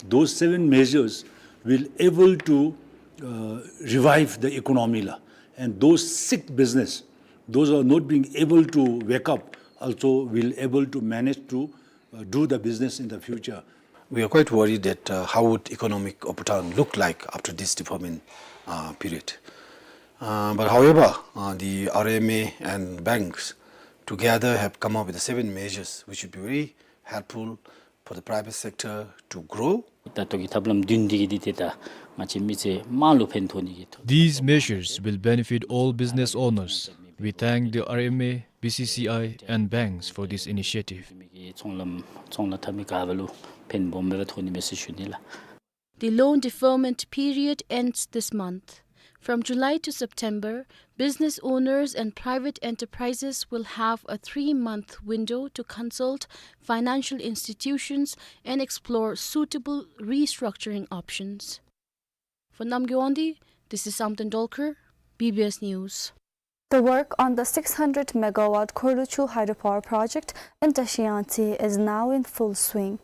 Those seven measures will able to, uh, revive the economy la. And those sick business, those are not being able to wake up, also will able to manage to, uh, do the business in the future. We are quite worried that, uh, how would economic of Bhutan look like after this deferment, uh, period. Uh, but however, uh, the R M A and banks together have come up with the seven measures which should be very helpful for the private sector to grow. ད་ལྟོ་གི་ཐབས་ལམ་བདུན་འདི་གིས་འདི་ཏེ་ད་ང་བཅས་མི་སེར་དམངས་ལུ་ཕན་ཐོགས་ནི་གི་ཐོག། These measures will benefit all business owners. We thank the R M A, B C C I, and banks for this initiative. མི་གི་ཚོང་ལམ་ཚོང་ལཱ་འཐབ་མི་ག་བ་ལུ་ཕན་སྦོམ་སྦེ་ཐོགས་ནི་མས་ཟེར་ཞུ་ནི་ལགས། The loan deferment period ends this month. From July to September, business owners and private enterprises will have a three-month window to consult financial institutions and explore suitable restructuring options. For Namgay Wangdi, this is Samten Dolkar, B B S News. The work on the six hundred megawatt Khorluchhu hydropower project in Tashi Yangtse is now in full swing.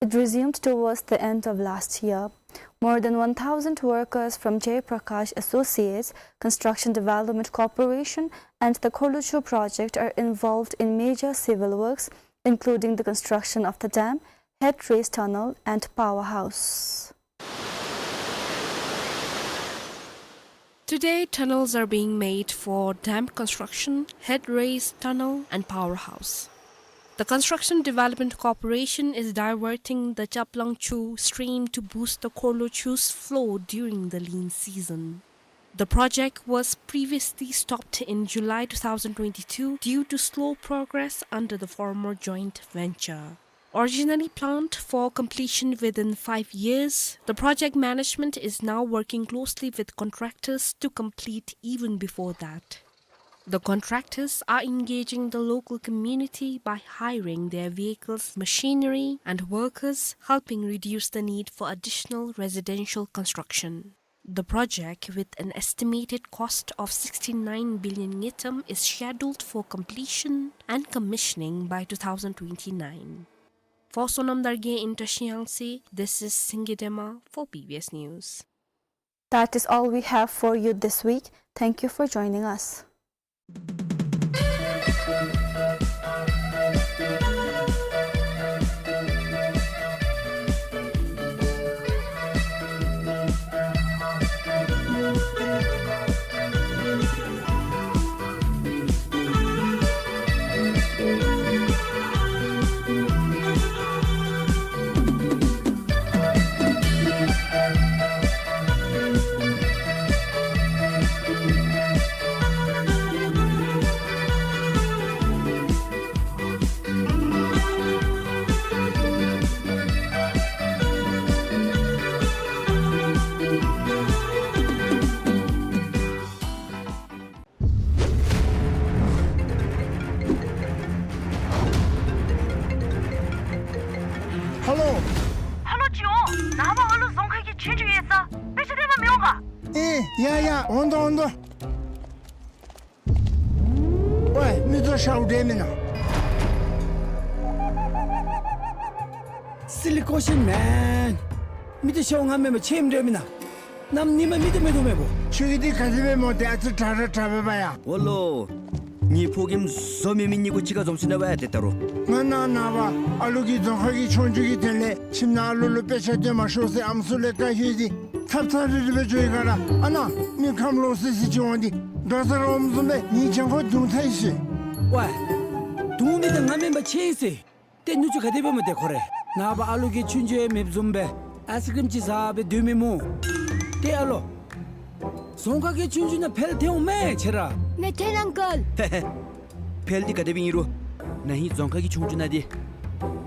It resumed towards the end of last year. More than one thousand workers from Jay Prakash Associates, Construction Development Corporation, and the Khorluchhu project are involved in major civil works, including the construction of the dam, head race tunnel, and powerhouse. Today, tunnels are being made for dam construction, head race tunnel, and powerhouse. The Construction Development Corporation is diverting the Chaplangchu stream to boost the Khorluchhu's flow during the lean season. The project was previously stopped in July two thousand twenty-two due to slow progress under the former joint venture. Originally planned for completion within five years, the project management is now working closely with contractors to complete even before that. The contractors are engaging the local community by hiring their vehicles, machinery, and workers, helping reduce the need for additional residential construction. The project, with an estimated cost of sixty-nine billion ngultrum, is scheduled for completion and commissioning by two thousand twenty-nine. For Sonam Dargay in Trashiyangtse, this is Singye Dema for B B S News. That is all we have for you this week. Thank you for joining us. ཧ་ལོ། ཧ་ལོ་ཅི་འོང་། ནངས་པ་ཨ་ལུ་རྫོང་ཁ་གི་ཆོས་རྒྱུགས་ཡོད་ས། དཔེ་ཆ་སྟོན་པར་མི་འོང་ག། ཨེ་ཡ་ཡ། འོང་དོ་འོང་དོ། ཝའི་མི་ཚུ་ཤཝ་འདྲ་མེན་ན། Silly question, man. མི་ཚུ་ཤཝ་ང་མེན་པར་ཆོས་འདྲ་མེན་ན། གནམ་ཉི་མ་མི་ཚུ་མེད་དོ་མེད་པོ། ཁྱོད་ཀྱིས་འདི་ག་དེ་སྦེ་སྨོ། ཏེ་ཨ་ཙི་དྲག་ར་དྲག་པས་པ་ཡ། འོ་ལོ། ངེའི་ཕོ་རྒནམ་བཟོ་མེད་མི་གཉིས་པོ་གཅིག་ཁར་འཛོམས་ཅི་ན་པ་ཡ། ཏེ་ད་རུང་ང་ནངས་པ་ཨ་ལུ་གི་རྫོང་ཁ་གི་ཆོས་རྒྱུགས་ཀྱི་དོན་ལས་ཁྱིམ་ནང་ཨ་ལུ་ལུ་དཔེ་ཆ་སྟོན་མ་ཤོག་ཟེར་ཨམ་སྲུ་ལས་བཀའ་ཞུ་ཡི། འདི་ཚབ་ཚབ་རིལ་རི་སྦེ་འགྱོ་ཡི་ག་ར། ཨ་ནཱ་མི་ཁམས་ལོག་སི་སི་ཅིག་འོང་སྟེ་འདྲོག་ས་ར་འོངམ་བཟུམ་སྦེ་ངེའི་གྱང་ཁར་རྡུང་ཚར་ཡི་ཟེར། ཝའི། རྡུང་མི་འདི་ང་མེན་པར་ཆོས་ཟེར། ཏེ་ནུ་གཅུང་ག་དེ་སྦེ་སྨོ། ཏེ་ཁོ་ར་ནངས་པ་ཨ་ལུ་གིས་ཆོས་རྒྱུགས་ཡང་མེདཔ་བཟུམ་སྦེ་ཨའིསི་ཀྲིམ་ཅིག་བཟའ་སྦེ་སྡོད་མི་སྨོ། ཏེ་ཨ་ལོ། རྫོང་ཁ་གི་ཆོས་རྒྱུགས་ནང་འཕེལ་ཐལ་འོང་མས་ཁྱེད་ར། ནེ་ཐེན་ཨང་ཀལ། ཧེ་ཧེ། འཕེལ་འདི་ག་དེ་སྦེ་ཨིན་རུང་ན་ཧིང་རྫོང་ཁ་གི་ཆོས་རྒྱུགས་ནང་འདི་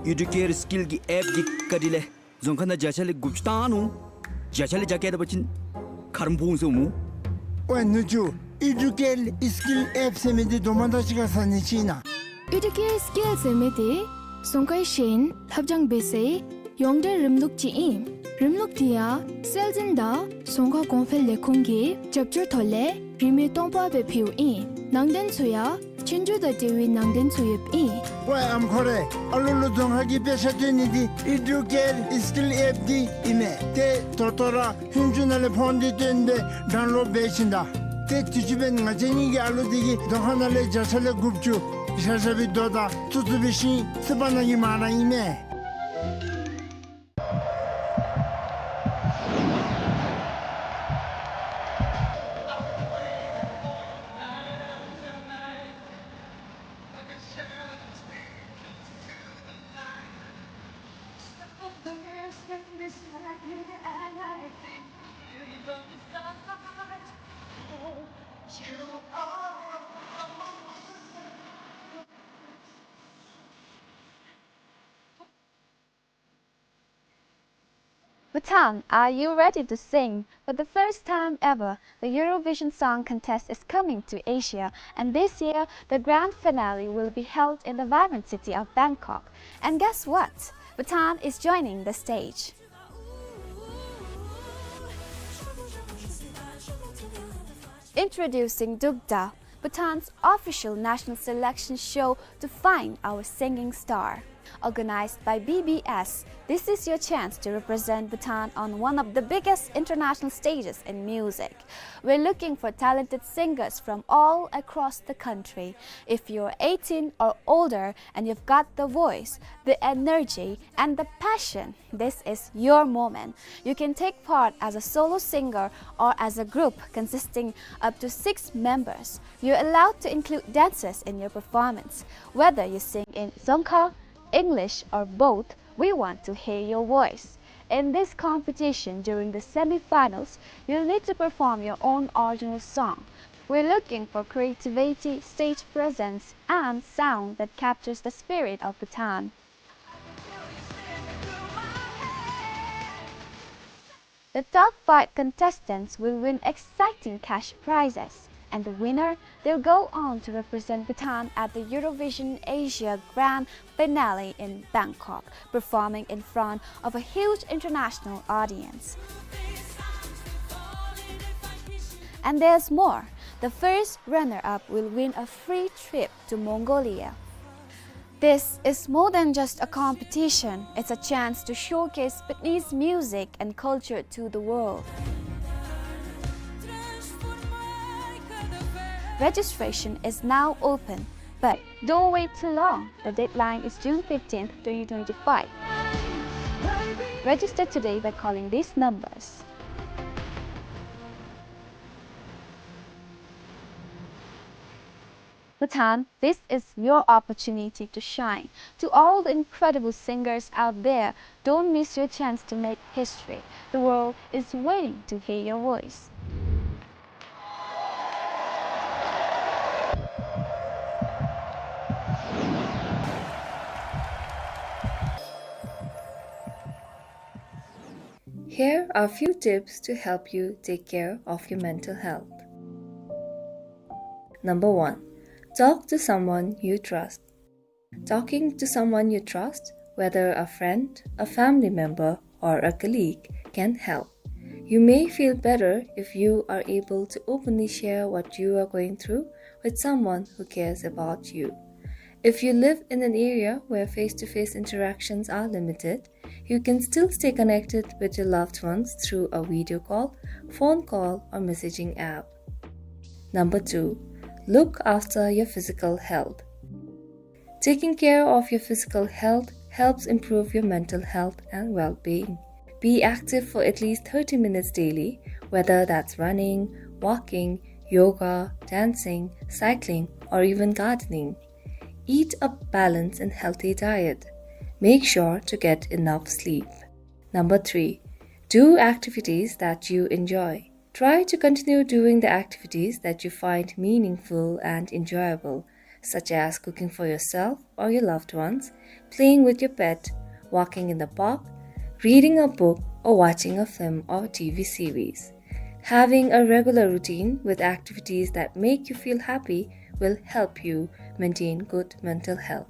ཨི་ཌུ་ཀེར་སི་ཀིལ་གྱི་ཨེཔ་འདི་བཀའ་དྲིན་ལས་རྫོང་ཁ་ནང་བརྒྱ་ཆ་ལས་དགུ་བཅུ་བཏང་ནུག། བརྒྱ་ཆ་ལས་བརྒྱ་བཀལ་ད་པ་ཅིན་ཁ་རོག་ཕོག་འོང་ཟེར་སྨོ། ཝའི་ནུ་གཅུང་། ཨི་ཌུ་ཀེར་སི་ཀིལ་ཨེཔ་ཟེར་མི་འདི་དོ་མ་དང་གཅིག་ཁར་ཟ་ནི་ཅིག་ཨིན་ན། ཨི་ཌུ་ཀེར་སི་ཀིལ་ཟེར་མི་འདི་རྫོང་ཁའི་ཤེས་ཡོན་ལྷབ་སྦྱང་འབད་སའི་ཡོངས་འབྲེལ་རིམ་ལུགས་ཅིག་ཨིན། རིམ་ལུགས་འདི་ཡང་སྲོལ་འཛིན་དང་རྫོང་ཁ་གོང་འཕེལ་ལས་ཁུངས་ཀྱི་རྒྱབ་སྐྱོར་ཐོག་ལས་རིན་མེད་སྟོང་པ་སྦེ་ཕུལཝ་ཨིན། ནང་དོན་ཚུ་ཡང་ཆོས་རྒྱུགས་དང་འབྲེལ་བའི་ནང་དོན་ཚུ་ཡོདཔ་ཨིན། ཝའི་ཨམ་ཁོ་རེ། ཨ་ལུ་ལུ་རྫོང་ཁ་གི་དཔེ་ཆ་སྟོན་ནི་འདི་ཨི་ཌུ་ཀེར་སི་ཀིལ་ཨེཔ་འདི་ཨིན་མས། ཏེ་ད་ལྟོ་ར་ཧུན་ཅུ་ནང་ལས་ཕོན་འདི་བཏོན་སྦེ་ཌའུན་ལོཌ་འབད་ཞིནམ་ད། ཏེ་དུས་ཅི་འབདན་ང་བཅས་གཉིས་ཀྱི་ཨ་ལུ་འདི་གིས་རྫོང་ཁ་ནང་ལས་བརྒྱ་ཆ་ལས་དགུ་བཅུ་བཞག་བཞག་པའི་རྡོ་དང་བཙུགས་བཙུགས་འབད་ཞིནམ་སི་པ་ནང་གི་མ་ར་ཨིན་མས། Bhutan, are you ready to sing? For the first time ever, the Eurovision Song Contest is coming to Asia, and this year, the grand finale will be held in the vibrant city of Bangkok. And guess what? Bhutan is joining the stage. Introducing Dugda, Bhutan's official national selection show to find our singing star. Organized by B B S, this is your chance to represent Bhutan on one of the biggest international stages in music. We're looking for talented singers from all across the country. If you're eighteen or older and you've got the voice, the energy, and the passion, this is your moment. You can take part as a solo singer or as a group consisting up to six members. You're allowed to include dancers in your performance. Whether you sing in Dzongkha, English, or both, we want to hear your voice. In this competition, during the semi-finals, you'll need to perform your own original song. We're looking for creativity, stage presence, and sound that captures the spirit of Bhutan. The top five contestants will win exciting cash prizes, and the winner, they'll go on to represent Bhutan at the Eurovision Asia Grand Finale in Bangkok, performing in front of a huge international audience. And there's more. The first runner-up will win a free trip to Mongolia. This is more than just a competition, it's a chance to showcase Bhutanese music and culture to the world. Registration is now open, but don't wait too long. The deadline is June fifteenth, twenty twenty-five. Register today by calling these numbers. Bhutan, this is your opportunity to shine. To all the incredible singers out there, don't miss your chance to make history. The world is waiting to hear your voice. Here are few tips to help you take care of your mental health. Number one, talk to someone you trust. Talking to someone you trust, whether a friend, a family member, or a colleague, can help. You may feel better if you are able to openly share what you are going through with someone who cares about you. If you live in an area where face-to-face interactions are limited, you can still stay connected with your loved ones through a video call, phone call, or messaging app. Number two, look after your physical health. Taking care of your physical health helps improve your mental health and well-being. Be active for at least thirty minutes daily, whether that's running, walking, yoga, dancing, cycling, or even gardening. Eat a balanced and healthy diet. Make sure to get enough sleep. Number three, do activities that you enjoy. Try to continue doing the activities that you find meaningful and enjoyable, such as cooking for yourself or your loved ones, playing with your pet, walking in the park, reading a book, or watching a film or T V series. Having a regular routine with activities that make you feel happy will help you maintain good mental health.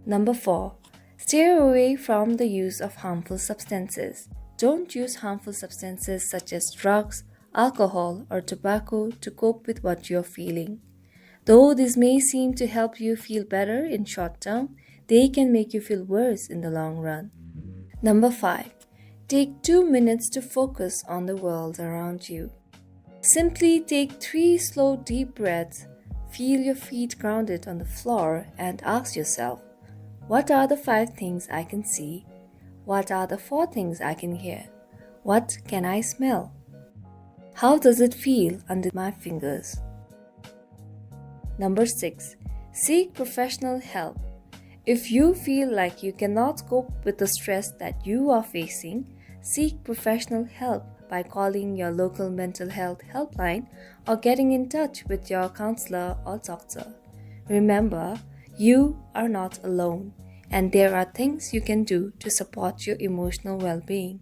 Number four, steer away from the use of harmful substances. Don't use harmful substances such as drugs, alcohol, or tobacco to cope with what you're feeling. Though these may seem to help you feel better in short term, they can make you feel worse in the long run. Number five, take two minutes to focus on the world around you. Simply take three slow, deep breaths, feel your feet grounded on the floor, and ask yourself, "What are the five things I can see? What are the four things I can hear? What can I smell? How does it feel under my fingers?" Number six, seek professional help. If you feel like you cannot cope with the stress that you are facing, seek professional help by calling your local mental health helpline or getting in touch with your counselor or doctor. Remember, you are not alone, and there are things you can do to support your emotional well-being.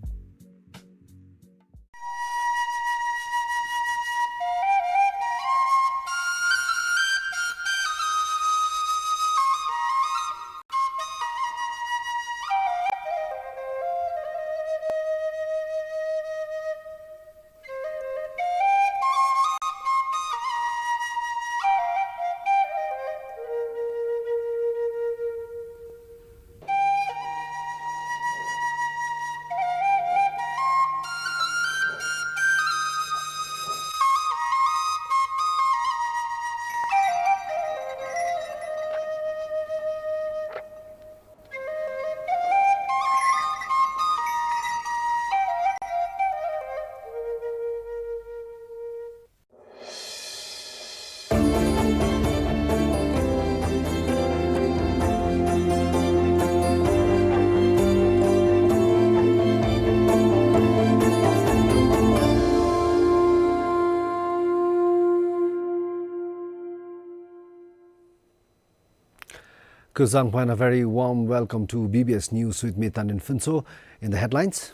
Kuzuzangpo and a very warm welcome to B B S News with me, Tandin Phuntsho. In the headlines,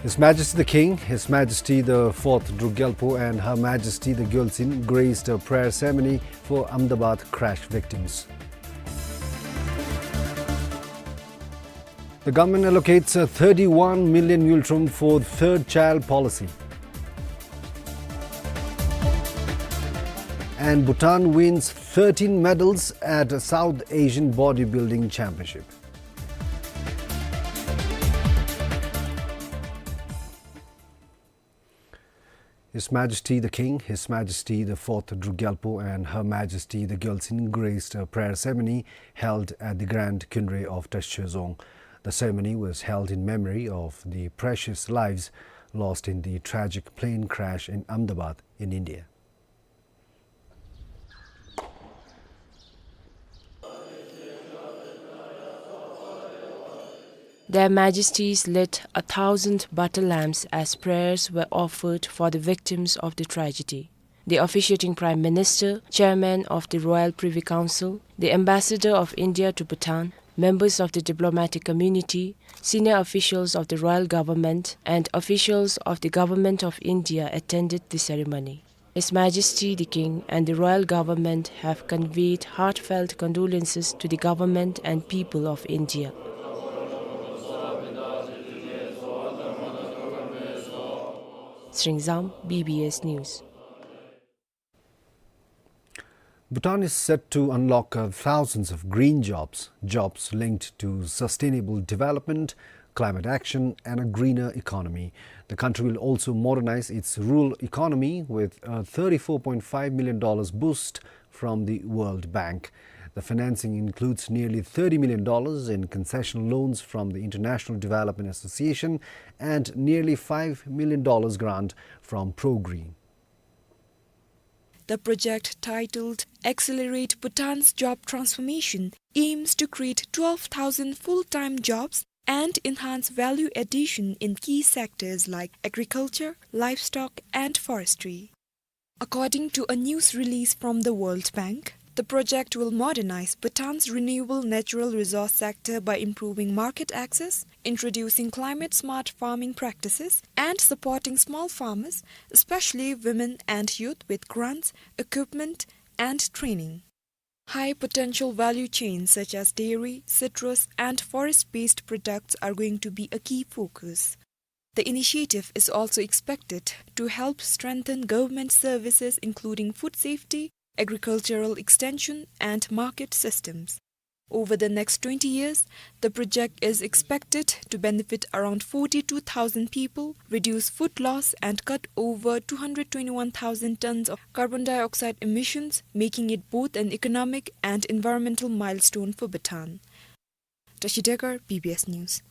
His Majesty the King, His Majesty the Fourth Druk Gyalpo and Her Majesty the Gyaltsuen graced a prayer ceremony for Ahmedabad crash victims. The government allocates, uh, thirty-one million ngultrum for third child policy. And Bhutan wins thirteen medals at South Asian Bodybuilding Championship. His Majesty the King, His Majesty the Fourth Druk Gyalpo and Her Majesty the Gyaltsuen graced a prayer ceremony held at the Grand Khyundre of Tashechezong. The ceremony was held in memory of the precious lives lost in the tragic plane crash in Ahmedabad in India. Their Majesties lit a thousand butter lamps as prayers were offered for the victims of the tragedy. The officiating Prime Minister, Chairman of the Royal Privy Council, the Ambassador of India to Bhutan, members of the diplomatic community, senior officials of the royal government, and officials of the Government of India attended the ceremony. His Majesty the King and the royal government have conveyed heartfelt condolences to the government and people of India. Sringzam, B B S News. Bhutan is set to unlock, uh, thousands of green jobs, jobs linked to sustainable development, climate action, and a greener economy. The country will also modernize its rural economy with a thirty-four point five million dollars boost from the World Bank. The financing includes nearly thirty million dollars in concessional loans from the International Development Association and nearly five million dollars grant from ProGreen. The project, titled Accelerate Bhutan's Job Transformation, aims to create twelve thousand full-time jobs and enhance value addition in key sectors like agriculture, livestock, and forestry. According to a news release from the World Bank, the project will modernize Bhutan's renewable natural resource sector by improving market access, introducing climate-smart farming practices, and supporting small farmers, especially women and youth, with grants, equipment, and training. High potential value chains such as dairy, citrus, and forest-based products are going to be a key focus. The initiative is also expected to help strengthen government services, including food safety, agricultural extension, and market systems. Over the next twenty years, the project is expected to benefit around forty-two thousand people, reduce food loss, and cut over two hundred twenty-one thousand tons of carbon dioxide emissions, making it both an economic and environmental milestone for Bhutan. Tashi Degar, B B S News.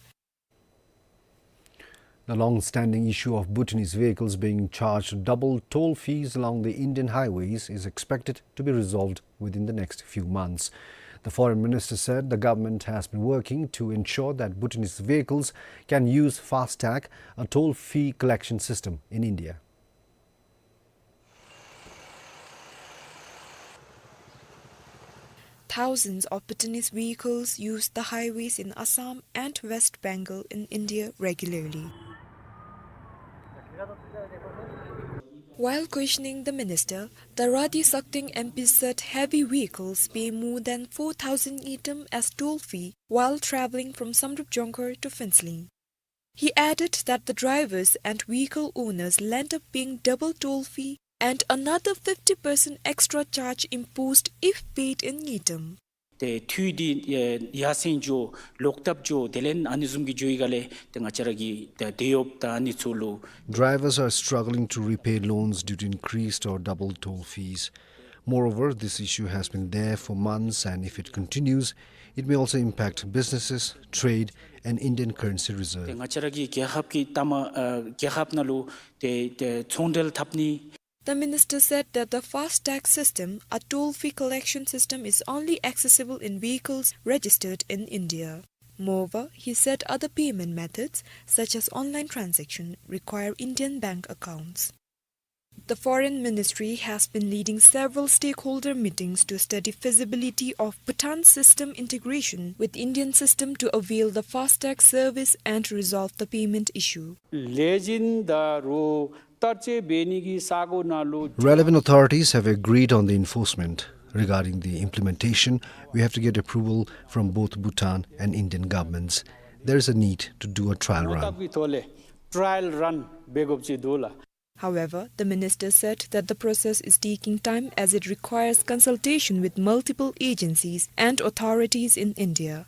The long-standing issue of Bhutanese vehicles being charged double toll fees along the Indian highways is expected to be resolved within the next few months. The foreign minister said the government has been working to ensure that Bhutanese vehicles can use FASTag, a toll fee collection system in India. Thousands of Bhutanese vehicles use the highways in Assam and West Bengal in India regularly. While questioning the minister, the Radi Sakdeng M P said heavy vehicles pay more than four thousand ngultrum as toll fee while travelling from Samdrup Jongkhar to Phuentsholing. He added that the drivers and vehicle owners land up paying double toll fee and another fifty percent extra charge imposed if paid in ngultrum. ཏེ་འཐུས་འདི་ཡར་སེང་འགྱོ་ལོག་ལྟབ་འགྱོ་དེ་ལས་ཨ་ནི་བཟུམ་གྱི་འགྱོ་བའི་སྒང་ལས་ཏེ་ང་བཅས་ར་གི་ཏེ་དེད་གཡོགཔ་དང་ཨ་ནི་ཚུ་ལུ། Drivers are struggling to repay loans due to increased or double toll fees. Moreover, this issue has been there for months, and if it continues, it may also impact businesses, trade, and Indian currency reserve. ཏེ་ང་བཅས་ར་གི་རྒྱལ་ཁབ་ཀྱི་ལྟ་མ་ཨ་རྒྱལ་ཁབ་ནང་ལུ་ཏེ་ཏེ་ཚོང་འབྲེལ་འཐབ་ནི། The minister said that the FASTag system, a toll fee collection system, is only accessible in vehicles registered in India. Moreover, he said other payment methods, such as online transaction, require Indian bank accounts. The Foreign Ministry has been leading several stakeholder meetings to study feasibility of Bhutan system integration with Indian system to avail the FASTag service and resolve the payment issue. ལས་སྦྱིན་དང་རོགས་བསྟར་སྤྱོད་འབད་ནི་གི་ས་གོ་ནང་ལུ། Relevant authorities have agreed on the enforcement. Regarding the implementation, we have to get approval from both Bhutan and Indian governments. There is a need to do a trial run. ཐོག་ལས་ཊ་རའི་ཡལ་རཱན་འབད་དགོཔ་ཅིག་འདུག་ལགས། However, the minister said that the process is taking time as it requires consultation with multiple agencies and authorities in India.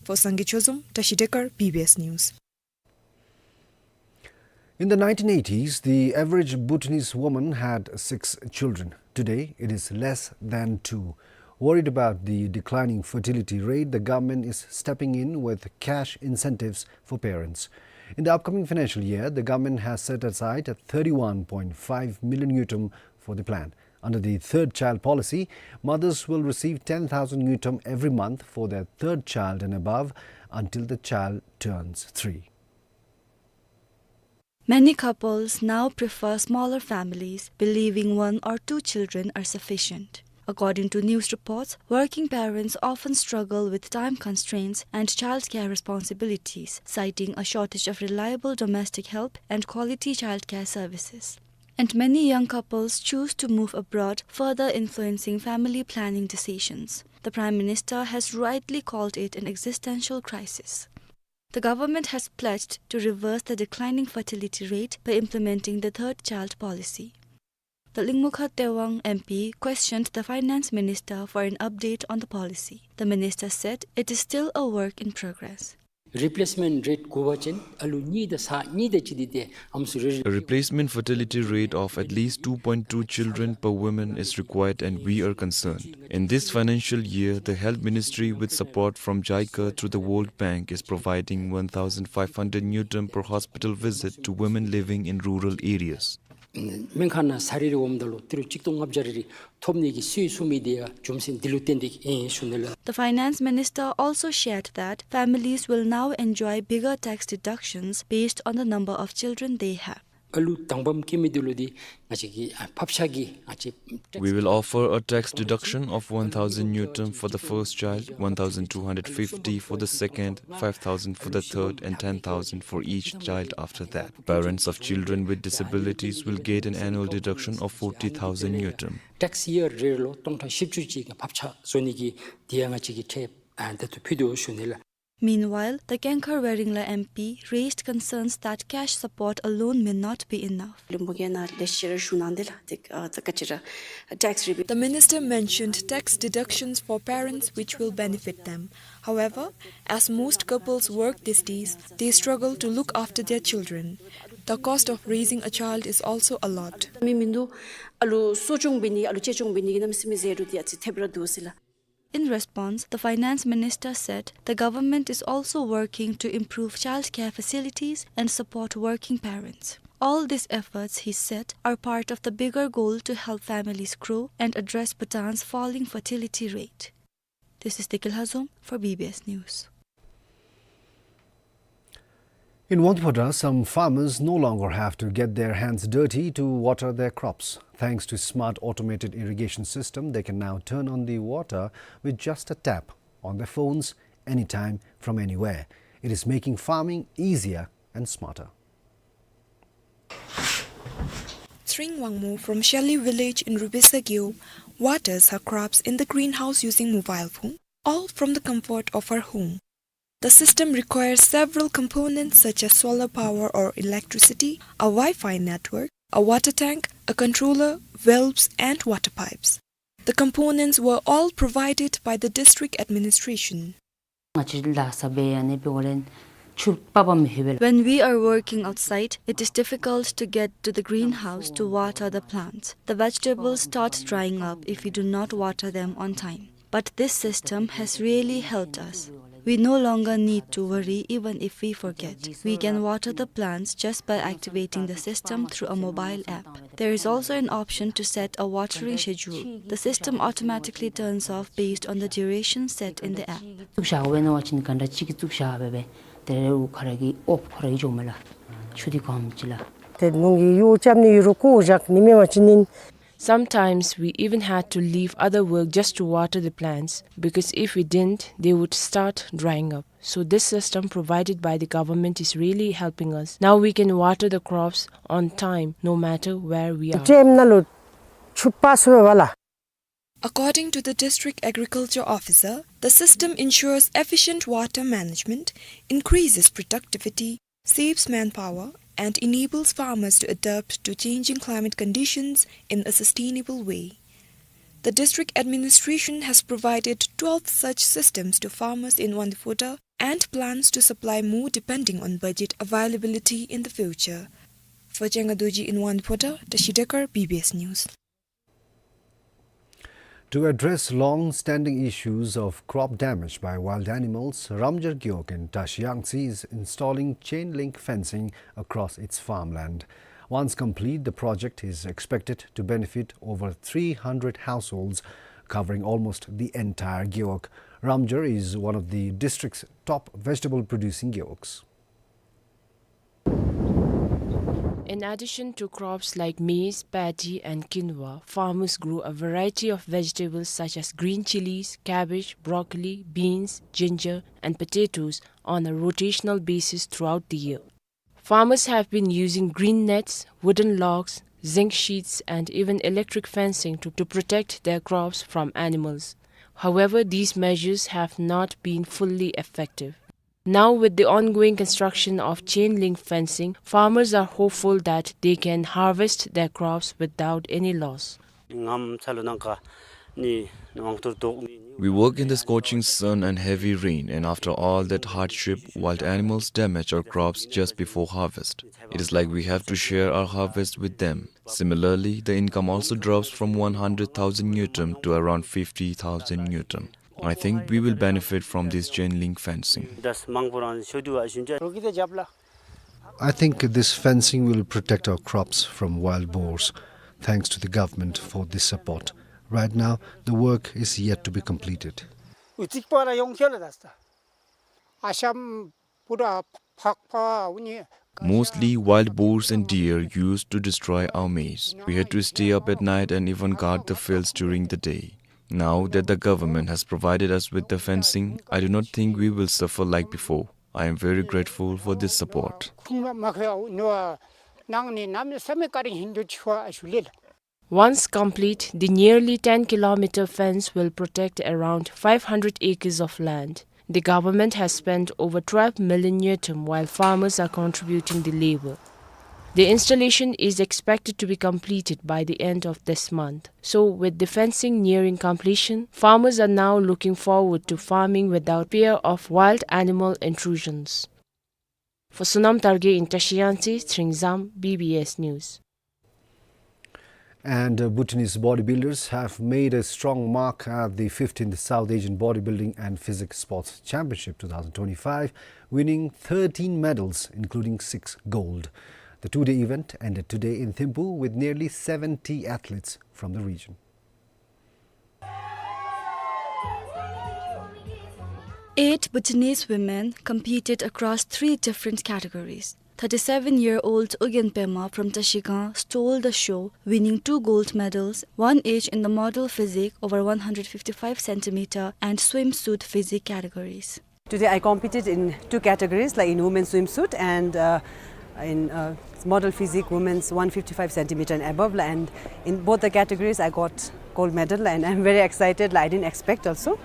For Sangay Chozom, Tashi Dekar, B B S News. In the nineteen eighties, the average Bhutanese woman had six children. Today, it is less than two. Worried about the declining fertility rate, the government is stepping in with cash incentives for parents. In the upcoming financial year, the government has set aside thirty-one point five million ngultrum for the plan. Under the third child policy, mothers will receive ten thousand ngultrum every month for their third child and above until the child turns three. Many couples now prefer smaller families, believing one or two children are sufficient. According to news reports, working parents often struggle with time constraints and childcare responsibilities, citing a shortage of reliable domestic help and quality childcare services. And many young couples choose to move abroad, further influencing family planning decisions. The Prime Minister has rightly called it an existential crisis. The government has pledged to reverse the declining fertility rate by implementing the third child policy. The Lingmukha Tewang M P questioned the finance minister for an update on the policy. The minister said it is still a work in progress. རི་པི་ལེསི་མེནཊ་རེཊ་དགུ་པ་ཅིན་ཨ་ལུ་གཉིས་དང་ས་གཉིས་དང་གཅིག་འདི་ཏེ་ཨམ་སྲུ་རེ་རེ། A replacement fertility rate of at least two point two children per woman is required, and we are concerned. In this financial year, the Health Ministry, with support from JICA through the World Bank, is providing one thousand five hundred ngultrum per hospital visit to women living in rural areas. སྨན་ཁང་ནང་ས་རི་རི་འོངམ་ད་ལུ་ཏི་རུ་གཅིག་སྟོང་ལྔ་བརྒྱ་རེ་རེ་ཐོབ་ནི་གི་སྲོལ་བཟོ་མི་འདི་ཡང་རྒྱུ་མཚན་འདི་ལུ་བརྟེན་ཏེ་ཨིན་ཞུ་ནི་ལགས། The finance minister also shared that families will now enjoy bigger tax deductions based on the number of children they have. ཨ་ལུ་དང་པམ་སྐྱེ་མི་འདི་ལུ་འདི་ང་བཅས་ཀྱི་ཨ་ཕབ་ཆག་གི་ང་བཅས། We will offer a tax deduction of one thousand ngultrum for the first child, one thousand two hundred fifty for the second, five thousand for the third, and ten thousand for each child after that. Parents of children with disabilities will get an annual deduction of forty thousand ngultrum. ཊེགསི་ཡར་རེ་རེ་ལུ་སྟོང་ཕྲག་བཞི་བཅུ་ཅིག་ཕབ་ཆག་བཟོ་ནི་གི་འདི་ཡང་ང་བཅས་ཀྱིས་ཁྲལ་ཨ་ད་ལྟོ་ཕུལ་དོ་ཞུ་ནི་ལགས། Meanwhile, the Kankhar Weringla M P raised concerns that cash support alone may not be enough. ལུམ་བི་གེ་ནང་ལས་ཤེར་ཞུ་གནང་འདི་ལགས། ཏེ་ཨ་ད་ག་ཅི་ར་ཊེགསི་རི་བེཊ། The minister mentioned tax deductions for parents which will benefit them. However, as most couples work these days, they struggle to look after their children. The cost of raising a child is also a lot. མི་མིན་འདུག། ཨ་ལུ་གསོ་སྐྱོང་འབད་ནི་ཨ་ལུ་གཅེས་སྐྱོང་འབད་ནི་གི་གནམ་མེད་ས་མེད་ཟད་འགྲོ་འདི་ཨ་ཙི་ཐེབས་ར་འདུག་ཟེར་ལགས། In response, the finance minister said the government is also working to improve childcare facilities and support working parents. All these efforts, he said, are part of the bigger goal to help families grow and address Bhutan's falling fertility rate. This is Dikil Hazom for B B S News. In Wangtupazha, some farmers no longer have to get their hands dirty to water their crops. Thanks to smart automated irrigation system, they can now turn on the water with just a tap on their phones anytime from anywhere. It is making farming easier and smarter. Tring Wangmo from Shelly village in Rubesa Gyo waters her crops in the greenhouse using mobile phone, all from the comfort of her home. The system requires several components such as solar power or electricity, a Wi-Fi network, a water tank, a controller, valves and water pipes. The components were all provided by the district administration. ང་བཅས་ལཱ་ས་འབད་ཡ་ནི་འབད་བ་ལས་ཆུ་པ་པ་མི་ལྷོད་པས་ལགས། When we are working outside, it is difficult to get to the greenhouse to water the plants. The vegetables start drying up if we do not water them on time. But this system has really helped us. We no longer need to worry even if we forget. We can water the plants just by activating the system through a mobile app. There is also an option to set a watering schedule. The system automatically turns off based on the duration set in the app. བཙུགས་བཞག་པ་ནང་བ་ཅིན་ག་འདྲ་ཅིག་གིས་བཙུགས་བཞག་པ་སྦེ་དེ་རུ་ཁོ་ར་གི་ཨོཕ་ཁོ་ར་གིས་འགྱོཝ་མས་ལགས། ཆུ་འདི་གོམས་ཅི་ལགས། ཏེ་ནུ་གི་ཡོ་ཅམ་ནི་ཡུ་རུ་ཀུ་ཇག་ནི་མེ་མ་ཅི་ནིན། Sometimes we even had to leave other work just to water the plants, because if we didn't, they would start drying up. So this system provided by the government is really helping us. Now we can water the crops on time, no matter where we are. ཏེ་ཏེམ་ནང་ལུ་ཆུ་པ་སུ་བ་ལ། According to the district agriculture officer, the system ensures efficient water management, increases productivity, saves manpower, and enables farmers to adapt to changing climate conditions in a sustainable way. The district administration has provided twelve such systems to farmers in Wangdue Phodrang and plans to supply more depending on budget availability in the future. For Chenga Dorji in Wangdue Phodrang, Tashi Dekar, B B S News. To address long-standing issues of crop damage by wild animals, Ramjar Gewog in Tashi Yangtse is installing chain link fencing across its farmland. Once complete, the project is expected to benefit over three hundred households, covering almost the entire gewog. Ramjar is one of the district's top vegetable producing gewogs. In addition to crops like maize, paddy, and quinoa, farmers grow a variety of vegetables such as green chilies, cabbage, broccoli, beans, ginger, and potatoes on a rotational basis throughout the year. Farmers have been using green nets, wooden logs, zinc sheets, and even electric fencing to, to protect their crops from animals. However, these measures have not been fully effective. Now, with the ongoing construction of chain link fencing, farmers are hopeful that they can harvest their crops without any loss. We work in the scorching sun and heavy rain, and after all that hardship, wild animals damage our crops just before harvest. It is like we have to share our harvest with them. Similarly, the income also drops from one hundred thousand ngultrum to around fifty thousand ngultrum. I think we will benefit from this chain link fencing. I think this fencing will protect our crops from wild boars. Thanks to the government for this support. Right now, the work is yet to be completed. Mostly, wild boars and deer used to destroy our maize. We had to stay up at night and even guard the fields during the day. Now that the government has provided us with the fencing, I do not think we will suffer like before. I am very grateful for this support. Once complete, the nearly ten kilometer fence will protect around five hundred acres of land. The government has spent over twelve million ngultrum, while farmers are contributing the labor. The installation is expected to be completed by the end of this month. So, with the fencing nearing completion, farmers are now looking forward to farming without fear of wild animal intrusions. For Sonam Targe in Tashi Yangtse, Tshering Zam, B B S News. And, uh, Bhutanese bodybuilders have made a strong mark at the fifteenth South Asian Bodybuilding and Physique Sports Championship two thousand twenty-five, winning thirteen medals, including six gold. The two-day event ended today in Thimphu with nearly seventy athletes from the region. Eight Bhutanese women competed across three different categories. Thirty-seven-year-old Ugyen Pema from Trashigang stole the show, winning two gold medals, one each in the model physique over one hundred fifty-five centimeter and swimsuit physique categories. Today I competed in two categories, like in women's swimsuit and, uh, in, uh, model physique, women's one fifty-five centimeter and above, and in both the categories I got gold medal, and I'm very excited, like, I didn't expect also.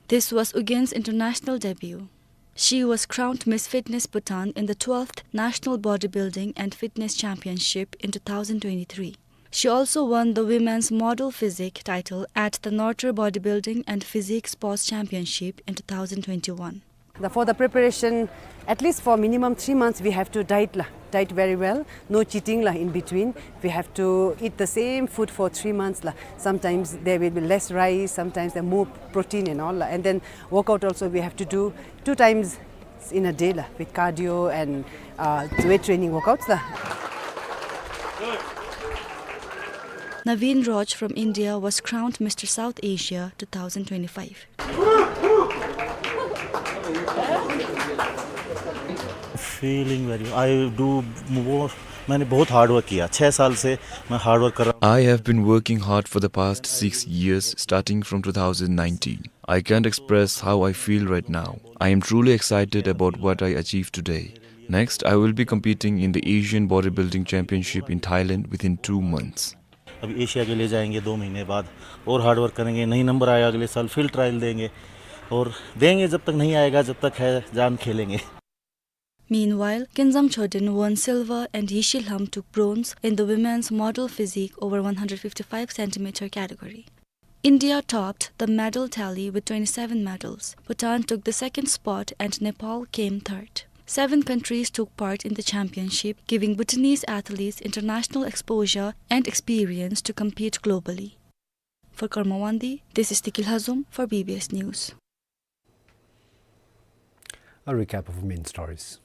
This was Ugyen's international debut. She was crowned Miss Fitness Bhutan in the twelfth National Bodybuilding and Fitness Championship in two thousand twenty-three. She also won the Women's Model Physique title at the Norter Bodybuilding and Physique Sports Championship in two thousand twenty-one. The, for the preparation, at least for minimum three months, we have to diet la, diet very well, no cheating la in between. We have to eat the same food for three months la. Sometimes there will be less rice, sometimes there more protein and all la. And then workout also we have to do two times in a day la, with cardio and, uh, weight training workouts la. Naveen Roy from India was crowned Mister South Asia two thousand twenty-five. Feeling very, I do more मैंने बहुत hard work किया, छह साल से मैं hard work कर रहा हूँ। I have been working hard for the past six years, starting from two thousand nineteen. I can't express how I feel right now. I am truly excited about what I achieved today. Next, I will be competing in the Asian Bodybuilding Championship in Thailand within two months. अभी एशिया के लिए जाएंगे दो महीने बाद, और hard work करेंगे, नहीं नंबर आया अगले साल फिर ट्रायल देंगे, और देंगे जब तक नहीं आएगा, जब तक है जान खेलेंगे। Meanwhile, Kenzam Choden won silver and Yishi Lham took bronze in the women's model physique over one hundred fifty-five centimeter category. India topped the medal tally with twenty-seven medals. Bhutan took the second spot and Nepal came third. Seven countries took part in the championship, giving Bhutanese athletes international exposure and experience to compete globally. For Karma Wangdi, this is Tiki Lhazom for B B S News. A recap of main stories.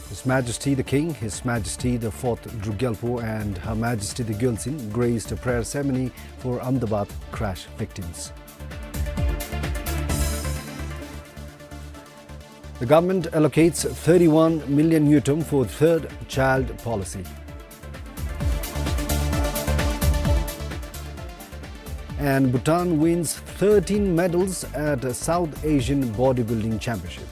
His Majesty the King, His Majesty the Fourth Druk Gyalpo and Her Majesty the Gyaltsuen graced a prayer ceremony for Ahmedabad crash victims. The government allocates thirty-one million ngultrum for third child policy. And Bhutan wins thirteen medals at South Asian Bodybuilding Championship.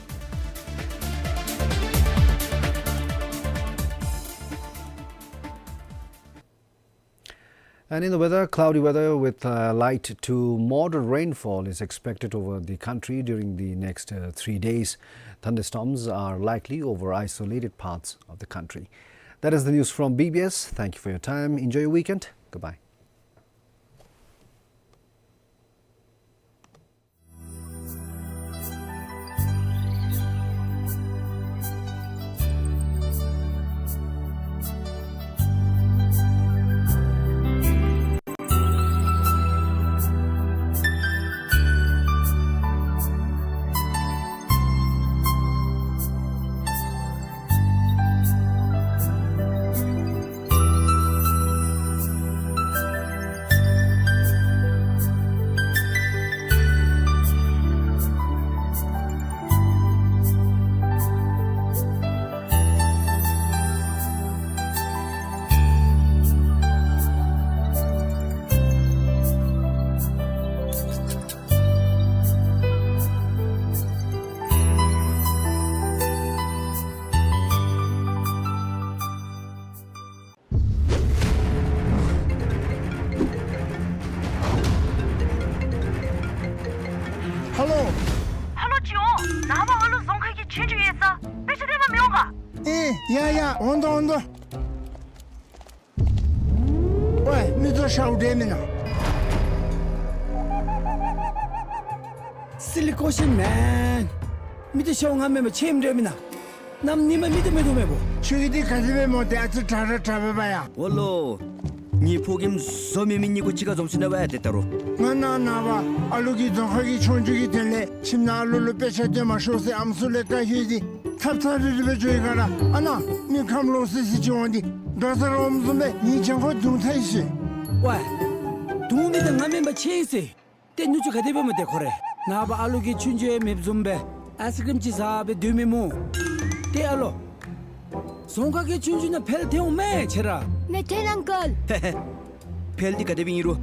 And in the weather, cloudy weather with, uh, light to moderate rainfall is expected over the country during the next, uh, three days. Thunderstorms are likely over isolated parts of the country. That is the news from B B S. Thank you for your time. Enjoy your weekend. Goodbye. ཧ་ལོ། ཧ་ལོ་ཅིག་འོང་། ནངས་པ་ཨ་ལུ་རྫོང་ཁ་གི་ཆོས་རྒྱུགས་ཡོད་ས་དཔེ་ཆ་སྟོན་པར་མི་འོང་ག། ཨེ་ཡ་ཡ། འོང་དོ་འོང་དོ། ཝའི་མི་ཚུ་ཤཝ་འདྲ་མེན་ན། Silly question, man. མི་ཚུ་ཤཝ་ང་མེན་པར་ཆེམ་འདྲ་མེན་ན། གནམ་ཉིནམ་མི་ཚུ་མེད་དོ་མེད་པོ། ཁྱོད་ཀྱི་འདི་ག་དེ་སྦེ་སྨོ། ཏེ་ཨ་ཙི་དྲག་ར་དྲག་པས་པ་ཡ། འོ་ལོ། ངེའི་ཕོ་རྒནམ་བཟོ་མེད་མི་གཉིས་གུ་གཅིག་ཁར་འཛོམས་ཞིནམ་ལས་འབད་ཡ་དེ་ལྟ་རུང་། ང་ནངས་པ་ཨ་ལུ་གི་རྫོང་ཁ་གི་ཆོས་རྒྱུགས་ཀྱི་དོན་ལས་ཁྱིམ་ནང་ཨ་ལུ་ལུ་དཔེ་ཆ་སྟོན་མ་ཤོག་ཟེར་ཨམ་སྲུ་ལས་བཀའ་བཀོད་དེ་ཚབ་ཚབ་རིལ་རི་སྦེ་འགྱོ་ཡི་ག་ར། ཨ་ནཱ་མི་ཁམས་ལོག་སི་སི་ཅིག་འོང་སྟེ་འགྲོ་ས་ར་འོངམ་བཟུམ་སྦེ་ངེའི་གྱང་ཁོག་བརྡུང་ཚར་ཡི་ཟེར། ཝའི། བརྡུང་མི་འདི་ང་མེན་པར་ཆེམ་ཟེར། ཏེ་ནུ་གཅུང་ག་དེ་སྦེ་སྨོ་ཏེ་ཁོ་རེ། ནངས་པ་ཨ་ལུ་གི་ཆོས་རྒྱུགས་ཡང་མེདཔ་བཟུམ་སྦེ་ཨའི་སི་ཀྲིམ་ཅིག་ཟ་སྦེ་སྡོད་མི་སྨོ། ཏེ་ཨ་ལོ། རྫོང་ཁ་གི་ཆོས་རྒྱུགས་ནང་འཕེལ་ཏེ་འོང་མས་ཁྱོད་ར། ནེ་ཐེན་ཨང་ཀལ། འཕེལ་ཏེ་ག་དེ་སྦེ་ཨིན་རུང་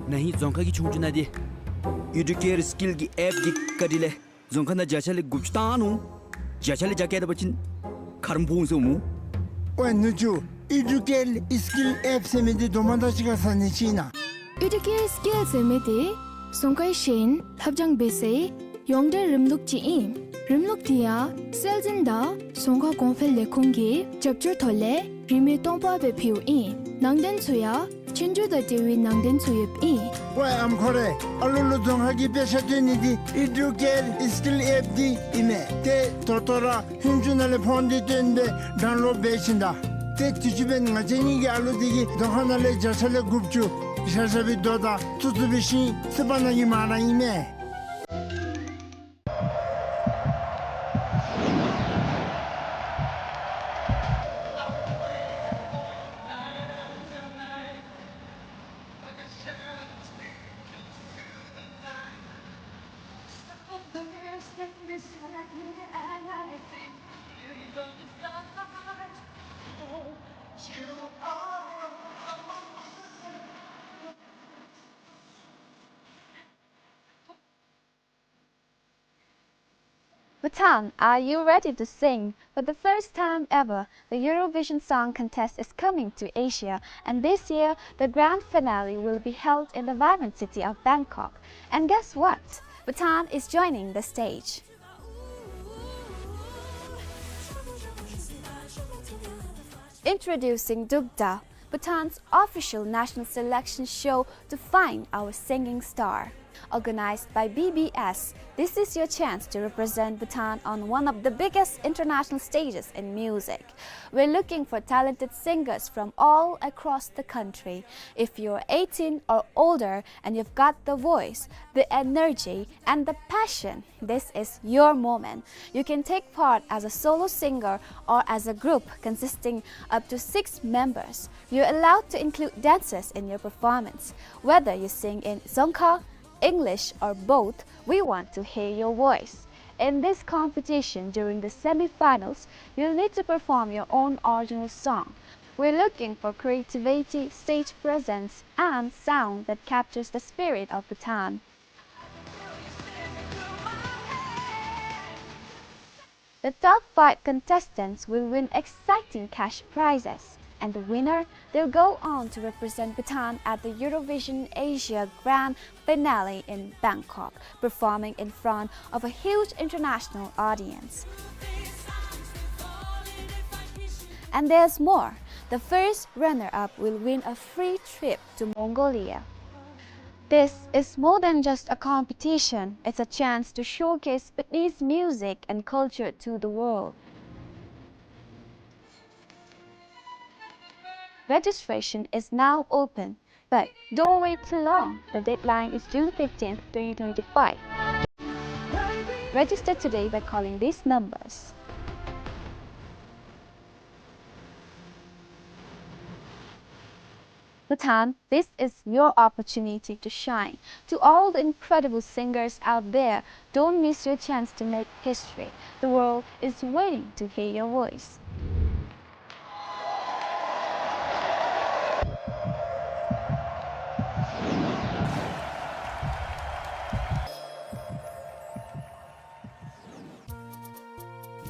ན་ཧིང་རྫོང་ཁ་གི་ཆོས་རྒྱུགས་ནང་འདི་ཨི་ཌུ་ཀེར་སི་ཀིལ་གྱི་ཨེཔ་གི་བཀའ་དྲིན་ལས་རྫོང་ཁ་ནང་བརྒྱ་ཆ་ལས་དགུ་བཅུ་བཏང་ནུག། བརྒྱ་ཆ་ལས་བརྒྱ་བཀལ་ད་པ་ཅིན་ཁ་རུ་འབུངས་ཟེར་འོང་མོ། ཝའི་ནུ་གཅུང་ཨི་ཌུ་ཀེར་སི་ཀིལ་ཨེཔ་ཟེར་མི་འདི་དོ་མ་དང་གཅིག་ཁར་ཟ་ནི་ཅིག་ཨིན་ན། ཨི་ཌུ་ཀེར་སི་ཀིལ་ཟེར་མི་འདི་རྫོང་ཁའི་ཤེས་ཡོན་ལྷབ་སྦྱང་འབད་སའི་ཡོངས་འབྲེལ་རིམ་ལུགས་ཅིག་ཨིན། རིམ་ལུགས་འདི་ཡང་སྲོལ་འཛིན་དང་རྫོང་ཁ་གོང་འཕེལ་ལས་ཁུངས་ཀྱི་རྒྱབ་སྐྱོར་ཐོག་ལས་རིན་མེད་སྟོང་པ་སྦེ་ཕུལཝ་ཨིན། ནང་དོན་ཚུ་ཡང་ཆོས་རྒྱུགས་དང་འབྲེལ་བའི་ནང་དོན་ཚུ་ཡོདཔ་ཨིན། ཝའི་ཨམ་ཁོ་རེ། ཨ་ལུ་ལུ་རྫོང་ཁ་གི་དཔེ་ཆ་སྟོན་ནི་འདི་ཨི་ཌུ་ཀེར་སི་ཀིལ་ཨེཔ་འདི་ཨིན་མས། ཏེ་ད་ལྟོ་ར་ཧུན་ཅུ་ནང་ལས་ཕོན་འདི་བཏོན་སྦེ་ཌའུན་ལོཌ་འབད་ཞིནམ་ད། ཏེ་དུས་ཅི་འབདན་ང་བཅས་གཉིས་ཀྱི་ཨ་ལུ་འདི་གིས་རྫོང་ཁ་ནང་ལས་བརྒྱ་ཆ་ལས་དགུ་བཅུ་བཞག་བཞག་པའི་རྡོ་དང་བཙུགས་བཙུགས་པའི་ཤིང་བསིལ་པ་ནང་གི་མ་ར་ཨིན་མས། Bhutan, are you ready to sing? For the first time ever, the Eurovision Song Contest is coming to Asia, and this year, the grand finale will be held in the vibrant city of Bangkok. And guess what? Bhutan is joining the stage. Introducing Dugda, Bhutan's official national selection show to find our singing star. Organized by B B S, this is your chance to represent Bhutan on one of the biggest international stages in music. We're looking for talented singers from all across the country. If you're eighteen or older and you've got the voice, the energy, and the passion, this is your moment. You can take part as a solo singer or as a group consisting up to six members. You're allowed to include dancers in your performance. Whether you sing in Dzongkha, English, or both, we want to hear your voice. In this competition, during the semi-finals, you'll need to perform your own original song. We're looking for creativity, stage presence, and sound that captures the spirit of Bhutan. The top five contestants will win exciting cash prizes, and the winner, they'll go on to represent Bhutan at the Eurovision Asia Grand Finale in Bangkok, performing in front of a huge international audience. And there's more. The first runner-up will win a free trip to Mongolia. This is more than just a competition, it's a chance to showcase Bhutanese music and culture to the world. Registration is now open, but don't wait too long. The deadline is June fifteenth, twenty twenty-five. Register today by calling these numbers. Bhutan, this is your opportunity to shine. To all the incredible singers out there, don't miss your chance to make history. The world is waiting to hear your voice.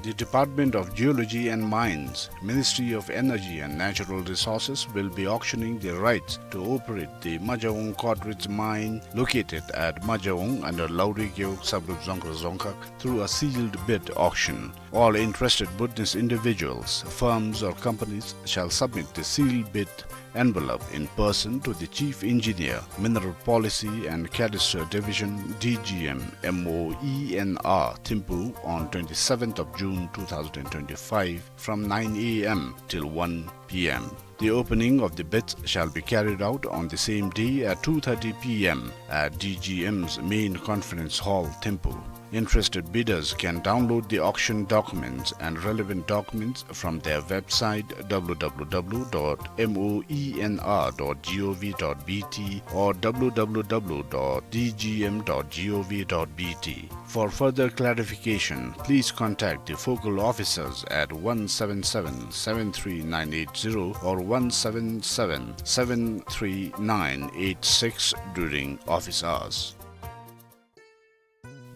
The Department of Geology and Mines, Ministry of Energy and Natural Resources, will be auctioning the rights to operate the Majaong Codrits mine located at Majaong under Lauri Gewog subgroup Dzongkhag Dzongkhag through a sealed bid auction. All interested Bhutanese individuals, firms or companies shall submit the sealed bid envelope in person to the Chief Engineer, Mineral Policy and Cadastre Division, D G M, M O E N R, Thimphu on twenty-seventh of June two thousand twenty-five from nine A M till one P M. The opening of the bids shall be carried out on the same day at two thirty P M at D G M's main conference hall, Thimphu. Interested bidders can download the auction documents and relevant documents from their website, W W W dot M O E N R dot G O V dot B T or W W W dot D G M dot G O V dot B T. For further clarification, please contact the focal officers at one seven seven, seven three nine eight zero or one seven seven, seven three nine eight six during office hours.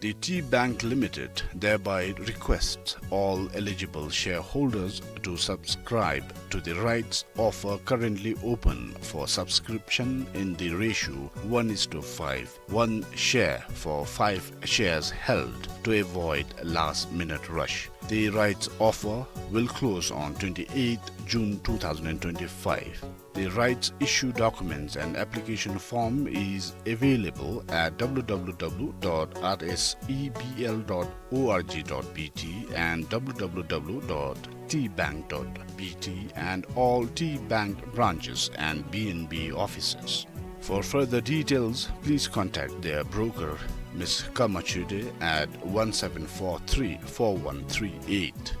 The Tea Bank Limited thereby requests all eligible shareholders to subscribe to the rights offer currently open for subscription in the ratio one is to five, one share for five shares held, to avoid last-minute rush. The rights offer will close on twenty-eighth June two thousand twenty-five. The rights issue documents and application form is available at W W W dot R S E B L dot org dot B T and W W W dot Tea Bank dot B T and all Tea Bank branches and B N B offices. For further details, please contact their broker, Miss Kama Chude, at one seven four three four one three eight.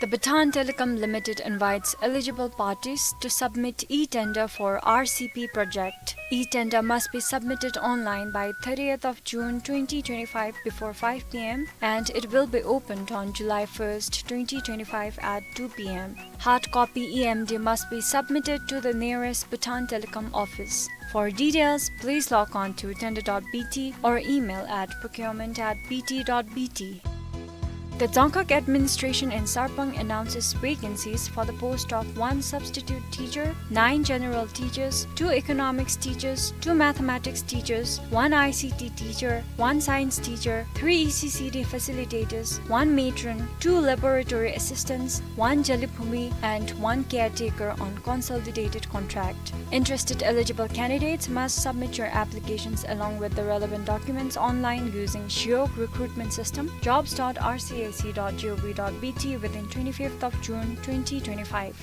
The Bhutan Telecom Limited invites eligible parties to submit e-tender for R C P project. E-tender must be submitted online by thirtieth of June twenty twenty-five before five p m and it will be opened on July first, twenty twenty-five at two p m. Hard copy E M D must be submitted to the nearest Bhutan Telecom office. For details, please log on to tender dot B T or email at procurement at B T dot B T. The Dzongkhag administration in Sarpang announces vacancies for the post of one substitute teacher, nine general teachers, two economics teachers, two mathematics teachers, one I C T teacher, one science teacher, three E C C D facilitators, one matron, two laboratory assistants, one jalibhumi, and one caretaker on consolidated contract. Interested eligible candidates must submit your applications along with the relevant documents online using Shiok recruitment system, jobs dot R C A C dot gov dot B T within twenty-fifth of June twenty twenty-five.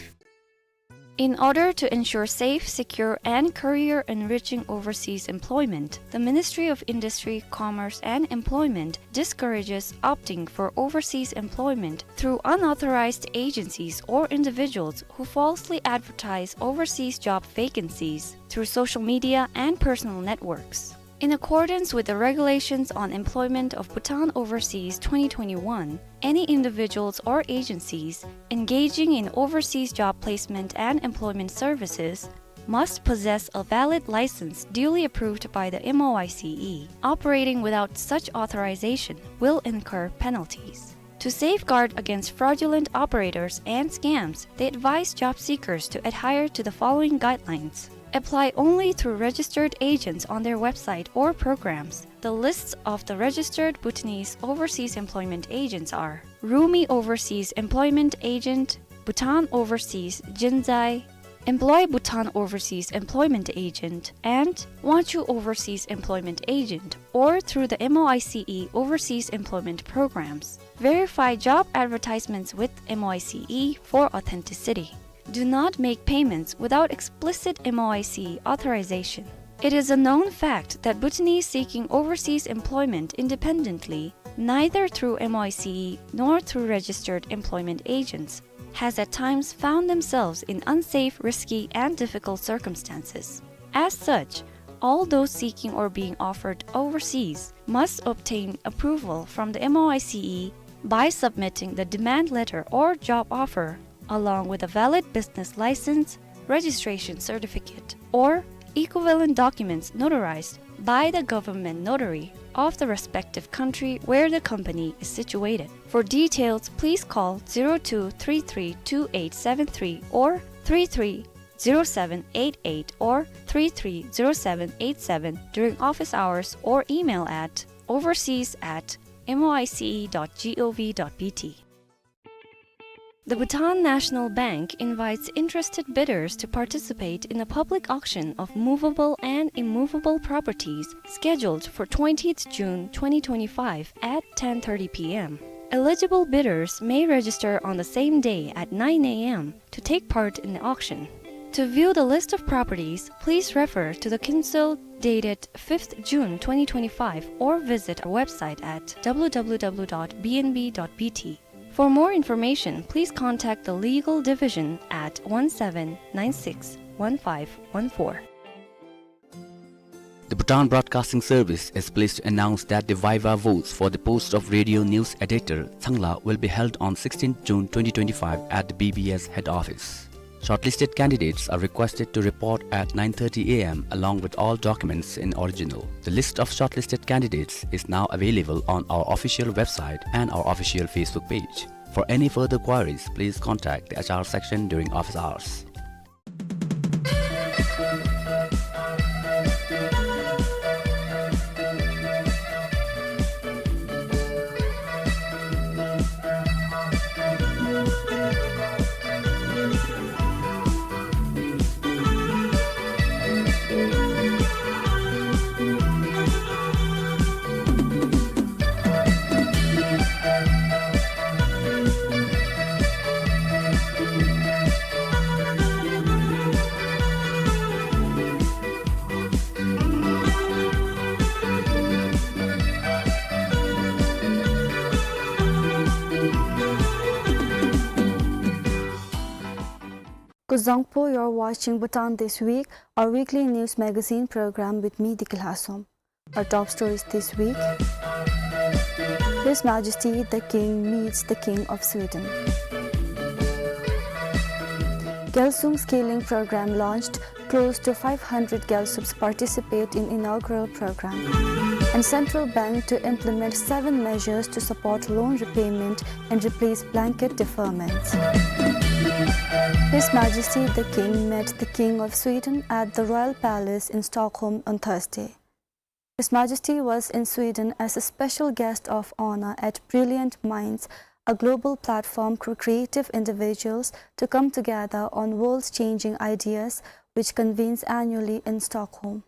In order to ensure safe, secure, and career-enriching overseas employment, the Ministry of Industry, Commerce, and Employment discourages opting for overseas employment through unauthorized agencies or individuals who falsely advertise overseas job vacancies through social media and personal networks. In accordance with the Regulations on Employment of Bhutan Overseas twenty twenty-one, any individuals or agencies engaging in overseas job placement and employment services must possess a valid license duly approved by the M O I C E. Operating without such authorization will incur penalties. To safeguard against fraudulent operators and scams, they advise job seekers to adhere to the following guidelines. Apply only through registered agents on their website or programs. The lists of the registered Bhutanese overseas employment agents are Rumi Overseas Employment Agent, Bhutan Overseas Jinzai, Employ Bhutan Overseas Employment Agent, and Wangchuh Overseas Employment Agent, or through the M O I C E overseas employment programs. Verify job advertisements with M O I C E for authenticity. Do not make payments without explicit M O I C E authorization. It is a known fact that Bhutanese seeking overseas employment independently, neither through M O I C E nor through registered employment agents, has at times found themselves in unsafe, risky, and difficult circumstances. As such, all those seeking or being offered overseas must obtain approval from the M O I C E by submitting the demand letter or job offer, along with a valid business license, registration certificate, or equivalent documents notarized by the government notary of the respective country where the company is situated. For details, please call zero two three three two eight seven three or three three zero seven eight eight or three three zero seven eight seven during office hours or email at overseas at M O I C E dot gov dot B T. The Bhutan National Bank invites interested bidders to participate in a public auction of movable and immovable properties scheduled for twentieth June twenty twenty-five at ten thirty p m. Eligible bidders may register on the same day at nine a m to take part in the auction. To view the list of properties, please refer to the Kinsul dated fifth June twenty twenty-five or visit our website at w w w dot b n b dot b t. For more information, please contact the Legal Division at one seven nine six one five one four. The Bhutan Broadcasting Service is pleased to announce that the viva votes for the post of Radio News Editor, Tsangla, will be held on sixteenth June twenty twenty-five at the B B S head office. Shortlisted candidates are requested to report at nine thirty a m along with all documents in original. The list of shortlisted candidates is now available on our official website and our official Facebook page. For any further queries, please contact the H R section during office hours. Zangpo, you're watching Bhutan This Week, our weekly news magazine program with me, Diki Lhasum. Our top stories this week. His Majesty the King meets the King of Sweden. Gyalsum scaling program launched, close to five hundred Gyalsums participate in inaugural program. And central bank to implement seven measures to support loan repayment and replace blanket deferments. His Majesty the King met the King of Sweden at the Royal Palace in Stockholm on Thursday. His Majesty was in Sweden as a special guest of honor at Brilliant Minds, a global platform for creative individuals to come together on world-changing ideas, which convenes annually in Stockholm.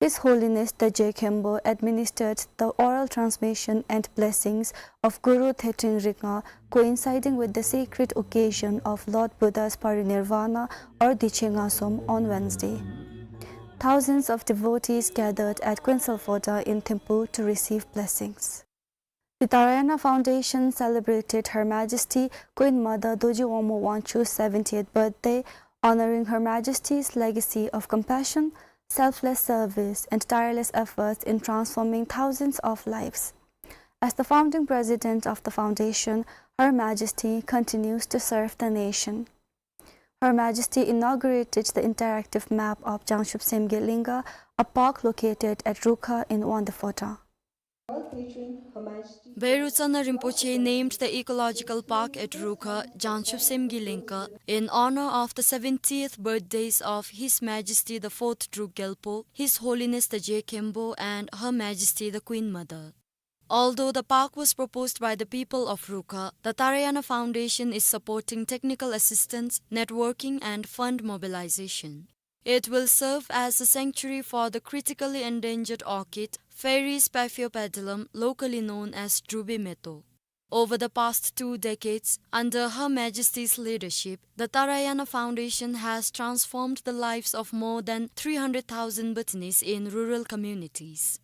His Holiness the Je Khenpo administered the oral transmission and blessings of Guru Theten Ringa, coinciding with the sacred occasion of Lord Buddha's parinirvana or Diche Ngasom on Wednesday. Thousands of devotees gathered at Kuensel Phodrang in Thimphu to receive blessings. The Tarayanna Foundation celebrated Her Majesty Queen Mother Dorji Wangmo Wangchuck's seventieth birthday, honoring Her Majesty's legacy of compassion, selfless service, and tireless efforts in transforming thousands of lives. As the founding president of the foundation, Her Majesty continues to serve the nation. Her Majesty inaugurated the interactive map of Jangshub Semgi Linga, a park located at Rukha in Wangdue Phodrang. Bheiro Tsana Rinpoche named the ecological park at Rukha, Jangshub Semgi Linga, in honor of the seventieth birthdays of His Majesty the Fourth Druk Gyalpo, His Holiness the Je Khenpo, and Her Majesty the Queen Mother. Although the park was proposed by the people of Rukha, the Tarayanna Foundation is supporting technical assistance, networking, and fund mobilization. It will serve as a sanctuary for the critically endangered orchid, Pheris paphiopedilum, locally known as Drubi Meto. Over the past two decades, under Her Majesty's leadership, the Tarayanna Foundation has transformed the lives of more than three hundred thousand Bhutanese in rural communities.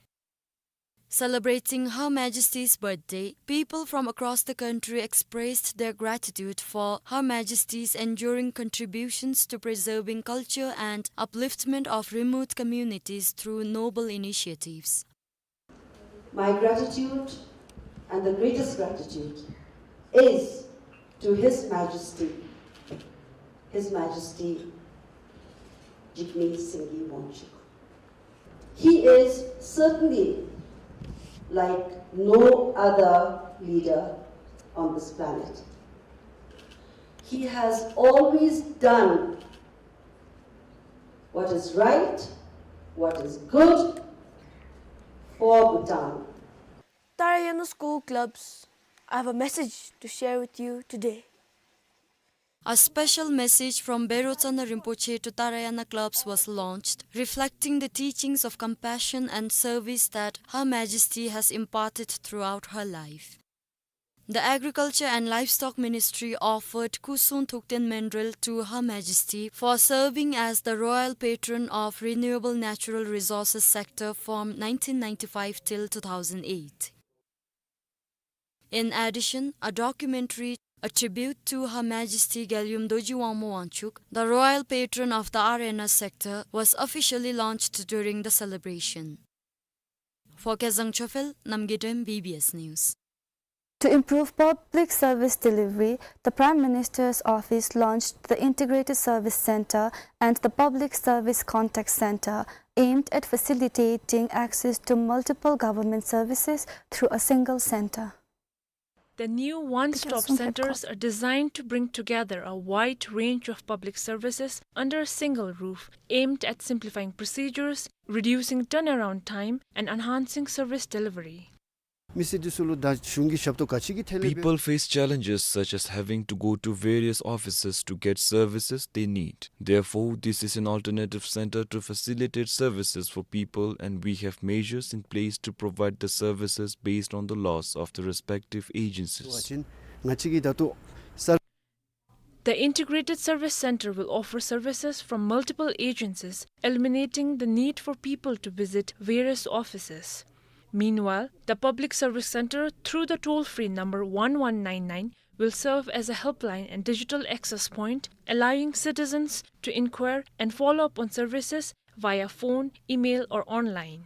Celebrating Her Majesty's birthday, people from across the country expressed their gratitude for Her Majesty's enduring contributions to preserving culture and upliftment of remote communities through noble initiatives. My gratitude, and the greatest gratitude, is to His Majesty, His Majesty Jigme Singye Wangchuck. He is certainly like no other leader on this planet. He has always done what is right, what is good for Bhutan. Tarayanna School Clubs, I have a message to share with you today. A special message from Bheiro Tsana Rinpoche to Tarayanna clubs was launched, reflecting the teachings of compassion and service that Her Majesty has imparted throughout her life. The Agriculture and Livestock Ministry offered Kusung Thukten Mendrel to Her Majesty for serving as the royal patron of renewable natural resources sector from nineteen ninety-five till two thousand eight. In addition, a documentary, A Tribute to Her Majesty Gyaltsum Dorji Wangmo Wangchuck, the royal patron of the R N S sector, was officially launched during the celebration. For Kezang Chophel, Namgay Dem, B B S News. To improve public service delivery, the Prime Minister's office launched the Integrated Service Centre and the Public Service Contact Centre, aimed at facilitating access to multiple government services through a single centre. The new one-stop centers are designed to bring together a wide range of public services under a single roof, aimed at simplifying procedures, reducing turnaround time, and enhancing service delivery. མི་སེར་འདི་ཚུ་ལུ་ད་གཞུང་གི་ཞབས་ཏོག་ག་ཅི་གི་ཐད་ལས། People face challenges such as having to go to various offices to get services they need. Therefore, this is an alternative center to facilitate services for people, and we have measures in place to provide the services based on the laws of the respective agencies. ང་བཅས་ཀྱིས་ད་ལྟོ་གསར། The Integrated Service Center will offer services from multiple agencies, eliminating the need for people to visit various offices. Meanwhile, the Public Service Center, through the toll-free number one one nine nine, will serve as a helpline and digital access point, allowing citizens to inquire and follow up on services via phone, email, or online.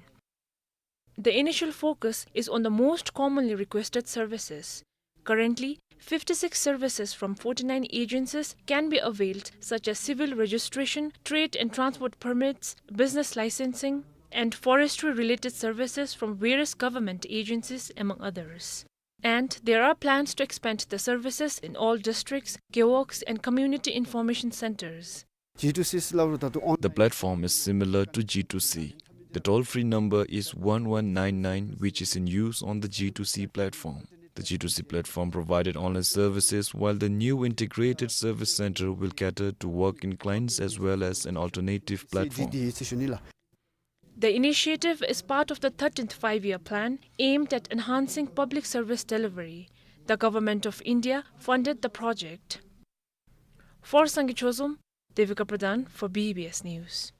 The initial focus is on the most commonly requested services. Currently, fifty-six services from forty-nine agencies can be availed, such as civil registration, trade and transport permits, business licensing, and forestry-related services from various government agencies, among others. And there are plans to expand the services in all districts, gewogs, and community information centers. G two C sila ru tatu on- The platform is similar to G two C. The toll-free number is one one nine nine, which is in use on the G two C platform. The G two C platform provided online services, while the new integrated service center will cater to walk-in clients as well as an alternative platform. C D D session ila. The initiative is part of the thirteenth Five-Year Plan aimed at enhancing public service delivery. The Government of India funded the project. For Sangay Chozom, Devika Pradhan for B B S News.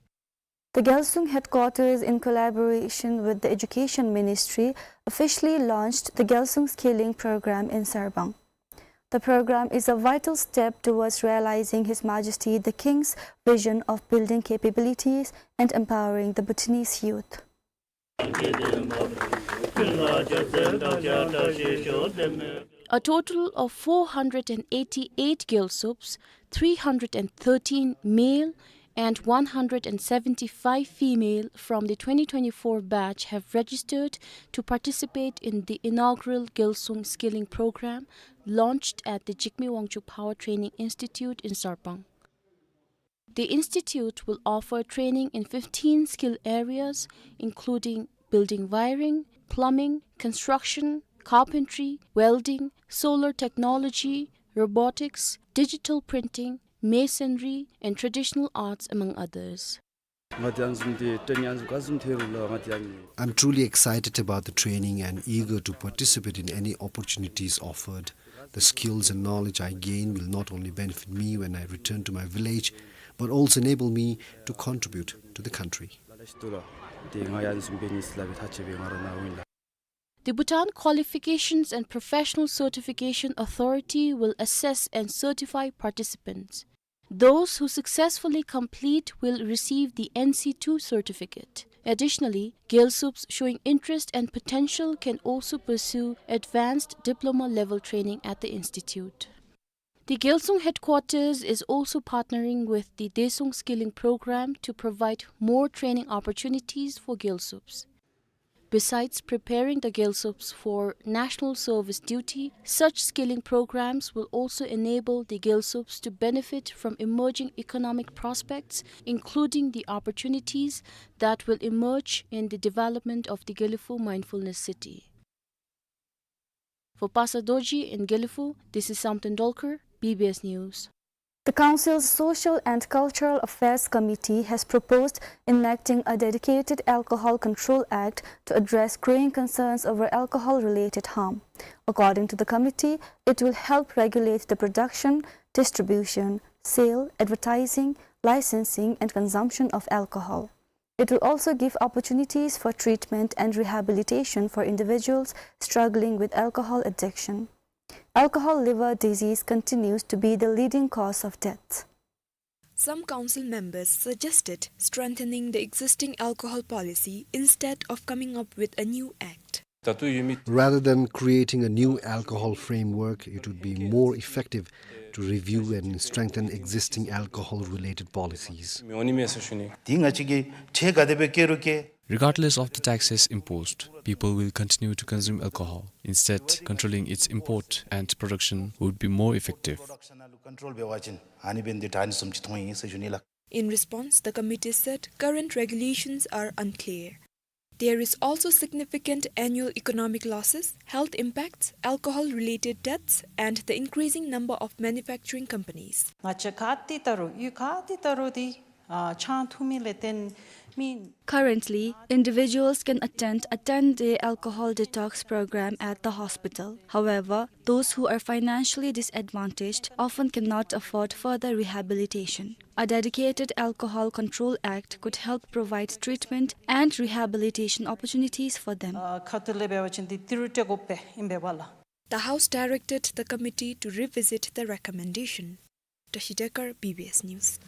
The Gyalsung headquarters, in collaboration with the Education Ministry, officially launched the Gyalsung Skilling Program in Sarpang. The program is a vital step towards realizing His Majesty the King's vision of building capabilities and empowering the Bhutanese youth. A total of four hundred and eighty-eight Gyalsups, three hundred and thirteen male and one hundred and seventy-five female from the twenty twenty-four batch have registered to participate in the inaugural Gyalsung Skilling Program launched at the Jigme Wangchuck Power Training Institute in Sarpang. The institute will offer training in fifteen skill areas, including building wiring, plumbing, construction, carpentry, welding, solar technology, robotics, digital printing, masonry, and traditional arts, among others. ང་དེ་ཨ་ནི་བཟུམ་དེ་ཏེ་ཨ་ནི་བཟུམ་ག་བཟུམ་ཐེ་རུ་ལ་ང་དེ་ཨ་ནི། I'm truly excited about the training and eager to participate in any opportunities offered. The skills and knowledge I gain will not only benefit me when I return to my village, but also enable me to contribute to the country. ལ་ལ་ཤི་ཏུ་ལ་དེ་ང་ཡ་ཨ་ནི་བཟུམ་འབད་ནི་སི་ལ་བའི་ཐག་བཅད་པའི་ང་ར་ནཱ་ཡོད་ལགས། The Bhutan Qualifications and Professional Certification Authority will assess and certify participants. Those who successfully complete will receive the N C two certificate. Additionally, Gyalsups showing interest and potential can also pursue advanced diploma level training at the institute. The Gyalsung headquarters is also partnering with the Daesung Skilling Program to provide more training opportunities for Gyalsups. Besides preparing the Gyalsups for national service duty, such skilling programs will also enable the Gyalsups to benefit from emerging economic prospects, including the opportunities that will emerge in the development of the Gelephu Mindfulness City. For Pasa Dorji in Gelephu, this is Samten Dolkar, B B S News. The Council's Social and Cultural Affairs Committee has proposed enacting a dedicated Alcohol Control Act to address growing concerns over alcohol-related harm. According to the committee, it will help regulate the production, distribution, sale, advertising, licensing, and consumption of alcohol. It will also give opportunities for treatment and rehabilitation for individuals struggling with alcohol addiction. Alcohol liver disease continues to be the leading cause of death. Some council members suggested strengthening the existing alcohol policy instead of coming up with a new act. Rather than creating a new alcohol framework, it would be more effective to review and strengthen existing alcohol-related policies. དེ་ང་བཅས་ཀྱིས་ཁྲལ་ག་དེ་སྦེ་བཀལ་རུང་བཀལ། Regardless of the taxes imposed, people will continue to consume alcohol. Instead, controlling its import and production would be more effective. Production་ལུ་ཀོན་ཊོལ་འབད་བ་ཅིན་ཨ་ནི་འབདན་དྲག་ནི་བཟུམ་ཅིག་མཐོང་ཡི་ཟེར་ཞུ་ནི་ལགས། In response, the committee said current regulations are unclear. There is also significant annual economic losses, health impacts, alcohol-related deaths, and the increasing number of manufacturing companies. ང་བཅས་ག་ཏེ་ད་རུང་ཡུལ་ག་ཏེ་ད་རུང་དེ་ཨ་ཆང་འཐུང་མི་ལས་བརྟེན་མི། Currently, individuals can attend a ten-day alcohol detox program at the hospital. However, those who are financially disadvantaged often cannot afford further rehabilitation. A dedicated Alcohol Control Act could help provide treatment and rehabilitation opportunities for them. ཨ་ཁ་ཐུག་ལས་འབད་བ་ཅིན་དེ་ཏི་རུ་སྤྲོད་དགོ་པས་ཨིན་པས་ལགས། The House directed the committee to revisit the recommendation. Tashi Dekar, B B S News.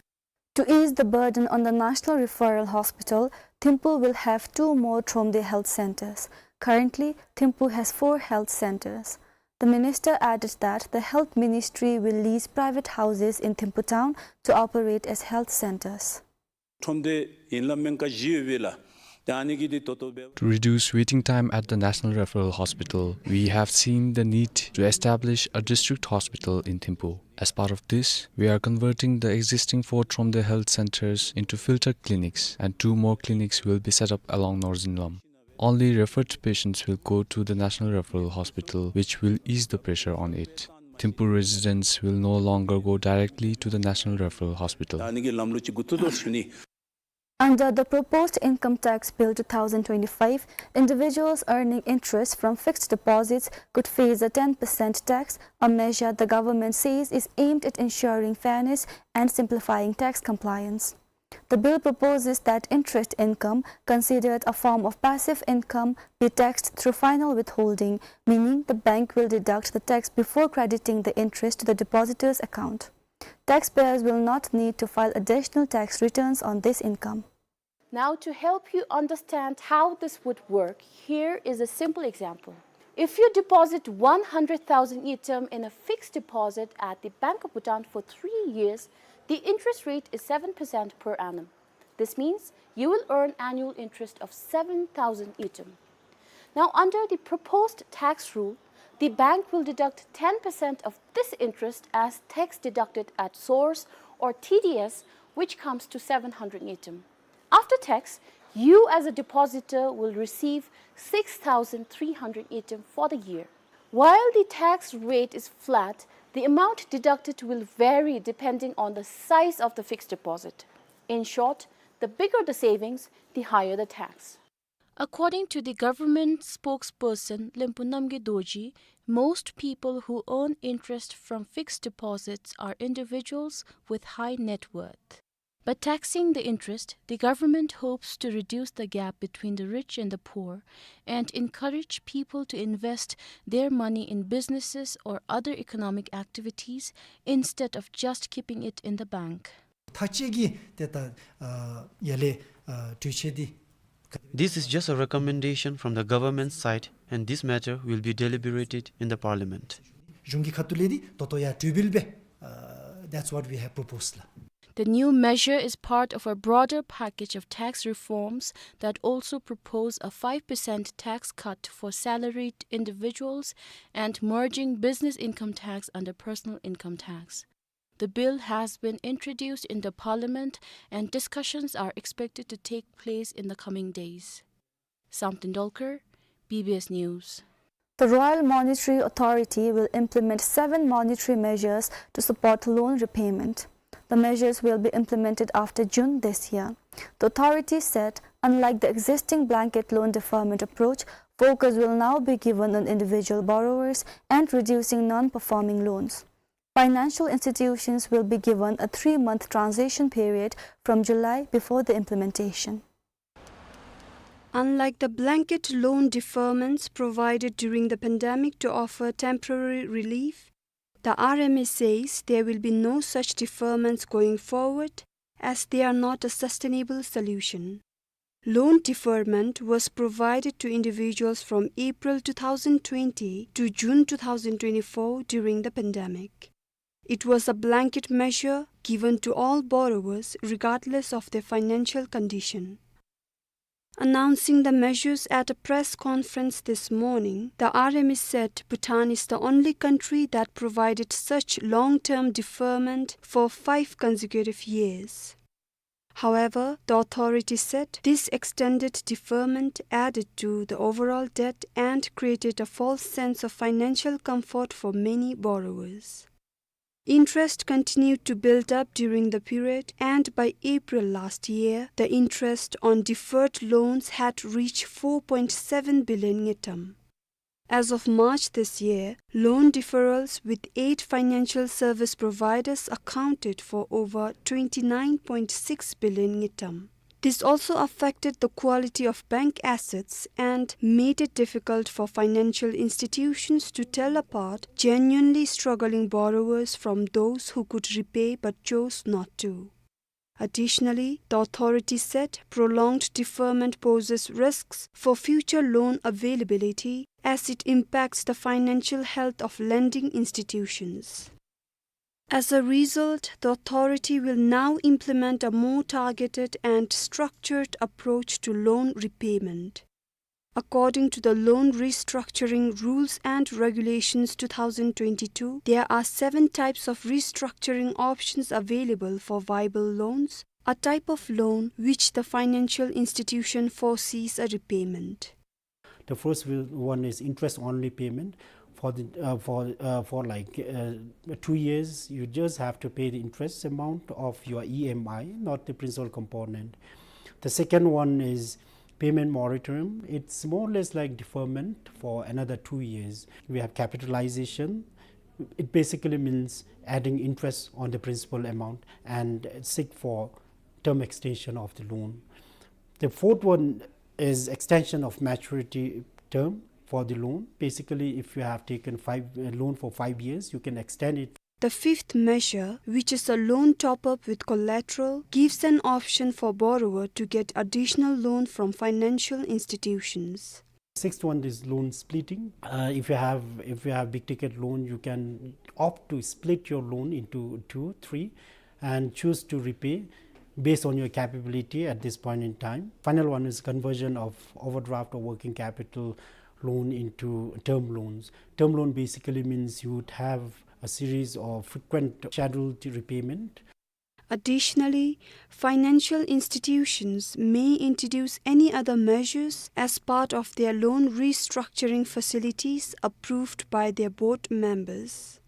To ease the burden on the National Referral Hospital, Thimphu will have two more Thromde health centers. Currently, Thimphu has four health centers. The minister added that the health ministry will lease private houses in Thimphu town to operate as health centers. ཁྲོམ་སྡེ་ཨིན་ལ་སྨན་ཁང་བཞི་ཡོད་པས་ལགས། ཏེ་ཨ་ནི་གི་འདི་ཏོག་ཏོ་འབད། To reduce waiting time at the National Referral Hospital, we have seen the need to establish a district hospital in Thimphu. As part of this, we are converting the existing four Thromde health centers into filter clinics, and two more clinics will be set up along Northern Lam. Only referred patients will go to the National Referral Hospital, which will ease the pressure on it. Thimphu residents will no longer go directly to the National Referral Hospital. ཨ་ནི་གི་ལམ་ལུགས་ཅིག་འགོ་བཙུགས་དོ་ཟེར་ཞུ་ནི། Under the proposed Income Tax Bill two thousand twenty-five, individuals earning interest from fixed deposits could face a ten percent tax, a measure the government says is aimed at ensuring fairness and simplifying tax compliance. The bill proposes that interest income, considered a form of passive income, be taxed through final withholding, meaning the bank will deduct the tax before crediting the interest to the depositor's account. Taxpayers will not need to file additional tax returns on this income. Now, to help you understand how this would work, here is a simple example. If you deposit one hundred thousand ngultrum in a fixed deposit at the Bank of Bhutan for three years, the interest rate is seven percent per annum. This means you will earn annual interest of seven thousand ngultrum. Now, under the proposed tax rule, the bank will deduct ten percent of this interest as tax deducted at source, or T D S, which comes to seven hundred ngultrum. After tax, you as a depositor will receive six thousand three hundred ngultrum for the year. While the tax rate is flat, the amount deducted will vary depending on the size of the fixed deposit. In short, the bigger the savings, the higher the tax. According to the government spokesperson Lempu Namgay Dorji, most people who earn interest from fixed deposits are individuals with high net worth. By taxing the interest, the government hopes to reduce the gap between the rich and the poor and encourage people to invest their money in businesses or other economic activities instead of just keeping it in the bank. ཐག་བཅད་ཀྱི་ཏེ་ད་ཨ་ཡར་ལས་ཨ་གྲོས་ཆོད་འདི། This is just a recommendation from the government side, and this matter will be deliberated in the parliament. གཞུང་གི་ཁ་ཐུག་ལས་འདི་ཏོག་ཏོ་ཡར་གྲོས་འབུལ་འབད། Uh, that's what we have proposed ལགས། The new measure is part of a broader package of tax reforms that also propose a five percent tax cut for salaried individuals and merging business income tax under personal income tax. The bill has been introduced in the parliament and discussions are expected to take place in the coming days. Samten Dolkar, B B S News. The Royal Monetary Authority will implement seven monetary measures to support loan repayment. The measures will be implemented after June this year. The authority said, unlike the existing blanket loan deferment approach, focus will now be given on individual borrowers and reducing non-performing loans. Financial institutions will be given a three-month transition period from July before the implementation. Unlike the blanket loan deferments provided during the pandemic to offer temporary relief, the R M A says there will be no such deferments going forward, as they are not a sustainable solution. Loan deferment was provided to individuals from April two thousand twenty to June two thousand twenty-four during the pandemic. It was a blanket measure given to all borrowers regardless of their financial condition. Announcing the measures at a press conference this morning, the R M A said Bhutan is the only country that provided such long-term deferment for five consecutive years. However, the authority said this extended deferment added to the overall debt and created a false sense of financial comfort for many borrowers. Interest continued to build up during the period, and by April last year, the interest on deferred loans had reached four point seven billion ngultrum. As of March this year, loan deferrals with eight financial service providers accounted for over twenty-nine point six billion ngultrum. This also affected the quality of bank assets and made it difficult for financial institutions to tell apart genuinely struggling borrowers from those who could repay but chose not to. Additionally, the authority said prolonged deferment poses risks for future loan availability as it impacts the financial health of lending institutions. As a result, the authority will now implement a more targeted and structured approach to loan repayment. According to the Loan Restructuring Rules and Regulations two thousand twenty-two, there are seven types of restructuring options available for viable loans, a type of loan which the financial institution foresees a repayment. The first will, one is interest only payment. For the, uh, for, uh, for like, uh, two years, you just have to pay the interest amount of your E M I, not the principal component. The second one is payment moratorium. It's more or less like deferment for another two years. We have capitalization. It basically means adding interest on the principal amount and seek for term extension of the loan. The fourth one is extension of maturity term for the loan. Basically, if you have taken five, a loan for five years, you can extend it. The fifth measure, which is a loan top-up with collateral, gives an option for borrower to get additional loan from financial institutions. Sixth one is loan splitting. Uh, if you have, if you have big ticket loan, you can opt to split your loan into two, three, and choose to repay based on your capability at this point in time. Final one is conversion of overdraft or working capital loan into term loans. Term loan basically means you would have a series of frequent scheduled repayment. Additionally, financial institutions may introduce any other measures as part of their loan restructuring facilities approved by their board members.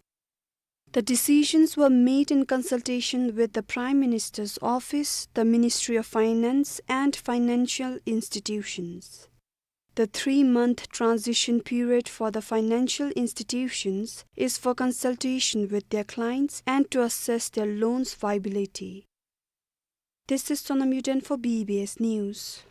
The decisions were made in consultation with the Prime Minister's Office, the Ministry of Finance, and financial institutions. The three-month transition period for the financial institutions is for consultation with their clients and to assess their loans' viability. This is Sonam Yuden for B B S News.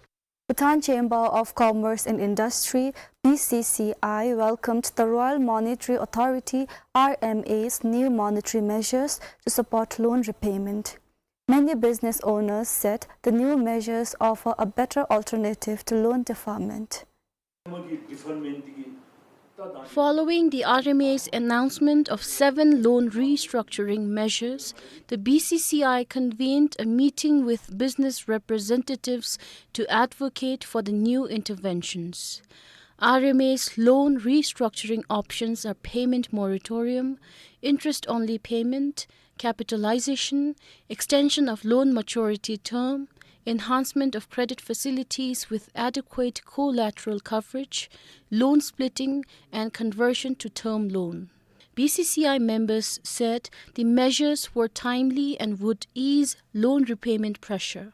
Bhutan Chamber of Commerce and Industry, B C C I, welcomed the Royal Monetary Authority, R M A's, new monetary measures to support loan repayment. Many business owners said the new measures offer a better alternative to loan deferment. Following the R M A's announcement of seven loan restructuring measures, the B C C I convened a meeting with business representatives to advocate for the new interventions. R M A's loan restructuring options are payment moratorium, interest-only payment, capitalization, extension of loan maturity term, enhancement of credit facilities with adequate collateral coverage, loan splitting, and conversion to term loan. B C C I members said the measures were timely and would ease loan repayment pressure.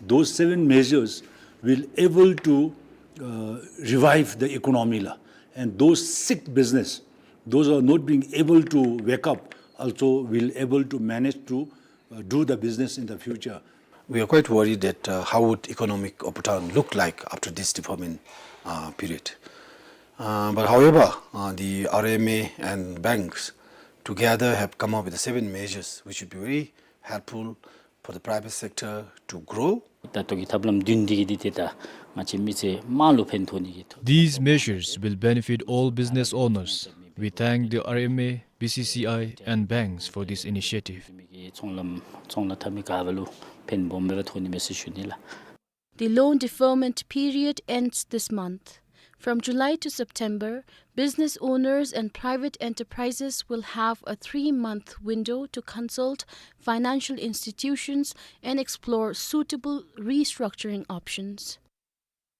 Those seven measures will able to, uh, revive the economy la. And those sick business, those are not being able to wake up, also will able to manage to, uh, do the business in the future. We are quite worried that, uh, how would economic of Bhutan look like after this deferment, uh, period. Uh, but however, uh, the R M A and banks together have come up with the seven measures which should be very helpful for the private sector to grow. ད་ལྟོ་གི་ཐབས་ལམ་བདུན་འདི་གིས་འདི་ཏེ་ད་ང་བཅས་མི་སེར་དམངས་ལུ་ཕན་ཐོགས་ནི་གི་ཐོག། These measures will benefit all business owners. We thank the R M A, B C C I, and banks for this initiative. མི་གི་ཚོང་ལམ་ཚོང་ལཱ་འཐབ་མི་ག་བ་ལུ་ཕན་སྦོམ་སྦེ་ར་ཐོགས་ནི་མས་ཟེར་ཞུ་ནི་ལགས། The loan deferment period ends this month. From July to September, business owners and private enterprises will have a three-month window to consult financial institutions and explore suitable restructuring options.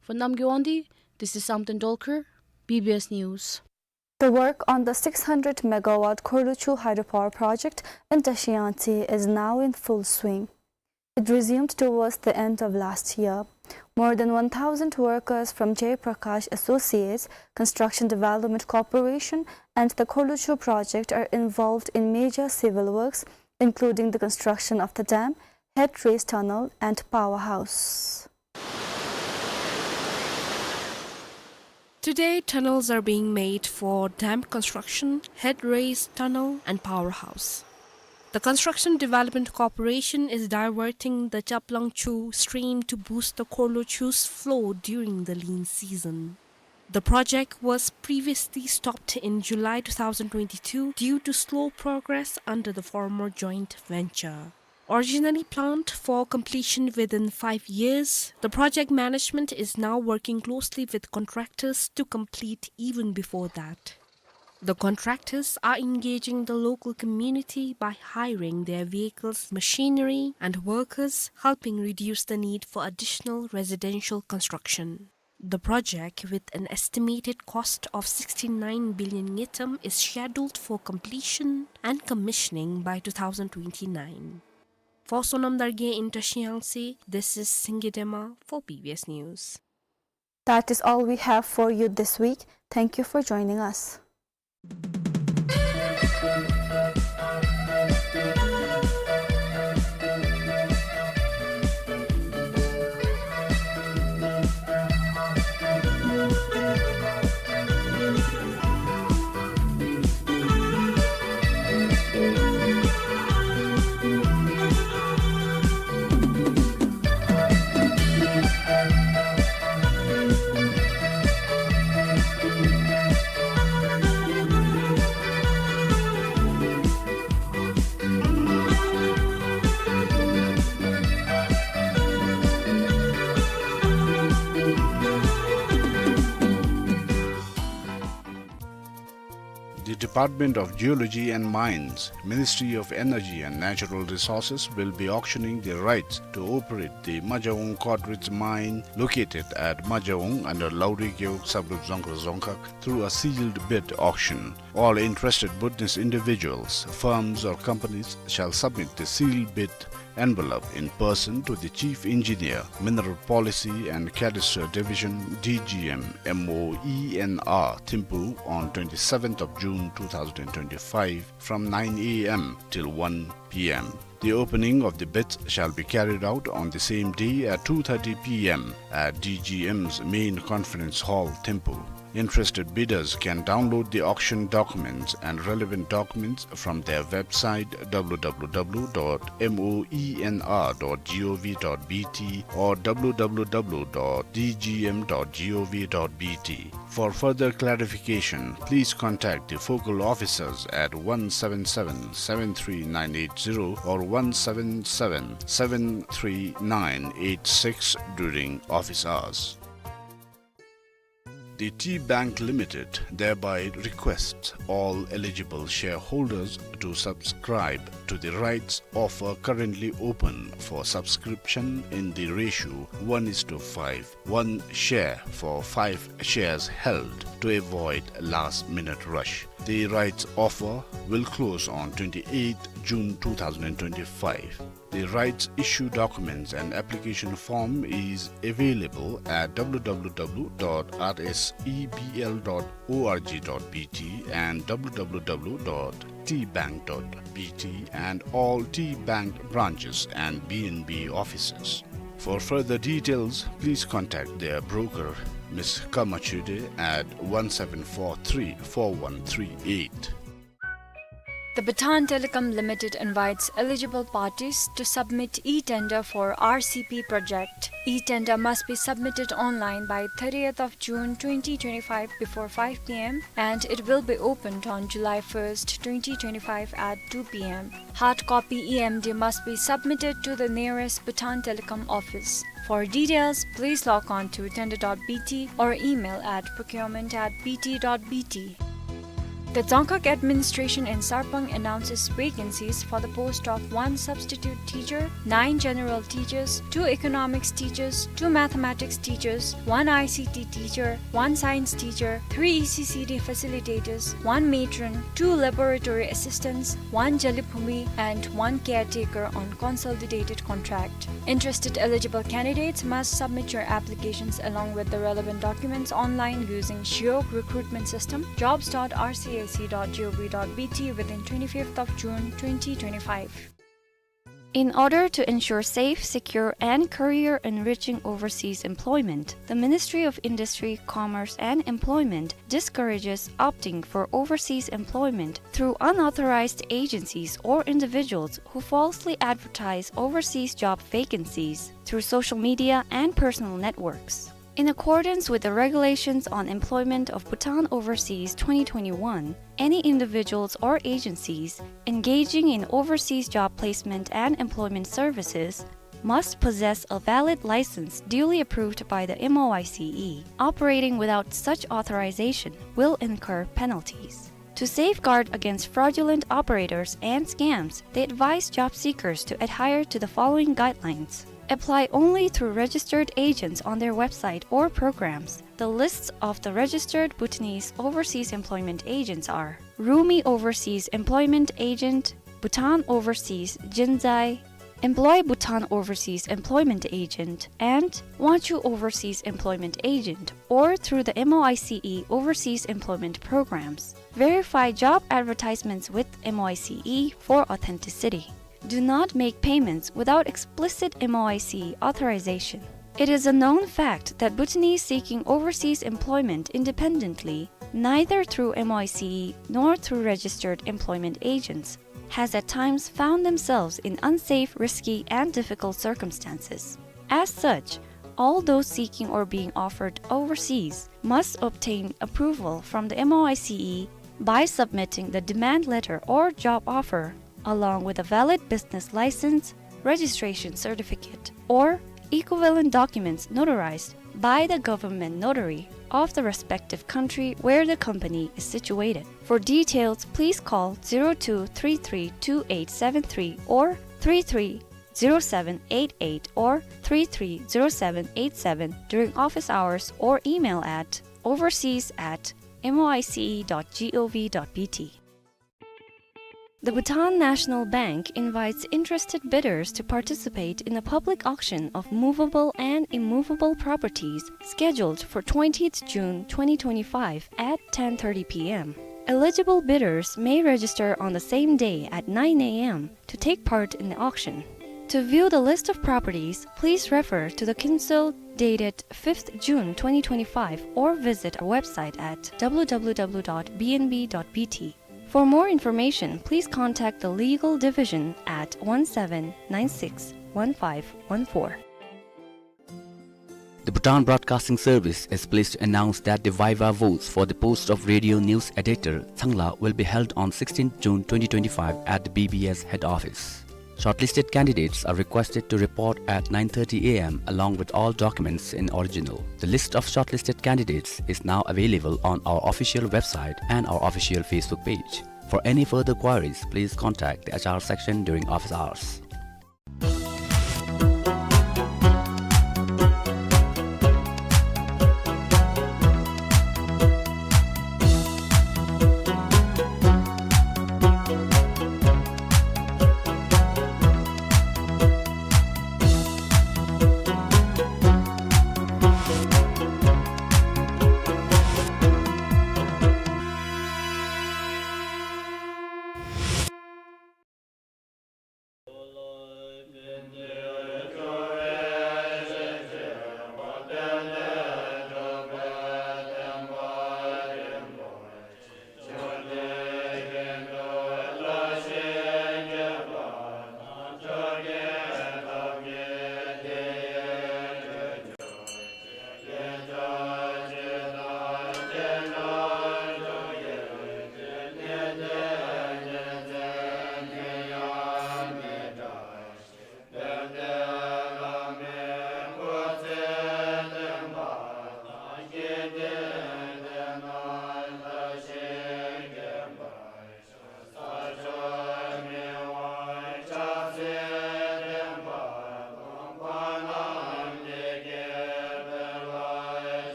For Namgay Wangdi, this is Samten Dolkar, B B S News. The work on the six hundred megawatt Khorluchhu hydropower project in Tashi Yangtse is now in full swing. It resumed towards the end of last year. More than one thousand workers from Jay Prakash Associates Construction Development Corporation and the Khorluchhu project are involved in major civil works, including the construction of the dam, headrace tunnel and powerhouse. Today, tunnels are being made for dam construction, headrace tunnel, and powerhouse. The Construction Development Corporation is diverting the Chaplangchu stream to boost the Khorlochu's flow during the lean season. The project was previously stopped in July two thousand twenty-two due to slow progress under the former joint venture. Originally planned for completion within five years, the project management is now working closely with contractors to complete even before that. The contractors are engaging the local community by hiring their vehicles, machinery, and workers, helping reduce the need for additional residential construction. The project, with an estimated cost of sixty-nine billion ngultrum, is scheduled for completion and commissioning by two thousand twenty-nine. For Sonam Dargye in Trashiang Se, this is Singye Dema for B B S News. That is all we have for you this week. Thank you for joining us. The Department of Geology and Mines, Ministry of Energy and Natural Resources will be auctioning the rights to operate the Majaung Codrich mine located at Majaung under Lauri Gewog Subgroup Dzongkhag Dzongkhag through a sealed bid auction. All interested Bhutanese individuals, firms or companies shall submit the sealed bid envelope in person to the Chief Engineer, Mineral Policy and Cadastre Division, D G M, M O E N R, Thimphu on twenty-seventh of June two thousand twenty-five from nine A M till one P M. The opening of the bids shall be carried out on the same day at two thirty P M at D G M's main conference hall, Thimphu. Interested bidders can download the auction documents and relevant documents from their website, W W W dot M O E N R dot G O V dot B T or W W W dot D G M dot G O V dot B T. For further clarification, please contact the focal officers at one seven seven, seven three nine eight zero or one seven seven, seven three nine eight six during office hours. The Tea Bank Limited thereby requests all eligible shareholders to subscribe to the rights offer currently open for subscription in the ratio one is to five, one share for five shares held, to avoid last-minute rush. The rights offer will close on twenty-eighth June two thousand twenty-five. The rights issue documents and application form is available at W W W dot R S E B L dot org dot B T and W W W dot Tea Bank dot B T and all Tea Bank branches and B N B offices. For further details, please contact their broker, Miss Kama Chude, at one seven four three four one three eight. The Bhutan Telecom Limited invites eligible parties to submit e-tender for R C P project. E-tender must be submitted online by thirtieth of June twenty twenty-five before five P M, and it will be opened on July first, twenty twenty-five at two P M. Hard copy E M D must be submitted to the nearest Bhutan Telecom office. For details, please log on to tender dot B T or email at procurement at B T dot B T. The Dzongkhag Administration in Sarpang announces vacancies for the post of one substitute teacher, nine general teachers, two economics teachers, two mathematics teachers, one I C T teacher, one science teacher, three E C C D facilitators, one matron, two laboratory assistants, one Jalibhumi, and one caretaker on consolidated contract. Interested eligible candidates must submit your applications along with the relevant documents online using Shiok recruitment system, jobs dot R C A C dot G O V dot B T within twenty-fifth of June twenty twenty-five. In order to ensure safe, secure, and career-enriching overseas employment, the Ministry of Industry, Commerce, and Employment discourages opting for overseas employment through unauthorized agencies or individuals who falsely advertise overseas job vacancies through social media and personal networks. In accordance with the Regulations on Employment of Bhutan Overseas twenty twenty-one, any individuals or agencies engaging in overseas job placement and employment services must possess a valid license duly approved by the M O I C E. Operating without such authorization will incur penalties. To safeguard against fraudulent operators and scams, they advise job seekers to adhere to the following guidelines. Apply only through registered agents on their website or programs. The lists of the registered Bhutanese overseas employment agents are Rumi Overseas Employment Agent, Bhutan Overseas Jinzai, Employ Bhutan Overseas Employment Agent, and Wangchuh Overseas Employment Agent, or through the M O I C E Overseas Employment Programs. Verify job advertisements with M O I C E for authenticity. Do not make payments without explicit M O I C E authorization. It is a known fact that Bhutanese seeking overseas employment independently, neither through M O I C E nor through registered employment agents, has at times found themselves in unsafe, risky, and difficult circumstances. As such, all those seeking or being offered overseas must obtain approval from the M O I C E by submitting the demand letter or job offer, along with a valid business license, registration certificate, or equivalent documents notarized by the government notary of the respective country where the company is situated. For details, please call zero two three three two eight seven three or three three zero seven eight eight or three three zero seven eight seven during office hours or email at overseas at M O I C E dot G O V dot B T. The Bhutan National Bank invites interested bidders to participate in a public auction of movable and immovable properties scheduled for twentieth June twenty twenty-five at ten thirty P M. Eligible bidders may register on the same day at nine A M to take part in the auction. To view the list of properties, please refer to the Kinsel dated fifth June twenty twenty-five or visit our website at W W W dot B N B dot B T. For more information, please contact the Legal Division at one seven nine six one five one four. The Bhutan Broadcasting Service is pleased to announce that the viva votes for the post of Radio News Editor, Tsangla, will be held on sixteenth June twenty twenty-five at the B B S head office. Shortlisted candidates are requested to report at nine thirty A M along with all documents in original. The list of shortlisted candidates is now available on our official website and our official Facebook page. For any further queries, please contact the H R section during office hours.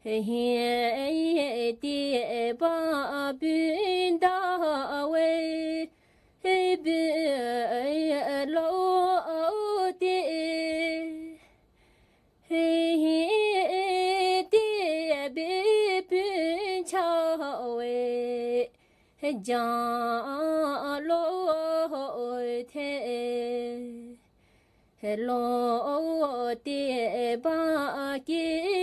ཧེ་ཧེ་ཏེ་བ་བུན་ད་བའི་ཧེ་བུན་ལོ་ཏེ། ཧེ་ཧེ་ཏེ་བའི་བུན་ཆ་བའི་ལྗང་ལོ་ཐེ། ལོ་ཏེ་བ་ཀི་